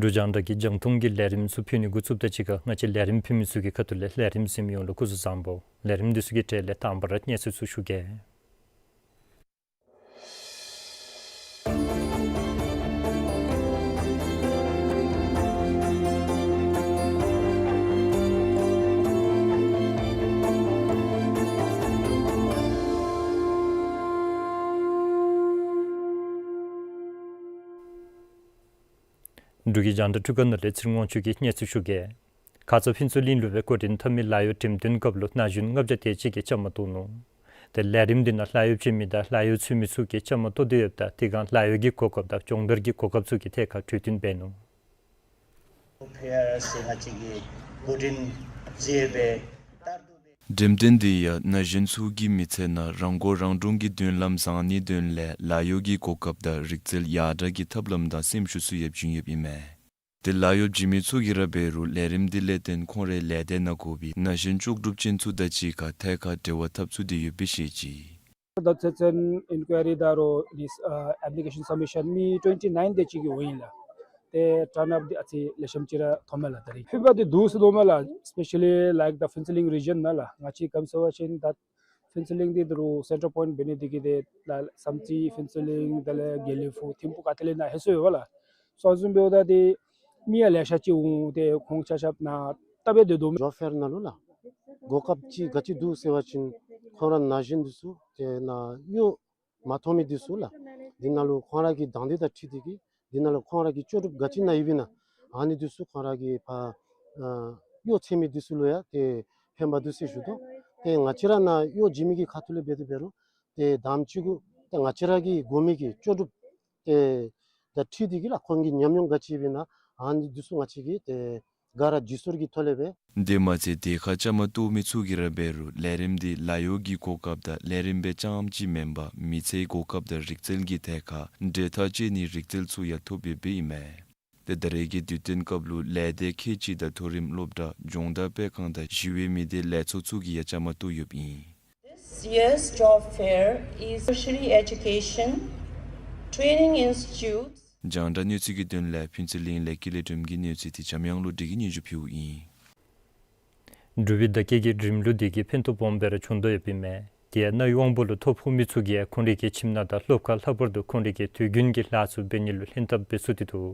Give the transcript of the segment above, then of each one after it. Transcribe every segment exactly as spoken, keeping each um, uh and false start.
འབྲུག་རྒྱང་བསྒྲགས་ཀྱིས་རྒྱང་མཐོང་གི་ལས་རིམ་ཚུ་ཕུལ་ནི་འགོ་བཙུགསཔ་དང་གཅིག་ཁར་ང་བཅས་ལས་རིམ་ཕུལ་མི་ཚུ་གི་ཁ་ཐུག་ལས་ལས་རིམ་གཟིགས་མི་ཡོངས་ལུ་སྐུ་གཟུགས་བཟང་པོ། ལས་རིམ་འདི་ཚུ་གི་གྲས་ལས་དང་པ་ར་གནས་ཚུལ་ཚུ་ཞུ་གེ། འབྲུག་གི་རྒྱང་བསྒྲགས་འཕྲུལ་ཁང་ནང་ལས་ཚེ་རིང་དབང་ཕྱུག་གིས་གནས་ཚུལ་ཞུ་གེ། ཁ་ཙ་ཕུན་ཚོགས་གླིང་ལུ་སྦེ་སྐུ་འདྲེན་འཐབ་མི་ལཱ་གཡོག་འགྲེམས་སྟོན་སྐབས་ལུ་ན་གཞོན་ལྔ་བརྒྱ་དེ་ཅིག་གིས་བཅའ་མར་གཏོགས་ནུག། ཏེ་ལས་རིམ་འདི་ནང་ལཱ་གཡོག་བྱིན་མི་དང་ལཱ་གཡོག་འཚོལ་མི་ཚུ་གིས་བཅའ་མར་གཏོགས་ཏེ་ཡོདཔ་ད་དེ་སྒང་ལཱ་གཡོག་གི་གོ་སྐབས་དང་སྦྱོང་བརྡར་གྱི་གོ་སྐབས་ཚུ་གི་ཐད་ཁར་གྲོས་བསྟུན་འབད་ནུག། འགྲེམས་སྟོན་འདི་ཡང་ན་གཞོན་ཚུ་གི་མི་ཚེ་ནང་རང་མགོ་རང་འདྲོངས་ཀྱི་མདུན་ལམ་བཟང་ནིའི་དོན་ལས་ལཱ་གཡོག་གི་གོ་སྐབས་དང་རིག་རྩལ་ཡར་དྲག་གི་ཐབས་ལམ་དང་སེམས་ཤུགས་ཚུ་ཡང་བྱིན་ཡོདཔ་ཨིན་མས། ཏེ་ལཱ་གཡོག་བྱིན་མི་ཚུ་གིས་ར་འབད་རུང་ལས་རིམ་འདི་ལས་བརྟེན་ཁོང་རའི་ལས་སྡེ་ནང་དགོ་པའི་ན་གཞོན་ལྕོགས་གྲུབ་ཅན་ཚུ་དང་གཅིག་ཁར་ཐད་ཀར་འབྲེལ་བ་འཐབ་ཚུགས་ཏེ་ཡོདཔ་སྦེ་བཤད་ཅི། ད་ཚེ་བཙོན་ཨིན་ཀུའི་རི་དང་རོགས་ཨ་ཨེཔ་ལི་ཀེ་ཤཱན་སབ་མི་ཤཱན་མི་ཊུ་ཝེན་ཊི་ནའིན་དེ་ཅིག་གི་འོང་ཡི་ལགས། ཏེ་ཊརན་ཨཔ་འདི་ཨ་ཙི་ལེགས་ཤོམ་ཅིག་ར་མཐོངམ་མས་ལགས། ད་རིས་ཕན་པ་འདི་འདུག་ཟེར་མནོཝ་མས་ལགས། སི་པེ་ཤ་ལི་ལའིཀ་ད་ཕུན་ཚོགས་གླིང་རི་ཇཱན་ནང་ལགས། ང་བཅས་ག་ཅི་སྨོ་ཟེར་བ་ཅིན་ད་ཕུན་ཚོགས་གླིང་འདི་ད་རུང་སེན་ཊར་པོའིནཊ་འབད་ནི་འདི་གིས་ཏེ་ལགས་བསམ་རྩེ་ཕུན་ཚོགས་གླིང་དེ་ལས་དགེ་ལེགས་ཕུག་ཐིམ་ཕུག་ག་ཏེ་ལས་ནཱ་ལྷོད་སོང་ཡོད་པ་ལགས། སོང་སོང་འབདཝ་ད་ཏེ་མི་ཡང་ལེ་ཤ་ཅིག་འོང་། ཏེ་ཁོང་ཆ་ཁྱབ་ནཱ་བལྟ་སྦེ་སྡོད་དོ་མས། ཇོབ་ཕེར་ནང་ལུ་ལགས་གོ་སྐབས་ཅིག་ག་ཅི་འདུག་ཟེར་བ་ཅིན་ཁོང་ར་ན་གཞོན་འདི་ཚུ་ཏེ་ནཱ་གཡོག་མ་ཐོབ་མི་འདི་ཚུ་ལགས། འདི་ནང་ལུ་ཁོང་ར་གི་དང་འདོད་དང་འཁྲིལ་ཏེ་གིས་འདི་ནང་ལུ་ཁོང་ར་གི་ལྕོགས་གྲུབ་ག་ཅི་ནང་ཡོདཔ་ཨིན་ན་ཨ་ནི་འདི་ཚུ་ཁོང་ར་གི་ཕར་ཨ་གཡོག་འཚོལ་མི་འདི་ཚུ་ལུ་ཡང་ཏེ་ཕན་པ་འདུག་ཟེར་ཞུ་དོ། ཏེ་ང་བཅས་ར་ནཱ་གཡོག་བྱིན་མི་གི་ཁ་ཐུག་ལས་འབད་དེ་འབད་རུང་ཏེ་དང་པ་ཅིག་གུ་ཏེ་ང་བཅས་ར་གི་དགོ་མི་གི་ལྕོགས་གྲུབ་ཏེ་དང་འཁྲིལ་ཏེ་གིས་ལགས་ཁོང་གི་ཉམས་མྱོང་ག་ཅི་ཡོདཔ་ཨིན་ན་ཨ་ནི་འདི་ཚུ་ང་བཅས་ཀྱིས་ཏེ་ག་ར་བརྒྱུད་སྲོལ་གྱི་ཐོག་ལས་སྦེ། དེ་མ་ཚད་དེ་ཁར་བཅའ་མར་གཏོགས་མི་ཚུ་གིས་ར་འབད་རུང་ལས་རིམ་འདི་ལཱ་གཡོག་གི་གོ་སྐབས་དང་ལས་རིམ་སྦེ་རྐྱངམ་ཅིག་མེན་པར་མི་ཚེའི་གོ་སྐབས་དང་རིག་རྩལ་གྱི་ཐད་ཁར་འབྲེལ་ཐག་བཅད་ནིའི་རིག་རྩལ་ཚུ་ཡང་ཐོབ་ཡོདཔ་ཨིན་མས། ཏེ་ད་རེས་ཀྱི་དུས་སྟོན་སྐབས་ལུ་ལས་སྡེ་ཁལ་གཅིག་དང་མཐོ་རིམ་སློབ་གྲྭ་སྦྱོང་བརྡར་སྤེལ་ཁང་དང་ཞི་བའི་མི་སྡེ་ལས་ཚོགས་ཚུ་གིས་ཡང་བཅའ་མར་གཏོགས་ཡོདཔ་ཨིན། This year's job fair is tertiary education training institutes རྒྱང་བསྒྲགས་གནས་ཚུལ་གྱི་དོན་ལས་ཕུན་ཚོགས་གླིང་ལས་ཀྱི་ལས་སྒྲོམ་གྱི་གནས་ཚུལ་འདི་འཇམ་དབྱངས་བློ་གྲོས་ཀྱིས་སྙན་ཞུ་ཕུལཝ་ཨིན། འབྲུག་པའི་བརྡ་སྐད་ཀྱིས་རིམ་ལུགས་འདི་གིས་ཕན་ཐོགས་སྦོམ་སྦེ་ར་བྱུང་དོ་ཡོདཔ་ཨིན་མས། དེ་ཡང་རྣ་བའི་དབང་པོ་ལུ་ཐོ་ཕོག་མི་ཚུ་གིས་ཁོང་རའི་གི་ཁྱིམ་ནང་དང་སློབ་ཁང་ལྷག་པར་དུ་ཁོང་རའི་གི་དུས་རྒྱུན་གྱི་ལཱ་ཚུ་འབད་ནི་ལུ་ལྷན་ཐབས་འབད་ཚུགས་ཏེ་འདུག།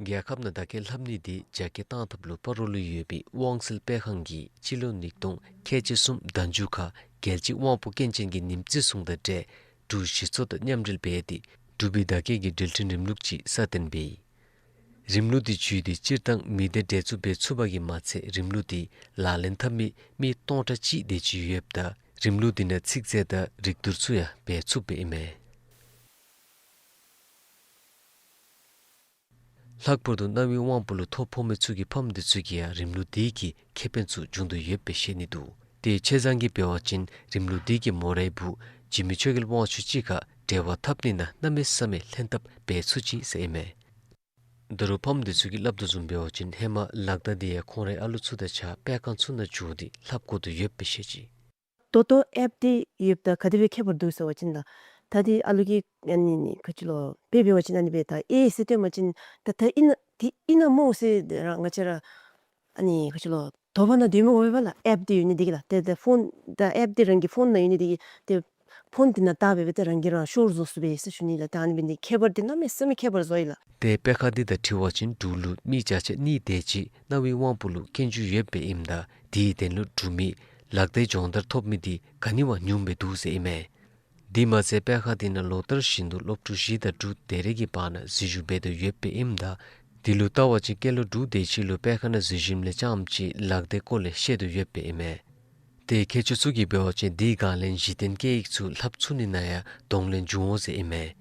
རྒྱལ་ཁབ་ནང་བརྡ་སྐད་ལྷབ་ནི་འདི་རྒྱ་སྐྱེད་བཏང་ཐབས་ལུ་སྤ་རོ་ལུ་ཡོད་པའི་དབང་སེལ་སྤེལ་ཁང་གིས་སྤྱི་ལོ་ཉིས་སྟོང་ཁལ་གཅིག་གསུམ་ཟླ་མཇུག་ཁར་རྒྱལ་སྤྱི་དབང་པོ་སྐྱོན་ཅན་གྱི་ཉིནམ་བརྩི་སྲུང་དང་འབྲེལ་འབྲུག་གཞི་ཚོགས་དང་མཉམ་འབྲེལ་འབད་དེ་འབྲུག་པའི་བརྡ་སྐད་ཀྱི་འགྲུལ་འཕྲིན་རིམ་ལུགས་ཅིག་སྲ་བརྟན་འབད་ཡི། རིམ་ལུགས་འདི་བརྒྱུད་དེ་སྤྱིར་བཏང་མི་སྡེ་འདྲ་མཉམ་འབད་ཚུགས་པ་གིས་མ་ཚད་རིམ་ལུགས་འདི་ལག་ལེན་འཐབ་མི་མི་སྟོང་ཕྲག་གཅིག་དེ་ཅིག་ཡོདཔ་ད་རིམ་ལུགས་འདི་ནང་ཚིག་མཛོད་དང་རིག་བསྡུར་ཚུ་ཡང་འབད་ཚུགསཔ་ཨིན་མས། ལྷག་པར་དུ་རྣ་བའི་དབང་པོ་ལུ་ཐོ་ཕོག་མི་ཚུ་གི་ཕམ་འདི་ཚུ་གིས་ཡང་རིམ་ལུགས་འདི་གིས་ཁེ་ཕན་ཚུ་འབྱུང་དོ་ཡོདཔ་སྦེ་བཤད་ནི་འདུག། དེ་ཆ་ཚང་གིས་འབད་བ་ཅིན་རིམ་ལུགས་འདི་གིས་མོ་རའི་བུ་ འཇིགས་མེད་ཆོས་རྒྱལ་དབང་ཕྱུག་གཅིག་ཁར་འབྲེལ་བ་འཐབ་ནི་ནང་གནམ་མེད་ས་མེད་ལྷན་ཐབས་འབད་ཚུགས་ཅི་ཟེར་ཨིན་མས། ད་རུང་ཕམ་འདི་ཚུ་གིས་སླབ་དོ་བཟུམ་འབད་བ་ཅིན་ཧེ་མ་ལག་བརྡ་འདི་ཡང་ཁོང་རའི་ཨ་ལུ་ཚུ་དང་གཅིག་ཁར་སྤེལ་ཁང་ཚུ་ནང་འགྱོ་སྟེ་ལྷབ་དགོ་དོ་ཡོདཔ་སྦེ་བཤད་ཅི། ད་ལྟོ་ཨེཔ་འདི་ཡོདཔ་ད་ག་དེ་སྦེ་ཁྱད་པར་འདུག་ཟེར་བ་ཅིན་ལགས། ད་འདི་ཨ་ལུ་གིས་ཨ་ནི་ནི་ག་ཅི་ལོ་དཔེ་འབད་བ་ཅིན་ཨ་ནི་སྦེ་ད་ཨེ་ཟེར་སྟོན་པ་ཅིན་ད་ད་ཨིན་ན་འདི་ཨིན་ན་སྨོ་ཟེར་ར་ང་བཅས་ར་ཨ་ནི་ག་ཅི་ལོ་དོགས་པ་ནང་སྡོད་མི་དགོ་པས་ལགས། ཨེཔ་འདི་ཡོད་ནི་འདི་གིས་ལགས། ཏེ་ཏེ་ཕོན་ད་ཨེཔ་འདི་རང་གི་ཕོན་ནང་ཡོད་ནི་འདི་གིས་ཏེ་ཕོན་འདི་ནང་བལྟ་སྦེ་སྦེ་ཏེ་རང་གིས་རང་ཤོར་བཟོ་ཚུགས་པས་ཟེར་ཞུ་ནི་ལགས། ད་ཨ་ནི་འབད་ནི་ཁྱད་པར་འདི་གནམ་མེད་ས་མེད་ཁྱད་པར་བཟོ་ཡི་ལགས། ཏེ་དཔེ་ཁང་འདི་དང་འཁྲིལ་བ་ཅིན་འབྲུག་ལུ་མི་བརྒྱ་ཆ་གཉིས་དེ་ཅིག་རྣ་བའི་དབང་པོ་ལུ་སྐྱོན་བརྗོད་ཡོདཔ་སྦེ་ཨིནམ་ད་དེའི་དོན་ལུ་འབྲུག་མི་ལག་བརྡའི་སྦྱོང་བརྡར་ཐོབ་མི་འདི་ག་ནི་བ་ཉུངམ་སྦེ་འདུག་ཟེར་ཨིན་མས། དེ་མ་ཚད་དཔེ་ཁང་འདི་ནང་ལོ་ལྟར་བཞིན་དུ་སློབ་ཕྲུག་བཞི་དང་དྲུག་དེ་རེ་གི་བར་ན་འཛུལ་ཞུགས་འབད་དོ་ཡོདཔ་སྦེ་ཨིནམ་ད་དེ་ལུ་བལྟ་བ་ཅིན་སྐྱེས་ལོ་དྲུག་དེ་ཅིག་ལུ་དཔེ་ཁང་ནང་འཛུལ་ཞིནམ་ལས་རྐྱངམ་ཅིག་ལག་བརྡའི་སྐོར་ལས་ཤེས་དོ་ཡོདཔ་སྦེ་ཨིན་མས། ཏེ་མཁས་མཆོག་ཚུ་གིས་འབད་བ་ཅིན་དེའི་སྒང་ལས་གཞི་རྟེན་སྐད་ཡིག་ཚུ་ལྷབ་ཚུགས་ནི་ནང་ཡང་གདོང་ལེན་འབྱུང་འོང་ཟེར་ཨིན་མས།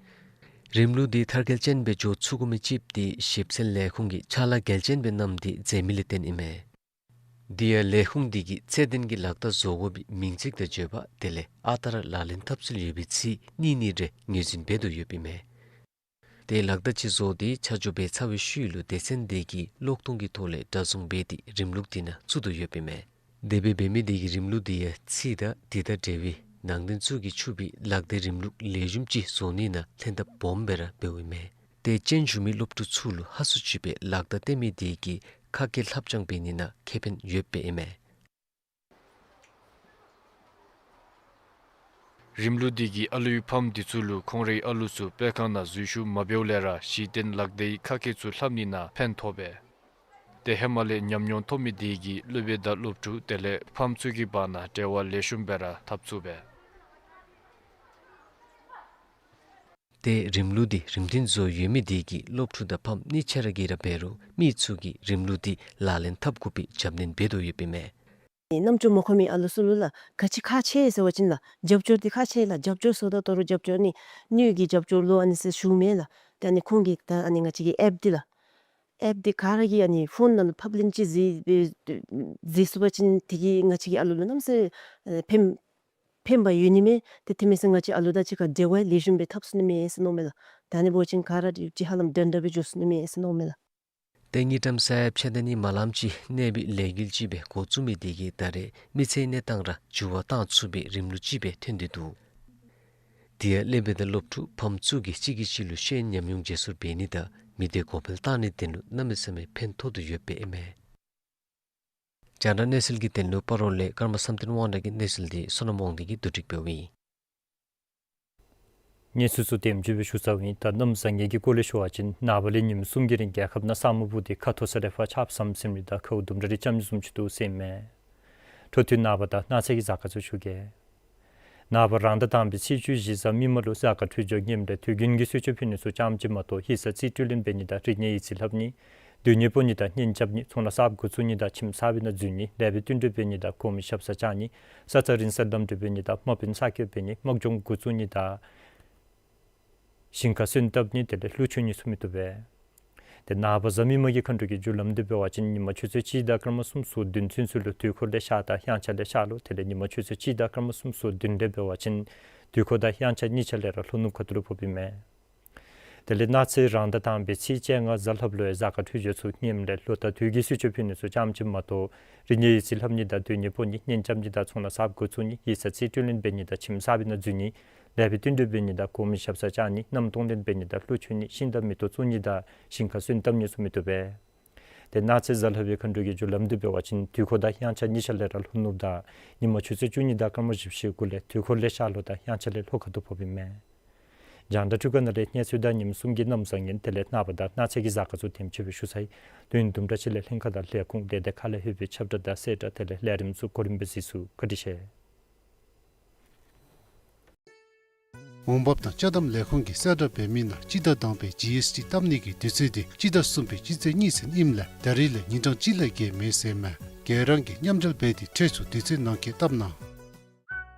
རིམ་ལུགས་འདི་མཐར་འཁྱོལ་ཅན་སྦེ་འགྱོ་ཚུགས་དགོ་མི་ཅིག་འདི་ཞིབ་འཚོལ་ལས་ཁུངས་ཀྱིས་ཕྱག་ལཱ་འགེལ་ཅན་སྦེ་གནངམ་འདི་མཛད་མི་ལས་བརྟེན་ཨིན་མས། དེ་ཡང་ལས་ཁུངས་འདི་གིས་ཚད་ལྡན་གྱི་ལག་བརྡ་བཟོ་དགོ་པའི་མིང་ཚིག་དང་བརྗོད་པ་དེ་ལས་ཨ་རྟག་ར་ལག་ལེན་འཐབ་སྲོལ་ཡོད་པའི་ཚིག་གཉིས་གཉིས་རེ་ངོས་འཛིན་འབད་དོ་ཡོདཔ་ཨིན་མས། ཏེ་ལག་བརྡ་ཅིག་བཟོ་སྟེ་ཆ་འཇོག་འབད་ཚར་བའི་ཤུལ་ལུ་སྡེ་ཚན་དེ་གིས་གློག་ཐུང་གི་ཐོག་ལས་འདྲ་བཟུང་འབད་དེ་རིམ་ལུགས་དེ་ནང་བཙུགས་དོ་ཡོདཔ་ཨིན་མས། དེ་སྦེ་འབད་མི་དེ་གིས་རིམ་ལུགས་དེ་ཡང་ཚིག་དང་དེ་དང་འབྲེལ་བའི་ནང་དོན་ཚུ་གིས་ཕྱུག་པའི་ལག་བརྡའི་རིམ་ལུགས་ལེགས་ཤོམ་ཅིག་བཟོ་ནི་ནང་ལྷན་ཐབས་སྦོམ་སྦེ་ར་འབདཝ་ཨིན་མས། ཏེ་སྤྱན་ཞུམ་མི་སློབ་ཕྲུག་ཚུ་ལུ་ཧ་སུ་ཅིག་སྦེ་ལག་བརྡ་སྟོན་མི་དེ་གིས་ཁ་སྐད་ལྷབ་སྦྱང་འབད་ནི་ནང་ཁེ་ཕན་ཡོདཔ་ཨིན་མས། རིམ་ལུགས་འདི་གིས་ཨ་ལུའི་ཕམ་འདི་ཚུ་ལུ་ཁོང་རའི་ཨ་ལུ་ཚུ་དཔེ་ཁང་ནང་འཛུལ་ཞུགས་མ་འབདཝ་ལས་ར་གཞི་རྟེན་ལག་བརྡའི་ཁ་སྐད་ཚུ་ལྷབ་ནི་ནང་ཕན་ཐོགས་པས། ཏེ་ཧེ་མ་ལས་ཉམས་མྱོང་ཐོབ་མི་དེ་གིས་སློབ་དཔོན་དང་སློབ་ཕྲུག་དེ་ལས་ཕམ་ཚུ་གི་བར་ན་འབྲེལ་བ་ལེགས་ཤོམ་སྦེ་ར་འཐབ་ཚུགས་པས། ཏེ་རིམ་ལུགས་འདི་རིམ་མཐུན་བཟོ་ཡོད་མི་དེ་གིས་སློབ་ཕྲུག་དང་ཕམ་གཉིས་ཆ་ར་གིས་ར་འབད་རུང་མི་ཚུ་གིས་རིམ་ལུགས་འདི་ལག་ལེན་འཐབ་དགོ་པའི་རྒྱབ་སྣོན་འབད་དོ་ཡོདཔ་ཨིན་མས། རྣམ་ཅོ་མ་འཁོར་མི་ཨ་ལུ་ཚུ་ལུ་ལགས་ག་ཅི་ཁག་ཆེ་ཟེར་བ་ཅིན་ལགས་རྒྱབ་སྐྱོར་འདི་ཁག་ཆེ་ལགས། རྒྱབ་སྐྱོར་ཟེརཝ་ད་ད་རུང་རྒྱབ་སྐྱོར་ནི་དངུལ་གྱི་རྒྱབ་སྐྱོར་ལུ་ཨ་ནི་ཟེར་ཞུཝ་མེན་ལགས། ཏེ་ཨ་ནི་ཁོང་གིས་ད་ཨ་ནི་ང་བཅས་ཀྱི་ཨེཔ་འདི་ལགས་ཨེཔ་འདི་ག་ར་གིས་ཨ་ནི་ཕོན་ནང་ལུ་ཕབ་ལེན་ཅིག་མཛད་མཛད་ཚུགས་པ་ཅིན་དེ་གིས་ང་བཅས་ཀྱི་ཨ་ལུ་ལུ་གནམ་མེད་ས་མེད་ཕན་ཕན་པ་ཡོད་ནི་མས། ཏེ་དེ་མེན་ཟེར་ང་བཅས་ཨ་ལུ་དང་གཅིག་ཁར་འབྲེལ་བ་ལེགས་ཤོམ་སྦེ་འཐབ་ཚུགས་ནི་མས་ཟེར་མནོཝ་མས་ལགས། ད་ཨ་ནི་འབད་བ་ཅིན་ག་ར་ཅིག་ཧ་ལམ་འདྲན་འདྲ་སྦེ་འགྱོ་ཚུགས་ནི་མས་ཟེར་མནོཝ་མས་ལགས། ཏེ་དངུལ་ཀྲམ་ས་ཡ་ཕྱེད་དང་གཉིས་མ་ལངམ་ཅིག་གནས་པའི་ལས་འགུལ་ཅིག་སྦེ་འགོ་བཙུགས་མི་དེ་གིས་ད་རེས་མི་ཚེའི་གནས་སྟངས་ར་འགྱུར་བ་བཏང་ཚུགས་པའི་རིམ་ལུགས་ཅིག་སྦེ་ཐོན་ཏེ་འདུག། དེ་ཡང་སློབ་དཔོན་དང་སློབ་ཕྲུག་ཕམ་ཚུ་གིས་གཅིག་གིས་གཅིག་ལུ་ཤེས་ཡོན་ཉམས་མྱོང་བརྗེ་སོར་འབད་ནི་དང་མི་སྡེ་གོང་འཕེལ་བཏང་ནིའི་དོན་ལུ་གནམ་མེད་ས་མེད་ཕན་ཐོགས་དོ་ཡོདཔ་ཨིན་མས། རྒྱང་བསྒྲགས་གནས་ཚུལ་གྱི་དོན་ལུ་སྤ་རོ་ལས་ཀརྨ་བསམ་གཏན་དབང་གྲགས་ཀྱི་གནས་ཚུལ་འདི་བསོད་ནམས་དབང་འདུས་ཀྱིས་བསྡུ་སྒྲིག་འབདཝ་ཨིན། གནས་ཚུལ་ཚུ་དེམ་ཅིག་སྦེ་ཞུ་ཚརཝ་ཨིན། ད་གནམ་བཟང་ངན་གྱི་སྐོར་ལས་ཞུ་བ་ཅིན་ནངས་པ་ལས་ཉིནམ་གསུམ་གྱི་རིང་རྒྱལ་ཁབ་ནང་ས་སྨུག་སྤུབས་ཏེ་ཁ་མཐོ་ས་ལས་ཕར་ཆརཔ་ཟམ་ཟིམ་རེ་དང་ཁཝ་ལྡུམ་ར་རེ་རྐྱབ་ནི་བཟུམ་ཅིག་འདུག་ཟེར་ཨིན་མས། འཕྲོ་མཐུད་ནངས་པ་དང་གནངས་ཚེ་གི་གཟའ་སྐར་ཚུ་ཞུ་གེ། ནངས་པ་རང་ཟླ་དང་པའི་ཚེས་བཅུ་བཞི་གཟའ་མིག་དམར་ལུ་གཟའ་སྐར་འཕྲོད་སྦྱོར་ངནམ་ལས་དུས་རྒྱུན་གྱི་གསོལ་མཆོད་ཕུལ་ནི་ཚུ་རྐྱངམ་ཅིག་མ་གཏོགས་ཡིག་ཚང་རྩིས་སྤྲོད་ལེན་འབད་ནི་དང་རིག་གནས་ཡིག་རྩིས་ལྷབ་ནི། སྡོད་གནས་སྤོ་ནི་དང་གཉེན་རྐྱབ་ནི། ཚོང་ལཱ་གསརཔ་འགོ་བཙུགས་ནི་དང་ཁྱིམ་གསར་པའི་ནང་འཛུལ་ནི། ལེགས་པའི་བསྟུན་གྲོས་འབད་ནི་དང་དགོ་མི་ཞབས་སར་བཅར་ནི། ས་རྩ་རིན་གསར་གདམ་འདྲེས་འབད་ནི་དང་དམག་དཔོན་གསར་བསྐོ་འབད་ནི། དམག་སྦྱོང་འགོ་བཙུགས་ནི་དང་ཞིང་ཁར་སོན་བཏབ་ནི་དེ་ལས་ཀླུ་མཆོད་ནི་ཚུ་མི་བཏུབ་པས། ཏེ་ནངས་པ་གཟའ་མིག་དམར་གྱི་མཁའ་འགྲོ་གི་རྒྱུ་ལམ་འདི་འབད་བ་ཅིན་ཉིན་མ་ཆུ་ཚོད་གཅིག་དང་སྐར་མ་སུམ་ཅུ་སོ་བདུན་ཚུན་ཚོད་ལུ་དུས་འཁོར་ལས་ཤར་དང་དབྱངས་འཆར་ལས་ཤར་ལུ། དེ་ལས་ཉིན་མ་ཆུ་ཚོད་གཅིག་དང་སྐར་མ་སུམ་ཅུ་སོ་བདུན་ལས་འབད་བ་ཅིན་དུས་འཁོར་དང་དབྱངས་འཆར་གཉིས་ཆ་ལས་ར་ལྷོ་ནུབ་ཁ་ཐུག་ལུ་ཕོགཔ་ཨིན་མས། དེ་ལས་གནངས་ཚེ་རང་ཟླ་དང་པའི་ཚེས་བཅོ་ལྔ་གཟའ་ལྷགཔ་ལུ་ཡང་གཟའ་སྐར་འཕྲོད་སྦྱོར་ཚུ་ངནམ་ལས་ལོ་ཟླ་དུས་ཀྱི་གསོལ་མཆོད་ཕུལ་ནི་ཚུ་རྐྱངམ་ཅིག་མ་གཏོགས་རིག་གནས་ཡིག་རྩིས་ལྷབ་ནི་དང་སྡོད་གནས་སྤོ་ནི་གཉེན་རྐྱབ་ནི་དང་ཚོང་ལཱ་གསརཔ་འགོ་བཙུགས་ནི་ཡིག་ཚང་རྩིས་སྤྲོད་ལེན་འབད་ནི་དང་ཁྱིམ་གསར་པའི་ནང་འཛུལ་ནི། ལེགས་པའི་བསྟུན་གྲོས་འབད་ནི་དང་དགོ་མི་ཞབས་སར་བཅར་ནི། མནའམ་གཏོང་ལེན་འབད་ནི་དང་ཀླུ་མཆོད་ནི། ཤིང་དང་མེ་ཏོག་བཙུགས་ནི་དང་ཞིང་ཁར་སོན་བཏབ་ནི་ཚུ་མི་བཏུབ་པས། ཏེ་གནངས་ཚེ་གཟའ་ལྷག་པའི་མཁའ་འགྲོ་གི་རྒྱུ་ལམ་འདི་འབད་བ་ཅིན་དུས་འཁོར་དང་དབྱངས་འཆར་གཉིས་ཆ་ལས་ར་ལྷོ་ནུབ་དང་ཉིན་མ་ཆུ་ཚོད་བཅུ་གཉིས་དང་སྐར་མ་བཞི་བཅུ་ཞེ་དགུ་ལས་དུས་འཁོར་ལས་ཤར་ལྷོ་དང་དབྱངས་འཆར་ལས་ལྷོ་ཁ་ཐུག་ཕོགཔ་ཨིན་མས། རྒྱང་བསྒྲགས་འཕྲུལ་ཁང་ནང་ལས་གནས་ཚུལ་དང་ཉིནམ་གསུམ་གྱི་གནམ་བཟང་ངན་དེ་ལས་ནངས་པ་དང་གནངས་ཚེ་གི་གཟའ་སྐར་ཚུ་དེམ་ཅིག་སྦེ་ཞུ་ཚར་ཡི། དུས་ཡུན་དུམ་གྲ་ཅིག་ལས་ལྷན་ཁག་དང་ལས་ཁུངས་ལས་སྡེ་ཁག་ལས་ལྷོད་པའི་ཁྱབ་བསྒྲགས་དང་གསལ་བསྒྲགས་དེ་ལས་ལས་རིམ་ཚུ་གོ་རིམ་སྦེ་གཟིགས་ཚུགས། བཀའ་དྲིན་ཆེ། འོང་འབབ་དང་ཅ་དམ་ལས་ཁུངས་ཀྱིས་གསལ་བསྒྲགས་འབད་མི་ནང་སྤྱི་ཟླ་དང་པའི་ཇི་ཨེསི་ཊི་བཏབ་ནི་གི་དུས་ཚོད་འདི་སྤྱི་ཟླ་གསུམ་པའི་སྤྱི་ཚེས་གཉིས་ཚུན་ཨིནམ་ལས་ད་རིས་ལས་ཉིན་གྲངས་གཅིག་ལས་བརྒལ་མེད་ཟེར་མས། ག་ར་གིས་མཉམ་འབྲེལ་འབད་དེ་འཕྲལ་ཚུ་དུས་ཚོད་ནང་འཁོད་བཏབ་གནང་།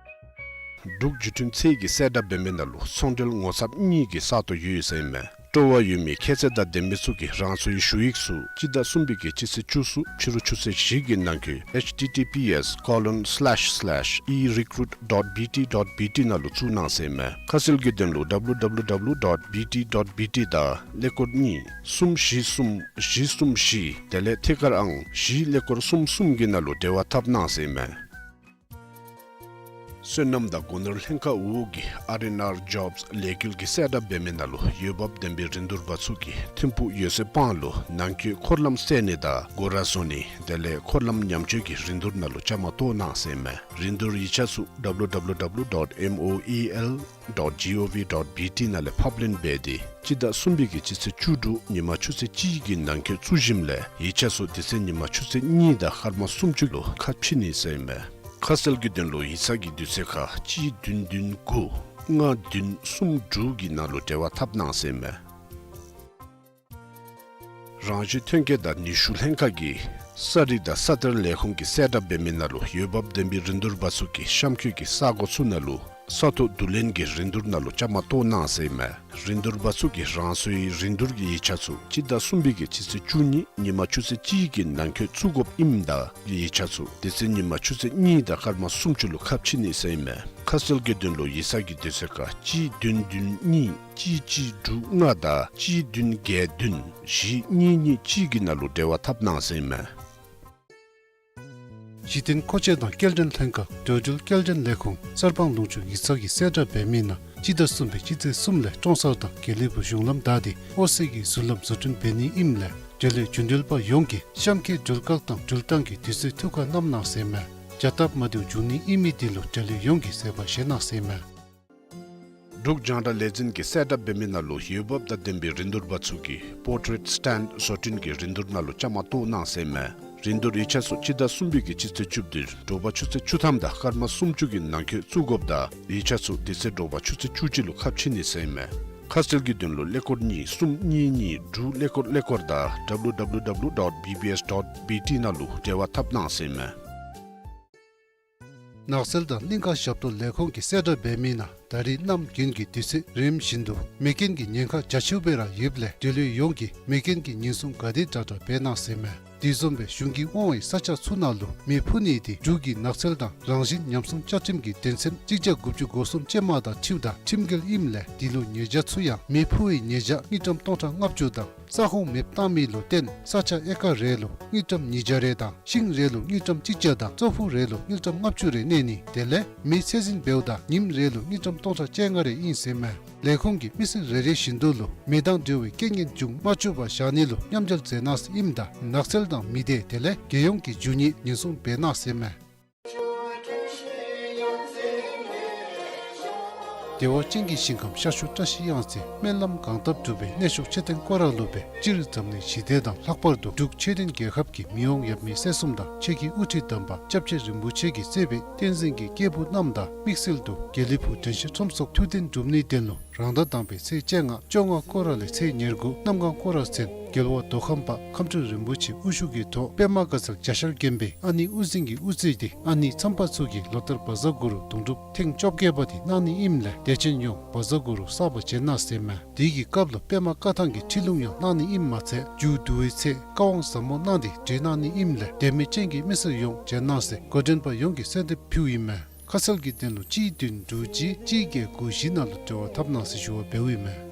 འབྲུག་བརྒྱུད་འཕྲིན་ཚད་ཀྱིས་གསལ་བསྒྲགས་འབད་མི་ནང་ལུ་ཚོང་འབྲེལ་ངོ་ཚབ་གཉིས་ཀྱི་ས་སྟོང་ཡོད་ཟེར་མས། སྤྲོ་བ་ཡོད་མི་ཁྱད་ཚད་དང་ལྡན་མི་ཚུ་གིས་རང་སོའི་ཞུ་ཡིག་ཚུ་སྤྱི་ཟླ་གསུམ་པའི་གི་སྤྱི་ཚེས་བཅུ་གསུམ་ཕྱི་རུ་ཆུ་ཚོད་བཞི་གི་ནང་འཁོད་H T T P S colon slash slash e recruit dot B T dot B T ནང་ལུ་བཙུགས་གནང་ཟེར་ཨིན་མས། ཁ་གསལ་གྱི་དོན་ལུ་W W W dot B T dot B T དང་ཀླད་ཀོར་གཉིས་གསུམ་བཞི་གསུམ་བཞི་གསུམ་བཞི་དེ་ལས་ཐད་ཀར་ཨང་བཞི་ཀླད་ཀོར་གསུམ་གསུམ་གྱི་ནང་ལུ་འབྲེལ་བ་འཐབ་གནང་ཟེར་ཨིན་མས། སོ་ནམ་དང་སྒོ་ནོར་ལྷན་ཁག་འོག་གི་R and R jobs ལས་འགུལ་གྱི་གསལ་བསྒྲགས་འབད་མི་ནང་ལུ་འོས་འབབ་ལྡན་པའི་རིན་བསྡུར་པ་ཚུ་གིས་ཐིམ་ཕུག་ཡོད་ཚད་སྤང་ལུ་ནང་འཁོད་འཁོར་ལམ་བསལ་ནི་དང་སྒོ་ར་བཟོ་ནི་དེ་ལས་འཁོར་ལམ་ཉམས་བཅོས་ཀྱི་རིན་བསྡུར་ནང་ལུ་བཅའ་མར་གཏོགས་གནང་ཟེར་ཨིན་མས། རིན་བསྡུར་ཡིག་ཆ་ཚུ་W W W dot M O E L dot G O V dot B T ནང་ལས་ཕབ་ལེན་འབད་དེ་སྤྱི་ཟླ་གསུམ་པའི་གི་སྤྱི་ཚེས་བཅུ་དྲུག་ཉིན་མ་ཆུ་ཚོད་གཅིག་གི་ནང་འཁོད་བཙུགས་ཞིནམ་ལས་ཡིག་ཆ་ཚུ་དེ་ཚེ་ཉིན་མ་ཆུ་ཚོད་གཉིས་དང་སྐར་མ་སུམ་ཅུ་ལུ་ཁ་ཕྱེ་ནི་ཟེར་ཨིན་མས། ཁ་གསལ་གྱི་དོན་ལུ་ཡིག་ཚང་གི་དུས་ཚོད་ཁར་གཅིག་བདུན་བདུན་དགུ་ལྔ་བདུན་གསུམ་དྲུག་གི་ནང་ལུ་འབྲེལ་བ་འཐབ་གནང་ཟེར་ཨིན་མས། རང་བཞིན་ཐོན་སྐྱེད་དང་ནུས་ཤུགས་ལྷན་ཁག་གིས་ས་རིག་དང་ས་གཏེར་ལས་ཁུངས་ཀྱི་གསལ་བསྒྲགས་འབད་མི་ནང་ལུ་འོས་འབབ་ལྡན་པའི་རིན་བསྡུར་པ་ཚུ་གིས་གཤམ་འཁོད་ཀྱི་ས་གོ་ཚུ་ནང་ལུ་ས་ཐོག་བསྡུ་ལེན་གྱི་རིན་བསྡུར་ནང་ལུ་བཅའ་མར་གཏོགས་གནང་ཟེར་ཨིན་མས། རིན་བསྡུར་པ་ཚུ་གིས་རང་སོའི་རིན་བསྡུར་གྱི་ཡིག་ཆ་ཚུ་སྤྱི་ཟླ་གསུམ་པའི་གི་སྤྱི་ཚེས་བཅུ་གཉིས་ཉིན་མ་ཆུ་ཚོད་གཅིག་གི་ནང་འཁོད་བཙུགས་དགོཔ་ཨིནམ་ད་ཡིག་ཆ་ཚུ་དེ་ཚེ་ཉིན་མ་ཆུ་ཚོད་གཉིས་དང་སྐར་མ་སུམ་ཅུ་ལུ་ཁ་ཕྱེ་ནི་ཟེར་ཨིན་མས། ཁ་གསལ་གྱི་དོན་ལུ་ཡིག་ཚང་གི་དུས་ཚོད་ཁར་གཅིག་བདུན་བདུན་གཉིས་གཅིག་གཅིག་དྲུག་ལྔ་དང་གཅིག་བདུན་བརྒྱད་བདུན་བཞི་གཉིས་གཉིས་གཅིག་གི་ནང་ལུ་འབྲེལ་བ་འཐབ་གནང་ཟེར་ཨིན་མས། གཞི་རྟེན་མཁོ་ཆས་དང་སྐྱེལ་འདྲེན་ལྷན་ཁག་འགྲོ་འགྲུལ་སྐྱེལ་འདྲེན་ལས་ཁུངས་གསར་སྤང་ལུང་ཕྱོགས་ཡིག་ཚང་གི་གསལ་བསྒྲགས་འབད་མི་ནང་སྤྱི་ཟླ་གསུམ་པའི་སྤྱི་ཚེས་གསུམ་ལས་ཀྲོང་གསར་དང་དགེ་ལེགས་ཕུག་གཞུང་ལམ་བདའ་སྟེ་ཨོ་སི་གི་ཟུར་ལམ་བཟོ་སྐྲུན་འབད་ནི་ཨིནམ་ལས་འབྲེལ་ཡོད་རྒྱུན་འགྲུལ་པ་ཡོངས་ཀྱིས་གཤམ་འཁོད་འགྲུལ་བཀག་དང་འགྲུལ་བཏང་གི་དུས་ཚོད་ཐུགས་ཁར་བསྣམ་གནང་ཟེར་ཨིན་མས། བྱ་སྟབས་མ་བདེཝ་འབྱུང་ནི་ཨིན་མི་དེ་ལུ་འབྲེལ་ཡོད་ཡོངས་ཀྱིས་བཟོད་པ་བཞེས་གནང་ཟེར་ཨིན་མས། འབྲུག་རྒྱང་བསྒྲགས་ལས་འཛིན་གྱི་གསལ་བསྒྲགས་འབད་མི་ནང་ལུ་འོས་འབབ་དང་ལྡན་པའི་རིན་བསྡུར་པ་ཚུ་གིས་པོར་ཊེཊ་སི་ཊེན་ཌ་བཟོ་སྐྲུན་གྱི་རིན་བསྡུར་ནང་ལུ་བཅའ་མར་གཏོགས་གནང་ཟེར་ཨིན་མས། རིན་བསྡུར་ཡིག་ཆ་ཚུ་སྤྱི་ཟླ་གསུམ་པའི་གི་སྤྱི་ཚེས་བཅུ་བདུན་དྲོ་པ་ཆུ་ཚོད་བཅུ་ཐམ་དང་སྐར་མ་སུམ་ཅུ་གི་ནང་འཁོད་བཙུགས་དགོཔ་དང་ཡིག་ཆ་ཚུ་དེ་ཚེ་དྲོ་པ་ཆུ་ཚོད་བཅུ་གཅིག་ལུ་ཁ་ཕྱེ་ནི་ཟེར་ཨིན་མས། ཁ་གསལ་གྱི་དོན་ལུ་ཀླད་ཀོར་གཉིས་གསུམ་གཉིས་གཉིས་དྲུག་ཀླད་ཀོར་ཀླད་ཀོར་དང་W W W dot B B S dot B T ནང་ལུ་འབྲེལ་བ་འཐབ་གནང་ཟེར་ཨིན་མས། ནགས་ཚལ་དང་གླིང་ཁ་ཞབས་ཏོག་ལས་ཁུངས་ཀྱི་གསལ་བསྒྲགས་འབད་མི་ནང་ད་རིས་གནམ་དགུན་གྱི་དུས་ཚོད་རིམ་བཞིན་དུ་མེ་རྐྱེན་གྱི་ཉེན་ཁ་རྒྱ་ཆེཝ་སྦེ་ར་ཡོདཔ་ལས་འབྲེལ་ཡོད་ཡོངས་ཀྱིས་མེ་རྐྱེན་གྱི་ཉེན་སྲུང་ག་དེ་དྲག་དྲག་འབད་གནང་ཟེར་ཨིན་མས། དེ་བཟུམ་སྦེ་གཞུང་གིས་དབང་བའི་ས་ཆ་ཚུ་ནང་ལུ་མེ་ཕུ་ནི་དེ་འབྲུག་གི་ནགས་ཚལ་དང་རང་བཞིན་ཉམས་སྲུང་བཅའ་ཁྲིམས་ཀྱི་དོན་ཚན་གཅིག་བརྒྱ་དགུ་བཅུ་གོ་གསུམ་ཅན་མ་དང་འཁྲིལཝ་ད་ཁྲིམས་འགལ་ཨིནམ་ལས་དེ་ལུ་ཉེས་བྱ་ཚུ་ཡང་མེ་ཕུ་བའི་ཉེས་བྱ་དངུལ་ཀྲམ་སྟོང་ཕྲག་ལྔ་བཅུ་དང་ས་ཁོངས་མེདཔ་བཏང་མི་ལུ་བརྟེན་ས་ཆ་ཨེ་ཀར་རེ་ལུ་དངུལ་ཀྲམ་ཉིས་བརྒྱ་རེ་དང་ཤིང་རེ་ལུ་དངུལ་ཀྲམ་གཅིག་བརྒྱ་དང་ཙོག་ཕུ་རེ་ལུ་དངུལ་ཀྲམ་ལྔ་བཅུ་རེ་གནས་ནི་དེ་ལས་མེ་ཚད་འཛིན་འབདཝ་ད་ཉིནམ་རེ་ལུ་དངུལ་ཀྲམ་སྟོང་ཕྲག་བཅོ་ལྔ་རེ་ཨིན་ཟེར་ཨིན་མས། ལས་ཁུངས་ཀྱིས་མི་སེར་རེ་རེ་བཞིན་དུ་ལུ་མེ་དང་འབྲེལ་བའི་རྐྱེན་ངན་འབྱུང་མ་བཅུག་པར་བཞག་ནི་ལུ་མཉམ་འབྲེལ་མཛད་གནང་ཟེར་ཨིནམ་ད་ནགས་ཚལ་དང་མི་སྡེ་དེ་ལས་རྒྱལ་ཡོངས་ཀྱི་རྒྱུ་དངོས་ཉེན་སྲུང་འབད་གནང་ཟེར་ཨིན་མས། བདེ་བ་ཅན་གྱི་ཞིང་ཁམས་ཤར་ཕྱོགས་བཀྲ་ཤིས་གཡང་རྩེ་སྨོན་ལམ་གང་བཏབ་འགྲུབ་པའི་གནས་མཆོག་མཆོད་རྟེན་སྐོར་ར་ལུ་སྦེ་སྤྱིར་འཛམ་གླིང་ཞི་བདེ་དང་ལྷག་པར་དུ་འབྲུག་ཆོས་ལྡན་རྒྱལ་ཁབ་ཀྱི་མི་དབང་ཡབ་མེས་སྲས་གསུམ་དང་ཆོས་ཀྱི་དབུ་ཁྲིད་དམ་པ་སྐྱབས་རྗེ་རིན་པོ་ཆེ་གིས་གཙོས་པའི་བསྟན་འཛིན་གྱི་སྐྱེས་བུ་རྣམས་དང་དམིགས་བསལ་དུ་དགེ་ལེགས་ཕུག་དྲན་ཤེས་ཁྲོམ་སོགས་ཐུགས་རྟེན་སྒྲུབ་ནིའི་དོན་ལུ་རང་ཟླ་དང་པའི་ཚེས་བཅོ་ལྔ་བཅོ་ལྔ་སྐོར་ར་ལས་ཚེས་ཉེར་དགུ་གནམ་གང་སྐོར་ར་ཚུན་རྒྱལ་བ་མདོ་ཁམས་པ་ཁམས་སྤྲུལ་རིན་པོ་ཆེ་དབུ་བཞུགས་ཀྱི་ཐོག་པདྨ་དགའ་ཚལ་རྒྱ་ཤར་དགོན་པའི་ཨ་ནེ་དབུ་འཛིན་གྱིས་དབུ་གཙོས་ཏེ་ཨ་ནེ་མཚམས་པ་ཚུ་གིས་ལོ་ལྟར་བཛྲ་གུ་རུ་དུང་སྒྲུབ་ཐེངས་བཅོ་བརྒྱད་པ་དེ་གནང་ནི་ཨིནམ་ལས་དད་ཅན་ཡོངས་བཛྲ་གུ་རུ་བསགས་པར་བྱོན་གནང་ཟེར་ཨིན་མས། དེ་གི་སྐབས་ལུ་པདྨ་བཀའ་ཐང་གི་ཁྲིད་ལུང་ཡང་གནང་ནི་ཨིནམ་མ་ཚད་མཇུག་བསྡུ་བའི་ཚེ་བཀའ་དབང་ཟབ་མོ་གནང་སྟེ་གྲོལ་གནང་ནི་ཨིནམ་ལས་དད་མོས་ཅན་གྱི་མི་སེར་ཡོངས་བྱོན་གནང་ཟེར་འགོ་འདྲེན་པ་ཡོངས་ཀྱིས་གསོལ་འདེབས་ཕུལཝ་ཨིན་མས། ཁ་གསལ་གྱི་དོན་ལུ་གཅིག་བདུན་དྲུག་གཅིག་གཅིག་བརྒྱད་དགུ་བཞི་ནང་ལུ་འབྲེལ་བ་འཐབ་གནང་ཟེར་ཞུ་བ་འབདཝ་ཨིན་མས།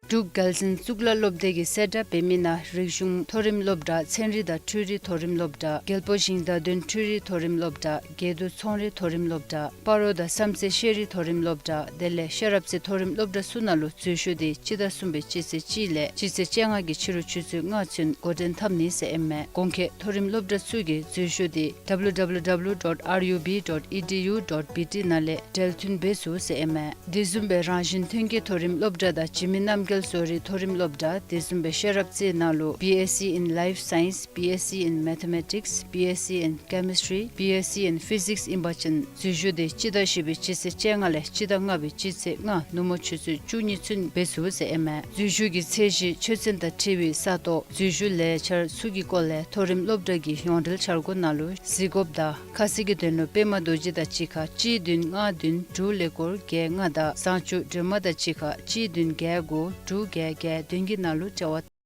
འབྲུག་རྒྱལ་འཛིན་གཙུག་ལག་སློབ་སྡེ་གི་གསལ་བསྒྲགས་འབད་མི་ནང་རིག་གཞུང་མཐོ་རིམ་སློབ་གྲྭ་ཚན་རིག་དང་འཕྲུལ་རིག་མཐོ་རིམ་སློབ་གྲྭ་རྒྱལ་པོ་ཞིང་བདག་དོན་འཕྲུལ་རིག་མཐོ་རིམ་སློབ་གྲྭ་དགེ་འདུན་ཚོང་རིག་མཐོ་རིམ་སློབ་གྲྭ་སྤ་རོ་དང་བསམ་རྩེ་ཤེས་རིག་མཐོ་རིམ་སློབ་གྲྭ་དེ་ལས་ཤེས་རབ་རྩེ་མཐོ་རིམ་སློབ་གྲྭ་ཚུ་ནང་ལུ་འཛུལ་ཞུགས་དེ་སྤྱི་ཟླ་གསུམ་པའི་སྤྱི་ཚེས་གཅིག་ལས་སྤྱི་ཚེས་བཅོ་ལྔ་གི་ཕྱི་རུ་ཆུ་ཚོད་ལྔ་ཚུན་འགོ་འདྲེན་འཐབ་ནི་ཟེར་ཨིན་མས། གོང་འཁོད་མཐོ་རིམ་སློབ་གྲྭ་ཚུ་གིས་འཛུལ་ཞུགས་དེ་W W W dot R U B dot E D U dot B T ནང་ལས་འབྲེལ་མཐུད་འབད་ཚུགས་ཟེར་ཨིན་མས། དེ་བཟུམ་སྦེ་རང་བཞིན་ཐོན་སྐྱེད་མཐོ་རིམ་སློབ་གྲྭ་དང་འཇིགས་མེད་རྣམ་རྒྱལ་བཟོ་རིག་མཐོ་རིམ་སློབ་གྲྭ་དེ་བཟུམ་སྦེ་ཤེས་རབ་རྩེ་ནང་ལུ་B S c in Life Science, B S c in Mathematics, B S c in Chemistry, B S c in Physics ཨིན་པ་ཅིན་འཛུལ་ཞུགས་དེ་སྤྱི་ཟླ་བཞི་པའི་སྤྱི་ཚེས་བཅོ་ལྔ་ལས་སྤྱི་ཟླ་ལྔ་པའི་སྤྱི་ཚེས་ལྔ་ནུབ་མོ་ཆུ་ཚོད་བཅུ་གཉིས་ཚུན་འབད་ཚུགས་ཟེར་ཨིན་མས། འཛུལ་ཞུགས་ཀྱི་ཚད་གཞི་ཆོས་ཚན་དང་འཁྲིལ་བའི་ས་སྟོང་འཛུལ་ཞུགས་ལས་འཆར་ཚུ་གི་སྐོར་ལས་མཐོ་རིམ་སློབ་གྲྭ་གི་ཡོངས་འབྲེལ་འཆར་སྒོ་ནང་ལུ་གཟིགས་དགོཔ་དང་ཁ་གསལ་གྱི་དོན་ལུ་པདྨ་རྡོ་རྗེ་དང་གཅིག་ཁར་གཅིག་བདུན་ལྔ་བདུན་དྲུག་ཀླད་ཀོར་བརྒྱད་ལྔ་དང་བཟང་སྤྱོད་སྒྲོལ་མ་དང་གཅིག་ཁར་གཅིག་བདུན་བརྒྱད་དགུ་ དྲུག་བརྒྱད་བརྒྱད་བདུན་གྱི་ནང་ལུ་འབྲེལ་བ།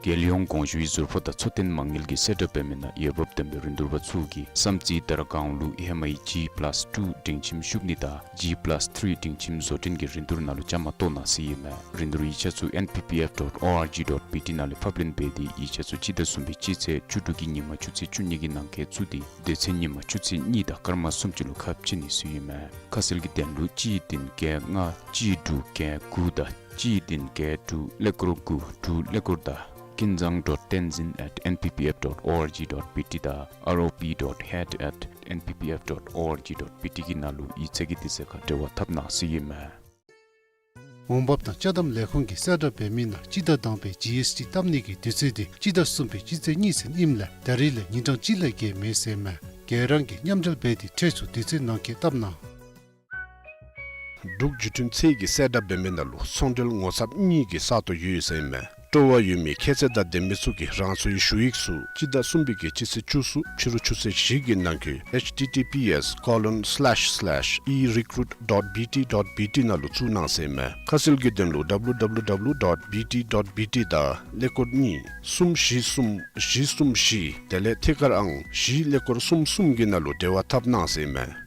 རྒྱལ་ཡོངས་གོང་ཞུའི་ཟུར་ཕོགས་དང་འཚོ་རྟེན་མ་དངུལ་གྱི་གསལ་བསྒྲགས་འབད་མི་ནང་འོས་འབབ་ལྡན་པའི་རིན་བསྡུར་པ་ཚུ་གིས་བསམ་རྩེ་དར་སྒང་ལུ་ཧེ་མའི་ཇི་པ་ལཱསི་ཊུ་སྒྲིང་ཁྱིམ་ཤུགས་གཉིས་དང་ཇི་པ་ལཱསི་ཐིརི་སྒྲིང་ཁྱིམ་བཟོ་སྐྲུན་གྱི་རིན་བསྡུར་ནང་ལུ་བཅའ་མར་གཏོགས་གནང་ཟེར་ཨིན་མས། རིན་བསྡུར་ཡིག་ཆ་ཚུ་ཨེན་པི་པི་ཨེཕ་ཌོཊ་ཨོ་ཨར་ཇི་ཌོཊ་བི་ཊི་ནང་ལས་ཕབ་ལེན་འབད་དེ་ཡིག་ཆ་ཚུ་སྤྱི་ཟླ་གསུམ་པའི་སྤྱི་ཚེས་བཅུ་དྲུག་གི་ཉིན་མ་ཆུ་ཚོད་བཅུ་གཉིས་ཀྱི་ནང་འཁོད་བཙུགས་ཏེ་དུས་ཚོད་ཉིན་མ་ཆུ་ཚོད་གཉིས་དང་སྐར་མ་སུམ་ཅུ་ལུ་ཁ་ཕྱེ་ནི་ཟེར་ཨིན་མས། ཁ་གསལ་གྱི་དོན་ལུ་གཅིག་བདུན་བརྒྱད་ལྔ་གཅིག་དྲུག་བརྒྱད་དགུ་དང་གཅིག་བདུན་བརྒྱད་དྲུག་ཀླད་ཀོར་དགུ་དྲུག་ཀླད་ཀོར་དང་ཀུན་བཟང་ཌོཊ་ཏེན་ཟིན་ཨེཊ་ཨེན་པི་པི་ཨེཕ་ཌོཊ་ཨོ་ཨར་ཇི་ཌོཊ་བི་ཊི་དང་ཨར་ཨོ་པི་ཌོཊ་ཧེཌ་ཨེཊ་ཨེན་པི་པི་ཨེཕ་ཌོཊ་ཨོ་ཨར་ཇི་ཌོཊ་བི་ཊི་གི་ནང་ལུ་ཡིག་ཚང་གི་དུས་ཚོད་ཁར་འབྲེལ་བ་འཐབ་གནང་ཟེར་ཨིན་མས། འོང་འབབ་དང་ཅ་དམ་ལས་ཁུངས་ཀྱི་གསལ་བསྒྲགས་འབད་མི་ནང་སྤྱི་ཟླ་དང་པའི་ཇི་ཨེསི་ཊི་བཏབ་ནི་གི་དུས་ཚོད་དེ་སྤྱི་ཟླ་གསུམ་པའི་སྤྱི་ཚེས་གཉིས་ཚུན་ཨིནམ་ལས་ད་རིས་ལས་ཉིན་གྲངས་གཅིག་ལས་བརྒལ་མེད་ཟེར་ཨིན་མས། ག་ར་གིས་མཉམ་འབྲེལ་འབད་དེ་ཁྲལ་ཚུ་དུས་ཚོད་ནང་འཁོད་བཏབ་གནང་། འབྲུག་བརྒྱུད་འཕྲིན་ཚད་ཀྱི་གསལ་བསྒྲགས་འབད་མི་ནང་ལུ་ཚོང་འབྲེལ་ངོ་ཚབ་གཉིས་ཀྱི་ས་སྟོང་ཡོད་ཟེར་ཨིན་མས། སྤྲོ་བ་ཡོད་མི་ཁྱད་ཚད་དང་ལྡན་མི་ཚུ་གིས་རང་སོའི་ཞུ་ཡིག་ཚུ་སྤྱི་ཟླ་གསུམ་པའི་གི་སྤྱི་ཚེས་བཅུ་གསུམ་ཕྱི་རུ་ཆུ་ཚོད་བཞི་གི་ནང་འཁོད་H T T P S colon slash slash e recruit dot B T dot B T ནང་ལུ་བཙུགས་གནང་ཟེར་ཨིན་མས། ཁ་གསལ་གྱི་དོན་ལུ་W W W dot B T dot B T དང་ཀླད་ཀོར་གཉིས་གསུམ་བཞི་གསུམ་བཞི་གསུམ་བཞི་དེ་ལས་ཐད་ཀར་ཨང་བཞི་ཀླད་ཀོར་གསུམ་གསུམ་གྱི་ནང་ལུ་འབྲེལ་བ་འཐབ་གནང་ཟེར་ཨིན་མས།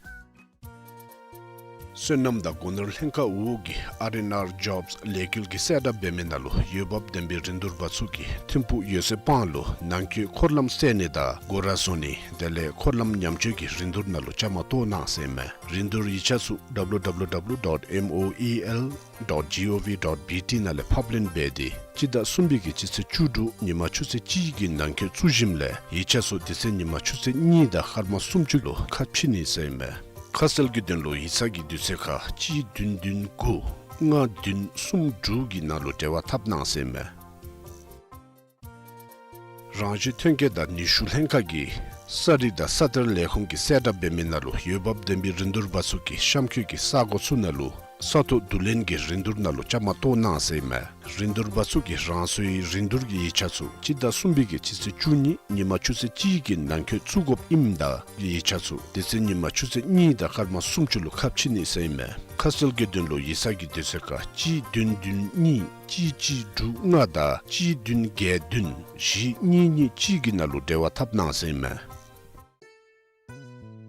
སོ་ནམ་དང་སྒོ་ནོར་ལྷན་ཁག་འོག་གི་R and R Jobs ལས་འགུལ་གྱི་གསལ་བསྒྲགས་འབད་མི་ནང་ལུ་འོས་འབབ་ལྡན་པའི་རིན་བསྡུར་པ་ཚུ་གིས་ཐིམ་ཕུག་ཡོད་ཚད་སྤང་ལུ་ནང་འཁོད་འཁོར་ལམ་བསལ་ནི་དང་སྒོ་ར་བཟོ་ནི་དེ་ལས་འཁོར་ལམ་ཉམས་བཅོས་ཀྱི་རིན་བསྡུར་ནང་ལུ་བཅའ་མར་གཏོགས་གནང་ཟེར་ཨིན་མས། རིན་བསྡུར་ཡིག་ཆ་ཚུ W W W dot M O E L dot G O V dot B T ནང་ལས་ཕབ་ལེན་འབད་དེ་སྤྱི་ཟླ་གསུམ་པའི་གི་སྤྱི་ཚེས་བཅུ་དྲུག་ཉིན་མ་ཆུ་ཚོད་གཅིག་གི་ནང་འཁོད་བཙུགས་ཞིནམ་ལས་ཡིག་ཆ་ཚུ་དེ་ཚེ་ཉིན་མ་ཆུ་ཚོད་གཉིས་དང་སྐར་མ་སུམ་ཅུ་ལུ་ཁ་ཕྱེ་ནི་ཟེར་ཨིན་མས། ཁ་གསལ་གྱི་དོན་ལུ་ཡིག་ཚང་གི་དུས་ཚོད་ཁར་གཅིག་བདུན་བདུན་དགུ་ལྔ་བདུན་གསུམ་དྲུག་གི་ནང་ལུ་འབྲེལ་བ་འཐབ་གནང་ཟེར་ཨིན་མས། རང་བཞིན་ཐོན་སྐྱེད་དང་ནུས་ཤུགས་ལྷན་ཁག་གིས་ས་རིག་དང་ས་གཏེར་ལས་ཁུངས་ཀྱི་གསལ་བསྒྲགས་འབད་མི་ནང་ལུ་འོས་འབབ་ལྡན་པའི་རིན་བསྡུར་པ་ཚུ་གིས་གཤམ་འཁོད་ཀྱི་ས་གོ་ཚུ་ནང་ལུ་ས་ཐོག་བསྡུ་ལེན་གྱི་རིན་བསྡུར་ནང་ལུ་བཅའ་མར་གཏོགས་གནང་ཟེར་ཨིན་མས། རིན་བསྡུར་པ་ཚུ་གིས་རང་སོའི་རིན་བསྡུར་གྱི་ཡིག་ཆ་ཚུ་སྤྱི་ཟླ་གསུམ་པའི་གི་སྤྱི་ཚེས་བཅུ་གཉིས་ཉིན་མ་ཆུ་ཚོད་གཅིག་གི་ནང་འཁོད་བཙུགས་དགོཔ་ཨིནམ་ད་ཡིག་ཆ་ཚུ་དེ་ཚེ་ཉིན་མ་ཆུ་ཚོད་གཉིས་དང་སྐར་མ་སུམ་ཅུ་ལུ་ཁ་ཕྱེ་ནི་ཟེར་ཨིན་མས། ཁ་གསལ་གྱི་དོན་ལུ་ཡིག་ཚང་གི་དུས་ཚོད་ཁར་གཅིག་བདུན་བདུན་གཉིས་གཅིག་གཅིག་དྲུག་ལྔ་དང་གཅིག་བདུན་བརྒྱད་བདུན་བཞི་གཉིས་གཉིས་གཅིག་གི་ནང་ལུ་འབྲེལ་བ་འཐབ་གནང་ཟེར་ཨིན་མས།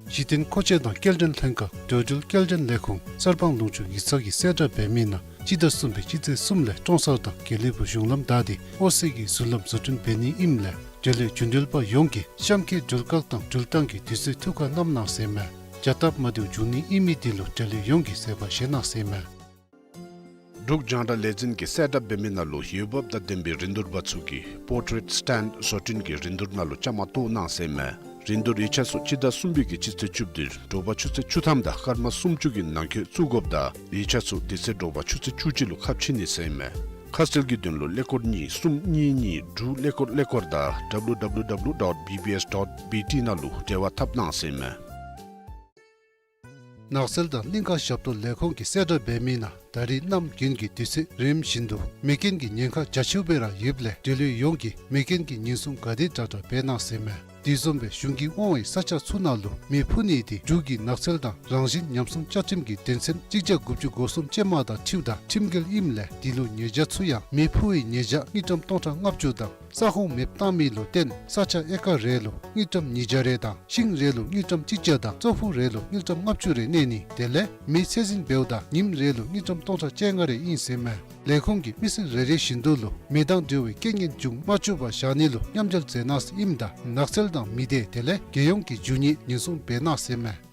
གཞི་རྟེན་མཁོ་ཆས་དང་སྐྱེལ་འདྲེན་ལྷན་ཁག་འགྲོ་འགྲུལ་སྐྱེལ་འདྲེན་ལས་ཁུངས་གསར་སྤང་ལུང་ཕྱོགས་ཡིག་ཚང་གི་གསལ་བསྒྲགས་འབད་མི་ནང་སྤྱི་ཟླ་གསུམ་པའི་སྤྱི་ཚེས་གསུམ་ལས་ཀྲོང་གསར་དང་དགེ་ལེགས་ཕུག་གཞུང་ལམ་བདའ་སྟེ་ཨོ་སི་གི་ཟུར་ལམ་བཟོ་སྐྲུན་འབད་ནི་ཨིནམ་ལས་འབྲེལ་ཡོད་རྒྱུན་འགྲུལ་པ་ཡོངས་ཀྱིས་གཤམ་འཁོད་འགྲུལ་བཀག་དང་འགྲུལ་བཏང་གི་དུས་ཚོད་ཐུགས་ཁར་བསྣམ་གནང་ཟེར་ཨིན་མས། བྱ་སྟབས་མ་བདེཝ་འབྱུང་ནི་ཨིན་མི་དེ་ལུ་འབྲེལ་ཡོད་ཡོངས་ཀྱིས་བཟོད་པ་བཞེས་གནང་ཟེར་ཨིན་མས། འབྲུག་རྒྱང་བསྒྲགས་ལས་འཛིན་གྱི་གསལ་བསྒྲགས་འབད་མི་ནང་ལུ་འོས་འབབ་དང་ལྡན་པའི་རིན་བསྡུར་པ་ཚུ་གིས་པོར་ཊེཊ་སི་ཊེན་ཌ་བཟོ་སྐྲུན་གྱི་རིན་བསྡུར་ནང་ལུ་བཅའ་མར་གཏོགས་གནང་ཟེར་ཨིན་མས། རིན་བསྡུར་ཡིག་ཆ་ཚུ་སྤྱི་ཟླ་གསུམ་པའི་གི་སྤྱི་ཚེས་བཅུ་བདུན་དྲོ་པ་ཆུ་ཚོད་བཅུ་ཐམ་དང་སྐར་མ་སུམ་ཅུ་གི་ནང་འཁོད་བཙུགས་དགོཔ་ད་ཡིག་ཆ་ཚུ་དེ་ཚེ་དྲོ་པ་ཆུ་ཚོད་བཅུ་གཅིག་ལུ་ཁ་ཕྱེ་ནི་ཟེར་ཨིན་མས། ཁ་གསལ་གྱི་དོན་ལུ་ཀླད་ཀོར་གཉིས་གསུམ་གཉིས་གཉིས་དྲུག་ཀླད་ཀོར་ཀླད་ཀོར་དང་W W W dot B B S dot B T ནང་ལུ་འབྲེལ་བ་འཐབ་གནང་ཟེར་ཨིན་མས། ནགས་ཚལ་དང་གླིང་ཁ་ཞབས་ཏོག་ལས་ཁུངས་ཀྱི་གསལ་བསྒྲགས་འབད་མི་ནང་ད་རིས་གནམ་དགུན་གྱི་དུས་ཚོད་རིམ་བཞིན་དུ་མེ་རྐྱེན་གྱི་ཉེན་ཁ་རྒྱ་ཆེཝ་སྦེ་ར་ཡོདཔ་ལས་འབྲེལ་ཡོད་ཡོངས་ཀྱིས་མེ་རྐྱེན་གྱི་ཉེན་སྲུང་ག་དེ་དྲག་དྲག་འབད་གནང་ཟེར་ཨིན་མས། དེ་བཟུམ་སྦེ་གཞུང་གིས་དབང་བའི་ས་ཆ་ཚུ་ནང་ལུ་མེ་འཕུ་ནི་དེ་འབྲུག་གི་ནགས་ཚལ་དང་རང་བཞིན་ཉམས་སྲུང་བཅའ་ཁྲིམས་ཀྱི་དོན་ཚན་གཅིག་བརྒྱ་དགུ་བཅུ་གོ་གསུམ་ཅན་མ་དང་འཁྲིལཝ་ད་ཁྲིམས་འགལ་ཨིནམ་ལས་དེ་ལུ་ཉེས་བྱ་ཚུ་ཡང་མེ་འཕུ་བའི་ཉེས་བྱ་དངུལ་ཀྲམ་སྟོང་ཕྲག་ལྔ་བཅུ་དང་ས་ཁོངས་མེདཔ་བཏང་མི་ལུ་བརྟེན་ས་ཆ་ཨེ་ཀར་རེ་ལུ་དངུལ་ཀྲམ་ཉིས་བརྒྱ་རེ་དང་ཤིང་རེ་ལུ་དངུལ་ཀྲམ་གཅིག་བརྒྱ་དང་ཙོག་ཕུག་རེ་ལུ་དངུལ་ཀྲམ་ལྔ་བཅུ་རེ་གནས་ནི་དེ་ལས་མེ་ཚད་འཛིན་འབདཝ་ད་ཉིནམ་རེ་ལུ་དངུལ་ཀྲམ་སྟོང་ཕྲག་བཅོ་ལྔ་རེ་ཨིན་ཟེར་ཨིན་མས། ལས་ཁུངས་ཀྱིས་མི་སེར་རེ་རེ་བཞིན་དུ་ལུ་མེ་དང་འབྲེལ་བའི་རྐྱེན་ངན་འབྱུང་མ་བཅུག་པར་བཞག་ནི་ལུ་མཉམ་འབྲེལ་མཛད་གནང་ཟེར་ཨིནམ་ད་ནགས་ཚལ་དང་མི་སྡེ་དེ་ལས་རྒྱལ་ཡོངས་ཀྱི་རྒྱུ་ནོར་ཉེན་སྲུང་འབད་གནང་ཟེར་ཨིན་མས།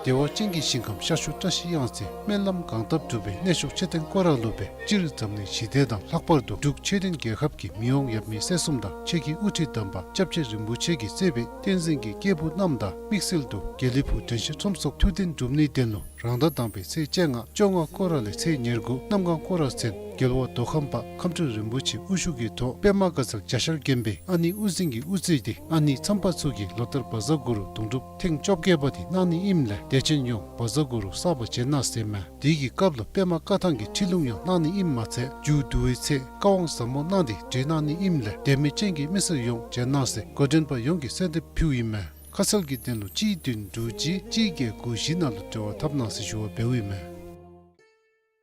བདེ་བ་ཅན་གྱི་ཞིང་ཁམས་ཤར་ཕྱོགས་བཀྲ་ཤིས་གཡང་རྩེ་སྨོན་ལམ་གང་བཏབ་འགྲུབ་པའི་གནས་མཆོག་མཆོད་རྟེན་སྐོར་ར་སློབ་དཔོན་སྤྱིར་འཛམ་གླིང་ཞི་བདེ་དང་ལྷག་པར་དུ་འབྲུག་མཆོད་རྟེན་རྒྱལ་ཁབ་ཀྱི་མི་དབང་ཡབ་མེས་སྲས་གསུམ་དང་ཆོས་ཀྱི་དབུ་ཁྲིད་དམ་པ་སྐྱབས་རྗེ་རིན་པོ་ཆེ་གིས་གཙོས་པའི་བསྟན་འཛིན་གྱི་སྐྱེས་བུ་རྣམས་དང་དམིགས་བསལ་དུ་དགེ་ལེགས་ཕུག་དྲན་ཤེས་ཁྲོམ་ཚོགས་ཐུགས་རྟེན་སྒྲུབ་ནིའི་དོན་ལུ་རང་ཟླ་དང་པའི་ཚེས་བཅོ་ལྔ་བཅོ་ལྔ་སྐོར་ར་ལས་ཚེས་ཉེར་དགུ་གནམ་གང་སྐོར་ར་ཚུན་རྒྱལ་བ་མདོ་ཁམས་པ་ཁམས་སྤྲུལ་རིན་པོ་ཆེ་དབུ་བཞུགས་ཀྱི་ཐོག་པདྨ་དགའ་ཚལ་རྒྱ་ཤར་དགོན་པའི་ཨ་ནེ་དབུ་འཛིན་གྱིས་དབུ་གཙོས་ཏེ་ཨ་ནེ་མཚམས་པ་ཚུ་གིས་ལོ་ལྟར་བཛྲ་གུ་རུ་དུང་སྒྲུབ་ཐེངས་བཅོ་བརྒྱད་པ་དེ་གནང་ནི་ཨིནམ་ལས་དད་ཅན་ཡོངས་བཛྲ་གུ་རུ་བསགས་པར་བྱོན་གནང་ཟེར་ཨིན་མས། དེ་གི་སྐབས་ལུ་པདྨ་བཀའ་ཐང་གི་ཁྲིད་ལུང་ཡང་གནང་ནི་ཨིནམ་མ་ཚད་མཇུག་བསྡུ་བའི་ཚེ་བཀའ་དབང་ཟབ་མོ་གནང་སྟེ་གྲོལ་གནང་ནི་ཨིནམ་ལས་དད་མོས་ཅན་གྱི་མི་སེར་ཡོངས་བྱོན་གནང་ཟེར་འགོ་འདྲེན་པ་ཡོངས་ཀྱིས་གསོལ་འདེབས་ཕུལཝ་ཨིན་མས། ཁ་གསལ་གྱི་དོན་ལུ་གཅིག་བདུན་དྲུག་གཅིག་གཅིག་བརྒྱད་དགུ་བཞི་ནང་ལུ་འབྲེལ་བ་འཐབ་གནང་ཟེར་ཞུ་བ་འབདཝ་ཨིན་མས།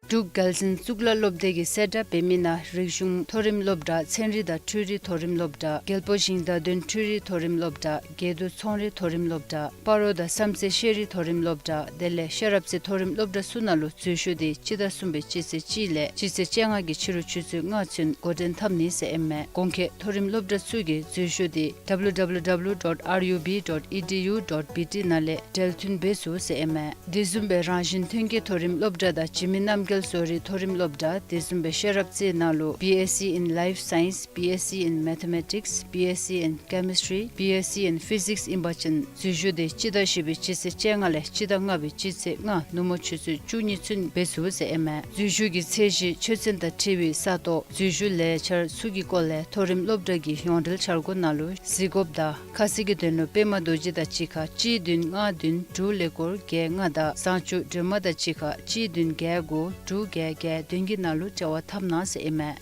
འབྲུག་རྒྱལ་བཙུན་གཙུག་ལག་སློབ་སྡེ་གི་གསལ་བསྒྲགས་འབད་མི་ནང་རིག་གཞུང་མཐོ་རིམ་སློབ་གྲྭ་ཚན་རིག་དང་འཕྲུལ་རིག་མཐོ་རིམ་སློབ་གྲྭ་རྒྱལ་པོ་ཞིང་བདག་དོན་འཕྲུལ་རིག་མཐོ་རིམ་སློབ་གྲྭ་དགེ་འདུན་ཚོང་རིག་མཐོ་རིམ་སློབ་གྲྭ་སྤ་རོ་དང་བསམ་རྩེ་ཤེས་རིག་མཐོ་རིམ་སློབ་གྲྭ་དེ་ལས་ཤེས་རབ་རྩེ་མཐོ་རིམ་སློབ་གྲྭ་ཚུ་ནང་ལུ་འཛུལ་ཞུགས་དེ་སྤྱི་ཟླ་གསུམ་པའི་སྤྱི་ཚེས་གཅིག་ལས་སྤྱི་ཚེས་བཅོ་ལྔ་གི་ཕྱི་རུ་ཆུ་ཚོད་ལྔ་ཚུན་འགོ་འདྲེན་འཐབ་ནི་ཟེར་ཨིན་མས། གོང་འཁོད་མཐོ་རིམ་སློབ་གྲྭ་ཚུ་གི་འཛུལ་ཞུགས་དེ་W W W dot R U B dot E D U dot B T ནང་ལས་འབྲེལ་མཐུད་འབད་ཚུགས་ཟེར་ཨིན་མས། དེ་བཟུམ་སྦེ་རང་བཞིན་ཐོན་སྐྱེད་མཐོ་རིམ་སློབ་གྲྭ་དང་འཇིགས་མེད་རྣམ་རྒྱལ་ བཟོ་རིག་མཐོ་རིམ་སློབ་གྲྭ་དེ་བཟུམ་སྦེ་ཤེས་རབ་རྩེ་ནང་ལུ་B S c in Life Science, B S c in Mathematics, B S c in Chemistry, B S c in Physics ཨིན་པ་ཅིན་འཛུལ་ཞུགས་དེ་སྤྱི་ཟླ་བཞི་པའི་སྤྱི་ཚེས་བཅོ་ལྔ་ལས་སྤྱི་ཟླ་ལྔ་པའི་སྤྱི་ཚེས་ལྔ་ནུབ་མོ་ཆུ་ཚོད་བཅུ་གཉིས་ཚུན་འབད་ཚུགས་ཟེར་ཨིན་མས། འཛུལ་ཞུགས་ཀྱི་ཚད་གཞི་ཆོས་ཚན་དང་འཁྲིལ་བའི་ས་སྟོང་འཛུལ་ཞུགས་ལས་འཆར་ཚུ་གི་སྐོར་ལས་མཐོ་རིམ་སློབ་གྲྭ་གི་ཡོངས་འབྲེལ་འཆར་སྒོ་ནང་ལུ་གཟིགས་དགོཔ་དང་ཁ་གསལ་གྱི་དོན་ལུ་པདྨ་རྡོ་རྗེ་དང་གཅིག་ཁར་གཅིག་བདུན་ལྔ་བདུན་དྲུག་ཀླད་ཀོར་བརྒྱད་ལྔ་དང་བཟང་སྤྱོད་སྒྲོལ་མ་དང་གཅིག་ཁར་གཅིག་བདུན་བརྒྱད་དགུ་དྲུག་བརྒྱད་བརྒྱད་བདུན་གྱི་ནང་ལུ་འབྲེལ་བ་འཐབ་གནང་ཟེར་ཨིན་མས།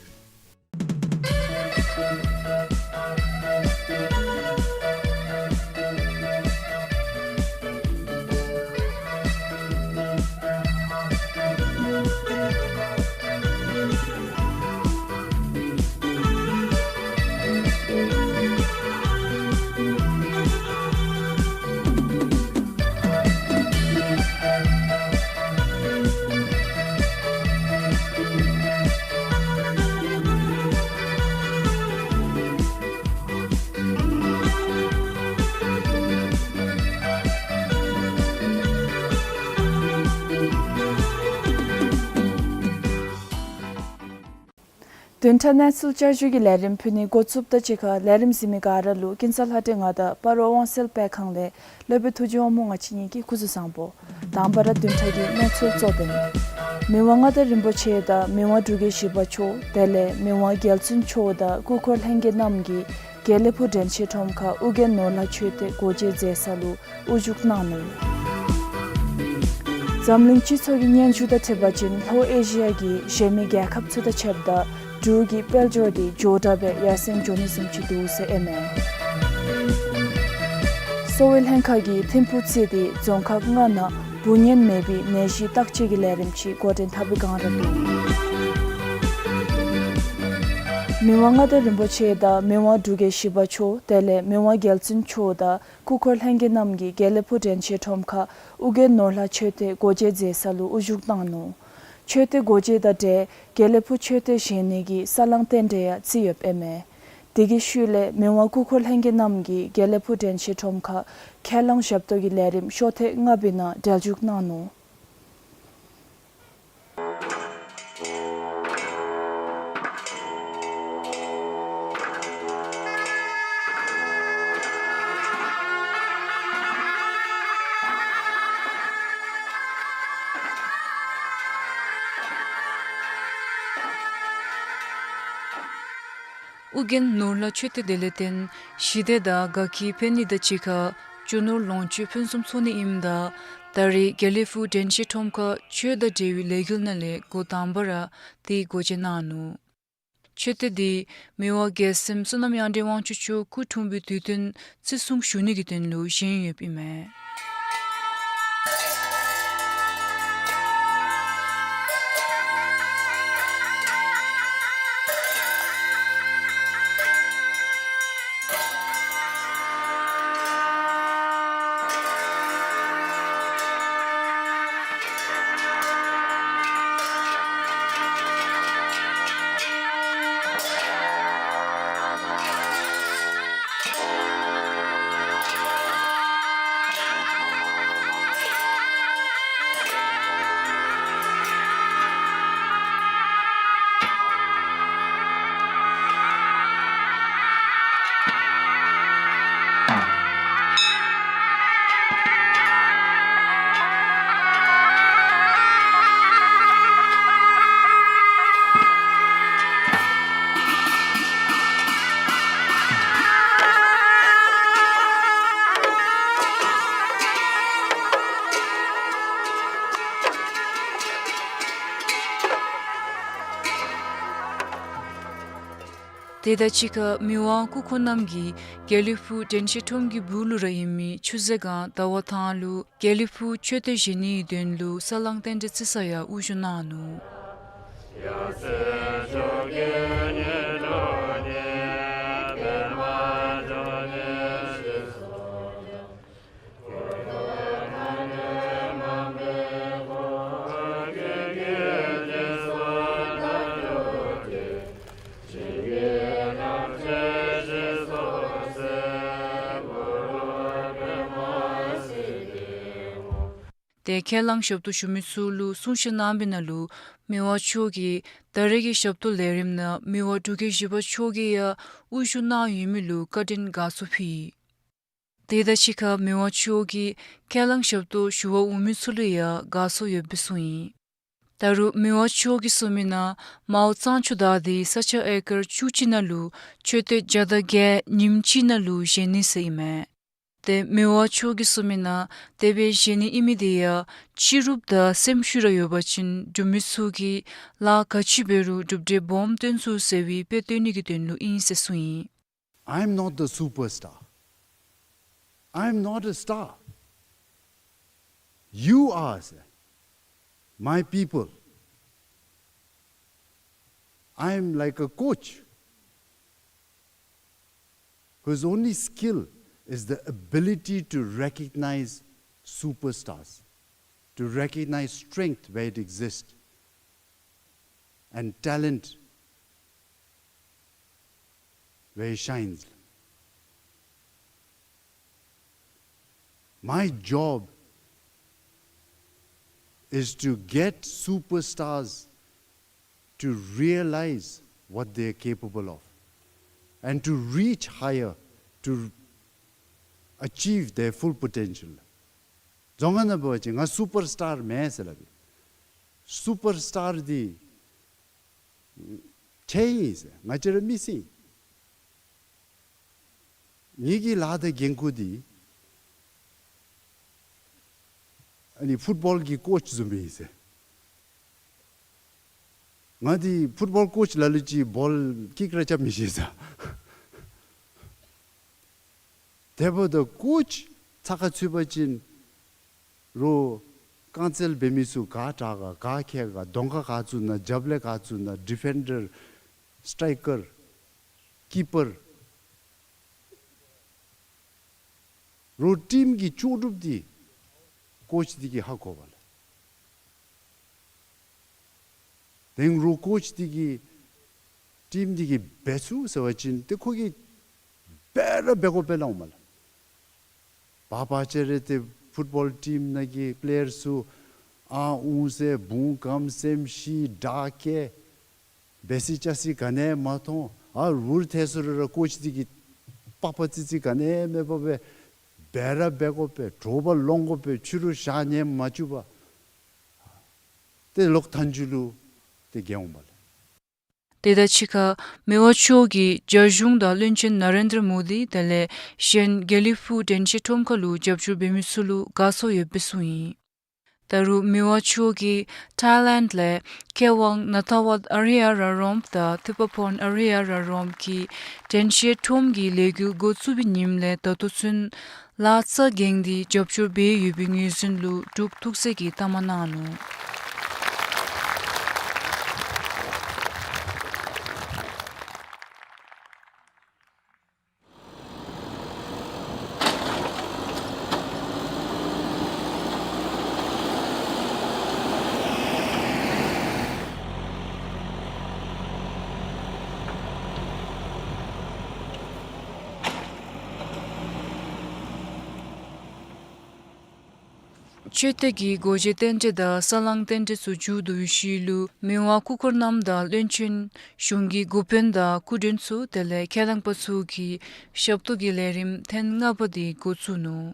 བདུན་ཕྲག་གནས་ཚུལ་བསྐྱར་ཞུའི་ལས་རིམ་ཕུལ་ནི་འགོ་བཙུགསཔ་དང་གཅིག་ཁར་ལས་རིམ་གཟིགས་མི་ག་ར་ལུ་ཀུན་བཟང་ལྷ་སྒྲོན་ང་དང་སྤ་རོ་དབང་གསལ་དཔེ་ཁང་ལས་སློབ་དཔོན་ཐུགས་རྗེ་དབང་མོ་ང་བཅས་གཉིས་ཀྱིས་སྐུ་གཟུགས་བཟང་པོ། དང་པ་ར་བདུན་ཕྲག་གི་གནས་ཚུལ་གཙོ་དོན། མི་དབང་མངའ་བདག་རིན་པོ་ཆེ་དང་མི་དབང་འབྲུག་རྒྱལ་བཞི་པ་མཆོག་དེ་ལས་མི་དབང་རྒྱལ་བཙུན་མཆོག་དང་སྐུ་འཁོར་ལྷན་རྒྱས་རྣམས་ཀྱིས་དགེ་ལེགས་ཕུག་དྲན་ཤེས་ཁྲོམ་ཁར་ཨོ་རྒྱན་ནོར་ལྷ་མཆོད་རྟེན་སྒོ་འབྱེད་མཛད་ས་ལུ་དབུ་བཞུགས་གནང་ནུག། འཛམ་གླིང་སྤྱི་ཚོགས་ཀྱི་སྙན་ཞུ་དང་འཁྲིལ་བ་ཅིན་ལྷོ་ཨེ་ཤི་ཡ་གི་གཞན་མི་རྒྱལ་ཁབ་ཚུ་དང་ཕྱདཔ་ད་འབྲུག་གི་དཔལ་འབྱོར་དེ་མགྱོགས་དྲགས་སྦེ་ཡར་སེང་འགྱོ་ནི་བཟུམ་ཅིག་འདུག་ཟེར་ཨིན་མས། གསོ་བའི་ལྷན་ཁག་གིས་ཐིམ་ཕུག་རྩེ་དེ་རྫོང་ཁག་ལྔ་ནང་འབུ་གཉན་མེད་པའི་ནད་གཞི་བརྟག་དཔྱད་ཀྱི་ལས་རིམ་ཅིག་འགོ་འདྲེན་འཐབ་པའི་བསྒང་ར་འདུག། མི་དབང་མངའ་བདག་རིན་པོ་ཆེ་དང་མི་དབང་འབྲུག་རྒྱལ་བཞི་པ་མཆོག་དེ་ལས་མི་དབང་རྒྱལ་བཙུན་མཆོག་དང་སྐུ་འཁོར་ལྷན་རྒྱས་རྣམས་ཀྱིས་དགེ་ལེགས་ཕུག་དྲན་ཤེས་ཁྲོམ་ཁར་ཨོ་རྒྱན་ནོར་ལྷ་མཆོད་རྟེན་སྒོ་འབྱེད་མཛད་ས་ལུ་དབུ་བཞུགས་གནང་ནུག། མཆོད་རྟེན་སྒོ་འབྱེད་དང་འབྲེལ་དགེ་ལེགས་ཕུག་མཆོད་རྟེན་བཞེངས་ནི་གི་ས་བསླང་རྟེན་འབྲེལ་ཡང་བརྩི་ཡོདཔ་ཨིན་མས། དེ་གི་ཤུལ་ལས་མི་དབང་སྐུ་འཁོར་ལྷན་རྒྱས་རྣམས་ཀྱིས་དགེ་ལེགས་ཕུག་དྲན་ཤེས་ཁྲོམ་ཁར་ཁས་བླངས་ཞབས་ཏོག་གི་ལས་རིམ་ཤོ་ཐེངས་ལྔ་པའི་ནང་གྲལ་འཇུག་གནང་ནུག། ཨོ་རྒྱན་ནོར་ལྷ་མཆོད་རྟེན་དེ་ལས་བརྟེན་ཞི་བདེ་དང་དགའ་སྐྱིད་འཕེལ་ནི་དང་གཅིག་ཁར་རྒྱུ་ནོར་ལོངས་སྤྱོད་ཕུན་སུམ་ཚོགས་ནི་ཨིནམ་ད་ད་རེས་དགེ་ལེགས་ཕུག་དྲན་ཤེས་ཁྲོམ་ཁར་ཆོས་དང་འབྲེལ་བའི་ལས་འགུལ་ནང་ལས་འགོ་དང་པ་ར་དེ་སྒོ་འབྱེད་གནང་ནུག། མཆོད་རྟེན་དེ་མི་དབང་རྒྱལ་སྲས་བསོད་ནམས་དབྱངས་ཅན་དབང་ཕྱུག་མཆོག་སྐུ་འཁྲུངས་པའི་དུས་སྟོན་བརྩི་སྲུང་ཞུ་ནི་གི་དོན་ལུ་བཞེངས་ཡོདཔ་ཨིན་མས། དེ་དང་གཅིག་ཁར་མི་དབང་སྐུ་འཁོར་རྣམས་ཀྱིས་དགེ་ལེགས་ཕུག་དྲན་ཤེས་ཁྲོམ་གྱི་སྦུག་ལུ་ར་ཨིན་མི་ཆུ་ཟེ་སྒང་ཟླ་བ་ཐང་ལུ་དགེ་ལེགས་ཕུག་མཆོད་རྟེན་བཞེངས་ནིའི་དོན་ལུ་ས་བསླང་རྟེན་འབྲེལ་བརྩི་ས་ཡང་དབུ་བཞུགས་གནང་ནུག། ཏེ་ཁས་བླངས་ཞབས་ཏོག་ཞུ་མི་ཚུ་ལུ་གསུང་བཤད་གནང་བའི་ནང་ལུ་མི་དབང་མཆོག་གིས་ད་རེས་ཀྱི་ཞབས་ཏོག་ལས་རིམ་ནང་མི་དབང་འབྲུག་རྒྱལ་བཞི་པ་མཆོག་གིས་ཡང་དབུ་བཞུགས་གནང་ཡོད་མི་ལུ་བཀའ་དྲིན་དགའ་ཚོར་ཕུལ་ཡི། དེ་དང་གཅིག་ཁར་མི་དབང་མཆོག་གིས་ཁས་བླངས་ཞབས་ཏོག་ཞུ་བར་འོང་མི་ཚུ་ལུ་ཡང་དགའ་ཚོར་ཡོདཔ་སྦེ་གསུངས་ཡི། ད་རུང་མི་དབང་མཆོག་གིས་གསུངས་མི་ནང་མའོ་གཙང་ཆུ་དར་འདི་ས་ཆ་ཨེ་ཀར་བཅུ་གཅིག་ནང་ལུ་མཆོད་རྟེན་བརྒྱ་དང་བརྒྱད་ཉིནམ་གཅིག་ནང་ལུ་བཞེངས་ནི་ཟེར་ཨིན་མས། ཏེ་མི་དབང་མཆོག་གིས་གསུངས་མི་ནང་དེ་སྦེ་བཞེངས་ནི་ཨིན་མི་འདི་ཡང་སྤྱི་རུབ་དང་སེམས་ཤུགས་ར་ཡོད་པ་ཅིན་འབྲུག་མི་ཚུ་གིས་ལཱ་ག་ཅི་འབད་རུང་གྲུབ་འབྲས་སྦོམ་སྟོན་ཚུགས་ཟེར་བའི་དཔེ་སྟོན་ནི་གི་དོན་ལུ་ཨིན་ཟེར་གསུངས་ཡི། I am not the superstar. I am not a star. You are, sir. My people. I am like a coach whose only skill is the ability to recognize superstars, to recognize strength where it exists, and talent where it shines. My job is to get superstars to realize what they are capable of and to reach higher, to achieve their full potential. རྫོང་ཁ་ནང་འབད་བ་ཅིན་ང་སུ་པར་སི་ཊར་མེན་ཟེར་སླབ་ཨིན། སུ་པར་སི་ཊར་འདི་ཁྱེད་ཨིན་ཟེར། ང་བཅས་ར་མི་སེར་ཨིན། ངེ་གི་ལཱ་དང་འགན་ཁུར་འདི་ཨ་ནི་ཕུཊ་བཱོལ་གྱི་ཀོཆ་བཟུམ་ཨིན་ཟེར། ང་འདི་ཕུཊ་བཱོལ་ཀོཆ་ལ་ལུ་ཅིག་བཱོལ་ཀིཀ་ར་རྐྱབ་མི་ཤེས་ཟེར། དེ་འབདཝ་ད་ཀོཆ་ཚགས་ཁར་ཚུད་པ་ཅིན་རོགས་རྐང་རྩེད་འབད་མི་ཚུ་ག་དྲག་ག་ག་མཁས་ག་གདོང་ཁར་ག་བཙུགས་ན་རྒྱབ་ལས་ག་བཙུགས་ན་ཌི་ཕེན་ཌར་སི་ཊའི་ཀར་ཀི་པར་རོགས་ཊིམ་གྱི་ལྕོགས་གྲུབ་འདི་ཀོཆ་འདི་གིས་ཧ་གོ་བས་ལགས། དེ་རོགས་ཀོཆ་འདི་གིས་ཊིམ་འདི་གིས་འབད་ཚུགས་ཟེར་བ་ཅིན་ཏེ་ཁོ་གིས་འབད་ར་འབད་དགོ་པས་ལགས་འོང་མས་ལགས། བ་བ་ཅིག་ར་ཏེ་ཕུཊ་བཱོལ་ཊིམ་ནང་གི་པེ་ལེ་ཡར་ཚུ་ཨ་འུ་ཟེར་བུང་སྐམ་སེམས་ཤི་དྲག་སྐྱེད་འབད་སི་ཅ་སི་ག་ནི་ཡང་མ་མཐོང་། ཨ་རུལ་ཐལ་སོང་རུང་ར་ཀོཆ་འདི་གིས་པགས་པ་ཙི་ཙི་ག་ནི་ཡང་མེད་པར་སྦེ་འབད་ར་འབད་དགོ་པས། དྲོ་པ་ལོང་དགོ་པས། ཕྱི་རུ་ཞག་ཉལ་མ་བཅུག་པར་ཏེ་ལོག་མཐའ་མཇུག་ལུ་ཏེ་རྒྱལ་འོང་པས་ལགས། དེ་དང་གཅིག་ཁར་མི་དབང་མཆོག་གིས་རྒྱ་གཞུང་དང་བློན་ཆེན་ན་རེན་དྲ་མོ་དི་དེ་ལས་གཞན་དགེ་ལེགས་ཕུག་དྲན་ཤེས་ཁྲོམ་ཁ་ལུ་རྒྱབ་སྐྱོར་འབད་མི་ཚུ་ལུ་དགའ་ཚོར་ཡོདཔ་སྦེ་གསུངས་ཡི། ད་རུང་མི་དབང་མཆོག་གིས་ཐའི་ལེནཌ་ལས་མཁས་དབང་ན་ཐ་ཝད་ཨ་རི་ཡ་ར་རོམ་དང་ཐིབ་པ་ཕོན་ཨ་རི་ཡ་ར་རོམ་གྱིས་དྲན་ཤེས་ཁྲོམ་གྱི་ལས་འགུལ་འགོ་བཙུགས་པའི་ཉིནམ་ལས་ད་ལྟོ་ཚུན་ལཱ་རྩ་འགེངས་ཏེ་རྒྱབ་སྐྱོར་འབད་ཡོད་པའི་ངོས་འཛིན་ལུ་འབྲུག་ཐུགས་སྲས་ཀྱིས་གཏའ་མ་གནང་ནུག། མཆོད་རྟེན་གྱི་སྒོ་འབྱེད་རྟེན་འབྲེལ་དང་ས་བསླང་རྟེན་འབྲེལ་ཚུ་མཇུག་བསྡུ་བའི་ཤུལ་ལུ་མི་དབང་སྐུ་འཁོར་རྣམས་དང་བློན་ཆེན་གཞུང་གི་འགོ་དཔོན་དང་སྐུ་མགྲོན་ཚུ་དེ་ལས་ཁས་བླངས་པ་ཚུ་གིས་ཞབས་ཏོག་གི་ལས་རིམ་ཐེངས་ལྔ་པ་འདི་འགོ་བཙུགས་ནུག།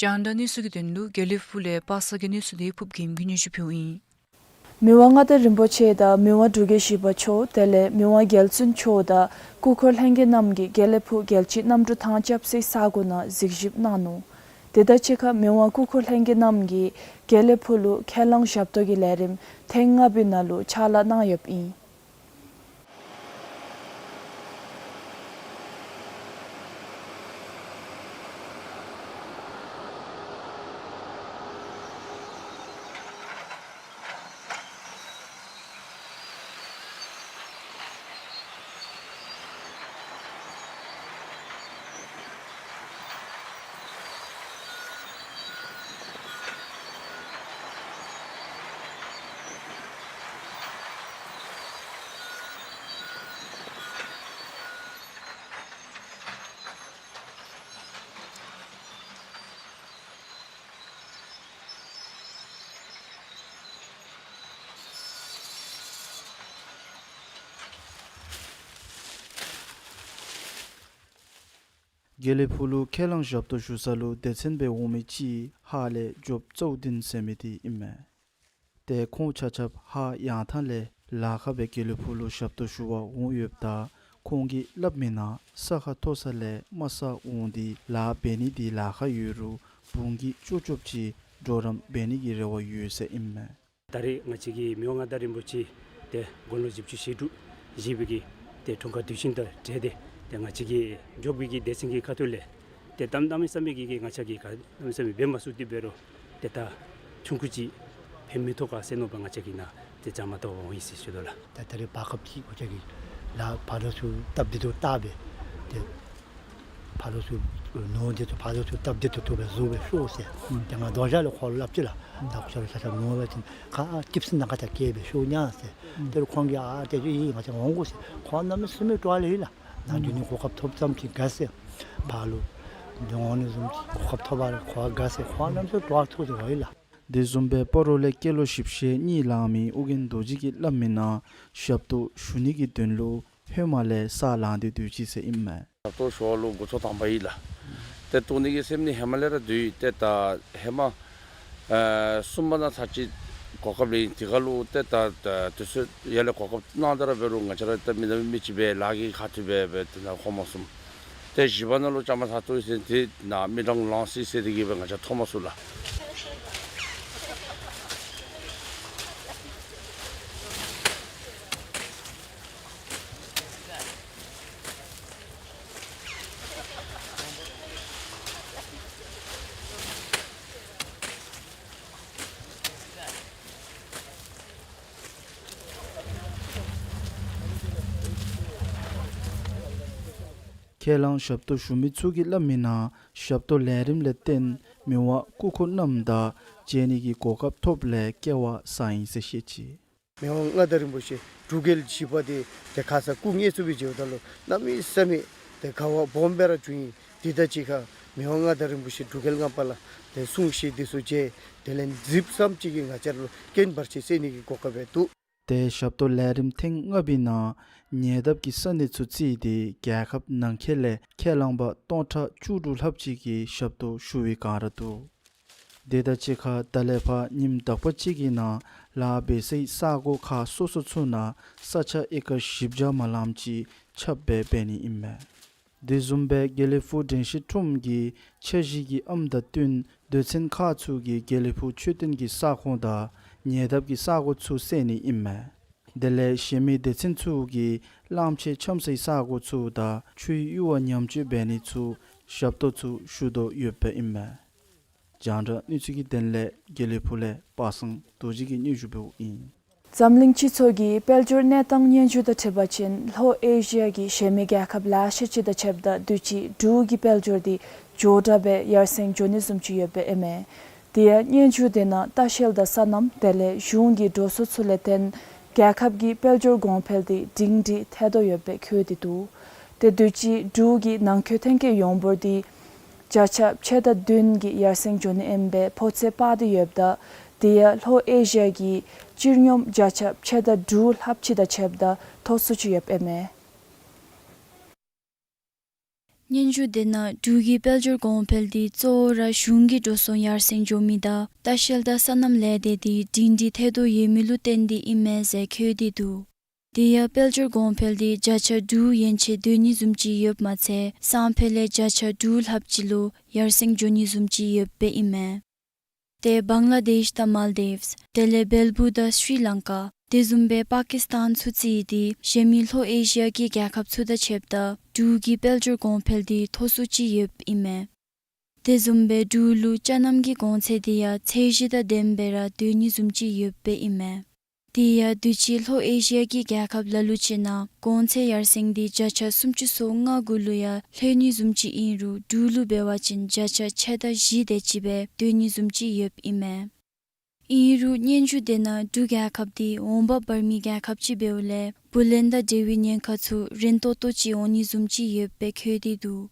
རྒྱང་བསྒྲགས་གནས་ཚུལ་གྱི་དོན་ལུ་དགེ་ལེགས་ཕུག་ལས་པ་སངས་གི་གནས་ཚུལ་འདི་ཕུབ་རྒྱལམོ་གིས་སྙན་ཞུ་ཕུལཝ་ཨིན། མི་དབང་མངའ་བདག་རིན་པོ་ཆེ་དང་མི་དབང་འབྲུག་རྒྱལ་བཞི་པ་མཆོག་དེ་ལས་མི་དབང་རྒྱལ་བཙུན་མཆོག་དང་སྐུ་འཁོར་ལྷན་རྒྱས་རྣམས་ཀྱིས་དགེ་ལེགས་ཕུག་རྒྱལ་སྤྱིའི་གནམ་གྲུ་ཐང་རྐྱབ་སའི་ས་གོ་ནང་གཟིགས་ཞིབ་གནང་ནུག། དེ་དང་གཅིག་ཁར་མི་དབང་སྐུ་འཁོར་ལྷན་རྒྱས་རྣམས་ཀྱིས་དགེ་ལེགས་ཕུག་ལུ་ཁས་བླངས་ཞབས་ཏོག་གི་ལས་རིམ་ཐེངས་ལྔ་པའི་ནང་ལུ་ཕྱག་ལཱ་གནང་ཡོདཔ་ཨིན། དགེ་ལེགས་ཕུག་ལུ་ཁས་བླངས་ཞབས་ཏོག་ཞུ་ས་ལུ་སྡེ་ཚན་སྦེ་འོང་མི་ཅིག་ཧཱ་ལས་ཇོབ་ཙའུ་ཏིན་ཟེར་མི་འདི་ཨིན་མས། ཏེ་ཁོང་ཆ་ཁྱབ་ཧཱ་ཡར་ཐང་ལས་ལ་ཁ་སྦེ་དགེ་ལེགས་ཕུག་ལུ་ཞབས་ཏོག་ཞུ་བར་འོང་ཡོདཔ་ད་ཁོང་གིས་སླབ་མི་ནང་ས་ཁ་མཐོ་ས་ལས་དམའ་ས་འོང་སྟེ་ལཱ་འབད་ནི་འདི་ལཱ་ཁག་ཡོད་རུང་བུང་གི་ཅོབ་ཅོབ་ཅིག་གྲོགས་རམ་འབད་ནི་གི་རེ་བ་ཡོད་ཟེར་ཨིན་མས། ད་རེས་ང་བཅས་ཀྱི་མི་དབང་མངའ་བདག་རིན་པོ་ཆེ་ཏེ་དགུང་ལོ་བཞི་བཅུ་ཞེ་དྲུག་བཞེས་པའི་གི་ཏེ་འཁྲུངས་སྐར་དུས་ཆེན་དང་འབྲེལ་ཏེ་ཏེ་ང་བཅས་ཀྱི་འབྲུག་པའི་གི་སྡེ་ཚན་གྱི་ཁ་ཐུག་ལས་ཏེ་གཏམ་གནམ་མེད་ས་མེད་ཀྱི་གི་ང་བཅས་ཀྱིས་ག་གནམ་མེད་ས་མེད་འབད་མ་ཚུགས་ཏེ་འབད་རུང་ཏེ་ད་ཆུང་ཀུ་ཅིག་ཕན་མི་ཐོགས་ག་ཟེར་མནོ་བ་ང་བཅས་ཀྱིས་ནཱ་ཏེ་བཅའ་མར་གཏོགས་འོང་ཡི་ཟེར་ཞུ་དོ་ལགས། ད་ད་རེས་བར་སྐབས་ཅིག་ང་བཅས་ཀྱིས་ལཱ་ཕར་ཚུར་སྟབས་བདེ་ཏོག་ཏོ་སྦེ་ཏེ་ཕར་ཚུར་ནོར་འདི་ཚུ་ཕར་ཚུར་སྟབས་བདེ་ཏོག་ཏོ་སྦེ་བཟོ་སྦེ་ཤོག་ཟེར། ཨུམ། ཏེ་ང་རྡོག་རྩ་ལས་ཁོ་ལུ་སླབ་ཅི་ལགས། ཨུམ། ད་ཁོ་ལུ་ཆ་ཆ་ནོར་སྦེ་ཅིན་ཁ་ཅིག་སི་ནང་ཁ་ཐ་སྐྱེལ་སྦེ་ཤོག་ཉ་ཟེར། ཨུམ། ཏེ་རུང་ཁོང་གིས་ཨ་ཏེ་ཅིག་ཨིན་ང་བཅས་འོང་དགོ་ཟེར། ཁོང་གནམ་མེད་ས་མེད་སྤྲོ་བ་ལེ་ཤ་ལགས། ནཱ་འགྱོ་ནི་གོ་སྐབས་ཐོབ་ཙམ་ཅིག་དགའ་ཟེར། ཕར་ལུ་འོང་ནི་བཟུམ་ཅིག་གོ་སྐབས་ཐོབ་པ་ལུ་ཁོ་དགའ་ཟེར། ཁོང་གནམ་མེད་ས་མེད་སྤྲོ་བ་ཐོགས་ཏེ་འོང་ཡི་ལགས། དེ་བཟུམ་སྦེ་སྤ་རོ་ལས་སྐྱེས་ལོ་བཞི་བཅུ་ཞེ་གཉིས་ལང་མི་ཨོ་རྒྱན་རྡོ་རྗེ་གིས་སླབ་མི་ནང་ཞབས་ཏོག་ཞུ་ནི་གི་དོན་ལུ་ཧེ་མ་ལས་ས་ལང་སྟེ་སྡོད་ཅི་ཟེར་ཨིན་མས། ཞབས་ཏོག་ཞུ་བ་ལུ་འགོ་ཐོག་དང་པ་ཨིན་ལགས། ཏེ་བཏོན་ནི་གི་སེམས་ནི་ཧེ་མ་ལས་ར་འདུག། ཏེ་ད་ཧེ་མ་ཨེ་གསུམ་པ་ནང་ཚར་གཅིག་གོ་སྐབས་ལེན་དེ་ཁར་ལུ་ཏེ་ད་ད་དུས་ཚོད་ཡར་ལས་གོ་སྐབས་གནང་སྟེ་ར་འབད་རུང་ང་བཅས་ར་ཏེ་མི་ནག་མི་གཅིག་སྦེ་ལཱ་གི་ཁ་ཐུག་སྦེ་སྦེ་ཏེ་ནཱ་འཁོར་མ་ཚུགས། ཏེ་བཞི་པ་ནང་ལུ་བཅའ་མར་ཚར་བཏོན་ཡི་ཟེར་ཏེ་ནཱ་མི་གྲངས་ལངས་སི་ཟེར་ཏེ་གིས་སྦེ་ང་བཅས་འཐོན་མ་ཚུགས་ལགས། ཁས་བླངས་ཞབས་ཏོག་ཞུ་མི་ཚུ་གིས་སླབ་མི་ནང་ཞབས་ཏོག་ལས་རིམ་ལས་བརྟེན་མི་དབང་སྐུ་འཁོར་རྣམས་དང་མཇལ་ནི་གི་གོ་སྐབས་ཐོབ་ལས་སྐལ་བ་བཟང་ཡི་ཟེར་བཤད་ཅི། མི་དབང་མངའ་བདག་རིན་པོ་ཆེ་འབྲུག་རྒྱལ་བཞི་པ་དེ་ཏེ་ཁ་ཙ་སྐུ་ངལ་གསོ་སྦེ་མཇལཝ་ད་ལུ་གནམ་མེད་ས་མེད་ཏེ་དགའ་བ་སྦོམ་སྦེ་ར་བྱུང་ཡི། དེ་དང་གཅིག་ཁར་མི་དབང་མངའ་བདག་རིན་པོ་ཆེ་འབྲུག་རྒྱལ་ལྔ་པ་ལགས་ཏེ་གསུང་བཤད་འདི་ཚུ་མཇལ། དེ་ལས་གཟིགསཔ་ཙམ་ཅིག་གིས་ང་བཅས་ལུ་རྐྱེན་བར་ཆད་སེལ་ནི་གི་གོ་སྐབས་སྦེ་འདུག། ཏེ་ཞབས་ཏོག་ལས་རིམ་ཐེངས་ལྔ་པའི་ནང་ཉེ་འདབས་ཀྱི་ས་གནས་ཚུ་བརྩིས་ཏེ་རྒྱལ་ཁབ་ནང་འཁོད་ལས་ཁས་བླངས་པ་སྟོང་ཕྲག་བཅུ་དྲུག་ལྷགཔ་ཅིག་གིས་ཞབས་ཏོག་ཞུ་བའི་བསྒང་ར་འདུག། དེ་དང་གཅིག་ཁར་ད་ལས་ཕར་ཉིནམ་དག་པ་ཅིག་གི་ནང་ལཱ་འབད་སའི་ས་གོ་ཁག་སོ་སོ་ཚུ་ནང་ས་ཆ་ཨེ་ཀར་བཞི་བརྒྱ་མ་ལངམ་ཅིག་ཁྱབ་སྦེ་འབད་ནི་ཨིན་མས། དེ་བཟུམ་སྦེ་དགེ་ལེགས་ཕུག་དྲན་ཤེས་ཁྲོམ་གྱི་འཆར་གཞི་གི་ཨམ་དང་བསྟུན་སྡེ་ཚན་ཁག་ཚུ་གིས་དགེ་ལེགས་ཕུག་མཆོད་རྟེན་གྱི་ས་ཁོངས་དང་ཉེ་འདབས་ཀྱི་ས་གོ་ཚུ་བསལ་ནི་ཨིན་མས། དེ་ལས་གཞན་མི་སྡེ་ཚན་ཚུ་གིས་གླངམོ་ཆེ་འཁྱམ་སའི་ས་གོ་ཚུ་དང་ཆུའི་གཡུར་བ་ཉམས་བཅོས་འབད་ནི་ཚུ་ཞབས་ཏོག་ཚུ་ཞུ་དོ་ཡོདཔ་ཨིན་མས། རྒྱང་བསྒྲགས་གནས་ཚུལ་གྱི་དོན་ལས་དགེ་ལེགས་ཕུག་ལས་པ་སངས་རྡོ་རྗེ་གིས་སྙན་ཞུ་འབདཝ་ཨིན། འཛམ་གླིང་སྤྱི་ཚོགས་ཀྱི་དཔལ་འབྱོར་གནས་སྟངས་སྙན་ཞུ་དང་འཁྲིལ་བ་ཅིན་ལྷོ་ཨེ་ཤི་ཡ་གི་གཞན་མི་རྒྱལ་ཁབ་ལེ་ཤ་ཅིག་དང་ཕྱདཔ་ད་དུས་ཅི་འབྲུག་གི་དཔལ་འབྱོར་འདི་མགྱོགས་དྲགས་སྦེ་ཡར་སེང་འགྱོ་ནི་བཟུམ་ཅིག་ཡོདཔ་ཨིན་མས། དེ་ཡང་སྙན་ཞུ་དེ་ནང་ལྟ་བཤལ་དང་སོ་ནམ་དེ་ལས་གཞུང་གི་འགྲོ་སོང་ཚུ་ལས་བརྟེན་རྒྱལ་ཁབ་ཀྱི་དཔལ་འབྱོར་གོང་འཕེལ་འདི་སྒྲིང་སྒྲི་ཐལ་དོ་ཡོདཔ་སྦེ་འཁོད་དེ་འདུག། ཏེ་དུས་ཅི་འབྲུག་གི་ནང་འཁོད་ཐོན་སྐྱེད་ཡོངས་འབོར་འདི་བརྒྱ་ཆ་ཕྱེད་དང་བདུན་གྱི་ཡར་སེང་འགྱོ་ནི་ཨིན་པའི་ཕོ་ཚོད་དཔག་སྟེ་ཡོདཔ་ད་དེ་ཡང་ལྷོ་ཨེ་ཤི་ཡ་གི་སྤྱིར་སྙོམས་བརྒྱ་ཆ་ཕྱེད་དང་དྲུག་ལྷགཔ་ཅིག་དང་ཕྱདཔ་ད་མཐོ་སུ་ཅིག་ཡོདཔ་ཨིན་མས། སྙན་ཞུ་དེ་ནང་འབྲུག་གི་དཔལ་འབྱོར་གོང་འཕེལ་འདི་གཙོ་བོ་ར་གཞུང་གི་འགྲོ་སོང་ཡར་སེང་འགྱོ་མི་དང་ལྟ་བཤལ་དང་སོ་ནམ་ལས་སྡེ་འདི་སྒྲིང་སྒྲི་ཐལ་དོ་ཡོད་མི་ལུ་བརྟེན་ཏེ་ཨིན་མས་ཟེར་འཁོད་དེ་འདུག། དེ་ཡང་དཔལ་འབྱོར་གོང་འཕེལ་འདི་བརྒྱ་ཆ་དྲུག་ཡན་ཆད་སྡོད་ནི་བཟུམ་ཅིག་ཡོདཔ་མ་ཚད་སང་ཕོད་ལས་བརྒྱ་ཆ་དྲུག་ལྷགཔ་ཅིག་ལུ་ཡར་སེང་འགྱོ་ནི་བཟུམ་ཅིག་ཡོདཔ་ཨིན་མས། ཏེ་བང་ལ་དེཤ་དང་མཱལ་དིབས་དེ་ལས་བལ་པོ་དང་ཤྲི་ལང་ཀ་དེ་བཟུམ་སྦེ་པ་ཀིས་ཏཱན་ཚུ་བརྩིས་ཏེ་གཞན་མི་ལྷོ་ཨེ་ཤི་ཡ་གི་རྒྱལ་ཁབ་ཚུ་དང་ཕྱདཔ་ད་འབྲུག་གི་དཔལ་འབྱོར་གོང་འཕེལ་འདི་མཐོ་སུ་ཅིག་ཡོདཔ་ཨིན་མས། དེ་བཟུམ་སྦེ་འབྲུག་ལུ་ཅ་ནམ་གྱི་གོང་ཚད་དེ་ཡང་ཚད་གཞི་དང་ལྡནམ་སྦེ་ར་སྡོད་ནི་བཟུམ་ཅིག་ཡོདཔ་ཨིན་མས། དེ་ཡང་དུས་ཅི་ལྷོ་ཨེ་ཤི་ཡ་གི་རྒྱལ་ཁབ་ལ་ལུ་ཅིག་ནང་གོང་ཚད་ཡར་སེང་འདི་བརྒྱ་ཆ་སུམ་ཅུ་སོ་ལྔ་གུ་ལུ་ཡང་ལྷོད་ནི་བཟུམ་ཅིག་ཨིན་རུང་འབྲུག་ལུ་འབད་བ་ཅིན་བརྒྱ་ཆ་ཕྱེད་དང་བཞི་དེ་ཅིག་སྦེ་སྡོད་ནི་བཟུམ་ཅིག་ཡོདཔ་ཨིན་མས། ཨིན་རུང་སྙན་ཞུ་དེ་ནང་འབྲུག་རྒྱལ་ཁབ་འདི་འོང་འབབ་འབར་མི་རྒྱལ་ཁབ་ཅིག་འབདཝ་ལས་བུ་ལོན་དང་འབྲེལ་བའི་ཉེན་ཁ་ཚུ་རན་ཏོག་ཏོ་ཅིག་འོང་ནི་བཟུམ་ཅིག་ཡོདཔ་སྦེ་འཁོད་དེ་འདུག།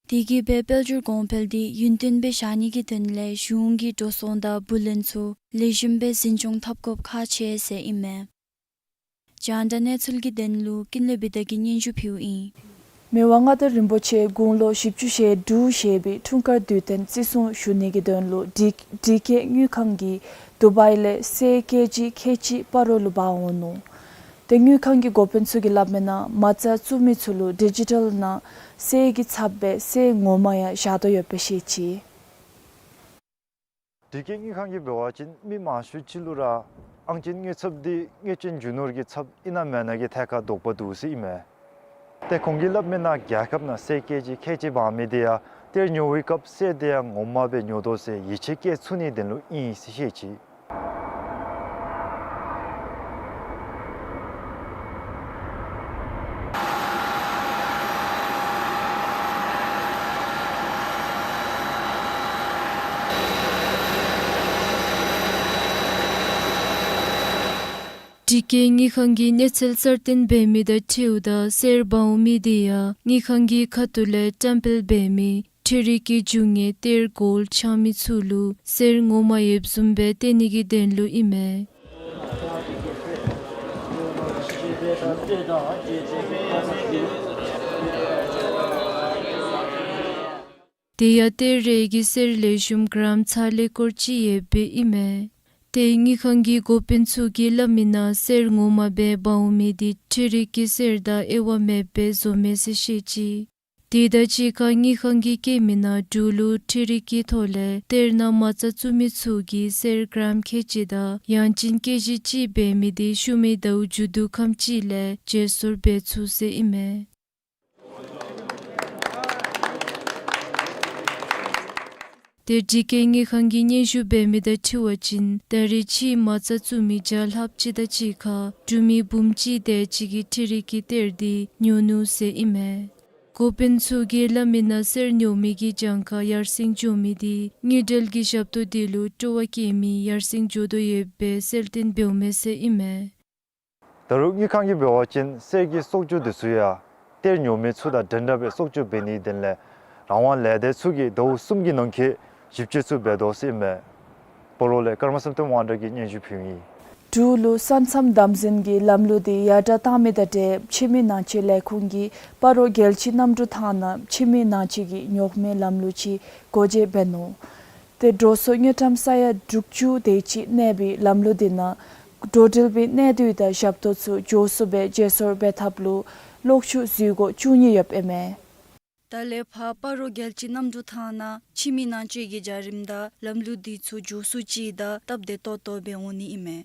དེ་གིས་སྦེ་དཔལ་འབྱོར་གོང་འཕེལ་འདི་ཡུན་བརྟན་སྦེ་བཞག་ནི་གི་དོན་ལས་གཞུང་གི་འགྲོ་སོང་དང་བུ་ལོན་ཚུ་ལེགས་ཤོམ་སྦེ་འཛིན་སྐྱོང་འཐབ་དགོཔ་ཁག་ཆེ་ཟེར་ཨིན་མས། རྒྱང་བསྒྲགས་གནས་ཚུལ་གྱི་དོན་ལུ་ཀུན་ལེགས་བི་དྷ་གིས་སྙན་ཞུ་ཕུལཝ་ཨིན། མི་དབང་མངའ་བདག་རིན་པོ་ཆེ་དགུང་ལོ་བཞི་བཅུ་ཞེ་དྲུག་བཞེས་པའི་འཁྲུངས་སྐར་དུས་སྟོན་བརྩི་སྲུང་ཞུ་ནི་གི་དོན་ལུ་ཌི་ཌི་ཀེ་དངུལ་ཁང་གིས་དུ་བའི་ལས་གསེར་ཀེ་ཇི་ཁལ་གཅིག་སྤ་རོ་ལུ་འབག་འོང་ནུག། ཏེ་དངུལ་ཁང་གི་འགོ་དཔོན་ཚུ་གིས་སླབ་མིའི་ནང་མ་རྩ་བཙུགས་མི་ཚུ་ལུ་ཌི་ཇི་ཊལ་ནང་གསེར་གྱི་ཚབ་སྦེ་གསེར་ངོ་མ་ཡང་བཞག་དོ་ཡོདཔ་སྦེ་བཤད་ཅི། ཌི་ཀེ་དངུལ་ཁང་གིས་འབད་བ་ཅིན་མི་མང་ཤོས་ཅིག་ལུ་ར་ཨང་ཅན་དངུལ་ཚབ་འདི་དངུལ་ཅན་རྒྱུ་ནོར་གྱི་ཚབ་ཨིན་ན་མེན་ན་གི་ཐད་ཁར་དོགས་པ་འདུག་ཟེར་ཨིན་མས། ཏེ་ཁོང་གིས་སླབ་མིའི་ནང་རྒྱལ་ཁབ་ནང་གསེར་ཀེ་ཇི་ཁལ་གཅིག་འབག་མི་འདི་ཡང་གཏེར་ཉོ་བའི་སྐབས་གསེར་འདི་ཡང་ངོ་མ་སྦེ་ཉོ་དོ་ཟེར་ཡིད་ཆེས་བསྐྱེད་ཚུགས་ནིའི་དོན་ལུ་ཨིན་ཟེར་བཤད་ཅི། ཌི་ཀེ་དངུལ་ཁང་གིས་གནས་ཚུལ་གསར་བཏོན་འབད་མི་དང་འཁྲིལཝ་ད་གསེར་འབག་འོང་མི་འདི་ཡང་དངུལ་ཁང་གི་ཁ་ཐུག་ལས་བཀྲམ་སྤེལ་འབད་མི་འཕྲུལ་རིག་གི་འབྱུང་གནས་གཏེར་གོལཌ་འཆང་མི་ཚུ་ལུ་གསེར་ངོ་མ་ཡོདཔ་བཟུམ་སྦེ་སྟོན་ནི་གི་དོན་ལུ་ཨིན་མས། དེ་ཡང་གཏེར་རེ་གི་གསེར་ལེགས་ཤོམ་གྲམ་ཚར་ལས་སྐོར་ཅིག་ཡོདཔ་སྦེ་ཨིན་མས། ཏེ་དངུལ་ཁང་གི་འགོ་དཔོན་ཚུ་གིས་སླབ་མིའི་ནང་གསེར་ངོ་མ་སྦེ་འབག་འོང་མི་འདི་འཕྲུལ་རིག་གི་གསེར་དང་དབྱེ་བ་མེདཔ་སྦེ་བཟོ་མས་ཟེར་བཤད་ཅི། དེ་དང་གཅིག་ཁར་དངུལ་ཁང་གིས་བཀོད་མིའི་ནང་འབྲུག་ལུ་འཕྲུལ་རིག་གི་ཐོག་ལས་གཏེར་ནང་མ་རྩ་བཙུགས་མི་ཚུ་གིས་གསེར་གྲམ་ཁལ་གཅིག་དང་ཡང་ཅིན་ཀེ་ཇི་གཅིག་འབད་མི་འདི་ཤུལ་མའི་ཟླཝ་མཇུག་བསྡུ་ཁམས་ཅིག་ལས་བརྗེ་སོར་འབད་ཚུགས་ཟེར་ཨིན་མས། ཏེ་ཌི་ཀེ་དངུལ་ཁང་གིས་སྙན་ཞུ་འབད་མི་དང་འཁྲིལ་བ་ཅིན་ད་རེས་ཕྱིའི་མ་རྩ་བཙུགས་མི་བརྒྱ་ལྷགཔ་ཅིག་དང་གཅིག་ཁར་འབྲུག་མི་འབུམ་གཅིག་དེ་ཅིག་གིས་འཕྲུལ་རིག་གི་གཏེར་འདི་ཉོ་ནུག་ཟེར་ཨིན་མས། འགོ་དཔོན་ཚུ་གིས་སླབ་མིའི་ནང་གསེར་ཉོ་མི་གི་གྱངས་ཁ་ཡར་སེང་འགྱོ་མི་འདི་དངུལ་འབྲེལ་གྱི་ཞབས་ཏོག་འདི་ལུ་སྤྲོ་བ་བསྐྱེད་མི་ཡར་སེང་འགྱོ་དོ་ཡོདཔ་སྦེ་གསལ་སྟོན་འབདཝ་མས་ཟེར་ཨིན་མས། ད་རུང་དངུལ་ཁང་གིས་འབད་བ་ཅིན་གསེར་གྱི་གསོག་འཇོག་འདི་ཚུ་ཡང་གཏེར་ཉོ་མི་ཚུ་དང་འདྲན་འདྲ་སྦེ་གསོག་འཇོག་འབད་ནིའི་དོན་ལས་རང་དབང་ལས་སྡེ་ཚུ་གིས་ཟླཝ་གསུམ་གྱི་ནང་འཁོད་ཞིབ་དཔྱད་ཚུ་འབད་དོ་ཟེར་ཨིན་མས། སྤ་རོ་ལས་ཀརྨ་བསམ་གཏན་དབང་གྲགས་ཀྱིས་སྙན་ཞུ་ཕུལཝ་ཨིན། འབྲུག་ལུ་ས་མཚམས་དམ་འཛིན་གྱི་ལམ་ལུགས་འདི་ཡར་དྲག་བཏང་མི་དང་འབྲེལ་ཕྱི་མི་ནང་ཆས་ལས་ཁུངས་ཀྱིས་སྤ་རོ་རྒྱལ་སྤྱི་གནམ་གྲུ་ཐང་ནང་ཕྱི་མི་ནང་ཆས་ཀྱི་ཉོག་མེད་ལམ་ལུགས་ཅིག་སྒོ་འབྱེད་འབད་ནུག། ཏེ་འགྲོ་སོང་དངུལ་ཀྲམ་ས་ཡ་དྲུག་ཅུ་དེ་ཅིག་གནས་པའི་ལམ་ལུགས་འདི་ནང་འགྲོ་འགྲུལ་པའི་གནས་སྡུད་དང་ཞབས་ཏོག་ཚུ་མགྱོགས་སུ་སྦེ་བརྗེ་སོར་འབད་ཐབས་ལུ་གློག་ཤུགས་འཛུལ་སྒོ་བཅུག་ནི་ཡོདཔ་ཨིན་མས། ད་ལས་ཕར་སྤ་རོ་རྒྱལ་སྤྱི་གནམ་གྲུ་ཐང་ནང་ཕྱི་མི་ནང་ཆས་ཀྱི་བྱ་རིམ་དང་ལམ་ལུགས་འདི་ཚུ་མགྱོགས་སུ་ཅིག་དང་སྟབས་བདེ་ཏོག་ཏོ་སྦེ་འོང་ནི་ཨིན་མས།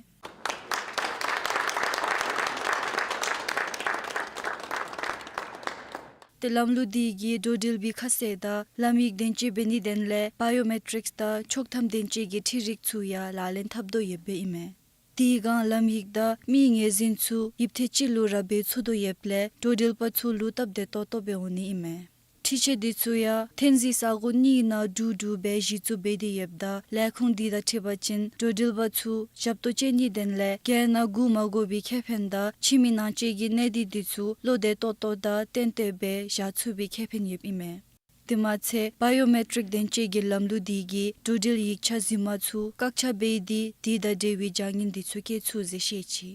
ཏེ་ལམ་ལུགས་འདི་གིས་འགྲོ་འགྲུལ་པའི་ཁ་གསལ་དང་ལམ་ཡིག་བདེན་དཔྱད་འབད་ནིའི་དོན་ལས་བའི་ཡོ་མེ་ཊིཀསི་དང་ཆོག་ཐམ་བདེན་དཔྱད་ཀྱི་འཕྲུལ་རིག་ཚུ་ཡང་ལག་ལེན་འཐབ་དོ་ཡོདཔ་ཨིན་མས། དེ་སྒང་ལམ་ཡིག་དང་མིའི་ངོས་འཛིན་ཚུ་ཡིབ་ཐེངས་གཅིག་ལུ་ར་འབད་ཚུགས་དོ་ཡོདཔ་ལས་འགྲོ་འགྲུལ་པ་ཚུ་ལུ་སྟབས་བདེ་ཏོག་ཏོ་སྦེ་འོང་ནི་ཨིན་མས། འཕྲུལ་ཆས་འདི་ཚུ་ཡང་ཐོན་རྫས་ས་གོ་གཉིས་ནང་འདྲུད་འདྲུད་སྦེ་གཞི་བཙུགས་འབད་དེ་ཡོདཔ་ད་ལས་ཁུངས་འདི་དང་འཁྲིལ་བ་ཅིན་འགྲོ་འགྲུལ་པ་ཚུ་ཞབས་ཏོག་སྤྱོད་ནིའི་དོན་ལས་རྒྱལ་ནང་བསྒུག་མ་དགོ་པའི་ཁེ་ཕན་དང་ཕྱི་མི་ནང་ཆས་ཀྱི་གནས་སྡུད་འདི་ཚུ་བློ་བདེ་ཏོག་ཏོ་དང་ཏན་ཏན་སྦེ་བཞག་ཚུགས་པའི་ཁེ་ཕན་ཡོདཔ་ཨིན་མས། དེ་མ་ཚད་བའི་ཡོ་མེ་ཊིཀ་བདེན་དཔྱད་ཀྱི་ལམ་ལུགས་འདི་གིས་འགྲོ་འགྲུལ་ཡིག་ཆ་རྫུན་མ་ཚུ་བཀག་ཆ་འབད་དེ་དེ་དང་འབྲེལ་བའི་བྱ་ངན་འདི་ཚུ་བཀག་ཚུགས་ཟེར་བཤད་ཅི།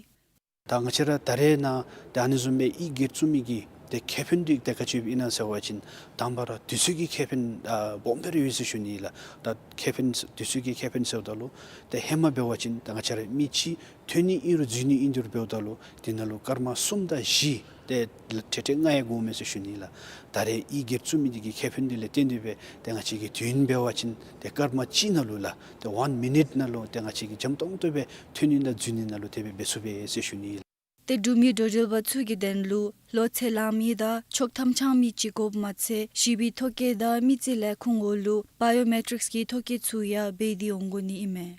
ད་ང་བཅས་ར་ད་རེས་ནཱ་ཏེ་ཨ་ནི་བཟུམ་སྦེ་གཡུས་སྒེར་བཙུགས་མི་གི་ཏེ་ཁེ་ཕན་འདི་ཏེ་ག་ཅི་ཨིན་ན་ཟེར་བ་ཅིན་དང་པ་ར་དུས་ཚོད་ཀྱི་ཁེ་ཕན་ཨ་སྦོམ་སྦེ་ར་ཡོད་ཟེར་ཞུ་ནི་ལགས། ད་ཁེ་ཕན་དུས་ཚོད་ཀྱི་ཁེ་ཕན་ཟེརཝ་ད་ལུ་ཏེ་ཧེ་མ་འབད་བ་ཅིན་ད་ང་བཅས་ར་མི་གཅིག་ཐོན་ནི་ཨིན་རུང་འཛུལ་ནི་ཨིན་རུང་འབདཝ་ད་ལུ་དེ་ནང་ལུ་སྐར་མ་གསུམ་དང་བཞི་ཏེ་ཏེ་ཏེ་ལྔ་ཡང་འགོརཝ་མས་ཟེར་ཞུ་ནི་ལགས། ད་རེས་གཡུས་སྒེར་བཙུགས་མི་འདི་གི་ཁེ་ཕན་འདི་ལས་བརྟེན་ཏེ་སྦེ་ཏེ་ང་བཅས་ཀྱི་དུས་ཡུན་འབད་བ་ཅིན་ཏེ་སྐར་མ་གཅིག་ནང་ལུ་ལགས་ཏེ་ཝན་མི་ནིཊ་ནང་ལུ་ཏེ་ང་བཅས་ཀྱིས་འཇམ་ཏོང་ཏོ་སྦེ་ཐོན་ནི་དང་འཛུལ་ནི་ནང་ལུ་དེ་སྦེ་འབད་ཚུགས་པས་ཟེར་ཞུ་ནི་ལགས། ཏེ་འབྲུག་མི་འགྲོ་འགྲུལ་པ་ཚུ་གི་དོན་ལུ་ལོ་ཚད་ལང་མི་དང་ཆོག་ཐམ་འཆང་མི་ཅིག་དགོཔ་མ་ཚད་ཞི་བའི་ཐོ་བཀོད་དང་མི་རྩིས་ལས་ཁུངས་འོག་ལུ་བའི་ཡོ་མེ་ཊིཀསི་ཀྱི་ཐོ་བཀོད་ཚུ་ཡང་འབད་དེ་འོང་དགོ་ནི་ཨིན་མས།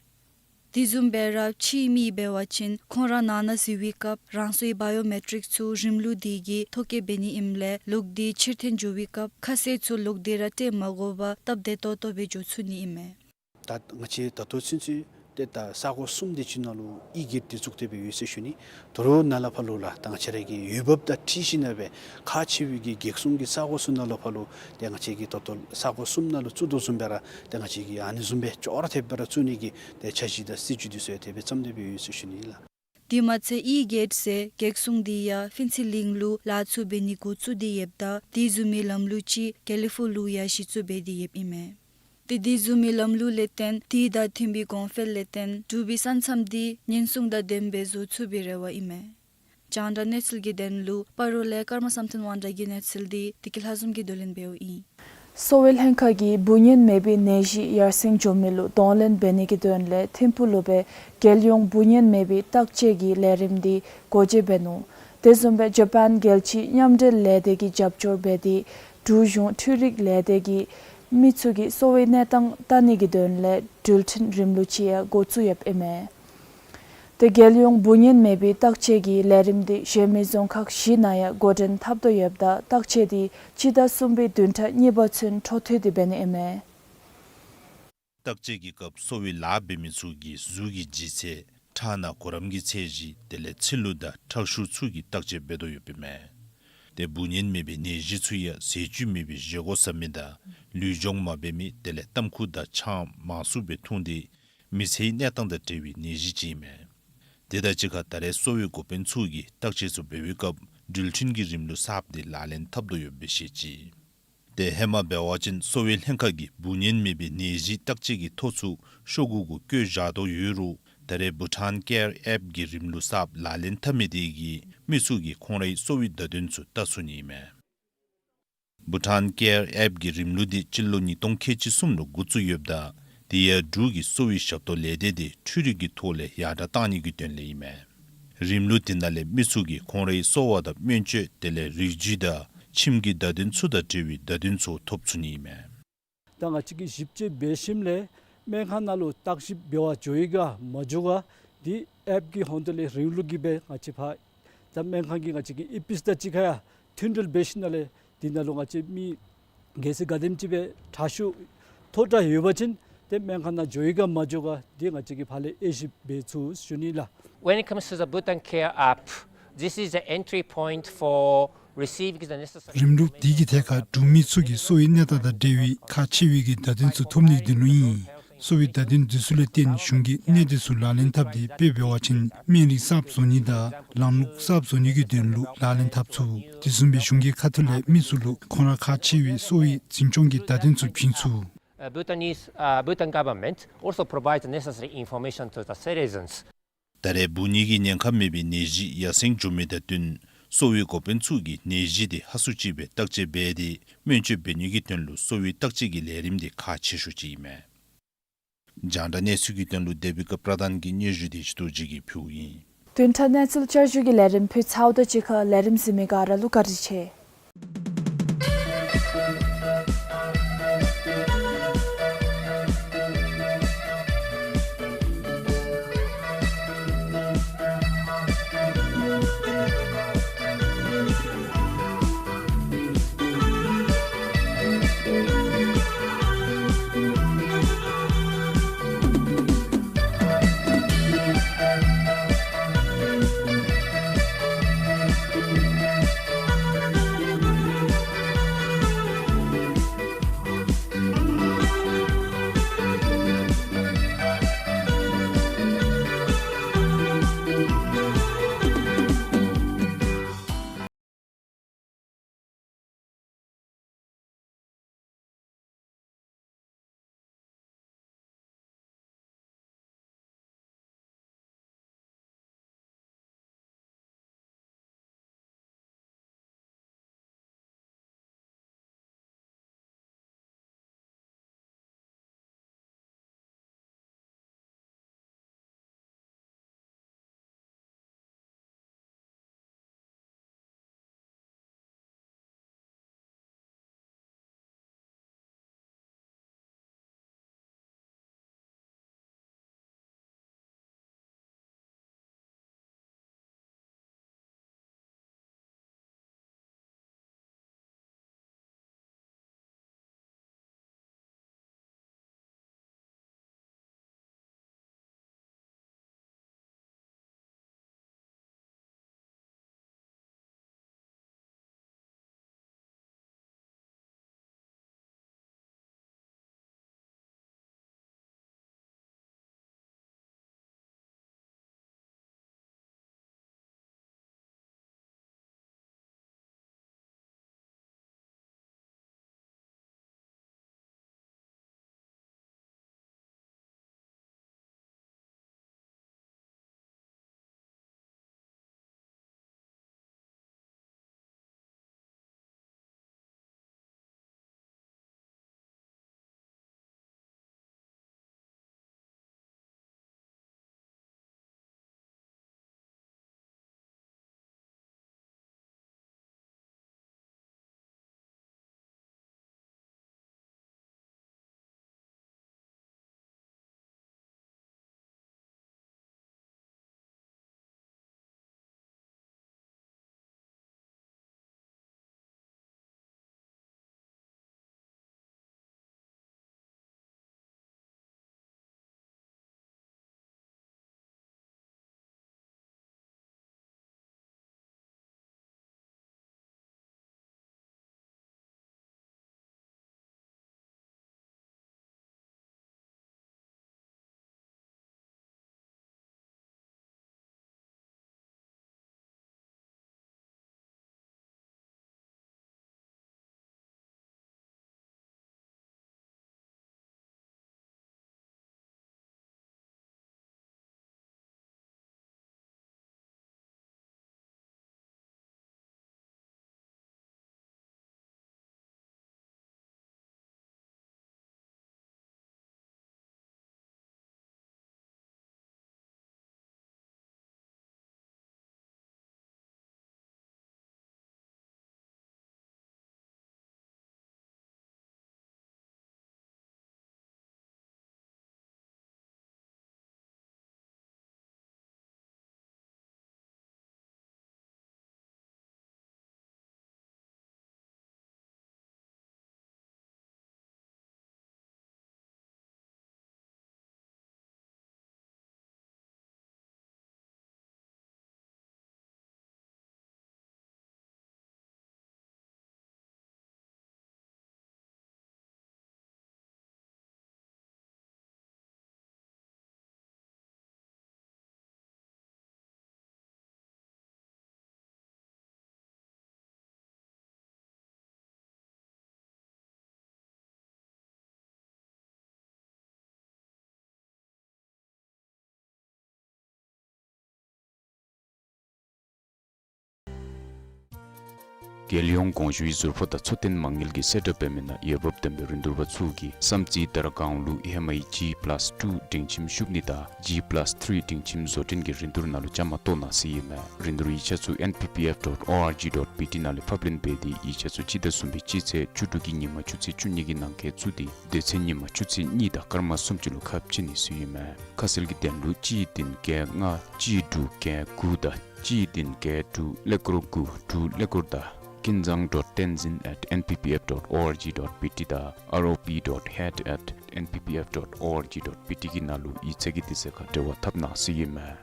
དེ་བཟུམ་སྦེ་ར་ཕྱིའི་མི་འབད་བ་ཅིན་ཁོང་ར་ནང་ན་འཛུལ་བའི་སྐབས་རང་སོའི་བའི་ཡོ་མེ་ཊིཀསི་ཚུ་རིམ་ལུགས་འདི་གིས་ཐོ་བཀོད་འབད་ནི་ཨིནམ་ལས་ལོག་སྟེ་ཕྱིར་འཐེན་འགྱོ་བའི་སྐབས་ཁ་གསལ་ཚུ་ལོག་སྟེ་ར་སྤྲོད་མ་དགོ་པར་སྟབས་བདེ་ཏོག་ཏོ་སྦེ་འགྱོ་ཚུགས་ནི་ཨིན་མས། ད་ང་བཅས་ད་ལྟོ་ཚུན་ཚོད་ཏེ་ད་ས་གོ་གསུམ་དེ་ཅིག་ནང་ལུ་གཡུས་སྒེར་འདི་བཙུགས་ཏེ་སྦེ་ཡོད་ཟེར་ཞུ་ནི། ད་རུང་ནཱ་ལས་ཕར་ལུ་ལགས་ད་ང་བཅས་ར་གི་འོས་འབབ་དང་འཁྲིལ་ཞིནམ་ལས་སྦེ་ཁག་ཆེ་བའི་གི་གེགས་སྲུང་གི་ས་གོ་ཚུ་ནང་ལས་ཕར་ལུ་ཏེ་ང་བཅས་ཀྱིས་ད་ལྟོ་ས་གོ་གསུམ་ནང་ལུ་བཙུགས་དོ་བཟུམ་སྦེ་ར་ཏེ་ང་བཅས་ཀྱིས་ཨ་ནི་བཟུམ་སྦེ་ཅོག་ར་འཐདཔ་སྦེ་ར་བཙུགས་ནི་གི་ཏེ་འཆར་གཞི་དང་སྲིད་བྱུས་འདི་ཚུ་ཡང་དེ་སྦེ་བརྩམས་ཏེ་སྦེ་ཡོད་ཟེར་ཞུ་ནི་ལགས། དེ་མ་ཚད་ཨི་གེཊ་ཟེར་གེགས་སྲུང་འདི་ཡང་ཕུན་ཚོགས་གླིང་ལུ་ལཱ་ཚུ་འབད་ནི་འགོ་བཙུགས་ཏེ་ཡོདཔ་ད་དེ་བཟུམ་མའི་ལམ་ལུགས་ཅིག་དགེ་ལེགས་ཕུག་ལུ་ཡང་གཞི་བཙུགས་འབད་དེ་ཡོདཔ་ཨིན་མས། ཏེ་དེ་བཟུམ་མའི་ལམ་ལུགས་ལས་བརྟེན་དེ་དང་མཐུན་པའི་གོང་འཕེལ་ལས་བརྟེན་འབྲུག་པའི་ས་མཚམས་འདི་ཉེན་སྲུང་དང་ལྡནམ་སྦེ་བཟོ་ཚུགས་པའི་རེ་བ་ཨིན་མས། རྒྱང་བསྒྲགས་གནས་ཚུལ་གྱི་དོན་ལུ་སྤ་རོ་ལས་ཀརྨ་བསམ་གཏན་དབང་གྲགས་ཀྱི་གནས་ཚུལ་འདི་བདེ་སྐྱིད་ལྷ་འཛོམས་ཀྱིས་བསྡུ་ལེན་འབདཝ་ཨིན། གསོ་བའི་ལྷན་ཁག་གིས་འབུ་གཉན་མེད་པའི་ནད་གཞི་ཡར་སེང་འགྱོ་མི་ལུ་གདོང་ལེན་འབད་ནི་གི་དོན་ལས་ཐིམ་ཕུག་ལུ་སྦེ་རྒྱལ་ཡོངས་འབུ་གཉན་མེད་པའི་བརྟག་དཔྱད་ཀྱི་ལས་རིམ་འདི་སྒོ་འབྱེད་འབད་ནུག། དེ་བཟུམ་སྦེ་ཇ་པཱན་རྒྱལ་སྤྱིའི་མཉམ་འབྲེལ་ལས་སྡེ་གིས་རྒྱབ་སྐྱོར་འབད་དེ་འབྲུག་གཞུང་འཕྲུལ་རིག་ལས་སྡེ་གིས་མི་ཚུ་གི་གསོ་བའི་གནས་སྟངས་བལྟ་ནི་གི་དོན་ལས་འགྲུལ་འཕྲིན་རིམ་ལུགས་ཅིག་ཡང་འགོ་བཙུགས་ཡོདཔ་ཨིན་མས། ཏེ་རྒྱལ་ཡོངས་འབུ་གཉན་མེད་པའི་བརྟག་དཔྱད་ཀྱི་ལས་རིམ་འདི་གཞན་མི་རྫོང་ཁག་བཞི་ནང་ཡང་འགོ་འདྲེན་འཐབ་དོ་ཡོདཔ་ད་བརྟག་དཔྱད་འདི་སྤྱི་ཟླ་གསུམ་པའི་བདུན་ཕྲག་གཉིས་པ་ཚུན་འཕྲོ་མཐུད་དེ་འབད་ནི་ཨིན་མས། བརྟག་དཔྱད་ཀྱི་སྐབས་གསོ་བའི་ལཱ་འབད་མི་ཚུ་གི་གཟུགས་ཀྱི་ལྗིད་ཚད་ཁྲག་ནང་གོ་རིམ་གྱི་ཚད་གཞི་དེ་ལས་ཚིལ་ལུ་དང་ཁྲག་ཤུགས་ཚུ་གི་བརྟག་དཔྱད་འབད་དོ་ཡོདཔ་ཨིན་མས། ཏེ་འབུ་གཉན་མེད་པའི་ནད་གཞི་ཚུ་ཡང་ཟས་བཅུད་མེད་པའི་བཞེས་སྒོ་བཟའ་མི་དང་ལུས་སྦྱོང་མ་འབད་མི་དེ་ལས་ཏམ་ཁུ་དང་ཆང་མང་སུ་སྦེ་འཐུང་སྟེ་མི་ཚེའི་གནས་སྟངས་དང་འབྲེལ་བའི་ནད་གཞི་ཅིག་ཨིན་མས། དེ་དང་གཅིག་ཁར་ད་རེས་གསོ་བའི་འགོ་དཔོན་ཚུ་གིས་བརྟག་དཔྱད་ཚུ་འབད་བའི་སྐབས་འགྲུལ་འཕྲིན་གྱི་རིམ་ལུགས་གསརཔ་འདི་ལག་ལེན་འཐབ་དོ་ཡོདཔ་སྦེ་བཤད་ཅི། ཏེ་ཧེ་མ་འབད་བ་ཅིན་གསོ་བའི་ལྷན་ཁག་གིས་འབུ་གཉན་མེད་པའི་ནད་གཞི་བརྟག་དཔྱད་ཀྱི་ཐོ་ཚུ་ཤོག་གུ་གུ་བཀོད་བཞག་དོ་ཡོད་རུང་ད་རེས་བྷུ་ཊཱན་ཀེར་ཨེཔ་ཀྱི་རིམ་ལུགས་གསརཔ་ལག་ལེན་འཐབ་མི་དེ་གིས་མི་ཚུ་གིས་ཁོང་རའི་གསོ་བའི་བརྡ་དོན་ཚུ་བལྟ་ཚུགས་ནི་ཨིན་མས། བྷུ་ཊཱན་ཀེར་ཨེཔ་ཀྱི་རིམ་ལུགས་འདི་སྤྱི་ལོ་ཉིས་སྟོང་ཁལ་གཅིག་གསུམ་ལུ་འགོ་བཙུགས་ཡོདཔ་ད་དེ་ཡང་འབྲུག་གི་གསོ་བའི་ཞབས་ཏོག་ལས་སྡེ་དེ་འཕྲུལ་རིག་གི་ཐོག་ལས་ཡར་དྲགས་གཏང་ནི་གི་དོན་ལས་ཨིན་མས། རིམ་ལུགས་དེ་ནང་ལས་མི་ཚུ་གིས་ཁོང་རའི་གསོ་བ་དང་སྨན་བཅོས་དེ་ལས་རིགས་རྒྱུད་དང་ཁྱིམ་གྱི་བརྡ་དོན་ཚུ་དང་འབྲེལ་བའི་བརྡ་དོན་ཚུ་ཐོབ་ཚུགས་ནི་ཨིན་མས། ད་ང་བཅས་ཀྱིས་ཞིབ་དཔྱད་འབད་ཞིནམ་ལས་སྨན་ཁང་ནང་ལུ་བརྟག་ཞིབ་འབད་བར་འགྱོ་ཡི་ག་མ་འགྱོ་ག་འདི་ཨེཔ་ཀྱི་ཧོང་ཏོ་ལས་རིམ་ལུགས་ཀྱིས་སྦེ་ང་བཅས་ཕར་ད་སྨན་ཁང་གི་ང་བཅས་ཀྱི་ཨི་པིས་དང་གཅིག་ཁར་ཡང་མཐུན་འབྲེལ་འབད་ཞིནམ་ལས་འདི་ནང་ལུ་ང་བཅས་མི་གལ་སྲིད་ག་དེམ་ཅིག་སྦེ་ཁྲག་ཤུགས་མཐོ་དྲགས་ཡོད་པ་ཅིན་ཏེ་སྨན་ཁང་ནང་འགྱོ་ཡི་ག་མ་འགྱོ་ག་འདི་ང་བཅས་ཀྱིས་ཕར་ལས་དབྱེ་ཞིབ་འབད་ཚུགས་ཞུ་ནི་ལགས། When it comes to the Bhutan Care app, this is the entry point for receiving the necessary རིམ་ལུགས་འདི་གི་ཐད་ཁར་འབྲུག་མི་ཚུ་གི་གསོ་བའི་གནས་སྟངས་དང་འབྲེལ་བའི་ཁག་ཆེ་བའི་གི་བརྡ་དོན་ཚུ་ཐོབ་ནི་གི་དོན་ལུ་ཨིན། གསོ་བའི་བརྡ་དོན་འདི་ཚུ་ལས་བརྟེན་གཞུང་གིས་གནད་དོན་ཚུ་ལག་ལེན་འཐབ་སྟེ་དཔེ་འབད་བ་ཅིན་སྨན་རིགས་གསརཔ་བཟོ་ནི་དང་ལམ་ལུགས་གསརཔ་བཟོ་ནི་གི་དོན་ལུ་ལག་ལེན་འཐབ་ཚུགས། དེ་བཟུམ་སྦེ་གཞུང་གི་ཁ་ཐུག་ལས་མི་ཚུ་ལུ་ཁོང་ར་ཁག་ཆེ་བའི་གསོ་བའི་འཛིན་སྐྱོང་གི་བརྡ་དོན་ཚུ་བྱིན་ཚུགས། Uh, Bhutanese, uh, Bhutan government also provides necessary information to the citizens. ད་རེས་འབུ་གཉན་གྱི་ཉེན་ཁ་མེད་པའི་ནད་གཞི་ཡར་སེང་འགྱོ་མི་དང་བསྟུན་གསོ་བའི་འགོ་དཔོན་ཚུ་གིས་ནད་གཞི་དེ་ཧ་སུ་ཅིག་སྦེ་བརྟག་དཔྱད་འབད་དེ་སྨན་བཅོས་འབད་ནི་གི་དོན་ལུ་གསོ་བའི་བརྟག་དཔྱད་ཀྱི་ལས་རིམ་དེ་ཁག་ཆེ་ཤོས་ཅིག་ཨིན་མས། རྒྱང་བསྒྲགས་གནས་ཚུལ་གྱི་དོན་ལུ་དེ་བི་ཀ་པྲ་དཱན་གྱི་སྙན་ཞུ་དེ་ཞུ་དོ་ཇི་གིས་ཕུལཝ་ཨིན། བདུན་ཕྲག་གནས་ཚུལ་བསྐྱར་ཞུ་གི་ལས་རིམ་ཕུལ་ཚརཝ་དང་གཅིག་ཁར་ལས་རིམ་གཟིགས་མི་ག་ར་ལུ་བཀའ་དྲིན་ཆེ། རྒྱལ་ཡོངས་གོང་ཞུའི་ཟུར་ཕོགས་དང་འཚོ་རྟེན་མ་དངུལ་གྱིས་གསལ་བསྒྲགས་འབད་མི་ནང་འོས་འབབ་ལྡན་པའི་རིན་བསྡུར་པ་ཚུ་གིས་བསམ་རྩེ་དར་སྒང་ལུ་ཨེམ་ཨའི་ཇི་པ་ལཱསི་ཊུ་སྒྲིང་ཁྱིམ་ཤོག་ནི་དང་ཇི་པ་ལཱསི་ཐི་རི་སྒྲིང་ཁྱིམ་བཟོ་སྐྲུན་གྱི་རིན་བསྡུར་ནང་ལུ་བཅའ་མར་གཏོགས་གནང་ཟེར་ཨིན་མས། རིན་བསྡུར་ཡིག་ཆ་ཚུ་ཨེན་པི་པི་ཨེཕ་ཌོཊ་ཨོ་ཨར་ཇི་ཌོཊ་བི་ཊི་ནང་ལས་ཕབ་ལེན་འབད་དེ་ཡིག་ཆ་ཚུ་སྤྱི་ཟླ་གསུམ་པའི་སྤྱི་ཚེས་བཅུ་དྲུག་གི་ཉིན་མ་ཆུ་ཚོད་བཅུ་གཉིས་ཀྱི་ནང་འཁོད་བཙུགས་ཏེ་དེ་ཚེ་ཉིན་མ་ཆུ་ཚོད་གཉིས་དང་སྐར་མ་སུམ་ཅུ་ལུ་ཁ་ཕྱེ་ནི་ཟེར་ཨིན་མས། ཁ་གསལ་གྱི་དོན་ལུ་གཅིག་བདུན་བརྒྱད་ལྔ་གཅིག་དྲུག་བརྒྱད་དགུ་དང་གཅིག་བདུན་བརྒྱད་དྲུག་ཀླད་ཀོར་དགུ་དྲུག་ཀླད་ཀོར་དང་ཀུན་བཟང་ཌོཊ་བསྟན་འཛིན་ཨེཊ་ཨེན་པི་པི་ཨེཕ་ཌོཊ་ཨོ་ཨར་ཇི་ཌོཊ་བི་ཊི་དང་ཨར་ཨོ་པི་ཌོཊ་ཧེཌ་ཨེཊ་ཨེན་པི་པི་ཨེཕ་ཌོཊ་ཨོ་ཨར་ཇི་ཌོཊ་བི་ཊི་གི་ནང་ལུ་ཡིག་ཚང་གི་དུས་ཚོད་ཁར་འབྲེལ་བ་འཐབ་གནང་ཟེར་ཨིན་མས།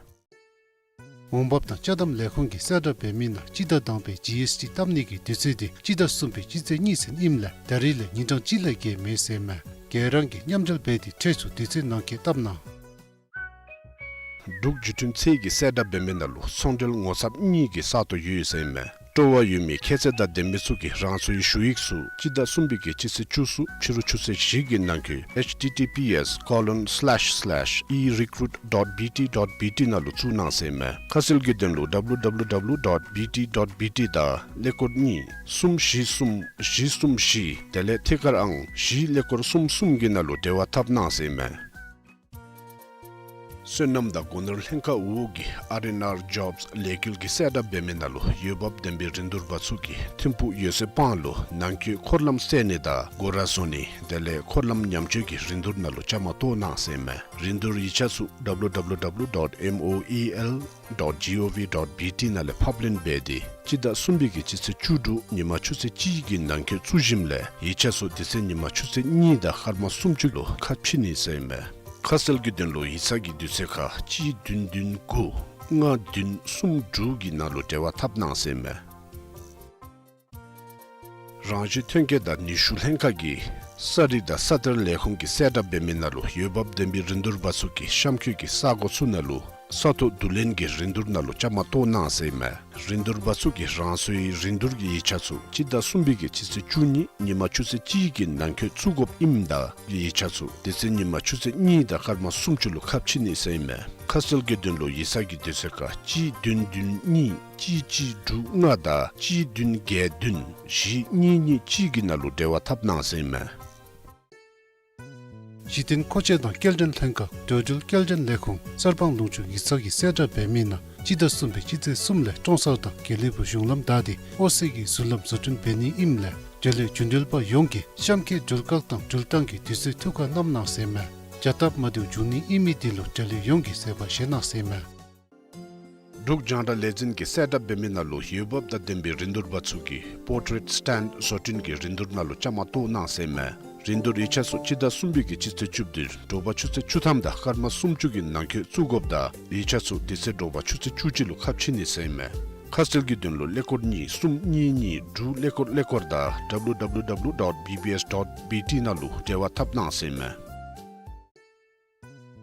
འོང་འབབ་དང་ཅ་དམ་ལས་ཁུངས་ཀྱིས་གསལ་བསྒྲགས་འབད་མི་ནང་སྤྱི་ཟླ་དང་པའི་ཇི་ཨེསི་ཊི་བཏབ་ནི་གི་དུས་ཚོད་དེ་སྤྱི་ཟླ་གསུམ་པའི་སྤྱི་ཚེས་གཉིས་ཚུན་ཨིནམ་ལས་ད་རིས་ལས་ཉིན་གྲངས་གཅིག་ལས་བརྒལ་མེད་ཟེར་ཨིན་མས། ག་ར་གིས་མཉམ་འབྲེལ་འབད་དེ་ཁྲལ་ཚུ་དུས་ཚོད་ནང་འཁོད་བཏབ་གནང་། འབྲུག་བརྒྱུད་འཕྲིན་ཚད་ཀྱིས་གསལ་བསྒྲགས་འབད་མི་ནང་ལུ་ཚོང་འབྲེལ་ངོ་ཚབ་གཉིས་ཀྱི་ས་སྟོང་ཡོད་ཟེར་ཨིན་མས། སྤྲོ་བ་ཡོད་མི་ཁྱད་ཚད་དང་ལྡན་མི་ཚུ་གིས་རང་སོའི་ཞུ་ཡིག་ཚུ་སྤྱི་ཟླ་གསུམ་པའི་གི་སྤྱི་ཚེས་བཅུ་གསུམ་ཕྱི་རུ་ཆུ་ཚོད་བཞི་གི་ནང་འཁོད་ཨེཆ་ཊི་ཊི་པི་ཨེསི་ཀོ་ལོན་སི་ལེཤ་སི་ལེཤ་ཨི་རི་ཀུ་རུཊ་ཌོཊ་བི་ཊི་ཌོཊ་བི་ཊི་ནང་ལུ་བཙུགས་གནང་ཟེར་ཨིན་མས། ཁ་གསལ་གྱི་དོན་ལུ་ཌབ་ལུ་ཌབ་ལུ་ཌབ་ལུ་ཌོཊ་བི་ཊི་ཌོཊ་བི་ཊི་དང་ཀླད་ཀོར་གཉིས་གསུམ་བཞི་གསུམ་བཞི་གསུམ་བཞི་དེ་ལས་ཐད་ཀར་ཨང་བཞི་ཀླད་ཀོར་གསུམ་གསུམ་གྱི་ནང་ལུ་འབྲེལ་བ་འཐབ་གནང་ཟེར་ཨིན་མས། སོ་ནམ་དང་སྒོ་ནོར་ལྷན་ཁག་འོག་གི་ཨར་ཨེན་ཨར་ཇོབས་ལས་འགུལ་གྱིས་གསལ་བསྒྲགས་འབད་མི་ནང་ལུ་འོས་འབབ་ལྡན་པའི་རིན་བསྡུར་པ་ཚུ་གིས་ཐིམ་ཕུག་འོད་ཟེར་སྤང་ལུ་ནང་འཁོད་འཁོར་ལམ་བསལ་ནི་དང་སྒོ་ར་བཟོ་ནི་དེ་ལས་འཁོར་ལམ་ཉམས་བཅོས་ཀྱི་རིན་བསྡུར་ནང་ལུ་བཅའ་མར་གཏོགས་གནང་ཟེར་ཨིན་མས། རིན་བསྡུར་ཡིག་ཆ་ཚུ་ཌབ་ལུ་ཌབ་ལུ་ཌབ་ལུ་ཌོཊ་ཨེམ་ཨོ་ཨི་ཨེལ་ཌོཊ་ཇི་ཨོ་ཝི་ཌོཊ་བི་ཊི་ནང་ལས་ཕབ་ལེན་འབད་དེ་སྤྱི་ཟླ་གསུམ་པའི་གི་སྤྱི་ཚེས་བཅུ་དྲུག་ཉིན་མ་ཆུ་ཚོད་གཅིག་གི་ནང་འཁོད་བཙུགས་ཞིནམ་ལས་ཡིག་ཆ་ཚུ་དེ་ཚེ་ཉིན་མ་ཆུ་ཚོད་གཉིས་དང་སྐར་མ་སུམ་ཅུ་ལུ་ཁ་ཕྱེ་ནི་ཟེར་ཨིན་མས། ཁ་གསལ་གྱི་དོན་ལུ་ཡིག་ཚང་གི་དུས་ཚོད་ཁར་གཅིག་བདུན་བདུན་དགུ་ལྔ་བདུན་གསུམ་དྲུག་གི་ནང་ལུ་འབྲེལ་བ་འཐབ་གནང་ཟེར་ཨིན་མས། རང་བཞིན་ཐོན་སྐྱེད་དང་ནུས་ཤུགས་ལྷན་ཁག་གིས་ས་རིག་དང་ས་གཏེར་ལས་ཁུངས་ཀྱིས་གསལ་བསྒྲགས་འབད་མི་ནང་ལུ་འོས་འབབ་ལྡན་པའི་རིན་བསྡུར་པ་ཚུ་གིས་གཤམ་འཁོད་ཀྱི་ས་གོ་ཚུ་ནང་ལུ་ས་ཐོག་བསྡུ་ལེན་གྱི་རིན་བསྡུར་ནང་ལུ་བཅའ་མར་གཏོགས་གནང་ཟེར་ཨིན་མས། རིན་བསྡུར་པ་ཚུ་གིས་རང་སོའི་རིན་བསྡུར་གྱི་ཡིག་ཆ་ཚུ་སྤྱི་ཟླ་གསུམ་པའི་གི་སྤྱི་ཚེས་བཅུ་གཉིས་ཉིན་མ་ཆུ་ཚོད་གཅིག་གི་ནང་འཁོད་བཙུགས་དགོཔ་ཨིནམ་ད་ཡིག་ཆ་ཚུ་དེ་ཚེ་ཉིན་མ་ཆུ་ཚོད་གཉིས་དང་སྐར་མ་སུམ་ཅུ་ལུ་ཁ་ཕྱེ་ནི་ཟེར་ཨིན་མས། ཁ་གསལ་གྱི་དོན་ལུ་ཡིག་ཚང་གི་དུས་ཚོད་ཁར་གཅིག་བདུན་བདུན་གཉིས་གཅིག་གཅིག་དྲུག་ལྔ་དང་གཅིག་བདུན་བརྒྱད་བདུན་བཞི་གཉིས་གཉིས་གཅིག་གི་ནང་ལུ་འབྲེལ་བ་འཐབ་གནང་ཟེར་ཨིན་མས། གཞི་རྟེན་མཁོ་ཆས་དང་སྐྱེལ་འདྲེན་ལྷན་ཁག་འགྲོ་འགྲུལ་སྐྱེལ་འདྲེན་ལས་ཁུངས་གསར་སྤང་ལུང་ཕྱོགས་ཡིག་ཚང་གིས་གསལ་བསྒྲགས་འབད་མི་ནང་སྤྱི་ཟླ་གསུམ་པའི་སྤྱི་ཚེས་གསུམ་ལས་ཀྲོང་གསར་དང་དགེ་ལེགས་ཕུག་གཞུང་ལམ་བདའ་སྟེ་ཨོ་སི་ཀྱི་ཟུར་ལམ་བཟོ་སྐྲུན་འབད་ནི་ཨིནམ་ལས་འབྲེལ་ཡོད་རྒྱུན་འགྲུལ་པ་ཡོངས་ཀྱིས་གཤམ་འཁོད་འགྲུལ་བཀག་དང་འགྲུལ་བཏང་གི་དུས་ཚོད་ཐུགས་ཁར་བསྣམ་གནང་ཟེར་ཨིན་མས། བྱ་སྟབས་མ་བདེཝ་འབྱུང་ནི་ཨིན་མི་དེ་ལུ་འབྲེལ་ཡོད་ཡོངས་ཀྱིས་བཟོད་པ་བཞེས་གནང་ཟེར་ཨིན་མས། འབྲུག་རྒྱང་བསྒྲགས་ལས་འཛིན་གྱིས་གསལ་བསྒྲགས་འབད་མི་ནང་ལུ་འོས་འབབ་དང་ལྡན་པའི་རིན་བསྡུར་པ་ཚུ་གིས་པོར་ཊེཊ་སི་ཊེནཌ་བཟོ་སྐྲུན་གྱི་རིན་བསྡུར་ནང་ལུ་བཅའ་མར་གཏོགས་གནང་ཟེར་ཨིན་མས། རིན་བསྡུར་ཡིག་ཆ་ཚུ་སྤྱི་ཟླ་གསུམ་པའི་གི་སྤྱི་ཚེས་བཅུ་བདུན་དྲོ་པ་ཆུ་ཚོད་བཅུ་ཐམ་དང་སྐར་མ་སུམ་ཅུ་གི་ནང་འཁོད་བཙུགས་དགོཔ་དང་ཡིག་ཆ་ཚུ་དེ་ཚེ་དྲོ་པ་ཆུ་ཚོད་བཅུ་གཅིག་ལུ་ཁ་ཕྱེ་ནི་ཟེར་ཨིན་མས། ཁ་གསལ་གྱི་དོན་ལུ་ཀླད་ཀོར་གཉིས་གསུམ་གཉིས་གཉིས་དྲུག་ཀླད་ཀོར་ཀླད་ཀོར་དང་ཌབ་ལུ་ཌབ་ལུ་ཌབ་ལུ་ཌོཊ་བི་བི་ཨེསི་ཌོཊ་བི་ཊི་ནང་ལུ་འབྲེལ་བ་འཐབ་གནང་ཟེར་ཨིན་མས།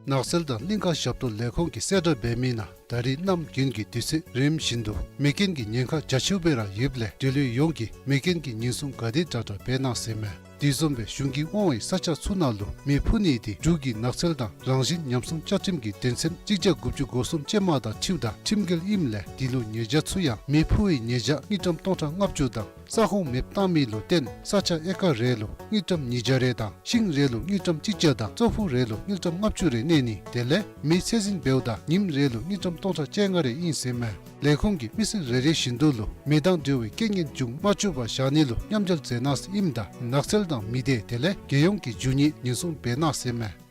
ནགས་ཚལ་དང་གླིང་ཁ་ཞབས་ཏོག་ལས་ཁུངས་ཀྱིས་གསལ་བསྒྲགས་འབད་མི་ནང་ད་རིས་གནམ་དགུན་གྱི་དུས་ཚོད་རིམ་བཞིན་དུ་མེ་རྐྱེན་གྱི་ཉེན་ཁ་རྒྱ་ཆེཝ་སྦེ་ར་ཡོདཔ་ལས་འབྲེལ་ཡོད་ཡོངས་ཀྱིས་མེ་རྐྱེན་གྱི་ཉེན་སྲུང་ག་དེ་དྲག་དྲག་འབད་གནང་ཟེར་ཨིན་མས། དེ་བཟུམ་སྦེ་གཞུང་གིས་དབང་བའི་ས་ཆ་ཚུ་ནང་ལུ་མེ་ཕུ་ནི་དེ་འབྲུག་གི་ནགས་ཚལ་དང་རང་བཞིན་ཉམས་སྲུང་བཅའ་ཁྲིམས་ཀྱི་དོན་ཚན་གཅིག་བརྒྱ་དགུ་བཅུ་གོ་གསུམ་ཅན་མ་དང་འཁྲིལཝ་ད་ཁྲིམས་འགལ་ཨིནམ་ལས་དེ་ལུ་ཉེས་བྱ་ཚུ་ཡང་མེ་ཕུ་བའི་ཉེས་བྱ་དངུལ་ཀྲམ་སྟོང་ཕྲག་ལྔ་བཅུ་དང་ས་ཁོངས་མེདཔ་བཏང་མི་ལུ་བརྟེན་ས་ཆ་ཨེ་ཀར་རེ་ལུ་དངུལ་ཀྲམ་ཉིས་བརྒྱ་རེ་དང་ཤིང་རེ་ལུ་དངུལ་ཀྲམ་གཅིག་བརྒྱ་དང་ཙོག་ཕུ་རེ་ལུ་དངུལ་ཀྲམ་ལྔ་བཅུ་རེ་གནས་ནི་དེ་ལས་མེ་ཚད་འཛིན་འབདཝ་ད་ཉིནམ་རེ་ལུ་དངུལ་ཀྲམ་སྟོང་ཕྲག་བཅོ་ལྔ་རེ་ཨིན་ཟེར་ཨིན་མས། ལས་ཁུངས་ཀྱིས་མི་སེར་རེ་རེ་བཞིན་དུ་ལུ་མེ་དང་འབྲེལ་བའི་རྐྱེན་ངན་འབྱུང་མ་བཅུག་པར་བཞག་ནི་ལུ་མཉམ་འབྲེལ་མཛད་གནང་ཟེར་ཨིནམ་ད་ནགས་ཚལ་དང་མི་སྡེ་དེ་ལས་རྒྱལ་ཡོངས་ཀྱི་རྒྱུ་དངོས་ཉེན་སྲུང་འབད་གནང་ཟེར་ཨིན་མས།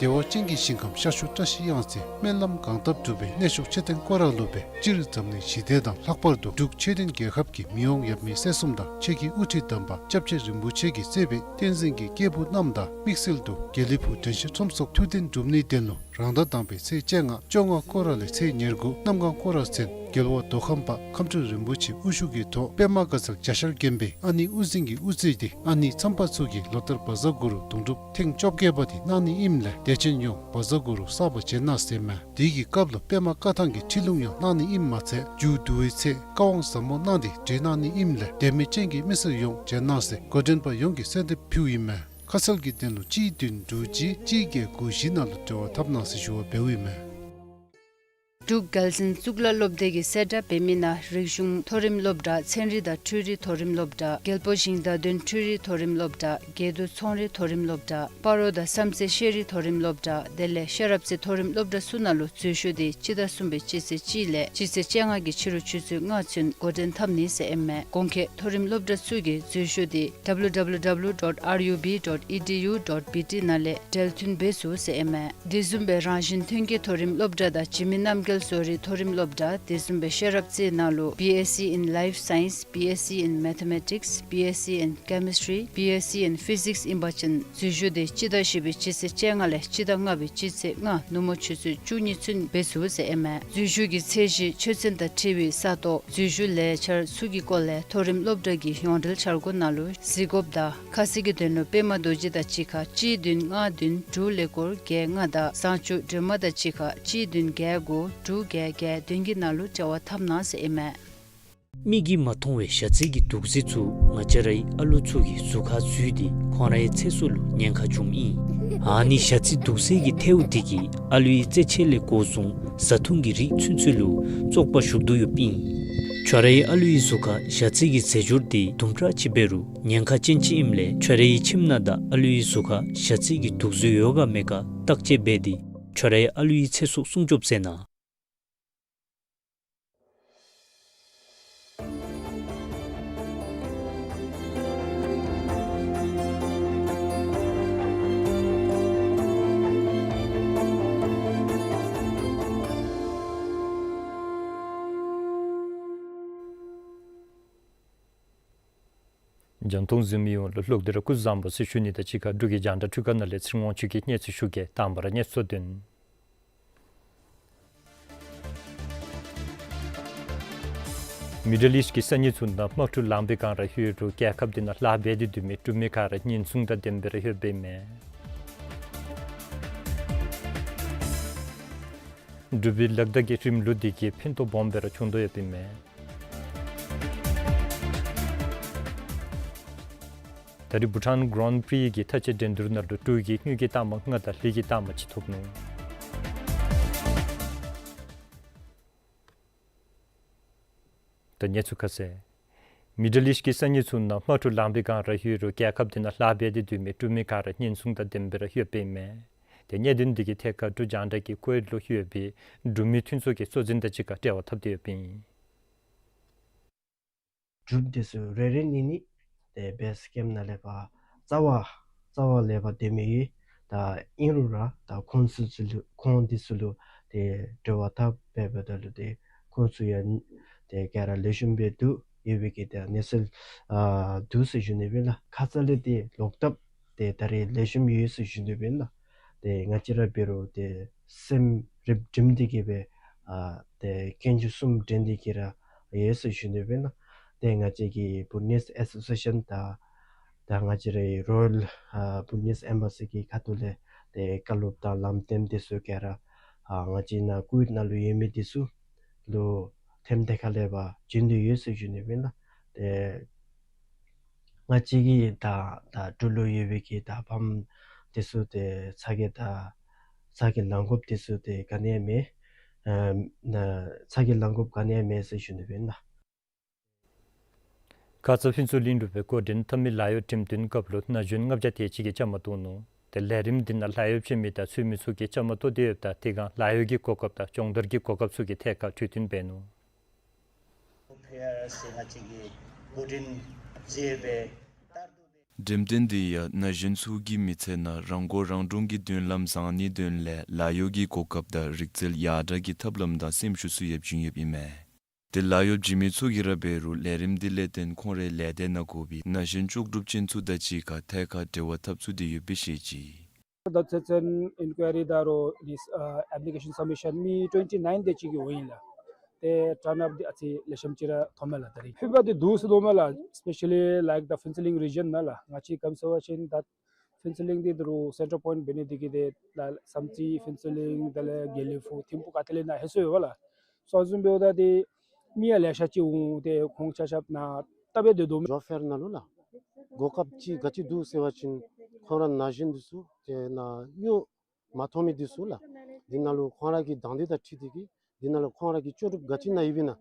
བདེ་བ་ཅན་གྱི་ཞིང་ཁམས་ཤར་ཕྱོགས་བཀྲ་ཤིས་གཡང་རྩེ་སྨོན་ལམ་གང་བཏབ་འགྲུབ་པའི་གནས་མཆོག་མཆོད་རྟེན་སྐོར་ར་ལུ་སྦེ་སྤྱིར་འཛམ་གླིང་ཞི་བདེ་དང་ལྷག་པར་དུ་འབྲུག་ཆོས་ལྡན་རྒྱལ་ཁབ་ཀྱི་མི་དབང་ཡབ་མེས་སྲས་གསུམ་དང་ཆོས་ཀྱི་དབུ་ཁྲིད་དམ་པ་སྐྱབས་རྗེ་རིན་པོ་ཆེ་གིས་གཙོས་པའི་བསྟན་འཛིན་གྱི་སྐྱེས་བུ་རྣམས་དང་དམིགས་བསལ་དུ་དགེ་ལེགས་ཕུག་དྲན་ཤེས་ཁྲོམ་སོགས་ཐུགས་རྟེན་སྒྲུབ་ནིའི་དོན་ལུ་རང་ཟླ་དང་པའི་ཚེས་བཅོ་ལྔ་བཅོ་ལྔ་སྐོར་ར་ལས་ཚེས་ཉེར་དགུ་གནམ་གང་སྐོར་ར་ཚུན་རྒྱལ་བ་མདོ་ཁམས་པ་ཁམས་སྤྲུལ་རིན་པོ་ཆེ་དབུ་བཞུགས་ཀྱི་ཐོག་པདྨ་དཀར་གསལ་འཇའ་ཤར་དགོན་པའི་ཨ་ནེ་དབུ་འཛིན་གྱིས་དབུ་གཙོས་ཏེ་ཨ་ནེ་མཚམས་པ་ཚུ་གིས་ལོ་ལྟར་བཛྲ་གུ་རུ་དུང་སྒྲུབ་ཐེངས་བཅོ་བརྒྱད་པ་དེ་གནང་ནི་ཨིནམ་ལས་དད་ཅན་ཡོངས་བཛྲ་གུ་རུ་བསགས་པར་བྱོན་གནང་ཟེར་ཨིན་མས། དེ་གི་སྐབས་ལུ་པདྨ་བཀའ་ཐང་གི་ཁྲིད་ལུང་ཡང་གནང་ནི་ཨིནམ་མ་ཚད་མཇུག་བསྡུ་བའི་ཚེ་བཀའ་དབང་ཟབ་མོ་གནང་སྟེ་གྲོལ་གནང་ནི་ཨིནམ་ལས་དད་མོས་ཅན་གྱི་མི་སེར་ཡོངས་བྱོན་གནང་ཟེར་འགོ་འདྲེན་པ་ཡོངས་ཀྱིས་གསོལ་འདེབས་ཕུལཝ་ཨིན་མས། ཁ་གསལ་གྱི་དོན་ལུ་གཅིག་བདུན་དྲུག་གཅིག་གཅིག་བརྒྱད་དགུ་བཞི་ནང་ལུ་འབྲེལ་བ་འཐབ་གནང་ཟེར་ཞུ་བ་འབདཝ་ཨིན་མས། འབྲུག་རྒྱལ་འཛིན་གཙུག་ལག་སློབ་སྡེ་གིས་གསལ་བསྒྲགས་འབད་མི་ནང་རིག་གཞུང་མཐོ་རིམ་སློབ་གྲྭ། ཚན་རིག་དང་འཕྲུལ་རིག་མཐོ་རིམ་སློབ་གྲྭ། རྒྱལ་པོ་ཞིང་བདག་དོན་འཕྲུལ་རིག་མཐོ་རིམ་སློབ་གྲྭ། དགེ་འདུན་ཚོང་རིག་མཐོ་རིམ་སློབ་གྲྭ། སྤ་རོ་དང་བསམ་རྩེ་ཤེས་རིག་མཐོ་རིམ་སློབ་གྲྭ། དེ་ལས་ཤེས་རབ་རྩེ་མཐོ་རིམ་སློབ་གྲྭ་ཚུ་ནང་ལུ་འཛུལ་ཞུགས་འདི་སྤྱི་ཟླ་གསུམ་པའི་སྤྱི་ཚེས་གཅིག་ལས་སྤྱི་ཚེས་བཅོ་ལྔ་གི་ཕྱི་རུ་ཆུ་ཚོད་ལྔ་ཚུན་འགོ་འདྲེན་འཐབ་ནི་ཟེར་ཨིན་མས། གོང་འཁོད་མཐོ་རིམ་སློབ་གྲྭ་ཚུ་གི་འཛུལ་ཞུགས་འདི་W W W dot R U B dot E D U dot B T ནང་ལས་འབྲེལ་མཐུད་འབད་ཚུགས་ཟེར་ཨིན་མས། དེ་བཟུམ་སྦེ་རང་བཞིན་ཐོན་སྐྱེད་མཐོ་རིམ་སློབ་གྲྭ་དང་འཇིགས་མེད་རྣམ་རྒྱལ་བཟོ་རིག་མཐོ་རིམ་སློབ་གྲྭ། དེ་བཟུམ་སྦེ་ཤེས་རབ་རྩེ་ནང་ལུ་B S c in Life Science, B S c in Mathematics, B S c in Chemistry, B S c in Physics ཨིན་པ་ཅིན་འཛུལ་ཞུགས་འདི་སྤྱི་ཟླ་བཞི་པའི་སྤྱི་ཚེས་བཅོ་ལྔ་ལས་སྤྱི་ཟླ་ལྔ་པའི་སྤྱི་ཚེས་ལྔ་ནུབ་མོ་ཆུ་ཚོད་བཅུ་གཉིས་ཚུན་འབད་ཚུགས་ཟེར་ཨིན་མས། འཛུལ་ཞུགས་ཀྱི་ཚད་གཞི་ཆོས་ཚན་དང་འཁྲིལ་བའི་ས་སྟོང་འཛུལ་ཞུགས་ལས་འཆར་ཚུ་གི་སྐོར་ལས་མཐོ་རིམ་སློབ་གྲྭ་གི་ཡོངས་འབྲེལ་འཆར་སྒོ་ནང་ལུ་གཟིགས་དགོཔ་དང་ཁ་གསལ་གྱི་དོན་ལུ་པདྨ་རྡོ་རྗེ་དང་གཅིག་ཁར་གཅིག་བདུན་ལྔ་བདུན་དྲུག་ཀླད་ཀོར་བརྒྱད་ལྔ་དང་བཟང་སྤྱོད་སྒྲོལ་མ་དང་གཅིག་ཁར་གཅིག་བདུན་བརྒྱད་དགུ་དྲུག་བརྒྱད་བརྒྱད་བདུན་གྱི་ནང་ལུ་འབྲེལ་བ་འཐབ་གནང་ཟེར་ཨིན་མས། མིག་གིས་མ་མཐོང་བའི་ཞ་རྩི་གི་དུག་རྫས་ཚུ་ང་བཅས་རའི་ཨ་ལོ་ཚུ་གི་གཟུགས་ཁར་འཛུལ་ཏེ་ཁོང་རའི་ཚེ་སྲོག་ལུ་ཉེན་ཁ་འབྱུངམ་ཨིན། ཨ་ནི་ཞ་རྩི་དུག་རྫས་ཀྱི་ཐལཝ་དེ་གིས་ཨ་ལོའི་རྩེད་ཆས་ལས་འགོ་བཟུང་བཟའ་འཐུང་གི་རིགས་ཚུན་ཚོད་ལུ་བཙོག་པ་ཞུགས་དོ་ཡོདཔ་ཨིན། ཁྱོད་རའི་ཨ་ལོའི་གཟུགས་ཁར་ཞ་རྩི་གི་རྫས་སྦྱོར་དེ་དུམ་གྲ་ཅིག་འབད་རུང་ཉེན་ཁ་ཅན་ཅིག་ཨིནམ་ལས་ཁྱོད་རའི་ཁྱིམ་ནང་དང་ཨ་ལོའི་གཟུགས་ཁར་ཞ་རྩི་གི་དུག་རྫས་ཡོད་ག་མེད་ག་བརྟག་དཔྱད་འབད་དེ་ཁྱོད་རའི་ཨ་ལོའི་ཚེ་སྲོག་སྲུང་སྐྱོབ་མཛད་གནང་། འཇམ་ཏོང་གཟིགས་མི་ཡོངས་ལུ་ལོག་སྟེ་ར་སྐུ་གཟུགས་བཟང་པོ་ཟེར་ཞུ་ནི་དང་གཅིག་ཁར་འབྲུག་གི་རྒྱང་བསྒྲགས་འཕྲུལ་ཁང་ནང་ལས་ཚེ་རིང་དབང་ཕྱུག་གིས་གནས་ཚུལ་ཞུ་གེ། དང་པ་ར་གནས་ཚུལ་དོན། མི་ཌལ་ཨིསཊ་ཀྱི་ས་གནས་ཚུ་ནང་དམག་འཁྲུག་ལངམ་སྦེ་གང་ར་ཡོད་རུང་རྒྱལ་ཁབ་དེ་ནང་ལཱ་འབད་དེ་སྡོད་མི་འབྲུག་མི་ག་ར་ཉེན་སྲུང་དང་ལྡནམ་སྦེ་ར་ཡོདཔ་ཨིན་མས། འབྲུག་པའི་ལག་བརྡ་གི་རིམ་ལུགས་དེ་གིས་ཕན་ཐོགས་སྦོམ་སྦེ་ར་བྱུང་དོ་ཡོདཔ་ཨིན་མས། ད་རེས་བྷུ་ཊཱན་གྷི་རཱན་པི་རི་གི་མཐའ་དཔྱད་འགྲན་བསྡུར་ནང་ལུ་འབྲུག་གིས་དངུལ་གྱི་རྟགས་མ་ལྔ་དང་ལི་གི་རྟགས་མ་གཅིག་ཐོབ་ནུག། ད་གནས་ཚུལ་ཁ་གསལ། མི་ཌལ་ཨིསཊ་ཀྱི་ས་གནས་ཚུ་ནང་དམག་འཁྲུག་ལངམ་སྦེ་གང་ར་ཡོད་རུང་རྒྱལ་ཁབ་དེ་ནང་ལཱ་འབད་དེ་སྡོད་མི་འབྲུག་མི་ག་ར་ཉེན་སྲུང་དང་ལྡནམ་སྦེ་ར་ཡོདཔ་ཨིན་མས། ཏེ་གནད་དོན་དེ་གི་ཐད་ཁར་འབྲུག་རྒྱང་བསྒྲགས་ཀྱིས་ཀུ་ཝེཊ་ལུ་ཡོད་པའི་འབྲུག་མི་མཐུན་ཚོགས་ཀྱི་གཙོ་འཛིན་དང་གཅིག་ཁར་འབྲེལ་བ་འཐབ་སྟེ་ཡོདཔ་ཨིན། འབྲུག་དེ་ཚུ་རེ་རེ་གཉིས་གཉིས་ཏེ་བེསི་ཀེམ་ནང་ལས་ཕར་རྩ་བ་རྩ་བ་ལས་ཕར་སྡོད་མི་ཡོད། ད་ཨིན་རུང་ར་ད་ཁོང་ཚུ་ཚུ་ལུ་ཁོང་དེ་ཚུ་ལུ་ཏེ་འབྲེལ་བ་འཐབ་འབད་འབདཝ་ད་ལུ་ཏེ་ཁོང་ཚུ་ཡང་ཏེ་ག་ར་ལེགས་ཤོམ་སྦེ་འདུག་ཡོད་པའི་གི་ཏེ་གནས་ཚུལ་ཨ་འདུག་ཟེར་ཞུ་ནི་སྦེ་ཨིན་ལགས། ཁ་ཙ་ལས་ཏེ་ལོག་ཐབས་ཏེ་ད་རེས་ལེགས་ཤོམ་ཡོད་ཟེར་ཞུ་ནི་སྦེ་ཨིན་ལགས། ཏེ་ང་བཅས་ར་འབད་རུང་ཏེ་སེམས་རིག་སྒྲིམ་སྟེ་གི་སྦེ་ཨ་ཏེ་གྱེན་རྒྱུ་གསུམ་འདྲེན་ཏེ་གི་ར་ཡོད་ཟེར་ཞུ་ནི་སྦེ་ཨིན་ལགས། ཏེ་ང་བཅས་ཀྱི་བུ་ནིསི་ཨེ་སོ་སི་ཨེ་ཤཱན་དང་ད་ང་བཅས་རའི་རོ་ཡཱལ་ཨ་བུ་ནིསི་ཨེམ་བྷ་སི་གི་ཁ་ཐུག་ལས་ཏེ་བཀའ་སློབ་དང་ལམ་སྟོན་དེ་ཚུ་ག་ར་ཨ་ང་བཅས་ནཱ་ཀུ་ཝེཊ་ནང་ལུ་ཡོད་མི་དེ་ཚུ་ལུ་ཐེམ་དེ་ཁ་ལས་ཕར་བྱིན་ཏེ་ཡོད་ཟེར་ཞུ་ནི་སྦེ་ཨིན་ལགས། ཏེ་ང་བཅས་ཀྱི་ད་ད་འབྲུག་ལུ་ཡོད་པའི་གི་ད་ཕམ་དེ་ཚུ་ཏེ་ཚ་གྱང་ད་ཚ་གྱང་ལང་དགོཔ་དེ་ཚུ་ཏེ་ག་ནི་ཡང་མེད། ཨ་ན་ཚ་གྱང་ལང་དགོཔ་ག་ནི་ཡང་མེད་ཟེར་ཞུ་ནི་སྦེ་ཨིན་ལགས། ཁ་ཙ་ཕུན་ཚོགས་གླིང་འབྲུག་པའི་འགོ་འདྲེན་འཐབ་མི་ལཱ་གཡོག་འགྲེམས་སྟོན་སྐབས་ལུ་ན་གཞོན་ལྔ་བརྒྱ་དེ་ཅིག་གིས་བཅའ་མར་གཏོགས་ནུག། ཏེ་ལས་རིམ་འདི་ནང་ལཱ་གཡོག་བྱིན་མི་དང་ཚུད་མི་ཚུ་གིས་བཅའ་མར་གཏོགས་ཏེ་ཡོདཔ་ད་དེ་སྒང་ལཱ་གཡོག་གི་གོ་སྐབས་དང་སྦྱོང་བརྡར་གྱི་གོ་སྐབས་ཚུ་གི་ཐད་ཁར་གྲོས་བསྟུན་འབད་ནུག། འགྲེམས་སྟོན་འདི་ཡང་ན་གཞོན་ཚུ་གི་མི་ཚེ་ནང་རང་མགོ་རང་འདྲོངས་ཀྱི་མདུན་ལམ་བཟང་ནིའི་དོན་ལས་ལཱ་གཡོག་གི་གོ་སྐབས་དང་རིག་རྩལ་ཡར་དྲག་གི་ཐབས་ལམ་དང་སེམས་ཤུགས་ཚུ་ཡང་བྱིན་ཡོདཔ་ཨིན་མས། ཏེ་ལཱ་གཡོག་བྱིན་མི་ཚུ་གིས་ར་འབད་རུང་ལས་རིམ་འདི་ལས་བརྟེན་ཁོང་རའི་ལས་སྡེ་ནང་དགོ་པའི་ན་གཞོན་ལྕོགས་གྲུབ་ཅན་ཚུ་དང་གཅིག་ཁར་ཐད་ཀར་འབྲེལ་བ་འཐབ་ཚུགས་ཏེ་ཡོདཔ་སྦེ་བཤད་ཅི། ད་ཚེ་བཙོན་ཨིན་ཀུའི་རི་ད་རུང་དེ་ཨ་ཨེཔ་ལི་ཀེ་ཤཱན་སབ་མི་ཤཱན་མི་ཊུ་ཝེན་ཊི་ནའིན་དེ་ཅིག་གི་འོང་ཡི་ལགས། ཏེ་ཊརན་ཨཔ་འདི་ཨ་ཙི་ལེགས་ཤོམ་ཅིག་ར་མཐོངམ་མས་ལགས། ད་རེས་ཕུད་པ་འདི་འདུག་ཟེར་མནོཝ་མས་ལགས། སི་པེ་ཤ་ལི་ལའིཀ་ད་ཕུན་ཚོགས་གླིང་རི་ཇན་ནང་ལགས། ང་བཅས་ག་ཅི་ཟེར་བ་ཅིན་ད་ཕུན་ཚོགས་གླིང་འདི་ད་རུང་སེན་ཊར་པོའིནཊ་འབད་ནི་འདི་གིས་ཏེ་ལགས་བསམ་རྩེ་ཕུན་ཚོགས་གླིང་དེ་ལས་དགེ་ལེགས་ཕུག་ཐིམ་ཕུག་ག་ཏེ་ལས་ནཱ་ལྷོད་སོང་ཡོདཔ་ལགས། སོང་ཙང་འབདཝ་ད་ཏེ་མི་ཡང་ལེ་ཤ་ཅིག་འོང་། ཏེ་ཁོང་ཆ་ཁྱབ་ནཱ་བལྟ་སྦེ་སྡོད་དོ་མས། ཇོབ་ཕེར་ནང་ལུ་ལགས་གོ་སྐབས་ཅིག་ག་ཅི་འདུག་ཟེར་བ་ཅིན་ཁོང་ར་ན་གཞོན་འདི་ཚུ་ཏེ་ནཱ་གཡོག་མ་ཐོབ་མི་འདི་ཚུ་ལགས་འདི་ནང་ལུ་ཁོང་ར་གི་དང་འདོད་དང་འཁྲིལ་ཏེ་གི་ འདི་ནང་ལུ་ཁོང་ར་གི་ལྕོགས་གྲུབ་ག་ཅི་ནང་ཡོདཔ་ཨིན་ན་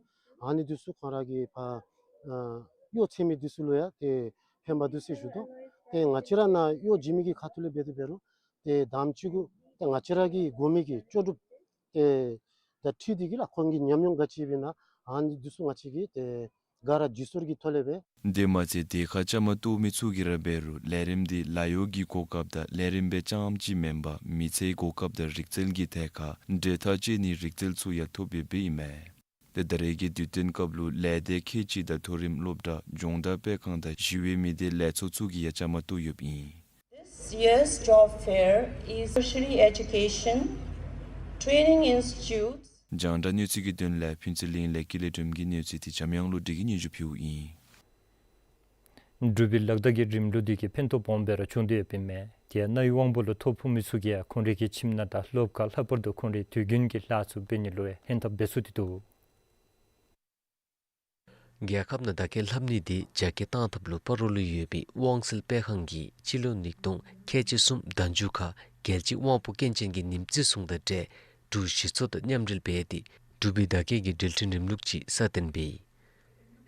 ཨ་ནི་འདི་ཚུ་ཁོང་ར་གི་ཕར་ཨ་གཡོག་འཚོལ་མི་འདི་ཚུ་ལུ་ཡང་ཏེ་ཕན་པ་འདུག་ཟེར་ཞུ་དོ། ཏེ་ང་བཅས་ར་ནཱ་གཡོག་བྱིན་མི་གི་ཁ་ཐུག་ལས་འབད་དེ་འབད་རུང་ཏེ་དང་པ་ཅིག་གུ་ཏེ་ང་བཅས་ར་གི་དགོ་མི་གི་ལྕོགས་གྲུབ་ཏེ་ད་འཁྲིལ་ཏེ་གི་ལགས་ཁོང་གི་ཉམས་མྱོང་ག་ཅི་ཡོདཔ་ཨིན་ན་ཨ་ནི་འདི་ཚུ་ང་བཅས་ཀྱིས་ཏེ་ག་ར་བརྒྱུད་ཟུར་གྱི་ཐོག་ལས་འབད། དེ་མ་ཚད་དེ་ཁར་བཅའ་མར་གཏོགས་མི་ཚུ་གིས་ར་འབད་རུང་ལས་རིམ་འདི་ལཱ་གཡོག་གི་གོ་སྐབས་དང་ལས་རིམ་སྦེ་རྐྱངམ་ཅིག་མེན་པར་མི་ཚེའི་གོ་སྐབས་དང་རིག་རྩལ་གྱི་ཐད་ཁར་འབྲེལ་ཐག་བཅད་ནིའི་རིག་རྩལ་ཚུ་ཡང་ཐོབ་ཡོདཔ་ཨིན་མས། ཏེ་ད་རེས་ཀྱི་དུས་སྟོན་སྐབས་ལུ་ལས་སྡེ་ཁལ་གཅིག་དང་མཐོ་རིམ་སློབ་གྲྭ་སྦྱོང་བརྡར་སྤེལ་ཁང་དང་ཞི་བའི་མི་སྡེ་ལས་ཚོགས་ཚུ་གིས་ཡང་བཅའ་མར་གཏོགས་ཡོདཔ་ཨིན། This year's job fair is Tertiary Education Training Institute. རྒྱང་བསྒྲགས་གནས་ཚུལ་གྱི་དོན་ལས་ཕུན་ཚོགས་གླིང་ལས་ཀྱི་ལས་སྒྲུབ་ཀྱི་གནས་ཚུལ་འདི་འཇམ་དབྱངས་བློ་གྲོས་ཀྱིས་སྙན་ཞུ་ཕུལཝ་ཨིན། འབྲུག་པའི་ལག་བརྡ་གི་རིམ་ལུགས་འདི་གིས་ཕན་ཐོགས་སྦོམ་སྦེ་ར་བྱུང་སྟེ་ཡོདཔ་ཨིན་མས། དེ་ཡང་རྣ་བའི་དབང་པོ་ལུ་ཐོ་ཕོག་མི་ཚུ་གིས་ཡང་ཁོང་རའི་གི་ཁྱིམ་ནང་དང་སློབ་ཁང་ལྷག་པར་དུ་ཁོང་རའི་དུས་རྒྱུན་གྱི་ལཱ་ཚུ་འབད་ནི་ལུ་ཡང་ལྷན་ཐབས་འབད་ཚུགས་ཏེ་འདུག། རྒྱལ་ཁབ་ནང་བརྡ་སྐད་ལྷབ་ནི་འདི་རྒྱ་སྐྱེད་བཏང་ཐབས་ལུ་སྤ་རོ་ལུ་ཡོད་པའི་དབང་སེལ་སྤེལ་ཁང་གིས་སྤྱི་ལོ་ཉིས་སྟོང་ཁལ་གཅིག་གསུམ་ཟླ་མཇུག་ཁར་རྒྱལ་སྤྱིའི་དབང་པོ་སྐྱོན་ཅན་གྱི་ཉིནམ་བརྩི་སྲུང་དང་འབྲེལ་འབྲུག་གཞི་ཚོགས་དང་མཉམ་འབྲེལ་འབད་དེ་འབྲུག་པའི་བརྡ་སྐད་ཀྱི་འགྲུལ་འཕྲིན་རིམ་ལུགས་ཅིག་སྲ་བརྟན་འབད་ཡི།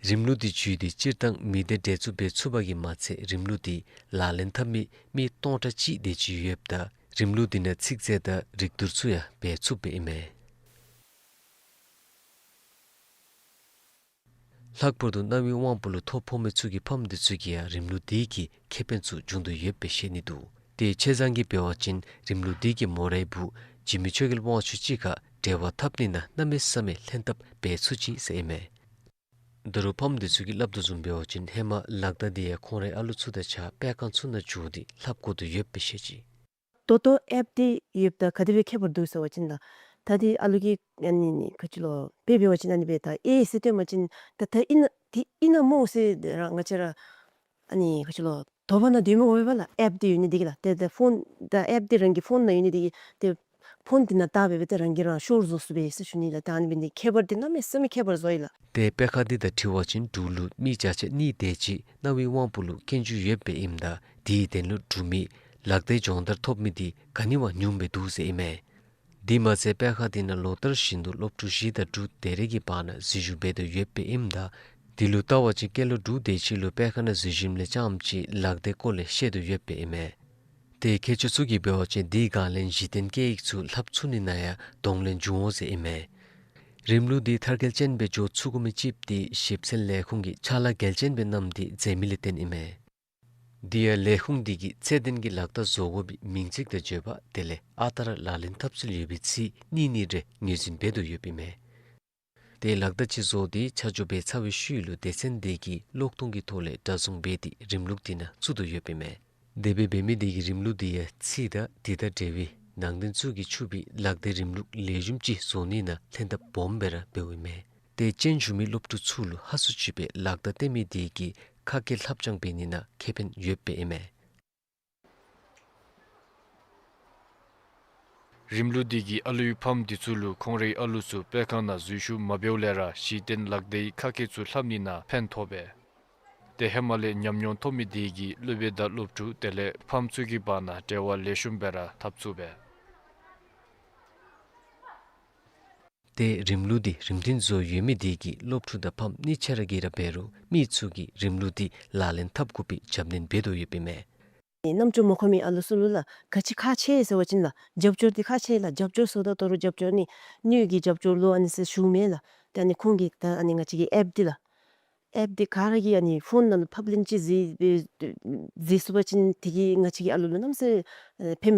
རིམ་ལུགས་འདི་བརྒྱུད་དེ་སྤྱིར་བཏང་མི་སྡེ་འདྲ་བཙུགས་འབད་ཚུགས་པ་གིས་མ་ཚད་རིམ་ལུགས་འདི་ལག་ལེན་འཐབ་མི་མི་སྟོང་ཕྲག་གཅིག་དེ་ཅིག་ཡོདཔ་ད་རིམ་ལུགས་འདི་ནང་ཚིག་མཛོད་དང་རིག་བསྡུར་ཚུ་ཡང་འབད་ཚུགསཔ་ཨིན་མས། ལྷག་པར་དུ་རྣ་བའི་དབང་པོ་ལུ་ཐོ་ཕོག་མི་ཚུ་གི་ཕམ་འདི་ཚུ་གིས་ཡང་རིམ་ལུགས་འདི་གིས་ཁེ་ཕན་ཚུ་འབྱུང་དོ་ཡོདཔ་སྦེ་བཤད་ནི་འདུག། དེ་ཆ་ཚང་གིས་འབད་བ་ཅིན་རིམ་ལུགས་འདི་གིས་མོ་རའི་བུ་འཇིགས་མེད་ཆོས་རྒྱལ་དབང་ཕྱུག་གཅིག་ཁར་འབྲེལ་བ་འཐབ་ནི་ནང་གནམ་མེད་ས་མེད་ལྷན་ཐབས་འབད་ཚུགས་ཅི་ཟེར་ཨིན་མས། ད་རུང་ཕམ་འདི་ཚུ་གིས་སླབ་དོ་བཟུམ་འབད་བ་ཅིན་ཧེ་མ་ལག་བརྡ་འདི་ཡང་ཁོང་རའི་ཨ་ལུ་ཚུ་དང་གཅིག་ཁར་སྤེལ་ཁང་ཚུ་ནང་འགྱོ་སྟེ་ལྷབ་དགོ་དོ་ཡོདཔ་སྦེ་བཤད་ཅི། ཏོ་ཏོ་ཨེཔ་འདི་ཡོདཔ་ད་ག་དེ་སྦེ་ཁྱད་པར་འདུག་ཟེར་བ་ཅིན་ལགས། ད་འདི་ཨ་ལུ་གིས་ཨ་ནི་ནི་ག་ཅི་ལོ་དཔེ་འབད་བ་ཅིན་ཨ་ནི་སྦེ་ད་ཨེ་ཟེར་སྟོན་པ་ཅིན་ད་ད་ཨིན་ན་འདི་ཨིན་ན་སྨོ་ཟེར་ར་ང་བཅས་ར་ཨ་ནི་ག་ཅི་ལོ་དོགས་པ་ནང་སྡོད་མི་དགོ་པས་ལགས། ཨེཔ་འདི་ཡོད་ནི་འདི་གིས་ལགས། ཏེ་ད་ཕོན་ད་ཨེཔ་འདི་རང་གི་ཕོན་ནང་ཡོད་ནི་འདི་གིས་ཏེ་ཕོན་འདི་ནང་བཏགས་སྦེ་སྦེ་ཏེ་རང་གིས་རང་ཤོར་བཟོ་ཚུགས་པས་ཟེར་ཞུ་ནི་ལགས། ད་ཨ་ནི་འབད་ནི་ཁྱད་པར་འདི་གནམ་མེད་ས་མེད་ཁྱད་པར་བཟོ་ཡི་ལགས། ཏེ་དཔེ་ཁ་འདི་དང་འཁྲིལ་བ་ཅིན་འབྲུག་ལུ་མི་བརྒྱ་ཆ་གཉིས་དེ་ཅིག་རྣ་བའི་དབང་པོ་ལུ་སྐྱོན་བརྗོད་ཡོདཔ་སྦེ་ཨིནམ་ད་དེའི་དོན་ལུ་འབྲུག་མི་ལག་བརྡའི་སྦྱོང་བརྡར་ཐོབ་མི་འདི་ག་ནི་བ་ཉུངམ་སྦེ་འདུག་ཟེར་ཨིན་མས། དེ་མ་ཚད་དཔེ་ཁ་འདི་ནང་ལོ་ལྟར་བཞིན་དུ་སློབ་ཕྲུག་བཞི་དང་དྲུག་དེ་རེ་གི་བར་ན་འཛུལ་ཞུགས་འབད་དོ་ཡོདཔ་སྦེ་ཨིནམ་ད་དེ་ལུ་བལྟ་བ་ཅིན་སྐྱེས་ལོ་དྲུག་དེ་ཅིག་ལུ་དཔེ་ཁ་ནང་འཛུལ་ཞུགསམ་ལས་རྐྱངམ་ཅིག་ལག་བརྡའི་སྐོར་ལས་ཤེས་དོ་ཡོདཔ་སྦེ་ཨིན་མས། ཏེ་མཁས་མཆོག་ཚུ་གིས་འབད་བ་ཅིན་དེའི་སྒང་ལས་གཞི་རྟེན་སྐད་ཡིག་ཚུ་ལྷབ་ཚུགས་ནི་ནང་ཡང་གདོང་ལེན་འབྱུང་འོང་ཟེར་ཨིན་མས། རིམ་ལུགས་འདི་མཐར་འཁྱོལ་ཅན་སྦེ་འགྱོ་ཚུགས་དགོ་མི་ཅིག་འདི་ཞིབ་འཚོལ་ལས་ཁུངས་ཀྱིས་ཕྱག་ལཱ་འགལ་ཅན་སྦེ་གནངམ་འདི་མཛད་མི་ལས་བརྟེན་ཨིན་མས། དེ་ཡང་ལས་ཁུངས་འདི་གིས་ཚད་ལྡན་གྱི་ལག་བརྡ་བཟོ་དགོ་པའི་མིང་ཚིག་དང་བརྗོད་པ་དེ་ལས་ཨ་རྟག་ར་ལག་ལེན་འཐབ་སྲོལ་ཡོད་པའི་ཚིག་གཉིས་གཉིས་རེ་ངོས་འཛིན་འབད་དོ་ཡོདཔ་ཨིན་མས། ཏེ་ལག་བརྡ་ཅིག་བཟོ་སྟེ་ཆ་འཇོག་འབད་ཚར་བའི་ཤུལ་ལུ་སྡེ་ཚན་དེ་གིས་ཀློག་གཏོང་གི་ཐོག་ལས་སྒྲ་བཟུང་འབད་དེ་རིམ་ལུགས་དེ་ནང་བཙུགས་དོ་ཡོདཔ་ཨིན་མས། དེ་སྦེ་འབད་མི་དེ་གིས་རིམ་ལུགས་དེ་ཡང་ཚིག་དང་དེ་དང་འབྲེལ་བའི་ནང་དོན་ཚུ་གིས་ཕྱུག་པའི་ལག་བརྡའི་རིམ་ལུགས་ལེགས་ཤོམ་ཅིག་བཟོ་ནི་ནང་ལྷན་ཐབས་སྦོམ་སྦེ་ར་འབདཝ་ཨིན་མས། ཏེ་སྤྱན་ཞུམ་མི་སློབ་ཕྲུག་ཚུ་ལུ་ཧ་སུ་ཅིག་སྦེ་ལག་བརྡ་སྟོན་མི་དེ་གིས་ཁ་སྐད་ལྷབ་སྦྱང་འབད་ནི་ནང་ཁེ་ཕན་ཡོདཔ་སྦེ་ཨིན་མས། རིམ་ལུགས་འདི་གིས་ཨ་ལུའི་ཕམ་འདི་ཚུ་ལུ་ཁོང་རའི་ཨ་ལུ་ཚུ་དཔེ་ཁང་ནང་འཛུལ་ཞུགས་མ་འབདཝ་ལས་ར་གཞི་རྟེན་ལག་བརྡའི་ཁ་སྐད་ཚུ་ལྷབ་ནི་ནང་ཕན་ཐོགས་པས། ཏེ་ཧེ་མ་ལས་ཉམས་མྱོང་ཐོབ་མི་དེ་གིས་སློབ་དཔོན་དང་སློབ་ཕྲུག་དེ་ལས་ཕམ་ཚུ་གི་བར་ན་འབྲེལ་བ་ལེགས་ཤོམ་སྦེ་ར་འཐབ་ཚུགས་པས། ཏེ་རིམ་ལུགས་འདི་རིམ་མཐུན་བཟོ་ཡོད་མི་དེ་གིས་སློབ་ཕྲུག་དང་ཕམ་གཉིས་ཆ་ར་གིས་ར་འབད་རུང་མི་ཚུ་གིས་རིམ་ལུགས་འདི་ལག་ལེན་འཐབ་དགོ་པའི་རྒྱབ་སྣོན་འབད་དོ་ཡོདཔ་ཨིན་མས། རྣམ་ཅོ་མ་འཁོར་མི་ཨ་ལུ་ཚུ་ལུ་ལགས་ག་ཅི་ཁག་ཆེ་ཟེར་བ་ཅིན་ལགས་རྒྱབ་སྐྱོར་འདི་ཁག་ཆེ་ལགས། རྒྱབ་སྐྱོར་ཟེརཝ་ད་ད་རུང་རྒྱབ་སྐྱོར་ནི་སྣོད་ཀྱི་རྒྱབ་སྐྱོར་ལུ་ཨ་ནི་ཟེར་ཞུཝ་མེན་ལགས། ཏེ་ཨ་ནི་ཁོང་གིས་ད་ཨ་ནི་ང་བཅས་ཀྱི་ཨེཔ་འདི་ལགས། ཨེཔ་འདི་ག་ར་གིས་ཨ་ནི་ཕོན་ནང་ལུ་ཕབ་ལེན་ཅིག་མཛད་མཛད་ཚུགས་པ་ཅིན་དེ་གིས་ང་བཅས་ཀྱི་ཨ་ལུ་ལུ་གནམ་མེད་ས་ཕན་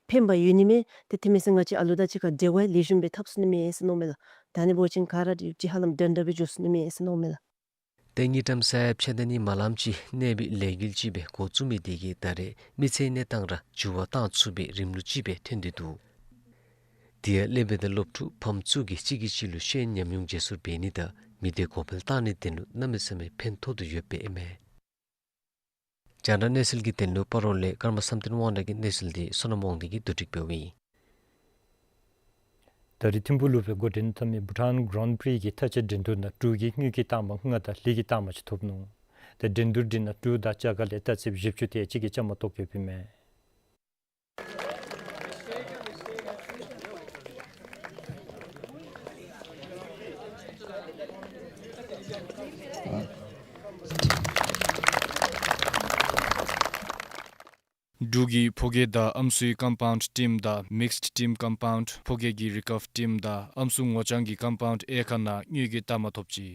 ཕན་པ་ཡོད་ནི་མས། ཏེ་དེ་མེན་ཟེར་ང་བཅས་ཨ་ལུ་དང་གཅིག་ཁར་འབྲེལ་བ་ལེགས་ཤོམ་སྦེ་འཐབ་ཚུགས་ནི་མས་ཟེར་མནོཝ་མས་ལགས། ད་ཨ་ནི་འབད་བ་ཅིན་ག་ར་ཅིག་ཧ་ལམ་འདྲན་འདྲ་སྦེ་འགྱོ་ཚུགས་ནི་མས་ཟེར་མནོཝ་མས་ལགས། ཏེ་དངུལ་ཀྲམ་ས་ཡ་ཕྱེད་དང་གཉིས་མ་ལངམ་ཅིག་གནས་པའི་ལས་འགུལ་ཅིག་སྦེ་འགོ་བཙུགས་མི་དེ་གིས་ད་རེས་མི་ཚེའི་གནས་སྟངས་ར་འགྱུར་བ་བཏང་ཚུགས་པའི་རིམ་ལུགས་ཅིག་སྦེ་ཐོན་ཏེ་འདུག། དེ་ཡང་སློབ་དཔོན་དང་སློབ་ཕྲུག་ཕམ་ཚུ་གིས་གཅིག་གིས་གཅིག་ལུ་ཤེས་ཡོན་ཉམས་མྱོང་བརྗེ་སོར་འབད་ནི་དང་མི་སྡེ་གོང་འཕེལ་བཏང་ནིའི་དོན་ལུ་གནམ་མེད་ས་མེད་ཕན་ཐོགས་དོ་ཡོདཔ་སྦེ་ཨིན་མས། རྒྱང་བསྒྲགས་གནས་ཚུལ་གྱི་དོན་ལུ་སྤ་རོ་ལས་ཀརྨ་བསམ་གཏན་དབང་གྲགས་ཀྱི་གནས་ཚུལ་འདི་བསོད་ནམས་དབང་འདུས་ཀྱིས་བསྡུ་སྒྲིག་འབདཝ་ཨིན། ད་རེས་ཐིམ་ཕུག་ལུ་སྦེ་འགོ་འདྲེན་འཐབ་མི་བྷུ་ཊཱན་གྷ་རན་པྲི་གི་མཐའ་དཔྱད་འགྲན་བསྡུར་ནང་འབྲུག་གིས་དངུལ་གྱི་རྟགས་མ་ལྔ་དང་ལི་གི་རྟགས་མ་གཅིག་ཐོབ་ནུག། ཏེ་འགྲན་བསྡུར་འདི་ནང་འབྲུག་དང་རྒྱ་གར་ལས་རྟ་རྩིབ་བཞི་བཅུ་དེ་ཅིག་གིས་བཅའ་མར་གཏོགས་ཡོདཔ་ཨིན་མས། འབྲུག་གི་ཕོ་སྐྱེས་དང་ཨམ་སྲུའི་ཀམ་པའུནཌ་ཊིམ་དང་མིགསཌ་ཊིམ་ཀམ་པའུནཌ་ཕོ་སྐྱེས་ཀྱི་རི་ཀརབ་ཊིམ་དང་ཨམ་སྲུ་ངོ་རྐྱང་གི་ཀམ་པའུནཌ་དབྱེ་ཁག་ནང་དངུལ་གྱི་རྟགས་མ་ཐོབ་ཅི།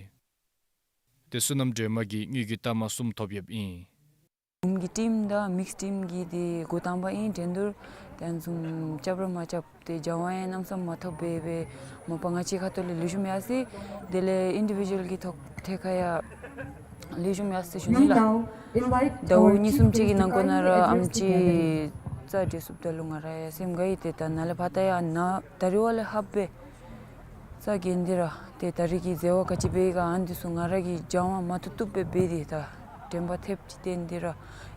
ཏེ་བསོད་ནམས་སྒྲོལ་མ་གིས་དངུལ་གྱི་རྟགས་མ་གསུམ་ཐོབ་ཡོདཔ་ཨིན། འབུམ་གྱི་ཊིམ་དང་མིགསཌ་ཊིམ་གྱི་དེ་འགོ་དང་པ་ཨིན་འགྲན་བསྡུར། དེ་བཟུམ་རྐྱབ་ར་མ་རྐྱབ་དེ་སྦྱང་བ་ཡང་གནམ་མེད་ས་མེད་ཐོབ་སྦེ་སྦེ་མ་པ་ང་བཅས་ཁ་ཐུག་ལས་ལེགས་ཤོམ་ཡར་སོ་ཡི། དེ་ལས་ཨིན་ཌི་བི་ཌུ་ཨལ་གྱི་ཐོག་ཐད་ཁར་ཡང་ལེགས་ཤོམ་ཡར་སོ་ཡི་ཞུ་ནི་ལགས། ཟླཝ་གཉིས་གསུམ་ཅིག་གི་ནང་འཁོད་ནང་ར་ཨེམ་ཆི་རྩ་འགྲན་ཚུགསཔ་ད་ལུ་ང་ར་ཡང་སེམས་དགའ་ཡི། ཏེ་ད་ནཱ་ལས་ཕར་ད་ཡང་ནཱ་ད་རིས་བ་ལས་ལྷགཔ་སྦེ་རྩ་འགེངས་ཏེ་ར་ཏེ་ད་རིས་ཀྱི་མཛད་པ་ག་ཅི་འབད་ཡི་ག་ཨ་ནི་ཚུ་ང་ར་གིས་སྦྱང་བ་མ་བཏུབ་བཏུབ་སྦེ་འབད་དེ་ད་དྲན་པ་ཐེབས་ཅིག་བཏོན་ཏེ་ར་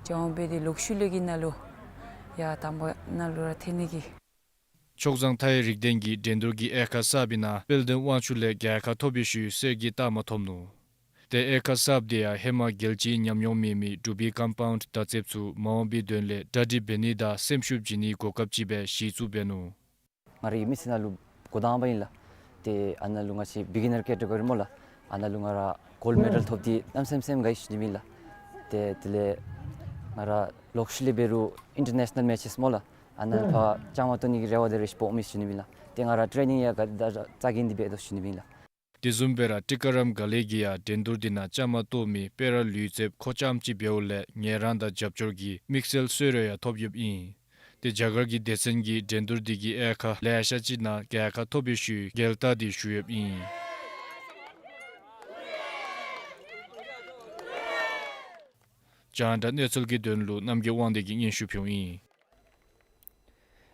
སྦྱང་བ་འབད་དེ་ལོག་ཤུལ་ལས་ཀྱི་ནང་ལུ་ཡར་དང་པ་ནང་ལུ་ར་ཐོན་ནི་གི། མཆོག་བཟང་མཐའ་ཡས་རིག་ལྡན་གྱིས་འགྲན་བསྡུར་གྱི་དབྱེ་ཁག་གསརཔ་ནང་དཔལ་ལྡན་དབང་ཕྱུག་ལས་རྒྱལ་ཁ་ཐོབ་པའི་ཤུལ་གསེར་གྱི་རྟགས་མ་ཐོབ་ནུག། ཏེ་དབྱེ་ཁག་གསརཔ་དེ་ཡང་ཧེ་མ་རྒྱལ་སྤྱིའི་ཉམས་མྱོང་མེད་མི་འབྲུག་པའི་ཀམ་པའུནཌ་མདའ་རྩེདཔ་ཚུ་མ་འོངས་པའི་དོན་ལས་གྲ་སྒྲིག་འབད་ནི་དང་སེམས་ཤུགས་བྱིན་ནིའི་གོ་སྐབས་ཅིག་སྦེ་གཞི་བཙུགས་འབད་ནུག། ང་རའི་མི་ཚེ་ནང་ལུ་འགོ་དང་པ་ཨིན་ལགས། ཏེ་ཨ་ནཱ་ལུ་ང་བཅས་བི་གི་ནར་ཀེ་ཊི་གོ་རི་སྨོ་ལགས། ཨ་ནཱ་ལུ་ང་ར་གོལཌ་མེ་ཌལ་ཐོབ་སྟེ་གནམ་མེད་ས་མེད་སེམས་དགའ་ཡི་ཞུ་ནི་ཨིན་ལགས། ཏེ་དེ་ལས་ང་ར་ལོག་ཤུལ་ལས་འབད་རུང་ཨིན་ཊར་ནེ་ཤ་ནཱལ་མེ་ཅེསི་སྨོ་ལགས། ཨ་ནཱ་ལུ་ཕར་བཅའ་མར་གཏོགས་ནི་གི་རེ་བ་དེ་རེ་ཞིག་འབོཝ་མས་ཞུ་ནི་ཨིན་ལགས། ཏེ་ང་ར་ཊེ་ནིང་ཡང་ག་དེ་དང་རྩ་འགེངས་ཏེ་འབད་དོ་ཞུ་ནི་ཨིན་ལགས། དེ་བཟུམ་སྦེ་ར་ཊི་ཀ་རམ་ག་ལེ་གིས་ཡང་འགྲན་བསྡུར་དེ་ནང་བཅའ་མར་གཏོགས་མི་དཔལ་ར་ལུས་རྩལཔ་ཁོ་རྐྱངམ་ཅིག་འབདཝ་ལས་ངལ་རངས་དང་རྒྱབ་སྐྱོར་གྱིས་དམིགས་བསལ་གསོལ་རས་ཡང་ཐོབ་ཡོདཔ་ཨིན། ཏེ་རྒྱ་གར་གྱི་སྡེ་ཚན་གྱིས་འགྲན་བསྡུར་དེ་གི་དབྱེ་ཁག་ལེ་ཤ་ཅིག་ནང་རྒྱལ་ཁ་ཐོབ་པའི་ཤུལ་རྒྱལ་རྟགས་དེ་ཞུ་ཡོདཔ་ཨིན། རྒྱང་བསྒྲགས་གནས་ཚུལ་གྱི་དོན་ལུ་རྣམ་རྒྱལ་དབང་འདུས་ཀྱིས་སྙན་ཞུ་ཕུལཝ་ཨིན།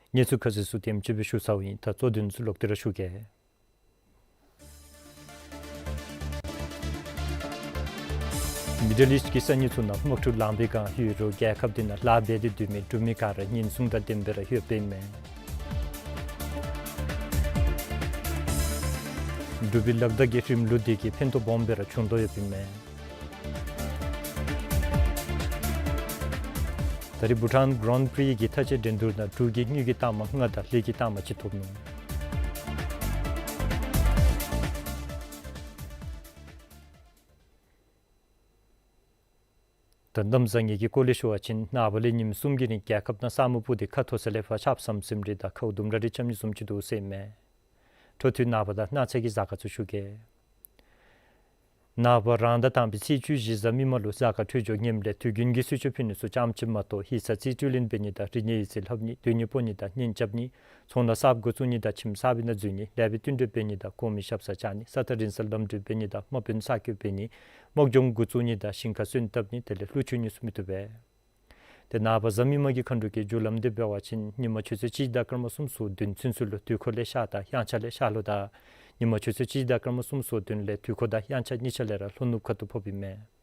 གནས་ཚུལ་ཁ་གསལ་ཚུ་དེམ་ཅིག་སྦེ་ཞུ་ཚརཝ་ཨིན། ད་གཙོ་དོན་ཚུ་ལོག་སྟེ་ར་ཞུ་གེ། མི་ཌལ་ཨིསཊ་ཀྱི་ས་གནས་ཚུ་ནང་དམག་འཁྲུག་ལངམ་སྦེ་གང་ཡོད་རུང་རྒྱལ་ཁབ་དེ་ནང་ལཱ་འབད་དེ་སྡོད་མི་འབྲུག་མི་ག་ར་ཉེན་སྲུང་དང་ལྡནམ་སྦེ་ར་ཡོདཔ་ཨིན་མས། འབྲུག་པའི་ལག་བརྡ་གི་རིམ་ལུགས་དེ་གིས་ཕན་ཐོགས་སྦོམ་སྦེ་ར་བྱུང་དོ་ཡོདཔ་ཨིན་མས། ད་རིས་བྷུ་ཊཱན་གྷི་རཱན་པི་རི་གི་མཐའ་དཔྱད་འགྲན་བསྡུར་ནང་འབྲུག་གིས་དངུལ་གྱི་རྟགས་མ་ལྔ་དང་ལི་གི་རྟགས་མ་གཅིག་ཐོབ་ནུག། ད་གནམ་བཟང་ངན་གྱི་སྐོར་ལས་ཞུ་བ་ཅིན་ནངས་པ་ལས་ཉིནམ་གསུམ་གྱི་རིང་རྒྱལ་ཁབ་ནང་ས་སྨུག་སྤུབས་ཏེ་ཁ་མཐོ་ས་ལས་ཕར་ཆརཔ་ཟམ་ཟིམ་རེ་དང་ཁཝ་ལྡུམ་ར་རེ་རྐྱབ་ནི་བཟུམ་ཅིག་འདུག་ཟེར་ཨིན་མས། འཕྲོ་མཐུད་ནངས་པ་དང་གནངས་ཚེ་གི་གཟའ་སྐར་ཚུ་ཞུ་གེ། ནངས་པ་རང་ཟླ་དང་པའི་ཚེས་བཅུ་བཞི་གཟའ་མིག་དམར་ལུ་གཟའ་སྐར་འཕྲོད་སྦྱོར་ངནམ་ལས་དུས་རྒྱུན་གྱི་གསོལ་མཆོད་ཕུལ་ནི་ཚུ་ཙམ་ཅིག་མ་གཏོགས་ཡིག་ཚང་རྩིས་སྤྲོད་ལེན་འབད་ནི་དང་རི་ཉིལ་ཡི་རྩེ་ལྷབ་ནི་སྡོད་གནས་སྤོ་ནི་དང་གཉེན་རྐྱབ་ནི་ཚོང་ལཱ་གསརཔ་འགོ་བཙུགས་ནི་དང་ཁྱིམ་གསར་པའི་ནང་འཛུལ་ནི་ལེགས་པའི་བསྟུན་གྲོས་འབད་ནི་དང་གོང་མའི་ཞབས་སར་བཅར་ནི་ས་ཐག་རིང་སར་ལམ་འགྲུལ་འབད་ནི་དང་དམག་དཔོན་ས་སྐྱོད་འབད་ནི་དམག་སྦྱོང་འགོ་བཙུགས་ནི་དང་ཞིང་ཁ་སོན་བཏབ་ནི་དེ་ལས་ཀླུ་མཆོད་ནི་ཚུ་མི་བཏུབ་པས། ཏེ་ནངས་པ་གཟའ་མིག་དམར་གྱི་མཁའ་འགྲོ་གི་རྒྱུ་ལམ་འདི་འབད་བ་ཅིན་ཉིན་མ་ཆུ་ཚོད་གཅིག་དང་སྐར་མ་གསུམ་སོ་བདུན་ཚུན་ཚོད་ལུ་དུས་འཁོར་ལས་ཤར་དང་དབྱངས་འཆར་ལས་ཤར་ལྷོ་དང་ཉིན་མ་ཆུ་ཚོད་གཅིག་དང་སྐར་མ་གསུམ་སོ་བདུན་ལས་དུས་འཁོར་དང་དབྱངས་འཆར་གཉིས་ཆ་ལས་ར་ལྷོ་ནུབ་ཁ་ཐུག་ཕོགཔ་ཨིན་མས།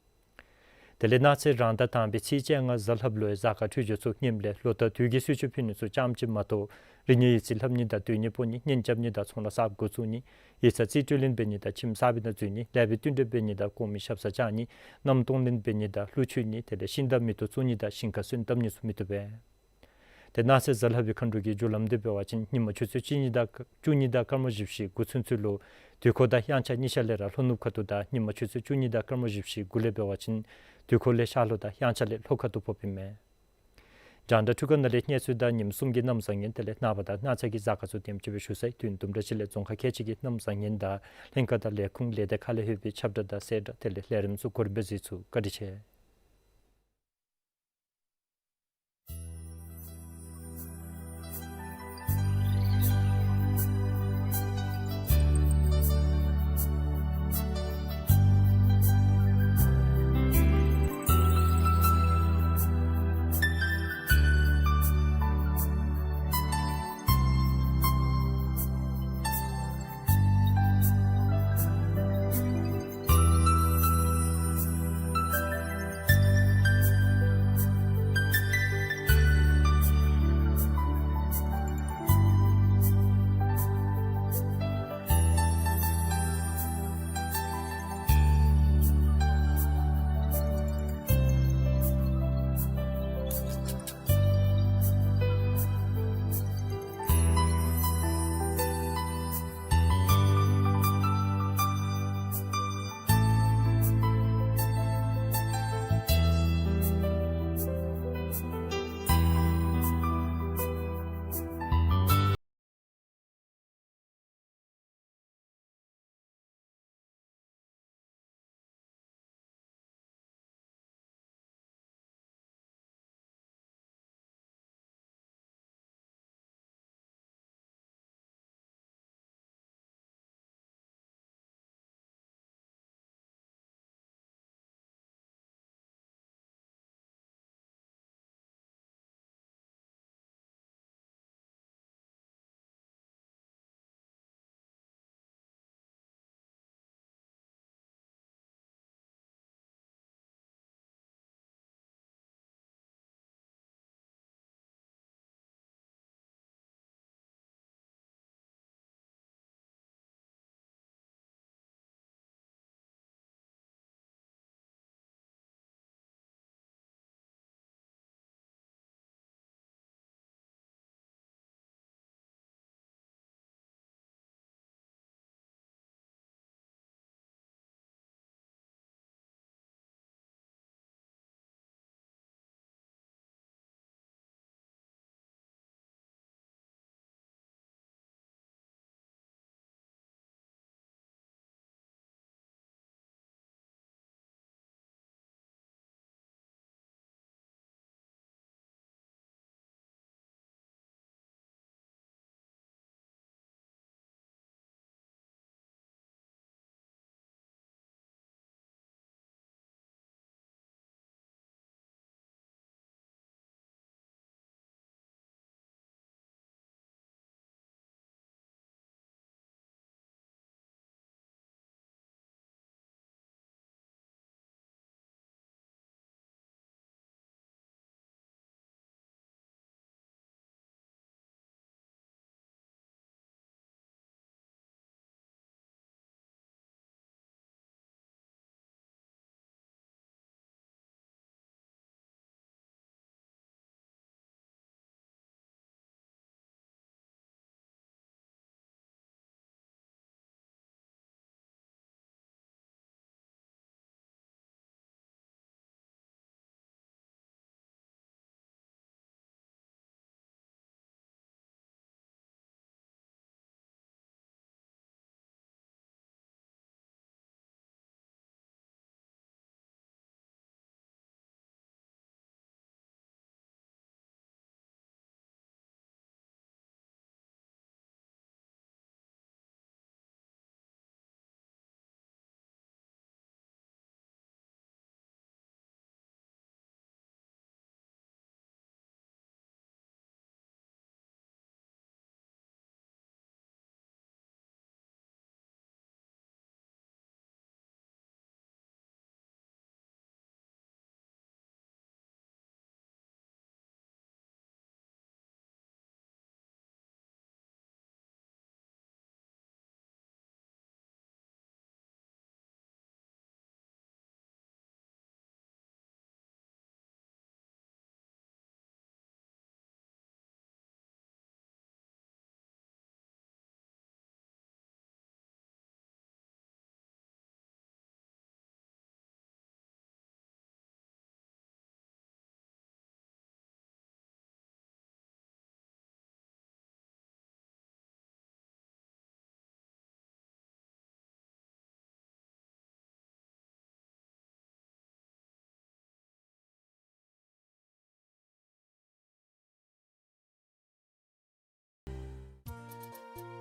དེ་ལས་གནངས་ཚེ་རང་ཟླ་དང་པའི་ཚེས་བཅོ་ལྔ་གཟའ་ལྷགཔ་ལུ་ཡང་གཟའ་སྐར་འཕྲོད་སྦྱོར་ཚུ་ངནམ་ལས་ལོ་ཟླ་དུས་ཀྱི་གསོལ་མཆོད་ཕུལ་ནི་ཚུ་ཙམ་ཅིག་མ་གཏོགས་རི་ཉིལ་ཡི་རྩེ་ལྷབ་ནི་དང་སྡོད་གནས་སྤོ་ནི་གཉེན་རྐྱབ་ནི་དང་ཚོང་ལཱ་གསརཔ་འགོ་བཙུགས་ནི་ཡིག་ཚང་རྩིས་སྤྲོད་ལེན་འབད་ནི་དང་ཁྱིམ་གསར་པའི་ནང་འཛུལ་ནི་ལེགས་པའི་བསྟུན་གྲོས་འབད་ནི་དང་གོང་མའི་ཞབས་སར་བཅར་ནི་མནའམ་གཏོང་ལེན་འབད་ནི་དང་ཀླུ་མཆོད་ནི་དེ་ལས་ཤིང་རྟ་མེ་ཏོག་བཙུགས་ནི་དང་ཞིང་ཁ་སོན་བཏབ་ནི་ཚུ་མི་བཏུབ་པས། ཏེ་གནངས་ཚེ་གཟའ་ལྷག་པའི་མཁའ་འགྲོ་གི་རྒྱུ་ལམ་འདི་འབད་བ་ཅིན་ཉིན་མ་ཆུ་ཚོད་བཅུ་གཉིས་དང་བཅུ་གཉིས་དང་སྐར་མ་བཞི་བཅུ་ཞེ་དགུ་ཚུན་ཚོད་ལུ་དུས་འཁོར་དང་དབྱངས་འཆར་གཉིས་ཆ་ལས་ར་ལྷོ་ནུབ་ཁ་ཐུག་དང་ཉིན་མ་ཆུ་ཚོད་བཅུ་གཉིས་དང་སྐར་མ་བཞི་བཅུ་ཞེ་དགུ་ལས་འབད་བ་ཅིན་དུས་འཁོར་ལས་ཤར་ལྷོ་དང་དབྱངས་འཆར་ལས་ལྷོ་ཁ་ཐུག་ཕོགཔ་ཨིན་མས། རྒྱང་བསྒྲགས་འཕྲུལ་ཁང་ནང་ལས་གནས་ཚུལ་དང་ཉིནམ་གསུམ་གྱི་གནམ་བཟང་ངན་དེ་ལས་ནངས་པ་དང་གནངས་ཚེ་གི་གཟའ་སྐར་ཚུ་དེམ་ཅིག་སྦེ་ཞུ་ཚར་ཡི། དུས་དུམ་གྲ་ཅིག་ལས་རྫོང་ཁག་ཁལ་གཅིག་གི་གནམ་བཟང་ངན་དང་ལྷན་ཁག་དང་ལས་ཁུངས་ལས་སྡེ་ཁག་ལས་ལྷོད་པའི་ཁྱབ་བསྒྲགས་དང་གསལ་བསྒྲགས་དེ་ལས་ལས་རིམ་ཚུ་གོ་རིམ་སྦེ་གཟིགས་ཚུགས། བཀའ་དྲིན་ཆེ།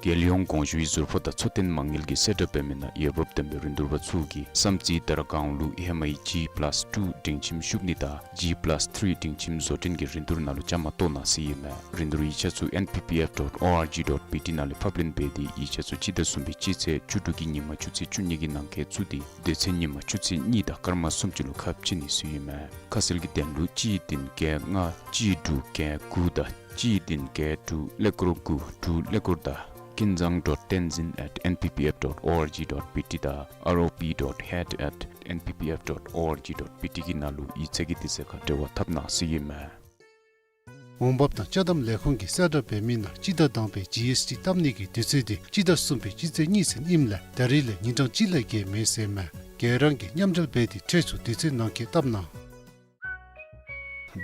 རྒྱལ་ཡོངས་གོང་ཞུའི་ཟུར་ཕོགས་དང་འཚོ་རྟེན་མ་དངུལ་གྱི་གསལ་བསྒྲགས་འབད་མི་ནང་འོས་འབབ་ལྡན་པའི་རིན་བསྡུར་པ་ཚུ་གིས་བསམ་རྩེ་དར་སྒང་ལུ་ཨེ་ཧེ་མ་ཨི་ཇི་པ་ལཱསི་ཊུ་སྒྲིང་ཁྱིམ་ཤུབ་ནི་དང་ཇི་པ་ལཱསི་ཐི་རི་སྒྲིང་ཁྱིམ་བཟོ་སྐྲུན་གྱི་རིན་བསྡུར་ནང་ལུ་བཅའ་མར་གཏོགས་གནང་ཟེར་ཨིན་མས། རིན་བསྡུར་ཡིག་ཆ་ཚུ་ཨེན་པི་པི་ཨེཕ་ཌོཊ་ཨོ་ཨར་ཇི་ཌོཊ་བི་ཊི་ནང་ལས་ཕབ་ལེན་འབད་དེ་ཡིག་ཆ་ཚུ་སྤྱི་ཟླ་གསུམ་པའི་སྤྱི་ཚེས་བཅུ་དྲུག་གི་ཉིན་མ་ཆུ་ཚོད་བཅུ་གཉིས་ཀྱི་ནང་འཁོད་བཙུགས་ཏེ་དུས་ཚོད་ཉིན་མ་ཆུ་ཚོད་གཉིས་དང་སྐར་མ་སུམ་ཅུ་ལུ་ཁ་ཕྱེ་ནི་ཟེར་ཨིན་མས། ཁ་གསལ་གྱི་དོན་ལུ་གཅིག་བདུན་བརྒྱད་ལྔ་གཅིག་དྲུག་བརྒྱད་དགུ་དང་གཅིག་བདུན་བརྒྱད་དྲུག་ཀླད་ཀོར་དགུ་དྲུག་ཀླད་ཀོར་དང་ཀིན་ཛང་ཌོཊ་ཏེན་ཛིན་ཨེཊ་ཨེན་པི་པི་ཨེཕ་ཌོཊ་ཨོ་ཨར་ཇི་ཌོཊ་བི་ཊི་དང་ཨར་ཨོ་པི་ཌོཊ་ཧེཌ་ཨེཊ་ཨེན་པི་པི་ཨེཕ་ཌོཊ་ཨོ་ཨར་ཇི་ཌོཊ་བི་ཊི་གི་ནང་ལུ་ཡིག་ཚང་གི་དུས་ཚོད་ཁར་འབྲེལ་བ་འཐབ་གནང་ཟེར་ཨིན་མས། འོང་འབབ་དང་ཅ་དམ་ལས་ཁུངས་ཀྱི་གསལ་བསྒྲགས་འབད་མི་ནང་སྤྱི་ཟླ་དང་པའི་ཇི་ཨེསི་ཊི་བཏབ་ནི་གི་དུས་ཚོད་དེ་སྤྱི་ཟླ་གསུམ་པའི་སྤྱི་ཚེས་གཉིས་ཚུན་ཨིནམ་ལས་ད་རིས་ལས་ཉིན་གྲངས་གཅིག་ལས་བརྒལ་མེད་ཟེར་ཨིན་མས། ག་ར་གིས་མཉམ་འབྲེལ་འབད་དེ་ཁྲལ་ཚུ་དུས་ཚོད་ནང་འཁོད་བཏབ་གནང་།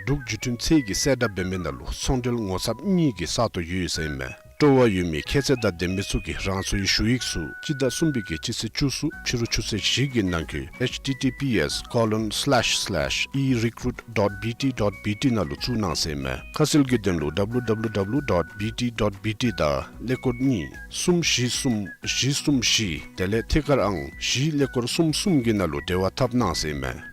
འབྲུག་བརྒྱུད་འཕྲིན་ཚད་ཀྱི་གསལ་བསྒྲགས་འབད་མི་ནང་ལུ་ཚོང་འབྲེལ་ངོ་ཚབ་གཉིས་ཀྱི་ས་སྟོང་ཡོད་ཟེར་ཨིན་མས། སྤྲོ་བ་ཡོད་མི་ཁྱད་ཚད་དང་ལྡན་མི་ཚུ་གིས་རང་སོའི་ཞུ་ཡིག་ཚུ་སྤྱི་ཟླ་གསུམ་པའི་གི་སྤྱི་ཚེས་བཅུ་གསུམ་ཕྱི་རུ་ཆུ་ཚོད་བཞི་གི་ནང་འཁོད་ཨེཆ་ཊི་ཊི་པི་ཨེསི་ཀོ་ལོན་སི་ལེཤ་སི་ལེཤ་ཨི་རི་ཀུ་རུཊ་ཌོཊ་བི་ཊི་ཌོཊ་བི་ཊི་ནང་ལུ་བཙུགས་གནང་ཟེར་ཨིན་མས། ཁ་གསལ་གྱི་དོན་ལུ་ཌབ་ལུ་ཌབ་ལུ་ཌབ་ལུ་ཌོཊ་བི་ཊི་ཌོཊ་བི་ཊི་དང་ཀླད་ཀོར་གཉིས་གསུམ་བཞི་གསུམ་བཞི་གསུམ་བཞི་དེ་ལས་ཐད་ཀར་ཨང་བཞི་ཀླད་ཀོར་གསུམ་གསུམ་གྱི་ནང་ལུ་འབྲེལ་བ་འཐབ་གནང་ཟེར་ཨིན་མས།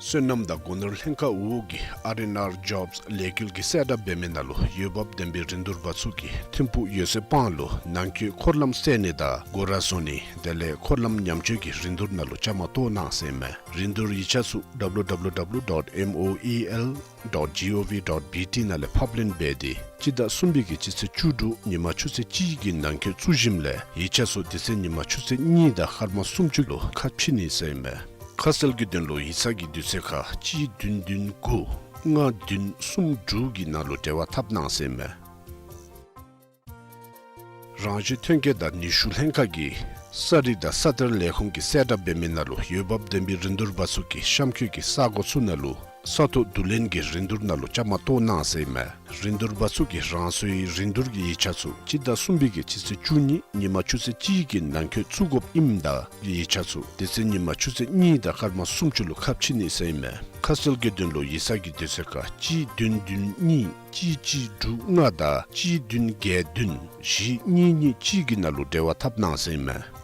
སོ་ནམ་དང་སྒོ་ནོར་ལྷན་ཁག་འོག་གི་ཨར་ཨེན་ཨར་ཇོབས་ལས་འགུལ་གྱི་གསལ་བསྒྲགས་འབད་མི་ནང་ལུ་འོས་འབབ་ལྡན་པའི་རིན་བསྡུར་པ་ཚུ་གིས་ཐིམ་ཕུག་ཡོད་ཚད་སྤང་ལུ་ནང་འཁོད་འཁོར་ལམ་བསལ་ནི་དང་སྒོ་ར་བཟོ་ནི་དེ་ལས་འཁོར་ལམ་ཉམས་བཅོས་ཀྱི་རིན་བསྡུར་ནང་ལུ་བཅའ་མར་གཏོགས་གནང་ཟེར་ཨིན་མས། རིན་བསྡུར་ཡིག་ཆ་ཚུ་ཌབ་ལུ་ཌབ་ལུ་ཌབ་ལུ་ཌོཊ་ཨེམ་ཨོ་ཨི་ཨེལ་ཌོཊ་ཇི་ཨོ་ཝི་ཌོཊ་བི་ཊི་ནང་ལས་ཕབ་ལེན་འབད་དེ་སྤྱི་ཟླ་གསུམ་པའི་གི་སྤྱི་ཚེས་བཅུ་དྲུག་ཉིན་མ་ཆུ་ཚོད་གཅིག་གི་ནང་འཁོད་བཙུགས་ཞིནམ་ལས་ཡིག་ཆ་ཚུ་དུས་ཚོད་ཉིན་མ་ཆུ་ཚོད་གཉིས་དང་སྐར་མ་སུམ་ཅུ་ལུ་ཁ་ཕྱེ་ནི་ཟེར་ཨིན་མས། ཁ་གསལ་གྱི་དོན་ལུ་ཡིག་ཚང་གི་དུས་ཚོད་ཁར་གཅིག་བདུན་བདུན་དགུ་ལྔ་བདུན་གསུམ་དྲུག་གི་ནང་ལུ་འབྲེལ་བ་འཐབ་གནང་ཟེར་ཨིན་མས། རང་བཞིན་ཐོན་སྐྱེད་དང་ནུས་ཤུགས་ལྷན་ཁག་གིས་ས་རིག་དང་ས་གཏེར་ལས་ཁུངས་ཀྱི་གསལ་བསྒྲགས་འབད་མི་ནང་ལུ་འོས་འབབ་ལྡན་པའི་རིན་བསྡུར་པ་ཚུ་གིས་གཤམ་འཁོད་ཀྱི་ས་གོ་ཚུ་ནང་ལུ་ས་ཐོག་བསྡུ་ལེན་གྱི་རིན་བསྡུར་ནང་ལུ་བཅའ་མར་གཏོགས་གནང་ཟེར་ཨིན་མས། རིན་བསྡུར་པ་ཚུ་གིས་རང་སོའི་རིན་བསྡུར་གྱི་ཡིག་ཆ་ཚུ་སྤྱི་ཟླ་གསུམ་པའི་གི་སྤྱི་ཚེས་བཅུ་གཉིས་ཉིན་མ་ཆུ་ཚོད་གཅིག་གི་ནང་འཁོད་བཙུགས་དགོཔ་ཨིནམ་ད་ཡིག་ཆ་ཚུ་དུས་ཚོད་ཉིན་མ་ཆུ་ཚོད་གཉིས་དང་སྐར་མ་སུམ་ཅུ་ལུ་ཁ་ཕྱེ་ནི་ཟེར་ཨིན་མས། ཁ་གསལ་གྱི་དོན་ལུ་ཡིག་ཚང་གི་དུས་ཚོད་ཁར་གཅིག་བདུན་བདུན་གཉིས་གཅིག་གཅིག་དྲུག་ལྔ་དང་གཅིག་བདུན་བརྒྱད་བདུན་བཞི་གཉིས་གཉིས་གཅིག་གི་ནང་ལུ་འབྲེལ་བ་འཐབ་གནང་ཟེར་ཨིན་མས།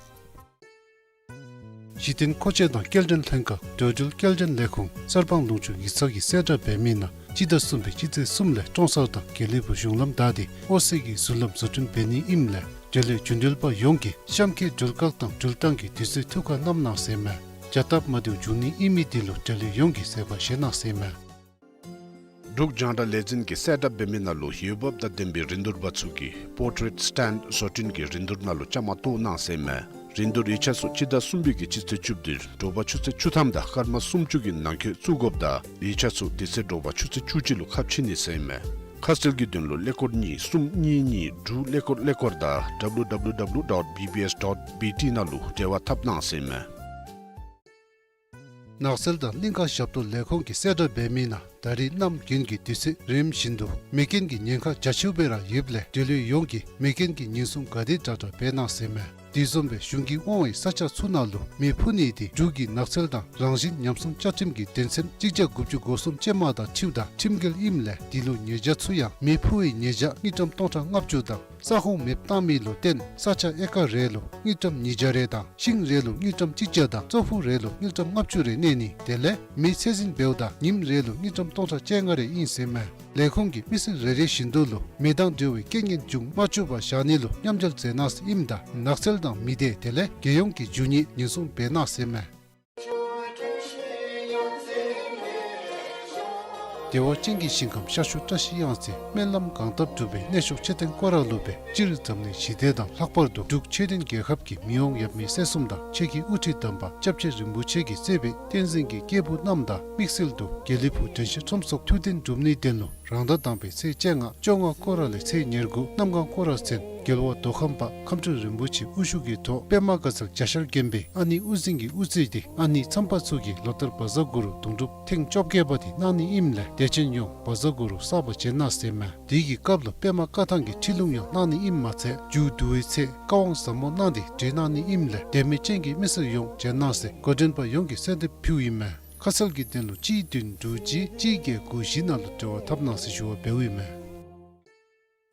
གཞི་རྟེན་མཁོ་ཆས་དང་སྐྱེལ་འདྲེན་ལྷན་ཁག་འགྲོ་འགྲུལ་སྐྱེལ་འདྲེན་ལས་ཁུངས་གསར་སྤང་ལུང་ཕྱོགས་ཡིག་ཚང་གི་གསལ་བསྒྲགས་འབད་མི་ནང་སྤྱི་ཟླ་གསུམ་པའི་སྤྱི་ཚེས་གསུམ་ལས་ཀྲོང་གསར་དང་དགེ་ལེགས་ཕུག་གཞུང་ལམ་བདའ་སྟེ་ཨོ་སི་གི་ཟུར་ལམ་བཟོ་སྐྲུན་འབད་ནི་ཨིནམ་ལས་འབྲེལ་ཡོད་རྒྱུན་འགྲུལ་པ་ཡོངས་ཀྱིས་གཤམ་འཁོད་འགྲུལ་བཀག་དང་འགྲུལ་བཏང་གི་དུས་ཚོད་ཐུགས་ཁར་བསྣམ་གནང་ཟེར་ཨིན་མས། བྱ་སྟབས་མ་བདེཝ་འབྱུང་ནི་ཨིན་མི་དེ་ལུ་འབྲེལ་ཡོད་ཡོངས་ཀྱིས་བཟོད་པ་བཞེས་གནང་ཟེར་ཨིན་མས། འབྲུག་རྒྱང་བསྒྲགས་ལས་འཛིན་གྱི་གསལ་བསྒྲགས་འབད་མི་ནང་ལུ་འོས་འབབ་དང་ལྡན་པའི་རིན་བསྡུར་པ་ཚུ་གིས་པོར་ཊེཊ་སི་ཊེནཌ་བཟོ་སྐྲུན་གྱི་རིན་བསྡུར་ནང་ལུ་བཅའ་མར་གཏོགས་གནང་ཟེར་ཨིན་མས། རིན་བསྡུར་ཡིག་ཆ་ཚུ་སྤྱི་ཟླ་གསུམ་པའི་གི་སྤྱི་ཚེས་བཅུ་བདུན་དྲོ་པ་ཆུ་ཚོད་བཅུ་ཐམ་དང་སྐར་མ་སུམ་ཅུ་གི་ནང་འཁོད་བཙུགས་དགོཔ་དང་ཡིག་ཆ་ཚུ་དུས་ཚོད་དྲོ་པ་ཆུ་ཚོད་བཅུ་གཅིག་ལུ་ཁ་ཕྱེ་ནི་ཟེར་ཨིན་མས། ཁ་གསལ་གྱི་དོན་ལུ་ཀླད་ཀོར་གཉིས་གསུམ་གཉིས་གཉིས་དྲུག་ཀླད་ཀོར་ཀླད་ཀོར་དང་ཌབ་ལུ་ཌབ་ལུ་ཌབ་ལུ་ཌོཊ་བི་བི་ཨེསི་ཌོཊ་བི་ཊི་ནང་ལུ་འབྲེལ་བ་འཐབ་གནང་ཟེར་ཨིན་མས། ནགས་ཚལ་དང་གླིང་ཁ་ཞབས་ཏོག་ལས་ཁུངས་ཀྱི་གསལ་བསྒྲགས་འབད་མི་ནང་ད་རིས་གནམ་དགུན་གྱི་དུས་ཚོད་རིམ་བཞིན་དུ་མེ་རྐྱེན་གྱི་ཉེན་ཁ་རྒྱ་ཆེཝ་སྦེ་ར་ཡོདཔ་ལས་འབྲེལ་ཡོད་ཡོངས་ཀྱིས་མེ་རྐྱེན་གྱི་ཉེན་སྲུང་ག་དེ་དྲག་དྲག་འབད་གནང་ཟེར་ཨིན་མས། དེ་བཟུམ་སྦེ་གཞུང་གིས་དབང་བའི་ས་ཆ་ཚུ་ནང་ལུ་མེ་ཕུ་ནི་དེ་འབྲུག་གི་ནགས་ཚལ་དང་རང་བཞིན་ཉམས་སྲུང་བཅའ་ཁྲིམས་ཀྱི་དོན་ཚན་གཅིག་བརྒྱ་དགུ་བཅུ་གོ་གསུམ་ཅན་མ་དང་འཁྲིལཝ་ད་ཁྲིམས་འགལ་ཨིནམ་ལས་དེ་ལུ་ཉེས་བྱ་ཚུ་ཡང་མེ་ཕུ་བའི་ཉེས་བྱ་དངུལ་ཀྲམ་སྟོང་ཕྲག་ལྔ་བཅུ་དང་ས་ཁོངས་མེདཔ་བཏང་མི་ལུ་བརྟེན་ས་ཆ་ཨེ་ཀར་རེ་ལུ་དངུལ་ཀྲམ་ཉིས་བརྒྱ་རེ་དང་ཤིང་རེ་ལུ་དངུལ་ཀྲམ་གཅིག་བརྒྱ་དང་ཙོག་ཕུ་རེ་ལུ་དངུལ་ཀྲམ་ལྔ་བཅུ་རེ་གནས་ནི་དེ་ལས་མེ་ཚད་འཛིན་འབདཝ་ད་ཉིནམ་རེ་ལུ་དངུལ་ཀྲམ་སྟོང་ཕྲག་བཅོ་ལྔ་རེ་ཨིན་ཟེར་ཨིན་མས། ལས་ཁུངས་ཀྱིས་མི་སེར་རེ་རེ་བཞིན་དུ་ལུ་མེ་དང་འབྲེལ་བའི་རྐྱེན་ངན་འབྱུང་མ་བཅུག་པར་བཞག་ནི་ལུ་མཉམ་འབྲེལ་མཛད་གནང་ཟེར་ཨིནམ་ད་ནགས་ཚལ་དང་མི་སྡེ་དེ་ལས་རྒྱལ་ཡོངས་ཀྱི་རྒྱུ་དངོས་ཉེན་སྲུང་འབད་གནང་ཟེར་ཨིན་མས། བདེ་བ་ཅན་གྱི་ཞིང་ཁམས་ཤར་ཕྱོགས་བཀྲ་ཤིས་གཡང་རྩེ་སྨོན་ལམ་གང་བཏབ་འགྲུབ་པའི་གནས་མཆོག་མཆོད་རྟེན་སྐོར་ར་ལུ་སྦེ་སྤྱིར་འཛམ་གླིང་ཞི་བདེ་དང་ལྷག་པར་དུ་འབྲུག་ཆོས་ལྡན་རྒྱལ་ཁབ་ཀྱི་མི་དབང་ཡབ་མེས་སྲས་གསུམ་དང་ཆོས་ཀྱི་དབུ་ཁྲིད་དམ་པ་སྐྱབས་རྗེ་རིན་པོ་ཆེ་གིས་གཙོས་པའི་བསྟན་འཛིན་གྱི་སྐྱེས་བུ་རྣམས་དང་དམིགས་བསལ་དུ་དགེ་ལེགས་ཕུག་དྲན་ཤེས་ཁྲོམ་སོགས་ཐུགས་རྟེན་སྒྲུབ་ནིའི་དོན་ལུ་རང་ཟླ་དང་པའི་ཚེས་བཅོ་ལྔ་བཅོ་ལྔ་སྐོར་ར་ལས་ཚེས་ཉེར་དགུ་གནམ་གང་སྐོར་ར་ཚུན་རྒྱལ་བ་མདོ་ཁམས་པ་ཁམས་སྤྲུལ་རིན་པོ་ཆེ་དབུ་བཞུགས་ཀྱི་ཐོག་པདྨ་དགའ་ཚལ་རྒྱ་ཤར་དགོན་པའི་ཨ་ནེ་དབུ་འཛིན་གྱི་དབུ་རྩེ་སྟེ་ཨ་ནེ་མཚམས་པ་ཚུ་གིས་ལོ་ལྟར་བཛྲ་གུ་རུ་དུང་སྒྲུབ་ཐེངས་བཅོ་བརྒྱད་པ་དེ་གནང་ནི་ཨིནམ་ལས་དད་ཅན་ཡོངས་བཛྲ་གུ་རུ་བསགས་པར་བྱོན་གནང་ཟེར་ཨིན་མས། དེ་གི་སྐབས་ལུ་པདྨ་བཀའ་ཐང་གི་ཁྲིད་ལུང་ཡང་གནང་ནི་ཨིནམ་མ་ཚད་མཇུག་བསྡུ་བའི་ཚེ་བཀའ་དབང་ཟབ་མོ་གནང་སྟེ་གྲོལ་གནང་ནི་ཨིནམ་ལས་དད་མོས་ཅན་གྱི་མི་སེར་ཡོངས་བྱོན་གནང་ཟེར་འགོ་འདྲེན་པ་ཡོངས་ཀྱིས་གསོལ་འདེབས་ཕུལཝ་ཨིན་མས། ཁ་གསལ་གྱི་དོན་ལུ་གཅིག་བདུན་དྲུག་གཅིག་གཅིག་བརྒྱད་དགུ་བཞི་ནང་ལུ་འབྲེལ་བ་འཐབ་གནང་ཟེར་ཞུ་བ་འབདཝ་ཨིན་མས།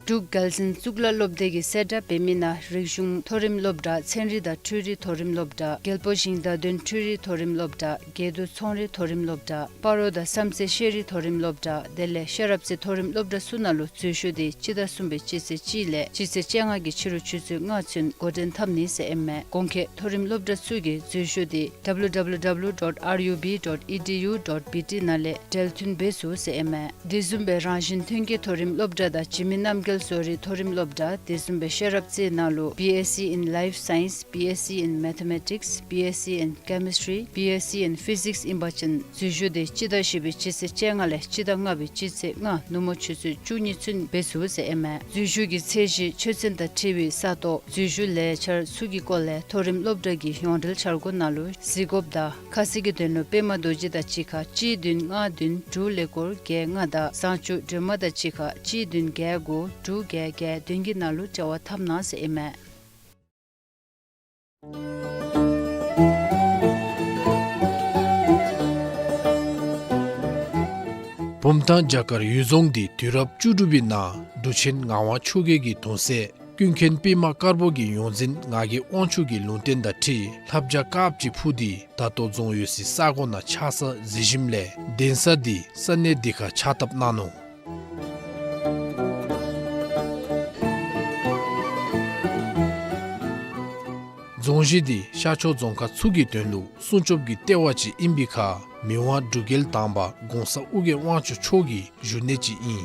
འབྲུག་རྒྱལ་འཛིན་གཙུག་ལག་སློབ་སྡེ་གིས་གསལ་བསྒྲགས་འབད་མི་ནང་རིག་གཞུང་མཐོ་རིམ་སློབ་གྲྭ། ཚན་རིག་དང་འཕྲུལ་རིག་མཐོ་རིམ་སློབ་གྲྭ། རྒྱལ་པོ་ཞིང་བདག་དོན་འཕྲུལ་རིག་མཐོ་རིམ་སློབ་གྲྭ། དགེ་འདུན་ཚོང་རིག་མཐོ་རིམ་སློབ་གྲྭ། སྤ་རོ་དང་བསམ་རྩེ་ཤེས་རིག་མཐོ་རིམ་སློབ་གྲྭ། དེ་ལས་ཤེས་རབ་རྩེ་མཐོ་རིམ་སློབ་གྲྭ་ཚུ་ནང་ལུ་འཛུལ་ཞུགས་འདི་སྤྱི་ཟླ་གསུམ་པའི་སྤྱི་ཚེས་གཅིག་ལས་སྤྱི་ཚེས་བཅོ་ལྔ་གི་ཕྱི་རུ་ཆུ་ཚོད་ལྔ་ཚུན་འགོ་འདྲེན་འཐབ་ནི་ཟེར་ཨིན་མས། གོང་འཁོད་མཐོ་རིམ་སློབ་གྲྭ་ཚུ་གི་འཛུལ་ཞུགས་འདི་W W W dot R U B dot E D U dot B T ནང་ལས་འབྲེལ་མཐུད་འབད་ཚུགས་ཟེར་ཨིན་མས། དེ་བཟུམ་སྦེ་རང་བཞིན་ཐོན་སྐྱེད་མཐོ་རིམ་སློབ་གྲྭ་དང་འཇིགས་མེད་རྣམ་རྒྱལ་བཟོ་རིག་མཐོ་རིམ་སློབ་གྲྭ། དེ་བཟུམ་སྦེ་ཤེས་རབ་རྩེ་ནང་ལུ་B S c in Life Science, B S c in Mathematics, B S c in Chemistry, B S c in Physics ཨིན་པ་ཅིན་འཛུལ་ཞུགས་འདི་སྤྱི་ཟླ་བཞི་པའི་སྤྱི་ཚེས་བཅོ་ལྔ་ལས་སྤྱི་ཟླ་ལྔ་པའི་སྤྱི་ཚེས་ལྔ་ནུབ་མོ་ཆུ་ཚོད་བཅུ་གཉིས་ཚུན་འབད་ཚུགས་ཟེར་ཨིན་མས། འཛུལ་ཞུགས་ཀྱི་ཚད་གཞི་ཆོས་ཚན་དང་འཁྲིལ་བའི་ས་སྟོང་འཛུལ་ཞུགས་ལས་འཆར་ཚུ་གི་སྐོར་ལས་མཐོ་རིམ་སློབ་གྲྭ་གི་ཡོངས་འབྲེལ་འཆར་སྒོ་ནང་ལུ་གཟིགས་དགོཔ་དང་ཁ་གསལ་གྱི་དོན་ལུ་པདྨ་རྡོ་རྗེ་དང་གཅིག་ཁར་གཅིག་བདུན་ལྔ་བདུན་དྲུག་ཀླད་ཀོར་བརྒྱད་ལྔ་དང་བཟང་སྤྱོད་སྒྲོལ་མ་དང་གཅིག་ཁར་གཅིག་བདུན་བརྒྱད་དགུ་དྲུག་བརྒྱད་བརྒྱད་བདུན་གྱི་ནང་ལུ་འབྲེལ་བ་འཐབ་གནང་ཟེར་ཨིན་མས། བུམ་ཐང་བྱ་དཀར་གཡུལ་རྫོང་འདི་དུས་རབས་བཅུ་དྲུག་པའི་ནང་འབྲུག་ཆེན་ངག་དབང་ཆོས་རྒྱལ་གྱི་གདུང་སྲས་ཀུན་མཁྱེན་པདྨ་དཀར་པོ་གི་ཡོངས་འཛིན་ངག་གི་དབང་ཕྱུག་གི་ལུང་བསྟན་དང་འཁྲིལ་ལྷ་བྱ་དཀརཔོ་ཅིག་འཕུར་ཏེ་ད་ལྟོ་རྫོང་ཡོད་སའི་ས་གོ་ནང་ཆགས་ས་གཟིགས་ཞིནམ་ལས་གདན་ས་འདི་ས་གནས་འདི་ཁར་ཕྱག་བཏབ་གནང་ནུག། རྫོང་གཞི་འདི་ཤར་ཕྱོགས་རྫོང་ཁག་ཚུ་གི་དོན་ལུ་སྲུང་སྐྱོབ་ཀྱི་ལྟེ་བ་ཅིག་ཨིན་པའི་ཁར་མི་དབང་འབྲུག་རྒྱལ་དང་པ་གོང་ས་ཨོ་རྒྱན་དབང་ཕྱུག་མཆོག་གི་བཞུགས་གནས་ཅིག་ཨིན།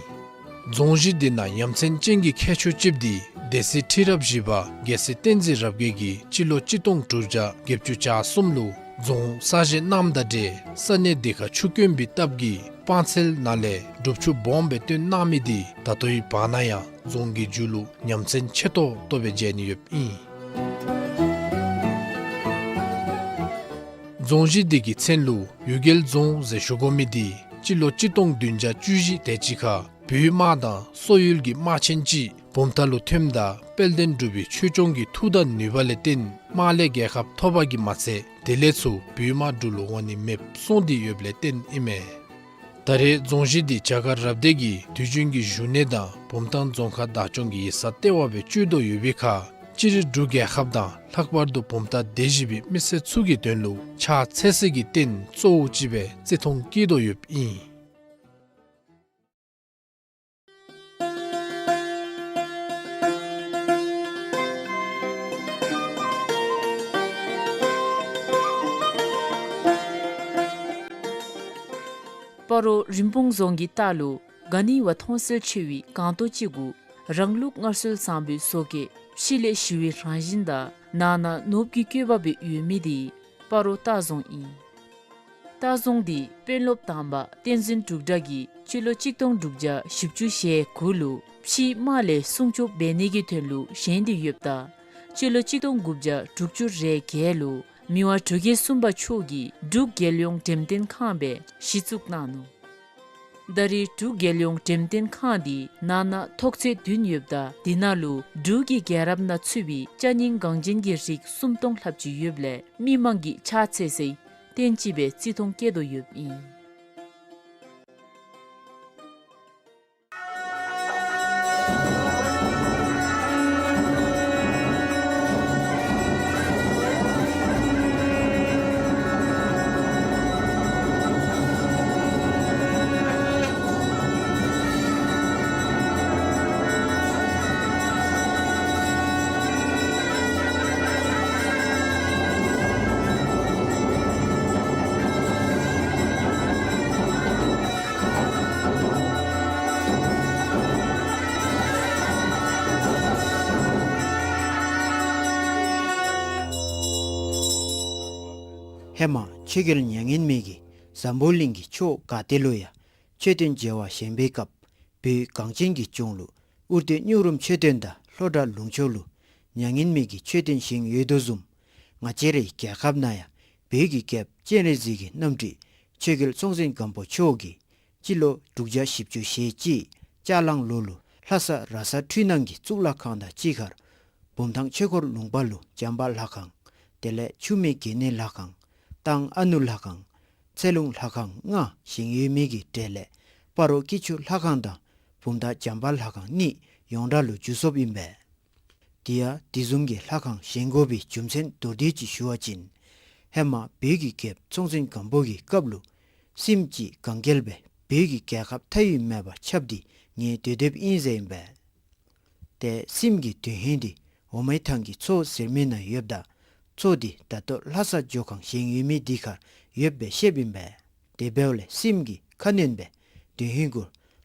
རྫོང་གཞི་འདི་ནང་ཡ་མཚན་ཅན་གྱི་ཁྱད་ཆོས་ཅིག་འདི་སྡེ་སྲིད་ཁྲི་རབས་བཞི་པ་རྒྱལ་སྲས་བསྟན་འཛིན་རབ་རྒྱས་ཀྱིས་སྤྱི་ལོ་གཅིག་སྟོང་དྲུག་བརྒྱ་བརྒྱད་ཅུ་གྱ་གསུམ་ལུ་རྫོང་གསར་བཞེངས་གནངམ་དང་འབྲེལ་ས་གནས་འདི་ཁར་ཆུ་དཀོན་པའི་སྟབས་ཀྱིས་སྤང་ཚལ་ནང་ལས་སྒྲུབ་ཆུ་སྦོམ་སྦེ་བཏོན་གནང་མི་འདི་ད་ལྟོའི་བར་ན་ཡང་རྫོང་གི་མཇུག་ལུ་ཡ་མཚན་ཆེ་ཏོག་ཏོ་སྦེ་མཇལ་ནི་ཡོདཔ་ཨིན། རྫོང་གཞི་འདི་གི་མཚན་ལུ་གཡུལ་རྒྱལ་རྫོང་ཟེར་ཞུ་དགོ་མི་འདི་སྤྱི་ལོ་གཅིག་སྟོང་བདུན་བརྒྱ་བཅུ་བཞི་དེ་ཅིག་ཁར་བོད་དམག་དང་སོག་ཡུལ་གྱི་དམག་ཆེན་ཅིག་བུམ་ཐང་ལུ་ཐོནམ་ད་དཔལ་ལྡན་འབྲུག་པའི་ཆོས་སྐྱོང་གི་མཐུ་དང་ནུས་པ་ལས་བརྟེན་དམག་ལས་རྒྱལ་ཁ་ཐོབ་པ་གིས་མ་ཚད་དེ་ལས་ཚུར་བོད་དམག་འབྲུག་ལུ་འོང་ནི་མེདཔ་སོང་སྟེ་ཡོདཔ་ལས་བརྟེན་ཨིན་མས། ད་རེས་རྫོང་གཞི་འདི་བྱ་དཀར་རབ་སྡེ་གི་དུས་རྒྱུན་གྱི་བཞུགས་གནས་དང་བུམ་ཐང་རྫོང་ཁག་བདག་སྐྱོང་གི་ཡིག་ཚང་ལྟེ་བ་སྦེ་སྤྱོད་དོ་ཡོད་པའི་ཁར་སྤྱིར་འབྲུག་རྒྱལ་ཁབ་དང་ལྷག་པར་དུ་བུམ་ཐང་སྡེ་བཞི་པའི་མི་སེར་ཚུ་གི་དོན་ལུ་ཕྱག་འཚལ་སའི་རྟེན་གཙོ་བོ་ཅིག་སྦེ་བརྩི་མཐོང་བསྐྱེད་དོ་ཡོདཔ་ཨིན། སྤ་རོ་རིན་སྤུངས་རྫོང་གི་ལྟག་ལུ་ག་ནི་བ་མཐོང་གསལ་ཆེ་བའི་སྒང་ཏོ་ཅིག་གུ་རང་ལུགས་སྔར་སྲོལ་བཟང་པོའི་བཟོ་བཀོད་ཕྱི་ལས་ཞི་བའི་རང་བཞིན་དང་ནང་ན་ནོར་བུ་གི་བཀོད་པ་སྦེ་ཡོད་མི་འདི་སྤ་རོ་ལྟ་རྫོང་ཨིན། ལྟ་རྫོང་འདི་དཔོན་སློབ་དང་པ་བསྟན་འཛིན་འབྲུག་གྲགས་ཀྱིས་སྤྱི་ལོ་གཅིག་སྟོང་དྲུག་བརྒྱ་བཞི་བཅུ་ཞེ་དགུ་ལུ་ཕྱིའི་དམག་ལས་སྲུང་སྐྱོབ་འབད་ནི་གི་དོན་ལུ་བཞེངས་ཏེ་ཡོདཔ་ད་སྤྱི་ལོ་གཅིག་སྟོང་དགུ་བརྒྱ་དྲུག་ཅུ་རེ་བརྒྱད་ལུ་མི་དབང་འབྲུག་རྒྱལ་གསུམ་པ་མཆོག་གིས་འབྲུག་རྒྱལ་ཡོངས་འགྲེམས་སྟོན་ཁང་སྦེ་གཞི་བཙུགས་གནང་ནུག། ད་རེས་འབྲུག་རྒྱལ་ཡོངས་འགྲེམས་སྟོན་ཁང་འདི་ནང་ན་ཐོག་ཚད་བདུན་ཡོདཔ་ད་འདི་ནང་ལུ་འབྲུག་གི་རྒྱལ་རབས་ནང་ཚུད་པའི་ཅ་རྙིང་འགངས་ཅན་གྱི་རིགས་སུམ་སྟོང་ལྷགཔ་ཅིག་ཡོདཔ་ལས་མི་མང་གིས་ཕྱག་འཚལ་སའི་རྟེན་ཅིག་སྦེ་བརྩི་མཐོང་བསྐྱེད་དོ་ཡོདཔ་ཨིན། ཧེ་མ་ཆོས་རྒྱལ་མྱ་ངན་མེད་ཀྱིས་འཛམ་བུ་གླིང་གི་ཕྱོགས་ག་ཏེ་ལུ་ཡང་མཆོད་རྟེན་མཇལ་བར་བཞེངས་པའི་སྐབས་བོད་གངས་ཅན་གྱི་ལྗོངས་ལུ་དབུ་སྟོད་སྨྱུག་རུམ་མཆོད་རྟེན་དང་ལྷོ་བྲག་ལུང་ཕྱོགས་ལུ་མྱ་ངན་མེད་ཀྱི་མཆོད་རྟེན་བཞེངས་ཡོད་དོ་བཟུམ་ང་བཅས་རའི་རྒྱལ་ཁབ་ནང་ཡང་བོད་ཀྱི་རྒྱལཔོ་སྤྱན་རས་གཟིགས་ཀྱི་རྣམ་སྤྲུལ་ཆོས་རྒྱལ་སྲོང་བཙན་སྒམ་པོ་མཆོག་གིས་སྤྱི་ལོ་དྲུག་བརྒྱ་བཞི་བཅུ་ཞེ་གཅིག་ལྕགས་གླང་ལོ་ལུ་ལྷ་ས་ར་ས་འཕྲུལ་སྣང་གི་གཙུག་ལག་ཁང་དང་གཅིག་ཁར་བུམ་ཐང་ཆོས་འཁོར་ལུང་པ་ལུ་བྱམས་པ་ལྷ་ཁང་དེ་ལས་ཆུ་སྨད་དགེ་བསྙེན་ལྷ་ཁང་། ཐང་ཨ་ནུ་ལྷ་ཁང་། ཚེ་ལུང་ལྷ་ཁང་ལྔ་བཞེངས་ཡོད་མི་གི་གྲས་ལས་སྤ་རོ་སྐྱིད་ཆུ་ལྷ་ཁང་དང་བུམ་ཐང་བྱམས་པ་ལྷ་ཁང་གཉིས་ ཡོངས་གྲགས་ལུ་འགྱུར་སོཔ་ཨིན་པས། དེ་ཡང་དེ་བཟུམ་གྱི་ལྷ་ཁང་བཞེངས་དགོ་པའི་རྒྱུ་མཚན་མདོར་བསྡུས་ཅིག་ཞུ་བ་ཅིན། ཧེ་མ་བོད་ཀྱི་རྒྱལཔོ་སྲོང་བཙན་སྒམ་པོ་གི་སྐབས་ལུ་སྲསམོ་ཅིག་གན་རྐྱལ་སྦེ་བོད་ཀྱི་རྒྱལ་ཁབ་མཐའ་དབུས་མེད་པར་ཁྱབ་སྟེ་ངལ་དུ་སྡོདཔ་ཨིན་ཟེར་ཨིན་པས། ཏེ་སྲསམོ་གི་དོན་ཧིང་འདི་འོ་མའི་ཐང་གི་མཚོ་ཟེར་མི་ནང་ཡོདཔ་ད་མཚོ་འདི་ད་ལྟོ་ལྷ་ས་ཇོ་ཁང་བཞེངས་ཡོད་མི་འདི་ཁར་ཡོདཔ་སྦེ་བཤདཔ་ཨིན་པས། དེ་འབདཝ་ལས་སྲསམོ་གིས་ཁ་གནོན་སྦེ་དོན་ཧིང་གུ་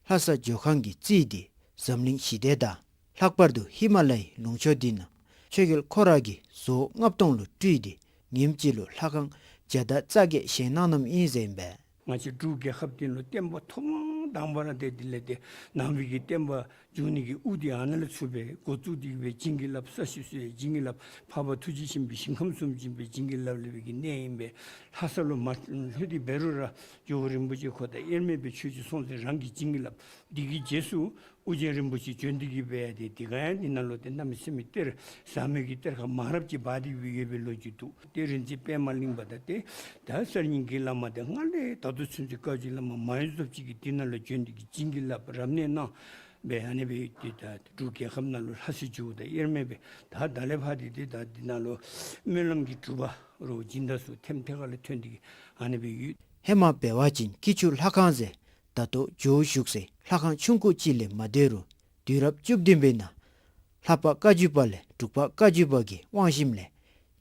ལྷ་ས་ཇོ་ཁང་གི་རྩིས་འདི་འཛམ་གླིང་ཞི་བདེ་དང་ལྷག་པར་དུ་ཧི་མ་ལ་ཡའི་ལུང་ཕྱོགས་འདི་ནང་ཆོས་རྒྱལ་ཁོ་ར་གིས་བཟོ་ལྔ་སྟོང་ལུ་སྤྲུལ་ཏེ་ཉིནམ་གཅིག་ལུ་ལྷ་ཁང་བརྒྱ་དང་རྩ་བརྒྱད་བཞེངས་གནང་གནངམ་ཨིན་ཟེར་ཨིན་པས། ང་བཅས་འབྲུག་རྒྱལ་ཁབ་འདི་ལུ་བསྟན་པ་ཐོག་མ་དང་པ་ར་ཏེ་དེ་ལས་ཏེ་ནང་པའི་གི་བསྟན་པ་འཇུག་ནི་གི་དབུ་འདི་ཨ་ནཱ་ལས་ཚུགས་པས། འགོ་བཙུགས་ཏེ་གི་སྦེ་བྱིན་གྱིས་བརླབས་ས་གཞི་བཟོ་ཡི། བྱིན་གྱིས་བརླབས་འཕགས་པ་ཐུགས་རྗེ་ཆེན་པོའི་ཞིང་ཁམས་གསུམ་སྦྱིན་པའི་བྱིན་གྱིས་བརླབས་བརླབས་པའི་གི་གནས་ཨིན་པས། ལྷ་ས་ལུ་མ་ལྷོད་དེ་འབད་རུང་ར་ཇོ་བོ་རིན་པོ་ཆེ་ཁོ་དང་དབྱེར་མེད་པའི་ཆོས་ཀྱི་སྲོང་བཙན་རང་གི་བྱིན་གྱིས་བརླབས། འདི་གི་རྗེས་སུ་ཨོ་རྒྱན་རིན་པོ་ཆེ་བྱོན་ཏེ་གི་སྦེ་ཏེ་དེ་ག་ཡང་འདི་ནང་ལུ་ཏེ་གནམ་མེད་ས་མེད་གཏེར་ཟབ་མོའི་གི་གཏེར་ཁ་མང་རབས་ཅིག་སྦ་སྟེ་གི་སྦེ་ཡོད་པའི་ལོ་རྒྱུས་འདུག། ཏེ་རིག་འཛིན་པདྨ་གླིང་པ་དང་ཏེ་ད་གསར་རྙིང་གི་བླ་མ་དེ་སྔར་ལས་ད་ལྟོ་ཚུན་ཚོད་བཀའ་བརྒྱུད་བླ་མ་མ་ཡོང་ཚབ་ཅིག་གིས་འདི་ནང་ལུ་བྱོན་ཏེ་གི་བྱིན་གྱིས་བརླབས་རབ་གནས་གནང་སྦེ་ཨ་ནི་སྦེ་ཏེ་ད་འབྲུག་རྒྱལ་ཁབ་ནང་ལུ་ལྷ་སའི་ཇོ་བོ་དང་དབྱེར་མེད་སྦེ་ད་ད་ལས་ཕར་ཏེ་ཏེ་ད་འདི་ནང་ལུ་སྨོན་ལམ་གྱི་སྒྲུབ་པ་རོ་སྦྱིན་བདག་ཚུ་ཐེམ་ཐེ་ཁ་ལས་ཐོན་ཏེ་གི་ཨ་ནི་སྦེ་ཡོད། ཧེ་མ་འབད་བ་ཅིན་སྐྱིད་ཆུ་ལྷ་ཁང་ཟེར་ད་ལྟོ་ཇོ་བོ་བཞུགས་སའི་ལྷ་ཁང་ཆུང་ཀུ་ཅིག་ལས་མ་འདས་རུང་དུས་རབས་བཅུ་བདུན་པའི་ནང་ལྷ་པ་བཀའ་བརྒྱུད་པ་ལས་འབྲུག་པ་བཀའ་བརྒྱུད་པ་གི་དབང་ཞིནམ་ལས་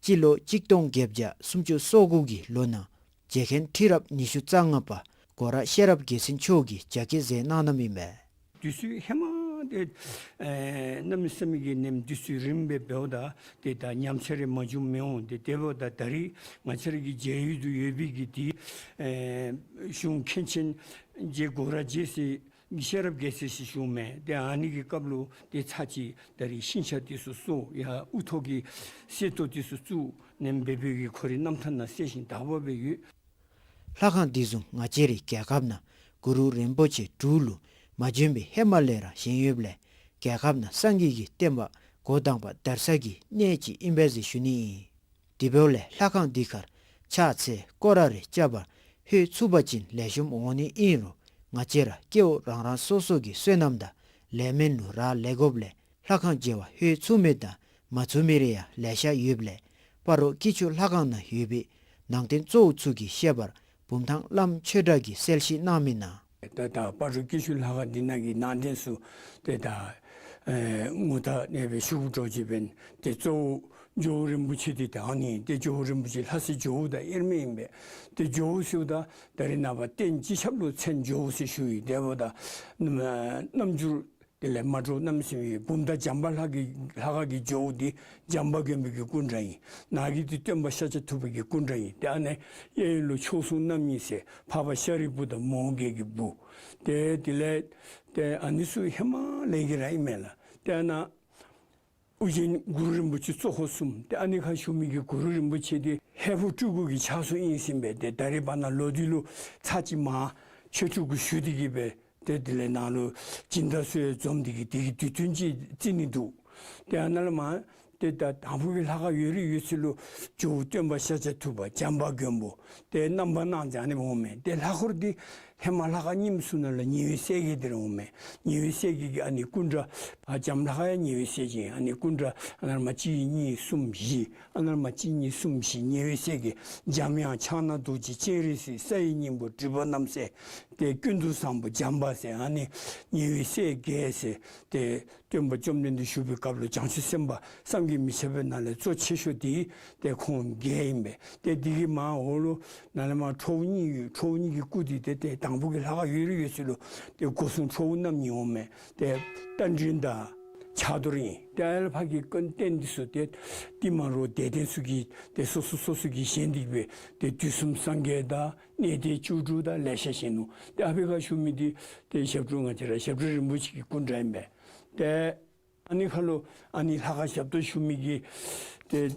སྤྱི་ལོ་གཅིག་སྟོང་བརྒྱད་བརྒྱ་སུམ་ཅུ་སོ་དགུ་གི་ལོ་ནང་རྗེ་མཁན་ཁྲི་རབས་ཉི་ཤུ་རྩ་ལྔ་པ་སྒོ་ར་ཤེས་རབ་རྒྱལ་མཚན་མཆོག་གིས་རྒྱ་སྐྱེད་མཛད་གནང་གནངམ་ཨིན་པས། དུས་ཚོད་ཧེ་མ་ཏེ་ཨེ་གནམ་མེད་ས་མེད་ཀྱི་ནེམ་དུས་ཚོད་རིངམ་སྦེ་འབདཝ་ད་ཏེ་ད་ཉམས་ཆག་རེ་མ་བྱུང་མི་འོང་། ཏེ་དེ་འབདཝ་ད་ད་རིས་ང་བཅས་ར་གི་མཇལ་ཡུལ་དུ་ཡོད་པའི་གི་ཏེ་ཨེ་གཞུང་མཁན་ཆེན་རྗེ་སྒོ་ར་རྗེ་ཟེར་ཤེས་རབ་རྒྱལ་མཚན་ཟེར་ཞུཝ་མས། ཏེ་ཨ་ནི་གི་སྐབས་ལུ་ཏེ་ཚར་གཅིག་ད་རིས་ཤིང་ཆ་འདི་ཚུ་གསོ་ཡར་དབུ་ཐོག་གི་གསེར་ཏོག་འདི་ཚུ་བཙུགས་ནེམ་སྦེ་སྦེ་གི་ཁོ་རའི་རྣམ་ཐར་ནང་གསལ་ཞིང་དག་པ་སྦེ་ཡོད། ལྷ་ཁང་འདི་བཟུམ་ང་བཅས་རའི་རྒྱལ་ཁབ་ནང་གུ་རུ་རིན་པོ་ཆེ་འབྲུག་ལུ་མ་བྱོན་པའི་ཧེ་མ་ལས་ར་བཞེངས་ཡོདཔ་ལས་རྒྱལ་ཁབ་ནང་སངས་རྒྱས་ཀྱི་བསྟན་པ་འགོ་དང་པ་དར་ས་གི་གནས་ཅིག་ཨིན་པས་ཟེར་ཞུ་ནི་ཨིན། དེ་འབདཝ་ལས་ལྷ་ཁང་འདི་ཁར་ཕྱག་འཚལ་སྐོར་ར་རེ་རྐྱབ་པར་ལྷོད་ཚུགས་པ་ཅིན་ལེགས་ཤོམ་འོང་ནི་ཨིན་རུང་ང་བཅས་ར་སྐྱེ་བོ་རང་རང་སོ་སོ་གི་བསོད་ནམས་དང་ལས་སྨོན་ལུ་རག་ལས་དགོཔ་ལས་ལྷ་ཁང་མཇལ་བར་ལྷོད་ཚུགས་མི་དང་མ་ཚུགས་མི་རེ་ཡང་ལེ་ཤ་ཡོདཔ་ལས་སྤ་རོ་སྐྱིད་ཆུ་ལྷ་ཁང་ནང་ཡོད་པའི་ནང་རྟེན་གཙོ་བོ་ཚུ་གི་བཤད་པར་བུམ་ཐང་བླམ་ཆོས་གྲགས་ཀྱིས་གསལ་བཤད་གནང་མི་ནང་། ད་ད་སྤ་རོ་སྐྱིད་ཆུ་ལྷ་ཁང་འདི་ནང་གི་ནང་རྟེན་ཚུ་ཏེ་ད་ཨེ་ངོ་རྟགས་གནས་པའི་ཤུགས་འགྲོ་ཅིག་འབད་ཏེ་གཙོ་བོ་ཇོ་བོ་རིན་པོ་ཆེ་འདི་ད་ཨ་ནི་ཏེ་ཇོ་བོ་རིན་པོ་ཆེ་ལྷ་སའི་ཇོ་བོ་དང་དབྱེར་མེད་ཨིན་པས། ཏེ་ཇོ་བོ་ཟེརཝ་ད་ད་རེས་ནངས་པ་རྟེན་སྤྱི་ཁྱབ་ལུ་མཚན་ཇོ་བོ་ཟེར་ཞུ་ཡི། དེ་འབདཝ་ད་རྣམ་འགྱུར་དེ་ལས་མ་འདྲཝ་གནམ་མེད་ས་མེད་ཡོད། བུམ་ཐང་བྱམས་པ་ལྷ་གི་ལྷ་ཁང་གི་ཇོ་བོ་འདི་བྱམས་པ་མགོན་པོ་གི་སྐུ་འདྲ་ཨིན། ནཱ་གི་འདི་སྟོན་པ་ཤཱཀྱ་ཐུབ་པ་གི་སྐུ་འདྲ་ཨིན། ཏེ་ཨ་ནི་གཡས་གཡོན་ལུ་མཆོག་ཟུང་རྣམ་གཉིས་ཟེར་འཕགས་པ་ཤཱ་རིའི་བུ་དང་མོའུ་འགལ་གྱི་བུ། ཏེ་དེ་ལས་ཏེ་ཨ་ནི་ཚུ་ཧེ་མ་ལས་ཀྱི་ར་ཨིན་མས་ལགས། ཏེ་ཨ་ནཱ་ཨོ་རྒྱན་གུ་རུ་རིན་པོ་ཆེ་གཙོ་འཁོར་གསུམ། ཏེ་ཨ་ནི་ཁར་བཞུགས་མི་གི་གུ་རུ་རིན་པོ་ཆེ་འདི་ཧས་པོ་སྤྲུལ་སྐུ་གི་ཕྱག་སྲོལ་ཨིན་ཟེར་ཨིན་པས། ཏེ་ད་རེས་བར་ན་ལོག་སྟེ་ལུ་ཚར་གཅིག་མར་ཆོས་སྤྲུལ་སྐུ་ཞུ་སྟེ་གི་སྦེ་ཏེ་དེ་ལས་ནཱ་ལུ་སྦྱིན་བདག་ཚུ་ཡང་འཛོམས་ཏེ་གི་དེ་གི་དུས་སྟོན་ཅིག་བརྩི་ནི་འདུག། ཏེ་ཨ་ནཱ་ལས་མར་ཏེ་ད་དང་ཕུ་གི་ལྷ་ཁང་ཡོད་རིགས་ཡོད་ཚད་ལུ་ཇོ་བོ་སྟོན་པ་ཤཱཀྱ་ཐུབ་པ་བྱམས་པ་མགོན་པོ་ཏེ་རྣམ་པར་སྣང་མཛད་ནི་འོང་མས། ཏེ་ལྷ་འཁོར་འདི་ཧེ་མ་ལྷ་ཁང་རྙིངམ་ཚུ་ནང་ལུ་ཉེ་བའི་སྲས་བརྒྱད་འདི་ར་འོང་མས། ཉེ་བའི་སྲས་བརྒྱད་ཀྱི་ཨ་ནི་སྐུ་འདྲ་ཨ་བྱམས་ལྷ་ཁང་ཡང་ཉེ་བའི་སྲས་བརྒྱད་ཨ་ནི་སྐུ་འདྲ་ཨ་ནཱ་ལས་མར་གཅིག་གཉིས་གསུམ་བཞི་ཨ་ནཱ་ལས་མར་གཅིག་གཉིས་གསུམ་བཞི་ཉེ་བའི་སྲས་བརྒྱད་འཇམ་དབྱངས་ཕྱག་ན་རྡོ་རྗེ་སྤྱན་རས་གཟིགས་ས་ཡི་སྙིང་པོ་སྒྲིབ་པ་རྣམ་སེལ་ཏེ་ཀུན་ཏུ་བཟང་པོ་བྱམས་པ་ཟེར་ཨ་ནི་ཉེ་བའི་སྲས་བརྒྱད་ཟེར་ཏེ་སྟོན་པ་བཅོམ་ལྡན་འདས་བཞུགས་པའི་སྐབས་ལུ་བྱང་ཆུབ་སེམས་དཔའ་བསམ་གྱིས་མི་ཁྱབ་པའི་ནང་ལས་གཙོ་ཆེ་ཤོས་འདི་ཏེ་ཁོང་བརྒྱད་ཨིན་པས། ཏེ་འདི་གི་མར་འོག་ལུ་ནཱ་ལས་མར་ཁྲོ་བོ་གཉིས་ཡོད། ཁྲོ་བོ་གཉིས་ཀྱི་སྐུ་འདི་ཏེ་ཏེ་དང་ཕུ་གི་ལྷ་ཁང་ཡོད་རིགས་ཡོད་ཚད་ལུ་ཏེ་སྒོ་སྲུང་ཁྲོ་བོ་རྣམ་གཉིས་འོང་མས། ཏེ་རྟ་མགྲིན་དང་ཕྱག་རྡོར་ཨིན། ཏེ་ཨ་ལས་ཕར་གྱི་རྟེན་འདི་ཚུ་ཏེ་ཏི་མ་རུ་དད་ལྡན་ཚུ་གིས་ཏེ་སོ་སོ་སོ་སོ་གིས་བཞེངས་ཏེ་གི་སྦེ་ཏེ་དུས་གསུམ་སངས་རྒྱས་དང་གནས་བརྟན་བཅུ་དྲུག་དང་ལེ་ཤ་བཞེངས་ནུག། ཏེ་ཨ་ཕི་ཁར་བཞུགས་མི་འདི་ཏེ་ཞབས་དྲུང་ང་བཅས་ར་ཞབས་དྲུང་རིན་པོ་ཆེ་གི་སྐུ་འདྲ་ཨིན་པས། ཏེ་ཨ་ནི་ཁར་ལུ་ཨ་ནི་ལྷ་ཁང་ཞབས་ཏོག་ཞུ་མི་གི་ཏེ་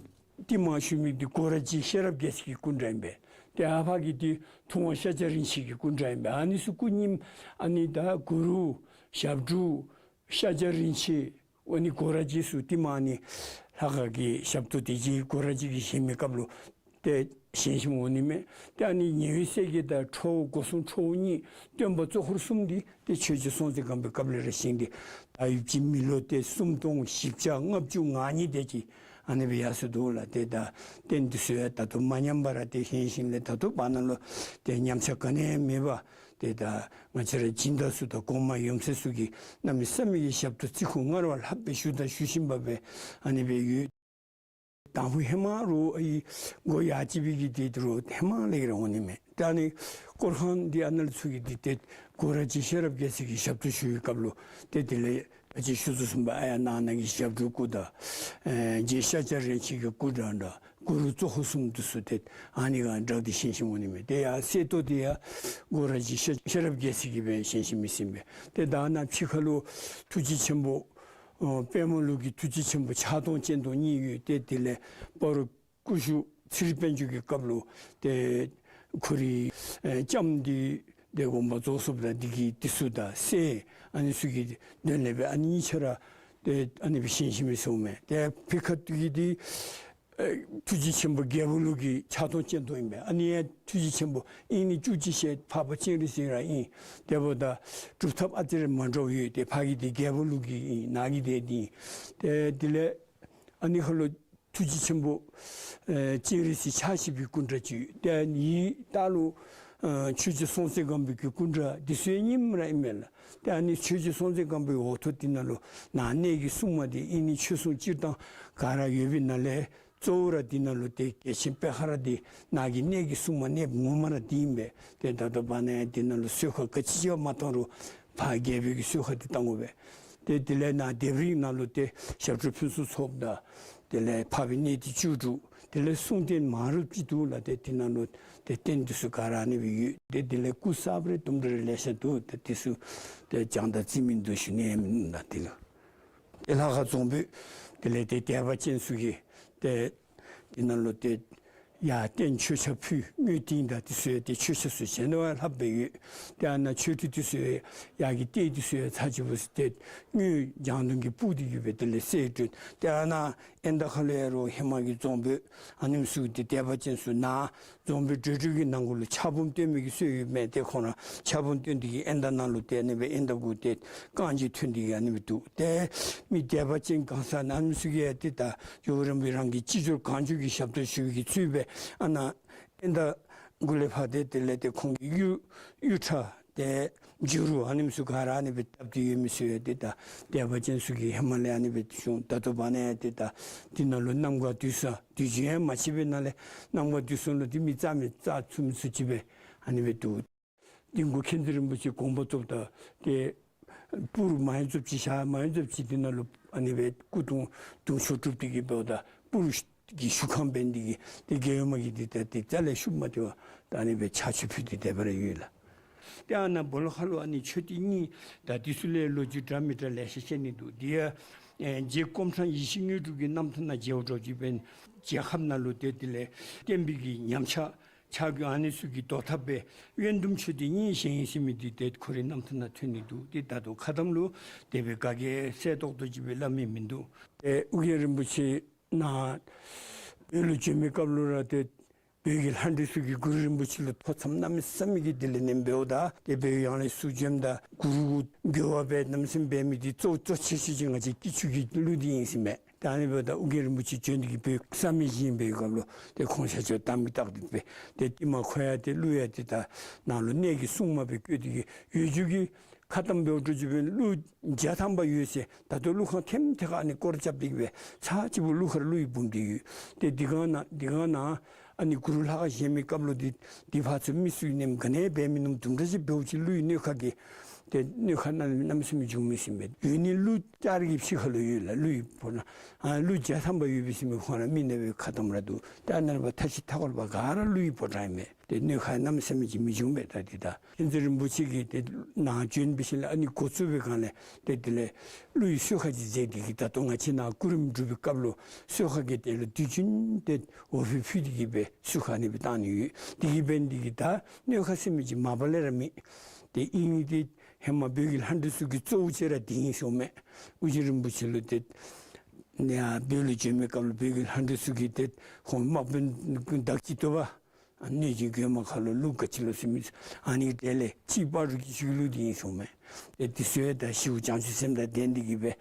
ཏི་མ་ཞུ་མི་འདི་སྒོ་ར་རྗེ་ཤེས་རབ་རྒྱལ་མཚན་གྱི་སྐུ་འདྲ་ཨིན་པས། ཏེ་ཨ་ཕ་གི་འདི་ཐུབ་དབང་ཤཱཀྱ་རིན་ཆེན་གྱི་སྐུ་འདྲ་ཨིན་པས། ཨ་ནི་ཚུ་སྐུ་རྙིངམ་ཨ་ནི་ད་གུ་རུ་ཞབས་དྲུང་ཤཱཀྱ་རིན་ཆེན་ཨ་ནི་སྒོ་ར་རྗེ་ཚུ་ཏི་མ་ཨ་ནི་ལྷ་ཁང་གི་ཞབས་ཏོག་དེ་ཅིག་སྒོ་ར་རྗེ་གིས་བཞེངས་མི་སྐབས་ལུ་ ཏེ་བཞེངས་བཞེངསམ་འོང་ནི་མས། ཏེ་ཨ་ནི་ཉི་འོད་གསལ་རྒྱལ་དང་ཁྲོ་བོ་སྒོ་སྲུང་ཁྲོ་བོ་གཉིས་སྟོན་པ་གཙོ་འཁོར་གསུམ་འདི་ཏེ་ཆོས་རྗེ་སྲོང་བཙན་སྒམ་པོའི་སྐབས་ལས་ར་བཞེངས་ཏེ་ད་ཡུདཔ་ཅིག་མི་ལོ་ཏེ་སུམ་སྟོང་བཞི་བརྒྱ་ལྔ་བཅུ་ང་གཉིས་དེ་ཅིག་ཨ་ནི་སྦེ་ཡར་སོ་འདུག་ལགས། ཏེ་ད་རྟེན་འདི་ཚུ་ཡང་ད་ལྟོ་མ་ཉམས་པར་ཏེ་བཞེངས་བཞེངསམ་ལས་ད་ལྟོ་བར་ན་ལུ་ཏེ་ཉམས་ཆག་ག་ནི་ཡང་མེད་པར་ཏེ་ད་ང་བཅས་ར་སྦྱིན་བདག་ཚུ་དང་གོང་མ་ཡོན་ཚད་ཚུ་གིས་གནམ་མེད་ས་མེད་ཀྱི་ཞབས་ཏོག་བརྩི་བཀུར་སྔར་བ་ལྷག་སྦེ་ཞུ་དང་ཞུ་བཞིན་པ་སྦེ་ཨ་ནི་སྦེ་ཡོད། དང་ཕུ་ཧེ་མ་རུ་ཨའི་སྒོ་ཡ་ཅི་བི་གི་དེ་རུ་ཧེ་མ་ལས་ར་འོང་ནི་མས། ད་ཨ་ནི་སྐོར་ཁང་འདི་ཨ་ནཱ་ལུ་ཚུ་གི་འདི་ཏེ་གུ་རུ་རྗེ་ཤེས་རབ་རྒྱལ་མཚན་གྱིས་ཞབས་ཏོག་ཞུ་བའི་སྐབས་ལུ་ཏེ་དེ་ལས་ཨ་ཅི་ཞུ་ཚུ་གསུངས་པ་ཨ་ཡ་ནང་ན་གི་ཞབས་དྲུང་སྐུ་དང་ཨེ་རྗེ་ཤཱཀྱ་རིན་ཆེན་གྱི་སྐུ་དང་འདྲ་གུ་རུ་གཙོ་འཁོར་གསུམ་འདི་ཚུ་ཏེ་ཨ་ནི་ག་འདྲ་ཏེ་བཞེངས་བཞེངསམ་འོང་ནི་མས། ཏེ་ཡ་གསལ་ཏོག་ཏེ་ཡ་གུ་རུ་རྗེ་ཤེས་རབ་རྒྱལ་མཚན་གྱིས་སྦེ་བཞེངས་བཞེངསམ་ཨིན་ཟེར་ཨིན་པས། ཏེ་ད་ནཱ་ཕྱི་ཁ་ལུ་ཐུགས་རྗེ་ཆེན་པོ་ཨོ་པདྨ་ལུགས་ཀྱི་ཐུགས་རྗེ་ཆེན་པོ་ཕྱག་སྟོང་སྤྱན་སྟོང་གཉིས་ཡོད། ཏེ་དེ་ལས་སྤ་རོ་སྐུ་ཞབས་ཚེ་རིང་དཔལ་འབྱོར་གྱི་སྐབས་ལུ་ཏེ་ཁོ་རའི་ཨེ་ལྕམ་འདི་ཏེ་དགོངས་པ་རྫོགས་སོཔ་ད་འདི་གི་འདི་ཚུ་དང་སྲས་ཨ་ནི་ཚུ་གི་དོན་ལས་སྦེ་ཨ་ནི་གཉིས་ཆ་ར་ཏེ་ཨ་ནི་སྦེ་བཞེངས་བཞེངསམ་ཨིན་ཟེར་ཨིན་མས། ཏེ་ཕི་ཁ་ཏེ་གི་འདི་ཨེ་ཐུགས་རྗེ་ཆེན་པོ་རྒྱལ་པོ་ལུགས་ཀྱི་ཕྱག་སྟོང་སྤྱན་སྟོང་ཨིན་པས། ཨ་ནི་ཡང་ཐུགས་རྗེ་ཆེན་པོ་དབྱིག་གཉེན་བཅུ་གཅིག་ཞལ་འཕགས་པ་སྤྱན་རས་གཟིགས་ར་ཨིན། དེ་འབདཝ་ད་སྒྲུབ་ཐབས་ཨ་ཙི་རེ་མ་འདྲཝ་ཡོད། ཏེ་ཕ་གི་འདི་རྒྱལ་པོ་ལུགས་ཀྱི་ཨིན། ནཱ་གི་འདི་འདི་ཨིན། ཏེ་དེ་ལས་ཨ་ནི་ཁ་ལུ་ཐུགས་རྗེ་ཆེན་པོ་ཨེ་སྤྱན་རས་གཟིགས་ཕྱག་བཞི་པའི་སྐུ་འདྲ་ཅིག། ཏེ་ཨ་ནི་ལྟག་ལུ་ཨེ་ཆོས་རྗེ་སྲོང་བཙན་སྒམ་པོའི་གི་སྐུ་འདྲ་འདི་ཚུ་ཡང་རྙིངམ་ར་ཨིན་མས་ལགས། ཏེ་ཨ་ནི་ཆོས་རྗེ་སྲོང་བཙན་སྒམ་པོའི་འོག་ཐོག་འདི་ནང་ལུ་ནཱ་གནས་ཀྱི་སྲུང་མ་འདི་དབྱིག་གཉེན་ཆོས་སྲུང་སྤྱིར་བཏང་ག་ར་ཡོད་པའི་ནང་ལས་གཙོ་བོ་ར་འདི་ནང་ལུ་ཏེ་རྒྱལ་ཆེན་པད་དཀར་ར་འདི་ནཱ་གི་གནས་ཀྱི་སྲུང་མ་གནསཔ་ངོ་མ་ར་འདི་ཨིན་པས། ཏེ་ད་ལྟོ་བར་ན་ཡང་འདི་ནང་ལུ་གསོལ་ཁ་ག་ཅི་ཡང་མ་བཏང་རུང་ཕར་རྒྱལ་པོའི་གི་གསོལ་ཁ་འདི་བཏང་དགོ་པས། ཏེ་དེ་ལས་ནཱ་ལྡེབས་རིས་ནང་ལུ་ཏེ་ཞབས་དྲུང་ཕུན་སུམ་ཚོགས་དང་དེ་ལས་འཕགས་པའི་གནས་བརྟན་བཅུ་དྲུག། དེ་ལས་གསུང་རྟེན་མང་རབས་ཅིག་འདུག་ལགས། ཏེ་འདི་ནང་ལུ་ཏེ་རྟེན་འདི་ཚུ་ག་ར་ཨ་ནི་སྦེ་ཡོད། ཏེ་དེ་ལས་སྐུ་གསརཔ་རེ་དུམ་གྲ་རེ་ལེ་ཤ་འདུག། ཏེ་འདི་ཚུ་ཏེ་བྱང་དང་རྩིས་མིན་འདུག་ཞུ་ནི་ཡང་མིན་འདུག་ལགས། དེ་ལུ་ཏེ་ལྷ་ཁང་རྫོང་དཔོན་དེ་ལས་ཏེ་དད་པ་ཅན་ཚུ་གིས་ཏེ་འདི་ནང་ལུ་ཏེ་ཡར་རྟེན་མཆོད་ཆས་ཕུལ། དངུལ་ཏིང་དང་འདི་ཚུ་ཡང་ཏེ་མཆོད་ཆས་ཚུ་བྱིན་ནི་བ་ལྷག་སྦེ་ཡོད། ཏེ་ཨ་ནཱ་མཆོད་ཁྲི་འདི་ཚུ་ཡང་ཡར་གྱི་ལྟེ་འདི་ཚུ་ཡང་ཚར་གཅིག་པོ་ཏེ་དངུལ་ལྗང་མདོག་གི་སྤུ་འདི་གིས་སྦེ་དེ་ལས་གསལ་སྒྲོན། ཏེ་ཨ་ནཱ་ཨེ་མདའ་ཁ་ལུ་ཡང་རུང་ཧེ་མ་གི་རྫོང་དཔོན་ཨ་ནེམ་ཚུ་ཏེ་དད་པ་ཅན་ཚུ་ནཱ་རྫོང་དཔོན་བགྲེས་སྒྲོལ་གྱི་ནང་གུ་ལུ་ཕྱག་འབུམ་བཏོན་མི་གི་སྲོལ་ཡོད་མས། ཏེ་ཁོང་ར་ཕྱག་འབུམ་བཏོན་ཏེ་གིས་ཨེ་མདའ་ནང་ལུ་ཏེ་ཨ་ནི་སྦེ་ཨེ་མདའ་གུ་ཏེ་རྐང་རྗེས་ཐོན་ཏེ་གིས་ཨ་ནི་སྦེ་འདུག། ཏེ་མི་དད་པ་ཅན་གང་ཟག་ཨ་ནེམ་ཚུ་གིས་ཏེ་ད་ཇོ་བོ་རིན་པོ་ཆེ་རང་གི་ཅི་འབྱོར་གང་འབྱོར་གྱི་ཞབས་ཏོག་ཞུ་བའི་གི་ཚུལ་སྦེ་ཨ་ནཱ་ཨེ་མདའ་གུ་ལས་ཕར་ཏེ་དེ་ལས་ཏེ་ཁོང་གི་གཡུ་གཡུ་ཁྲ་ཏེ་བྱུ་རུ་ཨ་ནེམ་ཚུ་ག་ར་ཨ་ནི་སྦེ་བཏབ་སྟེ་ཡོད་མི་ཚུ་ཡང་ཏེ་ད་དད་པ་ཅན་ཚུ་གིས་ཧེ་མ་ལས་ཨ་ནི་སྦེ་བྱུང་། ད་ལྟོ་བར་ན་ཡང་ཏེ་ད་འདི་ནང་ལུ་གནམ་གང་དུས་སང་དུས་རྒྱུན་ཡང་མ་ཕྱེད་པའི་ནང་ལས་གནམ་གང་དུས་སང་ལུ་ཏེ་མི་རྩ་མི་རྩ་ཚུགས་མི་ཚུགས་ཅིག་སྦེ་ཨ་ནི་སྦེ་འདུག། འདི་གུ་མཁྱེན་བརྩེ་རིན་པོ་ཆེ་དགོངས་པ་རྫོགསཔ་ད་ཏེ་སྤུར་མ་ཡང་རྫོགསཔ་ཅིག་ཞག་མ་ཡང་རྫོགསཔ་ཅིག་འདི་ནང་ལུ་ཨ་ནི་སྦེ་སྐུ་གདུང་གདུང་མཆོད་གྲུབ་སྟེ་གིས་འབདཝ་ད་སྤུར་གྱི་བཞུགས་ཁང་འབད་ནི་འདི་གིས་ཏེ་རྒྱལ་ཡུམ་མ་གིས་འདི་ད་ཏེ་རྩ་ལས་ཤུགས་མ་སྟེར་བར་ད་ཨ་ནི་སྦེ་ཕྱག་མཆོད་ཕུལ་ཏེ་དེ་སྦེ་ར་ཡོད་ལགས། ཏེ་ཨ་ནཱ་སྦོ་ལོགས་ཁ་ལུ་ཨ་ནི་མཆོད་རྟེན་གཉིས་ད་འདི་ཚུ་ལས་ལོ་རྒྱུས་འདྲ་མི་འདྲ་ལེ་ཤ་བཤད་ནི་འདུག། འདི་ཡང་ཨེ་རྗེ་སྐོམ་ཕྲང་ཡེ་ཤེས་དངོས་གྲུབ་ཀྱི་རྣམ་ཐར་ནང་མཇལཝ་འདྲཝ་ཅིག་འབད་ན་རྒྱལ་ཁབ་ནང་ལུ་ཏེ་དེ་ལས་བསྟན་པའི་གི་ཉམས་ཆག་ཆག་སྐྱོན་ཨ་ནི་ཚུ་གི་བཟློག་ཐབས་སྦེ་དབྱེན་བསྡུམ་མཆོད་རྟེན་གཉིས་བཞེངས་ཡི་ཟེར་མི་འདི་ཏེ་ཁོ་རའི་རྣམ་ཐར་ནང་ཐོན་ནི་འདུག། ཏེ་ད་ལྟོ་ཁ་གཏམ་ལུ་དེ་སྦེ་ག་གིས་གསལ་ཏོག་ཏོ་ཅིག་སྦེ་སླབ་མི་མིན་འདུག། ཏེ་ཨོ་རྒྱན་རིན་པོ་ཆེ་ནཱ་བོད་ལུ་བྱོན་མི་སྐབས་ལུ་ར་ཏེ་བོད་ཀྱི་ལྷ་འདྲེ་ཚུ་གིས་གུ་རུ་རིན་པོ་ཆེ་ལུ་ཐོ་འཚམས་གནམ་མེད་ས་མེད་ཀྱི་དེ་ལས་ནེམ་འབདཝ་ད་ཏེ་བོད་ཡང་ལས་ཚུར་བྱོནམ་ད་གུ་རུ་གུ་འགྱུར་བ་འབད་གནམ་མེད་ས་མེད་འབད་མི་འདི་གཙོ་གཙོ་ཆེ་ཤོས་ཅིག་ང་བཅས་སྐྱིད་ཆུ་གི་ཀླུ་འདི་ཨིན་ཟེར་མས། ད་ཨ་ནི་འབདཝ་ད་ཨོ་རྒྱན་རིན་པོ་ཆེ་བྱོན་ཏེ་གིས་བོད་བསམ་ཡས་བཞེངས་པའི་སྐབས་ལུ་ཏེ་ཁོང་ཤཱཀྱ་དམ་གྱི་རྟགས་འདི་སྦེ་ཏེ་ཏེ་མ་ཁོ་ཡང་ཏེ་ཀླུ་ཡང་ཏེ་ད་ནཱ་ལུ་གནས་ཀྱི་སྲུང་མ་སྦེ་བསྐོས་ཏེ་གིས་ཡུལ་གྱི་ཁ་གཏམ་འབདཝ་འདྲཝ་ཅིག་འབད་ན་ཀླུ་བརྒྱ་ཐམ་པ་ཡོད་ཟེར། ད་ལྟོ་ཀླུ་ཁང་ཐེམ་ཐེ་ཁར་ཨ་ནི་སྐོར་རྐྱབ་སྟེ་གིས་སྦེ་ཚར་གཅིག་པོ་ཀླུ་མཁར་ཀླུ་ཡི་འབུམ་འདི་ཡོད། ཏེ་འདི་སྒང་ནཱ་འདི་སྒང་ནཱ་ཨ་ནི་གུ་རུ་ལྷ་ཁང་བཞེངས་མི་སྐབས་ལུ་འདི་འདི་ཕར་ཚུར་མི་ཚུ་གིས་ནེམ་ག་ནི་འབད་མི་ནུམ་དུམ་གྲ་ཅིག་འབདཝ་ཅིག་ཀླུ་ཡི་གནོད་ཁ་གིས་ཏེ་གནོད་ཁ་གནམ་མེད་ས་མེད་བྱུང་མི་ཟེར་མས། ཡོད་ནི་ཀླུ་བྱ་རི་གི་ཕྱི་ཁ་ལུ་ཡོད་ལགས། ཀླུ་ཡི་ཕོ་བྲང་ཨ་ཀླུ་བརྒྱ་ཐམ་པ་ཡོད་པས་ཟེར་མི་ཁོང་ར་མི་ནང་པའི་ཁ་གཏམ་ར་འདུག། ཏེ་ཨ་ནཱ་ལས་ཕར་མཐའ་བཞི་མཐའ་འཁོར་བ་ག་ར་ཀླུ་ཡི་ཕོ་བྲང་ཨིན་མས། ཏེ་གནོད་ཁ་གནམ་མེད་ས་མེད་ཅིག་མི་བྱུང་པས། ད་འདི་ད་མཁྱེན་བརྩེ་རིན་པོ་ཆེ་གིས་ཏེ་ནཱ་བྱོན་པའི་ཤུལ་ལས་ཨ་ནི་འགོ་བཙུགས་པའི་སྒང་ལས་ཏེ་དེ་ལས་ཀླུ་ཡི་གསོལ་ཁ་ཅིག་མཛད་དེ་གིས་ད་ལྟོ་ང་བཅས་ནཱ་སྐུ་རིམ་སྒྲུབ་པའི་སྐབས་ལུ་གསོལ་ཁ་གི་དེ་ལུ་དུས་རྒྱུན་ཏེ་འོ་ཕུད་ཕུལ་ཏེ་གིས་སྦེ་གསོལ་ཁ་ཨ་ནི་སྦེ་བཏང་ནི་ཡོད། དེ་གིས་འབད་ནི་འདི་གིས་ད་གནོད་ཁ་ཟེར་མི་ཅིག་མ་པ་ལས་ར་མེད། ཏེ་ཨིན་ནི་འདི་ཧེ་མ་བོད་ཀྱི་ལྷ་འདྲེ་ཚུ་གི་གཙོ་བོ་ཅིག་ར་འདི་ཨིན་ཟེར་མས། ཨོ་རྒྱན་རིན་པོ་ཆེ་ལུ་ཏེ་ ནཱ་བོད་ལུ་བྱོན་མི་སྐབས་ལུ་བོད་ཀྱི་ལྷ་འདྲེ་ཚུ་གིས་ཏེ་ཁོང་དམག་དཔོན་བདག་ཅིག་བཏུབ་པ། གནོད་སྦྱིན་གོང་མ་ཁ་ལུ་ལུག་ག་ཅི་ལོ་ཟེར་མི་ཨ་ནི་དེ་ལས་ཅིག་སྤ་རོ་གི་ཆུ་ལུ་དེ་ཨིན་གསུངམ་མས། ཏེ་དེ་ཚུ་ཡང་ད་ཞི་བ་བྱང་ཆུབ་སེམས་དང་ལྡན་ཏེ་གིས་སྦེ་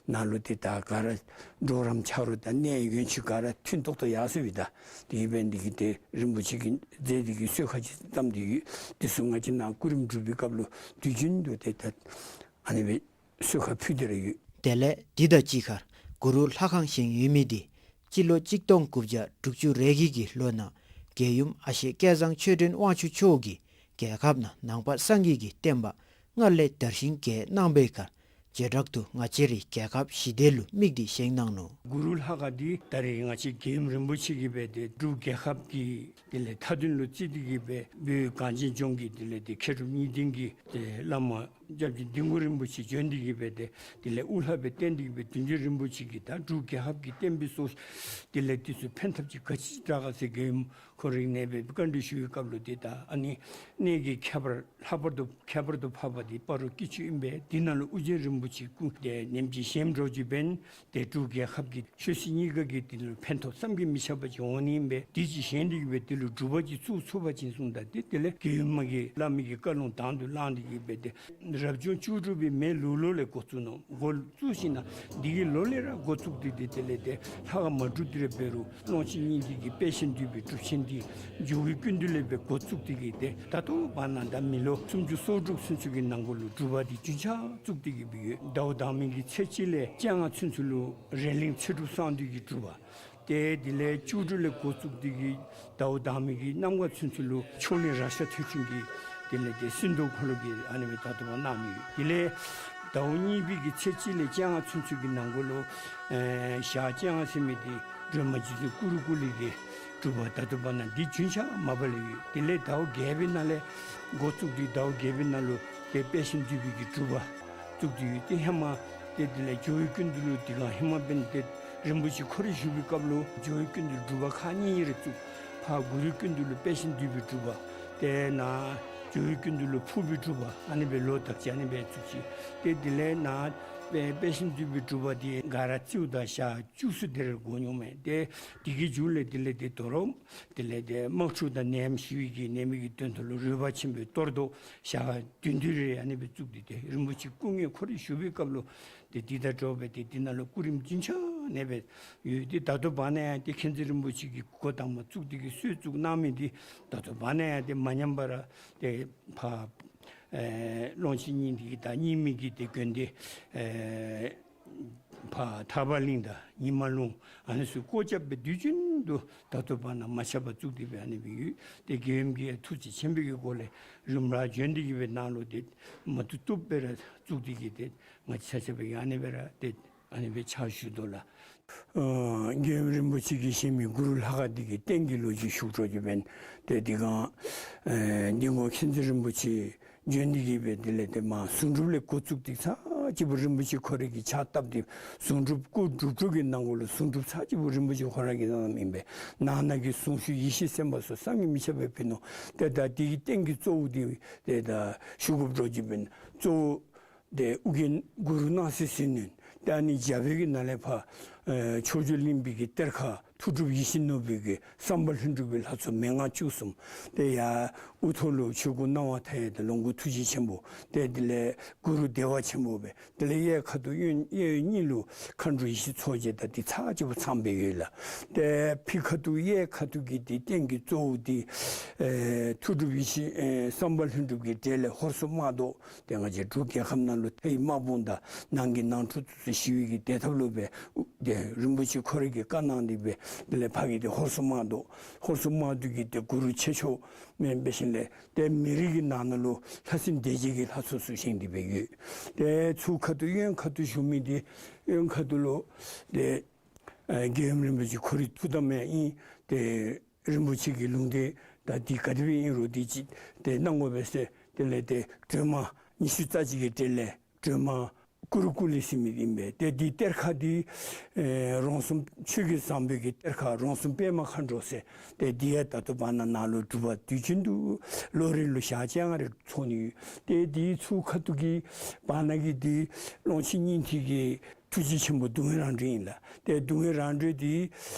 ནཱ་ལུ་ཏེ་ད་ག་ར་གྲོགས་རམ་ཆ་རོགས་དང་གནས་ཡོན་ཆུ་ག་ར་མཐུན་ཏོག་ཏོ་ཡར་སོང་པས། ད་དེ་སྦེ་འདི་གིས་ཏེ་རིན་པོ་ཆེ་གིས་མཛད་དེ་གིས་གསོལ་ཁ་ཅིག་བཏབ་སྟེ་ཡོད། དེ་ཚུ་ང་བཅས་ནཱ་སྐུ་རིམ་སྒྲུབ་པའི་སྐབས་ལུ་དུས་རྒྱུན་དུ་ཏེ་ད་ཨ་ནི་སྦེ་གསོལ་ཁ་ཕུལ་ཏེ་ར་ཡོད། དེ་ལས་འདི་དང་གཅིག་ཁར་གུ་རུ་ལྷ་ཁང་བཞེངས་ཡོད་མི་འདི་སྤྱི་ལོ་གཅིག་སྟོང་དགུ་བརྒྱ་དྲུག་ཅུ་རེ་བརྒྱད་ཀྱི་ལོ་ནང་རྒྱལ་ཡུམ་ཨ་ཞེ་སྐལ་བཟང་ཆོས་སྒྲོན་དབང་ཕྱུག་མཆོག་གིས་རྒྱལ་ཁབ་ནང་ནང་པ་སངས་རྒྱས་ཀྱི་བསྟན་པ་སྔར་ལས་དར་ཞིང་རྒྱས་གནང་བའི་ཁར་བྱེ་བྲག་ཏུ་ང་བཅས་རའི་རྒྱལ་ཁབ་ཞི་བདེ་ལུ་དམིགས་ཏེ་བཞེངས་གནང་ནུག། གུ་རུ་ལྷ་ཁང་འདི་ད་རེས་ང་བཅས་རྒྱལ་ཡུམ་རིན་པོ་ཆེ་གིས་སྦེ་ཏེ་འབྲུག་རྒྱལ་ཁབ་ཀྱི་དེ་ལས་མཐའ་དོན་ལུ་བརྩིས་ཏེ་གིས་སྦེ་བོད་གངས་ཅན་ལྗོངས་ཀྱི་དེ་ལས་ཏེ་མཁས་གྲུབ་གཉིས་ལྡན་གྱི་ཏེ་བླ་མ་སྐྱབས་རྗེ་ལྡིང་གུ་རིན་པོ་ཆེ་བྱོན་ཏེ་གིས་སྦེ་ཏེ་དེ་ལས་དབུ་བླ་སྦེ་བསྟེན་ཏེ་གིས་སྦེ་བདུད་འཇོམས་རིན་པོ་ཆེ་གིས་ད་འབྲུག་རྒྱལ་ཁབ་ཀྱི་བསྟན་པའི་སྲོག་དེ་ལས་དེ་ཚུ་ཕན་ཐབས་ཅིག་ག་ཅི་དྲག་ག་ཟེར་རྒྱལ་ཡུམ་ཁོ་རའི་ནས་སྦེ་བཀའ་འདྲི་ཞུ་བའི་སྐབས་ལུ་ཏེ་ད་ཨ་ནི་གནས་ཀྱི་ཁྱད་པར་ལྷག་པར་དུ་ཁྱད་པར་དུ་འཕགས་པ་འདི་སྤ་རོ་སྐྱིད་ཆུ་ཨིན་པས། དེ་ནང་ལུ་ཨོ་རྒྱན་རིན་པོ་ཆེ་སྐུ་དེ་ནེམ་ཅིག་བཞེངས་འགྱོ་ཅི་འབདན་ཏེ་འབྲུག་རྒྱལ་ཁབ་ཀྱི་ཆོས་སྲིད་གཉིས་ཀ་གི་དེ་ལུ་ཕན་ཐོགས་བསམ་གྱིས་མི་ཁྱབ་པ་ཅིག་འོང་ནི་ཨིན་པས། དེ་ཅིག་བཞེངས་ཏེ་གིས་སྦེ་དེ་ལུ་སྒྲུབ་པ་ཅིག་བཙུགས་ཚུགས་པ་ཅིན་གསུངམ་ད་ཏེ་དེ་ལས་རྒྱལ་ཡུམ་མ་གི་བླ་མའི་གི་བཀའ་ལུང་དང་དུ་བླངས་ཏེ་གིས་སྦེ་ཏེ་རབ་བྱུང་བཅུ་དྲུག་པའི་མེ་ལུག་ལོ་ལས་འགོ་བཙུགས་ནུག། འགོ་བཙུགས་ཞིནམ་ལས་འདི་གི་ལོ་ལས་ར་འགོ་བཙུགས་ཏེ་ཏེ་དེ་ལས་ཏེ་ལྷ་ཁང་མ་གྲུབ་སྟེ་ར་འབད་རུང་ཀློང་ཆེན་སྙིང་ཐིག་གི་དཔལ་ཞིང་འདུས་པའི་སྒྲུབ་ཆེན་འདི་ཇོ་བོའི་སྐུ་མདུན་ལས་སྦེ་འགོ་བཙུགས་ཏེ་གིས་ཏེ་ད་ལྟོ་བར་ན་ད་མི་ལོ་སུམ་ཅུ་སོ་དྲུག་ཚུན་ཚོད་ཀྱི་ནང་འཁོད་ལུ་སྒྲུབ་པ་འདི་རྒྱུན་ཆགས་བཙུགས་ཏེ་གིས་སྦེ་ཡོད། ཟླཝ་དང་པའི་གི་ཚེས་གཅིག་ལས་བཅོ་ལྔ་ཚུན་ཚོད་ལུ་རས་གླིང་ཚེ་སྒྲུབ་གསང་འདུས་ཀྱི་སྒྲུབ་པ། ཏེ་དེ་ལས་བཅུ་དྲུག་ལས་འགོ་བཙུགས་ཏེ་གིས་ཟླཝ་དང་པའི་གི་གནམ་གང་ཚུན་ཚོད་ལུ་མཆོག་གླིང་རཀྴ་ཐོད་ཕྲེང་གི་དེ་ལས་ཏེ་སྲིན་མདོ་འཁོར་ལོ་གི་ཨ་ནི་སྦེ་ད་ལྟོ་བར་གནང་ནི་ཡོད། དེ་ལས་ཟླཝ་གཉིས་པའི་གི་ཚེས་གཅིག་ལས་བཅོ་ལྔ་ཚུན་ཚོད་ཀྱི་ནང་འཁོད་ལུ་ཨེ་ཞག་བཅོ་ལྔ་ཟེར་མི་འདི་སྒྲོལ་མ་རྗེ་བཙུན་ཀུ་རུ་ཀུ་ལི་གི་སྒྲུབ་པ་ད་ལྟོ་བར་ན་འདི་རྒྱུན་ཆགས་མ་པ་ལས་ཡོད། དེ་ལས་ཟླཝ་བརྒྱད་པའི་ནང་ལས་འགོ་བཙུགས་ཏེ་ཟླཝ་བརྒྱད་པའི་ནང་ལུ་ཏེ་དཔལ་ཞིང་འདུས་པའི་གི་སྒྲུབ་པ་བཙུགས་ཏེ་ཡོད། ཏེ་ཧེ་མ་ཏེ་དེ་ལས་ཇོ་བོའི་སྐུ་མདུན་ལུ་དེ་སྒང་ཧེ་མ་འབདན་ཏེ་རིན་པོ་ཆེ་ཁོ་ར་བཞུགས་པའི་སྐབས་ལུ་ཇོ་བོའི་སྐུ་མདུན་སྒྲུབ་པ་ཁག་གཉིས་རེ་བཙུགས། ཕར་གུ་རུའི་སྐུ་མདུན་ལུ་དཔལ་ཞིང་འདུས་པའི་སྒྲུབ་པ། ཏེ་ནཱ་ཇོ་བོའི་སྐུ་མདུན་ལུ་ཕུར་པའི་སྒྲུབ་པ། ཨ་ནི་སྦེ་ལོ་དག་ཅིག་ཨ་ནི་སྦེ་བཙུགས་ཅི། ཏེ་དེ་ལས་ནཱ་དཔལ་དཔལ་ཞིང་འདུས་པའི་སྒྲུབ་པ་འདི་ག་ར་བཙུགསཔ་ད་ཞག་བཅུ་གསུམ་དེ་རེ་འགོར་འོང་མས། ཏེ་དེ་གི་མཇུག་ལས་དེ་ལས་ཏེ་དོ་རུང་དེ་ལས་ཏེ་དམག་འཁྲུག་དང་ནད་ཡམས་ཞི་བའི་གི་ནད་མེད་ཀྱི་དོན་དུ་ལུ་རོལ་པ་ཆེན་པོའི་གཏོར་བཟློག་ཞག་བདུན་དེ་རེ་ཨ་ནི་སྦེ་བཙུགས་ཏེ་ཏེ་རིན་པོ་ཆེ་སྐུ་ངལ་ཁོ་ར་བཞུགས་པའི་སྐབས་ལུ་ཏེ་འདི་དང་འདྲཝ་སྦེ་ཏེ་འདི་ནང་ལུ་སྐུ་རིམ་རྒྱུན་ཆགས་ནི་སྦེ་ཡོད། ཏེ་ད་ལྟོ་བར་ན་ཡང་ཏེ་མཁྱེན་བརྩེ་རིན་པོ་ཆེ་གིས་འགོ་དང་པ་བཙུགས་ཏེ་གིས་སྲོལ་བཙུགས་གནང་མི་འདི་ད་ལྟོ་བར་ན་ཡང་ཏེ་མ་ཉམས་པར་ཏེ་ཕར་ཨེ་ཀློང་ཆེན་སྙིང་ཐིག་གི་དང་རྙིང་མའི་གི་ཏེ་དགོན་སྡེ་ཨེ་ཕར་ཐར་པ་གླིང་དང་ཉི་མ་ལུང་ཨ་ནི་ཚུ་སྒོ་རྒྱབ་སྦེ་དུས་རྒྱུན་དུ་ད་ལྟོ་བར་ན་མ་ཆད་པར་བཙུགས་ཏེ་སྦེ་ཨ་ནི་སྦེ་ཡོད། ཏེ་རྒྱལ་ཡུམ་གྱིས་ཐུགས་རྗེ་ཆེན་པོའི་གི་སྒོ་ལས་རིམ་པར་བྱོན་ཏེ་གིས་སྦེ་ནཱ་ལུ་ཏེ་མ་བཏུབ་བཏུབ་སྦེ་ར་བཙུགས་ཏེ་གིས་ཏེ་ང་བཅས་ཆ་ཁྱབ་ཀྱིས་ཨ་ནི་སྦེ་ར་ཏེ་ཨ་ནི་སྦེ་ཕྱག་ཞུ་དོ་ལགས། ཨ་རྒྱལ་ཡུམ་རིན་པོ་ཆེ་གིས་བཞེངས་མི་གུ་རུ་ལྷ་ཁང་འདི་གི་རྟེན་གྱི་ལོ་རྒྱུས་ཞུ་དགོ་ཅི་འབདན་ཏེ་དེ་སྒང་ཨེ་འདི་ངོ་མཁྱེན་བརྩེ་རིན་པོ་ཆེ་བྱོན་ཏེ་གིས་སྦེ་དེ་ལས་ཏེ་མ་གསུང་སྒྲུབ་ལས་འགོ་བཙུགས་ཏེ་ཚར་གཅིག་པོ་རིན་པོ་ཆེ་ཁོ་རའི་གི་ཕྱག་བཏབ་སྟེ་གསུང་སྒྲུབ་སྐུ་སྒྲུབ་གྲོལ་གྱི་ནང་འཁོད་ལུ་གསུང་སྒྲུབ་ཚར་གཅིག་པོ་རིན་པོ་ཆེ་ཁོ་ར་གིས་གནངམ་ཨིན་པས། ནང་ན་གི་གསུང་ཆོས་ཡེ་ཤེས་སེམས་དཔའ་སོགས་བསམ་གྱིས་མི་ཁྱབ་པ་ཕུལ་ནུག། ཏེ་ད་དེ་གི་རྟེན་གྱི་གཙོ་བོ་འདི་ཏེ་ད་ཞུ་དགོཔ་འདྲཝ་ཅིག་འབདན་གཙོ་བོ་ཏེ་ཨོ་རྒྱན་གུ་རུ་སྣང་སྲིད་ཟིལ་གནོན། ཏེ་ཨ་ནི་རྒྱབ་པའི་གི་ནང་ལས་ཕར་ཨེ་ཕྱོགས་བཅུ་གླིང་པའི་གི་གཏེར་ཁ་ཐུགས་སྒྲུབ་ཡིད་བཞིན་ནོར་བུའི་གི་བསམ་པ་ལྷུན་གྲུབ་པའི་ལྷ་ཚོགས་མན་ངག་བཅུ་གསུམ། ཏེ་ཡར་དབུ་ཐོག་ལུ་ཆོས་སྐུ་སྣང་བ་མཐའ་ཡས་དང་ལོངས་སྐུ་ཐུགས་རྗེ་ཆེན་པོ། ཏེ་དེ་ལས་གུ་རུ་བདེ་བ་ཆེན་པོ་སྦེ། དེ་ལས་གཡས་ཁ་ཐུག་གཡོན་གཡས་གཡོན་གཉིས་ལུ་མཁའ་འགྲོ་ཡེ་ཤེས་མཚོ་རྒྱལ་དང་འདི་ཚར་གཅིག་པོ་ཚངམ་སྦེ་ཡོད་ལགས། ཏེ་ཕྱི་ཁ་ཐུག་གཡས་ཁ་ཐུག་གི་འདི་རྟེན་གྱི་གཙོ་བོ་འདི་ཨེ་ཐུགས་སྒྲུབ་ཡེ་ཤེས་ཨེ་བསམ་པ་ལྷུན་གྲུབ་ཀྱི་གྲལ་ལས་ཧོར་སེར་དམག་བཟློག། ཏེ་ང་བཅས་འབྲུག་རྒྱལ་ཁབ་ནང་ལུ་མཐའི་དམག་དཔུང་དང་ནང་གི་ནང་འཁྲུག་ཚུ་ཞི་བའི་གི་བདེ་ཐབས་ལུ་སྦེ་ཏེ་རིན་པོ་ཆེ་ཁོ་རའི་གི་བཀའ་གནང་སྟེ་སྦེ་དེ་ལས་ཕ་གི་ཏེ་ཧོར་སེར་དམག་བཟློག། ཧོར་སེར་དམག་བཟློག་གི་ཏེ་གུ་རུ་ཆེ་མཆོག་མེན་པའི་ཞིནམ་ལས་ཏེ་མི་རིགས་ཀྱི་ནང་ན་ལུ་ལྷ་སྲིན་སྡེ་བརྒྱད་ཀྱི་ལྷ་ཚོགས་ཚུ་བཞེངས་ཏེ་སྦེ་ཡོད། ཏེ་ཚུར་ཁ་ཐུག་གཡོན་ཁ་ཐུག་བཞུགས་མི་འདི་གཡོན་ཁ་ཐུག་ལུ་ཏེ་ཨེ་རྒྱལ་ཡུམ་རིན་པོ་ཆེ་ཁོ་རའི་ཐུགས་དམ་ཡང་ཨིན། ཏེ་རིན་པོ་ཆེ་གི་ལུང་བསྟན་ད་འདི་ག་དེ་སྦེ་ཨིན་རུང་འདི་ཅིག་ཏེ་གནང་དགོ་པས་ཟེར་དེ་ལས་ཏེ་སྒྲོལ་མ་ཉི་ཤུ་རྩ་གཅིག་གི་གྲས་ལས་སྒྲོལ་མ་ཀུ་རུ་ཀུ་ལི་ཟེར་མི་འདི་ཨིན་པས། ཏེ་འདི་གཏེར་ཁ་འདི་ཨེ་རོང་ཟོམ་ཆོས་ཀྱི་བཟང་པོའི་གི་གཏེར་ཁ་རོང་ཟོམ་པདྨ་མཁའ་འགྲོ་ཟེར། ཏེ་འདི་ཡང་ད་ལྟོ་བར་ན་ནཱ་ལུ་སྒྲུབ་པ་དུས་རྒྱུན་དུ་ལོ་རེ་ལུ་ཞག་བཅོ་ལྔ་རེ་ཚོགས་ནི་ཡོད། ཏེ་འདི་ཚུར་ཁ་ཐུག་གི་བར་ན་གི་འདི་ཀློང་ཆེན་སྙིང་ཐིག་གི་ ཐུགས་རྗེ་ཆེན་པོ་སྡུག་བསྔལ་རང་གྲོལ་ཨིན་ལགས། ཏེ་སྡུག་བསྔལ་རང་གྲོལ་འདི་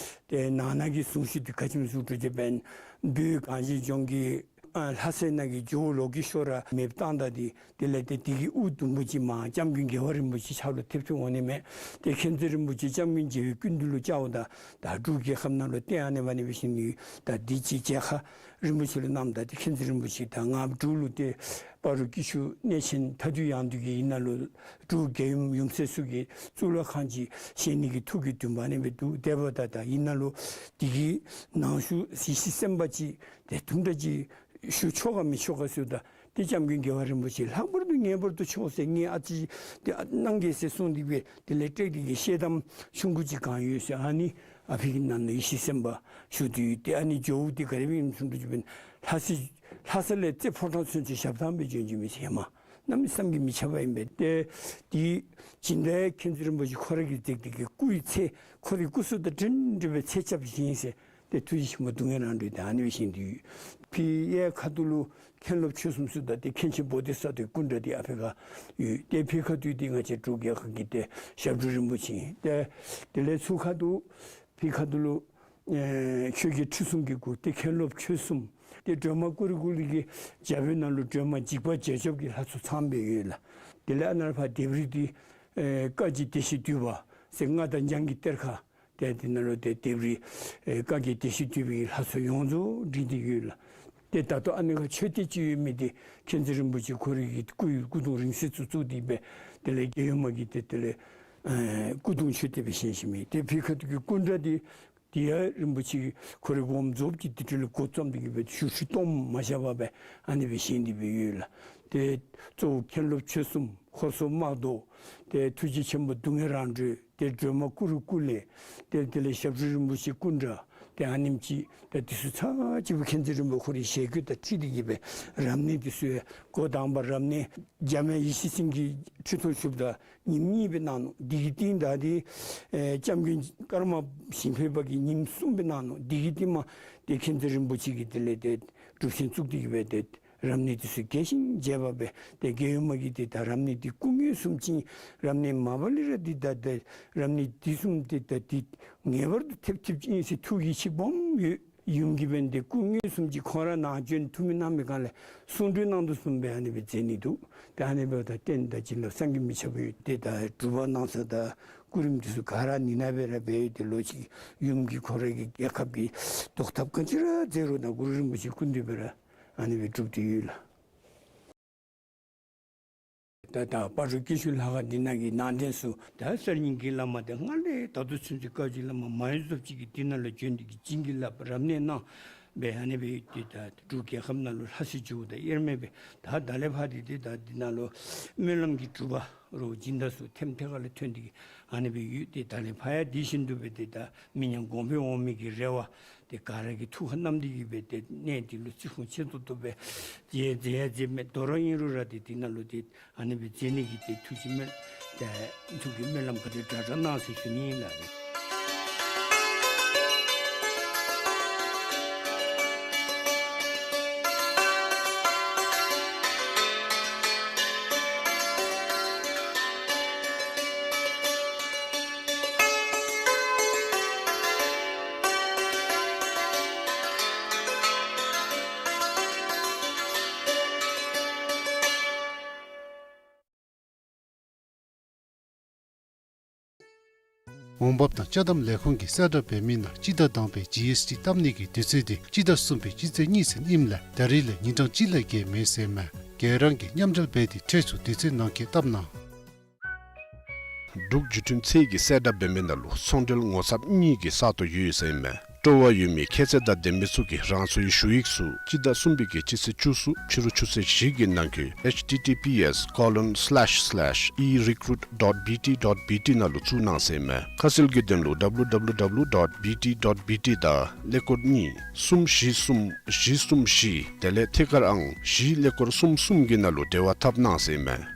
ཏེ་ནང་ན་གི་གཟུངས་གཞུག་འདི་ག་ཅི་སྨོ་ཟེར་བ་ཅིན་བོད་གངས་ཅན་ལྗོངས་ཀྱི་ཨ་ལྷ་ས་ནང་གི་ཇོ་བོ་ལོ་ཀེ་ཤྭ་ར་མེདཔ་བཏང་ད་འདི་དེ་ལས་ཏེ་དེ་གི་དབུ་དུམ་བུ་ཅིག་མར་སྐྱབས་མགོན་རྒྱལ་བ་རིན་པོ་ཆེ་ཕྱག་ལུ་ཐེབས་ཐེབས་འོང་ནི་མས། ཏེ་མཁྱེན་བརྩེ་རིན་པོ་ཆེ་སྐྱབས་མགོན་རྒྱལ་བའི་སྐུ་མདུན་ལུ་བཅརཝ་ད་ད་འབྲུག་རྒྱལ་ཁབ་ནང་ལུ་ཏེ་ཨ་ནི་མ་ནི་འབད་ཞིནམ་ད་འདི་ཅིག་མཇལ་ཁ་རིན་པོ་ཆེ་ལུ་གནངམ་ད་ཏེ་མཁྱེན་བརྩེ་རིན་པོ་ཆེ་ད་ང་འབྲུག་ལུ་ཏེ་སྤ་རོ་སྐྱིད་ཆུ་གནས་ཆེན་མཐའ་འདུལ་ཡང་འདུལ་གྱི་ཨིན་ན་ལུ་འབྲུག་རྒྱལ་ཡུམ་ཡུམ་སྲས་ཚུ་གི་གཙུག་ལག་ཁང་ཅིག་བཞེངས་ནི་གི་ཐུགས་ཀྱི་འདུན་པ་ཨ་ནི་སྦེ་འདུག། དེ་འབདཝ་ད་ད་ཨིན་ན་ལུ་དེ་གི་ནང་ཞུ་ཡེ་ཤེས་སེམས་དཔའ་ཅིག་ཏེ་དུམ་གྲ་ཅིག་ཞུ་ཆོག་ག་མི་ཆོག་ག་ཟེརཝ་ད་ཏེ་སྐྱབས་མགོན་རྒྱལ་བ་རིན་པོ་ཆེ་ལྷག་པར་དུ་ངེས་པར་དུ་ཆོག་ཟེར་ངེའི་ཨ་ཙི་ཏེ་གནང་གེ་ཟེར་གསུངས་ཏེ་སྦེ་དེ་ལས་ཏེ་དེ་གི་ཤེལ་དམ་ཆུང་ཀུ་ཅིག་གང་ཡོད་ཟེར་ཨ་ནི་ཨ་ཕི་གི་ནང་ན་ཡེ་ཤེས་སེམས་དཔའ་བཞུགས་ཏེ་ཡོད། ཏེ་ཨ་ནི་ཇོ་བོ་འདི་ག་དེ་སྦེ་ཨིནམ་ཟེར་བ་ཅིན་ལྷ་ས་ལྷ་ས་ལས་རྩེ་ཕོ་བྲང་ཚུན་ཚོད་ཞབས་ཐང་སྦེ་བྱོན་བྱོན་མི་ཟེར་མ་གནམ་མེད་ས་མེད་ཀྱི་མི་ཁྱབ་པ་ཨིན་པས། ཏེ་དེ་སྦྱིན་བདག་མཁྱེན་བརྩེ་རིན་པོ་ཆེ་ཁོ་ར་གིས་མཛད་དེ་གི་སྐུའི་ཚེ་ཁོ་རའི་སྐུ་གཟུགས་དང་འདྲན་འདྲ་སྦེ་ཚེ་སྐྱབས་བཞེངས་ཟེར། ཏེ་ཐུགས་རྗེ་ཆེན་པོ་སྡུག་བསྔལ་རང་གྲོལ་ཏེ་ཨ་ནི་སྦེ་བཞེངས་ཏེ་ཡོད། ཕི་གཡས་ཁ་ཐུག་ལུ་མཁན་སློབ་ཆོས་གསུམ་ཟེརཝ་ད་ཏེ་མཁན་ཆེན་བོ་དྷི་ས་ཏྭའི་སྐུ་འདྲ་འདི་ཨ་ཕི་ཁར་ཡོད། ཏེ་ཕི་ཁ་ཐུག་འདི་ང་བཅས་འབྲུག་རྒྱལ་ཁབ་ཀྱི་ཏེ་ཞབས་དྲུང་རིན་པོ་ཆེ་ཨིན། ཏེ་དེ་ལས་ཚུར་ཁ་ཐུག་ཕི་ཁ་ཐུག་ལུ་ཨེ་ཆོས་རྒྱལ་ཁྲི་སྲོང་གི་སྐུ་ཏེ་མཁན་སློབ་ཆོས་གསུམ། ཏེ་སྒྲོལ་མ་ཀུ་རུ་ཀུ་ལེ་གི་རྒྱབ་ནང་ལུ་སྒྲོལ་མ་འཇིགས་པ་བྱེད་ཆོག་གི་ལྷ་ཚོགས་ཚངམ་སྦེ་ཡོད་ལགས། དེ་ལས་ཨ་ནཱ་ཕར་ལྡེབས་རིས་འདི་ཨེ་བཀའ་བརྒྱུད་བདེ་གཤེགས་འདུས་པ་ཟེར་མངའ་བདག་འཇང་གི་གཏེར་ཁ། ཏེ་དེ་ནང་ལུ་ཏེ་ལྡེབས་རིས་ཨེ་བཀའ་བརྒྱུད་བདེ་གཤེགས་འདུས་པའི་ལྷ་ཚོགས་ཡོངས་རྫོགས་བྲིས་ཏེ་ཡོད་ལགས། ཏེ་ད་ལྟོ་ཨ་ནི་ཁར་མཆོད་རྟེན་ཅིག་ཡོད་མི་འདི་མཁྱེན་བརྩེ་རིན་པོ་ཆེ་ཁོ་རའི་གི་སྐུ་ཡི་སྐུ་གདུང་རིང་བསྲེལ་ཚུ་བཙུགས་ཏེ་སྦེ་དེ་ལས་རྒྱལ་ཡུམ་མ་གི་ཏེ་དེ་ལས་ཨེ་སྐུ་གདུང་མཆོད་རྟེན་སྦེ་བཞེངས་བཞེངསམ་ཨིན། ཏེ་ཕི་ཁ་ཐུག་གི་སྐུ་འདྲ་འདི་དེ་ཡང་རིན་པོ་ཆེ་ཁོ་རའི་སྒོམ་རྫོགསཔ་ཀྱི་དེ་འཕྲོ་ལས་འགོ་བརྩམས་ཏེ་གི་སྦེ་ཞུ་ཧྲི་སྟོངམ་མ་བཞག་པར་སྦེ་ཨ་ནི་སྦེ་བཞེངས་ཏེ་སྦེ་ཡོད་ལགས། ཏེ་གཙོ་བོ་མཁན་སློབ་ཆོས་གསུམ་ཧོར་སོག་དམག་ཟློག། ཏེ་ཐུགས་རྗེ་ཆེན་པོ་སྡུག་བསྔལ་རང་གྲོལ། ཏེ་སྒྲོལ་མ་ཀུ་རུ་ཀུ་ལེ། ཏེ་དེ་ལས་ཞབས་དྲུང་རིན་པོ་ཆེ་སྐུ་འདྲ། ཏེ་ཨ་ནེམ་ཅིག་ཏེ་དེ་ཚུ་ཚར་གཅིག་པོ་མཁྱེན་བརྩེ་རིན་པོ་ཆེ་ཁོ་རའི་ཞལ་བཀོད་དང་འཁྲིལ་ཏེ་གི་སྦེ་རབ་གནས་དེ་ཚུ་ཡང་འགོ་དང་པ་རབ་གནས་འཇམ་དབྱངས་ཡེ་ཤེས་སེང་གེ་ཁྲི་ཐོག་བཞུགསཔ་ད་ཉིནམ་གཉིས་སྦེ་གནང་ནུག། དེ་གི་རྟིང་བདའ་སྟེ་ཨེ་སྐྱབས་མགོན་ཀརྨ་ཞིང་ཕེབས་པ་གིས་ཉིནམ་གསུམ་སྦེ་གནང་ནུག། དེ་གི་རྟིང་མ་ཏེ་མཁྱེན་བརྩེ་རིན་པོ་ཆེ་གིས་དེ་ལས་ཏེ་སྒྲུབ་ཆེན་བཙུགས་ཏེ་གི་སྦེ་ཏེ་རབ་གནས་དེ་ཚུ་རྒྱས་ཤིང་རྒྱས་པ་སྦེ་ཏེ་རྒྱལ་ཡུམ་མ་གིས་ཏེ་ད་རབ་གནས་འདི་སྐུ་ངོ་གསུམ་ཅིག་རབ་གནས་མ་པ་ལས་ར་འདི་ད་ཏེ་རབ་གནས་འདི་གསུམ་ཏེ་ད་འདི་ངེས་པར་དུ་ཐེབས་ཐེབས་ཅིག་ཨིན་ཟེར་ཐུགས་ཡིད་ཆེས་སྦོམ་ཡོད། ཡུམ་གྱིས་འབདན་ཏེ་སྐུ་ངོ་གསུམ་ཅིག་ཁོང་ར་ནཱ་བྱོན་ཐུགས་སྨོན་གནང་མི་སྒང་ལས་གསུང་གྲོས་གནང་དོ་བཟུམ་སྦེ་ཨ་ནི་སྦེ་མཛད་ནི་འདུག། ཏེ་ཨ་ནི་འབདཝ་ད་རྟེན་དང་བྱིན་རླབས་བསམ་གྱིས་མི་ཁྱབ་པ་ཡོད། ཏེ་ད་སྒྲུབ་པ་གནང་ས་དང་སྐུ་རིམ་དེ་ཚུ་ག་ར་ནི་ནང་སྦེ་ར་འབད་ཡོད། ཏེ་ལོག་ཅིག་ཡུམ་གྱིས་ཁོ་རའི་གི་རྒྱལ་ཁབ་ཀྱི་བཟློག་ཐབས་ག་ཅི་ར་མཛད་རུང་ད་གུ་རུ་རིན་པོ་ཆེ་སྐུ་མདུན་སྦེ་ར་ཨ་ནི་སྦེ་སྒྲུབ་སྟེ་ཡོད་ལགས། ད་ད་སྤ་རོ་སྐྱིད་ཆུ་ལྷ་ཁང་འདི་ནང་གི་ནང་རྟེན་ཚུ་ད་གསར་རྙིང་གི་བླ་མ་དེ་སྔར་ལས་ད་ལྟོ་ཚུན་ཚོད་བཀའ་བརྒྱུད་བླ་མ་མང་ཡུལ་ཚོགས་ཅིག་གིས་འདི་ནང་ལུ་བྱོན་ཏེ་གི་བྱིན་གྱིས་བརླབས་རབ་གནས་གནང་སྦེ་ཨ་ནི་སྦེ་ཏེ་ད་འབྲུག་རྒྱལ་ཁབ་ནང་ལུ་ལྷ་སའི་ཇོ་བོ་དང་དབྱེར་མེད་སྦེ་ད་ད་ལས་ཕར་ཏེ་ཏེ་ད་འདི་ནང་ལུ་སྨོན་ལམ་གྱི་སྒྲུབ་པ་རོགས་སྦྱིན་བདག་ཚུ་ཐེམ་ཐེ་ག་ལས་ཐོན་ཏེ་གི་ཨ་ནི་སྦེ་ཡོད། ཏེ་ད་ལས་ཕར་ཡང་དེ་བཞིན་དུ་སྦེ་ཏེ་ད་མི་ཉམས་གོང་འཕེལ་འོང་མི་གི་རེ་བ་ཏེ་ག་ར་གིས་ཐུགས་ཁར་བསྣམས་ཏེ་གི་སྦེ་ཏེ་གནས་འདི་ལུ་བརྩི་སྲུང་ཆེ་ཏོག་ཏོ་སྦེ་མཛད་མཛད་ཡང་མཛད་མི་དོ་རུང་ཨིན་རུང་ར་ཏེ་འདི་ནང་ལུ་ཏེ་ཨ་ནི་སྦེ་མཛད་ནི་གི་ཏེ་ཐུགས་ཀྱི་སྨོན་ཏེ་ཐུགས་ཀྱི་སྨོན་ལམ་ག་དེ་དྲག་དྲག་གནང་ཟེར་ཞུ་ནི་ཨིན་ལགས། འོང་འབབ་དང་ཅ་དམ་ལས་ཁུངས་ཀྱིས་གསལ་བསྒྲགས་འབད་མི་ནང་སྤྱི་ཟླ་དང་པའི་ཇི་ཨེསི་ཊི་བཏབ་ནི་གི་དུས་ཚོད་དེ་སྤྱི་ཟླ་གསུམ་པའི་སྤྱི་ཚེས་གཉིས་ཚུན་ཨིནམ་ལས་ད་རིས་ལས་ཉིན་གྲངས་གཅིག་ལས་བརྒལ་མེད་ཟེར་མས། ག་ར་གིས་མཉམ་འབྲེལ་འབད་དེ་ཁྲལ་ཚུ་དུས་ཚོད་ནང་འཁོད་བཏབ་གནང་། འབྲུག་བརྒྱུད་འཕྲིན་ཚད་ཀྱིས་གསལ་བསྒྲགས་འབད་མི་ནང་ལུ་ཚོང་འབྲེལ་ངོ་ཚབ་གཉིས་ཀྱི་ས་སྟོང་ཡོད་ཟེར་མས། སྤྲོ་བ་ཡོད་མི་ཁྱད་ཚད་དང་ལྡན་མི་ཚུ་གིས་རང་སོའི་ཞུ་ཡིག་ཚུ་སྤྱི་ཟླ་གསུམ་པའི་གི་སྤྱི་ཚེས་བཅུ་གསུམ་ཕྱི་རུ་ཆུ་ཚོད་བཞི་གི་ནང་འཁོད་ཨེཆ་ཊི་ཊི་པི་ཨེསི་ཀོ་ལོན་སི་ལེཤ་སི་ལེཤ་ཨི་རི་ཀུ་རུཊ་ཌོཊ་བི་ཊི་ཌོཊ་བི་ཊི་ནང་ལུ་བཙུགས་གནང་ཟེར་མས། ཁ་གསལ་གྱི་དོན་ལུ་ཌབ་ལུ་ཌབ་ལུ་ཌབ་ལུ་ཌོཊ་བི་ཊི་ཌོཊ་བི་ཊི་དང་ཀླད་ཀོར་གཉིས་གསུམ་བཞི་གསུམ་བཞི་གསུམ་བཞི་དེ་ལས་ཐད་ཀར་ཨང་བཞི་ཀླད་ཀོར་གསུམ་གསུམ་གྱི་ནང་ལུ་འབྲེལ་བ་འཐབ་གནང་ཟེར་མས།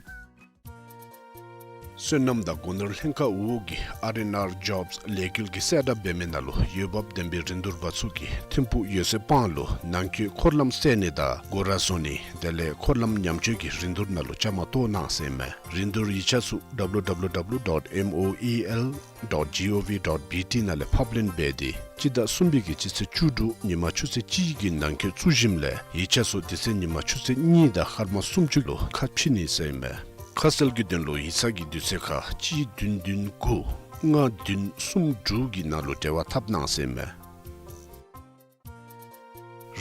སོ་ནམ་དང་སྒོ་ནོར་ལྷན་ཁག་འོག་གི་ཨར་ཨེན་ཨར་ཇོབས་ལས་འགུལ་གྱིས་གསལ་བསྒྲགས་འབད་མི་ནང་ལུ་འོས་འབབ་ལྡན་པའི་རིན་བསྡུར་པ་ཚུ་གིས་ཐིམ་ཕུག་ཡོད་ཚད་སྤང་ལུ་ནང་འཁོད་འཁོར་ལམ་བསལ་ནི་དང་སྒོ་ར་བཟོ་ནི་དེ་ལས་འཁོར་ལམ་ཉམས་བཅོས་ཀྱི་རིན་བསྡུར་ནང་ལུ་བཅའ་མར་གཏོགས་གནང་ཟེར་ཨིན་མས། རིན་བསྡུར་ཡིག་ཆ་ཚུ་W W W dot M O E L dot G O V dot B T ནང་ལས་ཕབ་ལེན་འབད་དེ་སྤྱི་ཟླ་གསུམ་པའི་གི་སྤྱི་ཚེས་བཅུ་དྲུག་ཉིན་མ་ཆུ་ཚོད་གཅིག་གི་ནང་འཁོད་བཙུགས་ཞིནམ་ལས་ཡིག་ཆ་ཚུ་དེ་ཚེ་ཉིན་མ་ཆུ་ཚོད་གཉིས་དང་སྐར་མ་སུམ་ཅུ་ལུ་ཁ་ཕྱེ་ནི་ཟེར་ཨིན་མས། ཁ་གསལ་གྱི་དོན་ལུ་ཡིག་ཚང་གི་དུས་ཚོད་ཁར་གཅིག་བདུན་བདུན་དགུ་ལྔ་བདུན་གསུམ་དྲུག་གི་ནང་ལུ་འབྲེལ་བ་འཐབ་གནང་ཟེར་ཨིན་མས།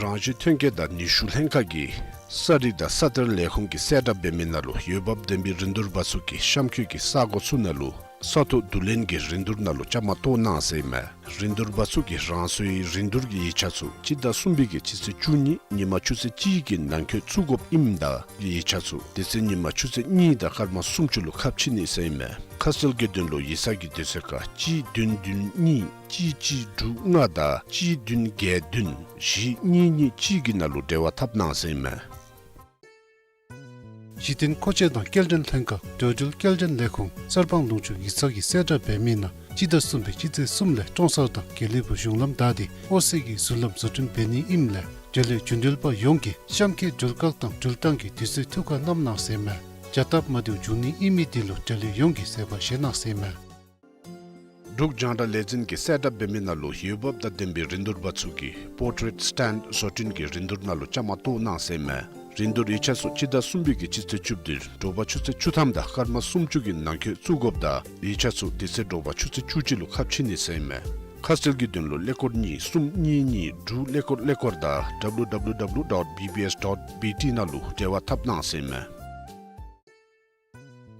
རང་བཞིན་ཐོན་སྐྱེད་དང་ནུས་ཤུགས་ལྷན་ཁག་གིས་ས་རིག་དང་ས་གཏེར་ལས་ཁུངས་ཀྱིས་གསལ་བསྒྲགས་འབད་མི་ནང་ལུ་འོས་འབབ་ལྡན་པའི་རིན་བསྡུར་པ་ཚུ་གིས་གཤམ་འཁོད་ཀྱི་ས་གོ་ཚུ་ནང་ལུ་ས་ཐོག་བསྡུ་ལེན་གྱི་རིན་བསྡུར་ནང་ལུ་བཅའ་མར་གཏོགས་གནང་ཟེར་ཨིན་མས། རིན་བསྡུར་པ་ཚུ་གིས་རང་སོའི་རིན་བསྡུར་གྱི་ཡིག་ཆ་ཚུ་སྤྱི་ཟླ་གསུམ་པའི་གི་སྤྱི་ཚེས་བཅུ་གཉིས་ཉིན་མ་ཆུ་ཚོད་གཅིག་གི་ནང་འཁོད་བཙུགས་དགོཔ་ཨིནམ་ད་ཡིག་ཆ་ཚུ་དེ་ཚེ་ཉིན་མ་ཆུ་ཚོད་གཉིས་དང་སྐར་མ་སུམ་ཅུ་ལུ་ཁ་ཕྱེ་ནི་ཟེར་ཨིན་མས། ཁ་གསལ་གྱི་དོན་ལུ་ཡིག་ཚང་གི་དུས་ཚོད་ཁར་གཅིག་བདུན་བདུན་གཉིས་གཅིག་གཅིག་དྲུག་ལྔ་དང་གཅིག་བདུན་བརྒྱད་བདུན་བཞི་གཉིས་གཉིས་གཅིག་གི་ནང་ལུ་འབྲེལ་བ་འཐབ་གནང་ཟེར་ཨིན་མས། གཞི་རྟེན་མཁོ་ཆས་དང་སྐྱེལ་འདྲེན་ལྷན་ཁག་འགྲོ་འགྲུལ་སྐྱེལ་འདྲེན་ལས་ཁུངས་གསར་སྤང་ལུང་ཕྱོགས་ཡིག་ཚང་གིས་གསལ་བསྒྲགས་འབད་མི་ནང་སྤྱི་ཟླ་གསུམ་པའི་སྤྱི་ཚེས་གསུམ་ལས་ཀྲོང་གསར་དང་དགེ་ལེགས་ཕུག་གཞུང་ལམ་བདའ་སྟེ་ཨོ་སི་གི་ཟུར་ལམ་བཟོ་སྐྲུན་འབད་ནི་ཨིནམ་ལས་འབྲེལ་ཡོད་རྒྱུན་འགྲུལ་པ་ཡོངས་ཀྱིས་གཤམ་འཁོད་འགྲུལ་བཀག་དང་འགྲུལ་བཏང་གི་དུས་ཚོད་ཐུགས་ཁར་བསྣམ་གནང་ཟེར་ཨིན་མས། བྱ་སྟབས་མ་བདེཝ་འབྱུང་ནི་ཨིན་མི་དེ་ལུ་འབྲེལ་ཡོད་ཡོངས་ཀྱིས་གཟིགས་པར་བཞེས་གནང་ཟེར་ཨིན་མས། འབྲུག་རྒྱང་བསྒྲགས་ལས་འཛིན་གྱིས་གསལ་བསྒྲགས་འབད་མི་ནང་ལུ་འོས་འབབ་དང་ལྡན་པའི་རིན་བསྡུར་པ་ཚུ་གིས་པོར་ཊེཊ་སི་ཊེན་ཌ་བཟོ་སྐྲུན་གྱི་རིན་བསྡུར་ནང་ལུ་བཅའ་མར་གཏོགས་གནང་ཟེར་ཨིན་མས། རིན་བསྡུར་ཡིག་ཆ་ཚུ་སྤྱི་ཟླ་གསུམ་པའི་གི་སྤྱི་ཚེས་བཅུ་བདུན་དྲོ་པ་ཆུ་ཚོད་བཅུ་ཐམ་དང་སྐར་མ་སུམ་ཅུ་གི་ནང་འཁོད་བཙུགས་དགོཔ་ད་ཡིག་ཆ་ཚུ་དེ་ཚེ་དྲོ་པ་ཆུ་ཚོད་བཅུ་གཅིག་ལུ་ཁ་ཕྱེ་ནི་ཟེར་ཨིན་མས། ཁ་གསལ་གྱི་དོན་ལུ་ཀླད་ཀོར་གཉིས་གསུམ་གཉིས་གཉིས་དྲུག་ཀླད་ཀོར་ཀླད་ཀོར་དང་W W W dot B B S dot B T ནང་ལུ་འབྲེལ་བ་འཐབ་གནང་ཟེར་ཨིན་མས།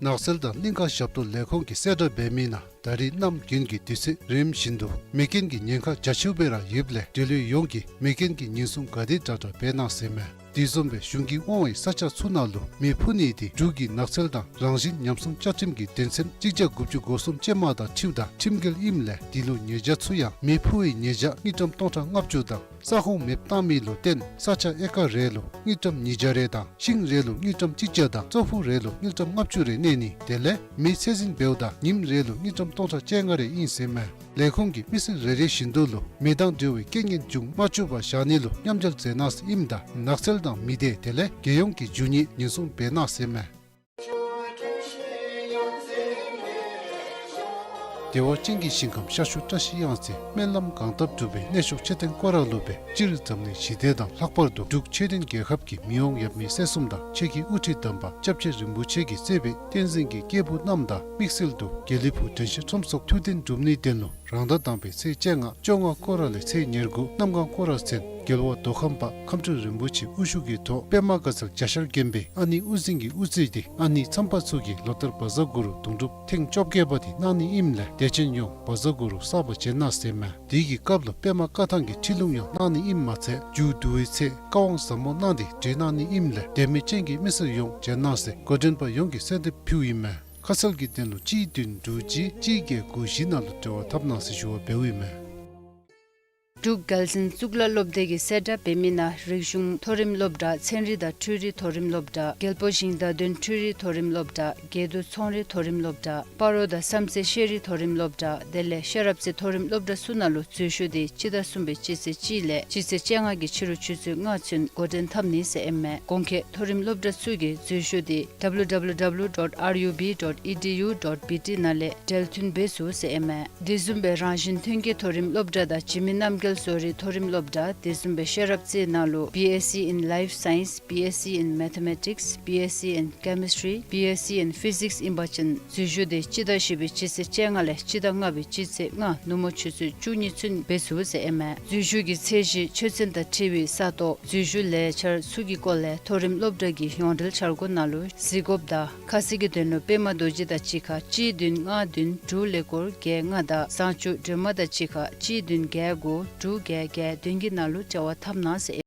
ནགས་ཚལ་དང་གླིང་ཁ་ཞབས་ཏོག་ལས་ཁུངས་ཀྱིས་གསལ་བསྒྲགས་འབད་མི་ནང་ད་རིས་གནམ་དགུན་གྱི་དུས་ཚོད་རིམ་བཞིན་དུ་མེ་རྐྱེན་གྱི་ཉེན་ཁ་རྒྱ་ཆེཝ་སྦེ་ར་ཡོདཔ་ལས་འབྲེལ་ཡོད་ཡོངས་ཀྱིས་མེ་རྐྱེན་གྱི་ཉེན་སྲུང་ག་དེ་དྲག་དྲག་འབད་གནང་ཟེར་ཨིན་མས། དེ་བཟུམ་སྦེ་གཞུང་གིས་དབང་བའི་ས་ཆ་ཚུ་ནང་ལུ་མེ་འཕུ་ནི་དེ་འབྲུག་གི་ནགས་ཚལ་དང་རང་བཞིན་ཉམས་སྲུང་བཅའ་ཁྲིམས་ཀྱི་དོན་ཚན་གཅིག་བརྒྱ་དགུ་བཅུ་གོ་གསུམ་ཅན་མ་དང་འཁྲིལཝ་ད་ཁྲིམས་འགལ་ཨིནམ་ལས་དེ་ལུ་ཉེས་བྱ་ཚུ་ཡང་མེ་འཕུ་བའི་ཉེས་བྱ་དངུལ་ཀྲམ་སྟོང་ཕྲག་ལྔ་བཅུ་དང་ས་ཁོངས་མེདཔ་བཏང་མི་ལུ་བརྟེན་ས་ཆ་ཨེ་ཀར་རེ་ལུ་དངུལ་ཀྲམ་ཉིས་བརྒྱ་རེ་དང་ཤིང་རེ་ལུ་དངུལ་ཀྲམ་གཅིག་བརྒྱ་དང་ཙོག་ཕུག་རེ་ལུ་དངུལ་ཀྲམ་ལྔ་བཅུ་རེ་གནས་ནི་དེ་ལས་མེ་ཚད་འཛིན་འབདཝ་ད་ཉིནམ་རེ་ལུ་དངུལ་ཀྲམ་སྟོང་ཕྲག་བཅོ་ལྔ་རེ་ཨིན་ཟེར་ཨིན་མས། ལས་ཁུངས་ཀྱིས་མི་སེར་རེ་རེ་བཞིན་དུ་ལུ་མེ་དང་འབྲེལ་བའི་རྐྱེན་ངན་འབྱུང་མ་བཅུག་པར་བཞག་ནི་ལུ་མཉམ་འབྲེལ་མཛད་གནང་ཟེར་ཨིནམ་ད་ནགས་ཚལ་དང་མི་སྡེ་དེ་ལས་རྒྱལ་ཡོངས་ཀྱི་རྒྱུ་དངོས་ཉེན་སྲུང་འབད་གནང་ཟེར་ཨིན་མས། བདེ་བ་ཅན་གྱི་ཞིང་ཁམས་ཤར་ཕྱོགས་བཀྲ་ཤིས་གཡང་རྩེ་སྨོན་ལམ་གང་བཏབ་འགྲུབ་པའི་གནས་མཆོག་མཆོད་རྟེན་སྐོར་ར་ལུ་སྦེ་སྤྱིར་འཛམ་གླིང་ཞི་བདེ་དང་ལྷག་པར་དུ་འབྲུག་ཆོས་ལྡན་རྒྱལ་ཁབ་ཀྱི་མི་དབང་ཡབ་མེས་སྲས་གསུམ་དང་ཆོས་ཀྱི་དབུ་ཁྲིད་དམ་པ་སྐྱབས་རྗེ་རིན་པོ་ཆེ་གིས་གཙོས་པའི་བསྟན་འཛིན་གྱི་སྐྱེས་བུ་རྣམས་དང་དམིགས་བསལ་དུ་དགེ་ལེགས་ཕུག་དྲན་ཤེས་ཁྲོམ་ཚོགས་ཐུགས་གཏན་འགྲུབ་ནིའི་དོན་ལུ་རང་ཟླ་དང་པའི་ཚེས་བཅོ་ལྔ་བཅོ་ལྔ་སྐོར་ར་ལས་ཚེས་ཉེར་དགུ་གནམ་གང་སྐོར་ར་ཚུན་རྒྱལ་བ་མདོ་ཁམས་པ་ཁམས་སྤྲུལ་རིན་པོ་ཆེ་དབུ་བཞུགས་ཀྱི་ཐོག་པདྨ་དགའ་ཚལ་བྱ་ཤར་དགོན་པའི་ཨ་ནེ་དབུ་འཛིན་གྱིས་དབུ་གཙོས་ཏེ་ཨ་ནེ་མཚམས་པ་ཚུ་གིས་ལོ་ལྟར་བཛྲ་གུ་རུ་དུང་སྒྲུབ་ཐེངས་བཅོ་བརྒྱད་པ་དེ་གནང་ནི་ཨིནམ་ལས་དད་ཅན་ཡོངས་བཛྲ་གུ་རུ་བསག་པར་བྱོན་གནང་ཟེར་ཨིན་མས། དེ་གི་སྐབས་ལུ་པདྨ་བཀའ་ཐང་གི་ཁྲིད་ལུང་ཡང་གནང་ནི་ཨིནམ་མ་ཚད་མཇུག་བསྡུ་བའི་ཚེ་བཀའ་དབང་ཟབ་མོ་གནང་སྟེ་གྲོལ་གནང་ནི་ཨིནམ་ལས་དད་མོས་ཅན་གྱི་མི་སེར་ཡོངས་བྱོན་གནང་ཟེར་འགོ་འདྲེན་པ་ཡོངས་ཀྱིས་གསོལ་འདེབས་ཕུལཝ་ཨིན་མས། ཁ་གསལ་གྱི་དོན་ལུ་གཅིག་བདུན་དྲུག་གཅིག་གཅིག་བརྒྱད་དགུ་བཞི་ནང་ལུ་འབྲེལ་བ་འཐབ་གནང་ཟེར་ཞུ་བ་འབདཝ་ཨིན་མས། འབྲུག་རྒྱལ་འཛིན་གཙུག་ལག་སློབ་སྡེ་གིས་གསལ་བསྒྲགས་འབད་མི་ནང་རིག་གཞུང་མཐོ་རིམ་སློབ་གྲྭ་ཚན་རིག་དང་འཕྲུལ་རིག་མཐོ་རིམ་སློབ་གྲྭ་རྒྱལ་པོ་ཞིང་བདག་དོན་འཕྲུལ་རིག་མཐོ་རིམ་སློབ་གྲྭ་དགེ་འདུན་ཚོང་རིག་མཐོ་རིམ་སློབ་གྲྭ་སྤ་རོ་དང་བསམ་རྩེ་ཤེས་རིག་མཐོ་རིམ་སློབ་གྲྭ་དེ་ལས་ཤེས་རབ་རྩེ་མཐོ་རིམ་སློབ་གྲྭ་ཚུ་ནང་ལུ་འཛུལ་ཞུགས་དེ་སྤྱི་ཟླ་གསུམ་པའི་སྤྱི་ཚེས་གཅིག་ལས་སྤྱི་ཚེས་བཅོ་ལྔ་གི་ཕྱི་རུ་ཆུ་ཚོད་ལྔ་ཚུན་འགོ་འདྲེན་འཐབ་ནི་ཟེར་ཨིན་མས། གོང་འཁོད་མཐོ་རིམ་སློབ་གྲྭ་ཚུ་གི་འཛུལ་ཞུགས་དེ་W W W dot R U B dot E D U dot B T ནང་ལས་འབྲེལ་མཐུད་འབད་ཚུགས་ཟེར་ཨིན་མས། དེ་བཟུམ་སྦེ་རང་བཞིན་ཐོན་སྐྱེད་མཐོ་རིམ་སློབ་གྲྭ་དང་འཇིགས་མེད་རྣམ་རྒྱལ་བཟོ་རིག་མཐོ་རིམ་སློབ་གྲྭ་དེ་བཟུམ་སྦེ་ཤེས་རབ་རྩེ་ནང་ལུ་B S C in Life Science, B S C in Mathematics, B S C in Chemistry, B S C in Physics ཨིན་པ་ཅིན་འཛུལ་ཞུགས་དེ་སྤྱི་ཟླ་བཞི་པའི་སྤྱི་ཚེས་བཅོ་ལྔ་ལས་སྤྱི་ཟླ་ལྔ་པའི་སྤྱི་ཚེས་ལྔ་ནུབ་མོ་ཆུ་ཚོད་བཅུ་གཉིས་ཚུན་འབད་ཚུགས་ཟེར་ཨིན་མས། འཛུལ་ཞུགས་ཀྱི་ཚད་གཞི་ཆོས་ཚན་དང་འཁྲིལ་བའི་ས་སྟོང་འཛུལ་ཞུགས་ལས་འཆར་ཚུ་གི་སྐོར་ལས་མཐོ་རིམ་སློབ་གྲྭ་གི་ཡོངས་འབྲེལ་འཆར་སྒོ་ནང་ལུ་གཟིགས་དགོཔ་དང་ཁ་གསལ་གྱི་དོན་ལུ་པདྨ་རྡོ་རྗེ་དང་གཅིག་ཁར་གཅིག་བདུན་ལྔ་བདུན་དྲུག་ཀླད་ཀོར་བརྒྱད་ལྔ་དང་བཟང་སྤྱོད་སྒྲོལ་མ་དང་གཅིག་ཁར་གཅིག་བདུན་བརྒྱད་དགུ་དྲུག་བརྒྱད་བརྒྱད་བདུན་གྱི་ནང་ལུ་འབྲེལ་བ་འཐབ་གནང་ཟེར།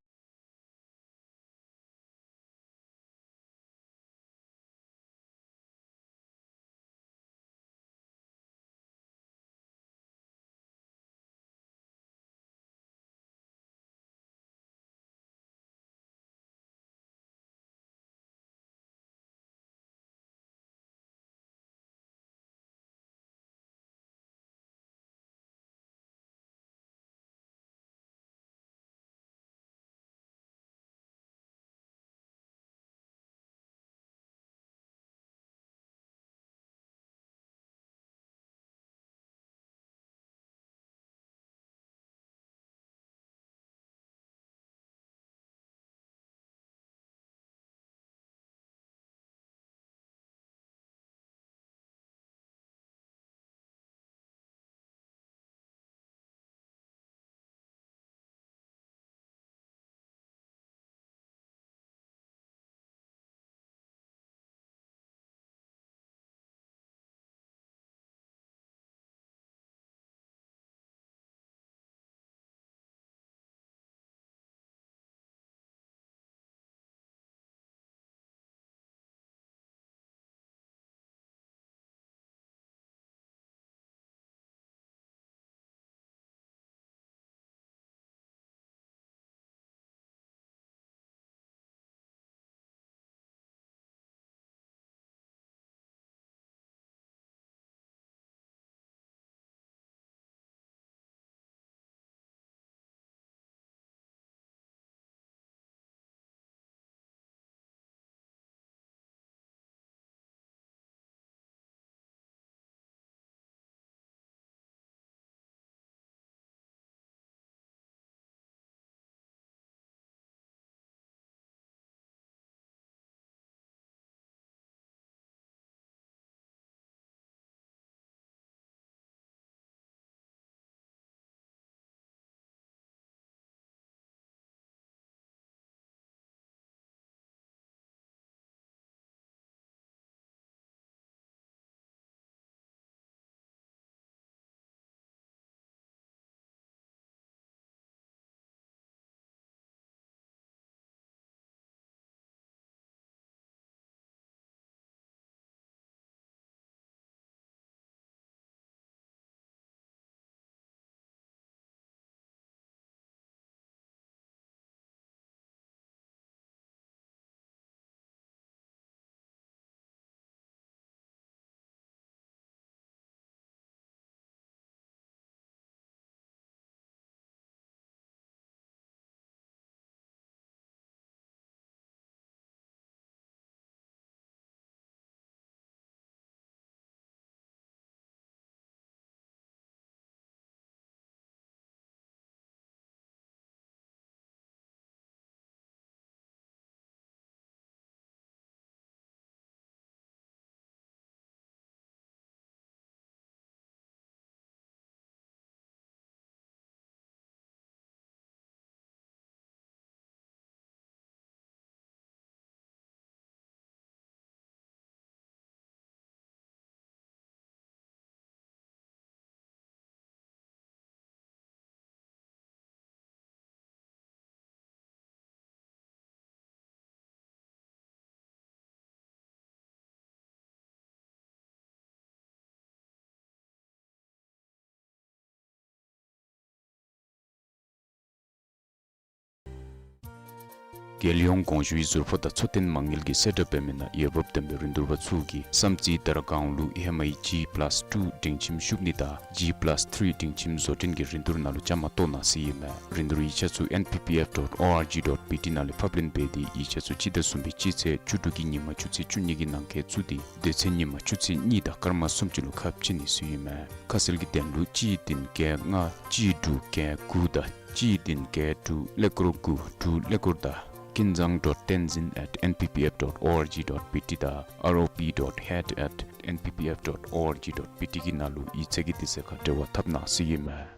རྒྱལ་ཡོངས་གོང་ཞུའི་ཟུར་ཕོགས་དང་འཚོ་རྟེན་མ་དངུལ་གྱི་གསལ་བསྒྲགས་འབད་མི་ནང་འོས་འབབ་ལྡན་པའི་རིན་བསྡུར་པ་ཚུ་གིས་བསམ་རྩེ་དར་སྒང་ལུ་ཨེམ་ཨའི་ཇི་པ་ལཱསི་ཊུ་སྒྲིང་ཁྱིམ་ཤུག་ནི་དང་ཇི་པ་ལཱསི་ཊི་ཐིརི་སྒྲིང་ཁྱིམ་བཟོ་སྐྲུན་གྱི་རིན་བསྡུར་ནང་ལུ་བཅའ་མར་གཏོགས་གནང་ཟེར་ཨིན་མས། རིན་བསྡུར་ཡིག་ཆ་ཚུ་ཨེན་པི་པི་ཨེཕ་ཌོཊ་ཨོ་ཨར་ཇི་ཌོཊ་པི་ཊི་ནང་ལས་ཕབ་ལེན་འབད་དེ་ཡིག་ཆ་ཚུ་སྤྱི་ཟླ་གསུམ་པའི་སྤྱི་ཚེས་བཅུ་དྲུག་གི་ཉིན་མ་ཆུ་ཚོད་བཅུ་གཉིས་ཀྱི་ནང་འཁོད་བཙུགས་ཏེ་དུས་ཚོད་ཉིན་མ་ཆུ་ཚོད་གཉིས་དང་སྐར་མ་སུམ་ཅུ་ལུ་ཁ་ཕྱེ་ནི་ཟེར་ཨིན་མས། ཁ་གསལ་གྱི་དོན་ལུ་གཅིག་བདུན་བརྒྱད་ལྔ་གཅིག་དྲུག་བརྒྱད་དགུ་དང་གཅིག་བདུན་བརྒྱད་དྲུག་ཀླད་ཀོར་དགུ་དྲུག་ཀླད་ཀོར་དང་ཀུན་བཟང་ཌོཊ་བསྟན་འཛིན་ཨེཊ་ཨེན་པི་པི་ཨེཕ་ཌོཊ་ཨོ་ཨར་ཇི་ཌོཊ་པི་ཊི་དང་ཨར་ཨོ་པི་ཌོཊ་ཧེཌ་ཨེཊ་ཨེན་པི་པི་ཨེཕ་ཌོཊ་ཨོ་ཨར་ཇི་ཌོཊ་པི་ཊི་གི་ནང་ལུ་ཡིག་ཚང་གི་དུས་ཚོད་ཁར་འབྲེལ་བ་འཐབ་གནང་ཟེར་ཨིན་མས།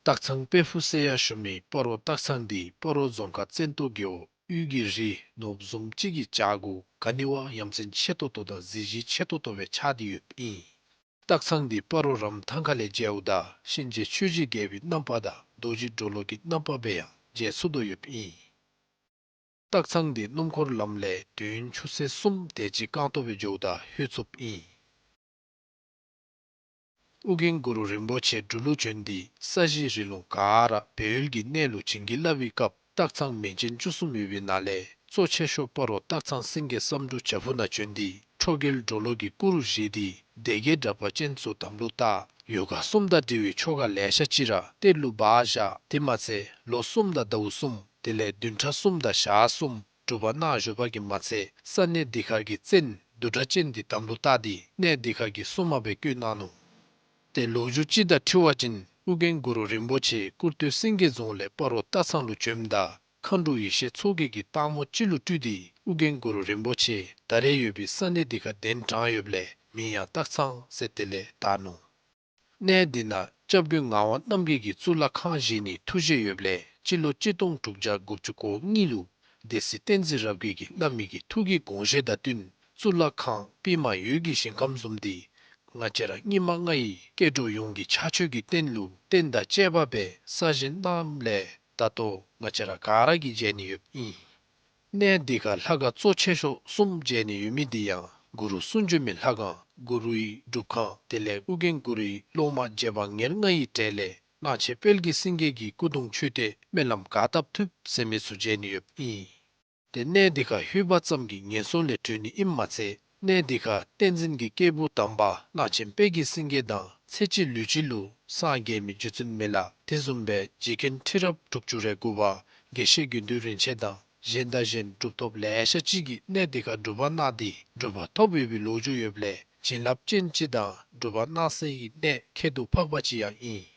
སྟག་ཚང་དཔལ་ཕུག་ཟེར་ཡང་ཞུ་མི་སྤ་རོ་སྟག་ཚང་འདི་སྤ་རོ་རྫོང་ཁག་བཙན་ཏོ་རྒེད་འོག་དབུས་ཀྱི་རི་ནོར་བུ་བཟུམ་ཅིག་གི་བྱག་གུ་ག་ནི་བ་ཡ་མཚན་ཆེ་ཏོག་ཏོ་དང་གཟི་བརྗིད་ཆེ་ཏོག་ཏོ་སྦེ་ཆགས་ཏེ་ཡོདཔ་ཨིན། སྟག་ཚང་འདི་སྤ་རོ་རམ་ཐང་ཁ་ལས་མཇལཝ་ད་གཤིན་རྗེ་ཆོས་ཀྱི་རྒྱལ་པོའི་རྣམ་པ་དང་རྡོ་རྗེ་གྲོ་ལོད་ཀྱི་རྣམ་པ་སྦེ་ཡང་མཇལ་ཚུགས་དོ་ཡོདཔ་ཨིན། སྟག་ཚང་འདི་སྣུམ་འཁོར་ལམ་ལས་དུས་ཡུན་ཆུ་ཚོད་གསུམ་དེ་ཅིག་རྐང་ཐང་སྦེ་འགྱོཝ་ད་ལྷོད་ཚུགསཔ་ཨིན། ཨོ་རྒྱན་གུ་རུ་རིན་པོ་ཆེ་འབྲུག་ལུ་བྱོན་ཏེ་ས་གཞི་རི་ལུང་ག་ར་སྦས་ཡུལ་གྱི་གནས་ལུ་བྱིན་གྱིས་བརླབས་པའི་སྐབས་སྟག་ཚང་མིང་ཅན་བཅུ་གསུམ་ཡོད་པའི་ནང་ལས་གཙོ་ཆེ་ཤོས་སྤ་རོ་སྟག་ཚང་སེང་གེ་བསམ་འགྲུབ་བྱག་ཕུག་ནང་བྱོན་ཏེ་ཁྲོ་རྒྱལ་གྲོ་ལོད་ཀྱི་སྐུ་རུ་བཞེངས་ཏེ་སྡེ་བརྒྱད་དྲེགས་པ་ཅན་ཚུ་དམ་ལུ་བཏགས། ཡོ་ག་གསུམ་དང་འབྲེལ་བའི་ཆོ་ག་ལེ་ཤ་ཅིག་ར་གཏེར་ལུ་སྦ་བཞག། དེ་མ་ཚད་ལོ་གསུམ་དང་ཟླཝ་གསུམ་དེ་ལས་བདུན་ཕྲག་གསུམ་དང་ཞག་གསུམ་སྒྲུབ་པ་གནང་བཞུགས་པ་གིས་མ་ཚད་ས་གནས་འདི་ཁར་གྱི་བཙན་བདུད་སྒྲ་ཅན་འདི་དམ་ལུ་བཏགས་ཏེ་གནས་འདི་ཁར་གྱི་སྲུང་མ་སྦེ་བསྐོས་གནང་ནུག། ཏེ་ལོ་རྒྱུས་ཅིག་དང་འཁྲིལ་བ་ཅིན་ཨོ་རྒྱན་གུ་རུ་རིན་པོ་ཆེ་ཀུར་སྟོད་སེང་གེ་རྫོང་ལས་སྤ་རོ་སྟག་ཚང་ལུ་བྱོནམ་ད་མཁའ་འགྲོ་ཡེ་ཤེས་མཚོ་རྒྱལ་གྱིས་སྟག་མོ་ཅིག་ལུ་སྤྲུལ་ཏེ་ཨོ་རྒྱན་གུ་རུ་རིན་པོ་ཆེ་ད་རེས་ཡོད་པའི་ས་གནས་འདི་ཁར་གདན་དྲངས་ཡོདཔ་ལས་མིང་ཡང་སྟག་ཚང་ཟེར་དེ་ལས་བཏགས་ནུག། གནས་འདི་ནང་སྐྱབས་མགོན་ངག་དབང་རྣམ་རྒྱལ་གྱིས་གཙུག་ལག་ཁང་བཞེངས་ནིའི་ཐུགས་བཞེད་ཡོདཔ་ལས་སྤྱི་ལོ་གཅིག་སྟོང་དྲུག་བརྒྱ་དགུ་བཅུ་གོ་གཉིས་ལུ་སྡེ་སྲིད་བསྟན་འཛིན་རབ་རྒྱས་ཀྱིས་བླ་མའི་གི་ཐུགས་ཀྱི་དགོངས་བཞེད་དང་བསྟུན་གཙུག་ལག་ཁང་པདྨ་འོད་ཀྱི་ཞིང་ཁམས་བཟུམ་འདི་ང་བཅས་ར་སྙིགས་མ་ལྔ་ཡི་སྐྱེ་འགྲོ་ཡོངས་ཀྱི་ཕྱག་མཆོད་ཀྱི་རྟེན་ལུ་རྟེན་དང་བཅས་པ་སྦེ་གསར་བཞེངས་གནངམ་ལས་ད་ལྟོ་ང་བཅས་ར་ག་ར་གིས་མཇལ་ནི་ཡོདཔ་ཨིན། གནས་འདི་ཁར་ལྷ་ཁང་གཙོ་ཆེ་ཤོས་གསུམ་མཇལ་ནི་ཡོད་མི་འདི་ཡང་གུ་རུ་གསུང་བྱོན་མའི་ལྷ་ཁང་གུ་རུའི་སྒྲུབ་ཁང་དེ་ལས་ཨོ་རྒྱན་གུ་རུའི་སློབ་མ་རྗེ་འབངས་ཉེར་ལྔ་ཡི་གྲས་ལས་གླང་ཆེན་དཔལ་གྱི་སེང་གེ་གི་སྐུ་གདུང་མཆོད་རྟེན་སྨོན་ལམ་ག་བཏབ་ཐུབ་ཟེར་མི་ཚུ་མཇལ་ནི་ཡོདཔ་ཨིན། ཏེ་གནས་འདི་ཁར་ལྷོད་པ་ཙམ་གྱིས་ངན་སོང་ལས་གྲོལ་ནི་ཨིནམ་མ་ཚད་གནས་འདི་ཁར་བསྟན་འཛིན་གྱི་སྐྱེས་བུ་དམ་པ་གླང་ཆེན་དཔལ་གྱི་སེང་གེ་དང་ཚེ་གཅིག་ལུས་གཅིག་ལུ་སངས་རྒྱས་མི་རྗེ་བཙུན་མི་ལ་དེ་བཟུམ་སྦེ་རྗེ་མཁན་ཁྲི་རབས་དྲུག་ཅུ་རེ་དགུ་པ་དགེ་བཤེས་དགེ་འདུན་རིན་ཆེན་དང་གཞན་དང་གཞན་གྲུབ་ཐོབ་ལེ་ཤ་ཅིག་གིས་གནས་འདི་ཁར་སྒྲུབ་པ་གནང་སྟེ་གྲུབ་པ་ཐོབ་ཡོད་པའི་ལོ་རྒྱུས་ཡོདཔ་ལས་བྱིན་རླབས་ཅན་ཅིག་དང་སྒྲུབ་པ་གནང་སའི་གནས་ཁྱད་དུ་འཕགས་པ་ཅིག་ཡང་ཨིན།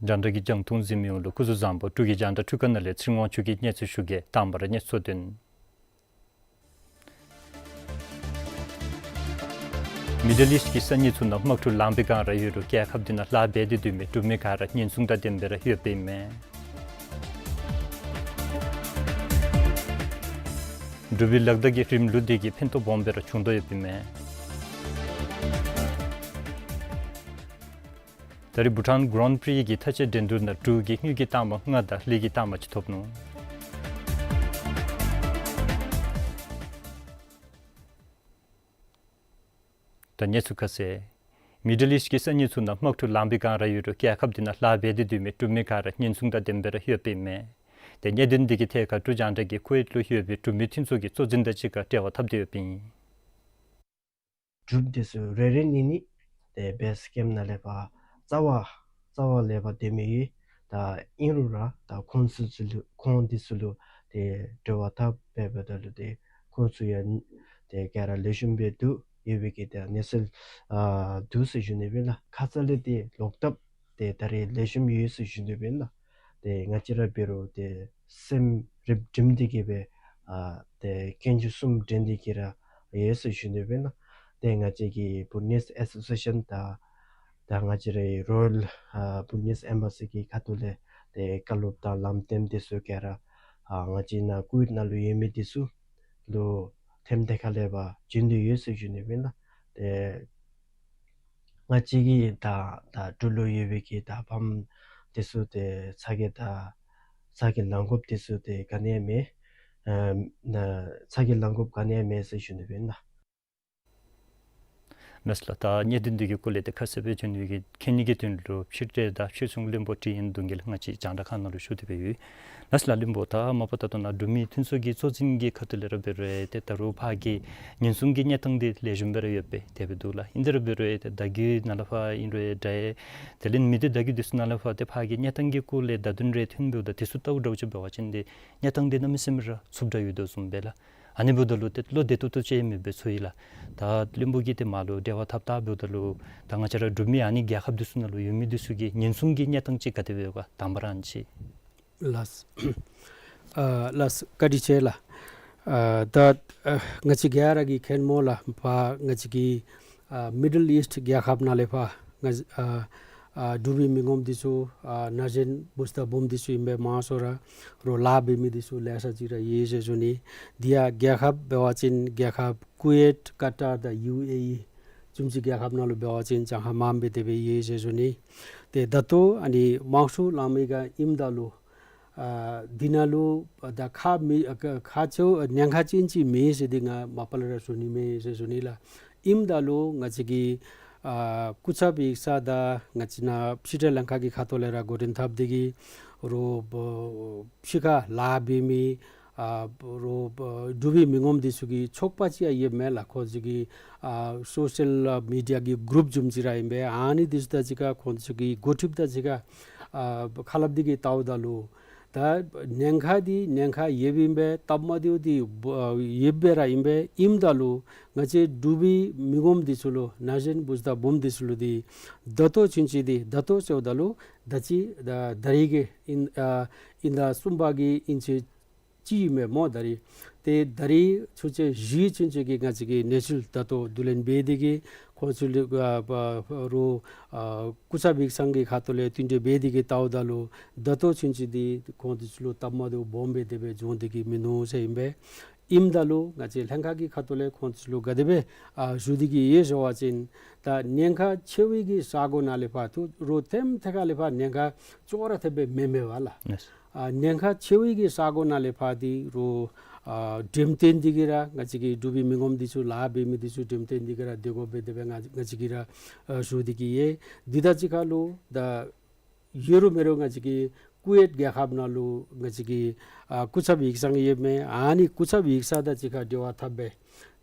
རྒྱང་བསྒྲགས་ཀྱི་རྒྱང་མཐོང་གཟིགས་མི་ཡོངས་ལུ་སྐུ་གཟུགས་བཟང་པོ། འབྲུག་གི་རྒྱང་བསྒྲགས་འཕྲུལ་ཁང་ནང་ལས་ཚེ་རིང་དབང་ཕྱུག་གིས་སྙན་ཞུ་ཞུ་གེ། དང་པ་ར་གནས་ཚུལ་དོན། མི་ཌལ་ཨིསཊ་ཀྱི་ས་གནས་ཚུ་ནང་དམག་འཁྲུག་ལངས་པའི་བསྒང་ར་ཡོད་རུང་རྒྱལ་ཁབ་འདི་ནང་ལཱ་འབད་དེ་སྡོད་མི་འབྲུག་མི་ག་ར་ཉེན་སྲུང་དང་ལྡན་པའི་ར་ཡོདཔ་ཨིན་མས། འབྲུག་པའི་ལག་བརྡ་གི་རིམ་ལུགས་འདི་གིས་ཕན་ཐོགས་སྦོམ་སྦེ་ར་བྱུང་དོ་ཡོདཔ་ཨིན་མས། ད་རེས་བྷུ་ཊཱན་གྷ་རན་པྲི་གི་མཐའ་དཔྱད་འགྲན་བསྡུར་ནང་འབྲུག་གིས་དངུལ་གྱི་རྟགས་མ་ལྔ་དང་ལི་གི་རྟགས་མ་གཅིག་ཐོབ་ནུག། ད་གནས་ཚུལ་ཁ་གསལ། མི་ཌལ་ཨིསཊ་ཀྱི་ས་གནས་ཚུ་ནང་དམག་འཁྲུག་ལངམ་པའི་བསྒང་ར་ཡོད་རུང་རྒྱལ་ཁབ་འདི་ནང་ལཱ་འབད་དེ་སྡོད་མི་འབྲུག་མི་ག་ར་ཉེན་སྲུང་དང་ལྡནམ་སྦེ་ར་ཡོདཔ་ཨིན་མས། ཏེ་གནད་དོན་འདི་གི་ཐད་ཁར་འབྲུག་རྒྱང་བསྒྲགས་ཀྱིས་ཀུ་ཝེཊ་ལུ་ཡོད་པའི་འབྲུག་མི་མཐུན་ཚོགས་ཀྱི་གཙོ་འཛིན་དང་གཅིག་ཁར་འབྲེལ་བ་འཐབ་སྟེ་ཡོདཔ་ཨིན། འབྲུགཔ་འདི་ཚུ་རེ་རེ་གཉིས་གཉིས་ཏེ་བེསི་ཀེམཔ་ནང་ལས་ཕར་རྩ་བ་རྩ་བ་ལས་ཕར་སྡོད་མི་གི་ད་ཨིན་རུང་ར་ད་ཁོང་ཚུ་ཚུ་ལུ་ཁོང་འདི་ཚུ་ལུ་ཏེ་འབྲེལ་བ་འཐབ་འབདཝ་ད་ལུ་ཏེ་ཁོང་ཚུ་ཡང་ཏེ་ག་ར་ལེགས་ཤོམ་སྦེ་འདུག་ཡོད་པའི་གི་ཏེ་གནས་ཚུལ་ཨ་འདུག་ཟེར་ཞུ་ནི་ཨིན་ལགས། ཁ་ཙ་ལས་ཏེ་ལོག་ཐབས་ཏེ་ད་རེས་ལེགས་ཤོམ་ཡོད་ཟེར་ཞུ་ནི་ཨིན་ལགས། ཏེ་ང་བཅས་ར་འབད་རུང་ཏེ་སེམས་རིགཔ་སྒྲིམ་སྟེ་གི་སྦེ་ཨ་ཏེ་གན་རྒྱ་གསུམ་འདྲེན་ཏེ་གི་ར་ཡོད་ཟེར་ཞུ་ནི་ཨིན་ལགས། ཏེ་ང་བཅས་ཀྱི་བུ་ཌི་ནིསི་ཨེ་སོ་སི་ཨེ་ཤཱན་དང་ད་ང་བཅས་རའི་རོ་ཡཱལ་ཨ་བུ་ཌི་ནིསི་ཨེམ་བ་སི་གི་ཁ་ཐུག་ལས་ཏེ་བཀའ་སློབ་དང་ལམ་སྟོན་འདི་ཚུ་ག་ར་ཨ་ང་བཅས་ནཱ་ཀུ་ཝེཊ་ནང་ལུ་ཡོད་མི་འདི་ཚུ་ལུ་ཐེམ་ཐེ་ཁ་ལས་ཕར་བྱིན་དོ་ཡོད་ཟེར་ཞུ་ནི་ཨིན་ལགས། ཏེ་ང་བཅས་ཀྱི་ད་ད་འབྲུག་ལུ་ཡོད་པའི་གི་ད་ཕམ་འདི་ཚུ་ཏེ་ཚ་གྱང་ད་ཚ་གྱང་ལང་དགོཔ་འདི་ཚུ་ཏེ་ག་ནི་ཡང་མེད། ཨ་ན་ཚ་གྱང་ལང་དགོཔ་ག་ནི་ཡང་མེད་ཟེར་ཞུ་ནི་ཨིན་ལགས། ལགས་སོ་ལགས། ད་གནད་དོན་འདི་གི་སྐོར་ལས་ཏེ་ཁ་གསལ་སྦེ་བྱོན་ནི་གི་མཁྱེན་ནི་གི་དོན་ལུ་ཕྱི་འབྲེལ་དང་ཕྱིར་ཚོང་བློན་པོ་ཊི་ཨེན་གདོང་རྒྱལ་ང་བཅས་རྒྱང་བསྒྲགས་ཁང་ནང་ལུ་ཞུ་སྟེ་སྦེ་ཡོད། ལགས་སོ་ལགས་བློན་པོ། ད་མ་པ་ད་ལྟོ་ནཱ་འབྲུག་མི་མཐུན་ཚོགས་ཀྱི་གཙོ་འཛིན་གྱི་ཁ་ཐུག་ལས་ར་འབད་རུང་ཏེ་ད་རུང་ཕར་གྱི་ཉེན་སྲུང་གི་གནས་སྟངས་འདི་ལེགས་ཤོམ་སྦེ་ར་ཡོདཔ་སྦེ་དེ་སྦེ་འདུག་ལགས། ཨིན་ཏེ་ར་འབད་རུང་ཏེ་བརྡ་བརྒྱུད་ནང་ལས་ཕར་ཨིན་རུང་འདྲ་དེ་ལས་མི་སྡེ་བརྡ་བརྒྱུད་འདི་ཚུ་ནང་ལས་ཕར་ཏེ་ཕར་གྱི་གནས་སྟངས་ཀྱི་སྐོར་ལས་བརྡ་དོན་རེ་ཐོན་འབདཝ་ད་དེ་ཚུ་ལྟཝ་འདྲཝ་ཅིག་འབད་བ་ཅིན་ཏེ་གནས་སྟངས་འདི་གནམ་མེད་ས་མེད་ར་འཚུབ་དྲགས་ཡོད་དོ་བཟུམ་སྦེ་ལགས། ཨ་ནི་འབདཝ་ད་ལུ་ཏེ་བློ་བདེ་ཏོག་ཏོ་ཅིག་མེདཔ་སྦེ་ཚོར་ཡི་ལགས། ད་བློན་པོ་གིས་ཏེ་མར་ལུ་འབྲེལ་བ་འཐབ་འཐབ་འབདཝ་ད་ལུ་ད་ང་བཅས་ར་འབྲུག་མི་ཨ་ནི་རྒྱལ་ཁབ་འདི་ཚུ་ནང་ལུ་ཡོད་མི་འདི་ཚུ་གི་ཉེན་སྲུང་གི་གནས་སྟངས་ཅིག་ག་དེ་སྦེ་ཡོད་ག་དང་པ་ར་ཨ་ནི་ཅིག། ལགས་སོ། ཨ་ལགས་སོ་བཀའ་དྲིན་ཆེ་ལགས། ཨ་ད་ཨ་ང་བཅས་ག་ར་གིས་མཁྱེན་སྨོ་ལགས། ཕར་ང་བཅས་ཀྱི་ཨ་མི་ཌལ་ཨིསཊ་རྒྱལ་ཁབ་ནང་ལས་ཕར་ང་བཅས་ཨ་ཨ་འབྲུག་པའི་མི་ངོམ་འདི་ཚུ་ཨ་ན་གཞོན་བུཚ་དང་བུམོ་འདི་ཚུ་ཨིན་པས། མང་ཤོས་ར་རོགས་ལཱ་འབད་མི་འདི་ཚུ་ལེ་ཤ་ཅིག་ར་ཡོད་ཟེར་ཞུ་ནི། དེ་ཡང་རྒྱལ་ཁབ་འབད་བ་ཅིན་རྒྱལ་ཁབ་ཀུ་ཝེཊ་ཀ་ཏར་དང་ཡུ་ཨེ་ཨི་བཟུམ་ཅིག་རྒྱལ་ཁབ་ནང་ལུ་འབད་བ་ཅིན་གྱངས་ཁ་མངམ་སྦེ་དེ་སྦེ་ཡོད་ཟེར་ཞུ་ནི། ཏེ་ད་ལྟོ་ཨ་ནི་དམག་འཁྲུག་ལང་མི་སྒང་ཨིནམ་ད་ལུ་ཨ་འདི་ནང་ལུ་ད་ཁག་མེད་ཨ་ཁག་ཆེཝ་ཉེན་ཁ་ཅན་ཅིག་མེད་ཟེར་འདི་ང་མ་པ་ལས་ར་ཞུ་ནི་མེད་ཟེར་ཞུ་ནི་ལགས། ཨིནམ་ད་ལུ་ང་བཅས་ཀྱི་ཨ་སྐུ་ཚབ་ཡིག་ཚང་དང་ང་བཅས་ནཱ་ཕྱི་འབྲེལ་ལྷན་ཁག་གི་ཁ་ཐུག་ལས་ར་འགོ་འདྲེན་འཐབ་སྟེ་གི་རོགས་ཕྱི་ཁར་ལཱ་འབད་མི་ཨ་རོགས་ཨ་འབྲུག་པའི་མི་ངོམ་འདི་ཚུ་གི་ཚོགས་པ་ཅིག་ཡང་ཡོདཔ་མས་ལགས། ཁོང་ཚུ་གི་ཨ་སོ་ཤལ་མི་ཌི་ཡ་གི་གུ་རུབ་བཟུམ་ཅིག་ར་ཨིན་པས། ཨ་ནི་འདི་ཚུ་དང་གཅིག་ཁར་ཁོང་ཚུ་གི་འགོ་ཁྲིདཔ་དང་གཅིག་ཁར་ཨ་ཁ་སླབ་སྟེ་གི་བལྟཝ་ད་ལུ་ད་ཉེན་ཁ་འདི་ཉེན་ཁ་ཡོདཔ་ཨིན་པས། སྟབས་མ་བདེཝ་འདི་ཨ་ཡོདཔ་སྦེ་ར་ཨིན་པས། ཨིནམ་ད་ལུ་ང་བཅས་འབྲུག་པའི་མི་ངོམ་འདི་ཚུ་ལུ་ན་གཞོན་བུཚ་དང་བུམོ་འདི་ཚུ་ལུ་འདི་ད་ལྟོ་ཚུན་ཚོད་འདི་ད་ལྟོ་ཟེརཝ་ད་ལུ་ད་ཅི་ད་ད་རིས་ཀྱི་ཨིན་ཨ་ཨིན་ཟླ་གསུམ་པ་གི་ཨིན་ཚེས་གཅིག་ཨིན་མས་སྨོ་ད་རིས། ཏེ་ད་རིས་ཚུན་ཚོད་བཞི་ཚུན་ཚོད་ཀྱི་ང་བཅས་ཀྱི་གནས་ཚུལ་ད་ལྟོ་བསྡུ་ལེན་འབད་དེ་གི་ཁོང་ཚུ་ལུ་ཨ་ཨ་རོགས་ཨ་སྐུ་ཚབ་ཡིག་ཚང་གི་ཁ་ཐུག་ལས་བསྟུན་གྲོས་འབད་དེ་གི་བལྟཝ་ད་ལུ་ད་ལྟོ་ཚུན་ཚོད་འདི་ཁོང་འདི་ཚུ་ལུ་སྟབས་མ་བདེཝ་སྦོམ་སྦེ་དེ་སྦེ་བྱུང་སྟེ་གི་མིན་ནུག་ཟེར་ཨིན་པས། ཨིནམ་ད་ལུ་ང་བཅས་ལྷན་ཁག་གི་ཁ་ཐུག་ལས་ཁོང་ཚུ་ལུ་ག་དེ་སྦེ་ཨ་ཞུ་སྟེ་གི་ཡོད་ཟེར་བ་ཅིན་ད་ཉེན་ཁ་ཆེ་བའི་གི་ས་གོ་ནང་ལས་ཕར་ཏེ་རོགས་ཐེམ་ཐེ་ཁ་ལས་ཕར་ཉེན་ཁ་ཅོག་ར་འཐདཔ་སྦེ་མེན་མས་པ་ལགས། ལགས། ཨ་ཉེན་ཁ་ཆེ་བའི་གི་ས་གོ་ནང་ལས་ཕར་འདི་རོགས་ཨ་འགྲེམས་སྟོན་འདི་གིས་ར་ང་བཅས་ཀྱི་འབྲུག་པའི་མི་ངོམ་འདི་ཚུ་ལཱ་འབད་མི་འདི་ཚུ་འགྲེམས་སྟོན་འདི་གིས་ར་སྡོད་དགོ་པས་དེ་སྦེ་ང་ང་བཅས་ཀྱིས་ར་ཨ་ཞུ་སྟེ་གི་ཡོད། འདི་དང་གཅིག་ཁར་ལུ་ད་ཡོད་རུང་མེད་རུང་ང་བཅས་ཀྱི་ཀུ་ཝེཊ་རྒྱལ་ཁབ་ནང་ལུ་ང་བཅས་ཀྱི་ཨ་སྐུ་ཚབ་ཡིག་ཚང་ཡོདཔ་མས། ཨ་ནི་སྐུ་ཚབ་ཡིག་ཚང་དང་གཅིག་ཁར་འབྲེལ་བ་འཐབ་སྦེ་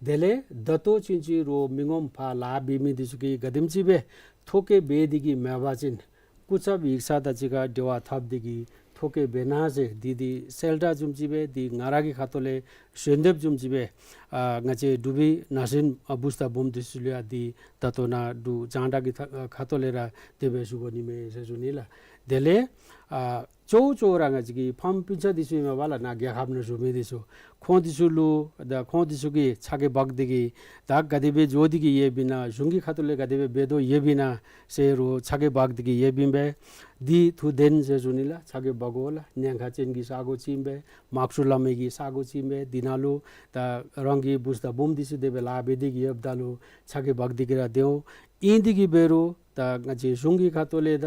དེ་ལས་ད་ལྟོ་ཚུན་ཚོད་རོགས་མི་ངོམ་ཕར་ལཱ་འབད་མི་འདི་ཚུ་གིས་ག་དེམ་ཅིག་སྦེ་ཐོ་བཀོད་འབད་དེ་གི་མེད་པ་ཅིན་སྐུ་ཚབ་ཡིག་ཚང་དང་གཅིག་ཁར་འབྲེལ་བ་འཐབ་སྟེ་གི་ཐོ་བཀོད་འབད་གནང་ཟེར་འདི་འདི་གསལ་བསྒྲགས་བཟུམ་ཅིག་སྦེ་འདི་ང་ར་གི་ཁ་ཐུག་ལས་ཞལ་འདེབས་བཟུམ་ཅིག་སྦེ་ཨ་ང་བཅས་འབྲུག་པའི་ན་གཞོན་ཨ་བུཚ་དང་བུམོ་འདི་ཚུ་ལུ་ཡང་འདི་ད་ལྟོ་ནཱ་འབྲུག་རྒྱང་བསྒྲགས་ཀྱི་ཐ་ཁ་ཐུག་ལས་ར་དེ་སྦེ་ཞུ་དགོ་ནི་མས་ཟེར་ཞུ་ནི་ལགས། དེ་ལས་ཨ་གཙོ་བོ་གཙོ་བོ་ར་ང་བཅས་ཀྱི་ཕམ་སྤུན་ཆ་འདི་ཚུ་ཨིན་མས་པ་ལགས། ནཱ་རྒྱལ་ཁབ་ནང་བཞུགས་མི་འདི་ཚུ་ཁོང་འདི་ཚུ་ལུ་ད་ཁོང་འདི་ཚུ་གིས་ཚ་གྱང་འབག་སྟེ་གིས་ད་ག་དེ་སྦེ་འགྱོ་སྟེ་གིས་ཡོདཔ་ཨིན་ན། གཞུང་གི་ཁ་ཐུག་ལས་ག་དེ་སྦེ་འབད་དོ་ཡོདཔ་ཨིན་ན་ཟེར་རུང་ཚ་གྱང་འབག་སྟེ་གིས་ཡོདཔ་ཨིན་པས། འདི་ཐུགས་བདེན་ཟེར་ཞུ་ནི་ལགས། ཚ་གྱང་འབག་དགོ་ལགས། ཉེན་ཁ་ཅན་གྱི་ས་གོ་ཅིག་ཨིན་པས། དམག་འཁྲུག་ལང་མི་གི་ས་གོ་ཅིག་ཨིན་པས། འདི་ནང་ལུ་ད་རང་གི་བུཚ་དང་བུམོ་འདི་ཚུ་དེ་སྦེ་ལཱ་འབད་དེ་གིས་ཡོདཔ་ད་ལུ་ཚ་གྱང་འབག་སྟེ་གིས་ར་སྡོད་འོང་། ཨིན་ཏེ་གིས་འབད་རུང་ད་ང་བཅས་གཞུང་གི་ཁ་ཐུག་ལས་ད་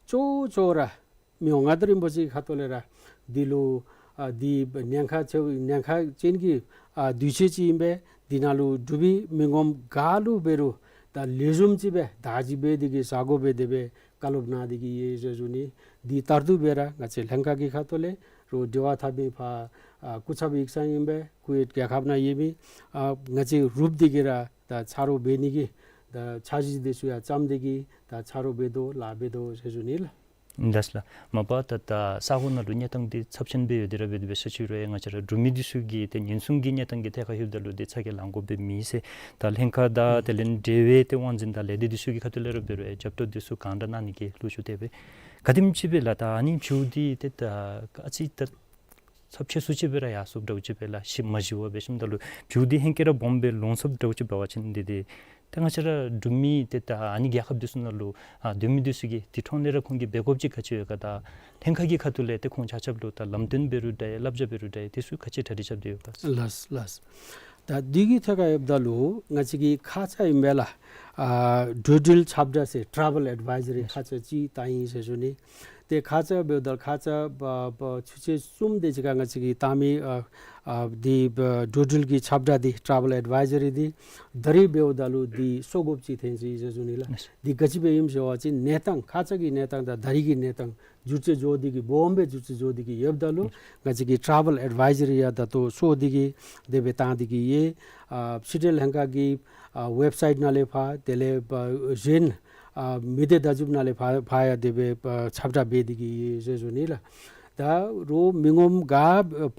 གཙོ་བོ་གཙོ་བོ་ར་མི་དབང་མངའ་བདག་རིན་པོ་ཆེ་གི་ཁ་ཐུག་ལས་ར་འདི་ལུ་ཨ་འདི་ཉེན་ཁ་ཆེ་ཉེན་ཁ་ཅན་གྱི་ཨ་དུས་ཚོད་ཅིག་ཨིན་པས། འདི་ནང་ལུ་འབྲུག་པའི་མི་ངོམ་ག་ལུ་འབད་རུང་ད་ལེགས་ཤོམ་ཅིག་སྦེ་བདག་འཛིན་འབད་དེ་གིས་བཟའ་དགོ་པས། དེ་སྦེ་བཀའ་སློབ་གནང་སྟེ་གིས་ཡོད་ཟེར་ཞུ་ནི། འདི་ལྟར་དུ་སྦེ་ར་ང་བཅས་ལྷན་ཁག་གི་ཁ་ཐུག་ལས་རོགས་འབྲེལ་བ་འཐབ་མི་ཕར་ཨ་སྐུ་ཚབ་ཡིག་ཚང་ཨིན་པས། ཀུ་ཝེཊ་རྒྱལ་ཁབ་ནང་ཡོད་མི་ཨ་ང་བཅས་རུབ་སྟེ་གིས་ར་ད་ཆ་རོགས་འབད་ནི་གི་ད་འཆར་གཞི་འདི་ཚུ་ཡང་བརྩམས་ཏེ་གིས་ད་ཆ་རོགས་འབད་དོ་ལཱ་འབད་དོ་ཟེར་ཞུ་ནི་ལགས། ལགས་ལགས། མ་པ་ད་ད་ས་གོ་ནང་ལུ་གནས་སྟངས་འདི་ཚབས་ཆེན་སྦེ་ཡོད། དེ་ར་འབད་དེ་འབད་ས་ཅིག་རུང་ཡང་ང་བཅས་ར་འབྲུག་མི་འདི་ཚུ་གིས་ཏེ་ཉེན་སྲུང་གི་གནས་སྟངས་ཀྱི་ཐད་ཁར་ལྷོདཔ་ད་ལུ་ཏེ་ཚ་གྱང་ལང་དགོ་པའི་མེད་ཟེར། ད་ལྷན་ཁག་དང་དེ་ལས་འབྲེལ་བའི་ཏེ་དབང་འཛིན་དང་ལས་སྡེ་འདི་ཚུ་གི་ཁ་ཐུག་ལས་ར་འབད་རུང་ཡང་རྒྱབ་སྐྱོར་འདི་ཚུ་གང་དྲག་གནང་ནི་གི་ལུ་ཞུ་དེ་སྦེ། ག་དེམ་ཅིག་སྦེ་ལགས་ད་ཨ་ནི་བྱུས་འདི་ཏེ་ད་ཨ་ཙི་ད་ཚབས་ཆེ་སུ་ཅིག་སྦེ་ར་ཡར་སོངམ་འདྲཝ་ཅིག་སྦེ་ལགས། ཞི་མ་ཞི་བ་སྦེ་ཞིནམ་ད་ལུ་བྱུས་འདི་ཧེང་སྐལ་ར་སྦོམ་སྦེ་ལོང་སོངམ་འདྲཝ་ཅིག་འབད་བ་ཅིན་འདི་འདི་ད་ང་བཅས་ར་འབྲུག་མི་ཏེ་ད་ཨ་ནི་རྒྱལ་ཁབ་འདི་ཚུ་ནང་ལུ་ཨ་སྡོད་མི་འདི་ཚུ་གིས་འདི་འཕྲོ་ལས་ར་ཁོང་གིས་འབད་དགོཔ་ཅིག་ག་ཅི་ཡོད་ག། ད་ལྷན་ཁག་གི་ཁ་ཐུག་ལས་ཏེ་ཁོང་ཆ་ཁྱབ་ལུ་ད་ལམ་སྟོན་འབད་རུང་འདྲ་ཡང་བསླབ་བྱ་འབད་རུང་འདྲ་ཡང་འདི་ཚུ་ག་ཅི་གྲ་སྒྲིག་རྐྱབ་སྟེ་ཡོད་ག། ལགས་ལགས། ད་འདི་གི་ཐད་ཁར་ཡོདཔ་ད་ལུ་ང་བཅས་ཀྱི་ཁ་ཙ་ཨིན་པས་ལགས། ཨ་འགྲོ་འགྲུལ་ཁྱབ་བསྒྲགས་ཟེར་ཊེ་རེ་ཝལ་ཨེཌ་ཝའི་ཛི་རི་ཁ་ཙ་ཅིག་བཏང་ཡི་ཟེར་ཞུ་ནི། ཏེ་ཁ་ཙ་འབདཝ་ད་ཁ་ཙ་པ་པ་ཆུ་ཚོད་གསུམ་དེ་ཅིག་ཁར་ང་བཅས་ཀྱིས་བཏང་མི་ཨ་ཨ་འདི་པ་འགྲོ་འགྲུལ་གྱི་ཁྱབ་བསྒྲགས་འདི་ཊེ་རེ་ཝལ་ཨེཌ་ཝའི་ཛི་རི་འདི་ད་རིས་འབདཝ་ད་ལུ་འདི་སོ་དགུ་པ་ཅིག་ཐོན་ཅི་ཟེར་ཞུ་ནི་ལགས། ལགས། འདི་ག་ཅི་སྦེ་ཨིནམ་ཟེར་བ་ཅིན་གནས་སྟངས་ཁ་ཙ་གི་གནས་སྟངས་དང་ད་རིས་ཀྱི་གནས་སྟངས་འགྱུར་བཅོས་འགྱོ་སྟེ་གིས་སྦོམ་སྦེ་འགྱུར་བཅོས་འགྱོ་སྟེ་གིས་ཡོདཔ་ད་ལུ་ང་བཅས་ཀྱིས་ཊེ་རེ་ཝལ་ཨེཌ་ཝའི་ཛི་རི་ཡང་ད་ལྟོ་སོར་ཏེ་གིས་དེ་སྦེ་བཏང་སྟེ་གིས་ཡོད། ཨ་སྤྱི་འཐུས་ལྷན་ཁག་གི་ཨ་ཝེབ་སའིཊ་ནང་ལས་ཕར་དེ་ལས་པ་གཞན་ཨ་མི་སྡེ་བརྡ་བརྒྱུད་ནང་ལས་ཕར་ཕར་ཡང་དེ་སྦེ་ཨ་ཁྱབ་བསྒྲགས་འབད་དེ་གིས་ཡོད་ཟེར་ཞུ་ནི་ལགས། ད་རོགས་མི་ངོམ་ག་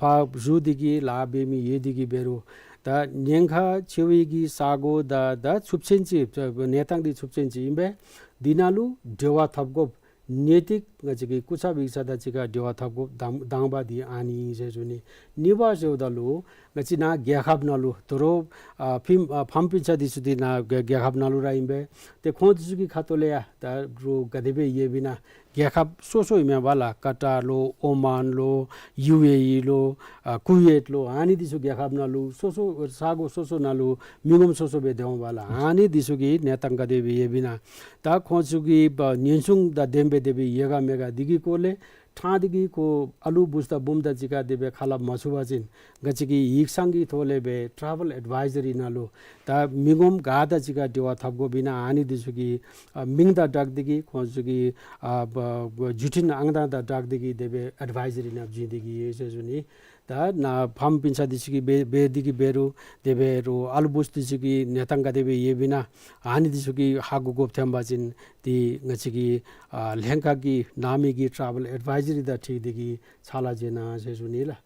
ཕར་བཞུགས་ཏེ་གིས་ལཱ་འབད་མི་ཡོད་དེ་གིས་འབད་རུང་ད་ཉེན་ཁ་ཆེ་བའི་གི་ས་གོ་དང་ད་ཚབས་ཆེན་ཅིག་གནས་སྟངས་འདི་ཚབས་ཆེན་ཅིག་ཨིན་པས། འདི་ནང་ལུ་འབྲེལ་བ་འཐབ་དགོཔ་གནད་ཏིག་ང་བཅས་ཀྱི་སྐུ་ཚབ་ཡིག་ཚང་དང་གཅིག་ཁར་འབྲེལ་བ་འཐབ་དགོཔ་དང་དང་པ་འདི་ཨ་ནི་ཨིན་ཟེར་ཞུ་ནི། གཉིས་པ་ཟེརཝ་ད་ལུ་ང་བཅས་ནཱ་རྒྱལ་ཁབ་ནང་ལུ་དོ་རུང་ཨ་ཕམ་ཨ་ཕམ་སྤུན་ཆ་འདི་ཚུ་འདི་ནཱ་རྒྱལ་རྒྱལ་ཁབ་ནང་ལུ་ར་ཨིན་པས། ཏེ་ཁོང་འདི་ཚུ་གི་ཁ་ཐུག་ལས་ཡང་ད་རུང་ག་དེ་སྦེ་ཡོདཔ་ཨིན་ན་རྒྱལ་ཁབ་སོ་སོ་ཨིན་མས་པ་ལགས། ཀ་ཏར་ལོ་ཨོ་མཱན་ལོ་ཡུ་ཨེ་ཨི་ལོ་ཨ་ཀུ་ཝེཊ་ལོ་ཨ་ནི་འདི་ཚུ་རྒྱལ་ཁབ་ནང་ལུ་སོ་སོ་ས་གོ་སོ་སོ་ནང་ལུ་མི་ངོམ་སོ་སོ་སྦེ་སྡོད་འོང་པ་ལགས། ཨ་ནི་འདི་ཚུ་གི་གནས་སྟངས་ག་དེ་སྦེ་ཡོདཔ་ཨིན་ན། ད་ཁོང་ཚུ་གིས་པ་ཉེན་སྲུང་དང་ལྡནམ་སྦེ་དེ་སྦེ་ཡོད་ག་མེད་ག་འདི་གི་སྐོར་ལས་ཕྲང་སྟེ་གིས་ཁོ་ཨ་ལུ་བུཚ་དང་བུམོ་དང་གཅིག་ཁར་དེ་སྦེ་ཁ་སླབ་མ་ཚུགས་པ་ཅིན་ང་བཅས་ཀྱི་ཡིག་ཚང་གི་ཐོག་ལས་སྦེ་ཊེ་རེ་ཝལ་ཨེཌ་ཝའི་ཛི་རི་ནང་ལུ་ད་མི་ངོམ་ག་དང་གཅིག་ཁར་འབྲེལ་བ་འཐབ་དགོཔ་ཨིན་ན་ཨ་ནི་འདི་ཚུ་གི་ཨ་མིང་དང་སྦྲགས་ཏེ་གིས་ཁོང་ཚུ་གི་ཨ་བརྒྱུད་འཕྲིན་ཨང་གྲངས་དང་སྦྲགས་ཏེ་གིས་དེ་སྦེ་ཨེཌ་ཝའི་ཛི་རི་ནང་བྱིན་ཏེ་གིས་ཡོད་ཟེར་ཞུ་ནི། ད་ནཱ་ཕམ་སྤུན་ཆ་འདི་ཚུ་གིས་འབད་འབད་དེ་གིས་འབད་རུང་དེ་འབད་རུང་ཨ་ལུ་བུཚ་འདི་ཚུ་གི་གནས་སྟངས་ག་དེ་སྦེ་ཡོདཔ་ཨིན་ན་ཨ་ནི་འདི་ཚུ་གི་ཧ་གོ་དགོཔ་ཐོན་པ་ཅིན་ཏེ་ང་བཅས་ཀྱི་ཨ་ལྷན་ཁག་གིས་གནང་མི་གི་ཊེ་རེ་ཝལ་ཨེཌ་ཝའི་ཛི་རི་དང་འཁྲིལ་ཏེ་གིས་ཕྱག་ལཱ་མཛད་གནང་ཟེར་ཞུ་ནི་ལགས།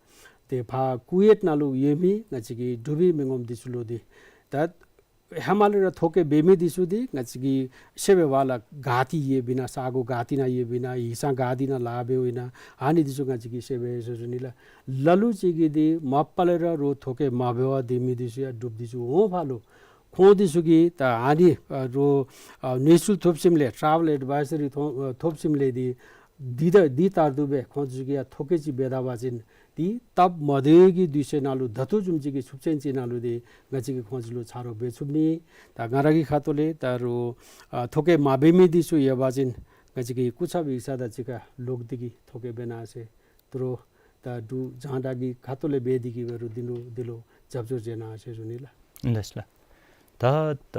ཏེ་ཕར་ཀུ་ཝེཊ་ནང་ལུ་ཡོད་མི་ང་བཅས་ཀྱི་འབྲུག་པའི་མི་ངོམ་འདི་ཚུ་ལུ་འདི་ད་ཧེ་མ་ལས་ར་ཐོ་བཀོད་འབད་མི་འདི་ཚུ་འདི་ང་བཅས་ཀྱིས་ཤེས་པས་པ་ལགས། ག་ཏེ་ཡོདཔ་ཨིན་ན་ས་གོ་ག་ཏེ་ནང་ཡོདཔ་ཨིན་ན་ཡིག་ཚང་ག་ཏེ་ནང་ལཱ་འབདཝ་ཨིན་ན་ཨ་ནི་འདི་ཚུ་ང་བཅས་ཀྱིས་ཤེས་པས་ཟེར་ཞུ་ནི་ལགས། ལ་ལུ་ཅིག་གིས་འདི་མ་པ་ལས་ར་རོགས་ཐོ་བཀོད་མ་འབད་བར་སྡོད་མི་འདི་ཚུ་ཡང་འབྲུགཔ་འདི་ཚུ་འོང་ཕར་ལུ་ཁོང་འདི་ཚུ་གིས་ད་ཨ་ནི་ཨ་རོགས་ཨ་གནས་ཚུལ་ཐོབ་ཞིནམ་ལས་ཊེ་རེ་ཝལ་ཨེཌ་ཝའི་ཛི་རི་ཐོབ་ཨ་ཐོབ་ཞིནམ་ལས་འདི་འདི་ད་འདི་ལྟར་དུ་སྦེ་ཁོང་ཚུ་གིས་ཡང་ཐོ་བཀོད་ཅིག་འབད་ད་པ་ཅིན་འདི་སྟབས་མ་བདེ་བའི་གི་དུས་ཚོད་ནང་ལུ་ད་ལྟོ་བཟུམ་ཅིག་གི་ཚབས་ཆེན་ཅིག་ནང་ལུ་འདི་ང་བཅས་ཀྱིས་ཁོང་ཚུ་ལུ་ཕྱག་རོགས་འབད་ཚུགས་ནི། ད་ང་ར་གི་ཁ་ཐུག་ལས་ད་རུང་ཨ་ཐོ་བཀོད་མ་འབད་མི་འདི་ཚུ་ཡོད་པ་ཅིན་ང་བཅས་ཀྱི་སྐུ་ཚབ་ཡིག་ཚང་དང་གཅིག་ཁར་ལོག་སྟེ་གིས་ཐོ་བཀོད་འབད་གནང་ཟེར། དོ་རུང་ད་འབྲུག་རྒྱང་བསྒྲགས་ཀྱི་ཁ་ཐུག་ལས་འབད་དེ་གིས་འབད་རུང་འདི་ལུ་འདི་ལུ་རྒྱབ་སྐྱོར་མཛད་གནང་ཟེར་ཞུ་ནི་ལགས། ལགས་ལགས། ད་ད་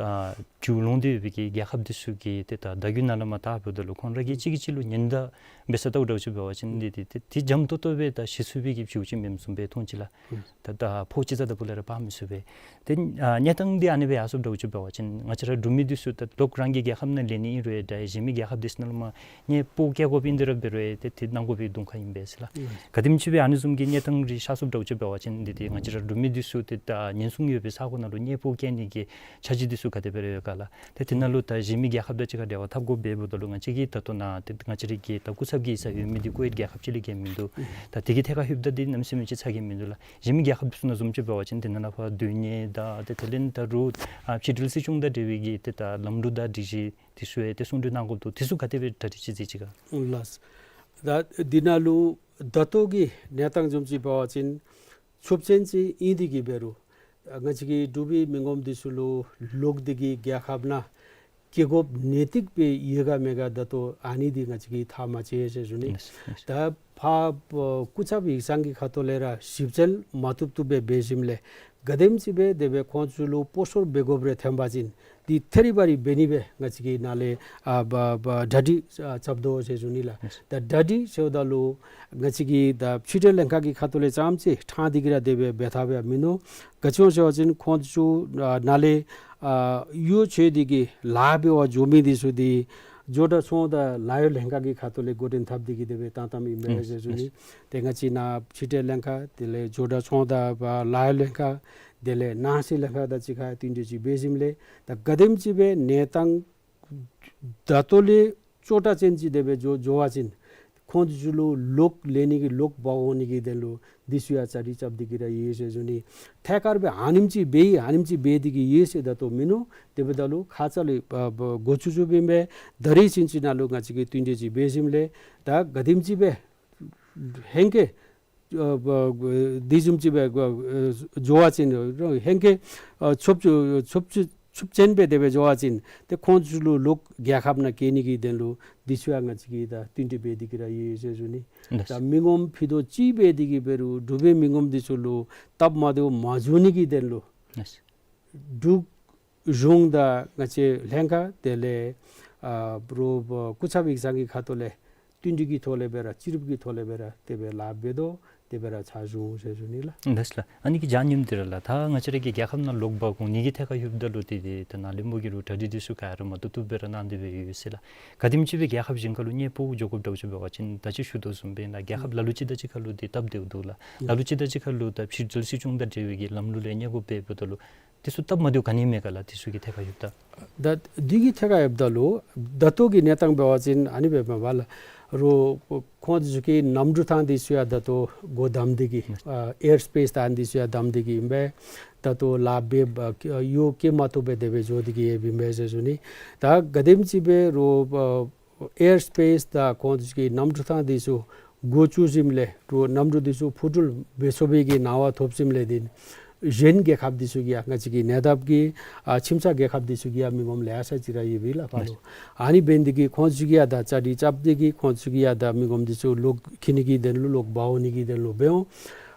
བྱུས་ལོང་སྟེ་ཡོད་པའི་གི་རྒྱལ་ཁབ་འདི་ཚུ་གི་ཏེ་ད་བརྡ་བརྒྱུད་ནང་ལས་མར་བལྟ་བ་ཅིན་ཁོང་ར་གིས་གཅིག་གིས་གཅིག་ལུ་ཉེན་བརྡ་འབད་ས་ལྟ་བུ་འདྲཝ་ཅིག་འབད་བ་ཅིན་འདི་འདི་ཏེ་འདི་འཇམ་ཏོག་ཏོ་སྦེ་ད་ཞི་ཚུགས་པའི་གི་བྱུས་ཅིག་མེནམ་བཟུམ་སྦེ་མཐོང་ཅི་ལགས། ད་ད་ཕོ་ཅིག་རྩ་དང་པོ་ལས་ར་འབག་མི་ཚུགས་པས། ཏེ་ཨ་གནས་སྟངས་འདི་ཨ་ནི་སྦེ་ཡར་སོངམ་འདྲཝ་ཅིག་འབད་བ་ཅིན་ང་བཅས་ར་འབྲུག་མི་འདི་ཚུ་ད་ལོག་རང་གི་རྒྱལ་ཁབ་ནང་ལེན་ནི་ཨིན་རུང་ཡང་ད་གཞན་མི་རྒྱལ་ཁབ་འདི་ཚུ་ནང་ལུ་མར་གནས་སྤོ་བསྐྱལ་དགོཔ་ཨིན། དེ་ར་འབད་རུང་ཡང་ཏེ་ཏེ་གནང་དགོ་པའི་གདོང་ཁ་ཨིན་པས་ཟེར་ལགས། ག་དེམ་ཅིག་སྦེ་ཨ་ནི་བཟུམ་གྱི་གནས་སྟངས་རེ་ཤར་སོངམ་འདྲཝ་ཅིག་འབད་བ་ཅིན་འདི་ཏེ་ང་བཅས་ར་འབྲུག་མི་འདི་ཚུ་ཏེ་ད་ཉེན་སྲུང་ཡོད་པའི་ས་གོ་ནང་ལུ་གནས་སྤོ་བསྐྱལ་ནི་གི་འཆར་གཞི་འདི་ཚུ་ག་དེ་སྦེ་ར་ཡོད་ག། ལགས། ཏེ་དེ་ནང་ལུ་ད་གཞན་མི་རྒྱལ་ཁབ་དང་གཅིག་ཁར་འབྲེལ་བ་འཐབ་དགོཔ་འབདཝ་ད་ལུ་ང་བཅས་ཀྱིས་ད་ལྟོ་ནཱ་ཏེ་ང་བཅས་ར་གི་ད་སྐུ་ཚབ་ཀྱི་ས་ཡོད་མི་འདི་ཀུ་ཝེཊ་རྒྱལ་ཁབ་ཅིག་ལས་བརྒལ་མིན་འདུག། ད་དེ་གི་ཐད་ཁར་ལྷོདཔ་ད་འདི་གནམ་མེད་ས་མེད་ཅིག་ཚ་གྱང་མིན་འདུག་ལགས། གཞན་མི་རྒྱལ་ཁབ་ཚུ་ནང་བཟུམ་ཅིག་འབད་བ་ཅིན་དེ་ནང་ལས་ཕར་སྡོད་གནས་དང་ཏེ་དེ་ལས་ད་རུང་ཨ་ཕེ་ཌ་རལ་སྲིད་སྐྱོང་དང་འབྲེལ་བའི་གི་ཏེ་ད་ལམ་ལུགས་དང་སྒྲིག་གཞི་དེ་ཚུ་ཡང་ཏེ་གསུང་གྲོས་གནང་དགོཔ་འདུག། དེ་ཚུ་ག་དེ་སྦེ་གྲ་སྒྲིག་ཅིག་མཛད་ཅི་ག། ལགས། ད་འདི་ནང་ལུ་ད་ལྟོ་གི་གནས་སྟངས་བཟུམ་ཅིག་འབད་བ་ཅིན་ཆོག་མཆན་ཅིག་ཨིན་ཏེ་གིས་འབད་རུང་ང་བཅས་ཀྱི་འབྲུག་པའི་མི་ངོམ་འདི་ཚུ་ལུ་ལོག་སྟེ་གིས་རྒྱལ་ཁབ་ནང་སྐྱེལ་དགོཔ་ནན་ཏིག་སྦེ་ཡོད་ག་མེད་ག་ད་ལྟོ་ཨ་ནི་འདི་ང་བཅས་ཀྱིས་ཐག་མ་བཅད་ཟེར་ཞུ་ནི། ལགས་ལགས། ད་ཕར་སྐུ་ཚབ་ཡིག་ཚང་གི་ཁ་ཐུག་ལས་ར་ཞིབ་འཚོལ་མ་བཏུབ་བཏུབ་སྦེ་འབད་ཞིནམ་ལས་ག་དེམ་ཅིག་སྦེ་དེ་སྦེ་ཁོང་ཚུ་ལུ་སྤོ་སོར་འབད་དགོཔ་རེ་ཐོན་པ་ཅིན་འདི་ཐད་རི་བ་རི་འབད་ནི་སྦེ་ང་བཅས་ཀྱིས་ནཱ་ལས་ཨ་བ་བ་གྲ་སྒྲིག་ཨ་རྐྱབ་དོ་ཟེར་ཞུ་ནི་ལགས། ད་གྲ་སྒྲིག་ཟེརཝ་ད་ལུ་ང་བཅས་ཀྱི་ད་ཕྱི་འབྲེལ་ལྷན་ཁག་གི་ཁ་ཐུག་ལས་ཙམ་ཅིག་ཕྲང་སྟེ་གིས་ར་དེ་སྦེ་འབད་ཐབས་ཡང་མིན་འདུག། ག་ཅི་སྨོ་ཟེར་བ་ཅིན་ཁོང་ཚུ་ཨ་ནཱ་ལས་ཨ་གཡོག་བྱོན་ཏེ་གིས་ལཱ་འབད་བར་འགྱོ་མི་འདི་ཚུ་འདི་ཇོ་བྲག་ཚོང་དང་ལཱ་གཡོག་ལྷན་ཁག་གི་ཁ་ཐུག་ལས་འགོ་འདྲེན་འཐབ་སྟེ་གིས་དེ་སྦེ་བཏང་བཏངམ་ཨིན་པས་ཟེར་ཞུ་ནི། ཏེ་ང་བཅས་ནཱ་ཕྱི་འབྲེལ་ལྷན་ཁག་དེ་ལས་ཇོ་བྲག་ཚོང་དང་ལཱ་གཡོག་ལྷན་ཁག་དེ་ལས་ནང་སྲིད་ལྷན་ཁག་དང་གཅིག་ཁར་བསྟུན་གྲོས་ཅིག་འབད་ཞིནམ་ལས་ད་ག་དེམ་ཅིག་སྦེ་གནས་སྟངས་ད་ལྟོ་ལས་སྐྱོ་དྲགས་ཅན་ཅིག་དེ་སྦེ་འགྱོ་འགྱོ་བ་ཅིན་ཁོང་ཚུ་ལུ་ལོག་ལེན་ནི་གི་ལོག་འབག་འོང་ནི་གི་དོན་ལུ་འདི་ཚུ་ཡང་གྲ་སྒྲིག་རྐྱབ་སྟེ་གིས་ར་ཡོད་ཟེར་ཞུ་ནི། ཐད་ཀར་སྦེ་ཨ་ནེམ་ཅིག་འབད་ཡི་ཨ་ནེམ་ཅིག་འབད་དེ་གིས་ཡོད་ཟེར་ད་ལྟོ་མིན་འདུག། དེ་འབདཝ་ད་ལུ་ཁ་ཙ་ལས་ཨ་བ་འགོ་བཙུགས་བཙུགསཔ་ཨིན་པས། ད་རིས་ཕྱིན་ཅི་ནང་ལུ་ང་བཅས་ཀྱིས་བསྟུན་གྲོས་ཅིག་འབད་ཞིནམ་ལས་ད་ག་དེམ་ཅིག་སྦེ་ཧེང་སྐལ་ཨ་བ་བ་འདི་བཟུམ་ཅིག་སྦེ་བ་ཨ་འགྱོ་བ་ཅིན་ཧེང་སྐལ་ཨ་ཆོག་ཆོག་ཆོག་ཆོག་ཆོག་མཆན་སྦེ་དེ་སྦེ་འགྱོ་བ་ཅིན་ཏེ་ཁོང་ཚུ་ལུ་ལོག་རྒྱལ་ཁབ་ནང་སྐྱེལ་ནི་གི་དོན་ལུ་འདི་ཚུ་ཡང་ང་བཅས་ཀྱིས་ད་བསྟུན་གྲོས་འབད་དེ་གིས་ར་ཡོད་ཟེར་ཞུ་ནི། ལགས། ད་མི་ངོམ་ཕུད་རྡོག་གཅིག་འབད་དེ་གིས་འབད་རུང་འབྲུག་པའི་མི་ངོམ་འདི་ཚུ་ལུ་སྟབས་མ་བདེཝ་མ་འགྱོ་ནི་གི་དོན་ལུ་ལགས། འབྲུག་གཞུང་དང་ང་བཅས་ལྷན་ཁག་དེ་ལས་ཨ་རོགས་སྐུ་ཚབ་ཡིག་ཚང་གི་ཁ་ཐུག་ལས་བསྟུན་གྲོས་ཀྱི་ཐོག་ལས་སྦེ་ར་སྤྱི་རུབ་ཀྱི་ཐོག་ལས་སྦེ་ར་དེ་སྦེ་ལཱ་འབད་དོ། དེ་སྦེ་ར་ཚར་བྱུང་ཟེར་ཞུ་ནི་ལགས། ལགས་ལགས། ཨ་ནི་གི་ཆ་མཉམ་འདི་ར་ལགས། ད་ང་བཅས་ར་གི་རྒྱལ་ཁབ་ནང་ལོག་འབག་འོང་ནི་གི་ཐད་ཁར་ལྷོདཔ་ད་ལུ་ཏེ་ཏེ་ད་ནཱ་ལས་མོ་གིས་རོགས་གྲ་སྒྲིག་འདི་ཚུ་ག་ར་མ་བཏུབ་བཏུབ་སྦེ་ར་གནང་སྟེ་སྦེ་ཡོད་ཟེར་ལགས། ག་དེམ་ཅིག་སྦེ་རྒྱལ་ཁབ་གཞན་ཁར་ལུ་གནས་སྤོ་འགྱོ་དགོཔ་འདྲཝ་ཅིག་འབད་བ་ཅིན་ད་ཅི་ཞུ་དོ་བཟུམ་སྦེ་ནཱ་རྒྱལ་ཁབ་ལ་ལུ་ཅིག་དང་ཅིག་ཁར་ལུ་ཏེ་སྟབས་བདེཝ་འདུག་ལགས། ལ་ལུ་ཅིག་དང་ཅིག་ཁར་ལུ་ད་ཕྱི་འབྲེལ་སྲིད་སྐྱོང་དང་འབྲེལ་བའི་གི་ལམ་ལུགས་ལས་གནས་སྤོ་འབདཝ་ད་ལུ་དེ་ཚུ་སྟབས་མ་བདེཝ་ག་ནི་མེད་ག་ལགས། དེ་ཚུ་གི་ཐད་ཁར་ལྷོདཔ་ད། ད་འདི་གི་ཐད་ཁར་ལྷོདཔ་ད་ལུ་ད་ལྟོ་གི་གནས་སྟངས་འབད་བ་ཅིན་ཨ་ནི་སྦེ་མས་པ་ལགས། རོགས་ཁོང་ཚུ་གི་གནམ་གྲུ་ཐང་འདི་ཚུ་ཡང་ད་ལྟོ་སྒོ་བསྡམས་ཏེ་གིས་ཨ་ཨེར་སི་པེསི་དང་འདི་ཚུ་ཡང་བསྡམས་ཏེ་གིས་ཨིན་པས། ད་ལྟོ་ལཱ་འབད་ཨ་གཡོག་སྐྱེལ་མ་བཏུབ་སྦེ་དེ་སྦེ་འགྱོ་སྟེ་གིས་ཡོདཔ་ཨིན་པས་ཟེར་ཞུ་ནི། ད་ག་དེམ་ཅིག་སྦེ་རོགས་ཨ་ཨེར་སི་པེསི་དང་ཁོང་ཚུ་གི་གནམ་གྲུ་ཐང་འདི་ཚུ་འགོ་བཙུགས་ཞིནམ་ལས་རོགས་གནམ་གྲུ་འདི་ཚུ་འཕུར་འགྲུལ་འབད་ཚུགས་པའི་གི་གནང་བ་ཐོབ་ཞིནམ་ལས་འདི་གཞན་རྒྱལ་ཁབ་འདི་ཚུ་གི་ཡང་ང་བཅས་ཀྱི་ཉེ་འདབས་ཀྱི་ཨ་ཁྱིམ་ཚང་རྒྱལ་ཁབ་འདི་ཚུ་གི་ཡང་མི་ངོམ་ལེ་ཤ་ཅིག་ར་ཡོད་པས་ལགས་ཕར་ལུ། ཨ་ནི་འབད་ནི་དེ་གིས་ཁོང་ཚུ་གིས་ཡང་ད་གྲ་སྒྲིག་རྐྱབ་སྟེ་གིས་ཁོང་ཚུ་གིས་ཡང་ད་མི་ངོམ་འདི་ཚུ་ལོག་འཁྱིད་ནི་གི་དོན་ལུ་ལོག་འབག་འོང་ནི་གི་དོན་ལུ་འབད་འོང་།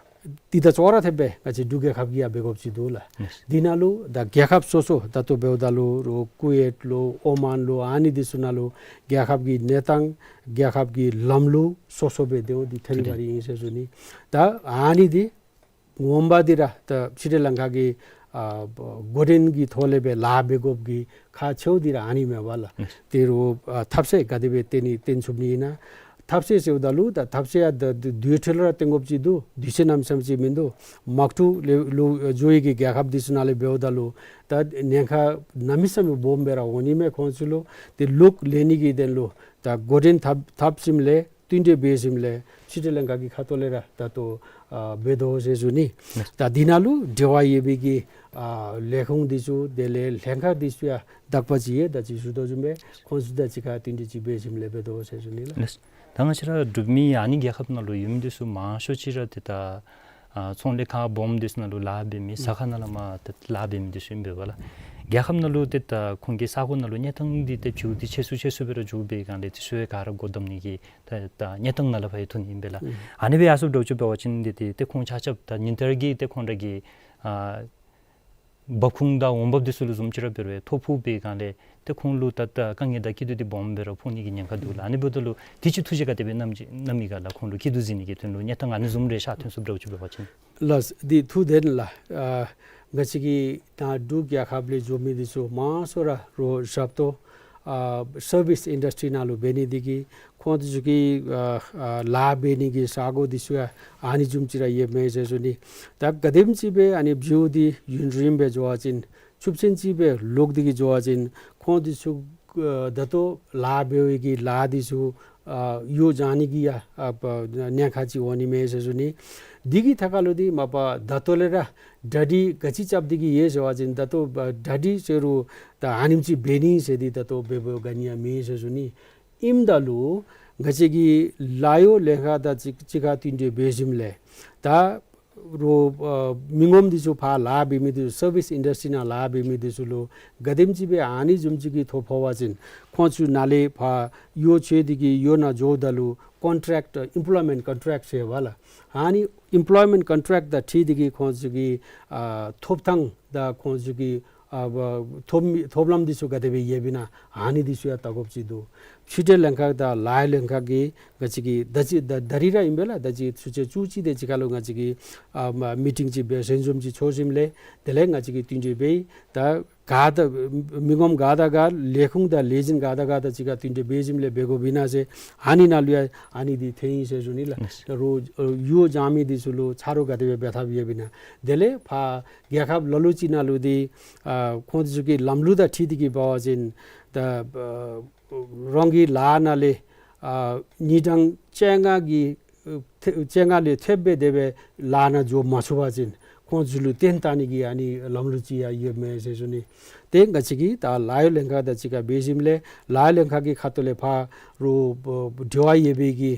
འདི་ད་ཅོག་ར་འཐདཔ་སྦེ་ང་བཅས་འབྲུག་རྒྱལ་ཁབ་ཀྱིས་ཡང་འབད་དགོཔ་ཅིག་འདུག་ལགས། ལགས། འདི་ནང་ལུ་ད་རྒྱལ་ཁབ་སོ་སོ་ད་ལྟོ་འབདཝ་ད་ལུ་རོགས་ཀུ་ཝེཊ་ལུ་ཨོ་མཱན་ལུ་ཨ་ནི་འདི་ཚུ་ནང་ལུ་རྒྱལ་ཁབ་ཀྱི་གནས་སྟངས་རྒྱལ་ཁབ་ཀྱི་ལམ་ལུགས་སོ་སོ་སྦེ་སྡོད་འོང་། འདི་ཐད་རི་བ་རི་ཨིན་ཟེར་ཞུ་ནི། ད་ཨ་ནི་འདི་ངོ་མ་འདི་ར་ད་ཕྱི་འབྲེལ་ལྷན་ཁག་གི་ཨ་འགོ་འདྲེན་གྱི་ཐོག་ལས་སྦེ་ལཱ་འབད་དགོཔ་གི་ཁག་ཆེཝ་འདི་ར་ཨ་ནི་མས་པ་ལགས། ལགས། དེ་རུ་ཨ་ཐབས་ཤེས་ག་དེ་སྦེ་བཏོན་ནི་བཏོན་ཚུགས་ནི་ཨིན་ན། ཐབས་ཤེས་ཟེརཝ་ད་ལུ་ད་ཐབས་ཤེས་ཡང་ད་དུས་ཚོད་ལུ་ར་བཏོན་དགོཔ་ཅིག་འདུག། དུས་ཚོད་གནམ་མེད་ས་མེད་ཅིག་མིན་འདུག། དམག་འཁྲུག་ལས་ལུ་འགྱོ་བའི་གི་རྒྱལ་ཁབ་འདི་ཚུ་ནང་ལས་འབདཝ་ད་ལུ་ད་ཉེན་ཁ་གནམ་མེད་ས་མེད་སྦོམ་སྦེ་ར་འོང་ནི་མས། ཁོང་ཚུ་ལུ་དེ་ལོག་ལེན་ནི་གི་དོན་ལུ་ད་འགོ་འདྲེན་འཐབ་འཐབ་ཞིནམ་ལས་བསྟུན་གྲོས་འབད་ཞིནམ་ལས་ཕྱི་འབྲེལ་ལྷན་ཁག་གི་ཁ་ཐུག་ལས་ར་ད་ལྟོ་ཨ་འབད་དོ་ཟེར་ཞུ་ནི། ད་འདི་ནང་ལུ་འབྲེལ་བ་ཡོད་པའི་གི་ཨ་ལས་ཁུངས་འདི་ཚུ་དེ་ལས་ལྷན་ཁག་འདི་ཚུ་ཡང་དག་པ་ཅིག་ཡོད། ད་ཅི་ཞུ་དོ་བཟུམ་སྦེ་ཁོང་ཚུ་དང་གཅིག་ཁར་བསྟུན་གྲོས་ཅིག་འབད་ཞིནམ་ལས་འབད་དོ་ཟེར་ཞུ་ནི་ལགས། ལགས། ད་ང་བཅས་ར་འབྲུག་མི་ཨ་ནི་རྒྱལ་ཁབ་ནང་ལུ་ཡོད་མི་འདི་ཚུ་མང་ཤོས་ཅིག་ར་ཏེ་ད་ཨ་ཚོང་ལས་ཁང་སྦོམ་འདི་ཚུ་ནང་ལུ་ལཱ་འབད་མི་ས་ཁ་ནང་ལས་མར་ཏེ་ལཱ་འབད་མི་འདི་ཚུ་ཨིན་པས་པ་ལགས། རྒྱལ་ཁབ་ནང་ལུ་ཏེ་ད་ཁོང་གི་ས་གོ་ནང་ལུ་གནས་སྟངས་འདི་ཏེ་བྱུས་འདི་ཆེ་སུ་ཆེ་སུ་སྦེ་ར་འགྱོ་བའི་སྒང་ལས་དེ་ཚུ་ཡང་ག་ར་སྒོ་བསྡམ་ནི་གི་ད་ད་གནས་སྟངས་ནང་ལས་ཕར་ཡང་ཐོན་ནི་ཨིན་པས་ལགས། ཨ་ནི་སྦེ་ཡར་སོངམ་འདྲཝ་ཅིག་འབད་བ་ཅིན་འདི་ཏེ་ཏེ་ཁོང་ཆ་ཁྱབ་ད་ཉིན་ལྟར་གྱི་ཏེ་ཁོང་ར་གི་ཨ་འབབ་ཁུངས་དང་འོང་འབབ་འདི་ཚུ་ལུ་བཟུམ་ཅིག་ར་འབད་རུང་ཐོ་ཕོག་པའི་སྒང་ལས་ཏེ་ཁོང་ལུ་ད་ད་དཀའ་ངལ་དང་སྐྱིད་སྡུག་འདི་སྦོམ་སྦེ་ར་ཕོག་ནི་གི་ཉེན་ཁ་འདུག་ལགས། ཨ་ནི་འབདཝ་ད་ལུ་དུས་ཅི་ཐུགས་བཞེད་ག་དེ་སྦེ་གནངམ་ཅིག་གནངམ་ཨིན་ག་ལགས། ཁོང་ལུ་སྐྱིད་སྡུག་གཟིགས་ནི་གི་དོན་ལུ་གནས་སྟངས་ཨ་ནི་བཟུམ་རེ་ཤར་ཐོན་སོངམ་འདྲཝ་ཅིག་འབད་བ་ཅིན། ལགས། འདི་ཐུགས་བདེན་ལགས། ཨ་ང་བཅས་ཀྱི་ད་འབྲུག་རྒྱལ་ཁབ་ལས་འགྱོ་མི་འདི་ཚུ་མང་ཤོས་ར་རོགས་ཞབས་ཏོག་ཨ་སར་བིསི་ཨིན་ཌསི་ཊི་རི་ནང་ལུ་འབད་ནི་འདི་གིས་ཁོང་འདི་ཚུ་གི་ཨ་ཨ་ལཱ་འབད་ནི་གི་ས་གོ་འདི་ཚུ་ཡང་ཨ་ནི་བཟུམ་ཅིག་ར་ཡོདཔ་མས་ཟེར་ཞུ་ནི། ད་ག་དེམ་ཅིག་སྦེ་ཨ་ནི་བྱུས་འདི་ཡུན་རིངམོ་སྦེ་འགྱོ་བ་ཅིན་ ཆུ་ཆེན་ཅིག་སྦེ་ལོག་སྟེ་གི་འགྱོ་བ་ཅིན་ཁོང་འདི་ཚུ་ཨ་ད་ལྟོ་ལཱ་འབད་བའི་གི་ལཱ་འདི་ཚུ་ཨ་གཡོག་བྱང་ནི་གི་ཡང་ཨ་ཉེན་ཁ་ཅིག་འོང་ནི་མས་ཟེར་ཞུ་ནི། འདི་གི་ཐད་ཁར་ལུ་འདི་མ་པ་ད་ལྟོ་ལས་ར་གྲ་སྒྲིག་ག་ཅི་རྐྱབ་སྟེ་གི་ཡོད་ཟེར་བ་ཅིན་ད་ལྟོ་གྲ་སྒྲིག་ཟེར་རུང་ད་ཨ་ནེམ་ཅིག་འབད་ནི་ཟེར་འདི་ད་ལྟོ་འབད་འབདཝ་ག་ནི་ཡང་མེད་ཟེར་ཞུ་ནི། ཨིནམ་ད་ལུ་ང་བཅས་ཀྱི་ལཱ་གཡོག་ལྷན་ཁག་དང་གཅིག་གཅིག་ཁར་བསྟུན་གྲོས་འབད་ཞིནམ་ལས་ད་རུང་ཨ་མི་ངོམ་འདི་ཚུ་ཕར་ལཱ་འབད་མི་འདི་ཚུ་སར་བིསི་ཨིན་ཌསི་ཊི་ནང་ལཱ་འབད་མི་འདི་ཚུ་ལུ་ག་དེམ་ཅིག་སྦེ་ཨ་ནི་བཟུམ་ཅིག་གི་ཐོ་ཕོག་པ་ཅིན་ཁོང་ཚུ་ནཱ་ལས་ཕར་གཡོག་བྱོག་སྟེ་གི་གཡོག་ནང་འགྱོཝ་ད་ལུ་ཀོན་ཊེཀཊ་ཨེམ་པོལོའི་མེནཊ་ཀོན་ཊེཀཊ་ཟེར་བ་ལགས། ཨ་ནི་ཨེམ་པོལོའི་མེནཊ་ཀོན་ཊེཀཊ་དང་འཁྲིལ་ཏེ་གི་ཁོང་ཚུ་གི་ཨ་ཐོབ་ཐང་དང་ཁོང་ཚུ་གི་ཨ་བ་ཐོབ་མི་ཐོབ་ལམ་འདི་ཚུ་ག་དེ་སྦེ་ཡོདཔ་ཨིན་ན་ཨ་ནི་འདི་ཚུ་ཡང་བལྟ་དགོཔ་ཅིག་འདུག། ཕྱི་འབྲེལ་ལྷན་ཁག་དང་ལཱ་གཡོག་ལྷན་ཁག་གིས་ང་བཅས་ཀྱིས་ད་ཅི་ད་ད་རིས་ར་ཨིན་པས་ལགས། ད་ཅི་ཚུན་ཆད་བཅུ་གཅིག་དེ་ཅིག་ཁར་ལུ་ང་བཅས་ཀྱིས་ཨ་མ་མི་ཊིང་ཅིག་འབད་ཞལ་འཛོམས་ཅིག་ཚོགས་ཞིནམ་ལས་དེ་ལས་ང་བཅས་ཀྱིས་བསྟུན་གྲོས་འབད་ཡི། ད་ག་ད་མི་ངོམ་ག་དང་ག་ལས་ཁུངས་དང་ལས་འཛིན་ག་དང་ག་དང་གཅིག་ཁར་བསྟུན་གྲོས་འབད་ཞིནམ་ལས་འབད་དགོཔ་ཨིན་ན་ཟེར་ཨ་ནི་ནང་ལུ་ཡང་ཨ་ནི་འདི་ཐོན་ཡི་ཟེར་ཞུ་ནི་ལགས། ད་རུང་ཨ་གཡོག་བྱང་མི་འདི་ཚུ་ལུ་ཆ་རོགས་ག་དེ་སྦེ་འབད་ཐབས་ཡོདཔ་ཨིན་ན། དེ་ལས་ཕར་རྒྱལ་ཁབ་ལ་ལུ་ཅིག་ནང་ལུ་འདི་ཨ་ཁོང་འདི་ཚུ་གི་ལམ་ལུགས་དང་འཁྲིལ་ཏེ་གི་འབད་བ་ཅིན་ད་ཨ་རང་གི་ལཱ་ནང་ལས་ཨ་ཉིན་གྲངས་བཅོ་ལྔ་གི་ཨ་ཐེ་བཅོ་ལྔ་ལས་ཐེབས་སྦེ་དེ་སྦེ་ལཱ་ནང་འགྱོ་མ་ཚུགས་པ་ཅིན་ཁོང་ཚུ་ལུ་གཏན་བཏང་ནི་གི་ཨ་ནི་ལམ་ལུགས་ཅིག་ཡང་ཡོདཔ་མས་ཟེར་ཞུ་ནི། ཏེ་ང་བཅས་ཀྱིས་ད་ལཱ་གཡོག་ལྷན་ཁག་དང་གཅིག་ཁར་འབད་ཞིནམ་ལས་ལཱ་གཡོག་ལྷན་ཁག་གི་ཁ་ཐུག་ལས་ཕར་རུང་འབྲེལ་བ་ཡོད་པའི་གི་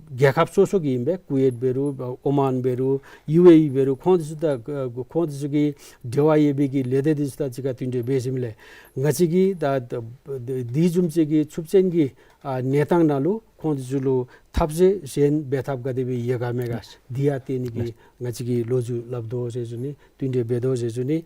རྒྱལ་ཁབ་སོ་སོ་གི་ཨིན་པས། ཀུ་ཝེཊ་འབད་རུང་ཨོ་མཱན་འབད་རུང་ཡུ་ཨེ་ཨི་འབད་རུང་ཁོང་འདི་ཚུ་དང་ཁོང་འདི་ཚུ་གི་འབྲེལ་བ་ཡོད་པའི་གི་ལས་སྡེ་འདི་ཚུ་དང་གཅིག་ཁར་བསྟུན་གྲོས་འབད་ཞིནམ་ལས་ང་བཅས་ཀྱིས་ད་ད་འདི་བཟུམ་ཅིག་གི་ཆུ་ཆེན་གྱི་ཨ་གནས་སྟངས་ནང་ལུ་ཁོང་འདི་ཚུ་ལུ་ཐབས་ཤེས་གཞན་འབད་ཐབས་ག་དེ་སྦེ་ཡོད་ག་མེད་ག་འདི་ཡང་བལྟ་ནི་གི་ང་བཅས་ཀྱིས་ལོ་རྒྱུས་སླབ་དོ་ཟེར་ཞུ་ནི། བསྟུན་གྲོས་འབད་དོ་ཟེར་ཞུ་ནི།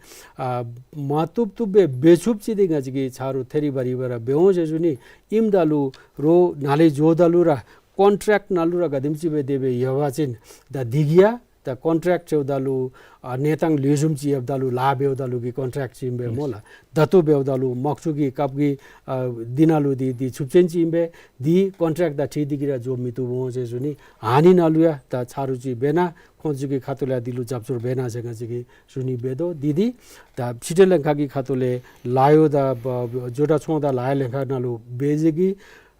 ཨ་མ་བཏུབ་བཏུབ་སྦེ་འབད་ཚུགསཔ་ཅིག་འདི་ང་བཅས་ཀྱིས་ཆ་རོགས་ཐད་རི་བ་རི་སྦེ་ར་འབད་འོང་ཟེར་ཞུ་ནི། ཨིནམ་ད་ལུ་རོགས་ནཱ་ལས་འགྱོཝ་ད་ལུ་ར་ཀོན་ཊེཀཊ་ནང་ལུ་ར་ག་དེམ་ཅིག་སྦེ་དེ་སྦེ་ཡོད་པ་ཅིན་ད་འདི་གིས་ཡང་ད་ཀོན་ཊེཀཊ་ཟེརཝ་ད་ལུ་ཨ་གནས་སྟངས་ལེགས་ཤོམ་ཅིག་ཡོདཔ་ད་ལུ་ལཱ་འབདཝ་ད་ལུ་གི་ཀོན་ཊེཀཊ་ཅིག་ཨིན་པས་སྨོ་ལགས། ད་ལྟོ་འབདཝ་ད་ལུ་དམག་འཁྲུག་གི་སྐབས་ཀྱི་ཨ་འདི་ནང་ལུ་འདི་འདི་ཆུ་ཆེན་ཅིག་ཨིན་པས། འདི་ཀོན་ཊེཀཊ་དང་འཁྲིལ་ཏེ་གི་ར་འགྱོ་མི་བཏུབ་འོང་ཟེར་ཞུ་ནི། ཨ་ནི་ནང་ལུ་ཡང་ད་ཆ་རོགས་ཅིག་འབད་ན་ཁོང་ཚུ་གི་ཁ་ཐུག་ལས་འདི་ལུ་རྒྱབ་སྐྱོར་འབད་ན་ཟེར་ང་བཅས་ཀྱིས་ཞུ་ནི་འབད་དོ། འདི་འདི་ད་ཕྱི་འབྲེལ་ལྷན་ཁག་གི་ཁ་ཐུག་ལས་ལཱ་གཡོག་དང་བ་བ་ཇོ་བདག་ཚོང་དང་ལཱ་གཡོག་ལྷན་ཁག་ནང་ལུ་འབད་ཟེར་གི་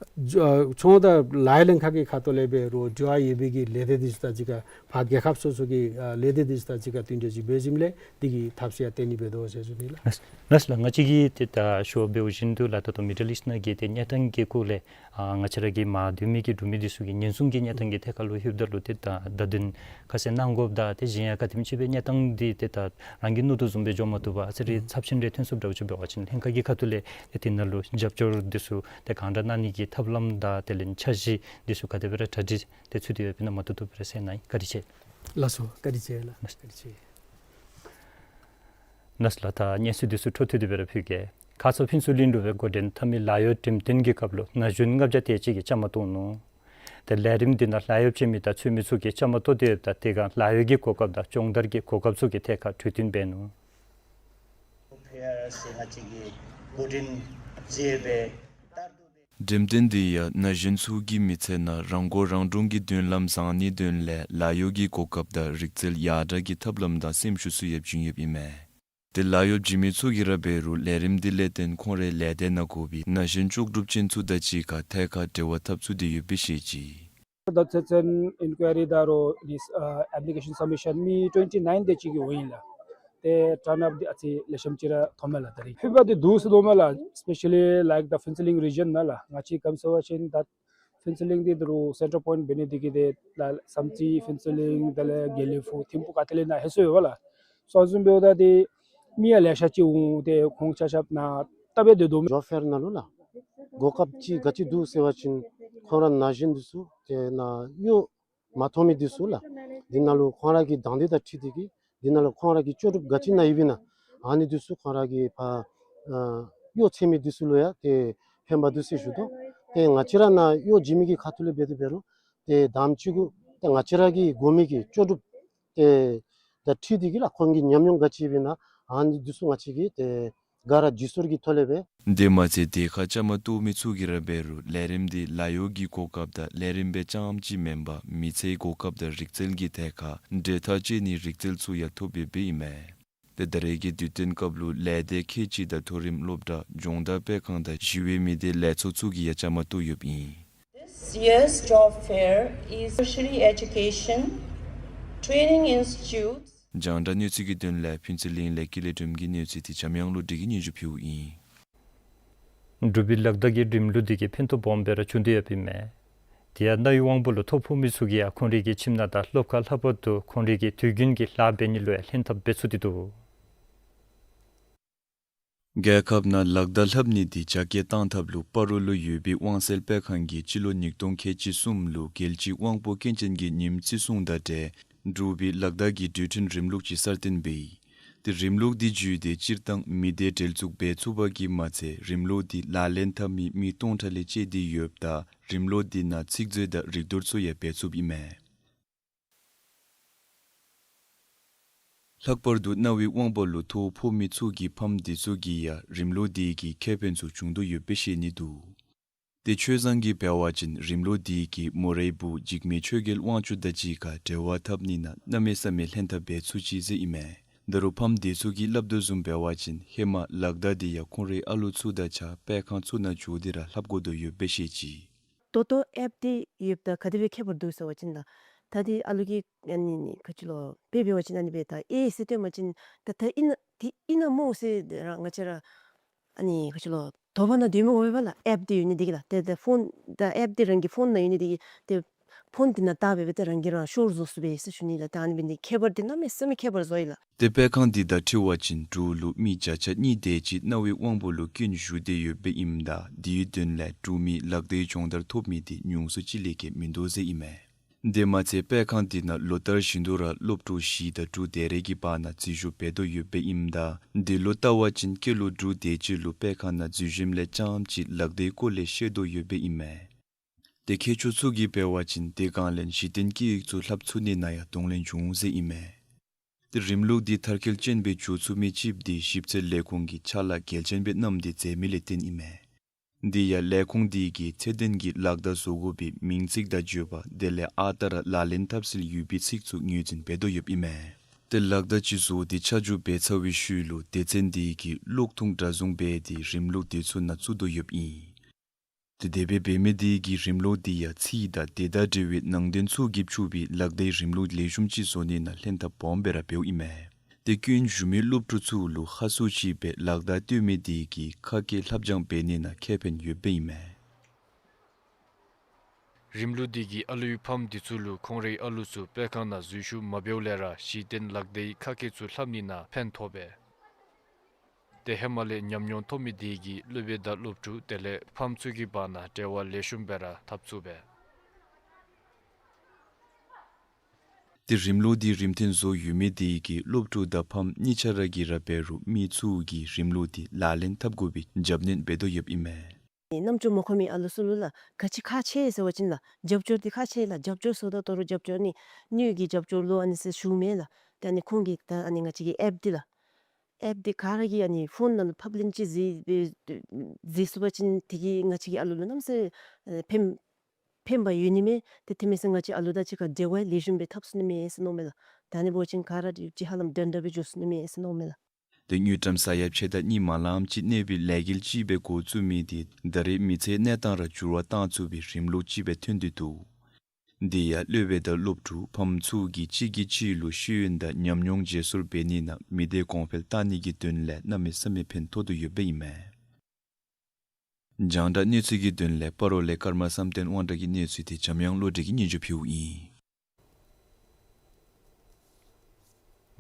ཨ་ཚོང་དང་ལཱ་གཡོག་ལྷན་ཁག་གི་ཁ་ཐུག་ལས་འབད་རུང་འབྲེལ་བ་ཡོད་པའི་གི་ལས་སྡེ་འདི་ཚུ་དང་གཅིག་ཁར་ཕར་རྒྱལ་ཁབ་སོ་སོ་གི་ཨ་ལས་སྡེ་འདི་ཚུ་དང་གཅིག་ཁར་བསྟུན་གྲོས་ཅིག་འབད་ཞིནམ་ལས་འདི་གི་ཐབས་ཤེས་ཡང་བཏོན་ནི་འབད་དོ་ཟེར་ཞུ་ནི་ལགས། ལགས་ལགས་ལགས། ང་བཅས་ཀྱིས་ཏེ་ད་ཞུ་བ་འབདཝ་བཞིན་དུ་ལགས་ད་ལྟོ་མི་ཌལ་ཨིསཊ་ནང་གི་ཏེ་གནས་སྟངས་ཀྱི་སྐོར་ལས་ཨ་ང་བཅས་ར་གི་མར་སྡོད་མི་གི་འབྲུག་མི་འདི་ཚུ་གིས་ཉེན་སྲུང་གི་གནས་སྟངས་ཀྱི་ཐད་ཁར་ལུ་ལྷོདཔ་ད་ལུ་ཏེ་ད་བརྡ་དོན་ཁ་གསལ་གནང་དགོཔ་དང་དེ་བཞིན་ཡང་ག་དེམ་ཅིག་སྦེ་གནས་སྟངས་འདི་ཏེ་ད་རང་གི་མནོ་དོ་བཟུམ་སྦེ་འགྱོ་མ་བཏུབ་པར་ཨ་ཙི་རེ་ཚབས་ཆེན་རེ་ཐོན་སོངམ་འདྲཝ་ཅིག་འབད་བ་ཅིན་ལྷན་ཁག་གི་ཁ་ཐུག་ལས་ཏེ་དེ་ནང་ལུ་རྒྱབ་སྐྱོར་འདི་ཚུ་ཏེ་གང་དྲག་གནང་ནི་གི་ཐབས་ལམ་དང་དེ་ལས་འཆར་གཞི་འདི་ཚུ་ག་དེ་སྦེ་ར་གྲ་སྒྲིག་ཏེ་ཚུད་དེ་ཡོདཔ་ཨིན་ན་མ་བཏུབ་བཏུབ་སྦེ་ར་གསལ་གནང་ཡི། བཀའ་དྲིན་ཆེ། ལགས་སོ། བཀའ་དྲིན་ཆེ་ལགས། བཀའ་དྲིན་ཆེ། ལགས་ལགས། ད་སྙན་ཞུ་འདི་ཚུ་འཕྲོ་མཐུད་དེ་སྦེ་ར་ཕུལ་གེ། ཁ་ཙ་ཕུན་ཚོགས་གླིང་ལུ་སྦེ་འགོ་འདྲེན་འཐབ་མི་ལཱ་གཡོག་འགྲེམས་སྟོན་གྱི་སྐབས་ལུ་ན་གཞོན་ལྔ་བརྒྱ་དེ་ཅིག་གིས་བཅའ་མར་གཏོགས་ནུག། ཏེ་ལས་རིམ་འདི་ནང་ལཱ་གཡོག་བྱིན་མི་དང་ཚུད་མི་ཚུ་གིས་བཅའ་མར་གཏོགས་ཏེ་ཡོདཔ་ད་དེ་སྒང་ལཱ་གཡོག་གི་གོ་སྐབས་དང་སྦྱོང་བརྡར་གྱི་གོ་སྐབས་ཚུ་གི་ཐད་ཁར་གྲོས་བསྟུན་འབད་ནུག། འགྲེམས་སྟོན་འདི་ཡང་ན་གཞོན་ཚུ་གི་མི་ཚེ་ནང་རང་མགོ་རང་འདྲོངས་ཀྱི་མདུན་ལམ་བཟང་ནིའི་དོན་ལས་ལཱ་གཡོག་གི་གོ་སྐབས་དང་རིག་རྩལ་ཡར་དྲག་གི་ཐབས་ལམ་དང་སེམས་ཤུགས་ཚུ་ཡང་བྱིན་ཡོདཔ་ཨིན་མས། ཏེ་ལཱ་གཡོག་བྱིན་མི་ཚུ་གིས་ར་འབད་རུང་ལས་རིམ་འདི་ལས་བརྟེན་ཁོང་རའི་ལས་སྡེ་ནང་དགོ་པའི་ན་གཞོན་ལྕོགས་གྲུབ་ཅན་ཚུ་དང་གཅིག་ཁར་ཐད་ཀར་འབྲེལ་བ་འཐབ་ཚུགས་ཏེ་ཡོདཔ་སྦེ་བཤད་ཅི། ད་ཚེ་བཙོན་ཨིན་ཀུའི་རི་ད་རུང་ཨ་ཨེཔ་ལི་ཀེ་ཤཱན་སབ་མི་ཤཱན་མི་ཊུ་ཝེན་ཊི་ནའིན་དེ་ཅིག་གི་འོང་ཡི་ལགས། ཏེ་ཊརན་ཨཔ་འདི་ཨ་ཙི་ལེགས་ཤོམ་ཅིག་ར་མཐོངམ་མས་ལགས། ད་རིས་ཕུད་པ་འདི་འདུག་ཟེར་མནོཝ་མས་ལགས། སི་པེ་ཤ་ལི་ལའིཀ་ད་ཕུན་ཚོགས་གླིང་རི་ཇན་ནང་ལགས། ང་བཅས་ག་ཅི་ཟེར་བ་ཅིན་ད་ཕུན་ཚོགས་གླིང་འདི་ད་རུང་སེན་ཊར་པོའིནཊ་འབད་ནི་འདི་གིས་ཏེ་ལགས་བསམ་རྩེ་ཕུན་ཚོགས་གླིང་དེ་ལས་དགེ་ལེགས་ཕུག་ཐིམ་ཕུག་ག་ཏེ་ལས་ནཱ་ལྷོད་སོང་ཡོད་པས་ལགས། སོང་བཟུམ་འབདཝ་ད་ཏེ་མི་ཡང་ལེ་ཤ་ཅིག་འོང་། ཏེ་ཁོང་ཆ་ཁྱབ་ནཱ་བལྟ་སྦེ་སྡོད་དོ་མས། ཇོབ་ཕེར་ནང་ལུ་ལགས་གོ་སྐབས་ཅིག་ག་ཅི་འདུག་ཟེར་བ་ཅིན་ཁོང་ར་ན་གཞོན་འདི་ཚུ་ཏེ་ནཱ་གཡོག་མ་ཐོབ་མི་འདི་ཚུ་ལགས་འདི་ནང་ལུ་ཁོང་ར་གི་དང་འདོད་དང་འཁྲིལ་ཏེ་གི་འདི་ནང་ལུ་ཁོང་ར་གི་ལྕོགས་གྲུབ་ག་ཅི་ནང་ཡོདཔ་ཨིན་ན་ཨ་ནི་འདི་ཚུ་ཁོང་ར་གི་ཕར་ཨ་གཡོག་འཚོལ་མི་འདི་ཚུ་ལུ་ཡང་ཏེ་ཕན་པ་འདུག་ཟེར་ཞུ་དོ། ཏེ་ང་བཅས་ར་ནཱ་གཡོག་བྱིན་མི་གི་ཁ་ཐུག་ལས་འབད་དེ་འབད་རུང་ཏེ་དང་པ་ཅིག་གུ་ཏེ་ང་བཅས་ར་གི་དགོ་མི་གི་ལྕོགས་གྲུབ་ཏེ་དང་འཁྲིལ་ཏེ་གི་ལགས་ཁོང་གི་ཉམས་མྱོང་ག་ཅི་ཡོདཔ་ཨིན་ན་ཨ་ནི་འདི་ཚུ་ང་བཅས་ཀྱིས་ཏེ་ག་ར་བརྒྱུད་ཟུར་གྱི་ཐོག་ལས་སྦེ། དེ་མ་ཚད་དེ་ཁར་བཅའ་མར་གཏོགས་མི་ཚུ་གིས་ར་འབད་རུང་ལས་རིམ་འདི་ལཱ་གཡོག་གི་གོ་སྐབས་དང་ལས་རིམ་སྦེ་རྐྱངམ་ཅིག་མེན་པར་མི་ཚེའི་གོ་སྐབས་དང་རིག་རྩལ་གྱི་ཐད་ཁར་འབྲེལ་ཐག་བཅད་ནིའི་རིག་རྩལ་ཚུ་ཡང་ཐོབ་ཡོདཔ་ཨིན་མས། ཏེ་ད་རེས་ཀྱི་དུས་སྟོན་སྐབས་ལུ་ལས་སྡེ་ཁལ་གཅིག་དང་མཐོ་རིམ་སློབ་གྲྭ་སྦྱོང་བརྡར་སྤེལ་ཁང་དང་ཞི་བའི་མི་སྡེ་ལས་ཚོགས་ཚུ་གིས་ཡང་བཅའ་མར་གཏོགས་ཡོདཔ་ཨིན། This year's job fair is Tertiary Education Training Institute. རྒྱང་བསྒྲགས་གནས་ཚུལ་གྱི་དོན་ལས་ཕུན་ཚོགས་གླིང་ལས་ཀྱི་ལས་སྒྲུབ་ཀྱི་གནས་ཚུལ་དེ་འཇམ་དབྱངས་བློ་གྲོས་ཀྱིས་སྙན་ཞུ་ཕུལཝ་ཨིན། འབྲུག་པའི་ལག་བརྡ་གི་རིམ་ལུགས་འདི་གིས་ཕན་ཐོགས་སྦོམ་སྦེ་ར་བྱུང་སྟེ་ཡོདཔ་ཨིན་མས། དེ་ཡང་རྣ་བའི་དབང་པོ་ལུ་ཐོ་ཕོག་མི་ཚུ་གིས་ཡང་ཁོང་རའི་གི་ཁྱིམ་ནང་དང་སློབ་ཁང་ལྷག་པར་དུ་ཁོང་རའི་གི་དུས་རྒྱུན་གྱི་ལཱ་འབད་ནི་ལུ་ཡང་ལྷན་ཐབས་འབད་ཚུགས་ཏེ་འདུག། རྒྱལ་ཁབ་ནང་ལག་བརྡ་ལྷབ་ནི་འདི་རྒྱ་སྐྱེད་གཏང་ཐབས་ལུ་སྤ་རོ་ལུ་ཡོད་པའི་དབང་སེལ་སྤེལ་ཁང་གིས་སྤྱི་ལོ་ཉིས་སྟོང་ཁལ་གཅིག་གསུམ་ལུ་རྒྱལ་སྤྱིའི་དབང་པོ་སྐྱོན་ཅན་གྱི་ཉིནམ་བརྩི་སྲུང་དང་འབྲེལ་འབྲུག་པའི་ལག་བརྡ་གི་འགྲོས་མཐུན་རིམ་ལུགས་ཅིག་གསར་བཏོན་འབད་ཡི། ཏེ་རིམ་ལུགས་འདི་བརྒྱུད་དེ་སྤྱིར་བཏང་མི་སྡེ་འབྲེལ་འཛུགས་འབད་ཚུགས་པ་གིས་མ་ཚད་རིམ་ལུགས་འདི་ལག་ལེན་འཐབ་མི་མི་སྟོང་ཕྲག་ལས་བཅད་དེ་ཡོདཔ་ད་རིམ་ལུགས་འདི་ནང་ཚིག་མཛོད་དང་རིག་རྡོར་ཚུ་ཡང་འབད་ཚུགསཔ་ཨིན་མས། ལྷག་པར་དུ་རྣ་བའི་དབང་པོ་ལུ་ཐོ་ཕོག་མི་ཚུ་གི་ཕམ་འདི་ཚུ་གིས་ཡང་རིམ་ལུགས་འདི་གིས་ཁེ་ཕན་ཚུ་བྱུང་དོ་ཡོདཔ་སྦེ་བཤད་ནི་འདུག། ཏེ་ཆོས་བཟང་གིས་འབད་བ་ཅིན་རིམ་ལུགས་འདི་གིས་མོ་རའི་བུ་འཇིགས་མེད་ཆོས་རྒྱལ་དབང་ཕྱུག་དང་གཅིག་ཁར་འབྲེལ་བ་འཐབ་ནི་ནང་གནམ་མེད་ས་མེད་ལྷན་ཐབས་འབད་ཚུགས་ཅི་ཟེར་ཨིན་མས། ད་རུང་ཕམ་འདི་ཚུ་གིས་སླབ་དོ་བཟུམ་འབད་བ་ཅིན་ཧེ་མ་ལག་བརྡ་འདི་ཡང་ཁོང་རའི་ཨ་ལུ་ཚུ་དང་གཅིག་ཁར་སྤེལ་ཁང་ཚུ་ནང་འགྱོ་སྟེ་ར་ལྷབ་དགོ་དོ་ཡོདཔ་སྦེ་བཤད་ཅི། ཏོ་ཏོ་ཨེཔ་འདི་ཡོདཔ་ད་ག་དེ་སྦེ་ཁྱད་པར་འདུག་ཟེར་བ་ཅིན་ལགས། ད་འདི་ཨ་ལུ་གིས་ཨ་ནི་ནི་ག་ཅི་ལོ་དཔེ་འབད་བ་ཅིན་ཨ་ནི་སྦེ་ད་ཨེ་ཟེར་སྟོན་པ་ཅིན་ད་ད་ཨིན་ན་འདི་ཨིན་ན་སྨོ་ཟེར་ར་ང་བཅས་ར་ཨ་ནི་ག་ཅི་ལོ་དོགས་པ་ནང་སྡོད་མི་དགོ་པས་ལགས། ཨེཔ་འདི་ཡོད་ནི་འདི་གིས་ལགས། ཏེ་ཏེ་ཕོན་ད་ཨེཔ་འདི་རང་གི་ཕོན་ནང་ཡོད་ནི་འདི་གིས་ཏེ་ཕོན་འདི་ནང་བལྟ་སྦེ་སྦེ་ཏེ་རང་གིས་རང་ཤོར་བཟོ་ཚུགས་པས་ཟེར་ཞུ་ནི་ལགས། ད་ཨ་ནི་འབད་ནི་འདི་ཁྱད་པར་འདི་གནམ་མེད་ས་མེད་ཁྱད་པར་བཟོ་ཡི་ལགས། ཏེ་སྤེལ་ཁང་འདི་དང་འཁྲིལ་བ་ཅིན་འབྲུག་ལུ་མི་བརྒྱ་ཆ་གཉིས་དེ་ཅིག་རྣ་བའི་དབང་པོ་ལུ་སྐྱོན་ཞུགས་ཏེ་ཡོདཔ་ཨིནམ་ད་དེའི་དོན་ལས་འབྲུག་མི་ལག་བརྡའི་སྦྱོང་བརྡར་ཐོབ་མི་འདི་ཉུང་སུ་ཅིག་ལས་བརྒལ་མིན་འདུག་ཟེར་ཨིན་མས། དེ་མ་ཚད་སྤེལ་ཁང་འདི་ནང་ལོ་ལྟར་བཞིན་དུ་ར་སློབ་ཕྲུག་བཞི་དང་དྲུག་དེ་རེ་གི་བར་ན་འཛུལ་ཞུགས་འབད་དོ་ཡོདཔ་ཨིནམ་ད་འདི་ལུ་བལྟ་བ་ཅིན་སྐྱེས་ལོ་དྲུག་དེ་ཅིག་ལུ་སྤེལ་ཁང་ནང་འཛུལ་ཞིནམ་ལས་རྐྱངམ་ཅིག་ལག་བརྡའི་སྐོར་ལས་ཤེས་དོ་ཡོདཔ་ཨིན་མས། ཏེ་མཁས་མཆོག་ཚུ་གིས་འབད་བ་ཅིན་དེ་སྒང་ལས་གཞི་རྟེན་སྐད་ཡིག་ཚུ་ལྷབ་ཚུགས་ནི་ནང་ཡང་གདོང་ལེན་འབྱུང་ཟེར་ཨིན་མས། ཏེ་རིམ་ལུགས་འདི་མཐར་འཁྱོལ་ཅན་སྦེ་འགྱོ་ཚུགས་མི་ཅིག་འདི་ཞིབ་འཚོལ་ལས་ཁུངས་ཀྱིས་ཕྱག་ལཱ་གལ་ཆེན་སྦེ་གནང་སྟེ་མཛད་མི་ལས་བརྟེན་ཨིན་མས། འདི་ཡང་ལས་ཁུངས་འདི་གིས་ཚད་ལྡན་གྱི་ལག་བརྡ་བཟོ་དགོ་པའི་མིང་ཚིག་དང་བརྗོད་པ་དེ་ལས་ཨ་རྟག་ར་ལག་ལེན་འཐབ་སྲོལ་ཡོད་པའི་ཚིག་ཚུ་ངོས་འཛིན་འབད་དོ་ཡོདཔ་ཨིན་མས། ཏེ་ལག་བརྡ་ཅིག་བཟོ་སྟེ་ཆ་འཇོག་འབད་ཚར་བའི་ཤུལ་ལུ་སྡེ་ཚན་འདི་གིས་གློག་ཐུང་འདྲ་བཟུང་འབད་དེ་རིམ་ལུགས་འདི་ཚུ་ནང་བཙུགས་དོ་ཡོདཔ་ཨིན། ཏེ་དེ་སྦེ་འབད་མི་འདི་གིས་རིམ་ལུགས་འདི་ཡང་ཚིག་དང་དེ་དང་འབྲེལ་བའི་ནང་དོན་ཚུ་གིས་ཕྱུག་པའི་ལག་བརྡའི་རིམ་ལུགས་ལེགས་ཤོམ་ཅིག་བཟོ་ནི་ནང་ལྷན་ཐབས་སྦོམ་སྦེ་ར་འབདཝ་ཨིན་མས། ཏེ་སྐྱོན་ཞུགས་མི་སློབ་ཕྲུག་ཚུ་ལུ་ཧ་སུ་ཅིག་སྦེ་ལག་བརྡ་སྟོན་མི་འདི་གིས་ཁ་སྐད་ལྷབ་སྦྱང་འབད་ནི་ནང་ཁེ་ཕན་ཡོདཔ་ཨིན་མས། རིམ་ལུགས་འདི་གིས་ཨ་ལུའི་ཕམ་འདི་ཚུ་ལུ་ཁོང་རའི་ཨ་ལུ་ཚུ་སྤེལ་ཁང་ནང་འཛུལ་ཞུགས་མ་འབདཝ་ལས་ར་གཞི་རྟེན་ལག་བརྡའི་ཁ་སྐད་ཚུ་ལྷབ་ནི་ནང་ཕན་ཐོགས་པས། ཏེ་ཧེ་མ་ལས་ཉམས་མྱོང་ཐོབ་མི་འདི་གིས་སློབ་དཔོན་དང་སློབ་ཕྲུག་དེ་ལས་ཕམ་ཚུ་གི་བར་ན་འབྲེལ་བ་ལེགས་ཤོམ་སྦེ་ར་འཐབ་ཚུགས་པས། ཏེ་རིམ་ལུགས་འདི་རིམ་མཐུད་བཟོ་ཡོད་མི་འདི་གིས་སློབ་ཕྲུག་དང་ཕམ་གཉིས་ཆ་ར་གིས་ར་འབད་རུང་མི་ཚུ་གིས་རིམ་ལུགས་འདི་ལག་ལེན་འཐབ་དགོ་པའི་རྒྱབ་སྣོན་འབད་དོ་ཡོདཔ་ཨིན་མས། རྣམ་ཅོ་མ་འཁོར་མི་ཨ་ལུ་ཚུ་ལུ་ལགས་ག་ཅི་ཁག་ཆེ་ཟེར་བ་ཅིན་ལགས་རྒྱབ་སྐྱོར་འདི་ཁག་ཆེ་ལགས། རྒྱབ་སྐྱོར་ཟེརཝ་ད་ད་རུང་རྒྱབ་སྐྱོར་ནི་དངུལ་གྱི་རྒྱབ་སྐྱོར་ལུ་ཨ་ནི་ཟེར་ཞུཝ་མེན་ལགས། ཏེ་ཨ་ནི་ཁོང་གིས་ད་ཨ་ནི་ང་བཅས་ཀྱི་ཨེཔ་འདི་ལགས། ཨེཔ་འདི་ག་ར་གིས་ཨ་ནི་ཕོན་ནང་ལུ་ཕབ་ལེན་ཅིག་མཛད་མཛད་ཚུགས་པ་ཅིན་དེ་གིས་ང་བཅས་ཀྱི་ཨ་ལུ་ལུ་གནམ་མེད་ས་མེད་ཕན་ཕན་པ་ཡོད་ནི་མས། ཏེ་དེ་མེན་ཟེར་ང་བཅས་ཨ་ལུ་དང་གཅིག་ཁར་འབྲེལ་བ་ལེགས་ཤོམ་སྦེ་འཐབ་ཚུགས་ནི་མས་ཟེར་མནོཝ་མས་ལགས། ད་ཨ་ནི་འབད་བ་ཅིན་ག་ར་ཅིག་ཧ་ལམ་འདྲན་འདྲ་སྦེ་འགྱོ་ཚུགས་ནི་མས་ཟེར་མནོཝ་མས་ལགས། ཏེ་དངུལ་ཀྲམ་ས་ཡ་ཕྱེད་དང་གཉིས་མ་ལངམ་ཅིག་གནས་པའི་ལས་འགུལ་ཅིག་སྦེ་འགོ་བཙུགས་མི་འདི་ད་རེས་མི་ཚེའི་གནས་སྟངས་ར་འགྱུར་བ་བཏང་ཚུགས་པའི་རིམ་ལུགས་ཅིག་སྦེ་ཐོན་ཏེ་འདུག། འདི་ཡང་སློབ་དཔོན་དང་སློབ་ཕྲུག་ཕམ་ཚུ་གིས་གཅིག་གིས་གཅིག་ལུ་ཤེས་ཡོན་དང་ཉམས་མྱོང་བརྗེ་སོར་འབད་ནི་ནང་མི་སྡེ་གོང་འཕེལ་བཏང་ནི་གི་དོན་ལས་གནམ་མེད་ས་མེད་ཕན་ཐོགས་དོ་ཡོདཔ་ཨིན་མས། རྒྱང་བསྒྲགས་གནས་ཚུལ་གྱི་དོན་ལས་སྤ་རོ་ལས་ཀརྨ་བསམ་གཏན་དབང་གྲགས་ཀྱི་གནས་ཚུལ་འདི་འཇམ་དབྱངས་བློ་གྲོས་ཀྱིས་སྙན་ཞུ་ཕུལཝ་ཨིན།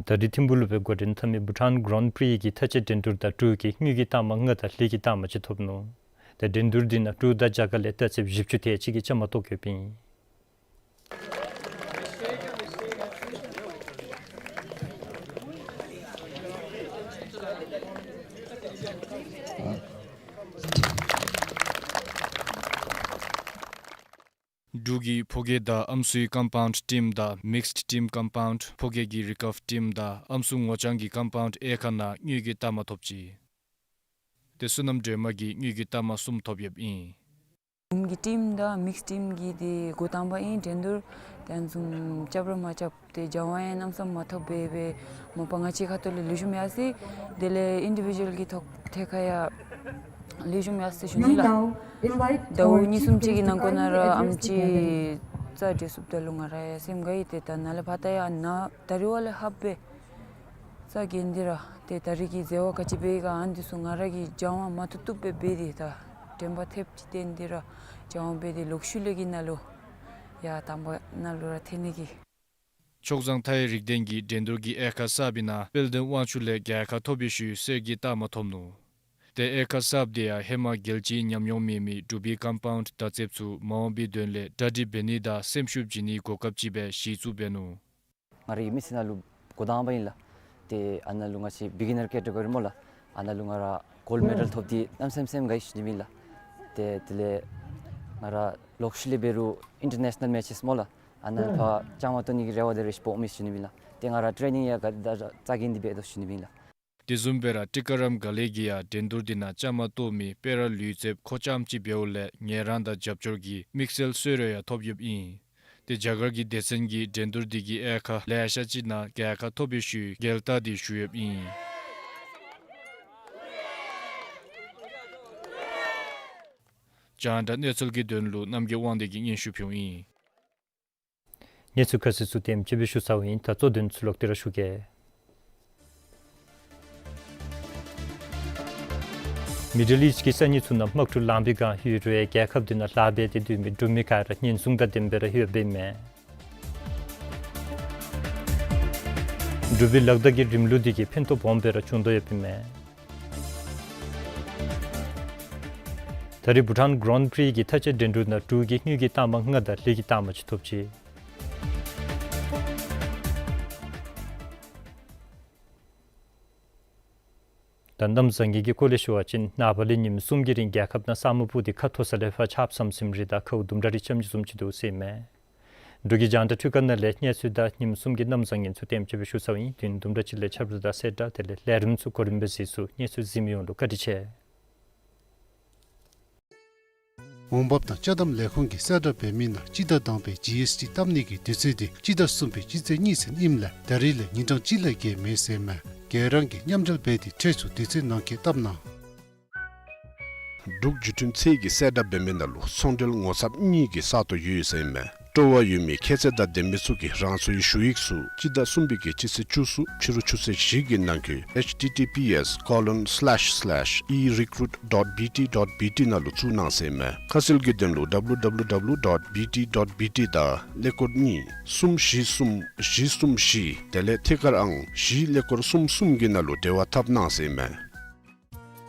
ད་རེས་ཐིམ་ཕུག་ལུ་སྦེ་འགོ་འདྲེན་འཐབ་མི་བྷུ་ཊཱན་གྷི་རཱན་པི་རི་གི་མཐའ་དཔྱད་འགྲན་བསྡུར་ནང་འབྲུག་གིས་དངུལ་གྱི་རྟགས་མ་ལྔ་དང་ལི་གི་རྟགས་མ་གཅིག་ཐོབ་ནུག། ཏེ་འགྲན་བསྡུར་འདི་ནང་འབྲུག་དང་རྒྱ་གར་ལས་རྟགས་ཅན་བཞི་བཅུ་དེ་ཅིག་གིས་བཅའ་མར་གཏོགས་ཡོདཔ་ཨིན། འབྲུག་གི་ཕོ་སྐྱེས་དང་ཨམ་སྲུའི་ཀམ་པའུནཌ་ཊིམ་དང་མིགསཌ་ཊིམ་ཀམ་པའུནཌ་ཕོ་སྐྱེས་ཀྱི་རི་ཀརབ་ཊིམ་དང་ཨམ་སྲུ་ངོ་རྐྱང་གི་ཀམ་པའུནཌ་ཨེ་ཁག་ནང་དངུལ་གྱི་རྟགས་མ་ཐོབ་ཅི། ཏེ་བསོད་ནམས་སྒྲོལ་མ་གིས་དངུལ་གྱི་རྟགས་མ་གསུམ་ཐོབ་ཡོདཔ་ཨིན། ཡུམ་གྱི་ཊིམ་དང་མིགསི་ཊིམ་གྱི་དེ་འགོ་དང་པ་ཨིན། འགྲན་བསྡུར་དེ་བཟུམ་རྐྱབ་ར་མ་རྐྱབ་ཏེ་སྦྱང་བ་ཡང་གནམ་མེད་ས་མེད་མ་ཐོབ་པས་པས། མ་པ་ང་བཅས་ཁ་ཐུག་ལས་ལེགས་ཤོམ་ཡར་སོ་ཡི། དེ་ལས་ཨིན་ཌི་བི་ཞུ་ཨལ་གྱི་ཐོག་ཐད་ཁར་ཡང་ལེགས་ཤོམ་ཡར་སོ་ཡི་ཞུ་ནི་ལགས། ཟླཝ་གཉིས་གསུམ་ཅིག་གི་ནང་འཁོད་ནང་ར་ཨེམ་ཆི་རྩ་འགྲན་ཚུགསཔ་ད་ལུ་ང་ར་ཡང་སེམས་དགའ་ཡི། ཏེ་ད་ནཱ་ལས་ཕར་ད་ཡང་ནཱ་ད་རིས་བ་ལས་ལྷགཔ་སྦེ་རྩ་འགེངས་ཏེ་ར་ཏེ་ད་རིས་ཀྱི་མཛད་པ་ག་ཅི་འབད་ག་ཨ་ནི་ཚུ་ང་ར་གིས་སྦྱང་བ་མ་ཐུབ་ཐུབ་སྦེ་འབད་དེ་ད་དྲན་པ་ཐེབས་ཅིག་བཏོན་ཏེ་ར་སྦྱང་བ་འབད་དེ་ལོག་ཤུལ་ལས་ཀྱི་ནང་ལུ་ཡར་དང་པ་ནང་ལུ་ར་ཐོན་ནི་གི། མཆོག་བཟང་མཐའ་ཡས་རིག་ལྡན་གྱིས་འགྲན་བསྡུར་གྱི་དབྱེ་ཁག་གསརཔ་ནང་དཔལ་ལྡན་དབང་ཕྱུག་ལས་རྒྱལ་ཁ་ཐོབ་པའི་ཤུལ་གསེར་གྱི་རྟགས་མ་ཐོབ་ནུག། ཏེ་དབྱེ་ཁག་གསརཔ་དེ་ཡང་ཧེ་མ་རྒྱལ་སྤྱིའི་ཉམས་མྱོང་མེད་མི་འབྲུག་པའི་ཀམ་པའུནཌ་བརྡ་རྩདཔ་ཚུ་མ་འོངས་པའི་དོན་ལས་གྲ་སྒྲིག་འབད་ནི་དང་སེམས་ཤུགས་བྱིན་ནིའི་གོ་སྐབས་ཅིག་སྦེ་གཞི་བཙུགས་འབད་ནུག། ང་རའི་མི་ཚེ་ནང་ལུ་འགོ་དང་པ་ཨིན་ལགས། ཏེ་ཨ་ནཱ་ལུ་ང་བཅས་བི་གི་ནར་ཀེ་ཊ་གོ་རི་སྨོ་ལགས། ཨ་ནཱ་ལུ་ང་ར་གོལཌ་མེ་ཌལ་ཐོབ་སྟེ་གནམ་མེད་ས་མེད་སེམས་དགའ་ཡི་ཞུ་ནི་ཨིན་ལགས། ཏེ་དེ་ལས་ང་ར་ལོག་ཤུལ་ལས་འབད་རུང་ཨིན་ཊར་ནེ་ཤ་ནཱལ་མེ་ཆེསི་སྨོ་ལགས། ཨ་ནཱ་ཕར་བཅའ་མར་གཏོགས་ནི་གི་རེ་བ་དེ་རེ་ཞིག་འབོཝ་མས་ཞུ་ནི་ཨིན་ལགས། ཏེ་ང་ར་ཊེ་རེ་ནིང་ཡང་ག་དེ་དང་རྩ་འགེངས་ཏེ་འབད་དོ་ཞུ་ནི་ཨིན་ལགས། དེ་བཟུམ་སྦེ་ར་ཊི་ཀ་རམ་ག་ལེ་གིས་ཡང་འགྲན་བསྡུར་དེ་ནང་བཅའ་མར་གཏོགས་མི་སྤེ་ར་ལུས་རྩལཔ་ཁོ་རྐྱངམ་ཅིག་འབདཝ་ལས་ངལ་རངས་དང་རྒྱབ་སྐྱོར་གྱི་དམིགས་བསལ་གསོལ་རས་ཡང་ཐོབ་ཡོདཔ་ཨིན། ཏེ་རྒྱ་གར་གྱི་སྡེ་ཚན་གྱིས་འགྲན་བསྡུར་དེ་གི་དབྱེ་ཁག་ལེ་ཤ་ཅིག་ནང་རྒྱལ་ཁ་ཐོབ་པའི་ཤུལ་རྒྱལ་རྟགས་དེ་ཞུ་ཡོདཔ་ཨིན། རྒྱང་བསྒྲགས་གནས་ཚུལ་གྱི་དོན་ལུ་རྣམ་རྒྱལ་དབང་འདུས་ཀྱིས་སྙན་ཞུ་ཕུལཝ་ཨིན། གནས་ཚུལ་ཁ་གསལ་ཚུ་དེམ་ཅིག་སྦེ་ཞུ་ཚརཝ་ཨིན། ད་གཙོ་དོན་ཚུ་ལོག་སྟེ་ར་ཞུ་གེ། མི་ཌལ་ཨིསཊ་ཀྱི་ས་གནས་ཚུ་ནང་དམག་འཁྲུག་ལངས་པའི་བསྒང་ཡོད་རུང་རྒྱལ་ཁབ་དེ་ནང་ལཱ་འབད་དེ་སྡོད་མི་འབྲུག་མི་ག་ར་ཉེན་སྲུང་དང་ལྡནམ་སྦེ་ར་ཡོདཔ་ཨིན་མས། འབྲུག་པའི་ལག་བརྡ་གི་རིམ་ལུགས་དེ་གིས་ཕན་ཐོགས་སྦོམ་སྦེ་ར་བྱུང་དོ་ཡོདཔ་ཨིན་མས། ད་རིས་བྷུ་ཊཱན་གྷ་རཱན་པྲི་གི་མཐའ་བཅད་འགྲན་བསྡུར་ནང་འབྲུག་གིས་དངུལ་གྱི་རྟགས་མ་ལྔ་དང་ལི་གི་རྟགས་མ་གཅིག་ཐོབ་ཅི། ད་གནམ་བཟང་ངན་གྱི་སྐོར་ལས་ཞུ་བ་ཅིན་ནངས་པ་ལས་ཉིནམ་གསུམ་གྱི་རིང་རྒྱལ་ཁབ་ནང་ས་སྨུག་སྤུབས་ཏེ་ཁ་མཐོ་ས་ལས་ཕར་ཆརཔ་ཟམ་ཟིམ་རེ་དང་ཁཝ་དུམ་གྲ་རེ་རྐྱབ་ནི་བཟུམ་ཅིག་འདུག་ཟེར་ཨིན་མས། འབྲུག་གི་རྒྱང་བསྒྲགས་འཕྲུལ་ཁང་ནང་ལས་གནས་ཚུལ་དང་ཉིནམ་གསུམ་གྱི་གནམ་བཟང་ངན་ཚུ་དེམ་ཅིག་སྦེ་ཞུ་ཚརཝ་ཨིན། དུས་ཡུན་དུམ་གྲ་ཅིག་ལས་ཆ་རོགས་དང་གསལ་བསྒྲགས་དེ་ལས་ལས་རིམ་ཚུ་གོ་རིམ་སྦེ་གཟིགས་ཚུགས། གནས་ཚུལ་གཟིགས་མི་ཡོངས་ལུ་བཀའ་དྲིན་ཆེ། འོང་འབབ་དང་ཅ་དམ་ལས་ཁུངས་ཀྱིས་གསལ་བསྒྲགས་འབད་མི་ནང་སྤྱི་ཟླ་དང་པའི་ཇི་ཨེསི་ཊི་བཏབ་ནི་གི་དུས་ཚོད་དེ་སྤྱི་ཟླ་གསུམ་པའི་སྤྱི་ཚེས་གཉིས་ཚུན་ཨིནམ་ལས་ད་རིས་ལས་ཉིན་གྲངས་གཅིག་ལས་བརྒལ་མེད་ཟེར་ཨིན་མས། ག་ར་གིས་མཉམ་འབྲེལ་འབད་དེ་འཕྲལ་ཚུ་དུས་ཚོད་ནང་འཁོད་བཏབ་གནང་། འབྲུག་བརྒྱུད་འཕྲིན་ཚད་ཀྱིས་གསལ་བསྒྲགས་འབད་མི་ནང་ལུ་ཚོང་འབྲེལ་ངོ་ཚབ་གཉིས་ཀྱི་ས་སྟོང་ཡོད་ཟེར་ཨིན་མས། སྤྲོ་བ་ཡོད་མི་ཁྱད་ཚད་དང་ལྡན་མི་ཚུ་གིས་རང་སོའི་ཞུ་ཡིག་ཚུ་སྤྱི་ཟླ་གསུམ་པའི་གི་སྤྱི་ཚེས་བཅུ་གསུམ་ཕྱི་རུ་ཆུ་ཚོད་བཞི་གི་ནང་འཁོད་ཨེཆ་ཊི་ཊི་པི་ཨེསི་ཀོ་ལོན་སི་ལེཤ་སི་ལེཤ་ཨི་རི་ཀུ་རུཊ་ཌོཊ་བི་ཊི་ཌོཊ་བི་ཊི་ནང་ལུ་བཙུགས་གནང་ཟེར་ཨིན་མས། ཁ་གསལ་གྱི་དོན་ལུ་ཌབ་ལུ་ཌབ་ལུ་ཌབ་ལུ་ཌོཊ་བི་ཊི་ཌོཊ་བི་ཊི་དང་ཀླད་ཀོར་གཉིས་གསུམ་བཞི་གསུམ་བཞི་གསུམ་བཞི་དེ་ལས་ཐད་ཀར་ཨང་བཞི་ཀླད་ཀོར་གསུམ་གསུམ་གྱི་ནང་ལུ་འབྲེལ་བ་འཐབ་གནང་ཟེར་ཨིན་མས།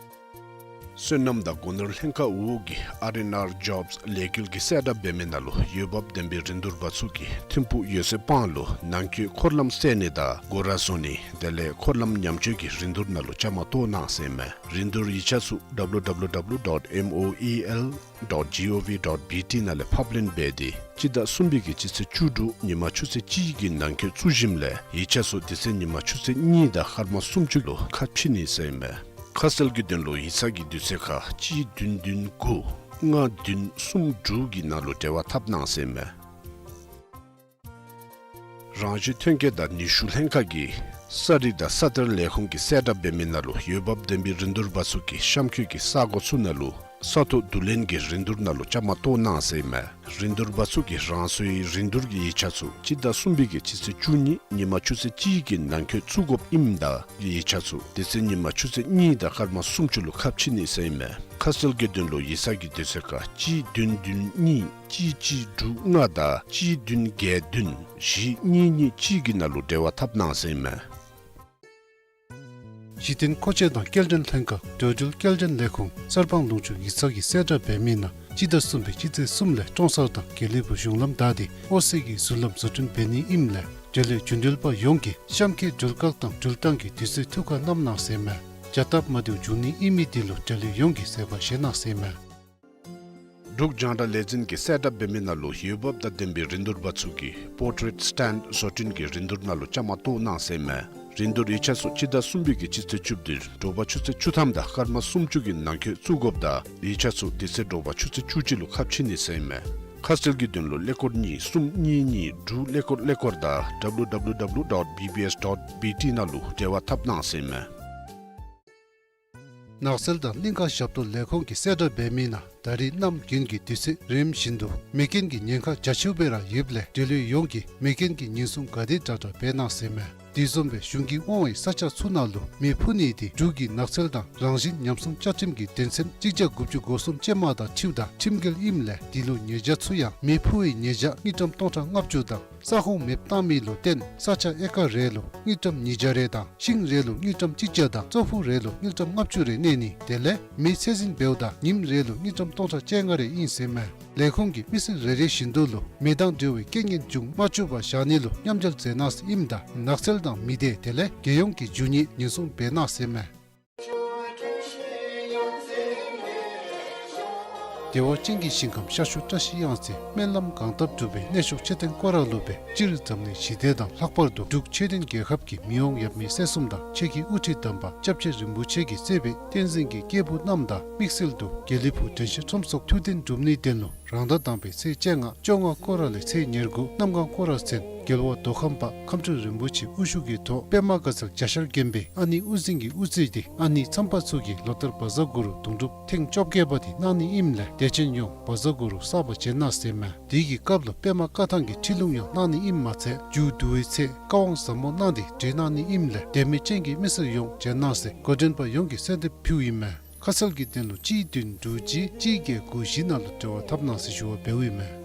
སོ་ནམ་དང་སྒོ་ནོར་ལྷན་ཁག་འོག་གི་ཨར་ཨེན་ཨར་ཇོབས་ལས་འགུལ་གྱིས་གསལ་བསྒྲགས་འབད་མི་ནང་ལུ་འོས་འབབ་ལྡན་པའི་རིན་བསྡུར་པ་ཚུ་གིས་ཐིམ་ཕུག་ཡོད་ཚད་སྤང་ལུ་ནང་འཁོད་འཁོར་ལམ་བསལ་ནི་དང་སྒོ་ར་བཟོ་ནི་དེ་ལས་འཁོར་ལམ་ཉམས་བཅོས་ཀྱི་རིན་བསྡུར་ནང་ལུ་བཅའ་མར་གཏོགས་གནང་ཟེར་ཨིན་མས། རིན་བསྡུར་ཡིག་ཆ་ཚུ་ཌབ་ལུ་ཌབ་ལུ་ཌབ་ལུ་ཌོཊ་མོ་ཨེ་ཨེལ་ཌོཊ་ཇི་ཨོ་ཝི་ཌོཊ་བི་ཊི་ནང་ལས་ཕབ་ལེན་འབད་དེ་སྤྱི་ཟླ་གསུམ་པའི་གི་སྤྱི་ཚེས་བཅུ་དྲུག་ཉིན་མ་ཆུ་ཚོད་གཅིག་གི་ནང་འཁོད་བཙུགས་ཞིནམ་ལས་ཡིག་ཆ་ཚུ་དེ་ཚེ་ཉིན་མ་ཆུ་ཚོད་གཉིས་དང་སྐར་མ་སུམ་ཅུ་ལུ་ཁ་ཕྱེ་ནི་ཟེར་ཨིན་མས། ཁ་གསལ་གྱི་དོན་ལུ་ཡིག་ཚང་གི་དུས་ཚོད་ཁར་གཅིག་བདུན་བདུན་དགུ་ལྔ་བདུན་གསུམ་དྲུག་གི་ནང་ལུ་འབྲེལ་བ་འཐབ་གནང་ཟེར་ཨིན་མས། རང་བཞིན་ཐོན་སྐྱེད་དང་ནུས་ཤུགས་ལྷན་ཁག་གི་ས་རིག་དང་ས་གཏེར་ལས་ཁུངས་ཀྱིས་གསལ་བསྒྲགས་འབད་མི་ནང་ལུ་འོས་འབབ་ལྡན་པའི་རིན་བསྡུར་པ་ཚུ་གིས་གཤམ་འཁོད་ཀྱི་ས་གོ་ཚུ་ནང་ལུ་ས་ཐོག་བསྡུ་ལེན་གྱི་རིན་བསྡུར་ནང་ལུ་བཅའ་མར་གཏོགས་གནང་ཟེར་ཨིན་མས། རིན་བསྡུར་པ་ཚུ་གིས་རང་སོའི་རིན་བསྡུར་གྱི་ཡིག་ཆ་ཚུ་སྤྱི་ཟླ་གསུམ་པའི་གི་སྤྱི་ཚེས་བཅུ་གཉིས་ཉིན་མ་ཆུ་ཚོད་གཅིག་གི་ནང་འཁོད་བཙུགས་དགོཔ་ཨིནམ་ད་ཡིག་ཆ་ཚུ་དེ་ཚེ་ཉིན་མ་ཆུ་ཚོད་གཉིས་དང་སྐར་མ་སུམ་ཅུ་ལུ་ཁ་ཕྱེ་ནི་ཟེར་ཨིན་མས། ཁ་གསལ་གྱི་དོན་ལུ་ཡིག་ཚང་གི་དུས་ཚོད་ཁར་གཅིག་བདུན་བདུན་གཉིས་གཅིག་གཅིག་དྲུག་ལྔ་དང་གཅིག་བདུན་བརྒྱད་བདུན་བཞི་གཉིས་གཉིས་གཅིག་གི་ནང་ལུ་འབྲེལ་བ་འཐབ་གནང་ཟེར་ཨིན་མས། གཞི་རྟེན་མཁོ་ཆས་དང་སྐྱེལ་འདྲེན་ལྷན་ཁག་འགྲོ་འགྲུལ་སྐྱེལ་འདྲེན་ལས་ཁུངས་གསར་སྤང་ལུང་ཕྱོགས་ཡིག་ཚང་གིས་གསལ་བསྒྲགས་འབད་མི་ནང་སྤྱི་ཟླ་གསུམ་པའི་སྤྱི་ཚེས་གསུམ་ལས་ཀྲོང་གསར་དང་དགེ་ལེགས་ཕུག་གཞུང་ལམ་བདའ་སྟེ་ཨོ་སི་གི་ཟུར་ལམ་བཟོ་སྐྲུན་འབད་ནི་ཨིནམ་ལས་འབྲེལ་ཡོད་རྒྱུན་འགྲུལ་པ་ཡོངས་ཀྱིས་གཤམ་འཁོད་འགྲུལ་བཀག་དང་འགྲུལ་བཏང་གི་དུས་ཚོད་ཐུགས་ཁར་བསྣམ་གནང་ཟེར་ཨིན་མས། བྱ་སྟབས་མ་བདེཝ་འབྱུང་ནི་ཨིན་མི་དེ་ལུ་འབྲེལ་ཡོད་ཡོངས་ཀྱིས་བཟོད་པ་བཞེས་གནང་ཟེར་ཨིན་མས། འབྲུག་རྒྱང་བསྒྲགས་ལས་འཛིན་གྱིས་གསལ་བསྒྲགས་འབད་མི་ནང་ལུ་འོས་འབབ་དང་ལྡན་པའི་རིན་བསྡུར་པ་ཚུ་གིས་པོར་ཊེཊ་སི་ཊེནཌ་བཟོ་སྐྲུན་གྱི་རིན་བསྡུར་ནང་ལུ་བཅའ་མར་གཏོགས་གནང་ཟེར་ཨིན་མས། རིན་བསྡུར་ཡིག་ཆ་ཚུ་སྤྱི་ཟླ་གསུམ་པའི་གི་སྤྱི་ཚེས་བཅུ་བདུན་དྲོ་པ་ཆུ་ཚོད་བཅུ་ཐམ་དང་སྐར་མ་སུམ་ཅུ་གི་ནང་འཁོད་བཙུགས་དགོཔ་ད་ཡིག་ཆ་ཚུ་དེ་ཚེ་དྲོ་པ་ཆུ་ཚོད་བཅུ་གཅིག་ལུ་ཁ་ཕྱེ་ནི་ཟེར་ཨིན་མས། ཁ་གསལ་གྱི་དོན་ལུ་ཀླད་ཀོར་གཉིས་གསུམ་གཉིས་གཉིས་དྲུག་ཀླད་ཀོར་ཀླད་ཀོར་དང་W W W dot B B S dot B T ནང་ལུ་འབྲེལ་བ་འཐབ་གནང་ཟེར་ཨིན་མས། ནགས་ཚལ་དང་གླིང་ཁ་ཞབས་ཏོག་ལས་ཁུངས་ཀྱིས་གསལ་བསྒྲགས་འབད་མི་ནང་ད་རིས་གནམ་དགུན་གྱི་དུས་ཚོད་རིམ་བཞིན་དུ་མེ་རྐྱེན་གྱི་ཉེན་ཁ་རྒྱ་ཆེཝ་སྦེ་ར་ཡོདཔ་ལས་འབྲེལ་ཡོད་ཡོངས་ཀྱིས་མེ་རྐྱེན་གྱི་ཉེན་སྲུང་ག་དེ་དྲག་དྲག་འབད་གནང་ཟེར་ཨིན་མས། དེ་བཟུམ་སྦེ་གཞུང་གིས་དབང་བའི་ས་ཆ་ཚུ་ནང་ལུ་མེ་འཕུ་ནི་དེ་འབྲུག་གི་ནགས་ཚལ་དང་རང་བཞིན་ཉམས་སྲུང་བཅའ་ཁྲིམས་ཀྱི་དོན་ཚན་གཅིག་བརྒྱ་དགུ་བཅུ་གོ་གསུམ་ཅན་མ་དང་འཁྲིལཝ་ད་ཁྲིམས་འགལ་ཨིནམ་ལས་དེ་ལུ་ཉེས་བྱ་ཚུ་ཡང་མེ་འཕུ་བའི་ཉེས་བྱ་དངུལ་ཀྲམ་སྟོང་ཕྲག་ལྔ་བཅུ་དང་ས་ཁོངས་མེདཔ་བཏང་མི་ལུ་བརྟེན་ས་ཆ་ཨེ་ཀར་རེ་ལུ་དངུལ་ཀྲམ་ཉིས་བརྒྱ་རེ་དང་ཤིང་རེ་ལུ་དངུལ་ཀྲམ་གཅིག་བརྒྱ་དང་ཙོག་ཕུག་རེ་ལུ་དངུལ་ཀྲམ་ལྔ་བཅུ་རེ་གནས་ནི་དེ་ལས་མེ་ཚད་འཛིན་འབདཝ་ད་ཉིནམ་རེ་ལུ་དངུལ་ཀྲམ་སྟོང་ཕྲག་བཅོ་ལྔ་རེ་ཨིན་ཟེར་ཨིན་མས། ལས་ཁུངས་ཀྱིས་མི་སེར་རེ་རེ་བཞིན་དུ་ལུ་མེ་དང་འབྲེལ་བའི་རྐྱེན་ངན་བྱུང་མ་བཅུག་པར་བཞག་ནི་ལུ་མཉམ་འབྲེལ་མཛད་གནང་ཟེར་ཨིནམ་ད་ནགས་ཚལ་དང་མི་སྡེ་དེ་ལས་རྒྱལ་ཡོངས་ཀྱི་རྒྱུ་དངོས་ཉེན་སྲུང་འབད་གནང་ཟེར་ཨིན་མས། བདེ་བ་ཅན་གྱི་ཞིང་ཁམས་ཤར་ཕྱོགས་བཀྲ་ཤིས་གཡང་རྩེ། སྨོན་ལམ་གང་བཏབ་འགྲུབ་པའི་གནས་མཆོག་མཆོད་རྟེན་སྐོར་ར་ལུ་སྦེ་སྤྱིར་འཛམ་གླིང་ཞི་བདེ་དང་ལྷག་པར་དུ་འབྲུག་ཆོས་ལྡན་རྒྱལ་ཁབ་ཀྱི་མི་དབང་ཡབ་མེས་སྲས་གསུམ་དང་ཆོས་ཀྱི་དབུ་ཁྲིད་དམ་པ་སྐྱབས་རྗེ་རིན་པོ་ཆེ་གིས་གཙོས་པའི་བསྟན་འཛིན་གྱི་སྐྱེས་བུ་རྣམས་དང་དམིགས་བསལ་དུ་དགེ་ལེགས་ཕུག་དྲན་ཤེས་ཁྲོམ་ཚོགས་ཐུགས་གཏན་སྒྲུབ་ནིའི་དོན་ལུ་རང་ཟླ་དང་པའི་ཚེས་བཅོ་ལྔ་བཅོ་ལྔ་སྐོར་ར་ལས་ཚེས་ཉེར་དགུ་གནམ་གང་སྐོར་ར་ཚུན་རྒྱལ་བ་མདོ་ཁམས་པ་ཁམས་སྤྲུལ་རིན་པོ་ཆེ་དབུ་བཞུགས་ཀྱི་ཐོག་པདྨ་དགའ་ཚལ་རྒྱ་ཤར་དགོན་པའི་ཨ་ནེ་དབུ་འཛིན་གྱིས་དབུ་གཙོས་ཏེ་ཨ་ནེ་མཚམས་པ་ཚུ་གིས་ལོ་ལྟར་བཛྲ་གུ་རུ་དུང་སྒྲུབ་ཐེངས་བཅོ་བརྒྱད་པ་དེ་གནང་ནི་ཨིནམ་ལས་དད་ཅན་ཡོངས་བཛྲ་གུ་རུ་བསགས་པར་བྱོན་གནང་ཟེར་ཨིན་མས། དེ་གི་སྐབས་ལུ་པདྨ་བཀའ་ཐང་གི་ཁྲིད་ལུང་ཡང་གནང་ནི་ཨིནམ་མ་ཚད་མཇུག་བསྡུ་བའི་ཚེ་བཀའ་དབང་ཟབ་མོ་གནང་སྟེ་གྲོལ་གནང་ནི་ཨིནམ་ལས་དད་མོས་ཅན་གྱི་མི་སེར་ཡོངས་བྱོན་གནང་ཟེར་འགོ་འདྲེན་པ་ཡོངས་ཀྱིས་གསོལ་འདེབས་ཕུལཝ་ཨིན་མས། ཁ་གསལ་གྱི་དོན་ལུ་གཅིག་བདུན་དྲུག་གཅིག་གཅིག་བརྒྱད་དགུ་བཞི་ནང་ལུ་འབྲེལ་བ་འཐབ་གནང་ཟེར་ཞུ་བ་འབདཝ་ཨིན་མས།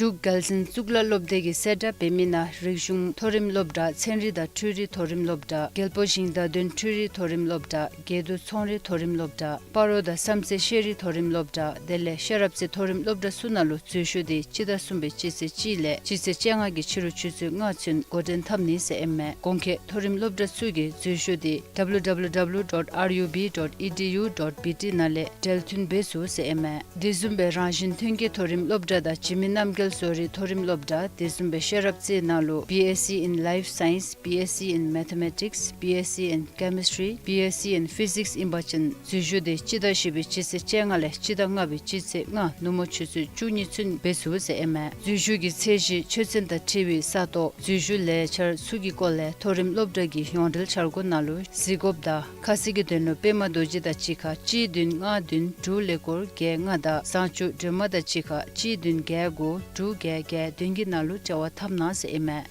འབྲུག་རྒྱལ་བཙུན་གཙུག་ལག་སློབ་སྡེ་གིས་གསལ་བསྒྲགས་འབད་མི་ནང་རིག་གཞུང་མཐོ་རིམ་སློབ་གྲྭ་ཚན་རིག་དང་འཕྲུལ་རིག་མཐོ་རིམ་སློབ་གྲྭ་རྒྱལ་པོ་ཞིང་བདག་དོན་འཕྲུལ་རིག་མཐོ་རིམ་སློབ་གྲྭ་དགེ་འདུན་ཚོང་རིག་མཐོ་རིམ་སློབ་གྲྭ་སྤ་རོ་དང་བསམ་རྩེ་ཤེས་རིག་མཐོ་རིམ་སློབ་གྲྭ་དེ་ལས་ཤེས་རབ་རྩེ་མཐོ་རིམ་སློབ་གྲྭ་ཚུ་ནང་ལུ་འཛུལ་ཞུགས་དེ་སྤྱི་ཟླ་གསུམ་པའི་སྤྱི་ཚེས་གཅིག་ལས་སྤྱི་ཚེས་བཅོ་ལྔ་གི་ཕྱི་རུ་ཆུ་ཚོད་ལྔ་ཚུན་འགོ་འདྲེན་འཐབ་ནི་ཟེར་ཨིན་མས། གོང་འཁོད་མཐོ་རིམ་སློབ་གྲྭ་ཚུ་གི་འཛུལ་ཞུགས་དེ་W W W dot R U B dot E D U dot B T ནང་ལས་འབྲེལ་མཐུད་འབད་ཚུགས་ཟེར་ཨིན་མས། དེ་བཟུམ་སྦེ་རང་བཞིན་ཐོན་སྐྱེད་མཐོ་རིམ་སློབ་གྲྭ་དང་འཇིགས་མེད་རྣམ་རྒྱལ་བཟོ་རིག་མཐོ་རིམ་སློབ་གྲྭ་དེ་བཟུམ་སྦེ་ཤེས་རབ་རྩེ་ནང་ལུ་B S C in Life Science, B S C in Mathematics, B S C in Chemistry, B S C in Physics ཨིན་པ་ཅིན་འཛུལ་ཞུགས་དེ་སྤྱི་ཟླ་བཞི་པའི་སྤྱི་ཚེས་བཅོ་ལྔ་ལས་སྤྱི་ཟླ་ལྔ་པའི་སྤྱི་ཚེས་ལྔ་ནུབ་མོ་ཆུ་ཚོད་བཅུ་གཉིས་ཚུན་འབད་ཚུགས་ཟེར་ཨིན་མས། འཛུལ་ཞུགས་ཀྱི་ཚད་གཞི་ཆོས་ཚན་དང་འཁྲིལ་བའི་ས་སྟོང་འཛུལ་ཞུགས་ལས་འཆར་ཚུ་གི་སྐོར་ལས་མཐོ་རིམ་སློབ་གྲྭ་གི་ཡོངས་འབྲེལ་འཆར་སྒོ་ནང་ལུ་གཟིགས་དགོཔ་དང་ཁ་གསལ་གྱི་དོན་ལུ་པདྨ་རྡོ་རྗེ་དང་གཅིག་ཁར་གཅིག་བདུན་ལྔ་བདུན་དྲུག་ཀླད་ཀོར་བརྒྱད་ལྔ་དང་བཟང་སྤྱོད་སྒྲོལ་མ་དང་གཅིག་ཁར་གཅིག་བདུན་བརྒྱད་དགུ་དྲུག་བརྒྱད་བརྒྱད་བདུན་གྱི་ནང་ལུ་འབྲེལ་བ་འཐབ་གནང་ཟེར་ཨིན་མས།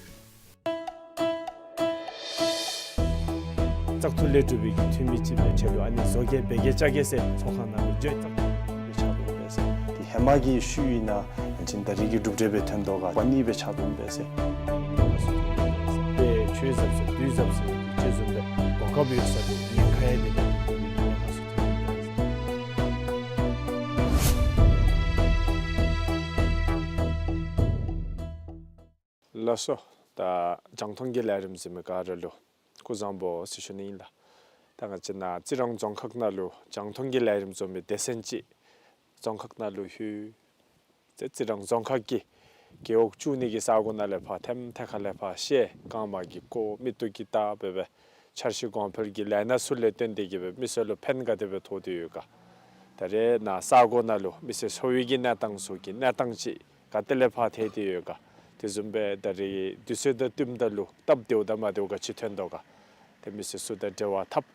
བཙག་འཐུ་ལས་གྲུབ་པའི་གི་འཐུས་མི་ཅིག་སྦེ་ཁྲལ་ལུ་ཨ་ནི་བཟོ་གེ་འབད་གེ་བཅའ་གེ་ཟེར་ཚོགས་ཁང་ནང་ལུ་བརྗོད་བཙག་འཐུ་ལས་ཆགས་འདུག་པས་ཟེར། དེ་ཧེ་མ་གི་ཤུལ་ཨིན་ན་ཅིན་ད་རིས་ཀྱི་གྲུབ་འབྲས་སྦེ་ཐོན་དོ་ག་པ་ནི་སྦེ་ཆགས་འདུག་པས་ཟེར། དཔེ་ཆོས་ཟབ་ཟེར་དུས་ཟབ་ཟེར་ཅིག་བཟུམ་སྦེ་གོ་སྐབས་ཡོད་ས་ལུ་ཉེན་ཁ་ཡང་དེ་སྦེ་ཐོན་ཏེ་ཉེན་ཁ་ཚུ་ཐོན་ཏེ་ཟེར། ལགས་སོ། ད་རྒྱང་མཐོང་གི་ལས་རིམ་གཟིགས་མི་ག་ར་ལུ་སྐུ་གཟུགས་བཟང་པོ་ཟེར་ཞུ་ནི་ཨིན་ལགས། ད་ང་བཅས་ནཱ་རྩི་རང་རྫོང་ཁག་ནང་ལུ་རྒྱང་མཐོང་གི་ལས་རིམ་བཟོ་མི་སྡེ་ཚན་ཅིག་རྫོང་ཁག་ནང་ལུ་ལྷོད། ཏེ་རྩི་རང་རྫོང་ཁག་གི་རྒེད་འོག་བཅུ་གཉིས་ཀྱི་ས་གོ་ནང་ལས་ཕར་ཐེམ་ཐད་ཁར་ལས་ཕར་ཤེས་རྐངམ་གིས་བཀོག་མིག་ཏོ་གིས་བལྟ་འབད་འབད་འཆར་གཞི་གོང་འཕེལ་གྱི་ལས་སྣ་ཚུ་ལས་བརྟེན་ཏེ་གིས་སྦེ་མི་སེར་ལུ་ཕན་ག་དེ་སྦེ་ཐོགས་ཏེ་ཡོད་ག། ད་རེས་ནཱ་ས་གོ་ནང་ལུ་མི་སེར་འཚོ་བའི་གི་གནས་སྟངས་ཚུ་གི་གནས་སྟངས་ཅིག་ག་ཏེ་ལས་ཕར་ཐལ་ཏེ་ཡོད་ག། དེ་བཟུམ་སྦེ་ད་རེས་དུས་ཚོད་དང་བསྟུནམ་ད་ལུ་སྟབས་བདེཝ་དང་མ་བདེཝ་ག་ཅི་ཐོན་དོ་ག། ཏེ་མི་སེར་ཚུ་དང་འབྲེལ་བ་འཐབ།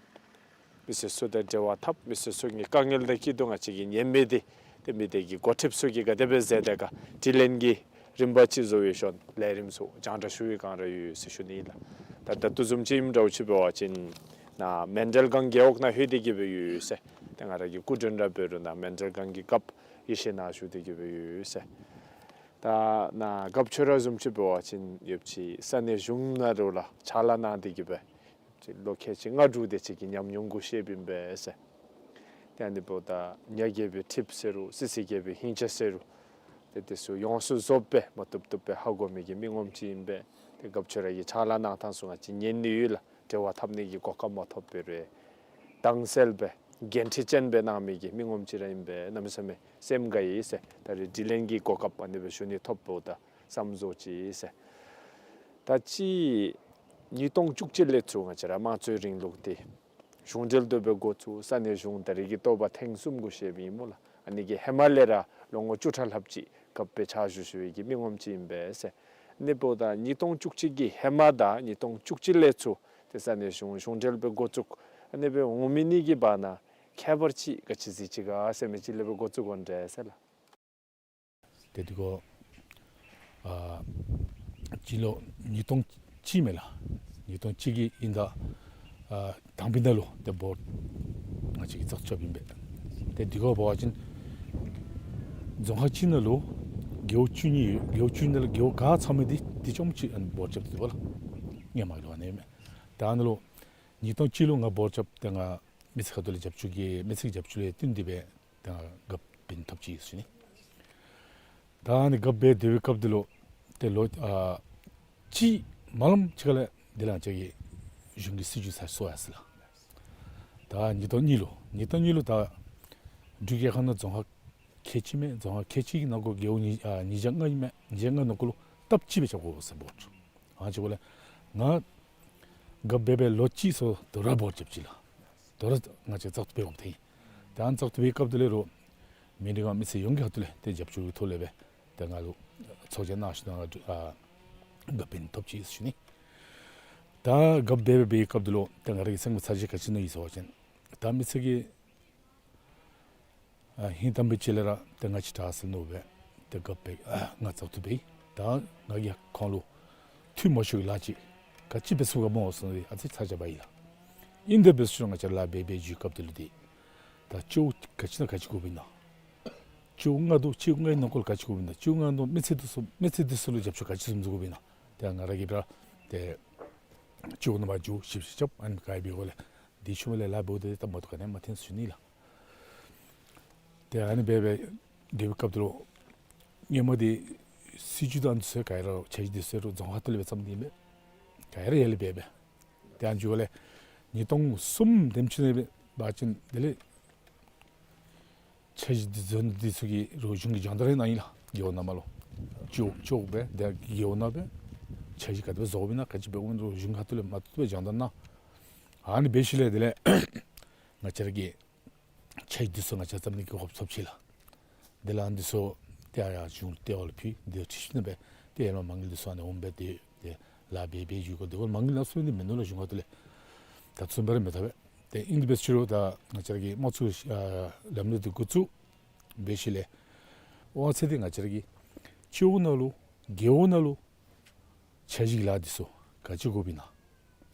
མི་སེར་ཚུ་དང་འབྲེལ་བ་འཐབ། མི་སེར་ཚུ་གི་དཀའ་ངལ་དང་སྐྱིད་སྡུག་ང་བཅས་ཀྱིས་ཉན་མི་དེ་ཏེ་མི་སྡེ་གི་འགོ་ཁྲིདཔ་ཚུ་གིས་ག་དེ་སྦེ་མཛད་དེ་ག་དྲི་ལན་གྱི་རིམ་པ་ཅིག་བཟོ་བའི་ཤུལ་ལས་རིམ་ཚུ་རྒྱང་བསྒྲགས་ཞུ་བའི་བསྒང་ར་ཡོད་ཟེར་ཞུ་ནི་ཨིན་ལགས། ད་ད་ལྟོ་བཟུམ་ཅིག་ཨིནམ་འདྲཝ་ཅིག་འབད་བ་ཅིན་ནཱ་མཎྜལ་སྒང་རྒེད་འོག་ནང་ལྷོད་དེ་གིས་སྦེ་ཡོད་ཟེར། ཏེ་ང་ར་གིས་སྐུ་མགྲོན་ར་འབད་རུང་ནཱ་མཎྜལ་སྒང་གི་རྒཔོ་ཡེ་ཤེས་ནཱ་བཞུགས་ཏེ་གིས་སྦེ་ཡོད་ཟེར། ད་ནཱ་རྒཔོ་ཁྱོད་ར་བཟུམ་ཅིག་འབད་བ་ཅིན་ཡོདཔ་ཅིག་ས་གནས་གཞུང་ནང་ལུ་ལགས་ཕྱག་ལཱ་གནང་སྟེ་གིས་སྦེ་ཅིག་ལོ་ཁལ་གཅིག་ལྔ་དྲུག་དེ་ཅིག་གི་ཉམས་མྱོང་གུ་ཤེས་པའི་ཨིན་པས་ཟེར། ཏེ་ཨ་ནི་འབདཝ་ད་ཉ་རྒྱལ་པོའི་ཁྲིམས་ཟེར་རུང་སི་སི་རྒྱལ་པོའི་ཧིང་ཆ་ཟེར་རུང་ཏེ་དེ་ཚུ་ཡོངས་སུ་རྫོགསཔ་སྦེ་མ་བཏུབ་བཏུབ་སྦེ་ཧ་གོ་མི་གི་མི་ངོམ་ཅིག་ཨིན་པས། ཏེ་རྒཔོ་ཁྱོད་ར་གི་ཕྱག་ལཱ་གནང་ཐངས་ཚུ་ང་བཅས་ཉན་ནི་ཡོད་ལགས། འབྲེལ་བ་འཐབ་ནི་གི་གོ་སྐབས་མ་ཐོབ་པའི་རེ་དྭངས་གསལ་སྦེ་འགན་འཁྲི་ཅན་སྦེ་གནང་མི་གི་མི་ངོམ་ཅིག་ར་ཨིན་པས། གནམ་མེད་ས་མེད་སེམས་དགའ་ཡི་ཟེར། ད་རེས་དྲི་ལན་གྱི་གོ་སྐབས་ཨ་ནི་སྦེ་ཞུ་ནི་ཐོབ་འབདཝ་ད་བསམ་བཟོ་ཅིག་ཟེར། ད་ཅི་ ཉིས་སྟོང་བཅུ་གཅིག་ལས་ཚུར་ང་བཅས་ར་དམངས་གཙོའི་རིང་ལུགས་འདི་གཞུང་འབྲེལ་དུ་སྦེ་འགོ་བཙུགས། ས་གནས་གཞུང་ད་རེས་ཀྱི་ལྟེ་བ་ཐེངས་གསུམ་གུ་བཞེསཔ་ཨིན་སྨོ་ལགས། ཨ་ནི་གི་ཧེ་མ་ལས་ར་ལོ་ངོ་བཅུ་ཕྲག་ལྷགཔ་ཅིག་རྒཔོ་སྦེ་ཕྱག་ཞུ་ཞུ་བའི་གི་མི་ངོམ་ཅིག་ཨིན་པས་ཟེར། ཨ་ནི་འབདཝ་ད་ཉིས་སྟོང་བཅུ་གཅིག་གི་ཧེ་མ་དང་ཉིས་སྟོང་བཅུ་གཅིག་ལས་ཚུར་ཏེ་ས་གནས་གཞུང་གཞུང་འབྲེལ་སྦེ་འགོ་བཙུགས། ཨ་ནི་སྦེ་འོང་མི་ནི་གི་བར་ན་ཁྱད་པར་ཅིག་ག་ཅི་ཅིག་ག་ཟེར་མི་ཅིག་ལས་སྦེ་འགོ་བཙུགས་དགོ་འདྲས་ཟེར་ལགས། ཏེ་འདི་གོ་ཨ་སྤྱི་ལོ་ཉིས་སྟོང་གཅིག་མས་ལགས། ཉིས་སྟོང་གཅིག་གི་ཨིན་ཟླ་ཨ་དང་པའི་ནང་ལུ་ཏེ་བོཊ་ང་བཅས་ཀྱིས་བཙག་འཐུ་རྐྱབ་ཨིན་པས། ཏེ་འདི་གོ་འབད་བ་ཅིན་རྫོང་ཁག་གཅིག་ནང་ལུ་རྒེད་འོག་བཅུ་གཉིས་ཡོད། རྒེད་འོག་བཅུ་གཉིས་ནང་ལུ་རྒེད་འོག་ག་ཚང་མི་འདི་འདི་རྐྱངམ་ཅིག་ཨ་ནི་བོཊ་རྐྱབ་སྟེ་འདུག་པ་ལགས། སྔོན་མ་ལུ་ཨ་ནི་མས། ད་ཨ་ནི་ལུ་ཉིས་སྟོང་གཅིག་ལུ་ང་བོཊ་རྐྱབ་སྟེ་ང་མི་སེར་ཁ་ཐུག་ལས་རྒྱབ་སྐྱོར་གྱི་མི་སེར་རྒྱབ་སྐྱོར་ལས་བརྟེན་ཏེ་སྦེ་ད་རྒཔོ་འབད་ནི་ཐོབ་ཅི་ཟེར་ཞུ་ནི། ད་ཨ་ནི་རྒཔོ་སྦེ་སྡོད་པའི་སྐབས་འདི་ལུ་ཏེ་ལོ་ཨ་གཅིག་མ་ལངམ་ཅིག་ལས་དེ་ལས་ང་བཅས་ཀྱི་གཞུང་གི་སྲིད་བྱུས་ཚར་སོང་ཡར་སོ་ཡི་ལགས། ད་ཉིས་སྟོང་གཉིས་ལུ་ཉིས་སྟོང་གཉིས་ལུ་ད་འབྲུག་རྒྱལ་ཁབ་ནང་རྫོང་ཁག་ཁལ་གཅིག་མས། རྫོང་ཁག་ཁལ་གཅིག་གི་ནང་གོ་རྒེད་འོག་ཉིས་ཨ་ཉིས་བརྒྱ་ལྔ་ཨིན་མས། ཉིས་བརྒྱ་ལྔ་ནང་གོ་ལུ་སྟབས་གཅིག་སྦེ་རྐྱབ་དགོ་ཟེར་བོཊ། ཨ་ནི་ཅིག་གོ་ལས་ང་རྒཔོ་སྦེ་སྦེ་ལོ་གཅིག་སོང་དོ་རུང་བོཊ་རྐྱབ་ཅི་ལགས། དོ་རུང་ང་བཅས་བཙག་འཐུ་འབད་དགོཔ་ཐོན་ཡི། ད་ཨ་ནི་བཙག་འཐུ་འབད་བའི་སྐབས་དེ་ལས་རུང་མི་རིགས་ཁག་མི་སེར་ཡོངས་ཀྱི་ཁ་ཐུག་ལས་ཏེ་རྒྱབ་སྐྱོར་གྱི་ཐོག་ལས་སྦེ་ཏེ་ང་ལུ་ཚོགས་ཆེན་ནང་ཞུ་ནི་ང་ལུ་ཨ་རྒཔོ་འབད་ནི་ཐོབ་ཅི་ཟེར་ཞུ་ནི། ད་རྒཔོ་སྦེ་སྦེ་འབད་བའི་སྐབས་དེ་ལུ་ཏེ་ང་ར་གི་སེམས་ཀྱི་ཚ་གྱང་ག་ཅི་མནོ་ཡི་ཟེར་བ་ཅིན་ད་མི་སེར་གྱི་ཨ་ཧིང་དྭངས་པའི་ཅིག་ལས་ར་ཏེ་ང་ཅིག་དྲག་ཟེར་མནོ་སྦེ་ཏེ་རྒཔོ་སྦེ་ཨ་ང་བཙག་འཐུ་འབད་ཡི། ད་ང་གིས་ཁོང་ལུ་འཐུས་མ་ཤོར་བའི་ལཱ་ཅིག་ག་ཅི་འབད་ཚུགས་ག་སྨོ་ཟེར་ཨ་ཙི་ཚ་གྱང་འབག་ཡི་ལགས། ཨིན་དེ་འབད་ཞུ་རུང་ང་བཅས་ལཱ་འབད་འབད་བའི་སྐབས་དེ་ལུ་ཏེ་ད་སྤྱི་འོག་ག་ཅི་དང་ག་ཅི་དགོཔ་ཨིན་ན། སྤྱི་འོག་ལྔ་འདུག། སྤྱི་འོག་ལྔའི་ནང་འཁོད་ལུ་ག་ཅི་དགོཔ་ཨིན་ན། སྤྱི་འོག་ལྔ་ནང་མི་སེར་འདི་ཚུ་མི་སེར་འདི་ཚུ་ལུ་རྒྱབ་སྐྱོར་ག་ཅི་བཟུམ་ཅིག་དགོཔ་ཨིན་ན། ཏེ་ང་ར་གིས་འབད་ར་ཏེ་སྤྱི་འོག་ནང་མར་འགྱོ་ཞིབ་ཞིབ་རྐྱབ། ཨ་ནི་ག་ཡི་འབད་དགོ་ལས་འདི་ཤུལ་མ་ལས་ལཱ་འབདཝ་ད་སྟབས་མ་བདེཝ་ག་ནི་ཡང་མ་ཐོན་ཟེར་ཞུ་ནི་ལགས། ཏེ་ཨ་ནི་སྦེ་སྦེ་སྡོད་པའི་སྐབས་དེ་ལུ་སྔོན་མ་འདི་སྲིད་བྱུས་དང་འདི་ཚུ་ག་ར་འཆར་གཞི་འདི་ཚུ་རྫོང་ཁག་ཐོག་ལས་སྦེ་བརྩམས་ཏེ་ཨིན་པས། ག་ར་ཡར་ལས་འབད་འབད། ཏེ་ཨ་ནི་འགྱོ་ལས་ཉིས་སྟོང་གསུམ་དེམ་ཅིག་ནང་འབད་བ་ཅིན་དེ་ལས་འཆར་གཞི་འདི་བཟོ་ནི་འདི་ཚུ་གི་རོགས་གཞུང་གིས་སྦྱང་བརྡར་ཨིན་ན་ཨིན་ལགས། རྒེད་འོག་ནང་མར་ལུ་ཅོག་ཅོག་སྦེ་ཏེ་རྒེད་འོག་ནང་སྦེ་འཆར་གཞི་ག་དེ་སྦེ་བཟོ་དགོཔ་ཨིན་ན་ག་ཅི་འབད་དགོཔ་ཨིན་ན་རོགས་གཞུང་ཁ་ཐུག་ལས་མར་ཏེ་སྦེ་སྦྱང་བརྡར་གནང་། ཨ་ནི་འབད་ཞིནམ་ལས་དེ་ལས་ང་བཅས་ར་གི་འཆར་གཞི་འདི་ཚུ་ང་བཅས་བརྩམ་ནི་གི་གོ་སྐབས་ཐོབ་ཅི་ལགས། དེ་ལས་ཨ་ནི་འདི་ཚུ་ཏེ་ཡར་གཞུང་ལྟེ་བ་ལུ་ཕུལ། དེ་ཁྲིད་ཞིནམ་ལས་ཏེ་ཡར་མར་མ་དངུལ་འདི་ཚུ་ཨ་ནི་འོང་སྦེ་ཏེ་ཏེ་ལཱ་འབད་འབད་བའི་སྐོར་དེ་སྐོར་མ་དངུལ་ལ་སོགས་འདི་མིན་ནུག་ལགས། གཞུང་ཁ་ཐུག་ལས་ད་ཚུན་པར་མེད་ད་སྦེ། ཏེ་ཨིན་དེ་འབད་ཞུ་རུང་ད་ང་བཅས་ར་གི་དམངས་གཙོའི་ཨ་ལམ་ལུགས་འདི་འགོ་བཙུགས་འབད་ཞིནམ་ལས་དབང་ཚད་འདི་ང་བཅས་ར་གི་སྤྱི་འོག་ནང་ལུ་རྒེད་འོག་ནང་ལུ་འཆར་གཞི་གི་ལཱ་འདི་ཚུ་ག་ཅི་དགོཔ་ཨིན་ན།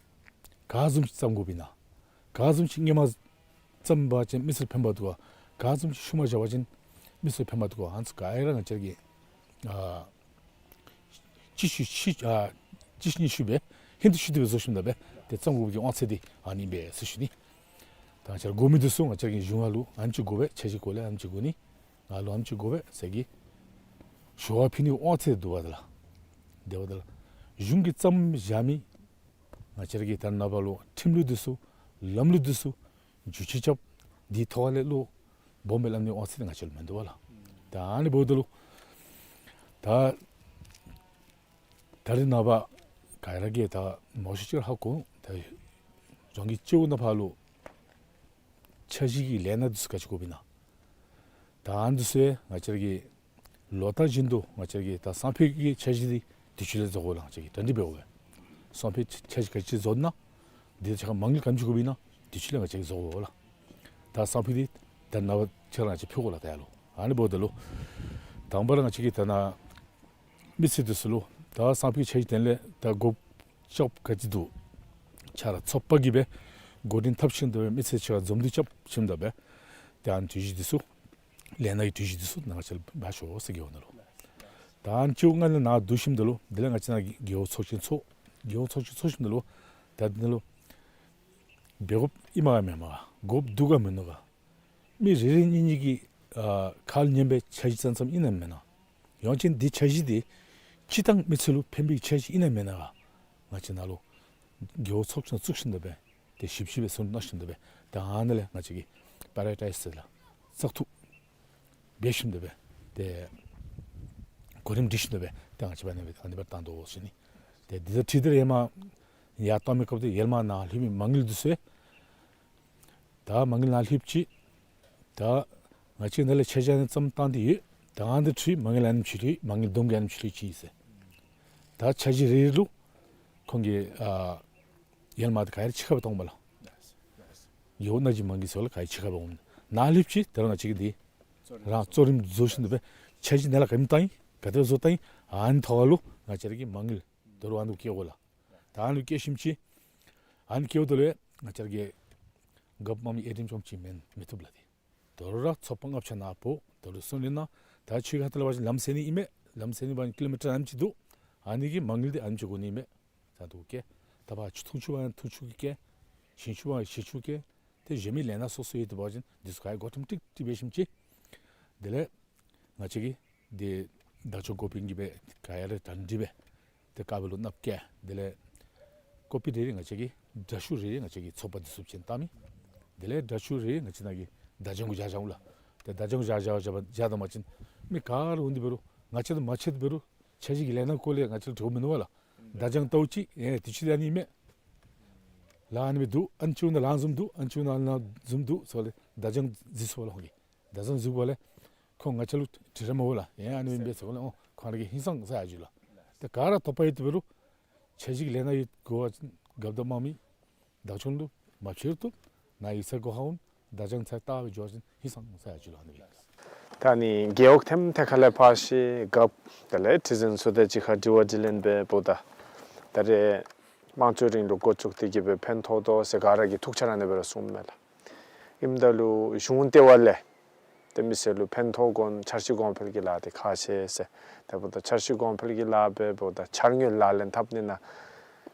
ག་བཟུམ་ཅིག་བརྩམ་དགོཔ་ཨིན་ན། ག་བཟུམ་ཅིག་སྔོན་མ་བརྩམས་པ་ཅིན་མི་སེར་ཕན་པ་འདུག་ག། ག་བཟུམ་ཅིག་ཤུལ་མ་བཞག་པ་ཅིན་མི་སེར་ཕན་པ་འདུག་ག། ཨ་ནི་ཚུ་ག་ར་ང་བཅས་ར་གིས་ཨ་གཅིག་ཤུལ་གཅིག་ཨ་གཅིག་ཤུལ་གཉིས་ཤུལ་སྦེ་ཧིང་དང་ཤུགས་བསྡུ་སྦེ་བཟོ་ཞིནམ་ད་སྦེ་ཏེ་བརྩམ་དགོ་པའི་གི་དབང་ཚད་འདི་ཨ་ནི་ཨིན་པས་ཟེར་ཞུ་ནི། ད་ང་བཅས་ར་དགོ་མི་འདི་ཚུ་ང་བཅས་ར་གི་གཞུང་ང་ལུ་ཨ་ནེམ་ཅིག་དགོ་པས། འཆར་གཞི་སྐོར་ལས་ཨ་ནེམ་ཅིག་དགོ་ནི། ང་ལུ་ཨ་ནེམ་ཅིག་དགོ་པས་ཟེར་གི་ཞུ་བ་ཕུལ་ནི་དབང་ཚད་འདུག་པ་ད་ལགས། དེ་འབདཝ་ད་ལགས་གཞུང་གིས་བརྩམས་བཞག་མི་ང་བཅས་ར་གི་ད་རེས་ནངས་པ་ལུ་ཁྲིམས་ལུགས་འདི་ཚུ་ལམ་ལུགས་འདི་ཚུ་བསྒྱུར་བཅོས་རྐྱབ་འདི་ཐོག་ལས་ལུ་སྦོམ་སྦེ་སླབ་ནི་དབང་ཚད་འདི་ང་བཅས་ལུ་མིན་འདུག་པ་ལགས། ད་ཨ་ནི་འབདཝ་ད་ལུ་ད་ད་རེས་ནངས་པ་ག་ར་གིས་ད་མང་ཤོས་ཅིག་ཧ་གོ། ད་རྫོང་གི་སྤྱི་འོག་ནང་ཕར་ལུ་འཆར་གཞི་གི་ལས་སྣ་འདི་ཚུ་ག་ཅི་དགོཔ་ཨིན་ན། ད་ཨ་ནི་འདི་ཚུ་ཡང་ང་བཅས་ར་གིས་ལོ་ལྟར་བཞིན་དུ་ང་བཅས་ར་གི་ད་སང་ཕོད་ཀྱི་འཆར་གཞི་འདི་དུས་ཅི་ལས་བཟོ་དགོ་ལགས། ང་བཅས་ཀྱིས་གྲ་སྒྲིག་འབད་དགོ་པས། སང་ཕོད་འཆར་གཞི་ག་ཅི་བཟོ་ན་འདི་ཚུ་མ་དངུལ་ག་དེམ་ཅིག་དགོཔ་ཨིན་ན་དུས་ཅི་ལས་ང་བཅས་ཀྱིས་བཟོ་དགོ་ལགས། ད་སང་ཕོད་འདི་ད་ནངས་པ་ཁྱེད་ར་ང་བཅས་ཕུལ་དགོ་ལགས། ད་ཡར་ལུ་ཨ་ནི་འབདཝ་ད་ལུ་དང་པ་ར་ང་བཅས་ཀྱིས་ད་ནཱ་མི་སེར་འདི་ཚུ་ལུ་ད་སང་ཕོད་འཆར་གཞི་དེ་ལས་ད་སྒོ་རྐྱབ་ག་ཅི་འདུག་ཆ་ར་ཚོགས་པ་གིས་སྦེ་འགོ་འདྲེན་འཐབ་ཞིནམ་ད་སྦེ་མི་སེར་ཆ་ར་འཛོམས་འདུ་རྐྱབ་ཞིནམ་ད་སྦེ་ཏེ་ཨ་ནི་གྲོས་གཞི་འདི་ཚུ་ལས་སྣ་གི་གྲོས་གཞི་འདི་ཚུ་ནཱ་ང་བཅས་ལུ་འབག་ཤོག་ཟེར་རྒེད་འོག་ནང་ལུ། ད་ཨ་ནི་སྤྱི་འོག་ལྔ་ནང་བསྡུ་ཞིནམ་ད་ལུ་དེ་ལས་ང་བཅས་ནཱ་རྒེད་འོག་ཚོགས་ཆེན་ཚོགས། རྒེད་འོག་ཚོགས་ཆེན་ཚོགས་ཞིནམ་ད་ལུ་ད་འདི་ནང་ལུ་འབད་དགོཔ་ཨིན་མས་ག་མེན་མས་ག། དགོཔ་འདུག་ག་མིན་འདུག་ག། མི་རེ་རེ་གཉིས་གཉིས་ཀྱི་ཨ་ཁ་ལུ་ཉན་པའི་འཆར་གཞི་ཙམ་ཙམ་ཨིན་ན་མེན་ན། ཡང་ཅིན་འདི་འཆར་གཞི་འདི་སྤྱིར་བཏང་མི་སེར་ལུ་ཕན་པའི་འཆར་གཞི་ཨིན་ན་མེན་ན་ག། ང་བཅས་ནཱ་ལུ་རྒེད་འོག་ཚོགས་ཆེན་བཙུགས་ཞིནམ་ད་སྦེ་ཏེ་ཞིབ་ཞིབ་སྦེ་བསམ་བློ་བཏང་ཞིནམ་ད་སྦེ་ཏེ་ཨ་ནཱ་ལས་ང་བཅས་ཀྱིས་པ་ར་ཡོ་ཊའིཛ་ཟེར་ལགས། བཙག་འཐུ་འབད་ཞིནམ་ད་སྦེ་ཏེ་གོ་རིམ་སྒྲིག་ཞིནམ་ད་སྦེ་ཏེ་ང་བཅས་ཨ་ནི་སྦེ་ཨ་ནི་སྦེ་བཏང་དོ་ཟེར་ཞུ་ནི། ཏེ་འདི་དང་འཁྲིལ་ཏེ་ར་ཧེ་མ་ ཡར་བཏང་མི་སྐབས་དེ་ཡར་མར་ནང་ལྷོད་མི་མ་དངུལ་འདི་ཚུ་ཡང་ད་མ་དངུལ་ནང་ལྷོདཔ་ཅིག། ད་ང་བཅས་ནང་ལས་ཆ་བཞག་ནི་ཙམ་བཏང་སྟེ་ཡོད། ད་ཨ་ནི་འཁྲིལ་མ་དངུལ་ཨ་ནེམ་ཅིག་ལྷོད། མ་དངུལ་བསྡོམས་ཀྱིས་ཨ་ནེམ་ཅིག་ལྷོད་ཅི་ཟེར། ད་ཆ་བཞག་རེ་རེ་ལུ་ཁོང་གིས་ཨ་ཡར་མར་དེ་ག་ར་གཅིག་ཁར་སྦེ་གཏང་པས་ལགས། རྒེད་འོག་སྣ་གཅིག་མ་དངུལ་ཟེར་བ་ལུ་ག་ར་གཅིག་ཁར་སྦེ་འོང་། ནང་ལྷོདཔ་ཅིག་དེ་ར་ང་བཅས་ཀྱིས་དེ་རང་གཙོ་རིམ་བཟོ་ཞིནམ་ལས་ཆ་བཞག་ནང་ལས་ག་དེམ་བཏང་ཡི་ག་དེ་བཟོ་བཏང་ཡི་ཨ་ནི་ཐོག་ཁར་ལུ་ང་བཅས་ར་གིས་མ་དངུལ་དོ་རུང་ཨ་ནི་བཀལ་དགོ་ལགས། ད་ཨ་ནི་བཀལ་ཞིནམ་ཅིག་ཨ་ནི་བཀལཝ་ད་ལུ་ང་བཅས་ར་གི་རྒཔོ་དམངས་མི་ཨེ་ཊི་ཨེམ་ཅིག་མེན་མི་བཏུབ་ལགས། དེ་དོ་རུང་ར་ཚོགས་པ་ལྔ་ཆ་ནང་འབོ། དོ་རུང་གསུང་གྲོས་གནང་། ད་ཁྱོད་ཁ་ཐུག་ལས་འབད་བ་ཅིན་ལམ་སེལ་ནི་ཨིན་མས། ལམ་སེལ་ནི་འབད་བ་ཅིན་ཀི་ལོ་མི་ཊར་ཨ་ནེམ་ཅིག་འདུག། ཨ་ནི་གི་མ་དངུལ་འདི་ཨ་ནེམ་ཅིག་དགོ་ནི་ཨིན་མས། ད་དེ་བཀལ། ད་ཕར་ཆུ་འཐུང་ཆུ་འབད་བ་ཅིན་འཐུང་ཆུ་གི་བཀལ། ཞིང་ཆུ་འབད་བ་ཅིན་ཞིང་ཆུ་བཀལ། ཏེ་གཞན་མི་ལས་སྣ་སོ་སོ་ཡོད། དེ་འབད་བ་ཅིན་འདི་ཚུ་ག་ར་འགོ་འདྲེན་ཏིག་ཏིག་འབད་ཞིནམ་ཅིག། དེ་ལས་ང་བཅས་ཀྱིས་དེ་བདག་སྐྱོང་འགོ་དཔོན་གྱིས་སྦེ་ག་ར་གྲ་སྒྲིག་འབད། ཏེ་ཀ་བ་ལུ་ནགཔ་བཀལ། དེ་ལས་ཀོ་པི་རེ་རེ་ང་བཅས་ཀྱིས་འདྲ་བཤུས་རེ་རེ་ང་བཅས་ཀྱིས་ཚོགས་པ་འདི་ཚུ་བྱིན་བཏང་མི། དེ་ལས་འདྲ་བཤུས་རེ་རེ་ང་བཅས་ནང་གི་བདག་སྐྱོང་གུ་བཞག་བཞགཔ་ལགས། ཏེ་བདག་སྐྱོང་གུ་བཞག་བཞག་བཞག་བཞགཔ་བཞག་བཏང་པ་ཅིན་མི་ག་ར་འོང་། དེ་འབད་རུང་ང་བཅས་དང་མ་ཕྱད་དེ་འབད་རུང་ཆ་བཞག་གི་ལས་སྣ་སྐོར་ལས་ང་བཅས་ལུ་དྲི་བ་མིན་འདུག་པ་ལགས། བདག་སྐྱོང་བལྟཝ་ཅིག་ཨེ་དུས་ཅི་ད་ཨ་ནི་མས། ལཱ་ཨ་ནི་སྦེ་འདུག། ཨ་ནི་ཅིག་འོང་ན་ལཱ་བཟུམ་འདུག། ཨ་ནི་ཅིག་འོང་ན་ལཱ་བཟུམ་འདུག་ཟེར་བ་ལས་བདག་སྐྱོང་གཟིགས་ཚུགས་པས་ལགས། ཁོང་གིས་བདག་སྐྱོང་གཟིགས་པ་ལས་ཁོང་ང་བཅས་ལུ་དྲི་ར་མི་འོང་ལགས། ཨེ་ཨ་ནི་སྦེ་ཟེར་བ་ལས་ཨོ་ཁོང་ར་གིས་ཧིང་སངས་ས་ཡར་འགྱོ་ལགས། ཏེ་ག་ར་དོགས་པ་ཡོད་དེ་འབད་རུང་ཆ་བཞག་གི་ལས་སྣ་ཡོད་དགོ་པ་ཅིན་རྒཔོ་དང་དམངས་མི་བདག་སྐྱོང་ལུ་མ་ཕྱད་རུང་བཏུབ། ནཱ་ཡིག་ཚང་སྒོ་ཁར་འོང་། བདག་སྐྱོང་ཚར་བལྟ་སྦེ་འགྱོ་བ་ཅིན་ཧིང་སངས་ས་ཡར་འགྱོ་ལགས། ཨ་ནི་སྦེ། ད་ཨ་ནི་རྒེད་འོག་ཐེམ་ཐེ་ཁ་ལས་ཕར་བཤུད་རྒཔོ་དེ་ལས་ཁྲི་འཛིན་ཚུ་དང་གཅིག་ཁར་དྲི་བ་དྲིས་ལན་འབདཝ་ད་ད་རེས་དམངས་གཙོའི་རིང་ལུགས་འགོ་བཙུགས་ཏེ་གི་སྦེ་ཕན་ཐོགས་དོ་ཟེར་ག་ར་གིས་ཐུགས་འཆར་ཨ་ནི་སྦེ་ར་གསུངམ་མས་ལགས། ཨིནམ་ད་ལུ་གཞུང་ལྟེ་བ་ལས་ཏེ་མི་སེར་ལུ་ཕན་ཐོགས་དགོ་ན་འཆར་གཞི་གོང་འཕེལ་གྱི་ལཱ་འདི་ཁག་ཆེ་ཟེར། དེ་འབདཝ་ད་འཆར་གཞི་གོང་འཕེལ་གྱི་ལཱ་འབད་འབདཝ་ད་འཆར་དངོས་ལག་ལེན་འཐབ་ནི་ནང་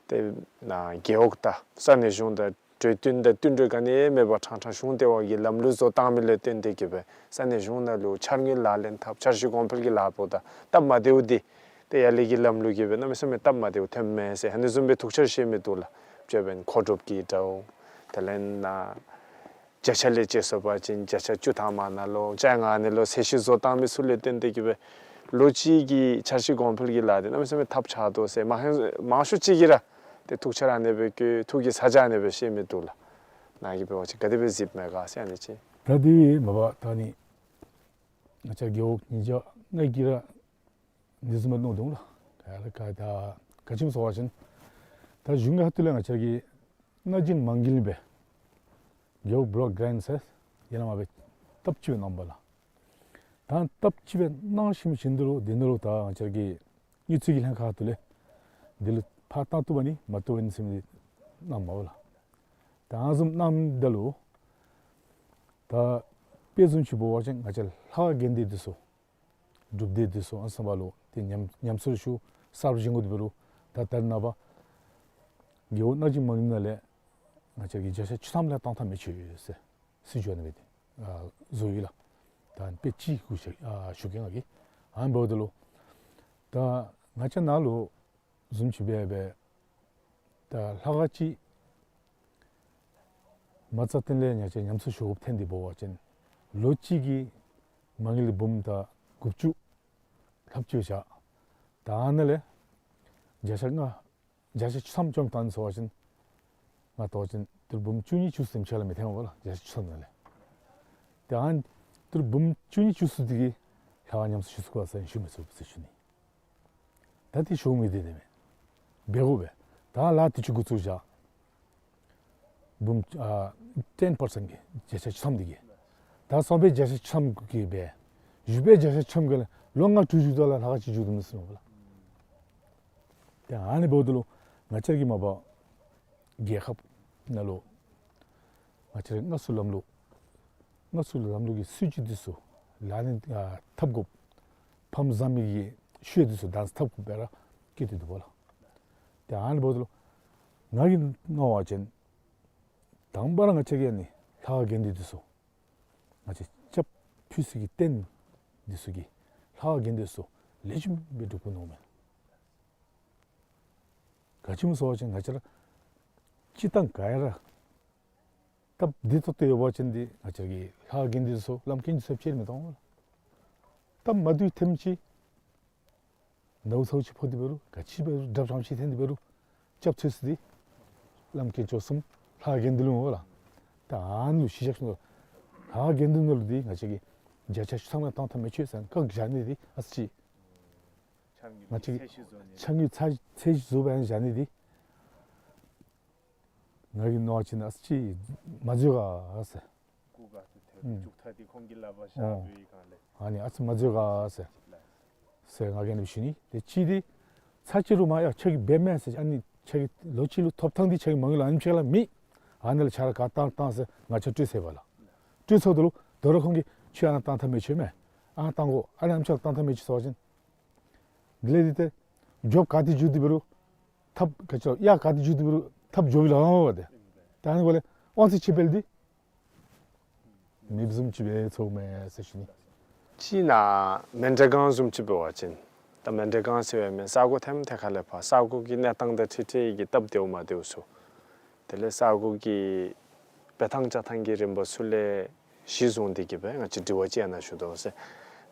ཏེ་ནཱ་རྒེད་འོག་དང་ས་གནས་གཞུང་དང་གྲོས་བསྟུན་དང་བསྟུན་གྲོས་ག་ནི་མེད་པར་ཕྲང་ཕྲང་གཞུང་ལྟེ་བ་གི་ལམ་ལུགས་བཟོ་བཏང་མི་ལས་བརྟེན་ཏེ་གི་སྦེ་ས་གནས་གཞུང་ནང་ལུ་འཆར་དངོས་ལག་ལེན་འཐབ་འཆར་གཞི་གོང་འཕེལ་གྱི་ལཱ་འབདཝ་ད་སྟབས་མ་བདེཝ་འདི་ཏེ་ཡར་ལས་ཀྱི་ལམ་ལུགས་ཀྱིས་སྦེ་གནམ་མེད་ས་མེད་སྟབས་མ་བདེཝ་ཐོནམ་མས་ཟེར་ཨ་ནི་བཟུམ་སྦེ་ཐུགས་འཆར་བཤད་མི་འདུག་ལགས། དཔྱེ་འབད་བ་ཅིན་མཁོ་སྒྲུབ་ཀྱི་འདྲཝ་དེ་ལས་ནཱ་བརྒྱ་ཆ་ལས་བཅད་སོང་པ་ཅིན་བརྒྱ་ཆ་བཅུ་ཐམ་ནང་ལུ་བཅོ་ལྔ་ནང་ལུ་ཚད་གཞི་བཟོ་བཏང་མི་ཚུ་ལས་བརྟེན་ཏེ་གི་སྦེ་ལོ་གཅིག་གི་འཆར་གཞི་གོང་འཕེལ་གྱི་ལཱ་འདི་གནམ་མེད་ས་མེད་ཐབས་ཆག་དོ་ཟེར་མང་མང་ཤོས་ཅིག་གིས་ར་ཏེ་ཐུགས་འཆར་ཨ་ནི་སྦེ་བཀོད་ཐུགས་ཀྱི་ས་ཆ་ཨ་ནི་སྦེ་བཤད་མི་འདུག་ལགས། ནཱ་གིས་འབད་བ་ཅིན་ག་དེ་སྦེ་གཟིགསཔ་མས་ག་ཟེར་ཨ་ནི་ཅིག། ད་འདི་མ་པ་ད་ཨ་ནི་ང་བཅས་རྒེད་འོག་ཉིས་བརྒྱ་ལྔ་གིས་ར་འདི་བཟུམ་མ་མནོ་དོ་ལགས། ག་ར་ག་ད་ག་ཅི་སྨོ་ཟེར་བ་ཅིན་ད་གཞུང་གི་ཁ་ཐུག་ལས་ང་བཅས་ཀྱིས་སྣ་གཅིག་མ་དངུལ་སྦེ་རྒེད་འོག་བློག་གི་རེནཊ་ཟེར་ཡར་ལས་མར་སྦེ་ལྟབ་ཅིག་སྦེ་གནངམ་ལགས། ད་ལྟབ་ཅིག་སྦེ་གནང་ཞིནམ་ཅིག་འདི་ལུ་འདི་ནང་ལུ་ད་ང་བཅས་ཀྱི་དངུལ་རྩིས་ཀྱི་ལྷན་ཁག་ཁ་ཐུག་ལས་འདི་ལུ་ཕར་བཏང་བཏུབ་པ་ནི་མ་བཏུབ་པ་ནི་ཟེར་མི་འདི་གནངམ་མས་ལགས། ད་ཨ་ནི་བཟུམ་གནངམ་ད་ལུ་ད་དཔེ་བཟུམ་ཅིག་འབད་བ་ཅིན་ང་བཅས་ལྷ་ཁང་དགོན་སྡེ་འདི་ཚུ་སྒྲུབ་སྡེ་འདི་ཚུ་ཨ་ནི་ཚུ་ནང་ལུ་ཏེ་ཉམས་ཉམས་གསོ་ཞུ་གསརཔ་བཞེངས་དགོ་དེ་འབད་རུང་ད་ད་རེས་ནངས་པ་རྒེད་འོག་སྣ་གཅིག་མ་དངུལ་ནང་ལས་ང་བཅས་ཀྱིས་བརྒྱ་ཆ་བཅུ་ཐམ་ལས་བཏང་ཐངས་མེདཔ་ཅིག་ཡོད་ཟེར་སྲིད་བྱུས་ཨ་ནི་སྦེ་ཏེ་ཨ་བཟོ་ཡི་ལགས། ད་ཨ་ནི་དཔེ་ཅིག་གུ་ཞུ་ཨ་ཞུ་གེ་ང་གིས། ཨ་ནི་འབདཝ་ད་ལུ་ད་ང་བཅས་ནང་ལུ་བཟུམ་ཅིག་འབད་འབད་ད་ལྷ་ཁང་ཅིག་མ་རྩ་བརྟན་ལས་ང་བཅས་ཉམས་གསོ་ཞུ་དགོཔ་ཐོན་ཏེ་འབད་བ་ཅིན་ལོ་གཅིག་གི་མ་དངུལ་འབུམ་ད་དགུ་བཅུ་ལྷགཔ་ཅིག་བཞག། ད་ཨ་ནཱ་ལས་བརྒྱ་ཆ་ལྔ་བརྒྱ་ཆ་བཅུ་ཐམ་བཅོམ་བཏང་ཟེར་བ་ཅིན་ང་བལྟ་བ་ཅིན་ཏི་རུ་འབུམ་བཅུ་གཉིས་བཅུ་གསུམ་ཅིག་ལས་མི་ཐོན་པས་ལགས། བརྒྱ་ཆ་བཅུ་ཐམ་ནང་ལས། ཏེ་ཨ་ནི་ཏི་རུ་འབུམ་བཅུ་གཉིས་བཅུ་གསུམ་འདི་གིས་ལྷ་ཁང་ཉམས་གསོ་ཞུ་ཚུགས་ག་ཟེར་ཞུ་མི་ཚུགས་ཟེར་ཞུ་ནི། ད་འདི་ཞུ་མི་འདི་འདི་མས། འབད་དགོ་པས། ད་ལཱ་འདི་ཚུ་འགོ་བཙུགས་བཞག། འབུམ་ཨ་ཊེན་པར་སེནཊ་གི་བརྒྱ་ཆ་བཅུ་ཐམ་འདི་གིས། ད་གསུམ་པའི་བརྒྱ་ཆ་བཅུ་ཐམ་གིས་འབད། བཞི་པའི་བརྒྱ་ཆ་བཅུ་ཐམ་གྱིས་ལོ་ལྔ་དྲུག་བཞུགས་ད་ལུ་ལྷ་ཁང་ཅིག་འགྱོ་དོ་མས་ཟེར་མས་པ་ལགས། ཏེ་ཨ་ནི་འབདཝ་ད་ལུ་ང་བཅས་ཀྱི་མ་པ་རྒྱལ་ཁབ་ནང་ལུ་ང་བཅས་ར་དངོས་སུ་ལམ་ལུགས་དངོས་སུ་ལམ་ལུགས་ཀྱི་སྲིད་བྱུས་འདི་ཚུ་ལག་ལེན་ཨ་འཐབ་དགོཔ། ཕམ་བཟའ་མི་གི་ཤུལ་འདི་ཚུ་གདན་འཐབ་དགོཔ་སྦེ་ར་བཀོད་དེ་འདུག་པ་ལགས། ཏེ་ཨ་ནི་འབདཝ་ད་ལུ་ང་གིས་མནོ་བ་ཅིན་དང་པ་ར་ང་བཅས་ཀྱིས་ཨ་ནི་ལྷ་ཁང་དགོན་སྡེ་འདི་ཚུ་ང་བཅས་སྐྱབས་ཕུལ་ས་གི་རྟེན་འདི་ཚུ་གི་ལྷ་ཁང་དགོན་སྡེ་ཚུ་ལེགས་ཤོམ་སྦེ་སྒྲུབ་དགོ་མནོཝ་མས། ག་ཅི་སྨོ་ཟེར་བ་ཅིན་ང་བཅས་ར་སྤྱིར་བཏང་ག་ར་སྟབས་བདེ་ཏོག་ཏོ་ཡོད་པ་ཅིན་འདི་ང་བཅས་ཀྱི་ལྷ་ཁང་དགོན་སྡེ་ཚུ་ལམ་ཀུན་ཏུ་ཚབ་ཆེར་མི་གཏང་། སྟབས་མ་བདེཝ་ཐོནམ་ཅིག་ནཝ་ཚཝ་ཅིག་ཕོག་སྟེ་འབད་རུང་ག་ཅི་འབད་རུང་དྲགཔ་ཙམ་ཅིག་ཐོན་ཏེ་འབད་རུང་སྐྱབས་འཚོལ་ས་འདི་ བླམ་དཀོན་མཆོག་གསུམ་ལྷ་དགེ་འདུན་ལུ་འོང་ལགས། ད་ཨ་ནཱ་ལུ་གཞི་བཞག་ཞིནམ་ལས་ལྷ་དགེ་འདུན་ལུ་འདི་ང་བཅས་ཀྱིས་བརྒྱ་ཆ་བཅུ་ཐམ་ཡང་བཏང་ཐབས་མེད་ཆོག་ཟེར་བཀག་བཞག་ནི་འདི་ཨ་ཙི་ཅིག་ང་བཅས་ཀྱིས་ཚད་གཞི་བཟོ་ནི་ཕྱག་དངུལ་ཚད་ཚད་གཞི་བཟོ་བར་ཡང་བཞག་ནི་འདི་ང་གིས་མནོ་བ་ཅིན་ཨ་ཙི་ཅིག་མ་འཛོལ་ག་ཟེར། སྐུ་ག་ཏེ་ཐོན་ཨུམ་མཇུག་མཐའ་འདི་ཁོང་གི་ལག་པར་བཞག་ཨོ་པའི་སྒང་ལས། ཨ་ནི་ཨ་ཙི་མ་འཛོལ་ག་ཟེར། ལགས། ཟེར་ང་གིས་ཨ་ནི་ཞུ་ནི། ཏེ་གཅིག་འདི་ཚར་གཅིག་རུང་མ་ཡ་ཁྱོད་ཀྱིས་འབད་མས་ཟེར་ཨ་ནི་ཁྱོད་ཀྱིས་ལོ་གཅིག་ལུ་ཐོབ་ཐངས་འདི་ཁྱོད་ཀྱིས་མ་དངུལ་ཨ་ནེམ་ཅིག་ལས་མེད། ཨ་ནི་ལས་ཁྱོད་ར་ག་བཏང་བཏང་ཟེར་ང་བཅས་སྤྲོད་ཟེར་བ་ལགས། སྤྲོད་ཚརཝ་ད་ལུ་དོ་རུང་ཁོང་གིས་ཁྱོད་ཨ་ནཱ་བཏང་ཐབས་མེད་ཆོག་མས། ཨ་བཏང་དགོ། ཨ་ནི་ཨ་ནེམ་ཅིག་ལས་བཏང་ཐབས་མེད་ཆོག་ཟེར་བ་ཅིན་དེ་ལས་འདི་ཏེ་རྒྱབ་ག་ཏེ་འགྱོ་དེ་འབད་རུང་ཐབས་ག་ཅི་ལོ་གཡག་ག་ཏེ་འགྱོ་དེ་འབད་རུང་ཐབས་འགྱོ་བའི་ལཱ་འོང་བ་ཏེ། ད་ཨ་ནི་འབདཝ་ལས་དབང་ཚད་ཅིག་འབད་ལས་འདི་མེདཔ་བཟུམ་ཅིག་འབད་ཚུགས་མས་ཟེར་ཞུ་ནི། ཅིག་ནཱ་མཎྜལ་སྒང་བཟུམ་ཅིག་འབད་བ་ཅིན་ད་མཎྜལ་སྒང་ཟེར་བའི་མི་ས་གོ་ཐེམ་ཐེ་ཁ་ལས་ཕར་ས་གོ་གི་གནས་སྟངས་དང་འཁྲིལ་འཁྲིལ་གྱི་སྟབས་བདེཝ་མ་བདེཝ་ཚུ། དེ་ལས་ས་གོ་གི་འབད་ཐངས་བྱ་ཐངས་ཀྱི་རིམ་པ་ཚུ་ལས་གཞི་བཟུང་སྟེ་གི་སྦེ་ང་བཅས་དྲི་བ་ཅིག་ཨ་ནཱ་ཞུ་དོ་ཟེར།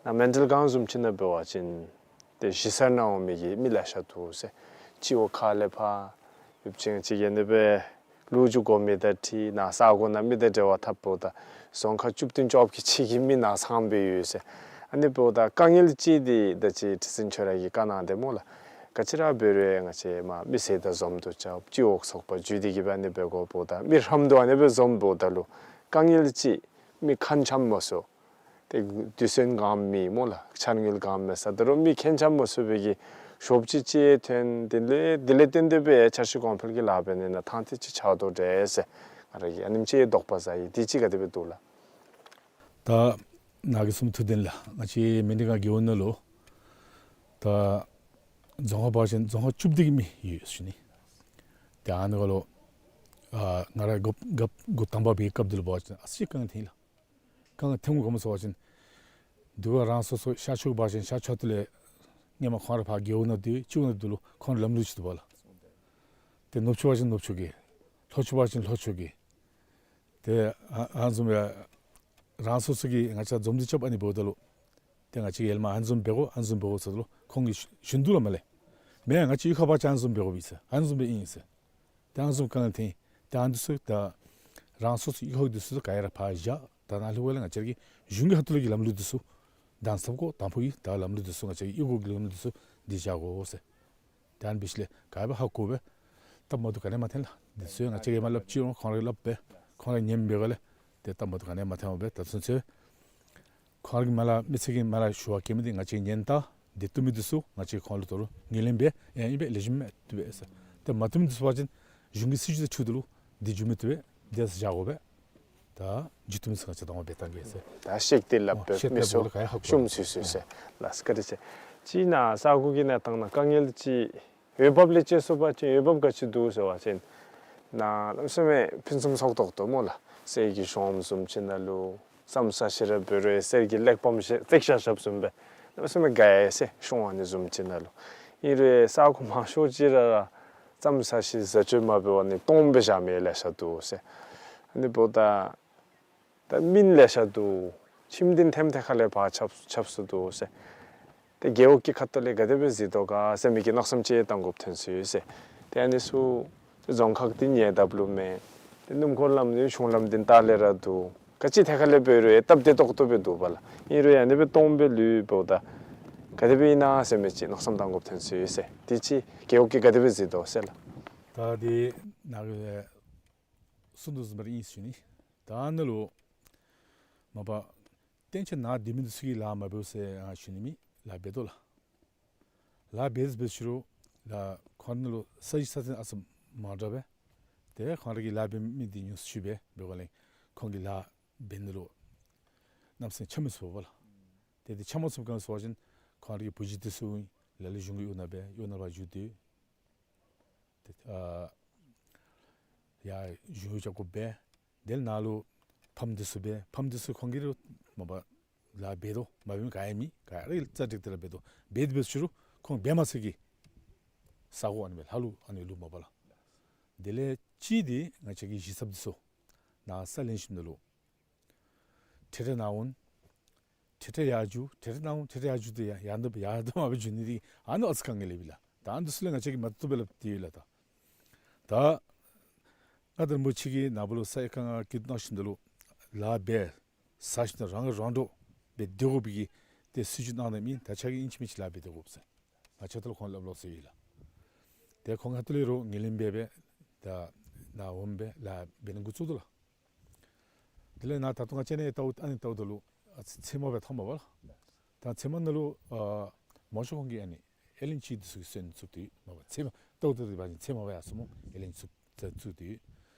ནཱ་མཎྜལ་སྒང་བཟུམ་ཅིག་ནང་འབད་བ་ཅིན་ཏེ་གཞི་གསར་ནང་འོང་མི་གི་མི་ལེ་ཤ་འདུག་ཟེར། སྤྱི་འོག་ཁ་ལས་ཕར་ཡོདཔ་ཅིག་ཅིག་ཨ་ནི་སྦེ་ལུ་ཅིག་དགོ་མི་དང་འཁྲིལ་ནཱ་ས་གོ་ནང་མི་དང་འབྲེལ་བ་འཐབ་འབདཝ་ད་རྫོང་ཁག་བཅུ་བདུན་བཅོ་བརྒྱད་ཀྱི་ཕྱི་གི་མི་ནཱ་ཚང་སྦེ་ཡོད་ཟེར། ཨ་ནི་འབདཝ་ད་དཀའ་ངལ་ཅིག་འདི་ད་ཅི་ཁྲི་འཛིན་ཁྱོད་ར་གིས་བཀའ་གནང་སྟེ་སྨོ་ལགས། ག་ཅི་ར་འབད་རུང་ང་བཅས་མར་མི་སེར་དང་འཛོམས་འདུ་རྐྱབ་སྤྱི་འོག་ཚོགས་པ་བརྒྱུད་དེ་གི་སྦེ་ཨ་ནི་སྦེ་དགོཔ་འབདཝ་ད་མི་ཧྲམ་དུ་ཨ་ནི་སྦེ་འཛོམས་འབདཝ་ད་ལུ་དཀའ་ངལ་ཅིག་མི་ཁ་འཆམ་མ་ཚུགས། ཏེ་དུས་ཚོད་འགངམ་མེད་སྨོ་ལགས། འཆར་དངུལ་འགངམ་མེད་ས་ད་རུང་མི་ཁ་འཆམ་མ་ཚུགས་པའི་གི་ཤོབ་ཅིག་ཅིག་ཐོན། དེ་ལས་དེ་ལས་བརྟེན་ཏེ་སྦེ་འཆར་གཞི་གོང་འཕེལ་གྱི་ལཱ་འབད་ནི་ནང་ཐང་ཐིག་ཅིག་ཆགས་དོ་འདྲས་ཟེར་ང་ར་གིས་ཨ་ནེམ་ཅིག་དོགས་པ་ཟ་ཡི། དེ་ཅིག་ག་དེ་སྦེ་འདུག་ལགས། ད་ནཱ་གིས་གསུངམ་ཐུགས་བདེན་ལགས། ང་བཅས་མི་འདི་ག་རྒེད་འོག་ནང་ལུ་ད་རྫོང་ཁག་འབད་བ་ཅིན་རྫོང་ཁག་བཅུ་བདུན་གྱི་མི་ཡོད་ཟེར་ཞུ་ནི། ཏེ་ཨ་ནི་ག་ལུ་ཨ་ང་ར་འགོ་འགོ་འགོ་དང་པ་འབད་བའི་སྐབས་འདི་ལུ་འབད་བ་ཅིན་ཨ་ཙི་དཀའ་ངལ་ཐོན་ཡི་ལགས། དཀའ་ངལ་ཐོནམ་ག་ཅི་སྨོ་ཟེར་བ་ཅིན་འདི་ག་རང་སོ་སོ་ཤར་ཕྱོགས་འབད་བ་ཅིན་ཤར་ཕྱོགས་ཏེ་ལས་སྔོན་མ་ཁོང་ར་ཕར་རྒེད་འོག་ནང་སྡོད་སྤྱི་འོག་ནང་སྡོད་ལུ་ཁོང་ར་ལམ་ལུགས་ཅིག་འདུག་པ་ལགས། ཏེ་ནུབ་ཕྱོགས་འབད་བ་ཅིན་ནུབ་ཕྱོགས་ཀྱི་ལྷོ་ཕྱོགས་འབད་བ་ཅིན་ལྷོ་ཕྱོགས་ཀྱི། ཏེ་ཨ་ཨ་ནི་བཟུམ་སྦེ་རང་སོ་སོ་གི་ང་བཅས་འཛོམས་འདུ་རྐྱབ་ཨ་ནི་འབདཝ་ད་ལུ་ཏེ་ང་བཅས་ཀྱིས་ཡར་ལས་མར་ཨ་ནི་བཟུམ་འབད་དགོ་ཨ་ནི་བཟུམ་འབད་དགོ་ཟེརཝ་ད་ལུ་ཁོང་གིས་ཞུ་ཞུ་ནི་འདུག་ལགས། མ་ལས་མེན་ང་བཅས་གཡུས་ཁར་འབད་བ་ཅིན་ཨ་ནི་བཟུམ་འབད་དགོ་པས་ཟེར་ཨ་ནི་བཟུམ་སྦེ་ཨིན་ཟེར། ཏེ་ཨ་ནི་བཟུམ་དཀའ་ངལ་ཐོན། ཏེ་ཨ་ནི་འདི་ཚུ་ད་རང་སོ་སོ་གཡུས་ཁ་འདི་ཚུ་ག་ར་ཕར་བཞག། ད་ནཱ་ལྷོད་པ་ལས་ང་བཅས་ཀྱི་གཞུང་གི་ཁ་ཐུག་ལས་ཀྱི་ལམ་ལུགས་འདི་ཚུ་གདན་འཚམ་དགོ། དང་ཕུ་གི་ད་ལམ་ལུགས་འདི་ཚུ་ང་བཅས་ཀྱི་གཡུས་སྒོ་གི་ལམ་ལུགས་འདི་ཚུ་འདི་བཞག་དགོ་ཟེར། ཏེ་ཨ་ནི་འབད་ཞིནམ་ལས་ག་ཡང་ཧ་གོ་བས། སྟབས་མ་བདེཝ་ག་ནི་མ་ཐོན་ལགས། འདི་ཚུ་ང་བཅས་ཀྱིས་མར་སླབ་ཅི་རུང་ཁོང་ར་གིས་སླབ་པས། ཁོང་ར་ཉནམ་འབད་ག་ལས་ཏེ་སྟབས་མ་བདེཝ་ག་ནི་མ་ཐོན་པས། ད་ཚུན་ཚོད་ཁོང་ར་གིས་མར་ལས་མི་སེར་གྱིས་མར་ལས་ཞུ་བ་བཀོད་མི་འདི་ང་བཅས་ཉན་ད། འདི་བཏུབ་མི་འདི་ཚུ་ང་བཅས་ཁོང་ལུ་དོ་རུང་ངོས་ལེན་འབད། ཨེ་ཨིན་པས་ལེགས་ཤོམ་མས་བཏུབ་པས་ཟེར། ཏེ་མ་བཏུབ་མི་འདི་ཚུ་འབད་བ་ཅིན་གཞུང་གི་སྲིད་བྱུས་དང་འཁྲིལ་ཏེ་ལུ་འདི་འགྱོ་མི་བཏུབ་པས། འདི་ཡང་བཞག་དགོ་པས། ད་འགྱོ་བཏུབ་མི་ཚུ་ང་བཅས་གདམ་ཁ་འབད་བཏང་གེ་ཟེར། ད་ཤེས་ཏེ་སླབ་པས། ཨོ་ཤེས་ཏེ་མི་ཚུ་སླབ་པ་ལས་ག་ཡང་ཧ་གོ། ཤུམ་སུ་སུ་ཟེར། ལགས་བཀའ་དྲིན་ཆེ། ཅིག་ནཱ་ས་གོ་གི་གནས་སྟངས་ནང་དཀའ་ངལ་ཅིག་འོས་འབབ་ལས་དཔྱད་ཞུ་བ་ཅིན་འོས་འབབ་ག་ཅི་འདུག་ཟེར་བ་ཅིན་ནཱ་གནམ་མེད་ས་མེད་ཕུན་སུམ་ཚོགས་ཏོག་ཏོ་སྨོ་ལགས། གསེར་གྱི་གཞོངམ་བཟུམ་ཅིག་ནང་ལུ་ཙམ་ཟ་ཤེས་ར་འབད་རུང་གསེར་གྱི་གླེགས་བམ་ཅིག་བཏེགས་བཞག་བཞགཔ་བཟུམ་སྦེ་གནམ་མེད་ས་མེད་དགའ་ཡི་ཟེར། གཞོང་ཨ་ནི་བཟུམ་ཅིག་ནང་ལུ་ཨིན་རུང་ས་གོ་མང་ཤོས་ཅིག་ར་ར་ཙམ་ཟ་ཤེས་བཟའ་སྤྱོད་མ་འབད་བར་ཨ་ནི་སྟོངམ་སྦེ་བཞག་མི་ལེ་ཤ་འདུག་ཟེར། ཨ་ནི་འབདཝ་ད་ད་མི་ལེ་ཤ་འདུག། ཁྱིམ་འདི་ཐེམ་ཐེ་ཁ་ལས་ཕར་ཁྱབ་ཁྱབ་སུ་འདུག་ཟེར། ཏེ་རྒེད་འོག་གི་ཁ་ཐུག་ལས་ག་དེ་སྦེ་གཟིགས་དོ་ག་ཟེར་མི་གི་མནོ་བསམ་ཅིག་བཏང་དགོཔ་ཐོན་སོ་ཡི་ཟེར། ཏེ་ཨ་ནི་ཚུ་རྫོང་ཁག་འདི་ཉེ་འདབས་ལུ་མེད། ཏེ་སྣུམ་འཁོར་ལམ་འདི་གཞུང་ལམ་འདི་ལྟག་ལས་ར་འདུག། ག་ཅི་ཐད་ཁ་ལས་འབད་རུང་ཡང་སྟབས་བདེ་ཏོག་ཏོ་སྦེ་འདུག་པ་ལགས། ཨིན་རུང་ཡང་ཨ་ནི་སྦེ་སྟོངམ་སྦེ་ལུས་འབདཝ་ད་ག་དེ་སྦེ་ཨིན་ན་ཟེར་མི་ཅིག་མནོ་བསམ་བཏང་དགོཔ་ཐོན་སོ་ཡི་ཟེར། དེ་ཅིག་རྒེད་འོག་གིས་ག་དེ་སྦེ་གཟིགས་དོ་ཟེར་ལགས། ད་འདི་ནཱ་གིས་གསུངས་དོ་བཟུམ་སྦེ་ར་ཨིན་ཟེར་ཞུ་ནི། ད་ནཱ་ལུ་མ་པ་བསྟན་ཆེན་ནཱ་སྡོད་མི་འདི་ཚུ་གིས་ལཱ་མ་འབདཝ་ཟེར་ཨ་ཞུ་ནི་མེད། ལཱ་འབད་དོ་ལགས། ལཱ་འབད་འབད་ཞུ་རུང་ལགས་ཁོང་ནང་ལུ་ས་གཞི་ས་ཚན་ཨ་ཙི་མ་འདྲཝ་སྦེ། ཏེ་ཁོང་ར་གིས་ལཱ་འབད་མི་འདི་ཉུང་སུ་ཅིག་སྦེ་འབད་དགོཔ་ལས་ཁོང་གིས་ལཱ་འབད་ནི་ལུ་གནམ་མེད་ས་མེད་འཆམ་མི་ཚུགས་པས་ལགས། ཏེ་འདི་འཆམ་མ་ཚུགསཔ་ག་ཅི་སྨོ་ཟེར་བ་ཅིན་ཁོང་ར་གི་བུ་གཞི་འདི་ཚུ་ལ་ལུ་གཞུང་གི་གཡོག་ནང་སྦེ་གཡོག་ནང་ཕར་བསྒྱུར་ཏེ་ཏེ་ཨ་ཡར་གཞུང་གཡོག་རྐྱབ་དགོཔ་སྦེ། དེ་ལས་ནཱ་ལུ་ཕམ་འདི་ཚུ་སྦེ་ཕམ་འདི་ཚུ་ཁོང་གིས་ར་མ་པ་ལཱ་འབད་དོ། མ་འབད་མི་ག་ཡང་མེད། ག་ར་གིས་རྩ་འགྲིག་སྟེ་ར་འབད་དོ། འབད་འབད་ཞུ་རུང་ཁོང་འབད་མ་ཚུགས་ཀྱི་ས་གོ་ཨ་ནི་སྦེ་ལྷག་ལུས་ཨ་ནི་ལུས་མ་པ་ལགས། དེ་ལས་ཅིག་འདི་ང་བཅས་ཀྱི་གཞི་ཚབ་འདི་ཚུ་ནཱ་ས་ལེན་ཞིནམ་ད་ལུ་ཐེངས་ཐེངས་ནཱ་འོང་། ཐེངས་ཐེངས་ཡར་འགྱོ། ཐེངས་ཐེངས་ནཱ་འོང་། ཐེངས་ཐེངས་ཡར་འགྱོ། ཏེ་ཡར་ཡར་དང་མར་སྦེ་འགྱོ་ནི་འདི་ཨ་ནི་ཨ་ཙི་དཀའ་ངལ་ཡོདཔ་ཨིན་ལགས། ད་ཨ་ནི་འདི་ཚུ་ལས་ང་བཅས་ཀྱིས་མ་བཏུབ་པས་སླབ་སྟེ་ཡོད་ལགས། ད་ད་ ང་དང་མོ་གཅིག་གིས་ནཱ་བུ་ལུ་ས་ཡི་ཁ་ང་གི་ནང་ཞིནམ་ད་ལུ་ལཱ་འབད་ས་ཞིནམ་ད་རང་རང་འགྲོ་འབད་སྡོད་དགོ་པའི་གི་ཏེ་སྲིད་བྱུས་གནང་ནི་མེན། ད་ཁྱོད་ཀྱིས་ཨིན་ཅི་མིན་ཅི་ལཱ་འབད་སྡོད་དགོ་ཟེར། ང་ཁྱོད་ད་ལུ་ཁོང་སླབ་ལོ་ཟེར་ཡི་ལགས། ཏེ་ཁོང་ཁ་ཐུག་ལས་རོགས་ངོས་ལེན་འབད་འབད་ད་ནཱ་འོངམ་སྦེ་ལཱ་འབད་ནི་འགོ་བཙུགས་དོ་ལགས། དེ་ལས་ནཱ་ད་ལྟོ་ང་བཅས་ནཱ་ལྟཝ་ཨ་ནི་ལྟཝ་ད་ལུ་ཨ་ཚེ་མ་པ་ཐོན་མ་པ་ལགས། ད་ཚེ་མ་ནང་ལུ་ཨ་མང་ཤོས་ཁོང་གིས་ཨ་ནི་ཨེ་ལེན་ཅི་འདི་ཚུ་གི་སོན་བཙུགས་ཏེ་མ་པ་ཚེ་མ་ལྟཝ་ད་འདི་འབད་བ་ཅིན་ཚེ་མ་པ་ཡར་སོངམ་ཨེ་ལེན་ཅི་བཙུགས་ཏེ།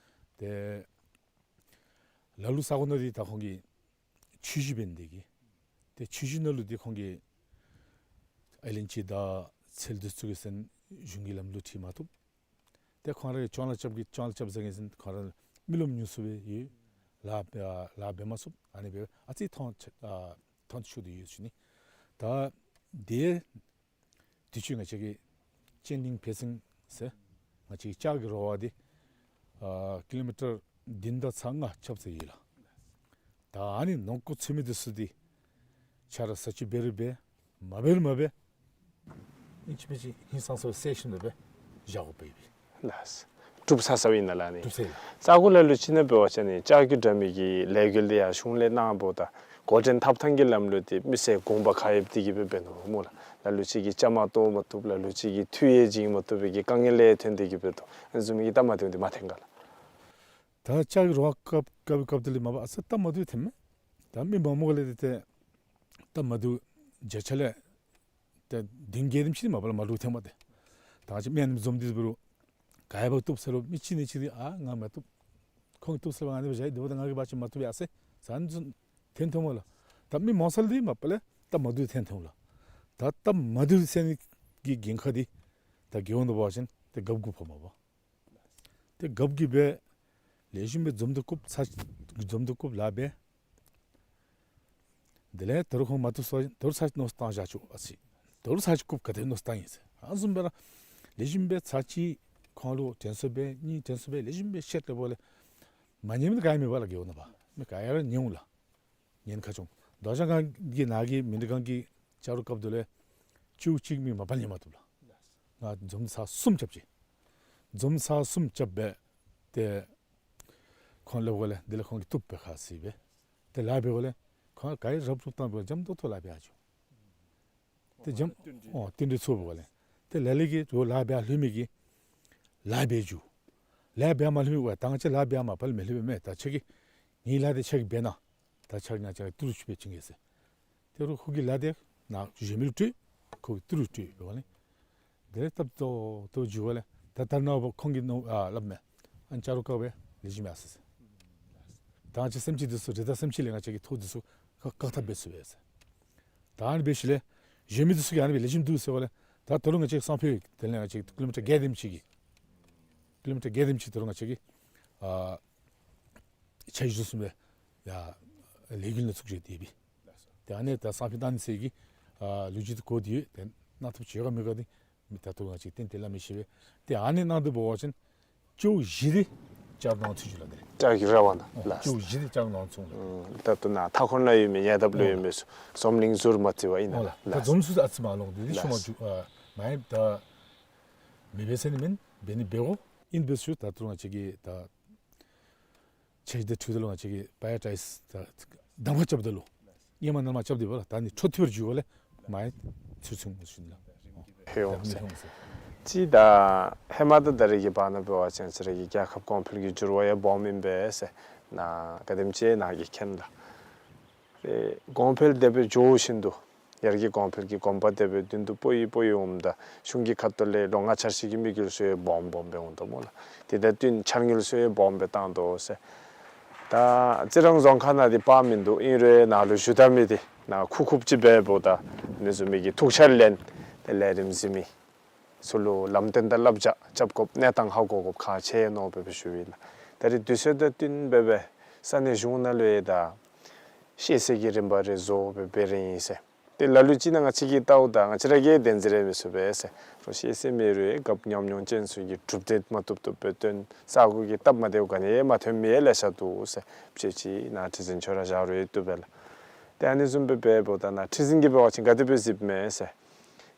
ཏེ་ལ་ལུ་ས་གོ་ནང་འདི་ད་ཁོང་གིས་ཆུ་བཞི་འབད་ནི་དེ་གིས། ཏེ་ཆུ་བཞི་ནང་ལུ་འདི་ཁོང་གིས་ཨེ་ལེན་ཅི་དང་ཚལ་འདི་ཚུ་གི་སོན་གཞུང་གི་ལམ་ལུགས་ཁྲིད་མ་བཏུབ། ཏེ་ཁོང་ར་གིས་སྤྱོད་ལམ་རྐྱབ་གི་སྤྱོད་ལམ་རྐྱབ་ཟེར་མི་ཚུ་ཁོང་ར་མི་རློམ་ཉུང་སུ་སྦེ་ཡོད། ལཱ་འབད་ལཱ་འབད་མ་ཚུགས། ཨ་ནི་སྦེ་ཨ་ཙི་ཐོན་ཆ་ཨ་ཐོན་ཆུ་འདི་ཡོད་ཟེར་ཞུ་ནི། ད་དེ་དུས་ཚོད་ང་བཅས་ཀྱི་ཅན་ལིང་བེ་ཚིང་ཟེར་ང་བཅས་ཀྱི་ལྕགས་ཀྱི་རོ་བ་འདི་ཨ་ཀི་ལོ་མི་ཊར་བདུན་དང་ཚག་ལྔ་རྐྱབ་སྟེ་ཡོད་ལགས། ད་ཨ་ནི་ནང་འཁོད་ཚུད་མི་འདི་ཚུ་འདི་ཆ་ར་ས་ཆུ་འབད་རུང་འབད་མ་འབད་རུང་མ་འབད། ཨིན་ཅི་མིན་ཅི་ཧིང་སངས་ས་སྦེ་བསལ་ཞིནམ་ད་འབད་བཞག་དགོཔ་ཡོད་པས། ལགས། གྲུབ་ཚར་ཚརཝ་ཨིན་ན་ལགས་ཨ་ནི། གྲུབ་ཚར་ཡི་ལགས། ས་གོ་ལ་ལུ་ཅིག་ནང་འབད་བ་ཅིན་ཨ་ནི་ལྕགས་ཀྱི་དྲ་མིག་གི་ལས་འགུལ་འདི་ཡང་གཞུང་ལས་གནང་འབདཝ་ད་འགོ་འདྲེན་ཐབས་ཐངས་ཀྱི་ལམ་ལུགས་འདི་མི་སེར་དགོངས་པ་ཁ་ཡོདཔ་འདི་གིས་འབད་འབདཝ་ཨིན་སྨོ་ལགས། ལ་ལུ་ཅིག་གིས་བཅའ་མར་གཏོགས་མ་བཏུབ། ལ་ལུ་ཅིག་གིས་འཐུས་ཡང་བྱིན་མ་བཏུབ་པའི་གི་དཀའ་ངལ་ལས་ཐོན་ཏེ་གིས་འབད་འབདཝ་ཨ་ནི་བཟུམ་གྱི་སྟབས་མ་བདེཝ་འདི་མ་ཐོན་ག་ལགས། ད་ལྕགས་ཀྱི་རོ་བ་བཀབ་བཀབ་བཀབ་དེ་ལས་མ་པ་ཨ་ཙི་སྟབས་མ་བདེཝ་ཐོནམ་མས། ད་མི་མང་མང་ལས་ཏེ་སྟབས་མ་བདེཝ་བརྒྱ་ཆ་ལས་ཏེ་བདུན་བརྒྱད་དེམ་ཅིག་ནི་མ་པ་ལས་མ་བདེཝ་ཐོནམ་མས་ཏེ། ད་ང་བཅས་མི་ཨ་ནི་འཛོམས་ཏེ་འབད་རུང་ག་ཡང་འབད་བཏུབ་ཟེར་རུང་མི་གཅིག་ནས་གཅིག་འདི་ཨ་ང་མ་བཏུབ། ཁོང་གིས་བཏུབ་ཟེར་བ་ང་ནི་འབད་བཞག་ཡི། དེ་འབདཝ་ད་ང་གིས་འབད་བ་ཅིན་མ་བཏུབ་ཡ་ཟེར་ཟེར་ཨ་ནི་ཚུ་ཐོན་ཐོནམ་མས་ལགས། ད་མི་མང་ས་ལས་འདི་མ་པ་ལས་སྟབས་མ་བདེཝ་ཐོན་ཐོནམ་མས་ལགས། ད་སྟབས་མ་བདེཝ་ཟེར་ནི་གི་འགན་ཁག་འདི་ད་རྒེད་འོག་ནང་འབད་བ་ཅིན་ཏེ་རྒཔོ་དགུ་ཕོགཔ་མས་པ། ཏེ་རྒཔོ་གིས་འབད་ལེགས་ཤོམ་སྦེ་འཛོམས་འདུ་བཀུག་ཚར་འཛོམས་འདུ་བཀུག་ལཱ་འབད། དེ་ལས་ད་རུང་ཁོང་མ་བཏུབ་ཟེར་བ་ཅིན་ད་རུང་ཚར་གཅིག་མནོ་བསམ་བཏང་བཞག་བཅུག་ཨ་ཙི། ད་རུང་ཚར་གཅིག་བཀུག་ག་དེ་མནོ་བསམ་བཏང་ཡི་ཟེར། ཨ་ནི་བཟུམ་སྦེ་ར་ལེགས་ཤོམ་སྦེ་ཚར་གཅིག་ཁོང་ལུ་དྲན་གསོ་འབད། གཉིས་དྲན་གསོ་འབད། ལེགས་ཤོམ་སྦེ་བཤད་ད་འབདཝ་ལས་མ་ཉན་མི་ག་ཡང་མེད་པ་ལགས། རྒེད་འོག་ནང་པ་མི་ག་ཡང་ར་ཉན་འོང་ལགས། ཉན་ཁ་བྱུང་། ད་ཅི་ང་གིས་ནཱ་གི་མི་འདི་གང་གི་ལྕགས་རོ་བཀབ་དོ་ལས་བཅུ་གཅིག་མི་མ་པ་ཉན་མ་བཏུབ་ལགས། ང་འཛོམས་ས་གསུམ་རྐྱབ་ཅི། འཛོམས་ས་གསུམ་རྐྱབ་སྦེ་ཏེ་ཁོང་སླབ་འགོ་ལས་དེ་ལས་ཁོང་གིས་བཏུབ་པས་ཁ་ཟེར་སྦེ་ཏེ་ལཱ་འབད་འགོ་ལས་ཁོང་ག་ར་རུབ་རུབ་བཏང་འབད་འཇམ་ཏོང་ཏོ་ལཱ་འབད་ཡར་བཅུག། ཏེ་འཇམ་ཨོ་བསྟུན་གྲོས་ཚོགས་འབད་འགོ་ལས་ཏེ་ལ་ལུ་གིས་རོགས་ལཱ་འབད་ལྷོད་མི་གིས་ལཱ་འབད་བཅུག། ལཱ་འབད་མ་ལྷོད་མི་འབད་ད་ང་བཅས་ལཱ་འབད་མ་པ་ལས་མི་ལྷོད་པས་མས། ད་ཁྱོད་ཀྱིས་ངེའི་ལཱ་འདི་ཁྱོད་ཀྱིས་འབད་གནང་། ད་ཁྱོད་ང་བཅས་ཏི་རུ་ཅིག་འབད་བྱིན་གེ་ཟེར། ཏེ་རོགས་ཁོ་གིས་ལཱ་འདི་ནཱ་གཞན་མི་ལུ་སྤྲོད། ཁོ་གིས་ཏི་རུ་སྤྲོད་འབད་འགོ་ལས། དེ་ལས་སྟབས་ཏོག་ཏོ་འགྱོ་འགོ་ལས་ད་ད་ནཱ་འབདཝ་ཁོང་གིས་མནོ་ཨ་སླབ་མས། ཨ་ནི་ལྕགས་རོ་བཀབ་སྦེ་ལེགས་ཤོམ་ཡར་སོང་ཟེར། ད་ང་བཅས་སེམས་ཅན་འདི་ཚུ་རི་དྭགས་སེམས་ཅན་ལས་ང་བཅས་ཀྱིས་ཐོག་འདི་ཚུ་བཀག་བཀག་ཐབས་འབད་ཚུགས་པས་ཟེར། ད་ཨ་ནི་འབད་ཞིནམ་ལས་གཞན་མི་འདི་ཚུ་གིས་ཨ་ནི་སྦེ་ལེགས་ཤོམ་འདུག་ཟེར་འགོ་ལས་ད་ད་རུང་ང་བཅས་སང་ཕོད་དེ་ལས་ང་བཅས་ཀྱིས་ཀི་ལོ་མི་ཊར་བརྒྱད་དེམ་ཅིག་གི་ཀི་ལོ་མི་ཊར་བརྒྱད་དེམ་ཅིག་ད་རུང་ང་བཅས་ཀྱིས་ཨ་ཆ་བཞག་ཚུགས་པས། ཡར་ལས་འགུལ་ནང་ཚུད་བྱས་ཏེ་འབད། ཏེ་ཨ་ནི་ད་སང་ཕོད་གནང་ནི་ཟེར་གྱི་ཨ་ལོ་རྒྱུས་འདི་གོ་སྟེ་ཡོད། ཏེ་གནང་ཐབས་ཅིག་ཡོད་ག་མེད་ག་འདི་མི་ད་ལྟོ་ང་བཅས་ཏན་ཏན་སླབ་མི་ཤེས་པས། ཏེ་ཨ་ནི་གནང་དོ་འབད་བ་ཅིན་ཅོག་བཞི་འདི་ལྕགས་རོ་ནང་ཚུད་བཅུག་ལགས། དེ་ལས་ལྕགས་ཀྱི་ར་བ་ནང་ཨོ་ལགས། ཅོག་བཞི་འདི་ལྕགས་རོ་ནང་ཚུད་ལགས། ཨུམ་ད་ལྟོ་ནཱ་མཐའ་འཁོར་ནང་ཡོད་མི་ཉེ་འདབས་ལུ་ཨོ་ཡོད་མི་ཚུ་འཛོམས་གླིང་ཟུར་མ་བརྩི་བར་ཨིན་ན་ཨོ་ལགས། ད་ལགས། འཛོམས་ས་ཨ་ཙི་མ་ལོག་འདི་འདི་ཤུལ་མ་ལགས། འགྱོ་ཨ་མ་ཡི་ད་མི་འབད་ཟེར་ནི་མེན། འབད་ནི་འབད་དགོ། ཨིན་པས་ཟེར་ད་ལྟོ་ང་བཅས་ཀྱིས་ད་ཆ་བཞག་འདི་འཕྲོ་ད་ལུ་ང་བཅས་ཀྱིས་པ་ཡ་ཊའིཛ་ད་གདམ་ཁ་རྐྱབ་ད་ལུ་སྔོན་མ་ནང་མ་རྐྱབ་སྟེ་འབད་ལགས། ད་ཨ་ནི་འཕྲོ་མཐུད་པར་འགྱོ་འགོ་ལས་མ་ཡི་ཚུར་ཚུར་འོང་ཟེར་ཞུ་ནི་ལགས། ཧེ་འོང་ཟེར། ད་ཨ་ནི་ཧེ་འོང་ཟེར། ཅིག་ད་ཧེ་མ་དང་ད་རེས་ཀྱི་བར་ན་འབད་བ་ཅིན་ང་བཅས་ར་གི་རྒྱལ་ཁབ་གོང་འཕེལ་གྱི་འགྱུར་བ་ཡང་སྦོམ་ཨིན་པས་ཟེར་ནཱ་ག་དེམ་ཅིག་ནཱ་གིས་མཁྱེན་ལགས། ཏེ་གོང་འཕེལ་དེ་སྦེ་འགྱོ་བཞིན་དུ་ཡར་རྒྱས་གོང་འཕེལ་གྱི་གོམ་པ་དེ་སྦེ་མདུན་དུ་སྤོ་ཡི་སྤོ་ཡི་འོངམ་ད་གཞུང་གི་ཁ་ཐུག་ལས་ལོ་ལྔ་འཆར་གཞི་གི་དམིགས་ཡུལ་ཚུ་ཡང་སྦོམ་སྦོམ་སྦེ་འོང་དོ་སྨོ་ལགས། དེ་དང་བསྟུན་འཆར་དངུལ་ཚུ་ཡང་སྦོམ་སྦེ་བཏང་དོ་ཟེར། ད་རྩི་རང་རྫོང་ཁག་ནང་འདི་དཔག་མིན་འདུག། ཨིན་རུང་ནཱ་ལུ་བཞུགས་ད་མི་འདི་ནཱ་ཁུག་ཁུགཔ་ཅིག་འབདཝ་ད་མི་བཟུམ་མའི་གི་ཐུགས་འཆར་ལེན་ཏེ་ལས་རིམ་གཟིགས་མི་ཚུ་ལུ་ལམ་སྟོན་དང་བསླབ་བྱ་རྐྱབ་དགོཔ་གནས་སྟངས་ཧ་གོ་དགོཔ་ཁག་ཆེ་ནོ་སྦེ་སྦེ་ཞུ་ཡི་ལགས། ད་རེས་དུས་ཚོད་དང་བསྟུན་སྦེ་སྦེ་ས་གནས་གཞུང་ནང་ལུ་ཡང་ད་ཤེས་ཚད་ཀྱི་རིམ་པ་རེ་བཟོ་སྦེ་འབད་རན་ཡི་ཟེར། ཏེ་ལ་ལུ་ཅིག་ནང་ང་བཅས་ཀྱིས་བལྟཝ་ད་ང་བཅས་ར་གིས་བདེན་འཛིན་རེ་མི་ཚུགས་པས་ཟེར། རོགས་ཤེས་ཚད་མེད་རུང་རྒཔོ་ཉམས་མྱོང་ཅན་ཚུ་གིས་གྲུབ་འབྲས་མ་བཏུབ་བཏུབ་སྦེ་སྟོན། ས་གོ་གི་སྟབས་མ་བདེཝ་ག་ནི་ཡང་མ་ཐོན་མི་ཡང་ལེ་ཤ་འདུག་ཟེར། དཔྱེ་ཅིག་ནཱ་ཁྲི་འཛིན་མཆོག་ར་བཞག་རུང་ཡང་བཏུབ་པས་ལགས། ཏེ་ཨ་ནི་བཟུམ་སྦེ་འབདཝ་ད་ནཱ་ཁྲི་འཛིན་གྱིས་འབད་བ་ཅིན་ག་དེ་སྦེ་གཟིགསཔ་མས་ཟེར།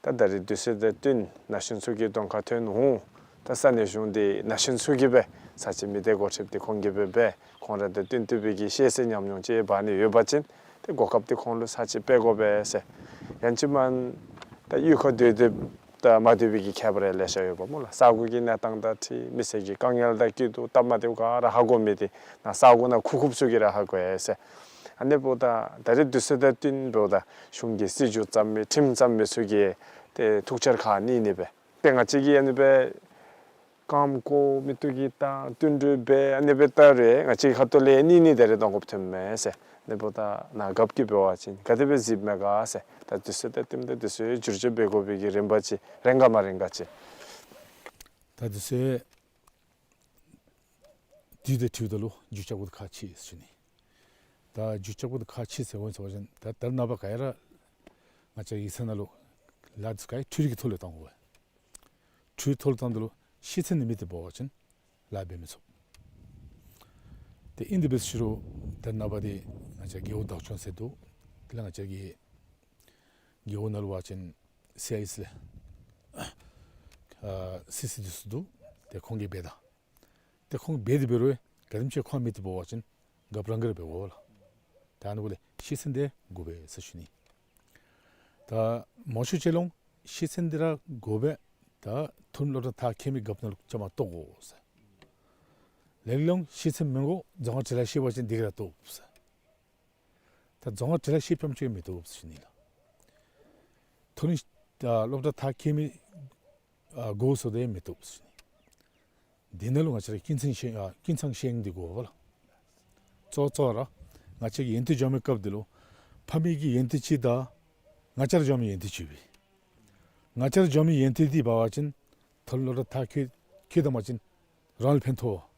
ད་ད་རེས་དུས་ཚོད་དང་བསྟུན་ན་གཞོན་ཚུ་གིས་གདོང་ཁར་ཐོན་འོང་། ད་ས་གནས་གཞུང་འདི་ན་གཞོན་ཚུ་གིས་སྦེ་ས་ཆ་མི་སྡེ་འགོ་ཁྲིདཔ་འདི་ཁོང་གིས་སྦེ་འབད་ཁོང་ར་དང་བསྟུན་བསྟུན་པའི་གི་ཤེས་ཚད་ཉམས་མྱོང་ཅིག་འབག་ནི་ཡོད་པ་ཅིན་ཏེ་གོ་སྐབས་འདི་ཁོང་ལུ་ས་ཅིག་སྤེལ་དགོ་པས་ཟེར། ཡང་ཅིན་མ་ད་གཡུས་ཁར་སྡོད་སྡོདཔ་དང་མ་སྡོད་པའི་གི་ཁྱད་པར་ཡང་ལེ་ཤ་ཡོདཔ་སྨོ་ལགས། ས་གོ་གི་གནས་སྟངས་དང་འཁྲིལ་མི་སེར་གྱི་དཀའ་ངལ་དང་སྐྱིད་སྡུག་སྟབས་མ་བདེཝ་ག་ར་ཧ་གོ་མི་འདི་ནཱ་ས་གོ་ནང་ཁུག་ཁུགཔ་ཚུ་གིས་ར་ཧ་གོ་ཡི་ཟེར། ཨ་ནི་འབདཝ་ད་ད་རེས་དུས་ཚོད་དང་བསྟུན་འབདཝ་ད་གཞུང་གི་སྲིད་བྱུས་བརྩམ་མི་ཁྲིམས་བརྩམ་མི་ཚུ་གིས་ཏེ་ཐུགས་འཆར་ཁག་བསྣུན་ནི་སྦེ་ཏེ་ང་བཅས་ཀྱིས་ཨ་ནི་སྦེ་རྐངམ་བཀོག་མིག་ཏོ་གིས་བལྟ་བསྟུན་གྲོས་འབད་ཨ་ནི་སྦེ་བལྟ་རུང་ང་བཅས་ཁ་ཐུག་ལས་ཨ་ནི་ནི་ད་རེས་གཏང་དགོཔ་ཐོནམ་མས་ཟེར། ཨ་ནི་འབདཝ་ད་ནཱ་རྒཔོ་གིས་འབད་བ་ཅིན་ག་དེ་སྦེ་གཟིགསཔ་མས་ག་ཟེར། ད་དུས་ཚོད་དང་བསྟུནམ་ད་དུས་ཚོད་བསྒྱུར་བཅོས་འབད་དགོ་པའི་གི་རིམ་པ་ཅིག་རན་ག་མ་རན་ག་ཅིག། ད་དུས་ཚོད་དུས་དང་འཁྲིལཝ་ད་ལུ་བསྒྱུར་བཅོས་འབད་དགོཔ་ཁག་ཆེ་ཟེར་ཞུ་ནི། ད་བསྒྱུར་བཅོས་འབད་དགོཔ་ཁག་ཆེ་ཟེར་འོང་ཟེར་བ་ཅིན་ད་ད་རེས་ནངས་པ་ག་ར་ང་བཅས་ཡིག་ཚང་ནང་ལུ་ལཱ་འདི་ཚུ་ག་ར་འཕྲུལ་རིག་གི་ཐོག་ལས་གཏང་དགོ་པས། འཕྲུལ་ཐོག་ལས་གཏངམ་ད་ལུ་ཤེས་ཚད་ནི་མེད་དེ་འབད་བ་ཅིན་ལཱ་འབད་མི་ཚུགས། ཏེ་ཨིན་དེ་འབད་ཟེར་ཞུ་རུང་ད་རེས་ནངས་པ་འདི་ང་བཅས་རྒེད་འོག་བདག་སྐྱོང་ཟེར་འདུག། དེ་ལས་ང་བཅས་ཀྱི་རྒེད་འོག་ནང་ལུ་འབད་བ་ཅིན་སི་ཨའི་སི་ལས་ཨ་སི་སི་འདི་ཚུ་འདུག། ཏེ་ཁོང་གིས་འབད་ད། ཏེ་ཁོང་འབད་དེ་འབད་རུང་ག་དེམ་ཅིག་ཁོང་མེད་དེ་འབད་བ་ཅིན་རྒཔོ་རང་གིས་ར་འབད་དགོ་པས་ལགས། ད་ཨ་ནི་འབདཝ་ལས་ཤེས་ཚད་འདི་དགོ་པས་ཟེར་ཞུ་ནི། ད་མང་ཤོས་ཅིག་ལུ་ཤེས་ཚད་འདི་ར་དགོ་པས། ད་མཐོ་རིམ་སློབ་གྲྭ་མཐར་འཁྱོལ་མི་རྒཔོ་ནང་ལུ་བཅའ་མར་གཏོགས་དགོ་ཟེར། ལེགས་ལོང་ཤེས་ཚད་མི་དགོ། རྫོང་ཁ་འབྲི་ལྷག་ཤེས་པ་ཅིན་དེ་གིས་ར་བཏུབ་ཟེར། ད་རྫོང་ཁ་འབྲི་ལྷག་ཤེས་པ་ཅིན་མི་བཏུབ་ཟེར་ཞུ་ནི་ལགས། མཐོ་རིམ་ཨ་སློབ་གྲྭ་མཐར་འཁྱོལ་མི་ཨ་དགོ་ཟེརཝ་ད་མི་བཏུབ་ཟེར་ཞུ་ནི། དེ་ནང་ལུ་ང་བཅས་ར་ཀུན་ཚང་ཤེས་ཨ་ཀུན་ཚང་ཤེས་ཡོན་འདི་དགོ་པས་ལགས། གཙོ་གཙོ་ར་ང་བཅས་ཀྱི་ཡོན་ཏན་སྦྱང་མི་སྐབས་འདི་ལུ་ཕམ་གྱི་ཡོན་ཏན་ཅིག་དང་ང་བཅས་ར་སྦྱང་མི་ཡོན་ཏན་ཅིག་ཡོད་པས། ང་བཅས་ར་སྦྱང་མི་ཡོན་ཏན་འདི་འབད་བ་ཅིན་མཐོ་རིམ་སློབ་གྲྭ་མཐར་འཁྱོལ་འཁྱོལ་བཏང་པ་ཅིན་རང་ལུ་ཕན་ཐོགས།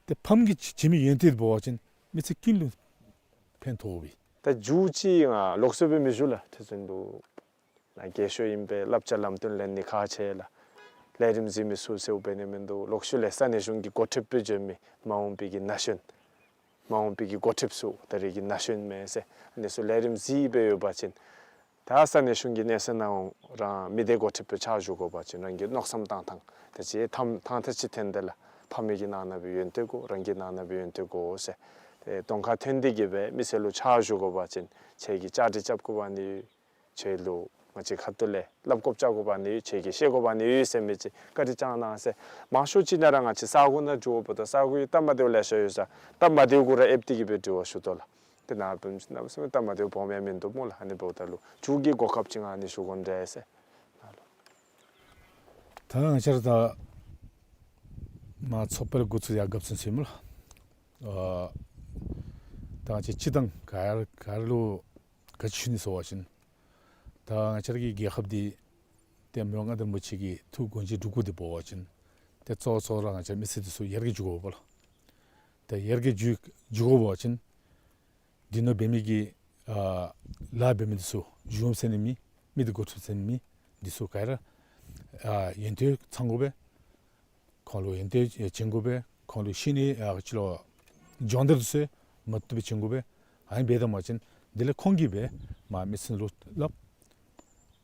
ཏེ་ཕམ་གྱིས་བྱིན་མི་ཡོན་ཏན་འདི་འབད་བ་ཅིན་མི་ཚུ་ཀུན་ལུ་ཕན་ཐོགས་པས། ད་མཇུག་ཅིག་ང་ལོགས་སུ་སྦེ་མི་ཞུ་ལགས། ཁྲི་འཛིན་ལུ་ང་རྒས་ཤོས་ཨིན་པས། བསླབ་བྱ་ལམ་སྟོན་ལེན་ནི་ཁག་ཆེ་ལགས། ལས་རིམ་གཟིགས་མི་ཚུ་ཟེརཝ་འབད་ནི་མིན་འདུག། ལོག་ཤུལ་ལས་ས་གནས་གཞུང་གི་འགོ་ཁྲིདཔ་སྦེ་འགྱོ་མི་མ་འོངས་པའི་གི་ན་གཞོན་མ་འོངས་པའི་གི་འགོ་ཁྲིདཔ་ཚུ་ད་རེས་ཀྱི་ན་གཞོན་མས་ཟེར་ཨ་ནི་ཚུ་ལས་རིམ་གཟིགས་སྦེ་ཡོད་པ་ཅིན་ད་ས་གནས་གཞུང་གི་གནས་ཚད་ནང་རང་མི་སྡེ་འགོ་ཁྲིདཔ་སྦེ་ཕྱག་ཞུ་དགོ་པ་ཅིན་རང་གི་མནོ་བསམ་བཏང་ཐངས་དེ་ཅིག་ཐམ་ཐང་ཐག་ཅིག་འཐེན་ཏེ་ལགས། ཕམ་གྱི་ནང་ན་སྦེ་ཡོན་ཏན་དགོ། རང་གི་ནང་ན་སྦེ་ཡོན་ཏན་དགོ་ཟེར། ཏེ་གདོང་ཁར་ཐོན་ཏེ་གི་སྦེ་མི་སེར་ལུ་ཕྱག་ཞུ་དགོ་པ་ཅིན་ཁྱེད་ཀྱིས་བཅའ་སྒྲིག་རྐྱབ་དགོ་པ་ནི་ཁྱེད་ལུ་ང་བཅས་ཁ་ཐུག་ལས་སླབ་དགོཔ་བཅའ་དགོ་པ་ནི་ཁྱེད་ཀྱིས་ཤེས་དགོ་པ་ནི་ཟེར་མི་ཅིག་བཀའ་དྲིན་བསྐྱང་གནང་ཟེར། མང་ཤོས་ཅིག་ནང་ར་ང་བཅས་ས་གོ་ནང་འགྱོཝ་ད་ས་གོ་གི་སྟབས་མ་བདེཝ་ལེ་ཤ་ཡོད་ས། སྟབས་མ་བདེཝ་གུ་ར་ཨེབ་སྟེ་གི་སྦེ་དྲི་བ་ཞུ་དོ་ལགས། ཏེ་ནཱ་སྦེ་ནཱ་སྦེ་སྟབས་མ་བདེཝ་སྦོམ་ཡང་མིན་འདུག་སྨོ་ལགས། ཨ་ནི་འབདཝ་ད་ལུ་མཇུག་གི་གོ་སྐབས་ཅིག་ང་ཨ་ནི་ཞུ་དགོ་འདྲས་ཟེར། ད་ང་བཅས་ར་ད་མ་ཚོགས་པ་ལས་འགོ་བཙུགས་ཡར་རྒཔོ་ཚུན་ཚོད་སྨོ་ལགས། ཨ་ད་ང་བཅས་སྤྱིར་བཏང་ག་ར་ག་ར་ལུ་ག་ཅི་ཞུ་ནི་ཟེར་བ་ཅིན་ད་ང་བཅས་ར་གི་རྒྱལ་ཁབ་འདི་ཏེ་མི་དབང་མངའ་བདག་རིན་པོ་ཆེ་གི་ཐུགས་དགོངས་བཞིན་སྒྲུབ་དགོ་དེ་འབད་བ་ཅིན་ཏེ་གཙོ་བོ་གཙོ་བོ་ར་ང་བཅས་མི་སེར་འདི་ཚུ་ཡར་རྒྱས་འགྱོ་དགོ་པས་ལགས། ཏེ་ཡར་རྒྱས་འགྱོ་འགྱོ་དགོ་པ་ཅིན་འདི་ནང་འབད་མི་གི་ཨ་ལཱ་འབད་མི་འདི་ཚུ་གཞུང་ཟེར་ནི་མེད། མི་སྡེ་འགོ་ཁྲིདཔ་ཟེར་ནི་མེད། འདི་ཚུ་ག་ར་ཨ་ཡོན་ཏན་ཚང་དགོ་པས། ཁོང་ལུ་ཡོན་ཏན་བྱིན་དགོ་པས། ཁོང་ལུ་ཤེས་ནི་ཨ་ཅིག་ལུ་སྦྱོང་བརྡར་འདི་ཚུ་མ་བཏུབ་པའི་བྱིན་དགོ་པས། ཨ་ནི་འབད་དོ་བ་ཅིན་དེ་ལས་ཁོང་གིས་སྦེ་མ་མི་སེར་ལུ་སླབ།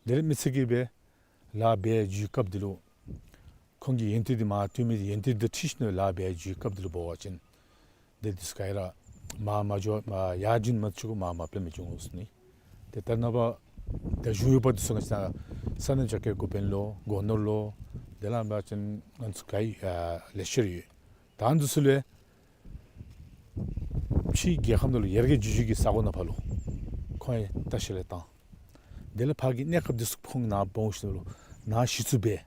དེ་ལས་མི་སེར་གྱིས་སྦེ་ལཱ་འབད་འགྱོ་སྐབས་འདི་ལུ་ཁོང་གི་ཡོན་ཏན་འདི་མ་བཏུབ་མི་ཡོན་ཏན་འདི་འཁྲིལ་ཞིནམ་ལཱ་འབད་འགྱོ་སྐབས་འདི་ལུ་འབད་བ་ཅིན་དེ་འདི་ཚུ་ག་ར་མར་མ་འགྱོ་མར་ཡར་རྒྱུན་མ་ཆུག་མར་མ་པ་ལས་མི་འགྱོ་འོང་ཟེར་ནི། ཏེ་ད་རེས་ནངས་པ་ད་གཞུང་གཡོགཔ་འདི་ཚུ་ང་བཅས་ས་གནས་བཅོ་བརྒྱད་འགོ་དཔོན་ལུ་སྒོ་ནོར་ལུ་དེ་ལས་འབད་བ་ཅིན་ང་ཚུ་ག་ཡོད་ཨ་ལེགས་ཤོམ་ཡོད། ད་འདི་ཚུ་ལས་ཕྱིའི་རྒྱལ་ཁབ་ནང་ལུ་ཡར་རྒྱས་འགྱོ་འགྱོ་གི་ས་གོ་ནང་ཕར་ལུ་ཁོང་ཡང་ལྟ་བཤལ་ལས་བཏང་། དེ་ལས་ཕར་གྱི་གནས་སྐབས་འདི་ཚུ་ཁོང་ནཱ་འབག་འོང་ཞིནམ་ལུ་ནཱ་གཞི་བཙུགས་འབད་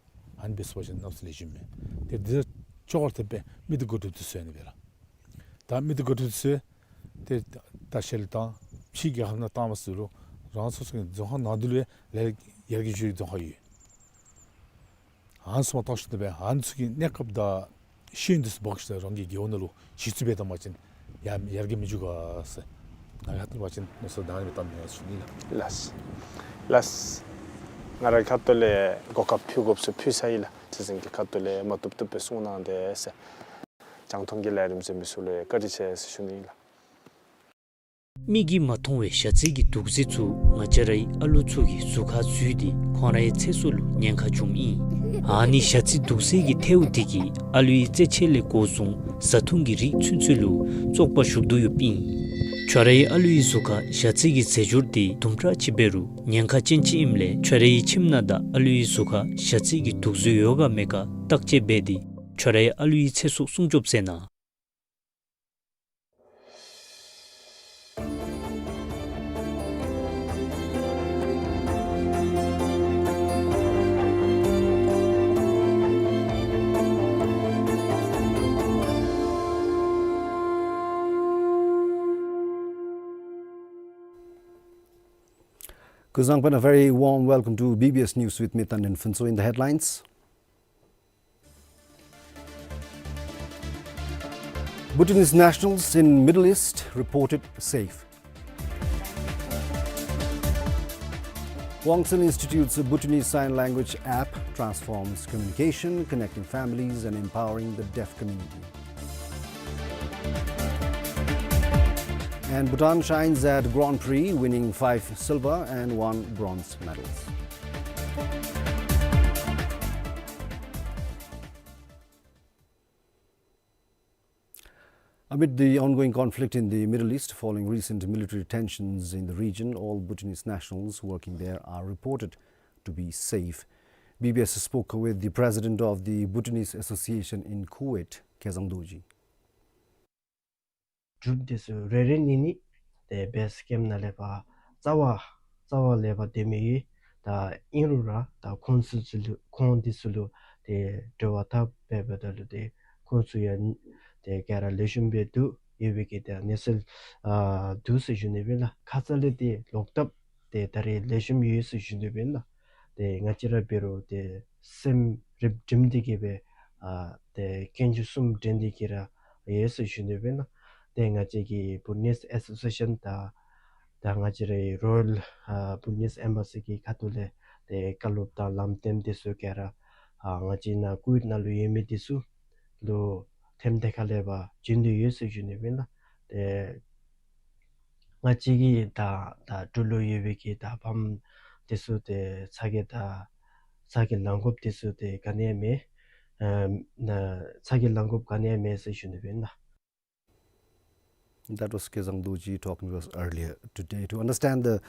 ཨ་ནི་འབད་ཚུགས་པ་ཅིན་གནམ་མེད་ས་མེད་ལེགས་ཤོམ་མས། ཏེ་འདི་ཚུ་ཅོག་ར་འཐདཔ་སྦེ་མི་སྡེ་འགོ་ཁྲིདཔ་འདི་ཚུ་ཨ་ནི་སྦེ་ར། ད་མི་སྡེ་འགོ་ཁྲིདཔ་འདི་ཚུ་ཏེ་ལྟ་བཤལ་ལས་བཏང་ཕྱིའི་རྒྱལ་ཁབ་ནང་བཏང་བ་ཅིན་རང་སོ་སོ་གི་རྫོང་ཁག་ནང་འདི་ལུ་ཡང་ལས་ཡར་རྒྱས་འགྱོ་བའི་རྫོང་ཁག་ཡོད། ཨ་ནི་ཚུ་མར་བཏང་ཞིནམ་སྦེ་ཨ་ནི་ཚུ་གི་གནས་སྐབས་དང་ཤེས་ཡོན་འདི་ཚུ་འབག་ཞིནམ་རང་གི་རྒེད་འོག་ནང་ལུ་གཞི་བཙུགས་འབད་བཏང་པ་ཅིན་ཡང་ཡར་རྒྱས་མི་འགྱོ་ག་ཟེར། ང་གིས་ཧ་ལྟ་བ་ཅིན་མནོ་བསམ་ད་ཨ་ནི་སྦེ་བཏངམ་ཨིན་ཟེར་ཞུ་ནི་ལགས། ལགས་ལགས། ང་རའི་ཁ་ཐུག་ལས་གོ་སྐབས་ཕུལ་དགོཔ་ཚུ་ཕུལ་ཚར་ཡི་ལགས། ཁྲི་འཛིན་གྱི་ཁ་ཐུག་ལས་མ་བཏུབ་བཏུབ་སྦེ་གསུང་གནང་དེས་ཟེར། རྒྱང་མཐོང་གི་ལས་རིམ་གཟིགས་མི་ཚུ་ལུ་བཀའ་དྲིན་ཆེ་ཟེར་ཞུ་ནི་ལགས། མིག་གིས་མ་མཐོང་བའི་ཞ་རྩི་གི་དུག་རྫས་ཚུ་ང་བཅས་རའི་ཨ་ལུ་ཚུ་གི་གཟུགས་ཁར་འཛུལ་ཏེ་ཁོང་རའི་ཚེ་སྲོག་ལུ་ཉེན་ཁ་བྱུངམ་ཨིན། ཨ་ནི་ཞ་རྩི་དུག་སེལ་གྱི་ཐལཝ་འདི་གིས་ཨ་ལུའི་རྩེད་ཆས་ལས་འགོ་བཟུང་བཟའ་འཐུང་གི་རིགས་ཚུན་ཚོད་ལུ་བཙོག་པ་ཞུགས་དོ་ཡོདཔ་ཨིན། ཁྱོད་རའི་ཨ་ལུའི་གཟུགས་ཁར་ཞ་རྩི་གི་རྫས་སྦྱོར་འདི་དུམ་གྲ་ཅིག་འབད་རུང་ཉེན་ཁ་ཅན་ཅིག་ཨིནམ་ལས་ཁྱོད་རའི་ཁྱིམ་ནང་དང་ཨ་ལུའི་གཟུགས་ཁར་ཞ་རྩི་གི་དུག་རྫས་ཡོད་ག་མེད་ག་བརྟག་དཔྱད་འབད་དེ་ཁྱོད་རའི་ཨ་ལུའི་ཚེ་སྲོག་སྲུང་སྐྱོབ་མཛད་གནང་། Kuzuzangpen, a very warm welcome to B B S News with me, Tandin Phuntsho. In the headlines, Bhutanese nationals in Middle East reported safe. Wangsan Institute's Bhutanese Sign Language app transforms communication, connecting families and empowering the deaf community. And Bhutan shines at Grand Prix, winning five silver and one bronze medals. Amid the ongoing conflict in the Middle East, following recent military tensions in the region, all Bhutanese nationals working there are reported to be safe. B B S spoke with the president of the Bhutanese Association in Kuwait, Kezang Dorji. འབྲུགཔ་འདི་ཚུ་རེ་རེ་གཉིས་གཉིས་ཏེ་བེས་ཀེམ་ནང་ལས་ཕར་རྩ་བ་རྩ་བ་ལས་ཕར་སྡོད་མི་ཡོད། ད་ཨིན་རུང་ར་ད་ཁོང་ཚུ་ཚུ་ལུ་ཁོང་འདི་ཚུ་ལུ་ཏེ་འབྲེལ་བ་འཐབ་འབད་འབདཝ་ད་ལུ་ཏེ་ཁོང་ཚུ་ཡང་ཏེ་ག་ར་ལེགས་ཤོམ་སྦེ་འདུག། ཡོད་པའི་གི་ཏེ་གནས་ཚུལ་ཨ་འདུག་ཟེར་ཞུ་ནི་སྦེ་ཨིན་ལགས། ཁ་ཙ་ལས་ཏེ་ལོག་སྟབས་ཏེ་ད་རེས་ལེགས་ཤོམ་ཡོད་ཟེར་ཞུ་ནི་སྦེ་ཨིན་ལགས། ཏེ་ང་བཅས་ར་འབད་རུང་ཏེ་སེམས་རིག་སྒྲིམ་སྟེ་གི་སྦེ་ཨ་ཏེ་གྱེན་རྒྱུ་གསུམ་འདྲེན་ཏེ་གི་ར་ཡོད་ཟེར་ཞུ་ནི་སྦེ་ཨིན་ལགས། ཏེ་ང་བཅས་ཀྱི་Bhutanese Association དང་ད་ང་བཅས་རའི་Royal ཨ་Bhutanese Embassy གི་ཁ་ཐུག་ལས་ཏེ་བཀའ་སློབ་དང་ལམ་སྟོན་འདི་ཚུ་ག་ར་ཨ་ང་བཅས་ནཱ་ཀུ་ཝེཊ་ནང་ལུ་ཡོད་མི་འདི་ཚུ་ལུ་ཐེམ་ཐེ་ཁ་ལས་ཕར་བྱོན་ཏེ་ཡོད་ཟེར་ཞུ་ནི་སྦེ་ཨིན་ལགས། ཏེ་ང་བཅས་ཀྱི་ད་ད་འབྲུག་ལུ་ཡོད་པའི་གི་ད་ཕམ་འདི་ཚུ་ཏེ་ཚ་གྱང་ད་ཚ་གྱང་ལང་དགོཔ་འདི་ཚུ་ཏེ་ག་ནི་ཡང་མེད། ཨ་ན་ཚ་གྱང་ལང་དགོཔ་ག་ནི་ཡང་མེད་ཟེར་ཞུ་ནི་སྦེ་ཨིན་ལགས། That was Kezang Dorji talking to us earlier today. To understand the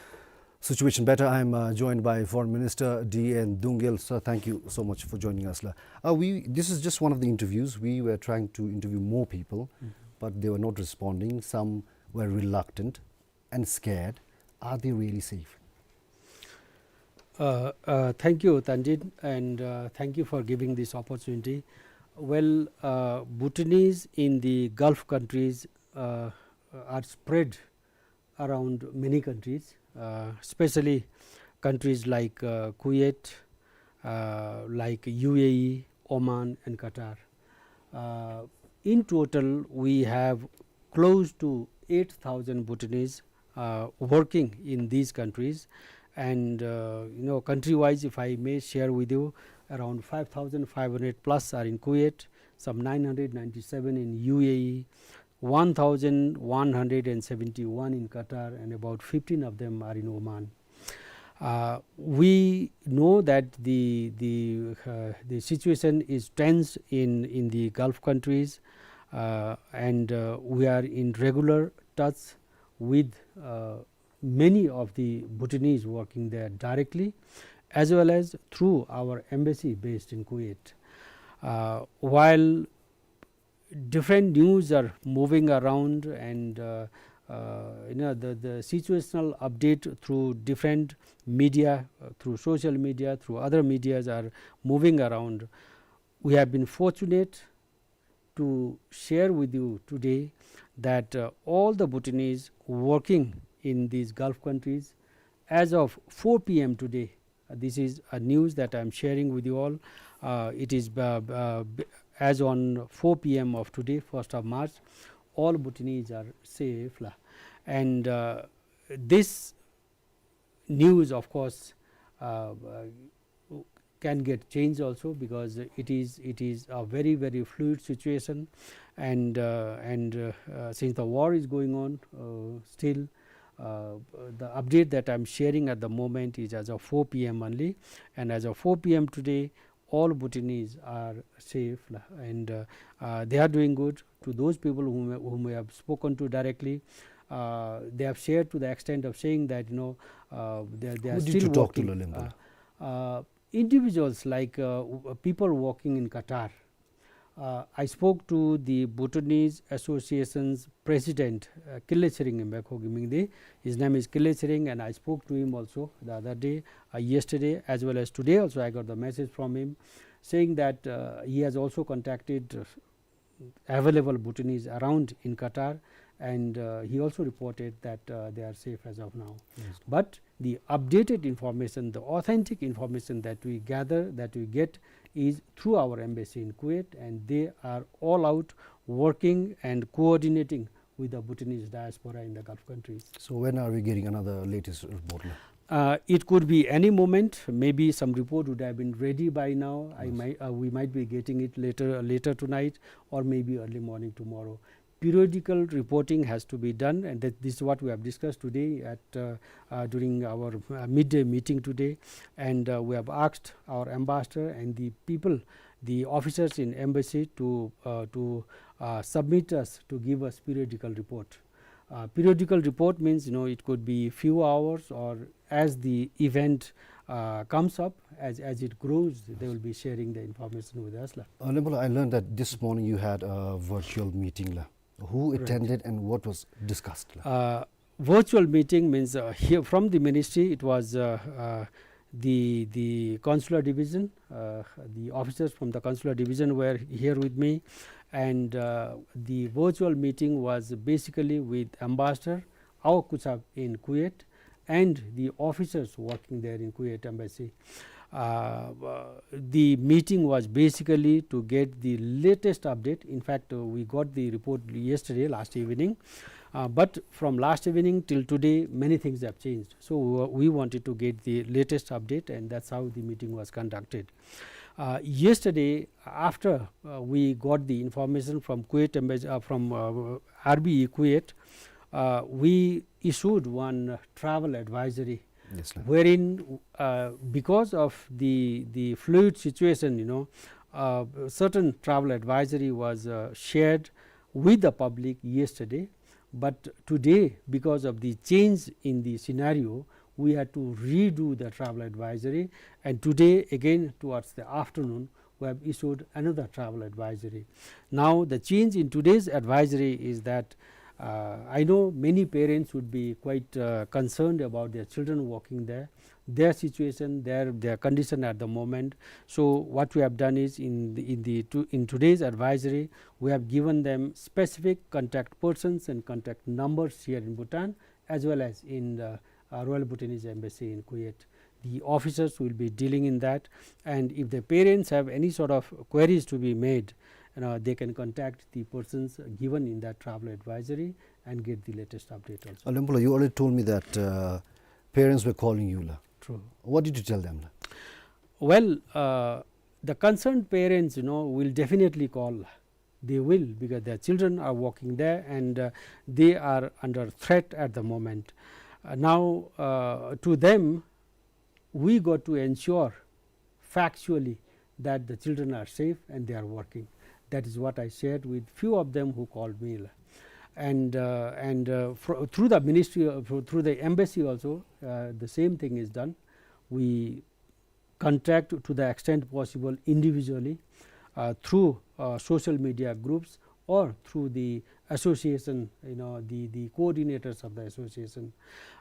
situation better, I'm uh, joined by Foreign Minister D N Dungel. Sir, thank you so much for joining us, la. Uh, we, this is just one of the interviews. We were trying to interview more people, but they were not responding. Some were reluctant and scared. Are they really safe? Uh, uh, thank you, Tandin, and uh, thank you for giving this opportunity. Well, uh, Bhutanese in the Gulf countries uh, are spread around many countries, uh, especially countries like uh, Kuwait, uh, like U A E, Oman, and Qatar. Uh, in total, we have close to eight thousand Bhutanese uh, working in these countries. And uh, you know, country-wise, if I may share with you, around five thousand five hundred plus are in Kuwait, some nine hundred ninety-seven in U A E, one thousand one hundred seventy-one in Qatar, and about fifteen of them are in Oman. Uh, we know that the the uh, the situation is tense in in the Gulf countries, uh, and uh, we are in regular touch with uh, many of the Bhutanese working there directly, as well as through our embassy based in Kuwait. Uh, while different news are moving around, and uh, uh, you know, the, the situational update through different media, uh, through social media, through other medias are moving around. We have been fortunate to share with you today that uh, all the Bhutanese working in these Gulf countries, as of four P M today, uh, this is a news that I am sharing with you all. Uh, it is uh, uh, as on four P M of today, first of March, all Bhutanese are safe, la. And uh, this news, of course, uh, uh, can get changed also, because it is, it is a very, very fluid situation, and uh, and uh, uh, since the war is going on uh, still, uh, the update that I'm sharing at the moment is as of four P M only, and as of four P M today, all Bhutanese are safe, la, and, uh, uh, they are doing good. To those people whom, whom we have spoken to directly, uh, they have shared to the extent of saying that, you know, uh, they are, they are Who did still you talk to, working. Lalengpu la? Uh, uh, individuals like, uh, w-, people working in Qatar. Uh, I spoke to the Bhutanese Association's president, uh, Kille Tshering, his name is Kille Tshering, and I spoke to him also the other day, uh, yesterday, as well as today also I got the message from him saying that, uh, he has also contacted, uh, available Bhutanese around in Qatar, and, uh, he also reported that, uh, they are safe as of now. Yes. But the updated information, the authentic information that we gather, that we get, is through our embassy in Kuwait, and they are all out working and coordinating with the Bhutanese diaspora in the Gulf countries. So when are we getting another latest report, la? Uh, it could be any moment. Maybe some report would have been ready by now. I Yes. might, uh, we might be getting it later, later tonight, or maybe early morning tomorrow. Periodical reporting has to be done, and that, this is what we have discussed today at, uh, uh, during our, uh, midday meeting today. And, uh, we have asked our ambassador and the people, the officers in embassy to, uh, to, uh, submit us, to give us periodical report. Uh, periodical report means, you know, it could be few hours or as the event, uh, comes up, as, as it grows, they will be sharing the information with us, la. Uh, Lalengpu la, I learned that this morning you had a virtual meeting, la. Who Right. attended and what was discussed, la? Uh, virtual meeting means, uh, here from the ministry, it was, uh, uh, the, the consular division, uh, the officers from the consular division were here with me, and, uh, the virtual meeting was basically with ambassador Awa Kutshav in Kuwait and the officers working there in Kuwait embassy. Uh, uh, the meeting was basically to get the latest update. In fact, uh, we got the report yesterday, last evening. Uh, but from last evening till today, many things have changed. So, uh, we wanted to get the latest update, and that's how the meeting was conducted. Uh, yesterday, after, uh, we got the information from Kuwait embassy, uh, from, uh, R B E Kuwait, uh, we issued one, uh, travel advisory, Yes, sir. wherein, uh, because of the, the fluid situation, you know, uh, certain travel advisory was, uh, shared with the public yesterday. But today, because of the change in the scenario, we had to redo the travel advisory. And today, again, towards the afternoon, we have issued another travel advisory. Now, the change in today's advisory is that, uh, I know many parents would be quite, uh, concerned about their children working there, their situation, their, their condition at the moment. So what we have done is in the, in the to-, in today's advisory, we have given them specific contact persons and contact numbers here in Bhutan, as well as in the, uh, Royal Bhutanese Embassy in Kuwait. The officers will be dealing in that, and if the parents have any sort of queries to be made, you know, they can contact the persons given in that travel advisory and get the latest update also. Uh, Lalengpu la, you already told me that, uh, parents were calling you, la. True. What did you tell them, la? Well, uh, the concerned parents, you know, will definitely call. They will, because their children are working there and, uh, they are under threat at the moment. Uh, now, uh, to them, we got to ensure factually that the children are safe and they are working. That is what I shared with few of them who called me. And, uh, and, uh, fro-, through the ministry, uh, through, through the embassy also, uh, the same thing is done. We contact to the extent possible individually, uh, through, uh, social media groups or through the association, you know, the, the coordinators of the association.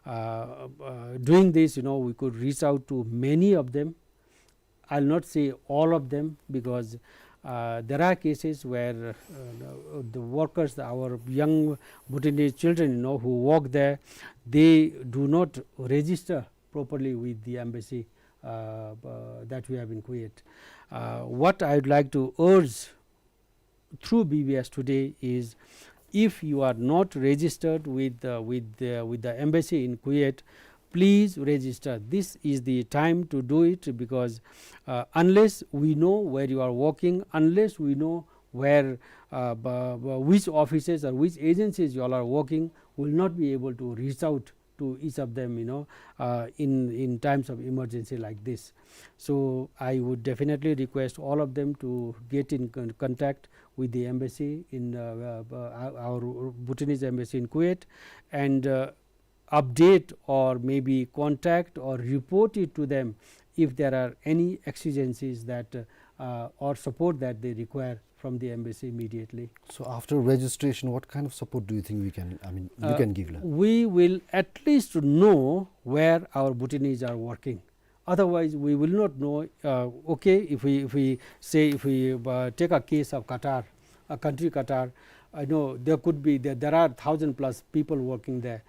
Uh, uh, doing this, you know, we could reach out to many of them. I'll not say all of them because, uh, there are cases where, uh, the, the workers, our young Bhutanese children, you know, who work there, they do not register properly with the embassy, uh, uh, that we have in Kuwait. Uh, what I would like to urge through B B S today is, if you are not registered with, uh, with the, with the embassy in Kuwait, please register. This is the time to do it because, uh, unless we know where you are working, unless we know where, uh, b-, b-, which offices or which agencies you all are working, we will not be able to reach out to each of them, you know, uh, in, in times of emergency like this. So I would definitely request all of them to get in con-, contact with the embassy in, uh, uh, uh, our Bhutanese embassy in Kuwait, and, uh, update or maybe contact or report it to them if there are any exigencies that, uh, uh, or support that they require from the embassy immediately. So after registration, what kind of support do you think we can, I mean, you Uh, can give, la? We will at least know where our Bhutanese are working. Otherwise, we will not know, uh, okay, if we, if we say, if we, uh, take a case of Qatar, a country Qatar, I know there could be, there, there are thousand plus people working there.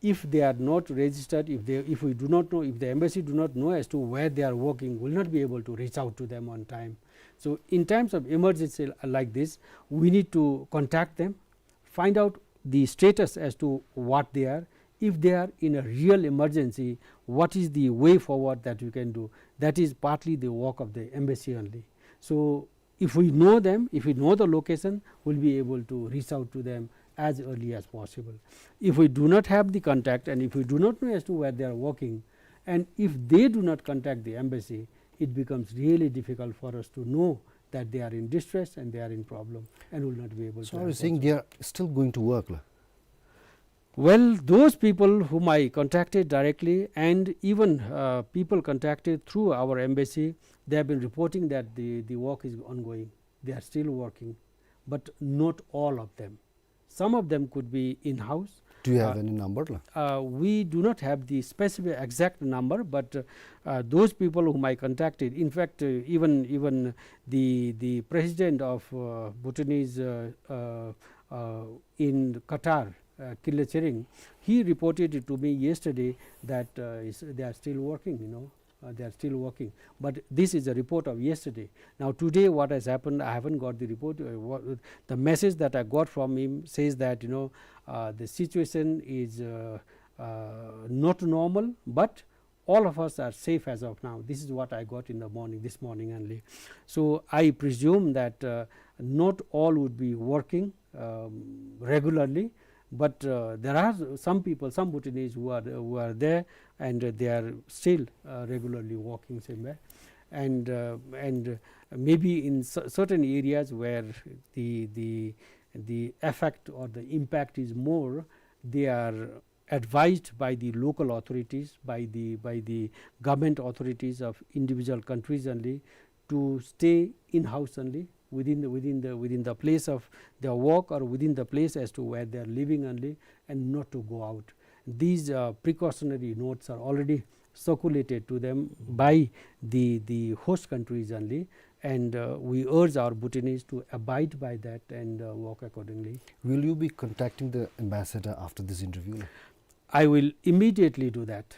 If they are not registered, if they, if we do not know, if the embassy do not know as to where they are working, will not be able to reach out to them on time. So in times of emergency like this, we need to contact them, find out the status as to what they are. If they are in a real emergency, what is the way forward that we can do? That is partly the work of the embassy only. So if we know them, if we know the location, we'll be able to reach out to them as early as possible. If we do not have the contact and if we do not know as to where they are working, and if they do not contact the embassy, it becomes really difficult for us to know that they are in distress and they are in problem and will not be able So to are you help saying us. They are still going to work, la? Well, those people whom I contacted directly and even, uh, people contacted through our embassy, they have been reporting that the, the work is ongoing. They are still working, but not all of them. Some of them could be in-house. Do you have Uh, any number, la? Uh, we do not have the specific exact number, but, uh, uh, those people whom I contacted, in fact, uh, even, even the, the president of, uh, Bhutanese, uh, uh, uh, in Qatar, uh, Kinley Tsering, he reported it to me yesterday that, uh, is, they are still working, you know. Uh, they are still working. But this is a report of yesterday. Now, today, what has happened, I haven't got the report. Uh, what, the message that I got from him says that, you know, uh, the situation is, uh, uh, not normal, but all of us are safe as of now. This is what I got in the morning, this morning only. So I presume that, uh, not all would be working, um, regularly, but, uh, there are some people, some Bhutanese who are, who are there, and, uh, they are still, uh, regularly working somewhere. And, uh, and, uh, maybe in cer-, certain areas where the, the, the effect or the impact is more, they are advised by the local authorities, by the, by the government authorities of individual countries only, to stay in-house only, within the, within the, within the place of their work or within the place as to where they are living only, and not to go out. These, uh, precautionary notes are already circulated to them by the, the host countries only, and, uh, we urge our Bhutanese to abide by that and, uh, work accordingly. Will you be contacting the ambassador after this interview? I will immediately do that.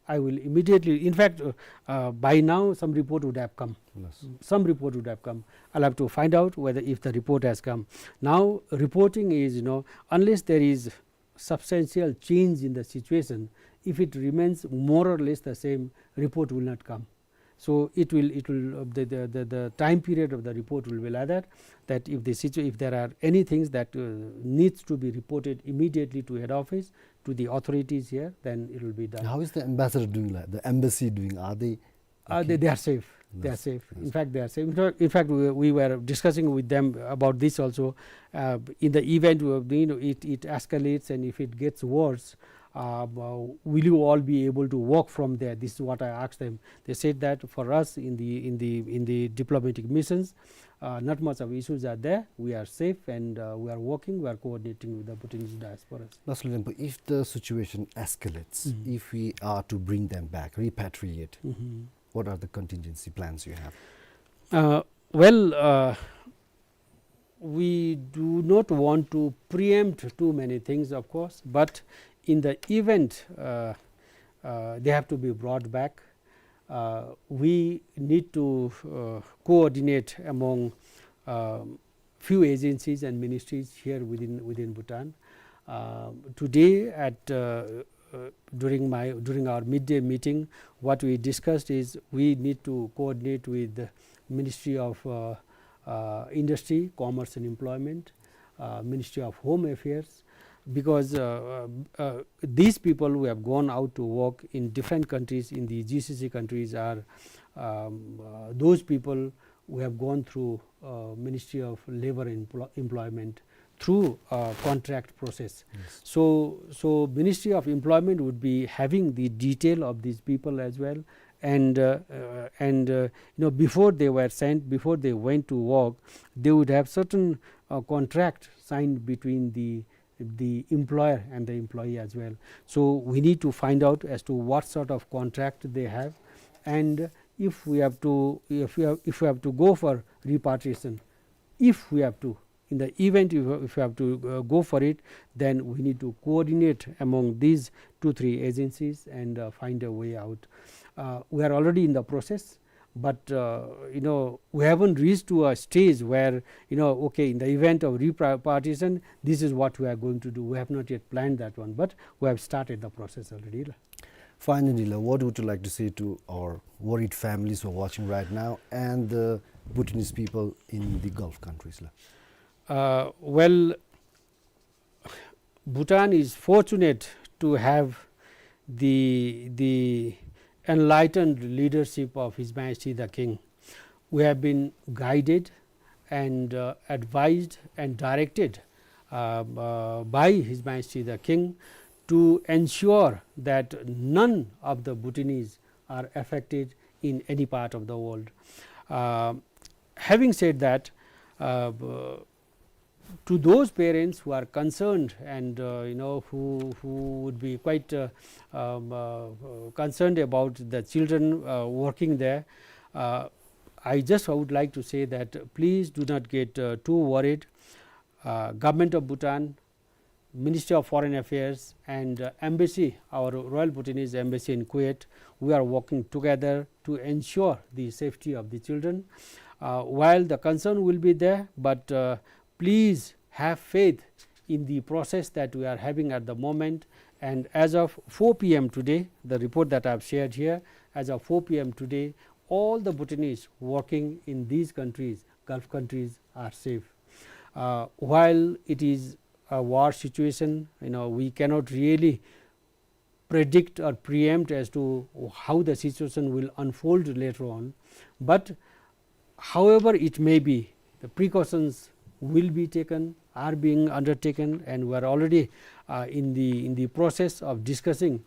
I will immediately, in fact, uh, uh, by now some report would have come. Yes. Some report would have come. I'll have to find out whether if the report has come. Now, reporting is, you know, unless there is substantial change in the situation, if it remains more or less the same, report will not come. So it will, it will, uh, the, the, the, the time period of the report will be like that, that if the situa-, if there are any things that, uh, needs to be reported immediately to head office, to the authorities here, then it will be done. How is the ambassador doing, la, the embassy doing? Are they Uh, they, okay? They are safe. They are Yes, safe. In yes. Fact, they are safe. In fact, in fact, we, we were discussing with them about this also. Uh, in the event, uh, you know, it, it escalates and if it gets worse, uh, uh, will you all be able to work from there? This is what I asked them. They said that for us in the, in the, in the diplomatic missions, uh, not much of issues are there. We are safe and, uh, we are working, we are coordinating with the Bhutanese diasporas. Nasuli Rinpo, if the situation escalates, Mm-hmm. if we are to bring them back, repatriate, Mm-hmm. what are the contingency plans you have? Uh, well, uh, we do not want to preempt too many things, of course, but in the event, uh, uh, they have to be brought back, uh, we need to, uh, coordinate among, um, few agencies and ministries here within, within Bhutan. Uh, today at, uh, uh, during my, during our midday meeting, what we discussed is we need to coordinate with the Ministry of, uh, uh, Industry, Commerce and Employment, uh, Ministry of Home Affairs, because, uh, uh, uh, these people who have gone out to work in different countries, in the G C C countries, are, um, uh, those people who have gone through, uh, Ministry of Labour and Emplo-, Employment through, uh, contract process. Yes. So, so Ministry of Employment would be having the detail of these people as well, and, uh, uh, and, uh, you know, before they were sent, before they went to work, they would have certain, uh, contract signed between the, the employer and the employee as well. So we need to find out as to what sort of contract they have, and if we have to, if we have, if we have to go for repatriation, if we have to, in the event if, if we have to, uh, go for it, then we need to coordinate among these two, three agencies and, uh, find a way out. Uh, we are already in the process, but, uh, you know, we haven't reached to a stage where, you know, okay, in the event of repatriation, this is what we are going to do. We have not yet planned that one, but we have started the process already, la. Finally, la, what would you like to say to our worried families who are watching right now and the Bhutanese people in the Gulf countries, la? Uh, well, Bhutan is fortunate to have the, the enlightened leadership of His Majesty the King. We have been guided and, uh, advised and directed, uh, uh, by His Majesty the King to ensure that none of the Bhutanese are affected in any part of the world. Uh, having said that, uh, to those parents who are concerned and, uh, you know, who, who would be quite, uh, um, uh, uh, concerned about the children, uh, working there, uh, I just would like to say that please do not get, uh, too worried. Uh, Government of Bhutan, Ministry of Foreign Affairs and, uh, embassy, our Royal Bhutanese Embassy in Kuwait, we are working together to ensure the safety of the children. Uh, while the concern will be there, but, uh, please have faith in the process that we are having at the moment. And as of four P M today, the report that I have shared here, as of four P M today, all the Bhutanese working in these countries, Gulf countries, are safe. Uh, while it is a war situation, you know, we cannot really predict or preempt as to how the situation will unfold later on. But however it may be, the precautions will be taken, are being undertaken, and we are already, uh, in the, in the process of discussing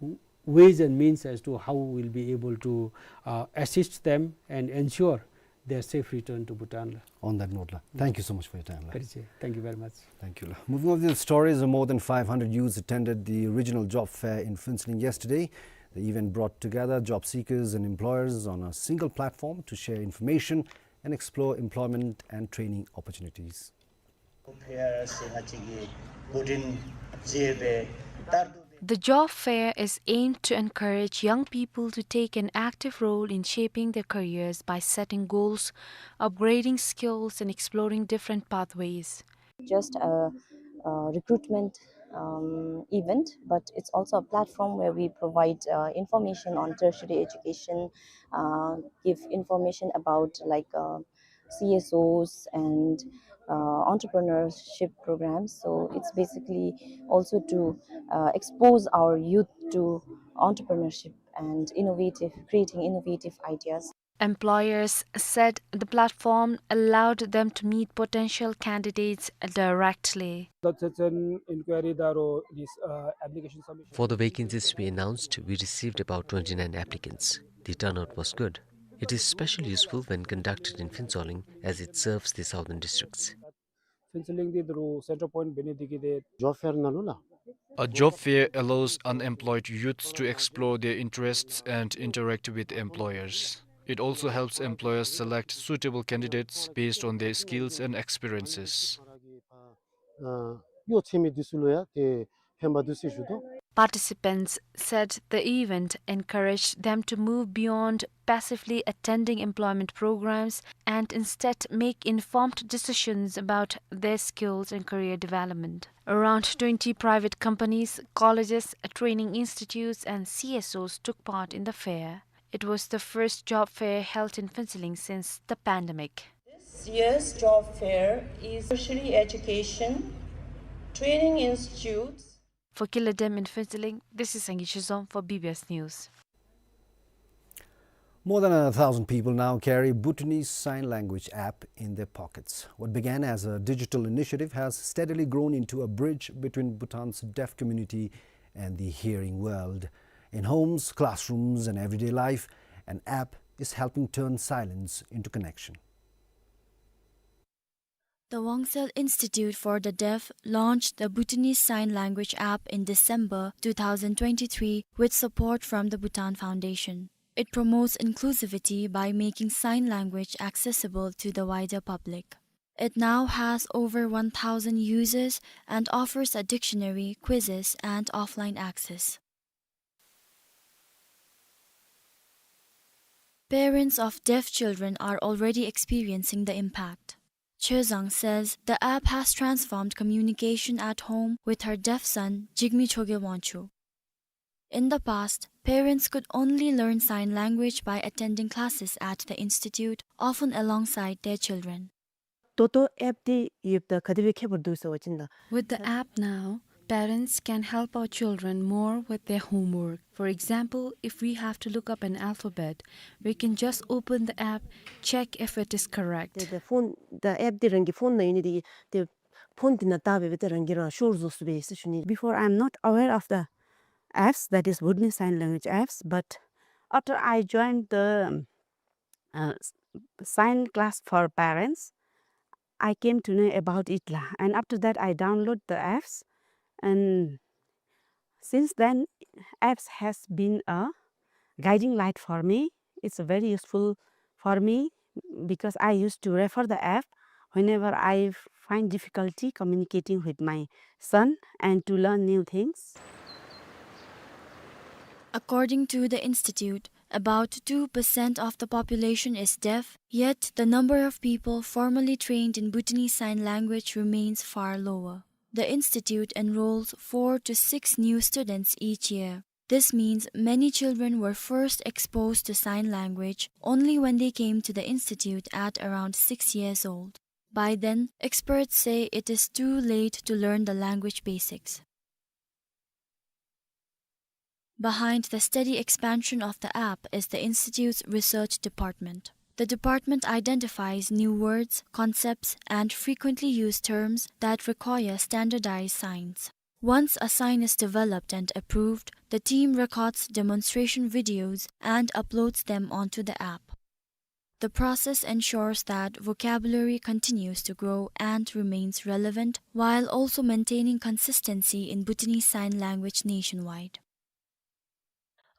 w-, ways and means as to how we will be able to, uh, assist them and ensure their safe return to Bhutan, la. On that note, la, thank you so much for your time, la. Very safe. Thank you very much. Thank you, la. Moving on to the stories, more than five hundred youths attended the regional job fair in Phuentsholing yesterday. The event brought together job seekers and employers on a single platform to share information and explore employment and training opportunities. The job fair is aimed to encourage young people to take an active role in shaping their careers by setting goals, upgrading skills, and exploring different pathways. Just a, a recruitment, um, event, but it's also a platform where we provide, uh, information on tertiary education, uh, give information about, like, uh, C S Os and, uh, entrepreneurship programs. So it's basically also to, uh, expose our youth to entrepreneurship and innovative, creating innovative ideas. Employers said the platform allowed them to meet potential candidates directly. For the vacancies we announced, we received about twenty-nine applicants. The turnout was good. It is specially useful when conducted in Phuentsholing, as it serves the southern districts. Phuentsholing འདི་རུ་སེན་ཊར་པོའིནཊ་འབད་ནི་འདི་གིས་ཏེ། Job fair ནང་ལུ་ལགས། A job fair allows unemployed youths to explore their interests and interact with employers. It also helps employers select suitable candidates based on their skills and experiences. ཨ་གཡོག་འཚོལ་མི་འདི་ཚུ་ལུ་ཡང་ཏེ་ཕན་པ་འདུག་ཟེར་ཞུ་དོ། Participants said the event encouraged them to move beyond passively attending employment programs and instead make informed decisions about their skills and career development. Around twenty private companies, colleges, training institutes, and C S Os took part in the fair. It was the first job fair held in Phuentsholing since the pandemic. This year's job fair is tertiary education Training institutes. For Killer Dem in Phuentsholing, this is Sangi Chizom for B B S News. More than a thousand people now carry Bhutanese Sign Language app in their pockets. What began as a digital initiative has steadily grown into a bridge between Bhutan's deaf community and the hearing world. In homes, classrooms, and everyday life, an app is helping turn silence into connection. The Wongsel Institute for the Deaf launched the Bhutanese Sign Language app in December two thousand twenty-three with support from the Bhutan Foundation. It promotes inclusivity by making sign language accessible to the wider public. It now has over one thousand users and offers a dictionary, quizzes, and offline access. Parents of deaf children are already experiencing the impact. Chezang says the app has transformed communication at home with her deaf son, Jigme Chogye Wangchuk. In the past, parents could only learn sign language by attending classes at the institute, often alongside their children. ད་ལྟོ་ཨེཔ་འདི་ཡོདཔ་ད་ག་དེ་སྦེ་ཁྱད་པར་འདུག་ཟེར་བ་ཅིན་ད། With the app now, parents can help our children more with their homework. For example, if we have to look up an alphabet, we can just open the app, check if it is correct. ཏེ་ཏེ་ཕོན་ད་ཨེཔ་འདི་རང་གི་ཕོན་ནང་ཡོད་ནི་འདི་ཏེ་ཕོན་འདི་ནང་བཏགས་སྦེ་ཏེ་རང་གིས་རང་ཤོར་བཟོ་ཚུགས་པས་ཟེར་ཞུ་ནི། Before, I am not aware of the apps, that is Bhutanese Sign Language apps, but after I joined the uh, s- sign class for parents, I came to know about it lah. And after that, I download the apps. And since then, apps has been a guiding light for me. It's very useful for me because I used to refer the app whenever I find difficulty communicating with my son and to learn new things. According to the institute, about two percent of the population is deaf, yet the number of people formally trained in Bhutanese Sign Language remains far lower. The institute enrolls four to six new students each year. This means many children were first exposed to sign language only when they came to the institute at around six years old. By then, experts say it is too late to learn the language basics. Behind the steady expansion of the app is the institute's research department. The department identifies new words, concepts, and frequently used terms that require standardized signs. Once a sign is developed and approved, the team records demonstration videos and uploads them onto the app. The process ensures that vocabulary continues to grow and remains relevant while also maintaining consistency in Bhutanese Sign Language nationwide.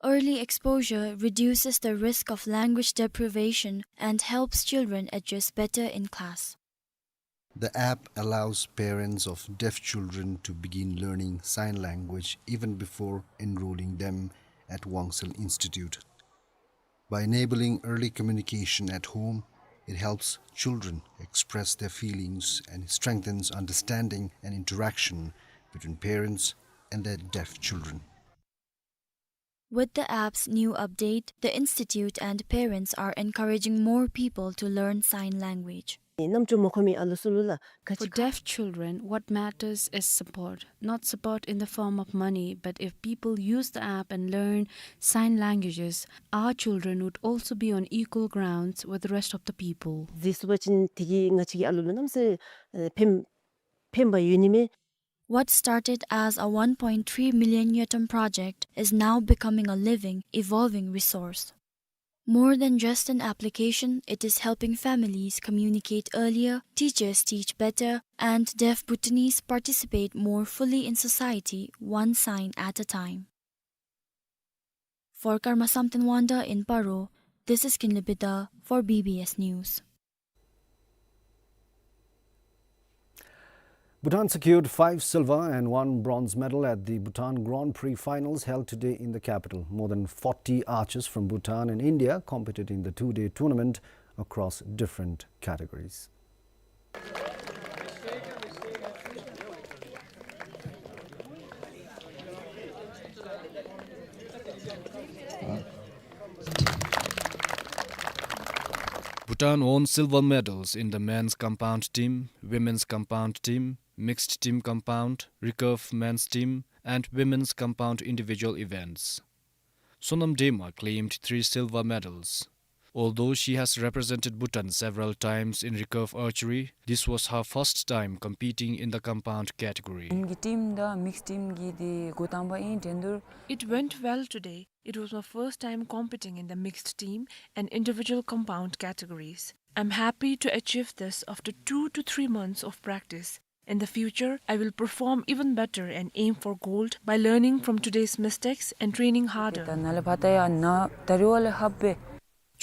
Early exposure reduces the risk of language deprivation and helps children adjust better in class. The app allows parents of deaf children to begin learning sign language even before enrolling them at Wongsel Institute. By enabling early communication at home, it helps children express their feelings and strengthens understanding and interaction between parents and their deaf children. With the app's new update, the institute and parents are encouraging more people to learn sign language. རྣམ་ཅོ་མ་གོ་མི་ཨ་ལུ་ཚུ་ལུ་ལགས། For deaf children, what matters is support, not support in the form of money, but if people use the app and learn sign languages, our children would also be on equal grounds with the rest of the people. ཟེར་ཞུ་བ་ཅིན་དེ་གིས་ང་བཅས་ཀྱི་ཨ་ལུ་ལུ་གནམ་མེད་ས་མེད་ཕན་ཕན་པ་ཡོད་ནི་མས། What started as a one point three million ngultrum project is now becoming a living, evolving resource. More than just an application, it is helping families communicate earlier, teachers teach better, and deaf Bhutanese participate more fully in society, one sign at a time. For Karma Samten Wangda in Paro, this is Kinley Bida for B B S News. Bhutan secured five silver and one bronze medal at the Bhutan Grand Prix finals held today in the capital. More than forty archers from Bhutan and India competed in the two-day tournament across different categories. Bhutan won silver medals in the men's compound team, women's compound team, mixed team compound, recurve men's team, and women's compound individual events. Sonam Dema claimed three silver medals. Although she has represented Bhutan several times in recurve archery, this was her first time competing in the compound category. ཨིན་གྱི་ཊིམ་དང་མིགསཌ་ཊིམ་གྱི་འདི་འགོ་དང་པ་ཨིན་འགྲན་བསྡུར། It went well today. It was my first time competing in the mixed team and individual compound categories. I'm happy to achieve this after two to three months of practice. In the future, I will perform even better and aim for gold by learning from today's mistakes and training harder. ད་ནཱ་ལས་ཕར་ད་ཡ་ནཱ་ད་རིས་བ་ལས་ཧབ་སྦེ།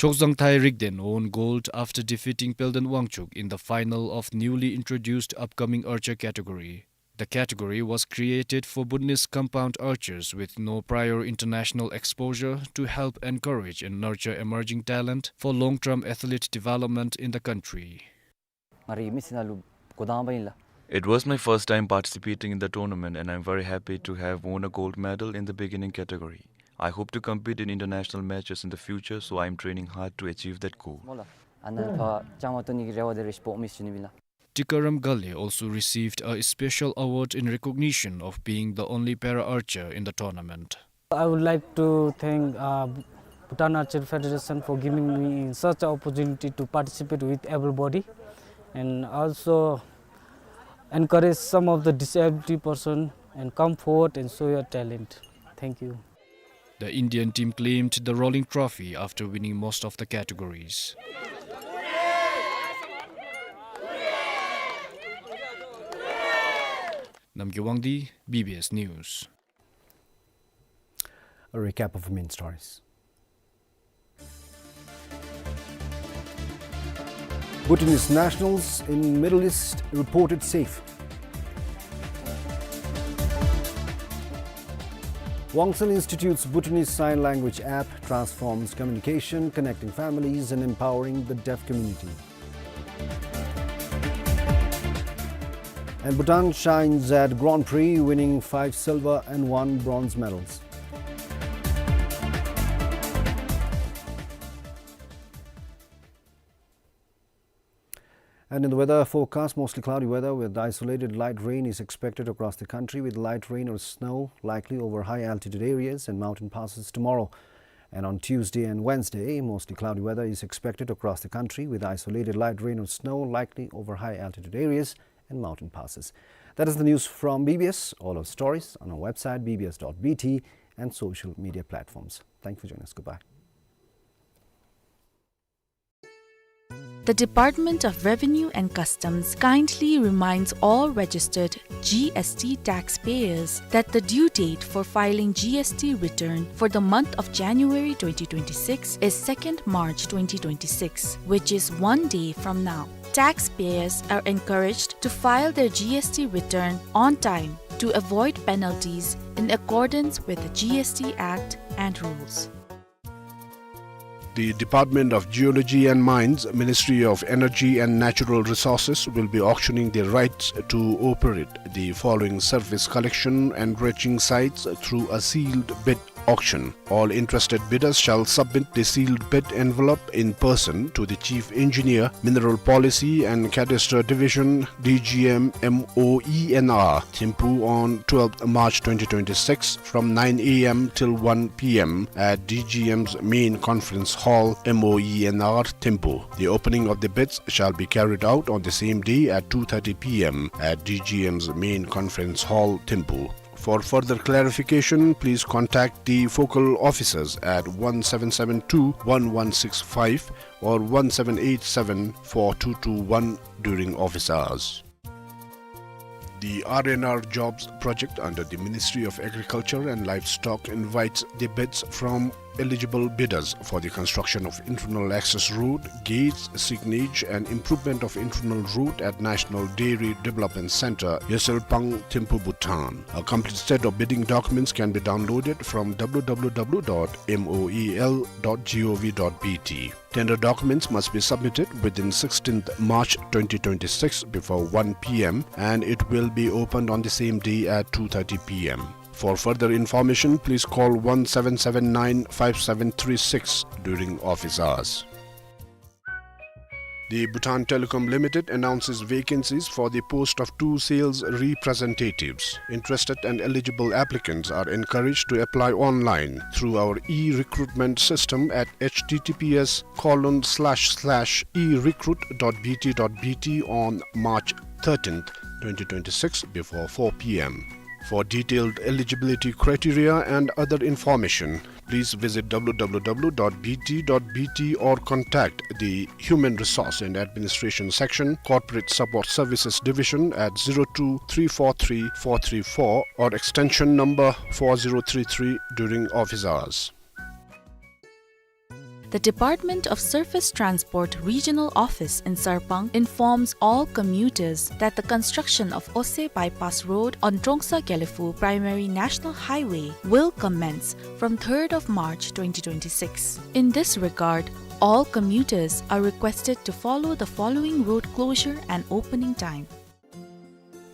Chokzangthai Rigden won gold after defeating Pelden Wangchuk in the final of newly introduced upcoming archer category. The category was created for Bhutanese compound archers with no prior international exposure to help encourage and nurture emerging talent for long-term athlete development in the country. ང་རའི་མི་ཚེ་ནང་ལུ་འགོ་དང་པ་ཨིན་ལགས། It was my first time participating in the tournament, and I'm very happy to have won a gold medal in the beginning category. I hope to compete in international matches in the future, so I am training hard to achieve that goal. སྨོ་ལགས། ཨ་ནཱ་ཕར་བཅའ་མར་གཏོགས་ནི་གི་རེ་བ་དེ་རེ་ཞིག་སྦོམ་མི་ཞུ་ནི་ཨིན་ལགས། Tikaram Ghale also received a special award in recognition of being the only para archer in the tournament. I would like to thank, uh, Bhutan Archery Federation for giving me such an opportunity to participate with able body and also encourage some of the disability person and come forward and show your talent. Thank you. The Indian team claimed the rolling trophy after winning most of the categories. Namgay Wangdi, B B S News. A recap of main stories. Bhutanese nationals in Middle East reported safe. Wangsan Institute's Bhutanese Sign Language app transforms communication, connecting families and empowering the deaf community. And Bhutan shines at Grand Prix, winning five silver and one bronze medals. And in the weather forecast, mostly cloudy weather with isolated light rain is expected across the country, with light rain or snow likely over high altitude areas and mountain passes tomorrow. And on Tuesday and Wednesday, mostly cloudy weather is expected across the country, with isolated light rain or snow likely over high altitude areas and mountain passes. That is the news from B B S. All our stories on our website, B B S dot B T, and social media platforms. Thank you for joining us. Goodbye. The Department of Revenue and Customs kindly reminds all registered G S T taxpayers that the due date for filing G S T return for the month of January twenty twenty-six is second March twenty twenty-six, which is one day from now. Taxpayers are encouraged to file their G S T return on time to avoid penalties in accordance with the G S T Act and rules. The Department of Geology and Mines, Ministry of Energy and Natural Resources will be auctioning the rights to operate the following surface collection and dredging sites through a sealed bid auction. All interested bidders shall submit the sealed bid envelope in person to the Chief Engineer, Mineral Policy and Cadastre Division, D G M, M O E N R, Thimphu on twelfth March twenty twenty-six from nine A M till one P M at D G M's main conference hall, M O E N R, Thimphu. The opening of the bids shall be carried out on the same day at two thirty P M at D G M's main conference hall, Thimphu. For further clarification, please contact the focal officers at one seven seven two one one six five or one seven eight seven four two two one during office hours. The R and R Jobs project under the Ministry of Agriculture and Livestock invites the bids from eligible bidders for the construction of internal access road, gates, signage and improvement of internal road at National Dairy Development Centre, Yeselpang, Thimphu, Bhutan. A complete set of bidding documents can be downloaded from W W W dot M O E L dot G O V dot B T. Tender documents must be submitted within sixteenth March twenty twenty-six before one P M and it will be opened on the same day at two thirty P M. For further information, please call one seven seven nine five seven three six during office hours. The Bhutan Telecom Limited announces vacancies for the post of two sales representatives. Interested and eligible applicants are encouraged to apply online through our e-recruitment system at H T T P S colon slash slash e recruit dot B T dot B T on March thirteenth, twenty twenty-six, before four P M. For detailed eligibility criteria and other information, please visit W W W dot B T dot B T or contact the Human Resource and Administration Section, Corporate Support Services Division at zero two three four three four three four or extension number four zero three three during office hours. The Department of Surface Transport Regional Office in Sarpang informs all commuters that the construction of Ose Bypass Road on Trongsa Gelephu Primary National Highway will commence from third of March twenty twenty-six. In this regard, all commuters are requested to follow the following road closure and opening time.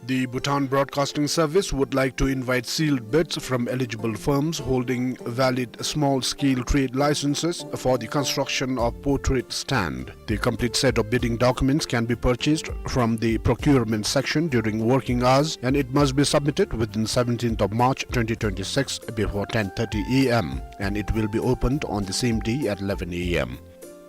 The Bhutan Broadcasting Service would like to invite sealed bids from eligible firms holding valid small-scale trade licenses for the construction of portrait stand. The complete set of bidding documents can be purchased from the procurement section during working hours, and it must be submitted within seventeenth of March twenty twenty-six before ten thirty A M, and it will be opened on the same day at eleven A M.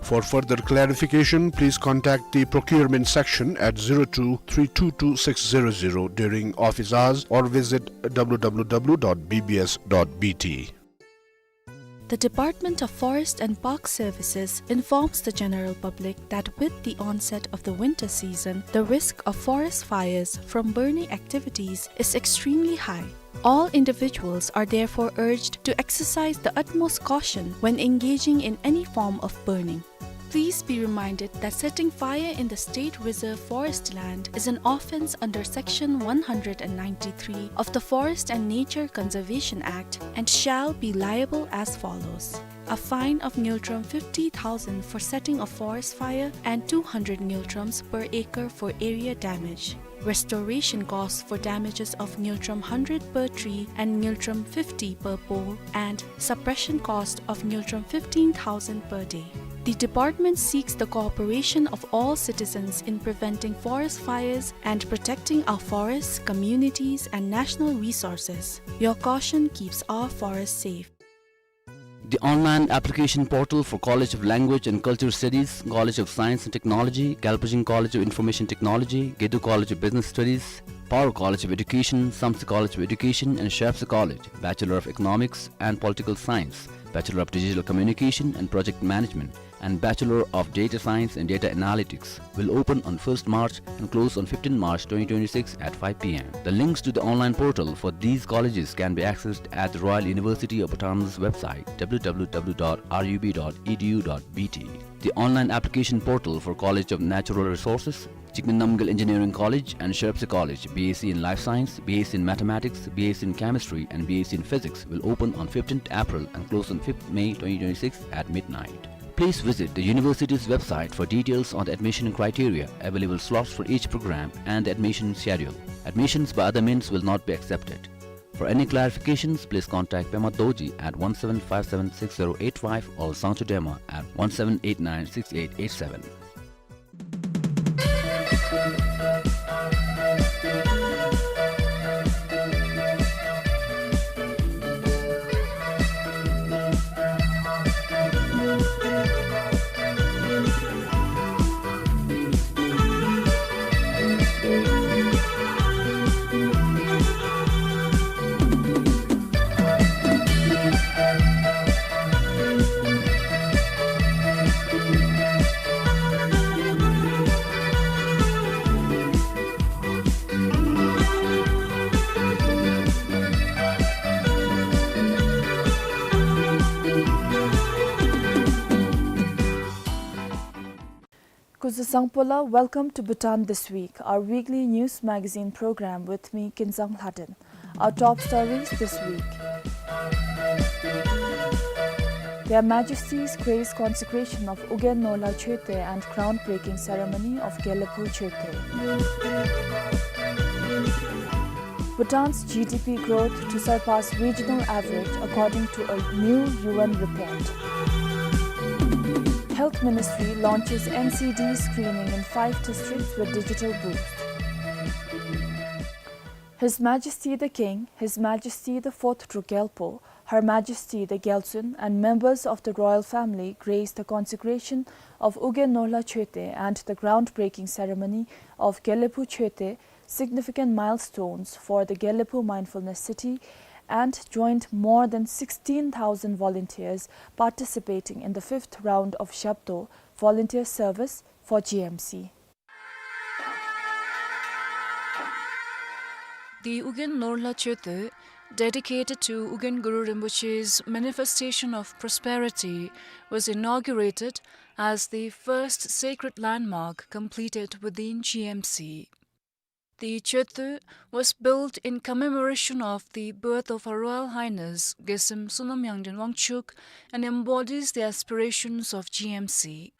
For further clarification, please contact the procurement section at zero two three two two six zero zero during office hours or visit W W W dot B B S dot B T. The Department of Forest and Park Services informs the general public that with the onset of the winter season, the risk of forest fires from burning activities is extremely high. All individuals are therefore urged to exercise the utmost caution when engaging in any form of burning. Please be reminded that setting fire in the State Reserve Forest land is an offence under Section one hundred and ninety-three of the Forest and Nature Conservation Act and shall be liable as follows. A fine of ngultrum fifty thousand for setting a forest fire and two hundred ngultrums per acre for area damage. Restoration costs for damages of ngultrum hundred per tree and ngultrum fifty per pole, and suppression cost of ngultrum fifteen thousand per day. The department seeks the cooperation of all citizens in preventing forest fires and protecting our forests, communities, and national resources. Your caution keeps our forests safe. The online application portal for College of Language and Culture Studies, College of Science and Technology, Galpijing College of Information Technology, Gedu College of Business Studies, Paro College of Education, Samtse College of Education, and Shapsugp College, Bachelor of Economics and Political Science, Bachelor of Digital Communication and Project Management, and Bachelor of Data Science and Data Analytics, will open on first March and close on fifteenth March twenty twenty-six at five P M. The links to the online portal for these colleges can be accessed at the Royal University of Bhutan's website, W W W dot R U B dot E D U dot B T. The online application portal for College of Natural Resources, Jigme Namgyel Engineering College and Shapsugp College, B S c in Life Science, B S c in Mathematics, B S c in Chemistry, and B S c in Physics, will open on fifteenth April and close on fifth May twenty twenty-six at midnight. Please visit the university's website for details on the admission criteria, available slots for each program, and the admission schedule. Admissions by other means will not be accepted. For any clarifications, please contact Pema Dorji at one seven five seven six zero eight five or Sangchu Dema at one seven eight nine six eight eight seven. Kuzu sangpo la, welcome to Bhutan This Week, our weekly news magazine program with me, Kinzang Lhaden. Our top stories this week. Their Majesties grace consecration of Ugyen Norla Choetey and groundbreaking ceremony of Gelephu Choetey. Bhutan's G D P growth to surpass regional average according to a new U N report. Health Ministry launches N C D screening in five districts with digital booth. His Majesty the King, His Majesty the Fourth Druk Gyalpo, Her Majesty the Gyaltsuen, and members of the royal family graced the consecration of Ugyen Norlha Choetue and the groundbreaking ceremony of Gyalpu Choetue, significant milestones for the Gyalpu Mindfulness City, and joined more than sixteen thousand volunteers participating in the fifth round of Shabdo volunteer service for G M C. The Ugyen Norlha Choetue, dedicated to Ugyen Guru Rinpoche's manifestation of prosperity, was inaugurated as the first sacred landmark completed within G M C. The Choetue was built in commemoration of the birth of Her Royal Highness Gesem Sonam Yangden Wangchuck and embodies the aspirations of G M C.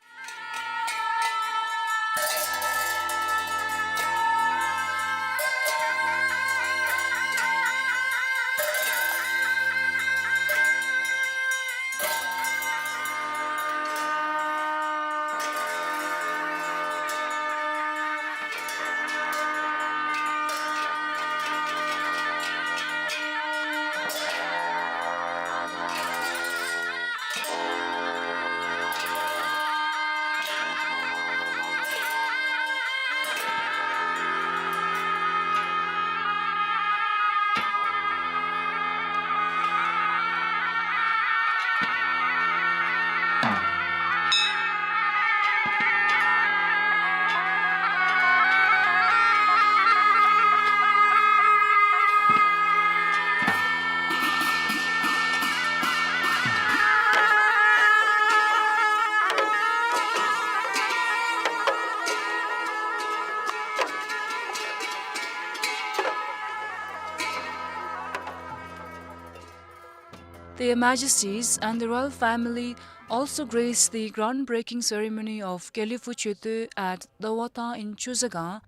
Their Majesties and the royal family also graced the groundbreaking ceremony of Gyalpu Choetue at Dawata in Chosagang.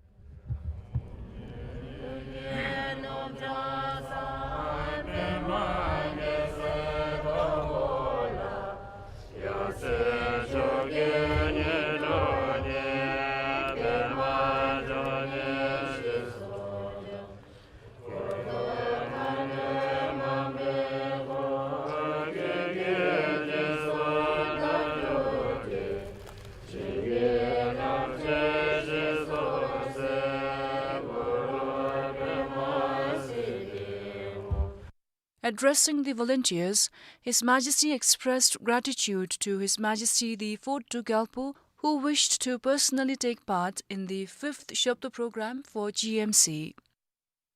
Addressing the volunteers, His Majesty expressed gratitude to His Majesty the Fourth Druk Gyalpo, who wished to personally take part in the fifth Shabdo program for G M C.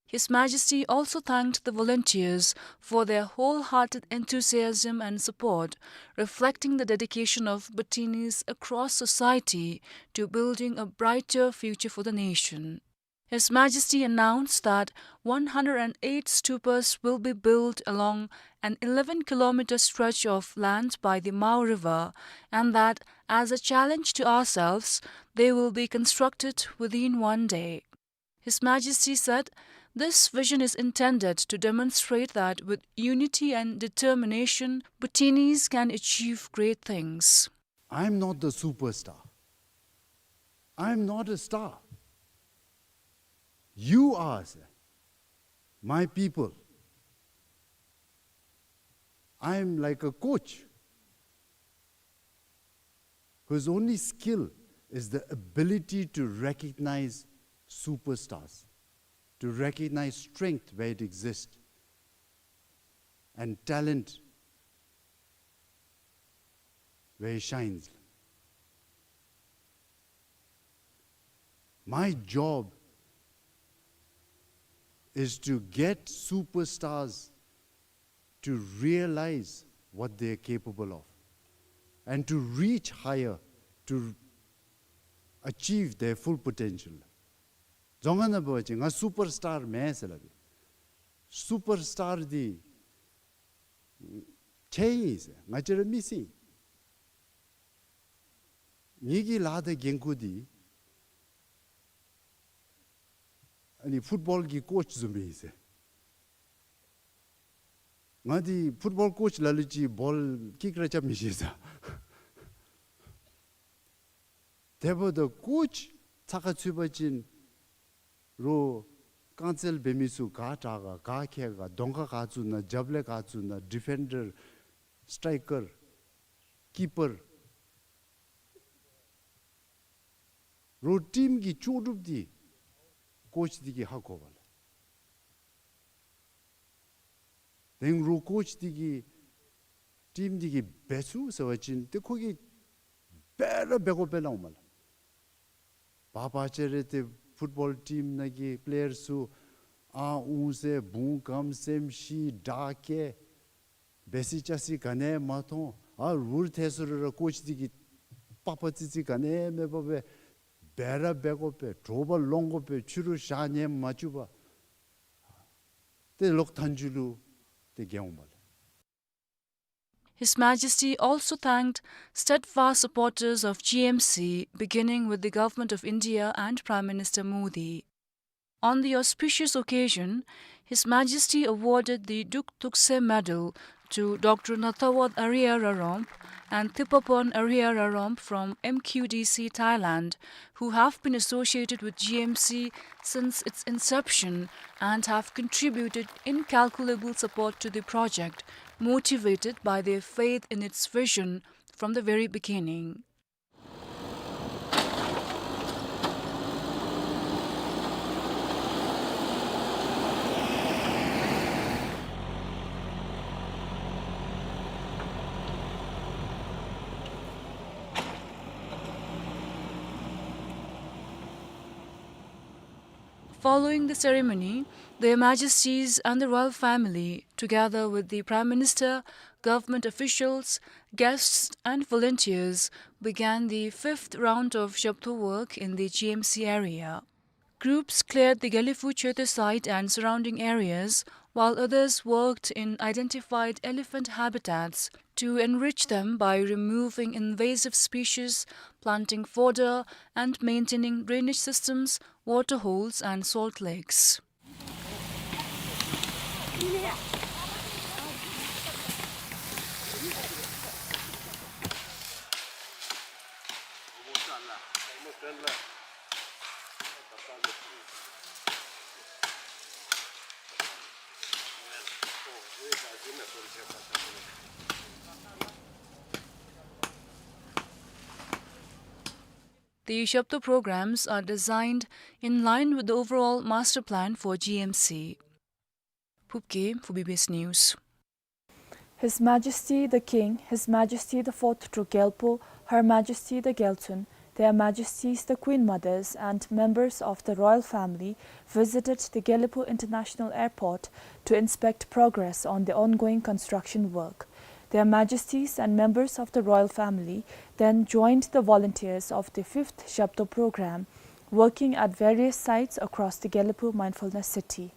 His Majesty also thanked the volunteers for their wholehearted enthusiasm and support, reflecting the dedication of Bhutinis across society to building a brighter future for the nation. His Majesty announced that one hundred and eight stupas will be built along an eleven kilometer stretch of land by the Mao River, and that, as a challenge to ourselves, they will be constructed within one day. His Majesty said, "This vision is intended to demonstrate that with unity and determination, Bhutinis can achieve great things." I'm not the superstar. I'm not a star. You are, sir, my people. I'm like a coach whose only skill is the ability to recognize superstars, to recognize strength where it exists, and talent where it shines. My job is to get superstars to realize what they are capable of and to reach higher, to achieve their full potential. རྫོང་ཁ་ནང་འབད་བ་ཅིན་ང་སུ་པར་སི་ཊར་མེན་ཟེར་སླབ་ཨིན། སུ་པར་སི་ཊར་འདི་ཁྱེད་ཨིན་ཟེར། ང་བཅས་ར་མི་སེར་ཨིན། ངེ་གི་ལཱ་དང་འགན་ཁུར་འདི་ཨ་ནི་ཕུཊ་བཱོལ་གྱི་ཀོ་ཆི་བཟུམ་སྦེ་ཨིན་ཟེར། ང་འདི་ཕུཊ་བཱོལ་ཀོ་ཆི་ལ་ལུ་ཅིག་བཱོལ་ཀིག་ར་རྐྱབ་མི་ཤེས་ཟེར། དེ་འབདཝ་ད་ཀོཆ་ཚ་ཁ་ཚུད་པ་ཅིན་རོགས་རྐང་རྩེད་འབད་མི་ཚུ་ག་དྲག་ག་ག་མཁས་ག་གདོང་ཁར་ག་བཙུགས་ན་རྒྱབ་ལས་ག་བཙུགས་ན་ཌི་ཕེན་ཌར་སི་ཊའི་ཀར་ཀི་པར་རོགས་ཊིམ་གྱི་ལྕོགས་གྲུབ་འདི་ཀོཆ་འདི་གིས་ཧ་གོ་བ་ལགས། དེ་རོགས་ཀོཆ་འདི་གིས་ཊིམ་འདི་གིས་འབད་ཚུགས་ཟེར་བ་ཅིན་ཏེ་ཁོ་གིས་འབད་ར་འབད་དགོ་པས་སླབ་འོང་མས་ལགས། བ་བ་ཅིན་རེ་ཏེ་ཕུཊ་བཱོལ་ཊིམ་ནང་གི་པི་ལེ་ཡར་ཚུ་ཨ་ཨུང་ཟེར་བུང་གམ་སེམས་ཤི་དྲག་སྐད་འབད་སི་ཅ་སི་ག་ནི་མ་མཐོང་། ཨ་རུལ་ཐལ་སོང་རུང་ར་ཀོཆ་འདི་གིས་པགས་པ་ཙི་ཙི་ག་ནི་མེད་པར་སྦེ་འབད་ར་འབད་དགོ་པས། དྲོ་པ་ལོང་དགོ་པས། ཕྱི་རུ་ཞག་ཉལ་མ་བཅུག་པར། ཏེ་ལོག་མཐའ་མཇུག་ལུ་ཏེ་རྒྱལ་འོང་མས་ལགས། His Majesty also thanked steadfast supporters of G M C, beginning with the Government of India and Prime Minister Modi. On the auspicious occasion, His Majesty awarded the Duk Tukse Medal to Doctor Natawat Ariya Raromp and Thipapon Ariya Raromp from M Q D C Thailand, who have been associated with G M C since its inception and have contributed incalculable support to the project, motivated by their faith in its vision from the very beginning. Following the ceremony, Their Majesties and the royal family, together with the Prime Minister, government officials, guests, and volunteers, began the fifth round of Jhabdo work in the G M C area. Groups cleared the Gelephu Choeto site and surrounding areas, while others worked in identified elephant habitats to enrich them by removing invasive species, planting fodder, and maintaining drainage systems, water holes, and salt lakes. The Jhabdo programs are designed in line with the overall master plan for G M C. Phub Gye for B B S News. His Majesty the King, His Majesty the Fourth Druk Gyalpo, Her Majesty the Gyaltsuen, Their Majesties the Queen Mothers and members of the royal family visited the Gelephu International Airport to inspect progress on the ongoing construction work. Their Majesties and members of the royal family then joined the volunteers of the fifth Jhabdo program, working at various sites across the Gelephu Mindfulness City.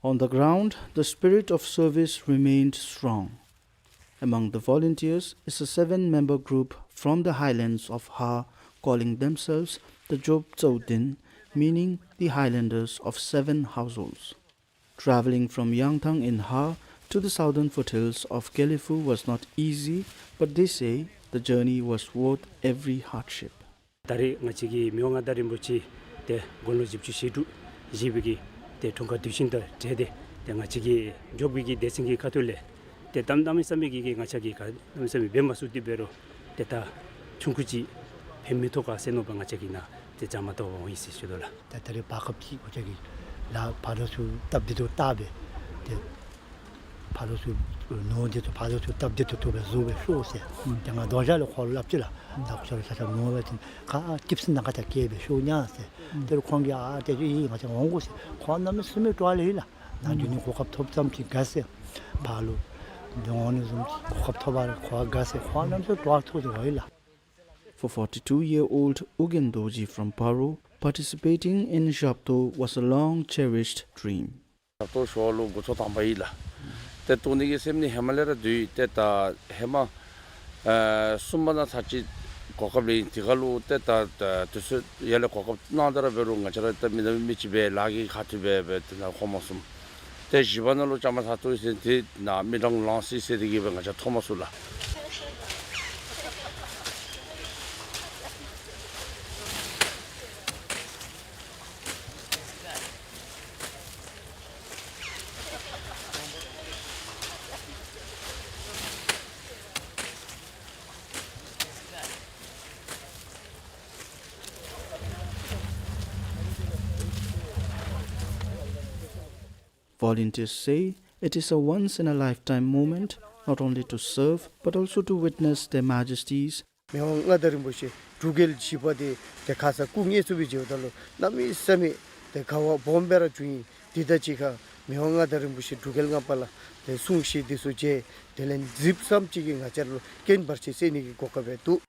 On the ground, the spirit of service remained strong. Among the volunteers is a seven-member group from the highlands of Har, calling themselves the Job Tsaudin, meaning the Highlanders of Seven Households. Traveling from Yangthang in Har to the southern foothills of Gelephu was not easy, but they say the journey was worth every hardship. ད་རེས་ང་བཅས་ཀྱི་མི་དབང་མངའ་བདག་རིན་པོ་ཆེ་ཏེ་དགུང་ལོ་བཞི་བཅུ་ཞེ་དྲུག་བཞེས་པའི་གི་ཏེ་འཁྲུངས་སྐར་དུས་ཆེན་དང་འབྲེལ་ཏེ་ཏེ་ང་བཅས་ཀྱི་འབྲོག་པའི་གི་སྡེ་ཚན་གྱི་ཁ་ཐུག་ལས་ཏེ་གནམ་མེད་ས་མེད་ཀྱི་གི་ང་བཅས་ཀྱིས་གནམ་མེད་ས་མེད་འབད་མ་ཚུགས་ཏེ་འབད་རུང་ཏེ་ད་ཆུང་ཀུ་ཅིག་ཕན་མི་ཐོགས་ག་ཟེར་མནོ་བ་ང་བཅས་ཀྱིས་ནཱ་ཏེ་བྱ་མ་བཏུབ་པར་འོང་ཡི་ཟེར་ཞུ་དོ་ལགས། ད་ད་རེས་བར་སྐབས་ཅིག་ང་བཅས་ཀྱིས་ལཱ་བར་ན་ཚུ་སྟབས་བདེ་ཏོག་ཏོ་སྦེ་ཏེ་བར་ ཕར་ལོགས་ཚུར་ནོར་འདི་ཚུ་ཕར་ལོགས་ཚུར་སྟབས་བདེ་ཏོག་ཏོ་སྦེ་བཟོ་སྦེ་ཤོག་ཟེར། ཨུམ། ཏེ་ང་རྡོག་རྩ་ལས་ཁོ་ལུ་སླབ་ཅི་ལགས། ཨུམ། ད་ཁོ་ཚུ་ལུ་ཆ་ཁྱབ་ནོར་སྦེ་ཏེ་ཁ་ཏིབ་སི་ནང་ཁ་ཏ་བཀལ་སྦེ་ཤོག་ཉ་ཟེར། ཨུམ། དེ་ལུ་ཁོང་གིས་ཨ་དེ་ཚུ་ཨིན་ང་བཅས་འོང་དགོ་ཟེར། ཁོང་གནམ་མེད་ས་མེད་སྤྲོ་བ་ལེགས་ལགས། ནཱ་འགྱོ་ནི་གོ་སྐབས་ཐོབ་ཙམ་ཅིག་དགའ་ཟེར། ཕར་ལུ་འགྱོ་ནི་བཟུམ་གོ་སྐབས་ཐོབ་པ་ལས་ཁོ་དགའ་ཟེར། ཁོང་གནམ་མེད་ས་མེད་སྤྲོ་བ་ཐོབ་སྟེ་ཡོད་ལགས། For forty-two-year-old Ugyen Dorji from Paro, participating in Zhabto was a long cherished dream. ཞབས་ཏོག་ཞུ་བ་ལུ་འགོ་ཚུགས་དང་པ་ཨིན་ལགས། ཏེ་གཏོགས་ནི་གི་སེམས་ནི་ཧེ་མ་ལས་ར་འདུག། ཏེ་ད་ཧེ་མ་ཨ་གསུམ་པ་ནང་ཚར་གཅིག་གོ་སྐབས་ལེན་དེ་ཁར་ལུ་ཏེ་ད་ད་དུས་ཚོད་ཡར་ལས་གོ་སྐབས་གནང་སྟེ་ར་འབད་རུང་ང་བཅས་ར་ད་མི་ནང་མི་ཅིག་སྦེ་ལཱ་གི་ཁ་ཐུག་སྦེ་སྦེ་ཏེ་ནཱ་འོང་མ་ཚུགས། ཏེ་བཞི་པ་ནང་ལུ་བཅའ་མར་གཏོགས་ཡི་ཟེར་ཏེ་ནཱ་མི་གྲངས་ལངས་སི་ཟེར་དེ་གིས་སྦེ་ང་བཅས་ཐོབ་མ་ཚུགས་ལགས། Volunteers say it is a once-in-a-lifetime moment, not only to serve, but also to witness Their Majesties. མི་དབང་མངའ་བདག་རིན་པོ་ཆེ་འབྲུག་རྒྱལ་བཞི་པ་དེ་ཏེ་ཁ་ཙ་སྐུ་ངལ་གསོ་སྦེ་མཇལཝ་ད་ལུ་གནམ་མེད་ས་མེད་ཏེ་དགའ་བ་སྦོམ་སྦེ་ར་བྱུང་ཡི། དེ་དང་གཅིག་ཁར་མི་དབང་མངའ་བདག་རིན་པོ་ཆེ་འབྲུག་རྒྱལ་ལྔ་པ་ལགས་ཏེ་གསུང་བཤད་དེ་ཚུ་མཇལ། དེ་ལས་གཟིགསཔ་ཙམ་ཅིག་གིས་ང་བཅས་ལུ་རྐྱེན་བར་ཆད་སེལ་ནི་གི་གོ་སྐབས་སྦེ་འདུག།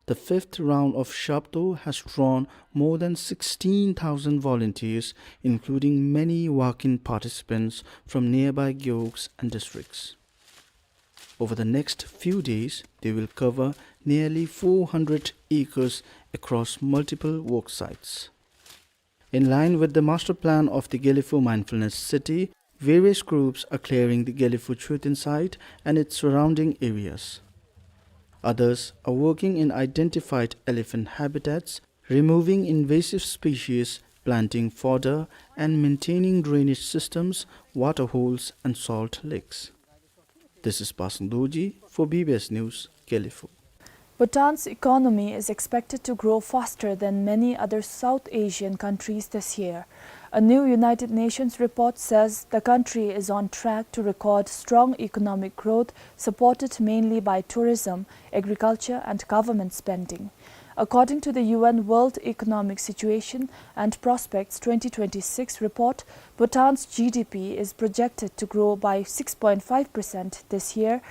The fifth round of Zhabto has drawn more than sixteen thousand volunteers, including many walk-in participants from nearby gewogs and districts. Over the next few days, they will cover nearly four hundred acres across multiple work sites. In line with the master plan of the Gelephu Mindfulness City, various groups are clearing the Gelephu Choeten site and its surrounding areas. Others are working in identified elephant habitats, removing invasive species, planting fodder, and maintaining drainage systems, water holes, and salt lakes. This is Pasang Dorji for B B S News, Gelephu. Bhutan's economy is expected to grow faster than many other South Asian countries this year. A new United Nations report says the country is on track to record strong economic growth, supported mainly by tourism, agriculture, and government spending. According to the U N World Economic Situation and Prospects twenty twenty-six report, Bhutan's G D P is projected to grow by six point five percent this year,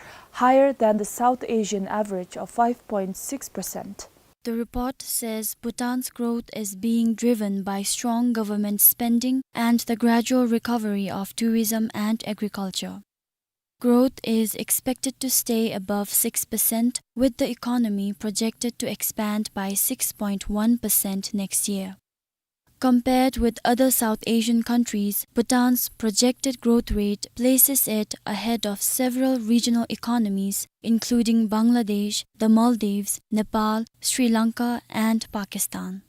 higher than the South Asian average of five point six percent. The report says Bhutan's growth is being driven by strong government spending and the gradual recovery of tourism and agriculture. Growth is expected to stay above six percent, with the economy projected to expand by six point one percent next year. Compared with other South Asian countries, Bhutan's projected growth rate places it ahead of several regional economies, including Bangladesh, the Maldives, Nepal, Sri Lanka, and Pakistan.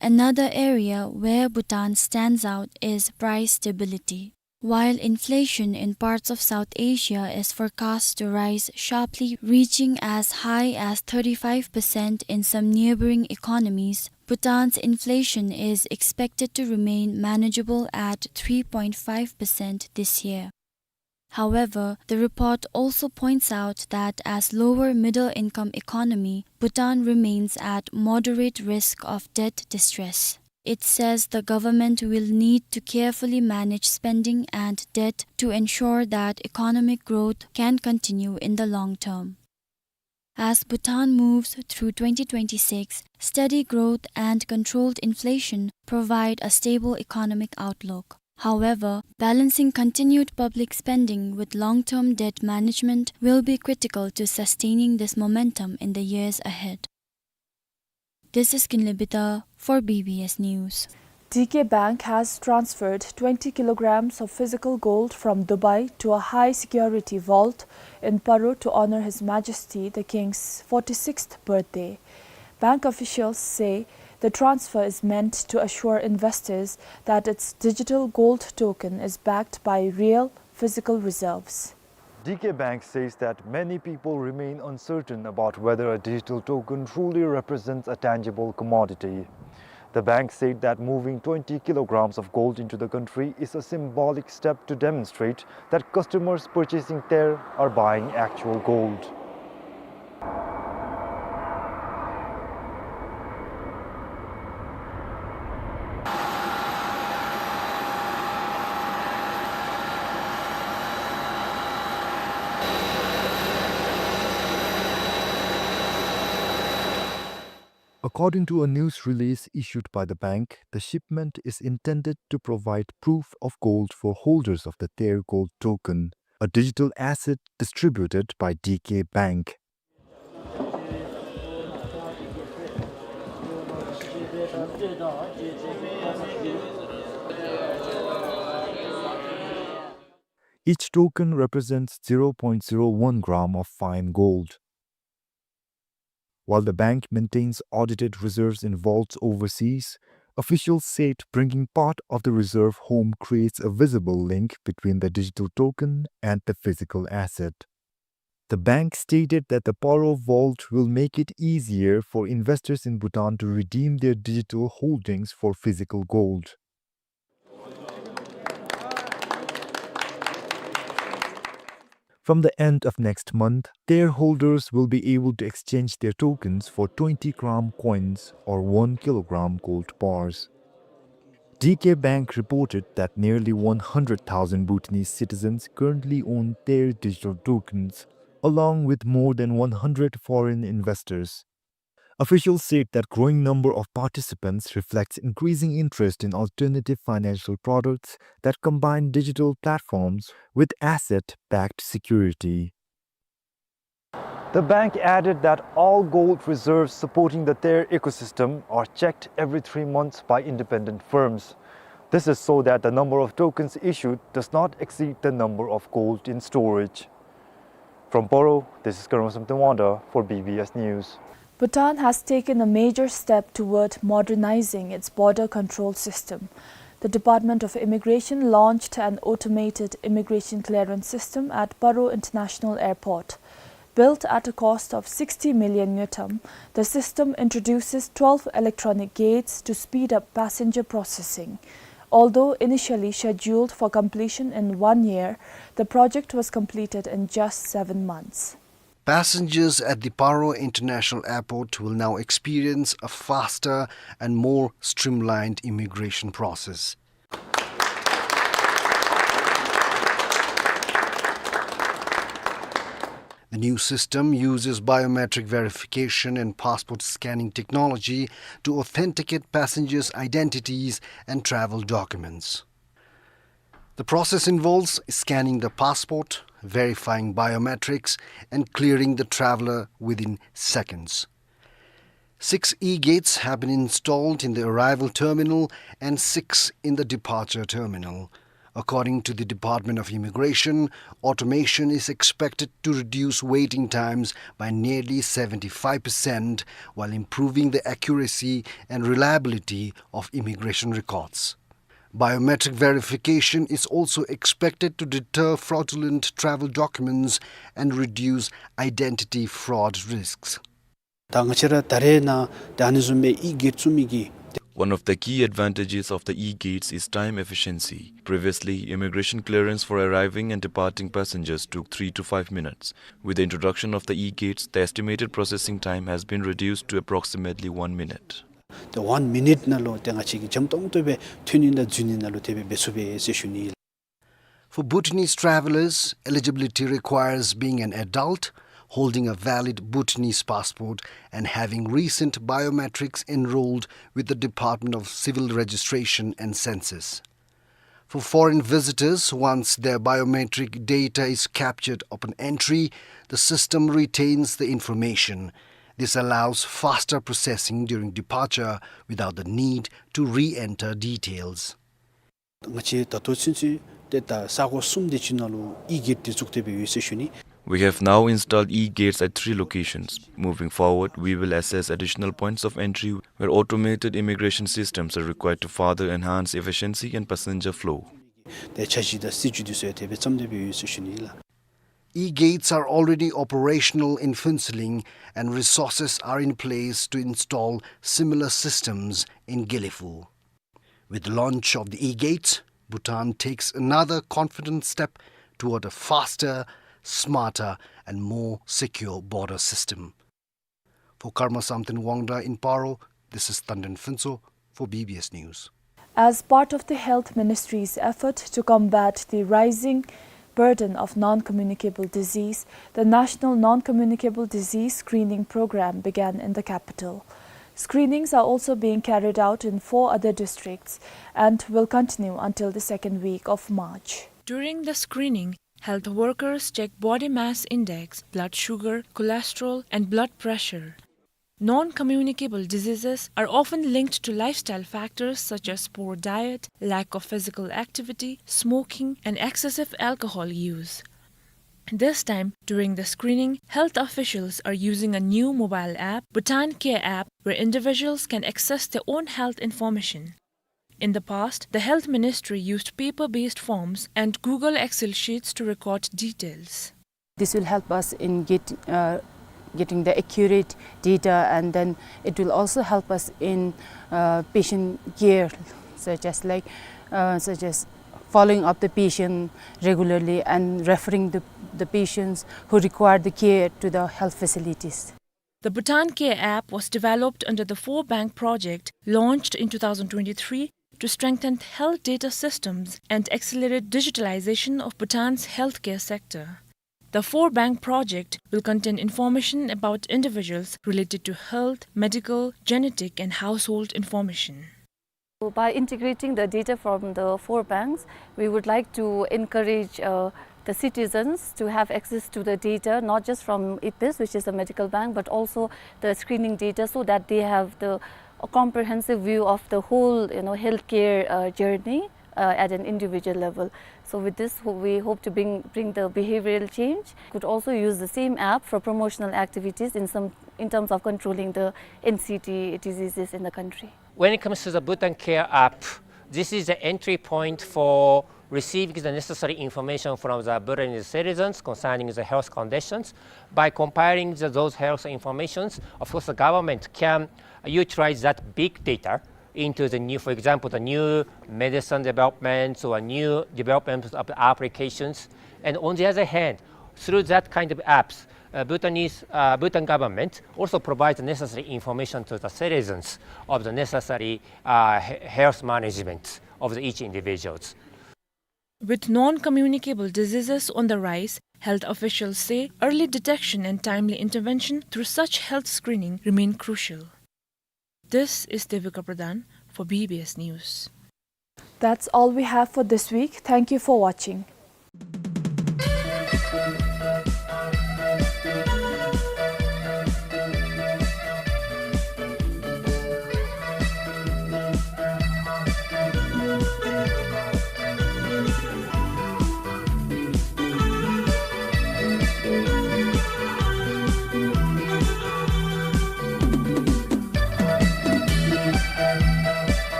Another area where Bhutan stands out is price stability. While inflation in parts of South Asia is forecast to rise sharply, reaching as high as thirty-five percent in some neighboring economies, Bhutan's inflation is expected to remain manageable at three point five percent this year. However, the report also points out that as lower middle-income economy, Bhutan remains at moderate risk of debt distress. It says the government will need to carefully manage spending and debt to ensure that economic growth can continue in the long term. As Bhutan moves through twenty twenty-six, steady growth and controlled inflation provide a stable economic outlook. However, balancing continued public spending with long-term debt management will be critical to sustaining this momentum in the years ahead. This is Kinley Bita for B B S News. D K Bank has transferred twenty kilograms of physical gold from Dubai to a high-security vault in Paro to honor His Majesty the King's forty-sixth birthday. Bank officials say the transfer is meant to assure investors that its digital gold token is backed by real physical reserves. D K Bank says that many people remain uncertain about whether a digital token truly represents a tangible commodity. The bank said that moving twenty kilograms of gold into the country is a symbolic step to demonstrate that customers purchasing Ter are buying actual gold. According to a news release issued by the bank, the shipment is intended to provide proof of gold for holders of the Ter Gold Token, a digital asset distributed by D K Bank. Each token represents zero point zero one gram of fine gold. While the bank maintains audited reserves in vaults overseas, officials said bringing part of the reserve home creates a visible link between the digital token and the physical asset. The bank stated that the Paro Vault will make it easier for investors in Bhutan to redeem their digital holdings for physical gold. From the end of next month, Ter holders will be able to exchange their tokens for twenty gram coins or one kilogram gold bars. D K Bank reported that nearly one hundred thousand Bhutanese citizens currently own Ter digital tokens, along with more than one hundred foreign investors. Officials said that growing number of participants reflects increasing interest in alternative financial products that combine digital platforms with asset-backed security. The bank added that all gold reserves supporting the Ter ecosystem are checked every three months by independent firms. This is so that the number of tokens issued does not exceed the number of gold in storage. From Paro, this is Karmasam Tengwangda for B B S News. Bhutan has taken a major step toward modernizing its border control system. The Department of Immigration launched an automated immigration clearance system at Paro International Airport. Built at a cost of sixty million ngultrum, the system introduces twelve electronic gates to speed up passenger processing. Although initially scheduled for completion in one year, the project was completed in just seven months. Passengers at the Paro International Airport will now experience a faster and more streamlined immigration process. The new system uses biometric verification and passport scanning technology to authenticate passengers' identities and travel documents. The process involves scanning the passport, verifying biometrics, and clearing the traveler within seconds. Six e-gates have been installed in the arrival terminal and six in the departure terminal. According to the Department of Immigration, automation is expected to reduce waiting times by nearly seventy-five percent while improving the accuracy and reliability of immigration records. Biometric verification is also expected to deter fraudulent travel documents and reduce identity fraud risks. ད་ང་བཅས་ར་ད་རེས་ནཱ་ད་ཨ་ནི་བཟུམ་སྦེ་ཨི་གེཊ་བཙུགས་མི་གི། One of the key advantages of the e-gates is time efficiency. Previously, immigration clearance for arriving and departing passengers took three to five minutes. With the introduction of the e-gates, the estimated processing time has been reduced to approximately one minute. ད་ཝན་མི་ནིཊ་ནང་ལུ་ཏེ་ང་བཅས་ཀྱིས་འཇམ་ཏོང་ཏོ་སྦེ་ཐོན་ནི་དང་འཛུལ་ནི་ནང་ལུ་དེ་སྦེ་འབད་ཚུགས་པས་ཟེར་ཞུ་ནི་ལགས། For Bhutanese travelers, eligibility requires being an adult, holding a valid Bhutanese passport, and having recent biometrics enrolled with the Department of Civil Registration and Census. For foreign visitors, once their biometric data is captured upon entry, the system retains the information. This allows faster processing during departure without the need to re-enter details. ང་བཅས་ད་ལྟོ་ཚུན་ཚོད་ཏེ་ད་ས་གོ་གསུམ་དེ་ཅིག་ནང་ལུ་ཨི་གེཊ་དེ་བཙུགས་ཏེ་སྦེ་ཡོད་ཟེར་ཞུ་ནི། We have now installed e-gates at three locations. Moving forward, we will assess additional points of entry where automated immigration systems are required to further enhance efficiency and passenger flow. ཏེ་འཆར་གཞི་དང་སྲིད་བྱུས་དེ་ཚུ་ཡང་དེ་སྦེ་བརྩམས་ཏེ་སྦེ་ཡོད་ཟེར་ཞུ་ནི་ལགས། E-gates are already operational in Phuentsholing, and resources are in place to install similar systems in Gelephu. With the launch of the e-gates, Bhutan takes another confident step toward a faster, smarter, and more secure border system. For Karma Samten Wangda in Paro, this is Tanden Phuntsho for B B S News. As part of the Health Ministry's effort to combat the rising burden of non-communicable disease, the National Non-Communicable Disease Screening Program began in the capital. Screenings are also being carried out in four other districts and will continue until the second week of March. During the screening, health workers check body mass index, blood sugar, cholesterol, and blood pressure. Non-communicable diseases are often linked to lifestyle factors such as poor diet, lack of physical activity, smoking, and excessive alcohol use. This time, during the screening, health officials are using a new mobile app, Bhutan Care app, where individuals can access their own health information. In the past, the Health Ministry used paper-based forms and Google Excel sheets to record details. This will help us in get, uh, getting the accurate data, and then it will also help us in, uh, patient care, such as, like, uh, such as following up the patient regularly and referring the, the patients who require the care to the health facilities. The Bhutan Care app was developed under the Four Bang project, launched in two thousand twenty-three, to strengthen health data systems and accelerate digitalization of Bhutan's healthcare sector. The Four Bang project will contain information about individuals related to health, medical, genetic, and household information. So by integrating the data from the four bangs, we would like to encourage, uh, the citizens to have access to the data, not just from IPIS, which is the medical bank, but also the screening data, so that they have the, a comprehensive view of the whole, you know, healthcare, uh, journey, uh, at an individual level. So with this, ho-, we hope to bring, bring the behavioral change. Could also use the same app for promotional activities in some, in terms of controlling the N C D diseases in the country. When it comes to the Bhutan Care app, this is the entry point for receiving the necessary information from the Bhutanese citizens concerning the health conditions. By compiling the, those health informations, of course, the government can utilize that big data into the new, for example, the new medicine developments or new developments of the applications. And on the other hand, through that kind of apps, uh, Bhutanese, uh, Bhutan government also provides the necessary information to the citizens of the necessary, uh, he-, health management of the each individuals. With non-communicable diseases on the rise, health officials say early detection and timely intervention through such health screening remain crucial. This is Devika Pradhan for B B S News. That's all we have for this week. Thank you for watching.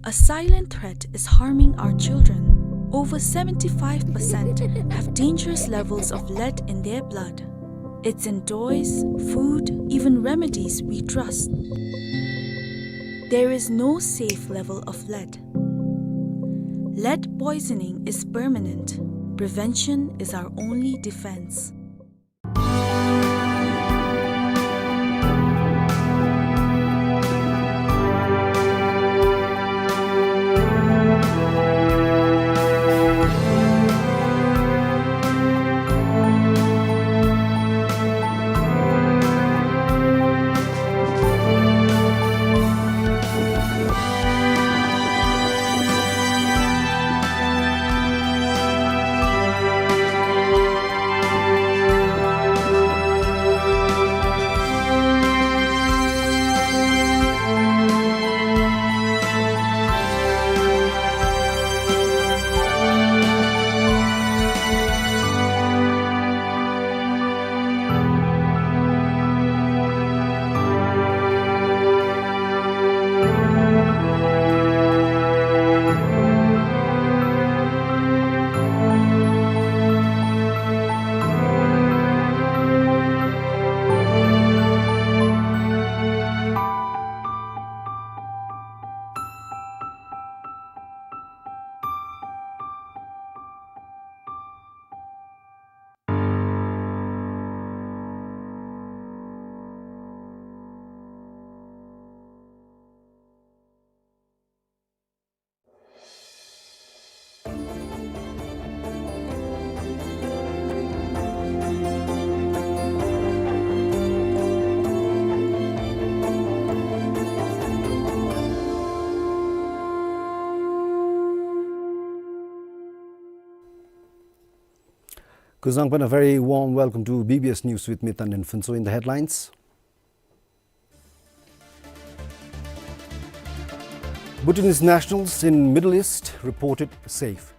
A silent threat is harming our children. Over seventy-five percent have dangerous levels of lead in their blood. It's in toys, food, even remedies we trust. There is no safe level of lead. Lead poisoning is permanent. Prevention is our only defense. Kuzuzangpo, a very warm welcome to B B S News with me, Tandin Phuntsho. In the headlines, Bhutanese nationals in Middle East reported safe.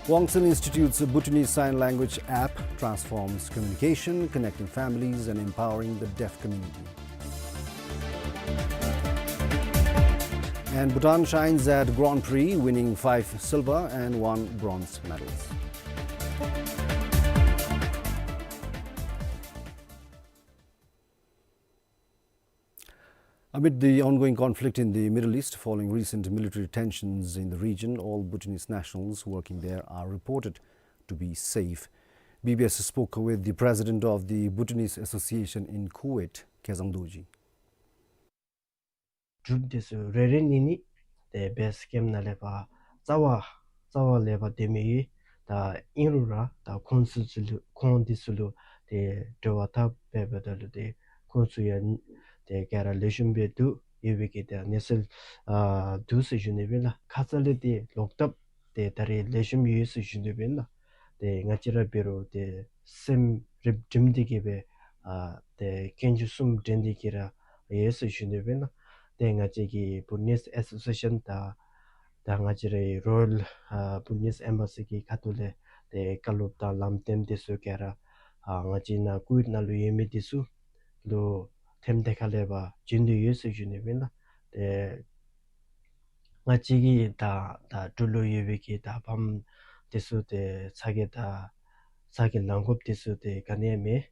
Wangsan Institute's Bhutanese Sign Language app transforms communication, connecting families and empowering the deaf community. And Bhutan shines at Grand Prix, winning five silver and one bronze medals. Amid the ongoing conflict in the Middle East, following recent military tensions in the region, all Bhutanese nationals working there are reported to be safe. B B S spoke with the president of the Bhutanese Association in Kuwait, Kezang Dorji. འབྲུགཔ་འདི་ཚུ་རེ་རེ་གཉིས་གཉིས་ཏེ་བེས་ཀེམ་ནང་ལས་ཕར་རྩ་བ་རྩ་བ་ལས་ཕར་སྡོད་མི་ཡོད། ད་ཨིན་རུང་ར་ད་ཁོང་ཚུ་ཚུ་ལུ་ཁོང་འདི་ཚུ་ལུ་ཏེ་འབྲེལ་བ་འཐབ་འབད་འབདཝ་ད་ལུ་ཏེ་ཁོང་ཚུ་ཡང་ཏེ་ག་ར་ལེགས་ཤོམ་སྦེ་འདུག། ཡོད་པའི་གི་ཏེ་གནས་ཚུལ་ཨ་འདུག་ཟེར་ཞུ་ནི་སྦེ་ལགས། ཁ་ཙ་ལས་ཏེ་ལོག་ཐབས་ཏེ་ད་རེས་ལེགས་ཤོམ་ཡོད་ཟེར་ཞུ་ནི་སྦེ་ལགས། ཏེ་ང་བཅས་ར་འབད་རུང་ཏེ་སེམས་རིགཔ་སྒྲིམ་སྟེ་གི་སྦེ་ཨ་ཏེ་གྱེན་རྒྱུ་གསུམ་འདྲེན་ཏེ་གི་ར་ཡོད་ཟེར་ཞུ་ནི་སྦེ་ལགས། ཏེ་ང་བཅས་ཀྱི་བུ་ནིསི་ཨེ་སོ་སི་ཨེ་ཤཱན་དང་ད་ང་བཅས་རའི་རོ་ཡཱལ་ཨ་བུ་ནིསི་ཨེམ་བ་སི་གི་ཁ་ཐུག་ལས་ཏེ་བཀའ་སློབ་དང་ལམ་སྟོན་འདི་ཚུ་ག་ར་ཨ་ང་བཅས་ནཱ་ཀུ་ཝེཊ་ནང་ལུ་ཡོད་མི་འདི་ཚུ་ལུ་ཐེམ་ཐེ་ཁ་ལས་ཕར་བྱིན་དོ་ཡོད་ཟེར་ཞུ་ནི་སྦེ་ལགས། ཏེ་ང་བཅས་ཀྱི་ད་ད་འབྲུག་ལུ་ཡོད་པའི་གི་ད་ཕམ་འདི་ཚུ་ཏེ་ཚ་གྱང་ད་ཚ་གྱང་ལང་དགོཔ་འདི་ཚུ་ཏེ་ག་ནི་ཡང་མེད།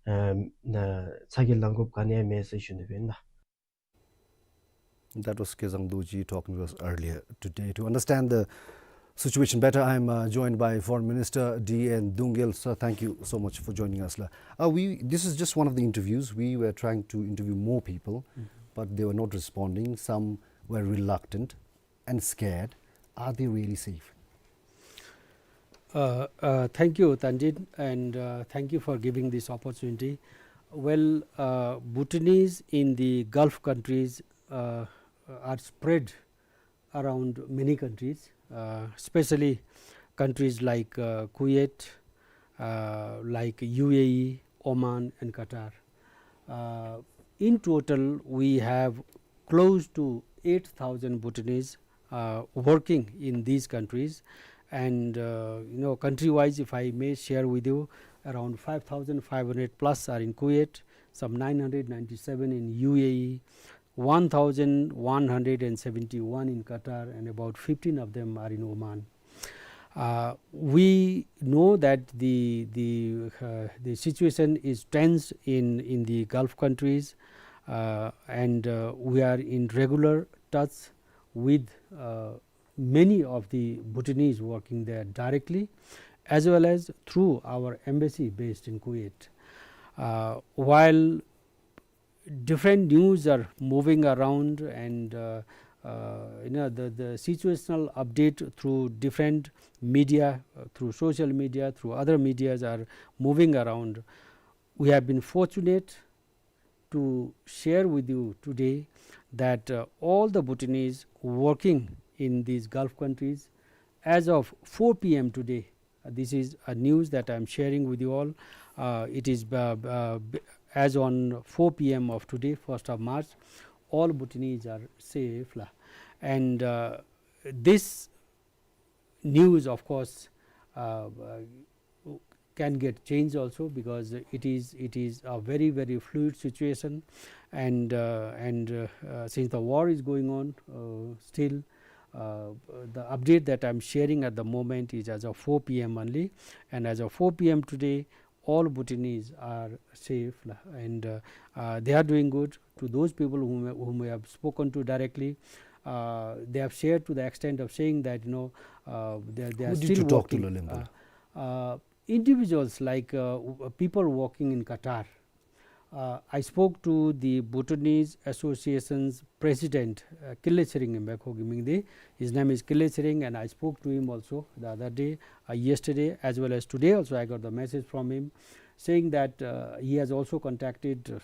ཨ་ན་ཚ་གྱང་ལང་དགོཔ་ག་ནི་ཡང་མེད་ཟེར་ཞུ་ནི་སྦེ་ཨིན་ལགས། That was Kezang Dorji talking to us earlier today. To understand the situation better, I'm uh, joined by Foreign Minister D N Doungel. Sir, thank you so much for joining us, la. Uh, we, this is just one of the interviews. We were trying to interview more people, but they were not responding. Some were reluctant and scared. Are they really safe? Uh, uh, thank you, Tandin, and uh, thank you for giving this opportunity. Well, uh, Bhutanese in the Gulf countries uh, are spread around many countries, uh, especially countries like uh, Kuwait, uh, like U A E, Oman, and Qatar. Uh, in total, we have close to eight thousand Bhutanese uh, working in these countries. And uh, you know, country-wise, if I may share with you, around five thousand five hundred plus are in Kuwait, some nine hundred ninety-seven in U A E, one thousand one hundred seventy-one in Qatar, and about fifteen of them are in Oman. Uh, we know that the the uh, the situation is tense in in the Gulf countries, uh, and uh, we are in regular touch with uh, many of the Bhutanese working there directly, as well as through our embassy based in Kuwait. Uh, while different news are moving around, and uh, uh, you know, the, the situational update through different media, uh, through social media, through other medias are moving around. We have been fortunate to share with you today that uh, all the Bhutanese working in these Gulf countries, as of four p m today, uh, this is a news that I am sharing with you all. Uh, it is uh, uh, b- as on four p m of today, first of March, all Bhutanese are safe, la. And uh, this news, of course, uh, uh, can get changed also, because it is it is a very, very fluid situation, and uh, and uh, uh, since the war is going on uh, still, uh, the update that I'm sharing at the moment is as of four p m only, and as of four p m today, all Bhutanese are safe, la, and uh, uh, they are doing good. To those people whom, whom we have spoken to directly, uh, they have shared to the extent of saying that, you know, uh, they, they are Who did still you talk to, working. Lolembula? Uh, uh, individuals like uh, w- people working in Qatar. Uh, I spoke to the Bhutanese Association's president, uh, Kille Tshering, his name is Kille Tshering, and I spoke to him also the other day, uh, yesterday, as well as today also. I got the message from him saying that uh, he has also contacted uh,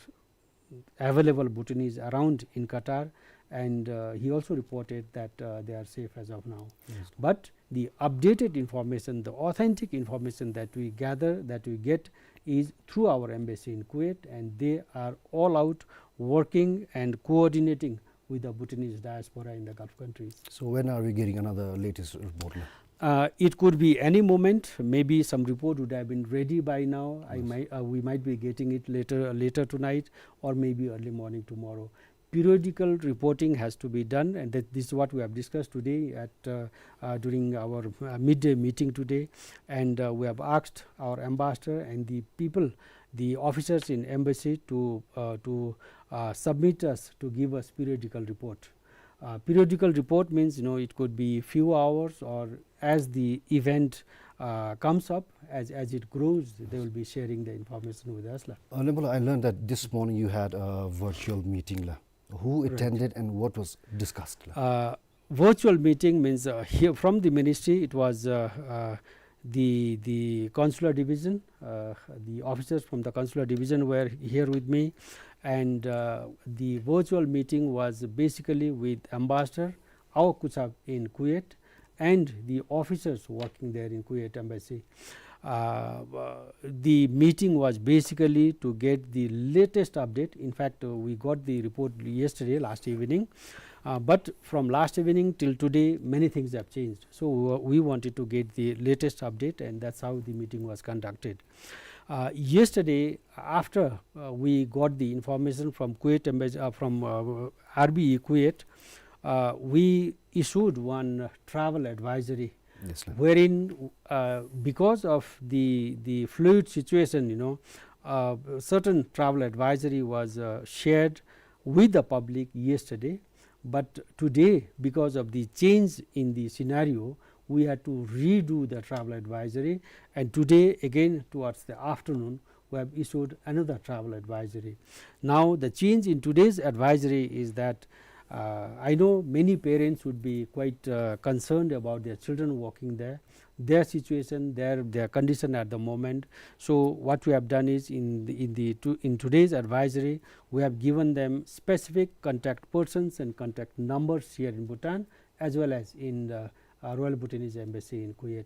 available Bhutanese around in Qatar, and uh, he also reported that uh, they are safe as of now. But the updated information, the authentic information that we gather, that we get, is through our embassy in Kuwait, and they are all out working and coordinating with the Bhutanese diaspora in the Gulf countries. So when are we getting another latest report, la? Uh, it could be any moment. Maybe some report would have been ready by now. I Yes. might, uh, we might be getting it later, later tonight, or maybe early morning tomorrow. Periodical reporting has to be done, and that, this is what we have discussed today at, uh, uh, during our, uh, midday meeting today. And, uh, we have asked our ambassador and the people, the officers in embassy to, uh, to, uh, submit us, to give us periodical report. Uh, periodical report means, you know, it could be few hours, or as the event, uh, comes up, as, as it grows, they will be sharing the information with us, la. Uh, Lempola, I learned that this morning you had a virtual meeting, la. Who Right. attended and what was discussed, la? Uh, virtual meeting means, uh, here from the ministry, it was, uh, uh, the, the consular division, uh, the officers from the consular division were here with me, and, uh, the virtual meeting was basically with ambassador, our Kutsab in Kuwait, and the officers working there in Kuwait embassy. Uh, uh, the meeting was basically to get the latest update. In fact, uh, we got the report yesterday, last evening. Uh, but from last evening till today, many things have changed. So, uh, we wanted to get the latest update, and that's how the meeting was conducted. Uh, yesterday, after, uh, we got the information from Kuwait embassy, uh, from, uh, R B E Kuwait, uh, we issued one, uh, travel advisory, Yes, sir. wherein, uh, because of the, the fluid situation, you know, uh, certain travel advisory was, uh, shared with the public yesterday. But today, because of the change in the scenario, we had to redo the travel advisory. And today, again, towards the afternoon, we have issued another travel advisory. Now, the change in today's advisory is that, uh, I know many parents would be quite, uh, concerned about their children working there, their situation, their, their condition at the moment. So what we have done is, in the, in the to-, in today's advisory, we have given them specific contact persons and contact numbers here in Bhutan, as well as in the, uh, Royal Bhutanese Embassy in Kuwait.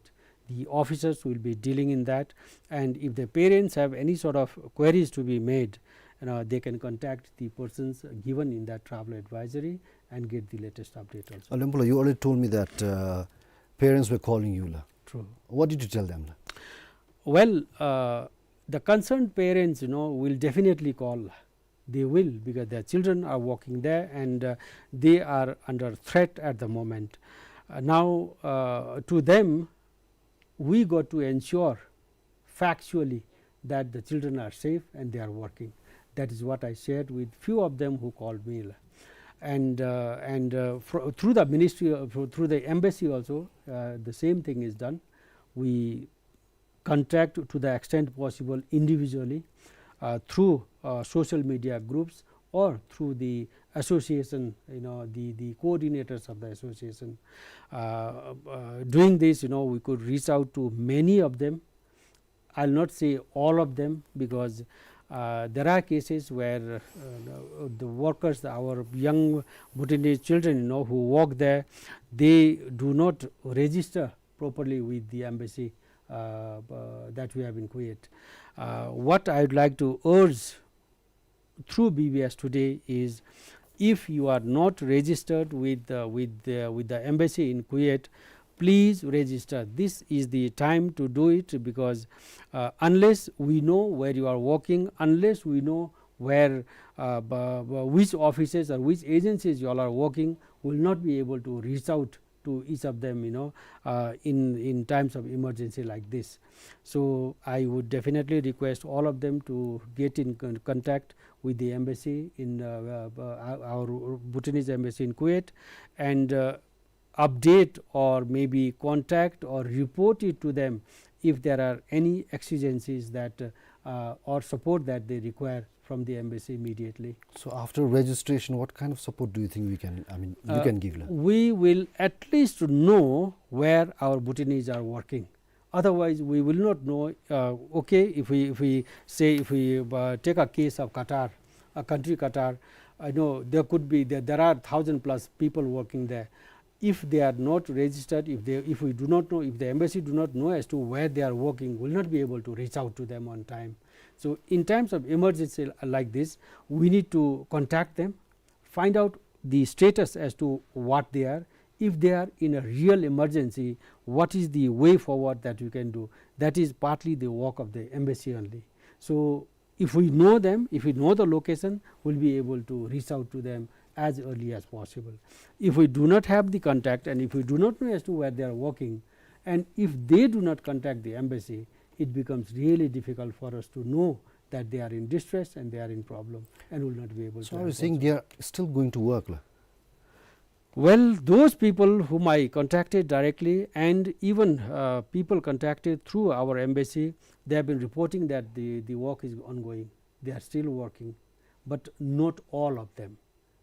The officers will be dealing in that, and if the parents have any sort of queries to be made, you know, they can contact the persons given in that travel advisory and get the latest update also. Uh, Lempola, you already told me that, uh, parents were calling you, la. True. What did you tell them, la? Well, uh, the concerned parents, you know, will definitely call. They will, because their children are working there, and, uh, they are under threat at the moment. Uh, now, uh, to them, we got to ensure factually that the children are safe and they are working. That is what I shared with few of them who called me. And, uh, and, uh, fro-, through the ministry, uh, through, through the embassy also, uh, the same thing is done. We contact to the extent possible individually, uh, through, uh, social media groups or through the association, you know, the, the coordinators of the association. Uh, uh, doing this, you know, we could reach out to many of them. I'll not say all of them, because, uh, there are cases where, uh, the workers, our young Bhutanese children, you know, who work there, they do not register properly with the embassy, uh, uh, that we have in Kuwait. Uh, what I would like to urge through B B S today is, if you are not registered with the, with the, with the embassy in Kuwait, please register. This is the time to do it, because, uh, unless we know where you are working, unless we know where, uh, b-, b-, which offices or which agencies you all are working, will not be able to reach out to each of them, you know, uh, in, in times of emergency like this. So I would definitely request all of them to get in con-, contact with the embassy in, uh, uh, uh, our Bhutanese embassy in Kuwait, and, uh, update or maybe contact or report it to them if there are any exigencies that, uh, or support that they require from the embassy immediately. So after registration, what kind of support do you think we can, I mean, you Uh, can give, la? We will at least know where our Bhutanese are working. Otherwise, we will not know. Uh, okay, if we, if we say, if we, uh, take a case of Qatar, a country Qatar, I know there could be, there, there are thousand plus people working there. if they are not registered, if they, if we do not know, if the embassy do not know as to where they are working, will not be able to reach out to them on time. So in times of emergency like this, we need to contact them, find out the status as to what they are. If they are in a real emergency, what is the way forward that we can do? That is partly the work of the embassy only. So if we know them, if we know the location, we'll be able to reach out to them as early as possible. If we do not have the contact and if we do not know as to where they are working, and if they do not contact the embassy, it becomes really difficult for us to know that they are in distress and they are in problem and will not be able So to are you help saying us. They are still going to work, la? Well, those people whom I contacted directly and even, uh, people contacted through our embassy, they have been reporting that the, the work is ongoing. They are still working, but not all of them.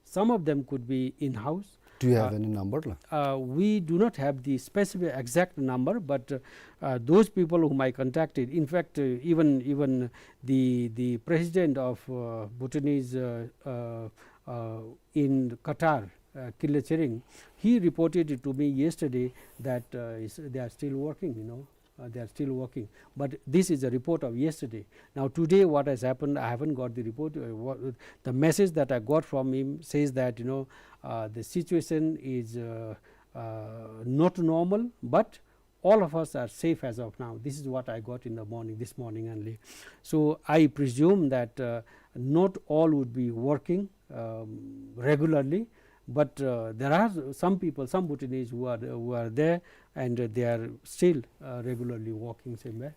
Some of them could be in-house. Do you have Uh, any number, la? Uh, we do not have the specific exact number, but, uh, uh, those people whom I contacted, in fact, uh, even, even the, the president of, uh, Bhutanese, uh, uh, uh, in Qatar, uh, Killa Tshering, he reported it to me yesterday that, uh, is, they are still working, you know. Uh, they are still working. But this is a report of yesterday. Now, today, what has happened, I haven't got the report. Uh, what, the message that I got from him says that, you know, uh, the situation is, uh, uh, not normal, but all of us are safe as of now. This is what I got in the morning, this morning only. So I presume that, uh, not all would be working, um, regularly, but, uh, there are some people, some Bhutanese who are, who are there, and, uh, they are still, uh, regularly working somewhere.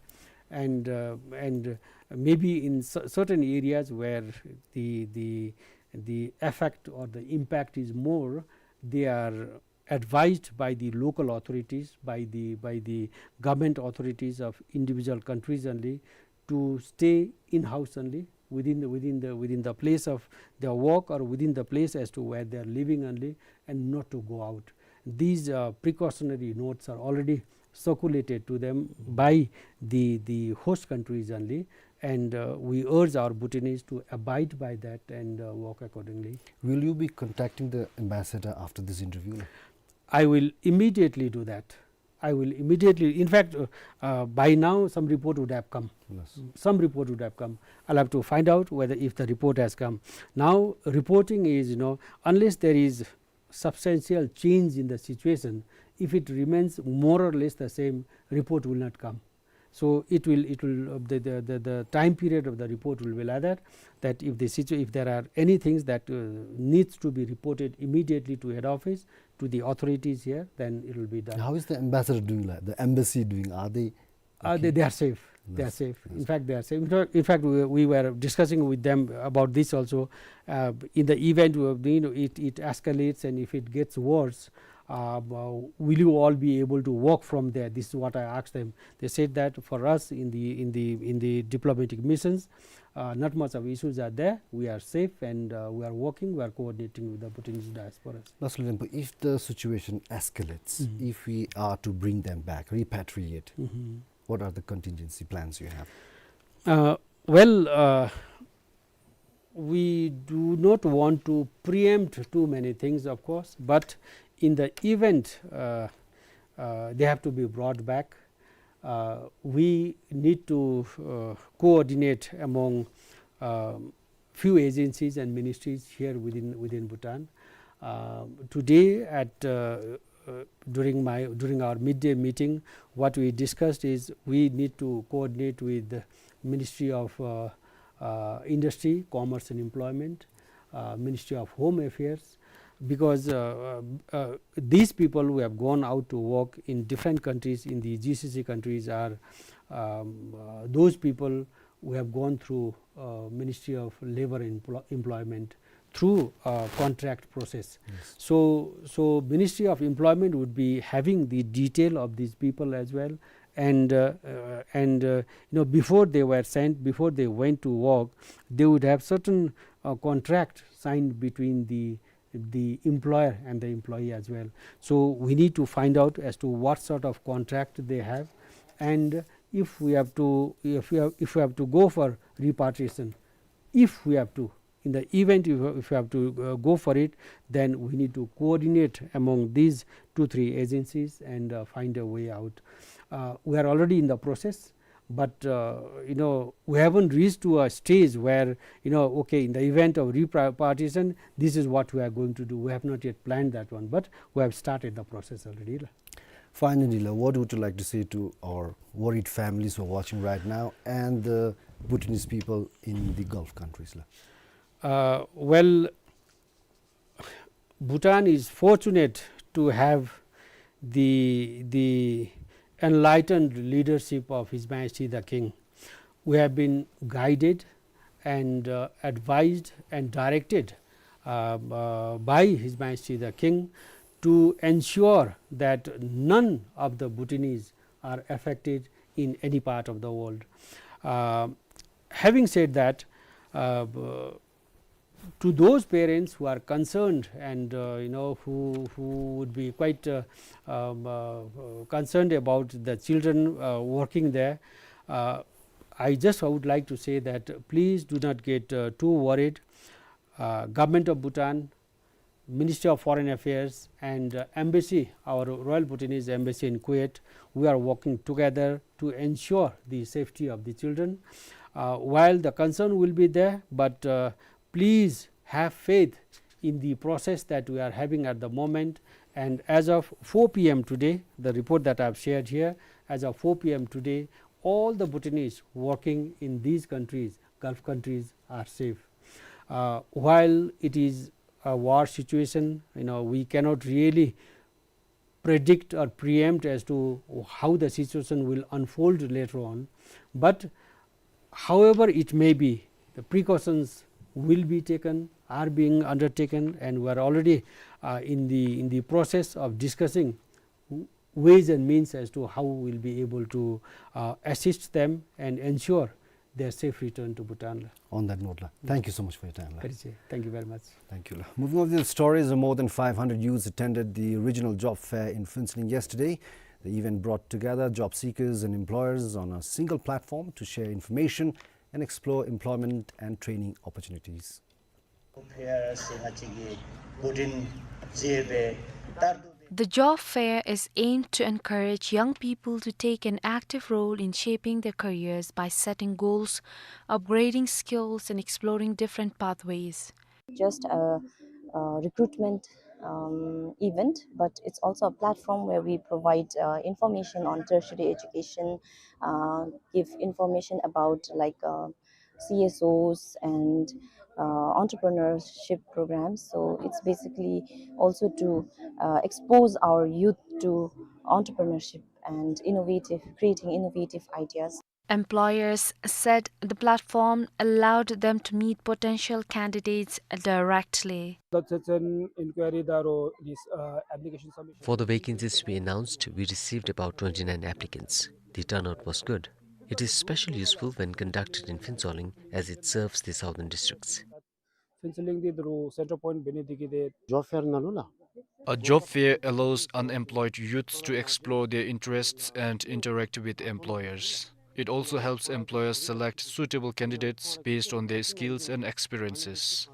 And, uh, and, uh, maybe in cer-, certain areas where the, the, the effect or the impact is more, they are advised by the local authorities, by the, by the government authorities of individual countries only, to stay in-house only, within the, within the, within the place of their work or within the place as to where they are living only, and not to go out. These, uh, precautionary notes are already circulated to them by the, the host countries only, and, uh, we urge our Bhutanese to abide by that and, uh, work accordingly. Will you be contacting the ambassador after this interview? I will immediately do that. I will immediately, in fact, uh, uh, by now some report would have come. Yes. Some report would have come. I'll have to find out whether if the report has come. Now, reporting is, you know, unless there is substantial change in the situation, if it remains more or less the same, report will not come. So it will, it will, uh, the, the, the, the time period of the report will be like that, that if the situa-, if there are any things that, uh, needs to be reported immediately to head office, to the authorities here, then it will be done. How is the ambassador doing, la, the embassy doing? Are they Uh, they, okay? They are safe. They are Yes, safe. In yes. Fact, they are safe. In fact, in fact, we, we were discussing with them about this also. Uh, in the event, uh, you know, it, it escalates, and if it gets worse, um, uh, will you all be able to work from there? This is what I asked them. They said that for us in the, in the, in the diplomatic missions, uh, not much of issues are there. We are safe and, uh, we are working, we are coordinating with the Bhutanese diaspora. Lastly, Denpo, if the situation escalates, Mm-hmm. if we are to bring them back, repatriate, Mm-hmm. what are the contingency plans you have? Uh, well, uh, we do not want to preempt too many things, of course, but in the event, uh, uh, they have to be brought back, uh, we need to, uh, coordinate among, um, few agencies and ministries here within, within Bhutan. Uh, today at, uh, uh, during my, during our midday meeting, what we discussed is we need to coordinate with the Ministry of, uh, uh, Industry, Commerce and Employment, uh, Ministry of Home Affairs, because, uh, uh, uh, these people who have gone out to work in different countries, in the G C C countries, are, um, uh, those people who have gone through, uh, Ministry of Labor and Emplo-, Employment through, uh, contract process. Yes. So, so Ministry of Employment would be having the detail of these people as well. And, uh, uh, and, uh, you know, before they were sent, before they went to work, they would have certain, uh, contract signed between the, the employer and the employee as well. So we need to find out as to what sort of contract they have, and if we have to, if we have, if we have to go for repatriation, if we have to, In the event, if, if you have to, uh, go for it, then we need to coordinate among these two, three agencies and, uh, find a way out. Uh, we are already in the process, but, uh, you know, we haven't reached to a stage where, you know, okay, in the event of repartition, this is what we are going to do. We have not yet planned that one, but we have started the process already la. Finally la, what would you like to say to our worried families who are watching right now and the Bhutanese people in the Gulf countries la? Uh, well, Bhutan is fortunate to have the, the enlightened leadership of His Majesty the King. We have been guided and, uh, advised and directed, uh, uh, by His Majesty the King to ensure that none of the Bhutanese are affected in any part of the world. Uh, having said that, uh, to those parents who are concerned and, uh, you know, who, who would be quite, uh, um, uh, uh, concerned about the children, uh, working there, uh, I just would like to say that please do not get, uh, too worried. Uh, Government of Bhutan, Ministry of Foreign Affairs and, uh, embassy, our Royal Bhutanese Embassy in Kuwait, we are working together to ensure the safety of the children. Uh, while the concern will be there, but, uh, please have faith in the process that we are having at the moment. And as of four P M today, the report that I have shared here, as of four P M today, all the Bhutanese working in these countries, Gulf countries, are safe. Uh, while it is a war situation, you know, we cannot really predict or preempt as to how the situation will unfold later on. But however it may be, the precautions will be taken, are being undertaken, and we are already, uh, in the, in the process of discussing w-, ways and means as to how we will be able to, uh, assist them and ensure their safe return to Bhutan la. On that note la, thank you so much for your time la. Kariche. Thank you very much. Thank you la. Moving on to the stories, more than five hundred youths attended the regional job fair in Phuentsholing yesterday. The event brought together job seekers and employers on a single platform to share information and explore employment and training opportunities. The job fair is aimed to encourage young people to take an active role in shaping their careers by setting goals, upgrading skills, and exploring different pathways. Just a, a recruitment, um, event, but it's also a platform where we provide, uh, information on tertiary education, uh, give information about, like, uh, C S Os and, uh, entrepreneurship programs. So it's basically also to, uh, expose our youth to entrepreneurship and innovative, creating innovative ideas. Employers said the platform allowed them to meet potential candidates directly. Such an inquiry daro this, uh, application submission. For the vacancies we announced, we received about twenty-nine applicants. The turnout was good. It is especially useful when conducted in Phuentsholing, as it serves the southern districts. Phuentsholing di dro central point bene dikide. Job fair nalu la. A job fair allows unemployed youths to explore their interests and interact with employers. It also helps employers select suitable candidates based on their skills and experiences.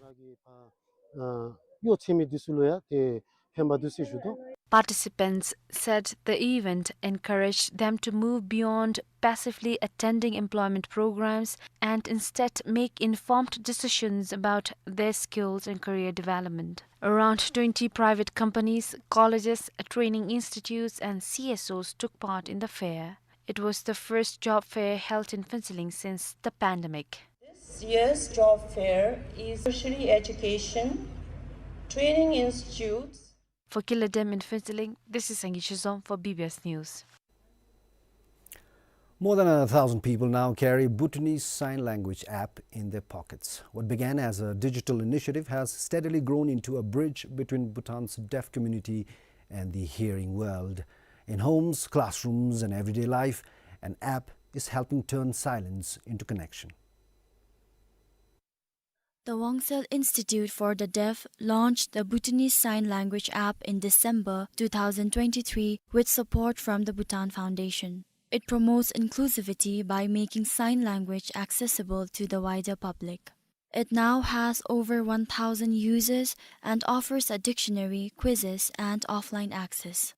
Uh, yo tsemi dusulu ya te pemba dusi judo. Participants said the event encouraged them to move beyond passively attending employment programs and instead make informed decisions about their skills and career development. Around twenty private companies, colleges, training institutes, and C S Os took part in the fair. It was the first job fair held in Phuentsholing since the pandemic. This year's job fair is tertiary education, training institutes. For Kiladem in Phuentsholing, this is Sangi Shizom for B B S News. More than a thousand people now carry Bhutanese Sign Language app in their pockets. What began as a digital initiative has steadily grown into a bridge between Bhutan's deaf community and the hearing world. In homes, classrooms, and everyday life, an app is helping turn silence into connection. The Wongsel Institute for the Deaf launched the Bhutanese Sign Language app in December two thousand twenty-three with support from the Bhutan Foundation. It promotes inclusivity by making sign language accessible to the wider public. It now has over one thousand users and offers a dictionary, quizzes, and offline access.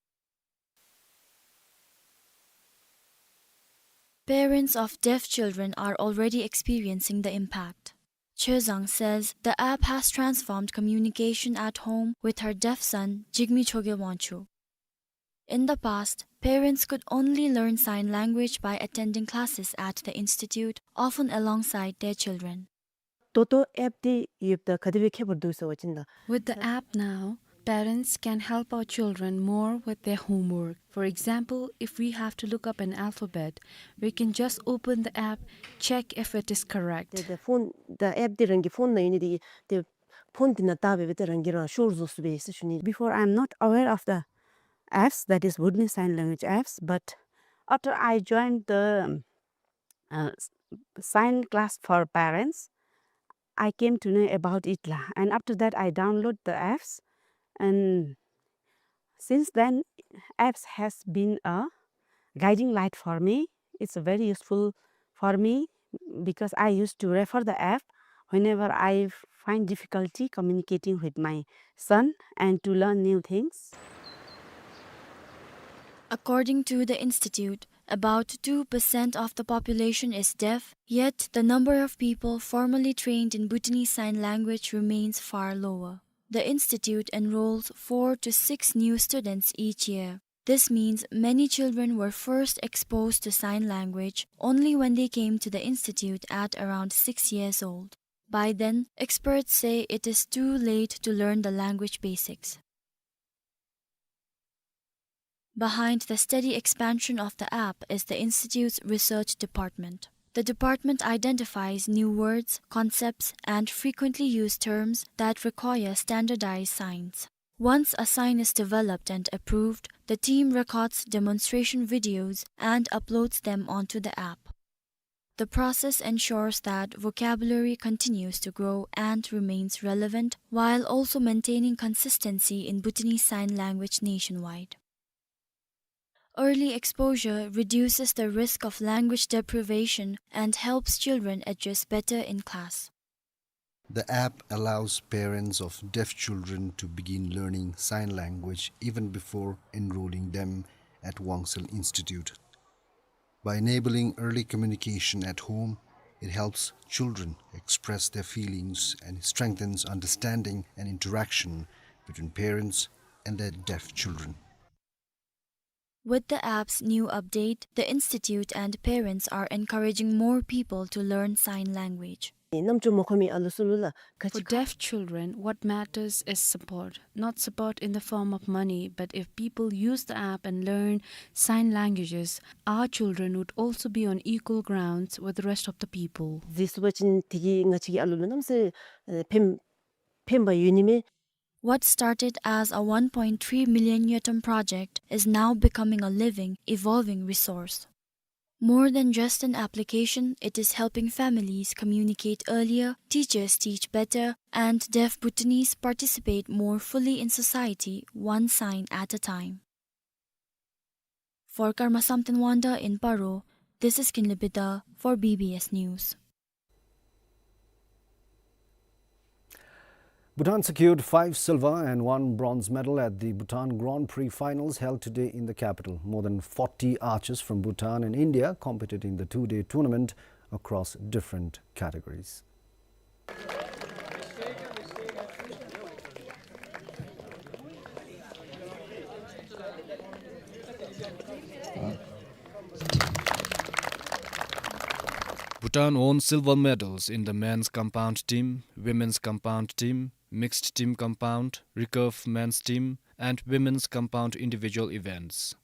Parents of deaf children are already experiencing the impact. Chö Zhang says the app has transformed communication at home with her deaf son, Jigme Chogye Wangchuk. In the past, parents could only learn sign language by attending classes at the institute, often alongside their children. ད་ལྟོ་ཨེཔ་འདི་ཡོདཔ་ད་ག་དེ་སྦེ་ཁྱད་པར་འདུག་ཟེར་བ་ཅིན་ད། With the app now, parents can help our children more with their homework. For example, if we have to look up an alphabet, we can just open the app, check if it is correct. ད་ད་ཕོན་ད་ཨེཔ་འདི་རང་གི་ཕོན་ནང་ཡོད་ནི་འདི་ཏེ་ཕོན་འདི་ནང་བལྟ་སྦེ་སྦེ་ཏེ་རང་གིས་རང་ཤོར་བཟོ་ཚུགས་པས་ཟེར་ཞུ་ནི། Before, I am not aware of the apps, that is Bhutanese Sign Language apps, but after I joined the uh, s- sign class for parents, I came to know about it la. And after that, I download the apps. And since then, apps has been a guiding light for me. It's very useful for me because I used to refer the app whenever I find difficulty communicating with my son and to learn new things. According to the institute, about two percent of the population is deaf, yet the number of people formally trained in Bhutanese Sign Language remains far lower. The institute enrolls four to six new students each year. This means many children were first exposed to sign language only when they came to the institute at around six years old. By then, experts say it is too late to learn the language basics. Behind the steady expansion of the app is the institute's research department. The department identifies new words, concepts, and frequently used terms that require standardized signs. Once a sign is developed and approved, the team records demonstration videos and uploads them onto the app. The process ensures that vocabulary continues to grow and remains relevant while also maintaining consistency in Bhutanese Sign Language nationwide. Early exposure reduces the risk of language deprivation and helps children adjust better in class. The app allows parents of deaf children to begin learning sign language even before enrolling them at Wangsel Institute. By enabling early communication at home, it helps children express their feelings and strengthens understanding and interaction between parents and their deaf children. With the app's new update, the institute and parents are encouraging more people to learn sign language. རྣམ་ཅོ་མ་མཁོ་མི་ཨ་ལུ་ཚུ་ལུ་ལགས་ག་ཅི། For deaf children, what matters is support. Not support in the form of money, but if people use the app and learn sign languages, our children would also be on equal grounds with the rest of the people. ཟེར་ཚུགས་པ་ཅིན་དེ་གིས་ང་བཅས་ཀྱི་ཨ་ལུ་ལུ་གནམ་མེད་ས་མེད་ཕན་ཕན་པ་ཡོད་ནི་མས། What started as a one point three million ngultrum project is now becoming a living, evolving resource. More than just an application, it is helping families communicate earlier, teachers teach better, and deaf Bhutanese participate more fully in society, one sign at a time. For Karma Samten Wangda in Paro, this is Kinley Bida for B B S News. Bhutan secured five silver and one bronze medal at the Bhutan Grand Prix finals held today in the capital. More than forty archers from Bhutan and India competed in the two-day tournament across different categories. Bhutan won silver medals in the men's compound team, women's compound team, mixed team compound, recurve men's team, and women's compound individual events.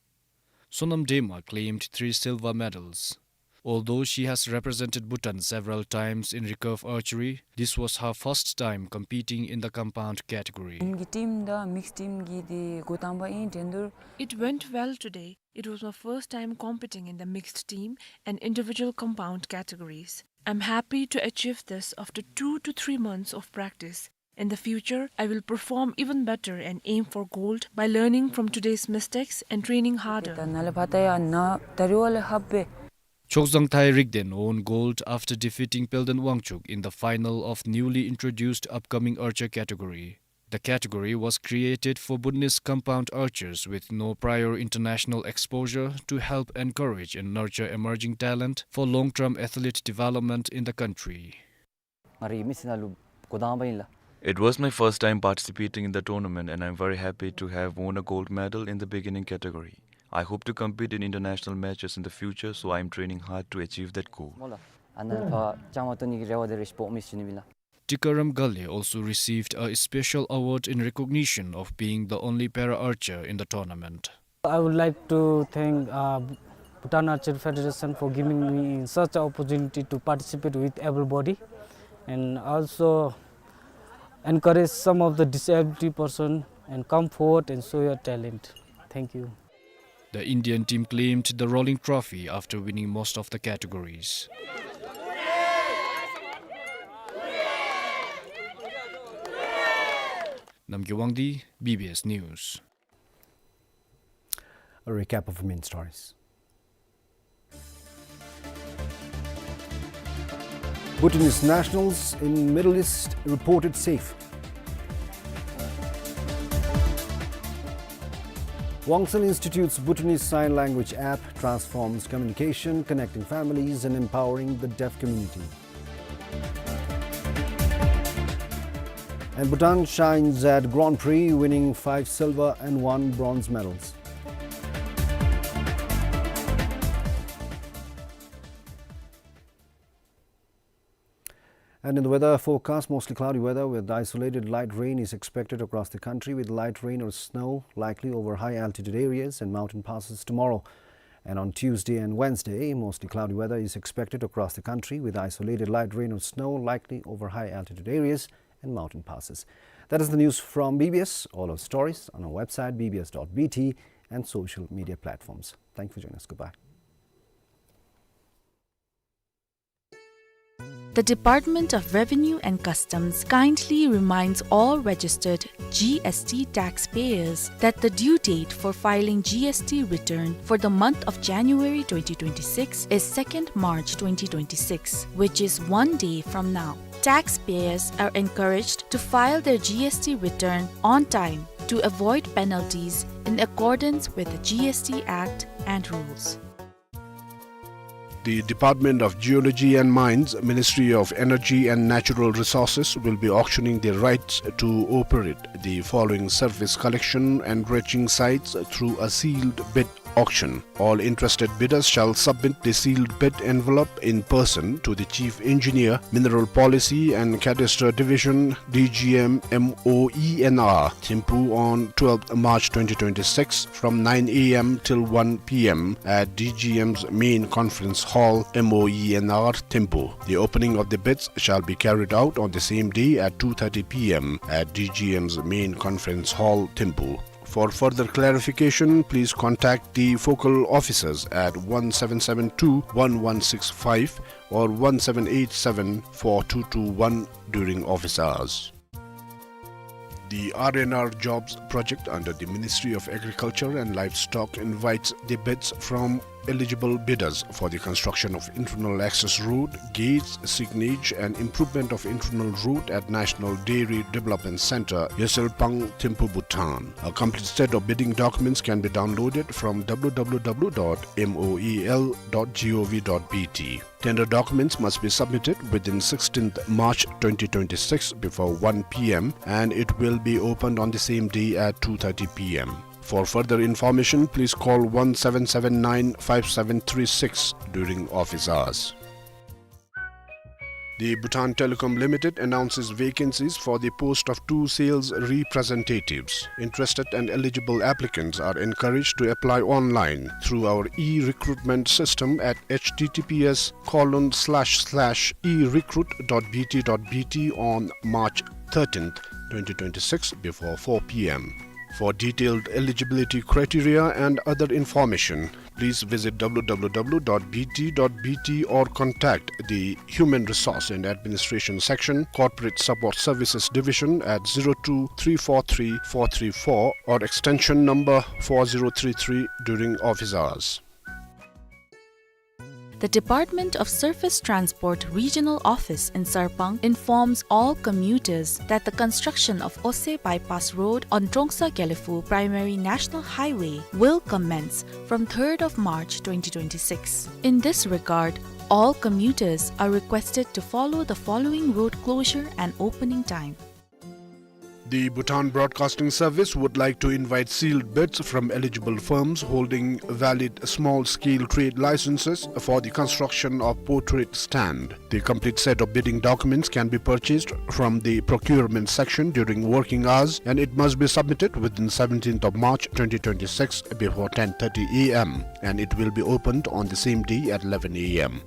Sonam Dema claimed three silver medals. Although she has represented Bhutan several times in recurve archery, this was her first time competing in the compound category. Women གི་ཊིམ་དང་མིགསཌ་ཊིམ་གི་དེ་འགོ་དང་པ་ཨིན་འགྲན་བསྡུར། It went well today. It was my first time competing in the mixed team and individual compound categories. I'm happy to achieve this after two to three months of practice. In the future, I will perform even better and aim for gold by learning from today's mistakes and training harder. ད་ནཱ་ལས་ཕར་ད་ཡར་ནཱ་ད་རིས་བ་ལས་ཧབ་སྦེ། Chokzang Thai Rikden won gold after defeating Pelden Wangchuk in the final of newly introduced upcoming archer category. The category was created for Bhutanese compound archers with no prior international exposure to help encourage and nurture emerging talent for long-term athlete development in the country. Ngari mi sina lu kodang ba inla. It was my first time participating in the tournament, and I'm very happy to have won a gold medal in the beginning category. I hope to compete in international matches in the future, so I'm training hard to achieve that goal. Mola. Anan pa chama toni rewa de respo mi sini bila. Tikaram Ghale also received a special award in recognition of being the only para archer in the tournament. I would like to thank, uh, Bhutan Archery Federation for giving me such an opportunity to participate with everybody, and also encourage some of the disability person and come forward and show your talent. Thank you. The Indian team claimed the rolling trophy after winning most of the categories. Namgay Wangdi, B B S News. A recap of main stories. Bhutanese nationals in Middle East reported safe. Wangsan Institute's Bhutanese Sign Language app transforms communication, connecting families and empowering the deaf community. And Bhutan shines at Grand Prix, winning five silver and one bronze medals. And in the weather forecast, mostly cloudy weather with isolated light rain is expected across the country, with light rain or snow likely over high altitude areas and mountain passes tomorrow. And on Tuesday and Wednesday, mostly cloudy weather is expected across the country, with isolated light rain or snow likely over high altitude areas and mountain passes. That is the news from B B S. All our stories on our website, B B S dot B T, and social media platforms. Thank you for joining us. Goodbye. The Department of Revenue and Customs kindly reminds all registered G S T taxpayers that the due date for filing G S T return for the month of January twenty twenty-six is second March twenty twenty-six, which is one day from now. Taxpayers are encouraged to file their G S T return on time to avoid penalties in accordance with the G S T Act and rules. The Department of Geology and Mines, Ministry of Energy and Natural Resources, will be auctioning the rights to operate the following surface collection and dredging sites through a sealed bid auction. All interested bidders shall submit the sealed bid envelope in person to the Chief Engineer, Mineral Policy and Cadastre Division, D G M, M O E N R, Thimphu on twelfth March twenty twenty-six from nine A M till one P M at D G M's main conference hall, M O E N R, Thimphu. The opening of the bids shall be carried out on the same day at two thirty P M at D G M's main conference hall, Thimphu. For further clarification, please contact the focal officers at one seven seven two one one six five or one seven eight seven four two two one during office hours. The R and R Jobs project under the Ministry of Agriculture and Livestock invites the bids from eligible bidders for the construction of internal access road, gates, signage, and improvement of internal road at National Dairy Development Center, Yeselpang, Thimphu, Bhutan. A complete set of bidding documents can be downloaded from W W W dot M O E L dot G O V dot B T. Tender documents must be submitted within sixteenth March twenty twenty-six before one P M, and it will be opened on the same day at two thirty P M. For further information, please call one seven seven nine five seven three six during office hours. The Bhutan Telecom Limited announces vacancies for the post of two sales representatives. Interested and eligible applicants are encouraged to apply online through our e-recruitment system at H T T P S colon slash slash e recruit dot B T dot B T on March thirteenth, twenty twenty-six, before four P M. For detailed eligibility criteria and other information, please visit W W W dot B T dot B T or contact the Human Resource and Administration Section, Corporate Support Services Division at zero two three four three four three four or extension number four zero three three during office hours. The Department of Surface Transport Regional Office in Sarpang informs all commuters that the construction of Ose Bypass Road on Trongsa Gelephu Primary National Highway will commence from third of March twenty twenty-six. In this regard, all commuters are requested to follow the following road closure and opening time. The Bhutan Broadcasting Service would like to invite sealed bids from eligible firms holding valid small-scale trade licenses for the construction of portrait stand. The complete set of bidding documents can be purchased from the procurement section during working hours, and it must be submitted within seventeenth of March twenty twenty-six before ten thirty A M, and it will be opened on the same day at eleven A M.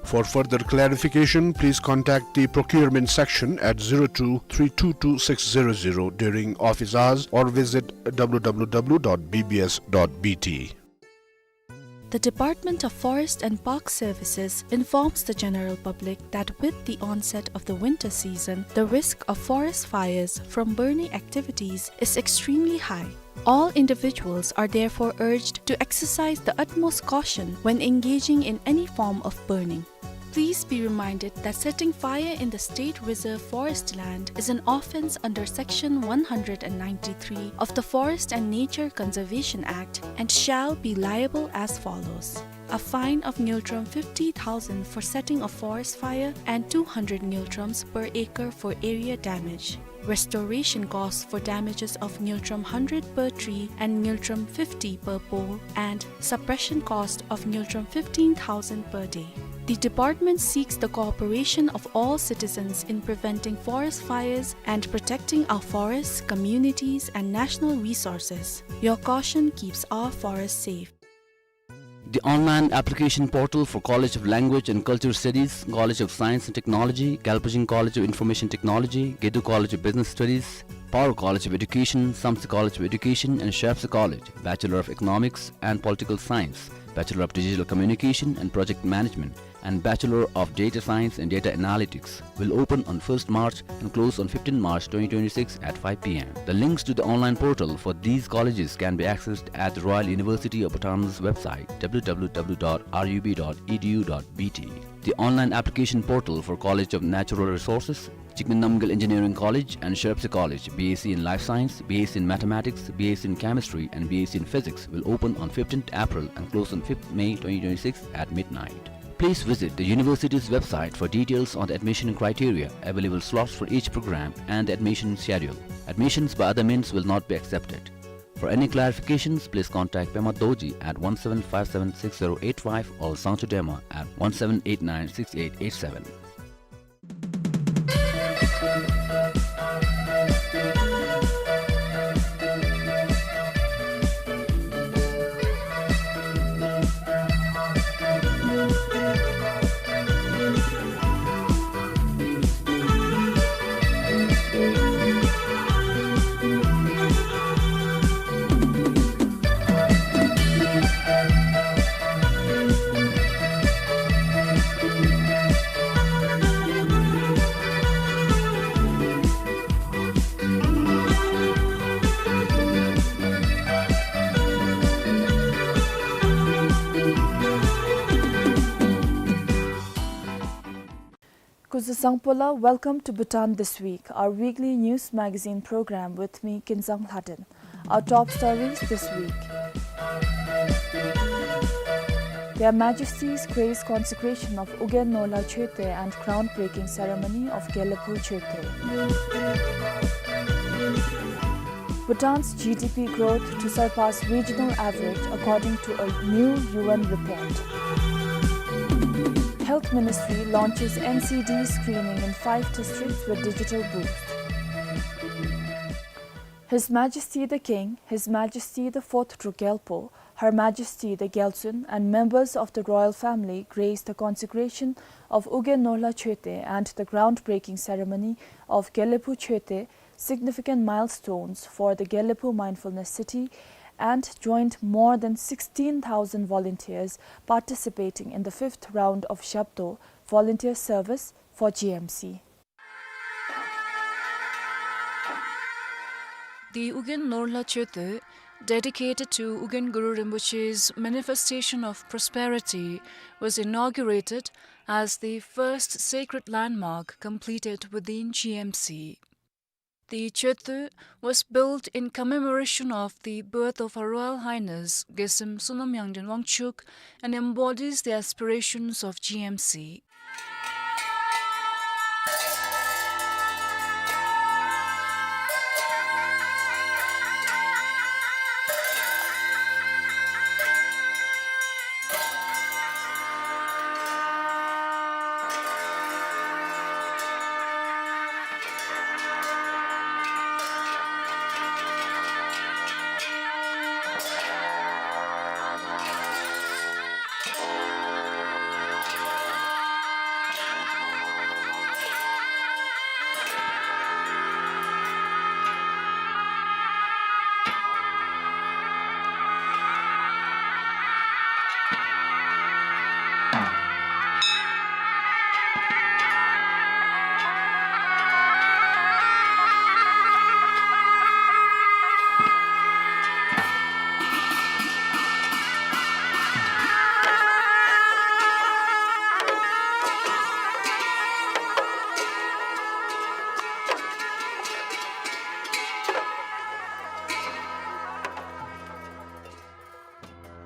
For further clarification, please contact the procurement section at zero two three two two six zero zero during office hours or visit W W W dot B B S dot B T. The Department of Forest and Park Services informs the general public that with the onset of the winter season, the risk of forest fires from burning activities is extremely high. All individuals are therefore urged to exercise the utmost caution when engaging in any form of burning. Please be reminded that setting fire in the state reserve forest land is an offence under Section one hundred and ninety-three of the Forest and Nature Conservation Act and shall be liable as follows. A fine of ngultrum fifty thousand for setting a forest fire and two hundred ngultrums per acre for area damage. Restoration costs for damages of ngultrum hundred per tree and ngultrum fifty per pole, and suppression cost of ngultrum fifteen thousand per day. The department seeks the cooperation of all citizens in preventing forest fires and protecting our forests, communities, and national resources. Your caution keeps our forests safe. The online application portal for College of Language and Culture Studies, College of Science and Technology, Galpijing College of Information Technology, Gedu College of Business Studies, Paro College of Education, Samtse College of Education, and Shayapsa College, Bachelor of Economics and Political Science, Bachelor of Digital Communication and Project Management, and Bachelor of Data Science and Data Analytics, will open on first March and close on fifteenth March twenty twenty-six at five P M. The links to the online portal for these colleges can be accessed at the Royal University of Bhutan's website, W W W dot R U B dot E D U dot B T. The online application portal for College of Natural Resources, Jigme Namgyel Engineering College and Shayapsa College, B S c in Life Science, B S c in Mathematics, B S c in Chemistry, and B S c in Physics, will open on fifteenth April and close on fifth May twenty twenty-six at midnight. Please visit the university's website for details on the admission criteria, available slots for each program, and the admission schedule. Admissions by other means will not be accepted. For any clarifications, please contact Pema Dorji at one seven five seven six zero eight five or Sangchu Dema at one seven eight nine six eight eight seven. Kuzuzangpo la, welcome to Bhutan This Week, our weekly news magazine program with me, Kinzang Lhaden. Our top stories this week. Their Majesties grace consecration of Ugyen Norlha Choetey and groundbreaking ceremony of Gelephu Choetey. Bhutan's G D P growth to surpass regional average according to a new U N report. Health Ministry launches N C D screening in five districts with digital booth. His Majesty the King, His Majesty the Fourth Druk Gyalpo, Her Majesty the Gyaltsuen, and members of the royal family graced the consecration of Ugyen Norlha Choetey and the groundbreaking ceremony of Gelephu Choetey, significant milestones for the Gelephu Mindfulness City, and joined more than sixteen thousand volunteers participating in the fifth round of Zhabto volunteer service for G M C. The Ugyen Norlha Choetey dedicated to Ugyen Guru Rinpoche's manifestation of prosperity, was inaugurated as the first sacred landmark completed within G M C. The Chödhö was built in commemoration of the birth of Her Royal Highness Gesem Sonam Yangden Wangchuck and embodies the aspirations of G M C.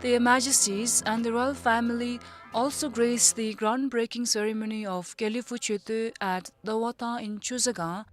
Their Majesties and the royal family also graced the groundbreaking ceremony of Gyaliphu Chödhö at Dawathang in Chosagang.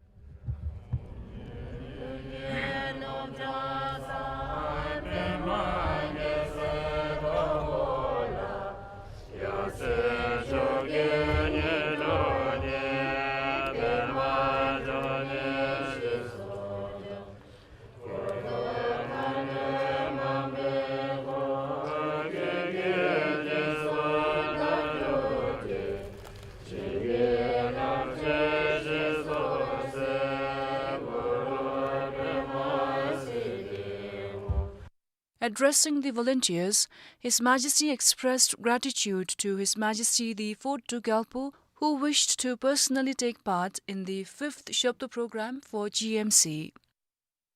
Addressing the volunteers, His Majesty expressed gratitude to His Majesty the Fourth Druk Gyalpo, who wished to personally take part in the fifth Shabdo program for G M C.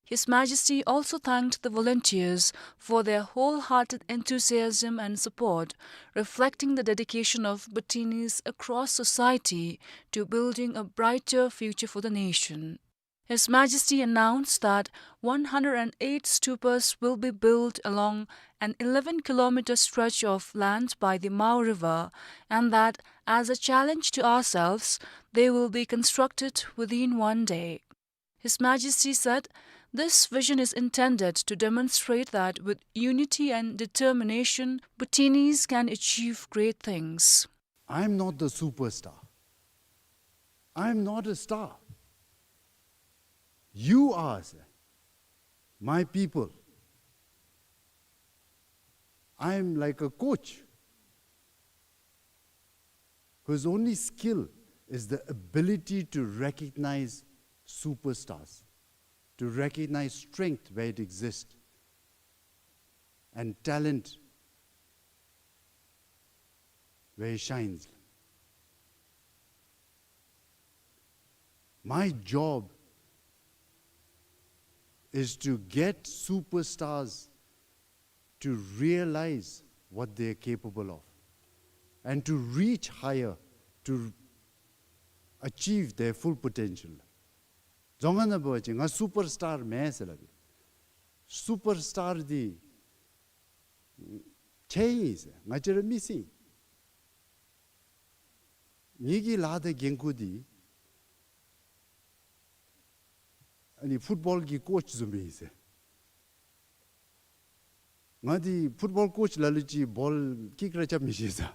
His Majesty also thanked the volunteers for their wholehearted enthusiasm and support, reflecting the dedication of Bhutinis across society to building a brighter future for the nation. His Majesty announced that one hundred and eight stupas will be built along an eleven kilometer stretch of land by the Mao River, and that, as a challenge to ourselves, they will be constructed within one day. His Majesty said, "This vision is intended to demonstrate that with unity and determination, Bhutinis can achieve great things." I am not the superstar. I am not a star. You are, sir, my people. I am like a coach whose only skill is the ability to recognize superstars, to recognize strength where it exists, and talent where it shines. My job is to get superstars to realize what they are capable of and to reach higher, to achieve their full potential. རྫོང་ཁ་ནང་འབད་བ་ཅིན་ང་སུ་པར་སི་ཊར་མེན་ཟེར་སླབ་ཨིན། སུ་པར་སི་ཊར་འདི་ཁྱེད་ཨིན་ཟེར། ང་བཅས་ར་མི་སེར་ཨིན། ངེ་གི་ལཱ་དང་འགན་ཁུར་འདི་ཨ་ནི་ཕུཊ་བཱོལ་གྱི་ཀོཆ་བཟུམ་སྦེ་ཨིན་ཟེར། ང་འདི་ཕུཊ་བཱོལ་ཀོཆ་ལ་ལུ་ཅིག་བཱོལ་ཀིཀ་ར་རྐྱབ་མི་ཤེས་ཟེར།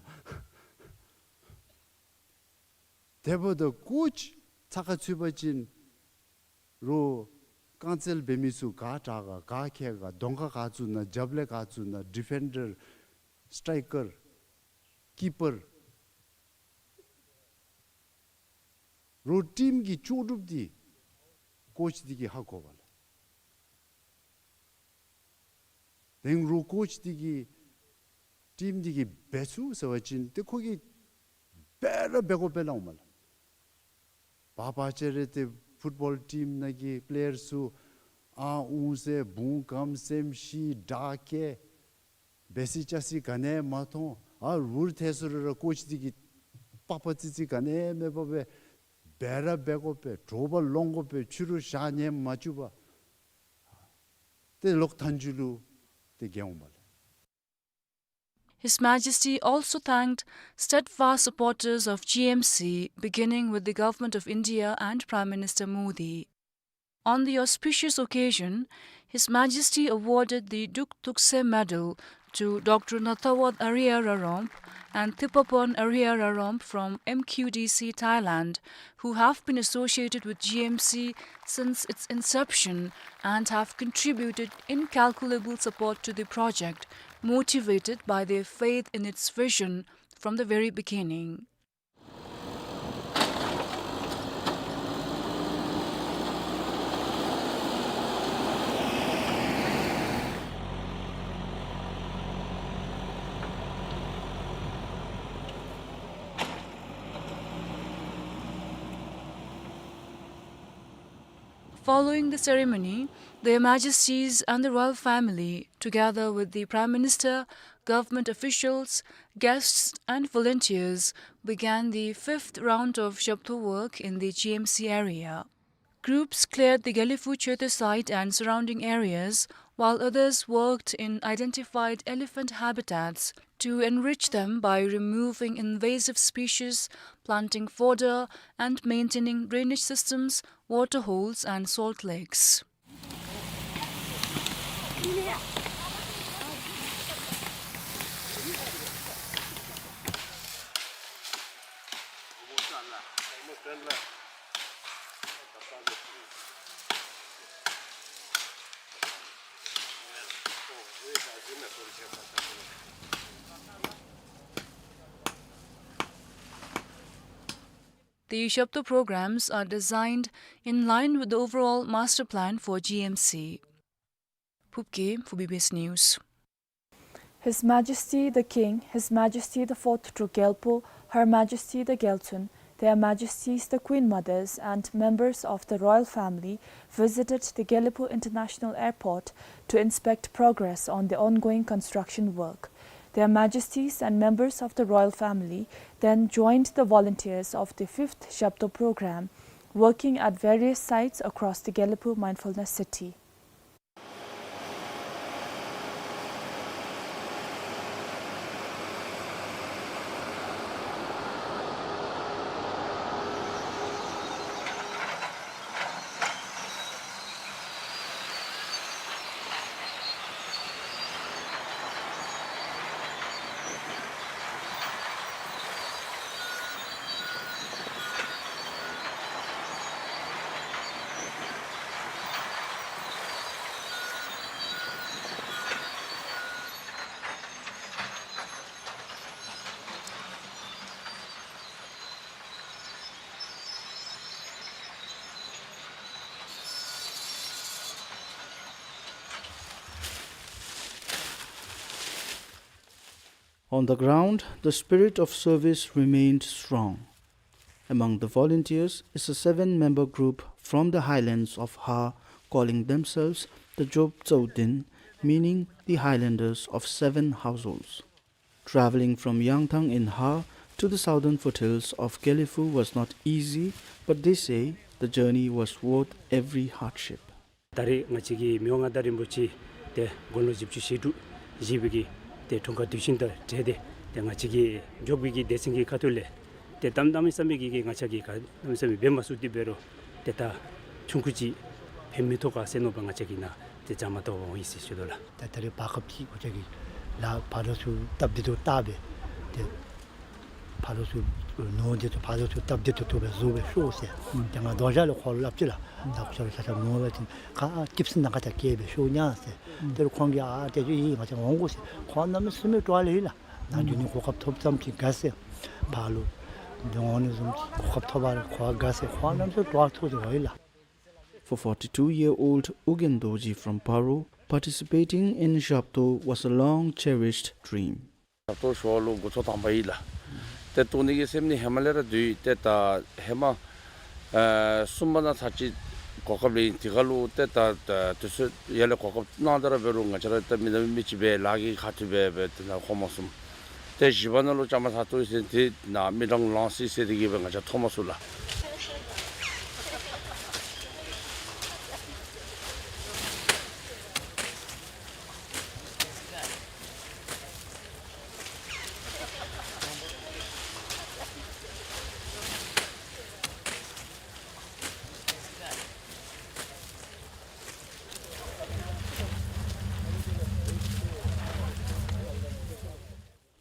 དེ་འབདཝ་ད་ཀོཆ་ཚགས་ཁར་ཚུད་པ་ཅིན་རོགས་རྐང་རྩེད་འབད་མི་ཚུ་ག་དྲག་ག་ག་མཁས་ག་གདོང་ཁ་ག་བཙུགས་ན་རྒྱབ་ལས་ག་བཙུགས་ན་ཌི་ཕེན་ཌར་སི་ཊའི་ཀར་ཀི་པར་རོགས་ཊིམ་གྱི་ལྕོགས་གྲུབ་འདི་ཀོཆ་འདི་གིས་ཧ་གོ་བས་ལགས། དེ་རོགས་ཀོཆ་འདི་གིས་ཊིམ་འདི་གིས་འབད་ཚུགས་ཟེར་བ་ཅིན་ཏེ་ཁོ་གིས་འབད་ར་འབད་དགོ་པས་ལགས་འོང་མས་ལགས། བ་བ་ཅ་རེ་ཏེ་ཕུཊ་བཱོལ་ཊིམ་ནང་གི་པི་ལེ་ཡར་ཚུ་ ཨ་ཨུང་ཟེར་བུང་སྐམ་སེམས་ཤི་དྲག་སྐྱེད་འབད་སྲིད་བཅའ་སྲིད་ག་ནི་ཡང་མ་མཐོང་། ཨ་རུལ་ཐལ་སོང་རུང་ར་ཀོ་ཅི་འདི་གིས་པགས་པ་ཙི་ཙི་ག་ནི་ཡང་མེད་པར་སྦེ་འབད་ར་འབད་དགོ་པས། དྲོ་པ་ལོང་དགོ་པས། ཕྱི་རུ་ཞག་ཉལ་མ་བཅུག་པར་ཏེ་ལོག་ཐང་ཆུ་ལུ་ཏེ་འགྱོ་འོང་པ་ལས། His Majesty also thanked steadfast supporters of G M C, beginning with the Government of India and Prime Minister Modi. On the auspicious occasion, His Majesty awarded the Duk Tukse Medal to Doctor Natawat Ariyararomp and Thipapon Ariyararomp from M Q D C Thailand, who have been associated with G M C since its inception and have contributed incalculable support to the project, motivated by their faith in its vision from the very beginning. Following the ceremony, Their Majesties and the royal family, together with the Prime Minister, government officials, guests, and volunteers, began the fifth round of Zhabto work in the G M C area. Groups cleared the Gelephu Choeto site and surrounding areas, while others worked in identified elephant habitats to enrich them by removing invasive species, planting fodder, and maintaining drainage systems, water holes, and salt lakes. The Zhabto programs are designed in line with the overall master plan for G M C. Phubkay for B B S News. His Majesty the King, His Majesty the Fourth Druk Gyalpo, Her Majesty the Gyaltsuen, Their Majesties the Queen Mothers and members of the royal family visited the Gelephu International Airport to inspect progress on the ongoing construction work. Their Majesties and members of the royal family then joined the volunteers of the fifth Zhabto program, working at various sites across the Gelephu Mindfulness City. On the ground, the spirit of service remained strong. Among the volunteers is a seven-member group from the highlands of Har, calling themselves the Job Tsaudin, meaning the Highlanders of Seven Households. Traveling from Yangthang in Har to the southern foothills of Gelephu was not easy, but they say the journey was worth every hardship. ད་རེས་ང་བཅས་ཀྱི་མི་དབང་མངའ་བདག་རིན་པོ་ཆེ་ཏེ་དགུང་ལོ་བཞི་བཅུ་ཞེ་དྲུག་བཞེས་པའི་གི་ཏེ་འཁྲུངས་སྐར་དུས་ཆེན་དང་འབྲེལ་ཏེ་ཏེ་ང་བཅས་ཀྱི་འབྱོར་པའི་གི་སྡེ་ཚན་གྱི་ཁ་ཐུག་ལས་ཏེ་གནམ་མེད་ས་མེད་ཀྱི་གི་ང་བཅས་ཀྱིས་ག་གནམ་མེད་ས་མེད་འབད་མ་ཚུགས་ཏེ་འབད་རུང་ཏེ་ད་ཆུང་ཀུ་ཅིག་ཕན་མི་ཐོགས་ག་ཟེར་མནོ་བ་ང་བཅས་ཀྱིས་ནཱ་ཏེ་བཅའ་མར་གཏོགས་པར་འོང་ཡི་ཟེར་ཞུ་དོ་ལགས། ད་ད་རེས་བར་སྐབས་ཅིག་ཁོ་ཅག་གིས་ལཱ་ཕར་ལོགས་ཚུར་སྟབས་བདེ་ཏོག་ཏོ་སྦེ་ཏེ་ཕར་ལོགས་ཚུར་ནོར་བདེ་ཏོག་ཕར་ལོགས་ཚུར་སྟབས་བདེ་ཏོག་ཏོ་སྦེ་བཟོ་སྦེ་ཤོག་ཟེར། ཨུམ། ཏེ་ང་རྡོག་རྩ་ལས་ཁོ་ལུ་སླབ་ཅི་ལགས། ད་ཁོ་ཆ་ལུ་ཆ་ཁྱབ་ནོར་བ་ཅིན་ཁ་ཅིག་ཟེར་ན་ཁ་ཐུག་བསྐྱལ་སྦེ་ཤོག་ཉན་ཟེར། ཨུམ། དེ་ལུ་ཁོང་གིས་ཨ་ཏེ་ཅིག་ཨིན་ང་བཅས་འོང་དགོ་ཟེར། ཁོང་གནམ་མེད་ས་མེད་སྤྲོ་བ་ལེགས་ཡི་ལགས། ནཱ་འགྱོ་ནི་གོ་སྐབས་ཐོབ་ཙམ་ཅིག་དགའ་ཟེར། ཕར་ལུ་འོང་ནི་བཟུམ་ཅིག་གོ་སྐབས་ཐོབ་པ་ལས་ཁོ་དགའ་ཟེར། ཁོང་གནམ་མེད་ས་མེད་སྤྲོ་བ་ཐོགས་ཏེ་འོང་ཡི་ལགས། For forty-two-year-old Ugyen Dorji from Paro, participating in Zhabto was a long-cherished dream. ཞབས་ཏོག་ཞུ་བ་ལུ་འགོ་ཚུགས་དང་པ་ཨིན་ལགས། ཏེ་གཏོགས་ནི་གི་སེམས་ནི་ཧེ་མ་ལས་ར་འདུག་ཡི། ཏེ་ད་ཧེ་མ་ཨ་གསུམ་པ་ནང་ཚར་གཅིག་ གོ་སྐབས་ལེན་དེ་ཁར་ལུ་ཏེ་ད་ད་དུས་ཚོད་ཡར་ལས་གོ་སྐབས་གནང་སྟེ་ར་འབད་རུང་ང་བཅས་ར་ད་མི་ནམ་མི་ཅིག་སྦེ་ལཱ་གི་ཁ་ཐུག་སྦེ་སྦེ་དེ་ནང་འཁོར་མ་ཚུགས། ཏེ་བཞི་པ་ནང་ལུ་བཅའ་མར་གཏོགས་ཡི་ཟེར་དེ་ནང་མི་གྲངས་ལངས་སི་སི་དེ་གིས་སྦེ་ང་བཅས་འཐོན་མ་ཚུགས་ལགས།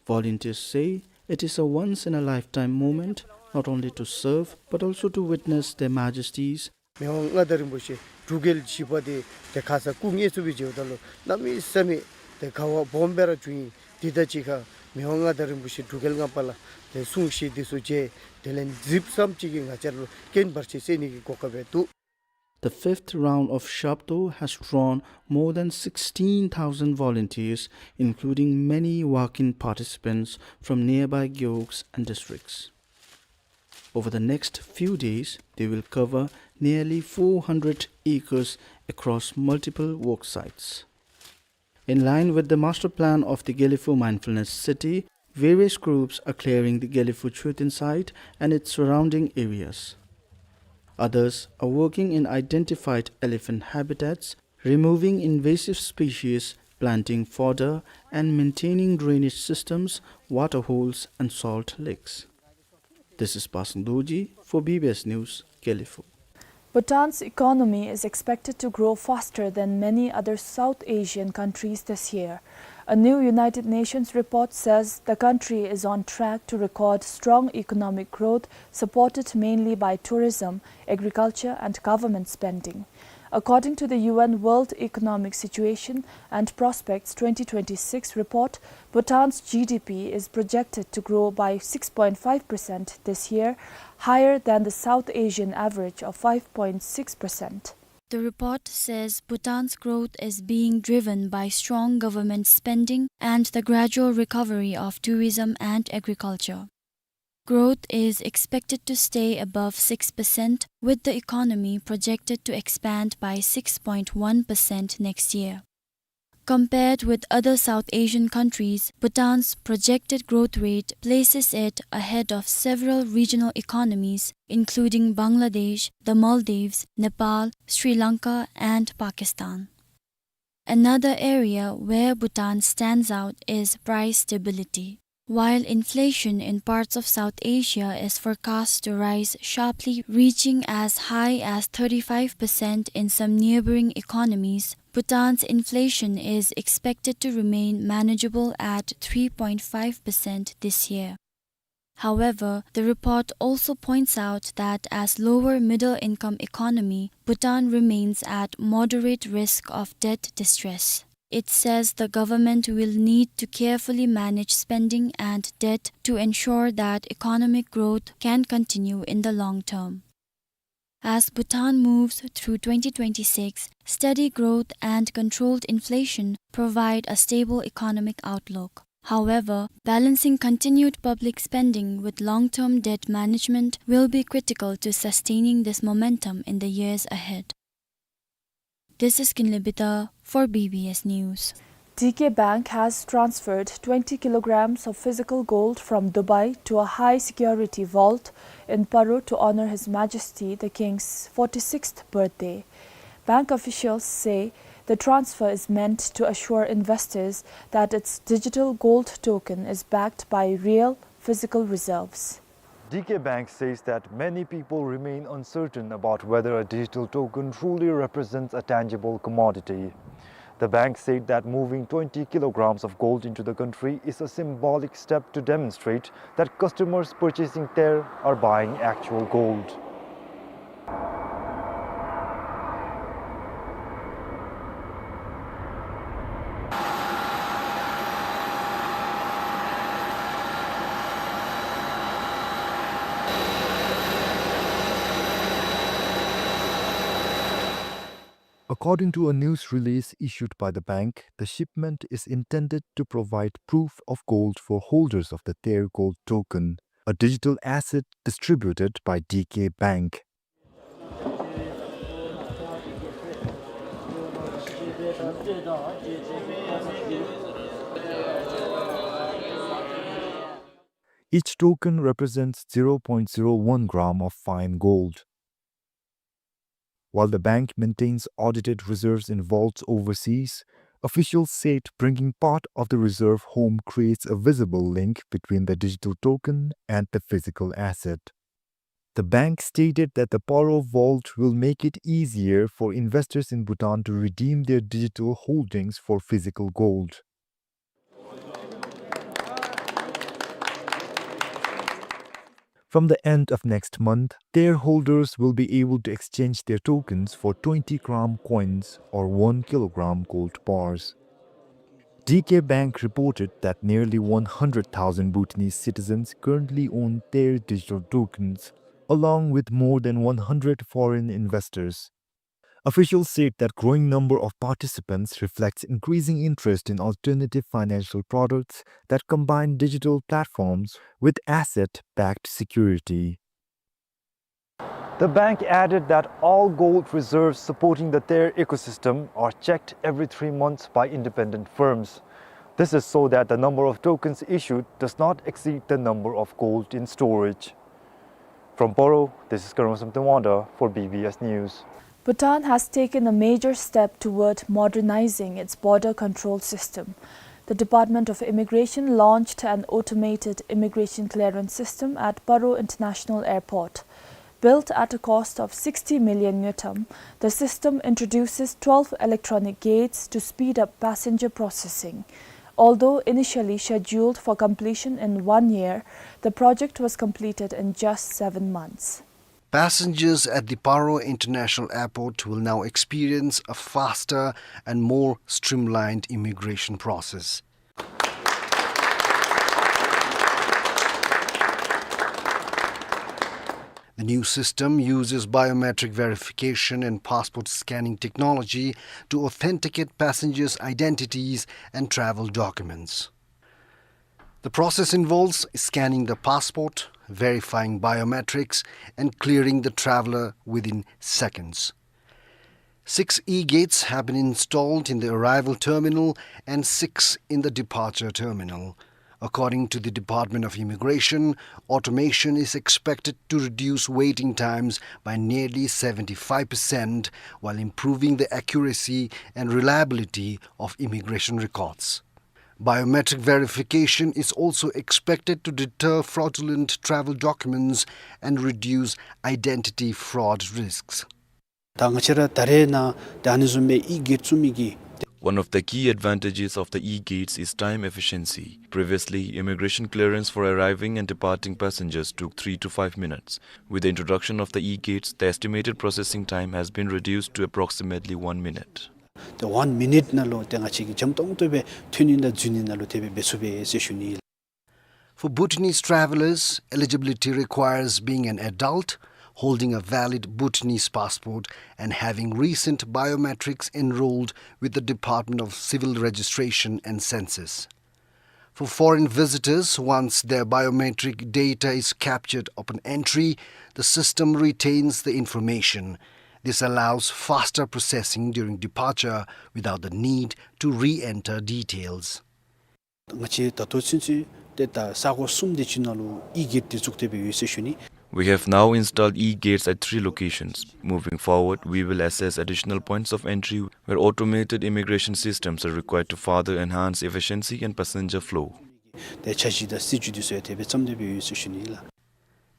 Volunteers say it is a once-in-a-lifetime moment not only to serve but also to witness Their Majesties མི་དབང་མངའ་བདག་རིན་པོ་ཆེ་འབྲུག་རྒྱལ་བཞི་པ་དེ་ཏེ་ཁ་ཙ་སྐུ་ངལ་གསོ་སྦེ་མཇལཝ་ད་ལུ་གནམ་མེད་ས་མེད་ཏེ་དགའ་བ་སྦོམ་སྦེ་ར་བྱུང་ཡི། དེ་དང་གཅིག་ཁར་མི་དབང་མངའ་བདག་རིན་པོ་ཆེ་འབྲུག་རྒྱལ་ལྔ་པ་ལགས་ཏེ་གསུང་བཤད་དེ་ཚུ་མཇལ། དེ་ལས་གཟིགས་ཙམ་ཅིག་གིས་ང་བཅས་ལུ་རྐྱེན་བར་ཆད་སེལ་ནི་གི་གོ་སྐབས་སྦེ་འདུག། The fifth round of Shabdo has drawn more than sixteen thousand volunteers, including many walk-in participants from nearby gewogs and districts. Over the next few days, they will cover nearly four hundred acres across multiple work sites. In line with the master plan of the Gelephu Mindfulness City, various groups are clearing the Gelephu Choeten site and its surrounding areas. Others are working in identified elephant habitats, removing invasive species, planting fodder, and maintaining drainage systems, water holes, and salt lakes. This is Pasang Dorji for B B S News, Gelephu. Bhutan's economy is expected to grow faster than many other South Asian countries this year. A new United Nations report says the country is on track to record strong economic growth, supported mainly by tourism, agriculture, and government spending. According to the U N World Economic Situation and Prospects twenty twenty-six report, Bhutan's G D P is projected to grow by six point five percent this year, higher than the South Asian average of five point six percent. The report says Bhutan's growth is being driven by strong government spending and the gradual recovery of tourism and agriculture. Growth is expected to stay above six percent, with the economy projected to expand by six point one percent next year. Compared with other South Asian countries, Bhutan's projected growth rate places it ahead of several regional economies, including Bangladesh, the Maldives, Nepal, Sri Lanka, and Pakistan. Another area where Bhutan stands out is price stability. While inflation in parts of South Asia is forecast to rise sharply, reaching as high as thirty-five percent in some neighboring economies, Bhutan's inflation is expected to remain manageable at three point five percent this year. However, the report also points out that as lower middle-income economy, Bhutan remains at moderate risk of debt distress. It says the government will need to carefully manage spending and debt to ensure that economic growth can continue in the long term. As Bhutan moves through twenty twenty-six, steady growth and controlled inflation provide a stable economic outlook. However, balancing continued public spending with long-term debt management will be critical to sustaining this momentum in the years ahead. This is Kinley Bitar for B B S News. D K Bank has transferred twenty kilograms of physical gold from Dubai to a high-security vault in Paro to honor His Majesty the King's forty-sixth birthday. Bank officials say the transfer is meant to assure investors that its digital gold token is backed by real physical reserves. D K Bank says that many people remain uncertain about whether a digital token truly represents a tangible commodity. The bank said that moving twenty kilograms of gold into the country is a symbolic step to demonstrate that customers purchasing there are buying actual gold. According to a news release issued by the bank, the shipment is intended to provide proof of gold for holders of the Ter Gold Token, a digital asset distributed by D K Bank. Each token represents zero point zero one gram of fine gold. While the bank maintains audited reserves in vaults overseas, officials said bringing part of the reserve home creates a visible link between the digital token and the physical asset. The bank stated that the Paro vault will make it easier for investors in Bhutan to redeem their digital holdings for physical gold. From the end of next month, shareholders will be able to exchange their tokens for twenty gram coins or one kilogram gold bars. D K Bank reported that nearly one hundred thousand Bhutanese citizens currently own their digital tokens, along with more than one hundred foreign investors. Officials said that growing number of participants reflects increasing interest in alternative financial products that combine digital platforms with asset-backed security. The bank added that all gold reserves supporting the Ter ecosystem are checked every three months by independent firms. This is so that the number of tokens issued does not exceed the number of gold in storage. From Paro, this is Karma Samten Wangda for B B S News. Bhutan has taken a major step toward modernizing its border control system. The Department of Immigration launched an automated immigration clearance system at Paro International Airport. Built at a cost of sixty million ngultrum, the system introduces twelve electronic gates to speed up passenger processing. Although initially scheduled for completion in one year, the project was completed in just seven months. Passengers at the Paro International Airport will now experience a faster and more streamlined immigration process. The new system uses biometric verification and passport scanning technology to authenticate passengers' identities and travel documents. The process involves scanning the passport, verifying biometrics, and clearing the traveler within seconds. Six e-gates have been installed in the arrival terminal and six in the departure terminal. According to the Department of Immigration, automation is expected to reduce waiting times by nearly seventy-five percent, while improving the accuracy and reliability of immigration records. Biometric verification is also expected to deter fraudulent travel documents and reduce identity fraud risks. ད་ང་བཅས་ར་ད་རེས་ནང་ད་ཨ་ནི་བཟུམ་སྦེ་ཨི་གེཊ་བཙུགས་མི་གི། One of the key advantages of the e-gates is time efficiency. Previously, immigration clearance for arriving and departing passengers took three to five minutes. With the introduction of the e-gates, the estimated processing time has been reduced to approximately one minute. ཏེ་ཝན་མི་ནིཊ་ནང་ལུ་ཏེ་ང་བཅས་ཀྱིས་འཇམ་ཏོང་ཏོ་སྦེ་ཐོན་ནི་དང་འཛུལ་ནི་ནང་ལུ་དེ་སྦེ་འབད་ཚུགས་པས་ཟེར་ཞུ་ནི་ལགས། For Bhutanese travelers, eligibility requires being an adult, holding a valid Bhutanese passport, and having recent biometrics enrolled with the Department of Civil Registration and Census. For foreign visitors, once their biometric data is captured upon entry, the system retains the information. This allows faster processing during departure without the need to re-enter details. ང་བཅས་ད་ལྟོ་ཚུན་ཚོད་ཏེ་ད་ས་གོ་གསུམ་དེ་ཅིག་ནང་ལུ་ཨི་གེཊ་དེ་བཙུགས་ཏེ་སྦེ་ཡོད་ཟེར་ཞུ་ནི། We have now installed e-gates at three locations. Moving forward, we will assess additional points of entry where automated immigration systems are required to further enhance efficiency and passenger flow. ཏེ་འཆར་གཞི་དང་སྲིད་བྱུས་དེ་ཚུ་ཡང་དེ་སྦེ་བརྩམས་ཏེ་སྦེ་ཡོད་ཟེར་ཞུ་ནི་ལགས།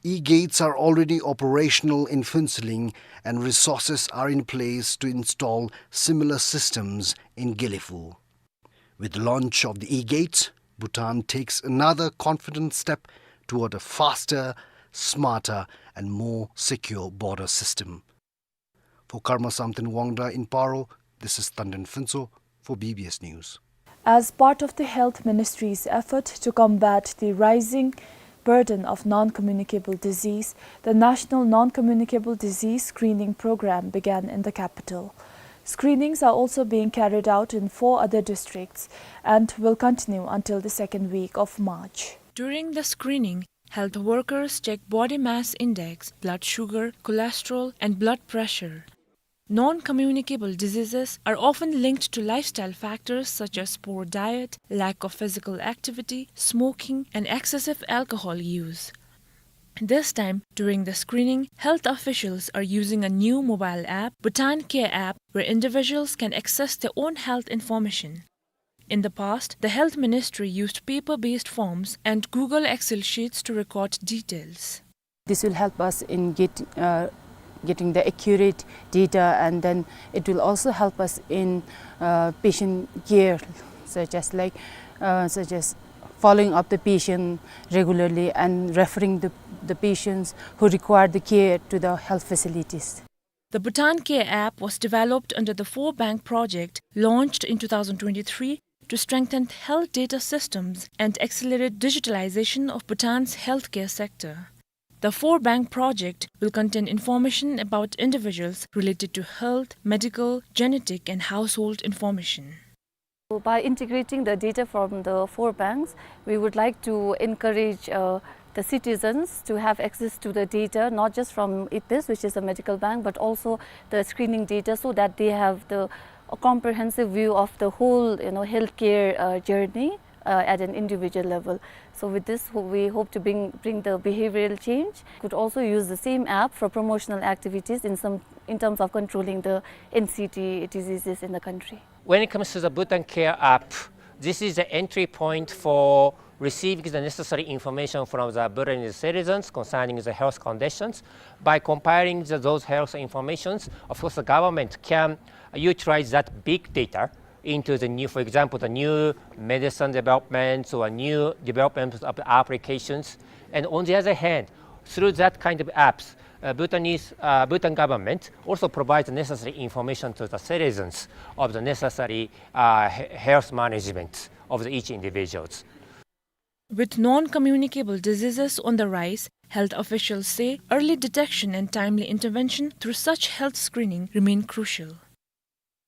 E-gates are already operational in Phuentsholing and resources are in place to install similar systems in Gelephu. With the launch of the e-gates, Bhutan takes another confident step toward a faster, smarter, and more secure border system. For Karma Samten Wangda in Paro, this is Tanden Phuntsho for B B S News. As part of the Health Ministry's effort to combat the rising burden of non-communicable disease, the National Non-Communicable Disease Screening Program began in the capital. Screenings are also being carried out in four other districts and will continue until the second week of March. During the screening, health workers check body mass index, blood sugar, cholesterol, and blood pressure. Non-communicable diseases are often linked to lifestyle factors such as poor diet, lack of physical activity, smoking, and excessive alcohol use. This time, during the screening, health officials are using a new mobile app, Bhutan Care app, where individuals can access their own health information. In the past, the Health Ministry used paper-based forms and Google Excel sheets to record details. This will help us in get, uh, getting the accurate data, and then it will also help us in, uh, patient care, such as, like, uh, such as following up the patient regularly and referring the, the patients who require the care to the health facilities. The Bhutan Care app was developed under the Four Bank project launched in two thousand twenty-three to strengthen health data systems and accelerate digitalization of Bhutan's healthcare sector. The Four Bank project will contain information about individuals related to health, medical, genetic, and household information. So by integrating the data from the four banks, we would like to encourage, uh, the citizens to have access to the data, not just from IPMIS, which is a medical bank, but also the screening data, so that they have the, a comprehensive view of the whole, you know, healthcare, uh, journey, uh, at an individual level. So with this, ho-, we hope to bring, bring the behavioral change. Could also use the same app for promotional activities in some, in terms of controlling the N C D diseases in the country. When it comes to the Bhutan Care app, this is the entry point for receiving the necessary information from the Bhutanese citizens concerning the health conditions. By compiling the, those health informations, of course, the government can utilize that big data into the new, for example, the new medicine developments or new developments of the applications. And on the other hand, through that kind of apps, uh, Bhutanese, uh, Bhutan government also provides the necessary information to the citizens of the necessary, uh, he-, health management of the each individuals. With non-communicable diseases on the rise, health officials say early detection and timely intervention through such health screening remain crucial.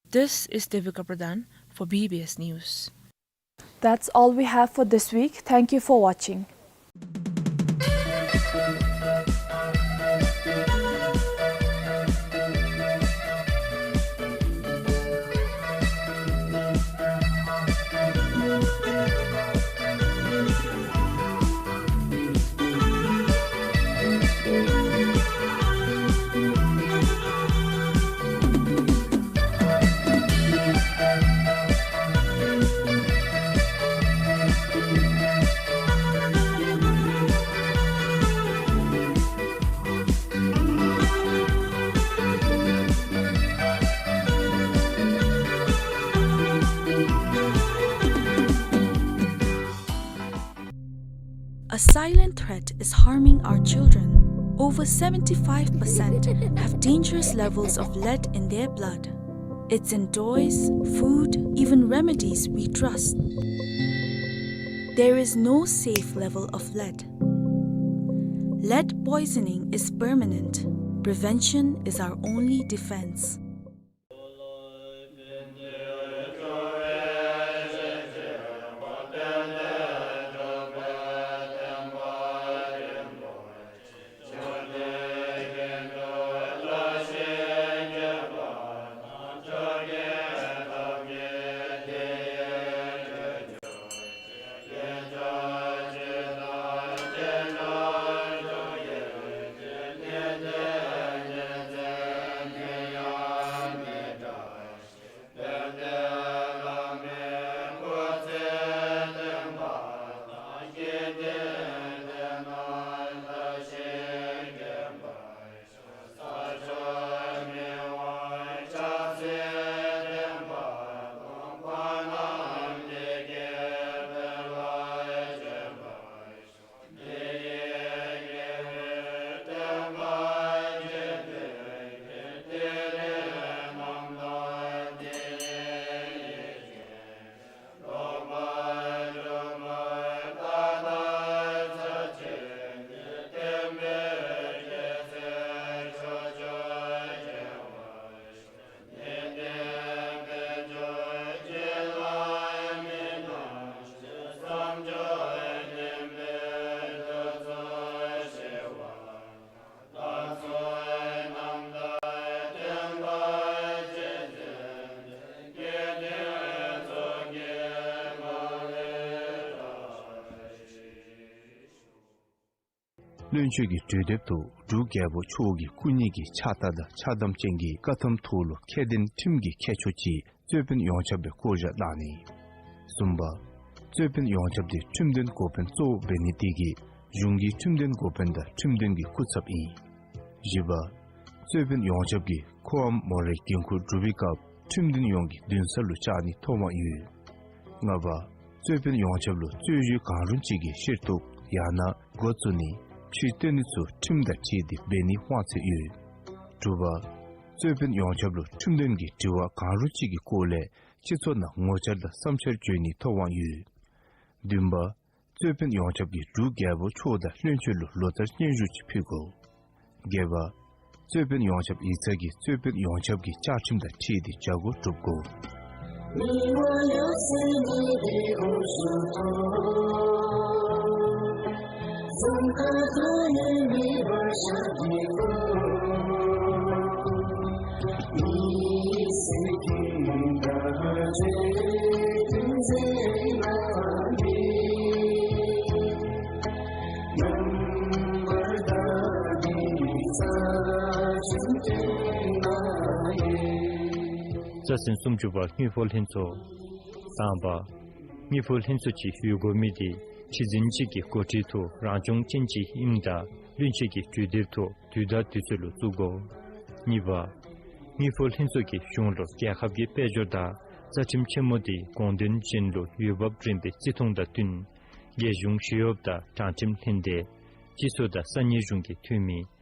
This is Devika Pradhan for B B S News. That's all we have for this week. Thank you for watching. A silent threat is harming our children. Over seventy-five percent have dangerous levels of lead in their blood. It's in toys, food, even remedies we trust. There is no safe level of lead. Lead poisoning is permanent. Prevention is our only defense. བློན་ཆེན་གྱི་གྲོས་འདེབས་ཐོག་འབྲུག་རྒྱལ་པོ་མཆོག་གིས་སྐུ་ཉིད་ཀྱི་ཕྱག་རྟགས་དང་ཕྱག་དམ་ཅན་གྱི་བཀའ་ཐམ་ཐོག་ལུ་ཁ་དན་ཁྲིམས་ཀྱི་ཁྱད་ཆོས་ཅིག་རྩོད་དཔོན་ཡོངས་ཁྱབ་ལུ་བཀོད་བཞག་གནང་ནི། གསུམ་པ། རྩོད་དཔོན་ཡོངས་ཁྱབ་དེ་ཁྲིམས་དོན་འགོ་དཔོན་གཙོ་བོ་འབད་ནི་དེ་གིས་གཞུང་གི་ཁྲིམས་དོན་འགོ་དཔོན་དང་ཁྲིམས་དོན་གྱི་སྐུ་ཚབ་ཨིན། བཞི་པ། རྩོད་དཔོན་ཡོངས་ཁྱབ་ཀྱིས་ཁོའམ་མོ་རའི་འགན་ཁུར་སྒྲུབ་པའི་སྐབས་ཁྲིམས་དོན་ཡོངས་ཀྱི་འདུན་ས་ལུ་བཅར་ནིའི་ཐོབ་དབང་ཡོད། ལྔ་པ། རྩོད་དཔོན་ཡོངས་ཁྱབ་ལུ་རྩོད་གཞི་གང་རུང་ཅིག་གི་ཤེས་རྟོགས་ཡང་ན་འགོ་བཙུགས་ནི་ཕྱིར་བཏོན་ནི་ཚུ་ཁྲིམས་དང་འཁྲིལ་ཏེ་འབད་ནིའི་དབང་ཚད་ཡོད། དྲུག་པ། རྩོད་དཔོན་ཡོངས་ཁྱབ་ལུ་ཁྲིམས་དོན་གྱི་དྲི་བ་གང་རུང་ཅིག་གི་སྐོར་ལས་སྤྱི་ཚོགས་ནང་ངོ་བཅར་དང་བསམ་འཆར་བརྗོད་ནིའི་ཐོབ་དབང་ཡོད། བདུན་པ། རྩོད་དཔོན་ཡོངས་ཁྱབ་ཀྱིས་འབྲུག་རྒྱལ་པོ་མཆོག་དང་བློན་ཆེན་ལུ་ལོ་ལྟར་སྙན་ཞུ་ཅིག་ཕུལ་དགོ། བརྒྱད་པ། རྩོད་དཔོན་ཡོངས་ཁྱབ་ཡིག་ཚང་གིས་རྩོད་དཔོན་ཡོངས་ཁྱབ་ཀྱི་བཅའ་ཁྲིམས་དང་འཁྲིལ་ཏེ་བྱ་སྒོ་སྒྲུབ་དགོ། རྩ་ཚན་སུམ་ཅུ་པ། དངུལ་ཕོགས་ལྷན་ཚོགས། དང་པ། དངུལ་ཕོགས་ལྷན་ཚོགས་ཅིག་ཡོད་དགོ་མི་དེ་ཁྲི་འཛིན་ཅིག་གི་འགོ་ཁྲིད་དུ་རང་སྐྱོང་ཅན་ཅིག་ཨིནམ་ད་བློན་ཆེན་གྱི་གྲོས་འདེབས་ཐོག་དུས་དང་དུས་ཚོད་ལུ་བཙུགས་དགོ། གཉིས་པ། དངུལ་ཕོགས་ལྷན་ཚོགས་ཀྱིས་གཞུང་ལུ་རྒྱལ་ཁབ་ཀྱི་དཔལ་འབྱོར་དང་རྩ་ཁྲིམས་ཆེན་མོ་དེ་དགོངས་དོན་ཅན་ལུ་འོས་འབབ་རན་པའི་བརྩི་མཐོང་དང་བསྟུན་རྒྱལ་གཞུང་ཞི་གཡོག་དང་དྲང་ཁྲིམས་ལྷན་སྡེ། སྤྱི་ཚོགས་དང་ས་གནས་གཞུང་གི་འཐུས་མི།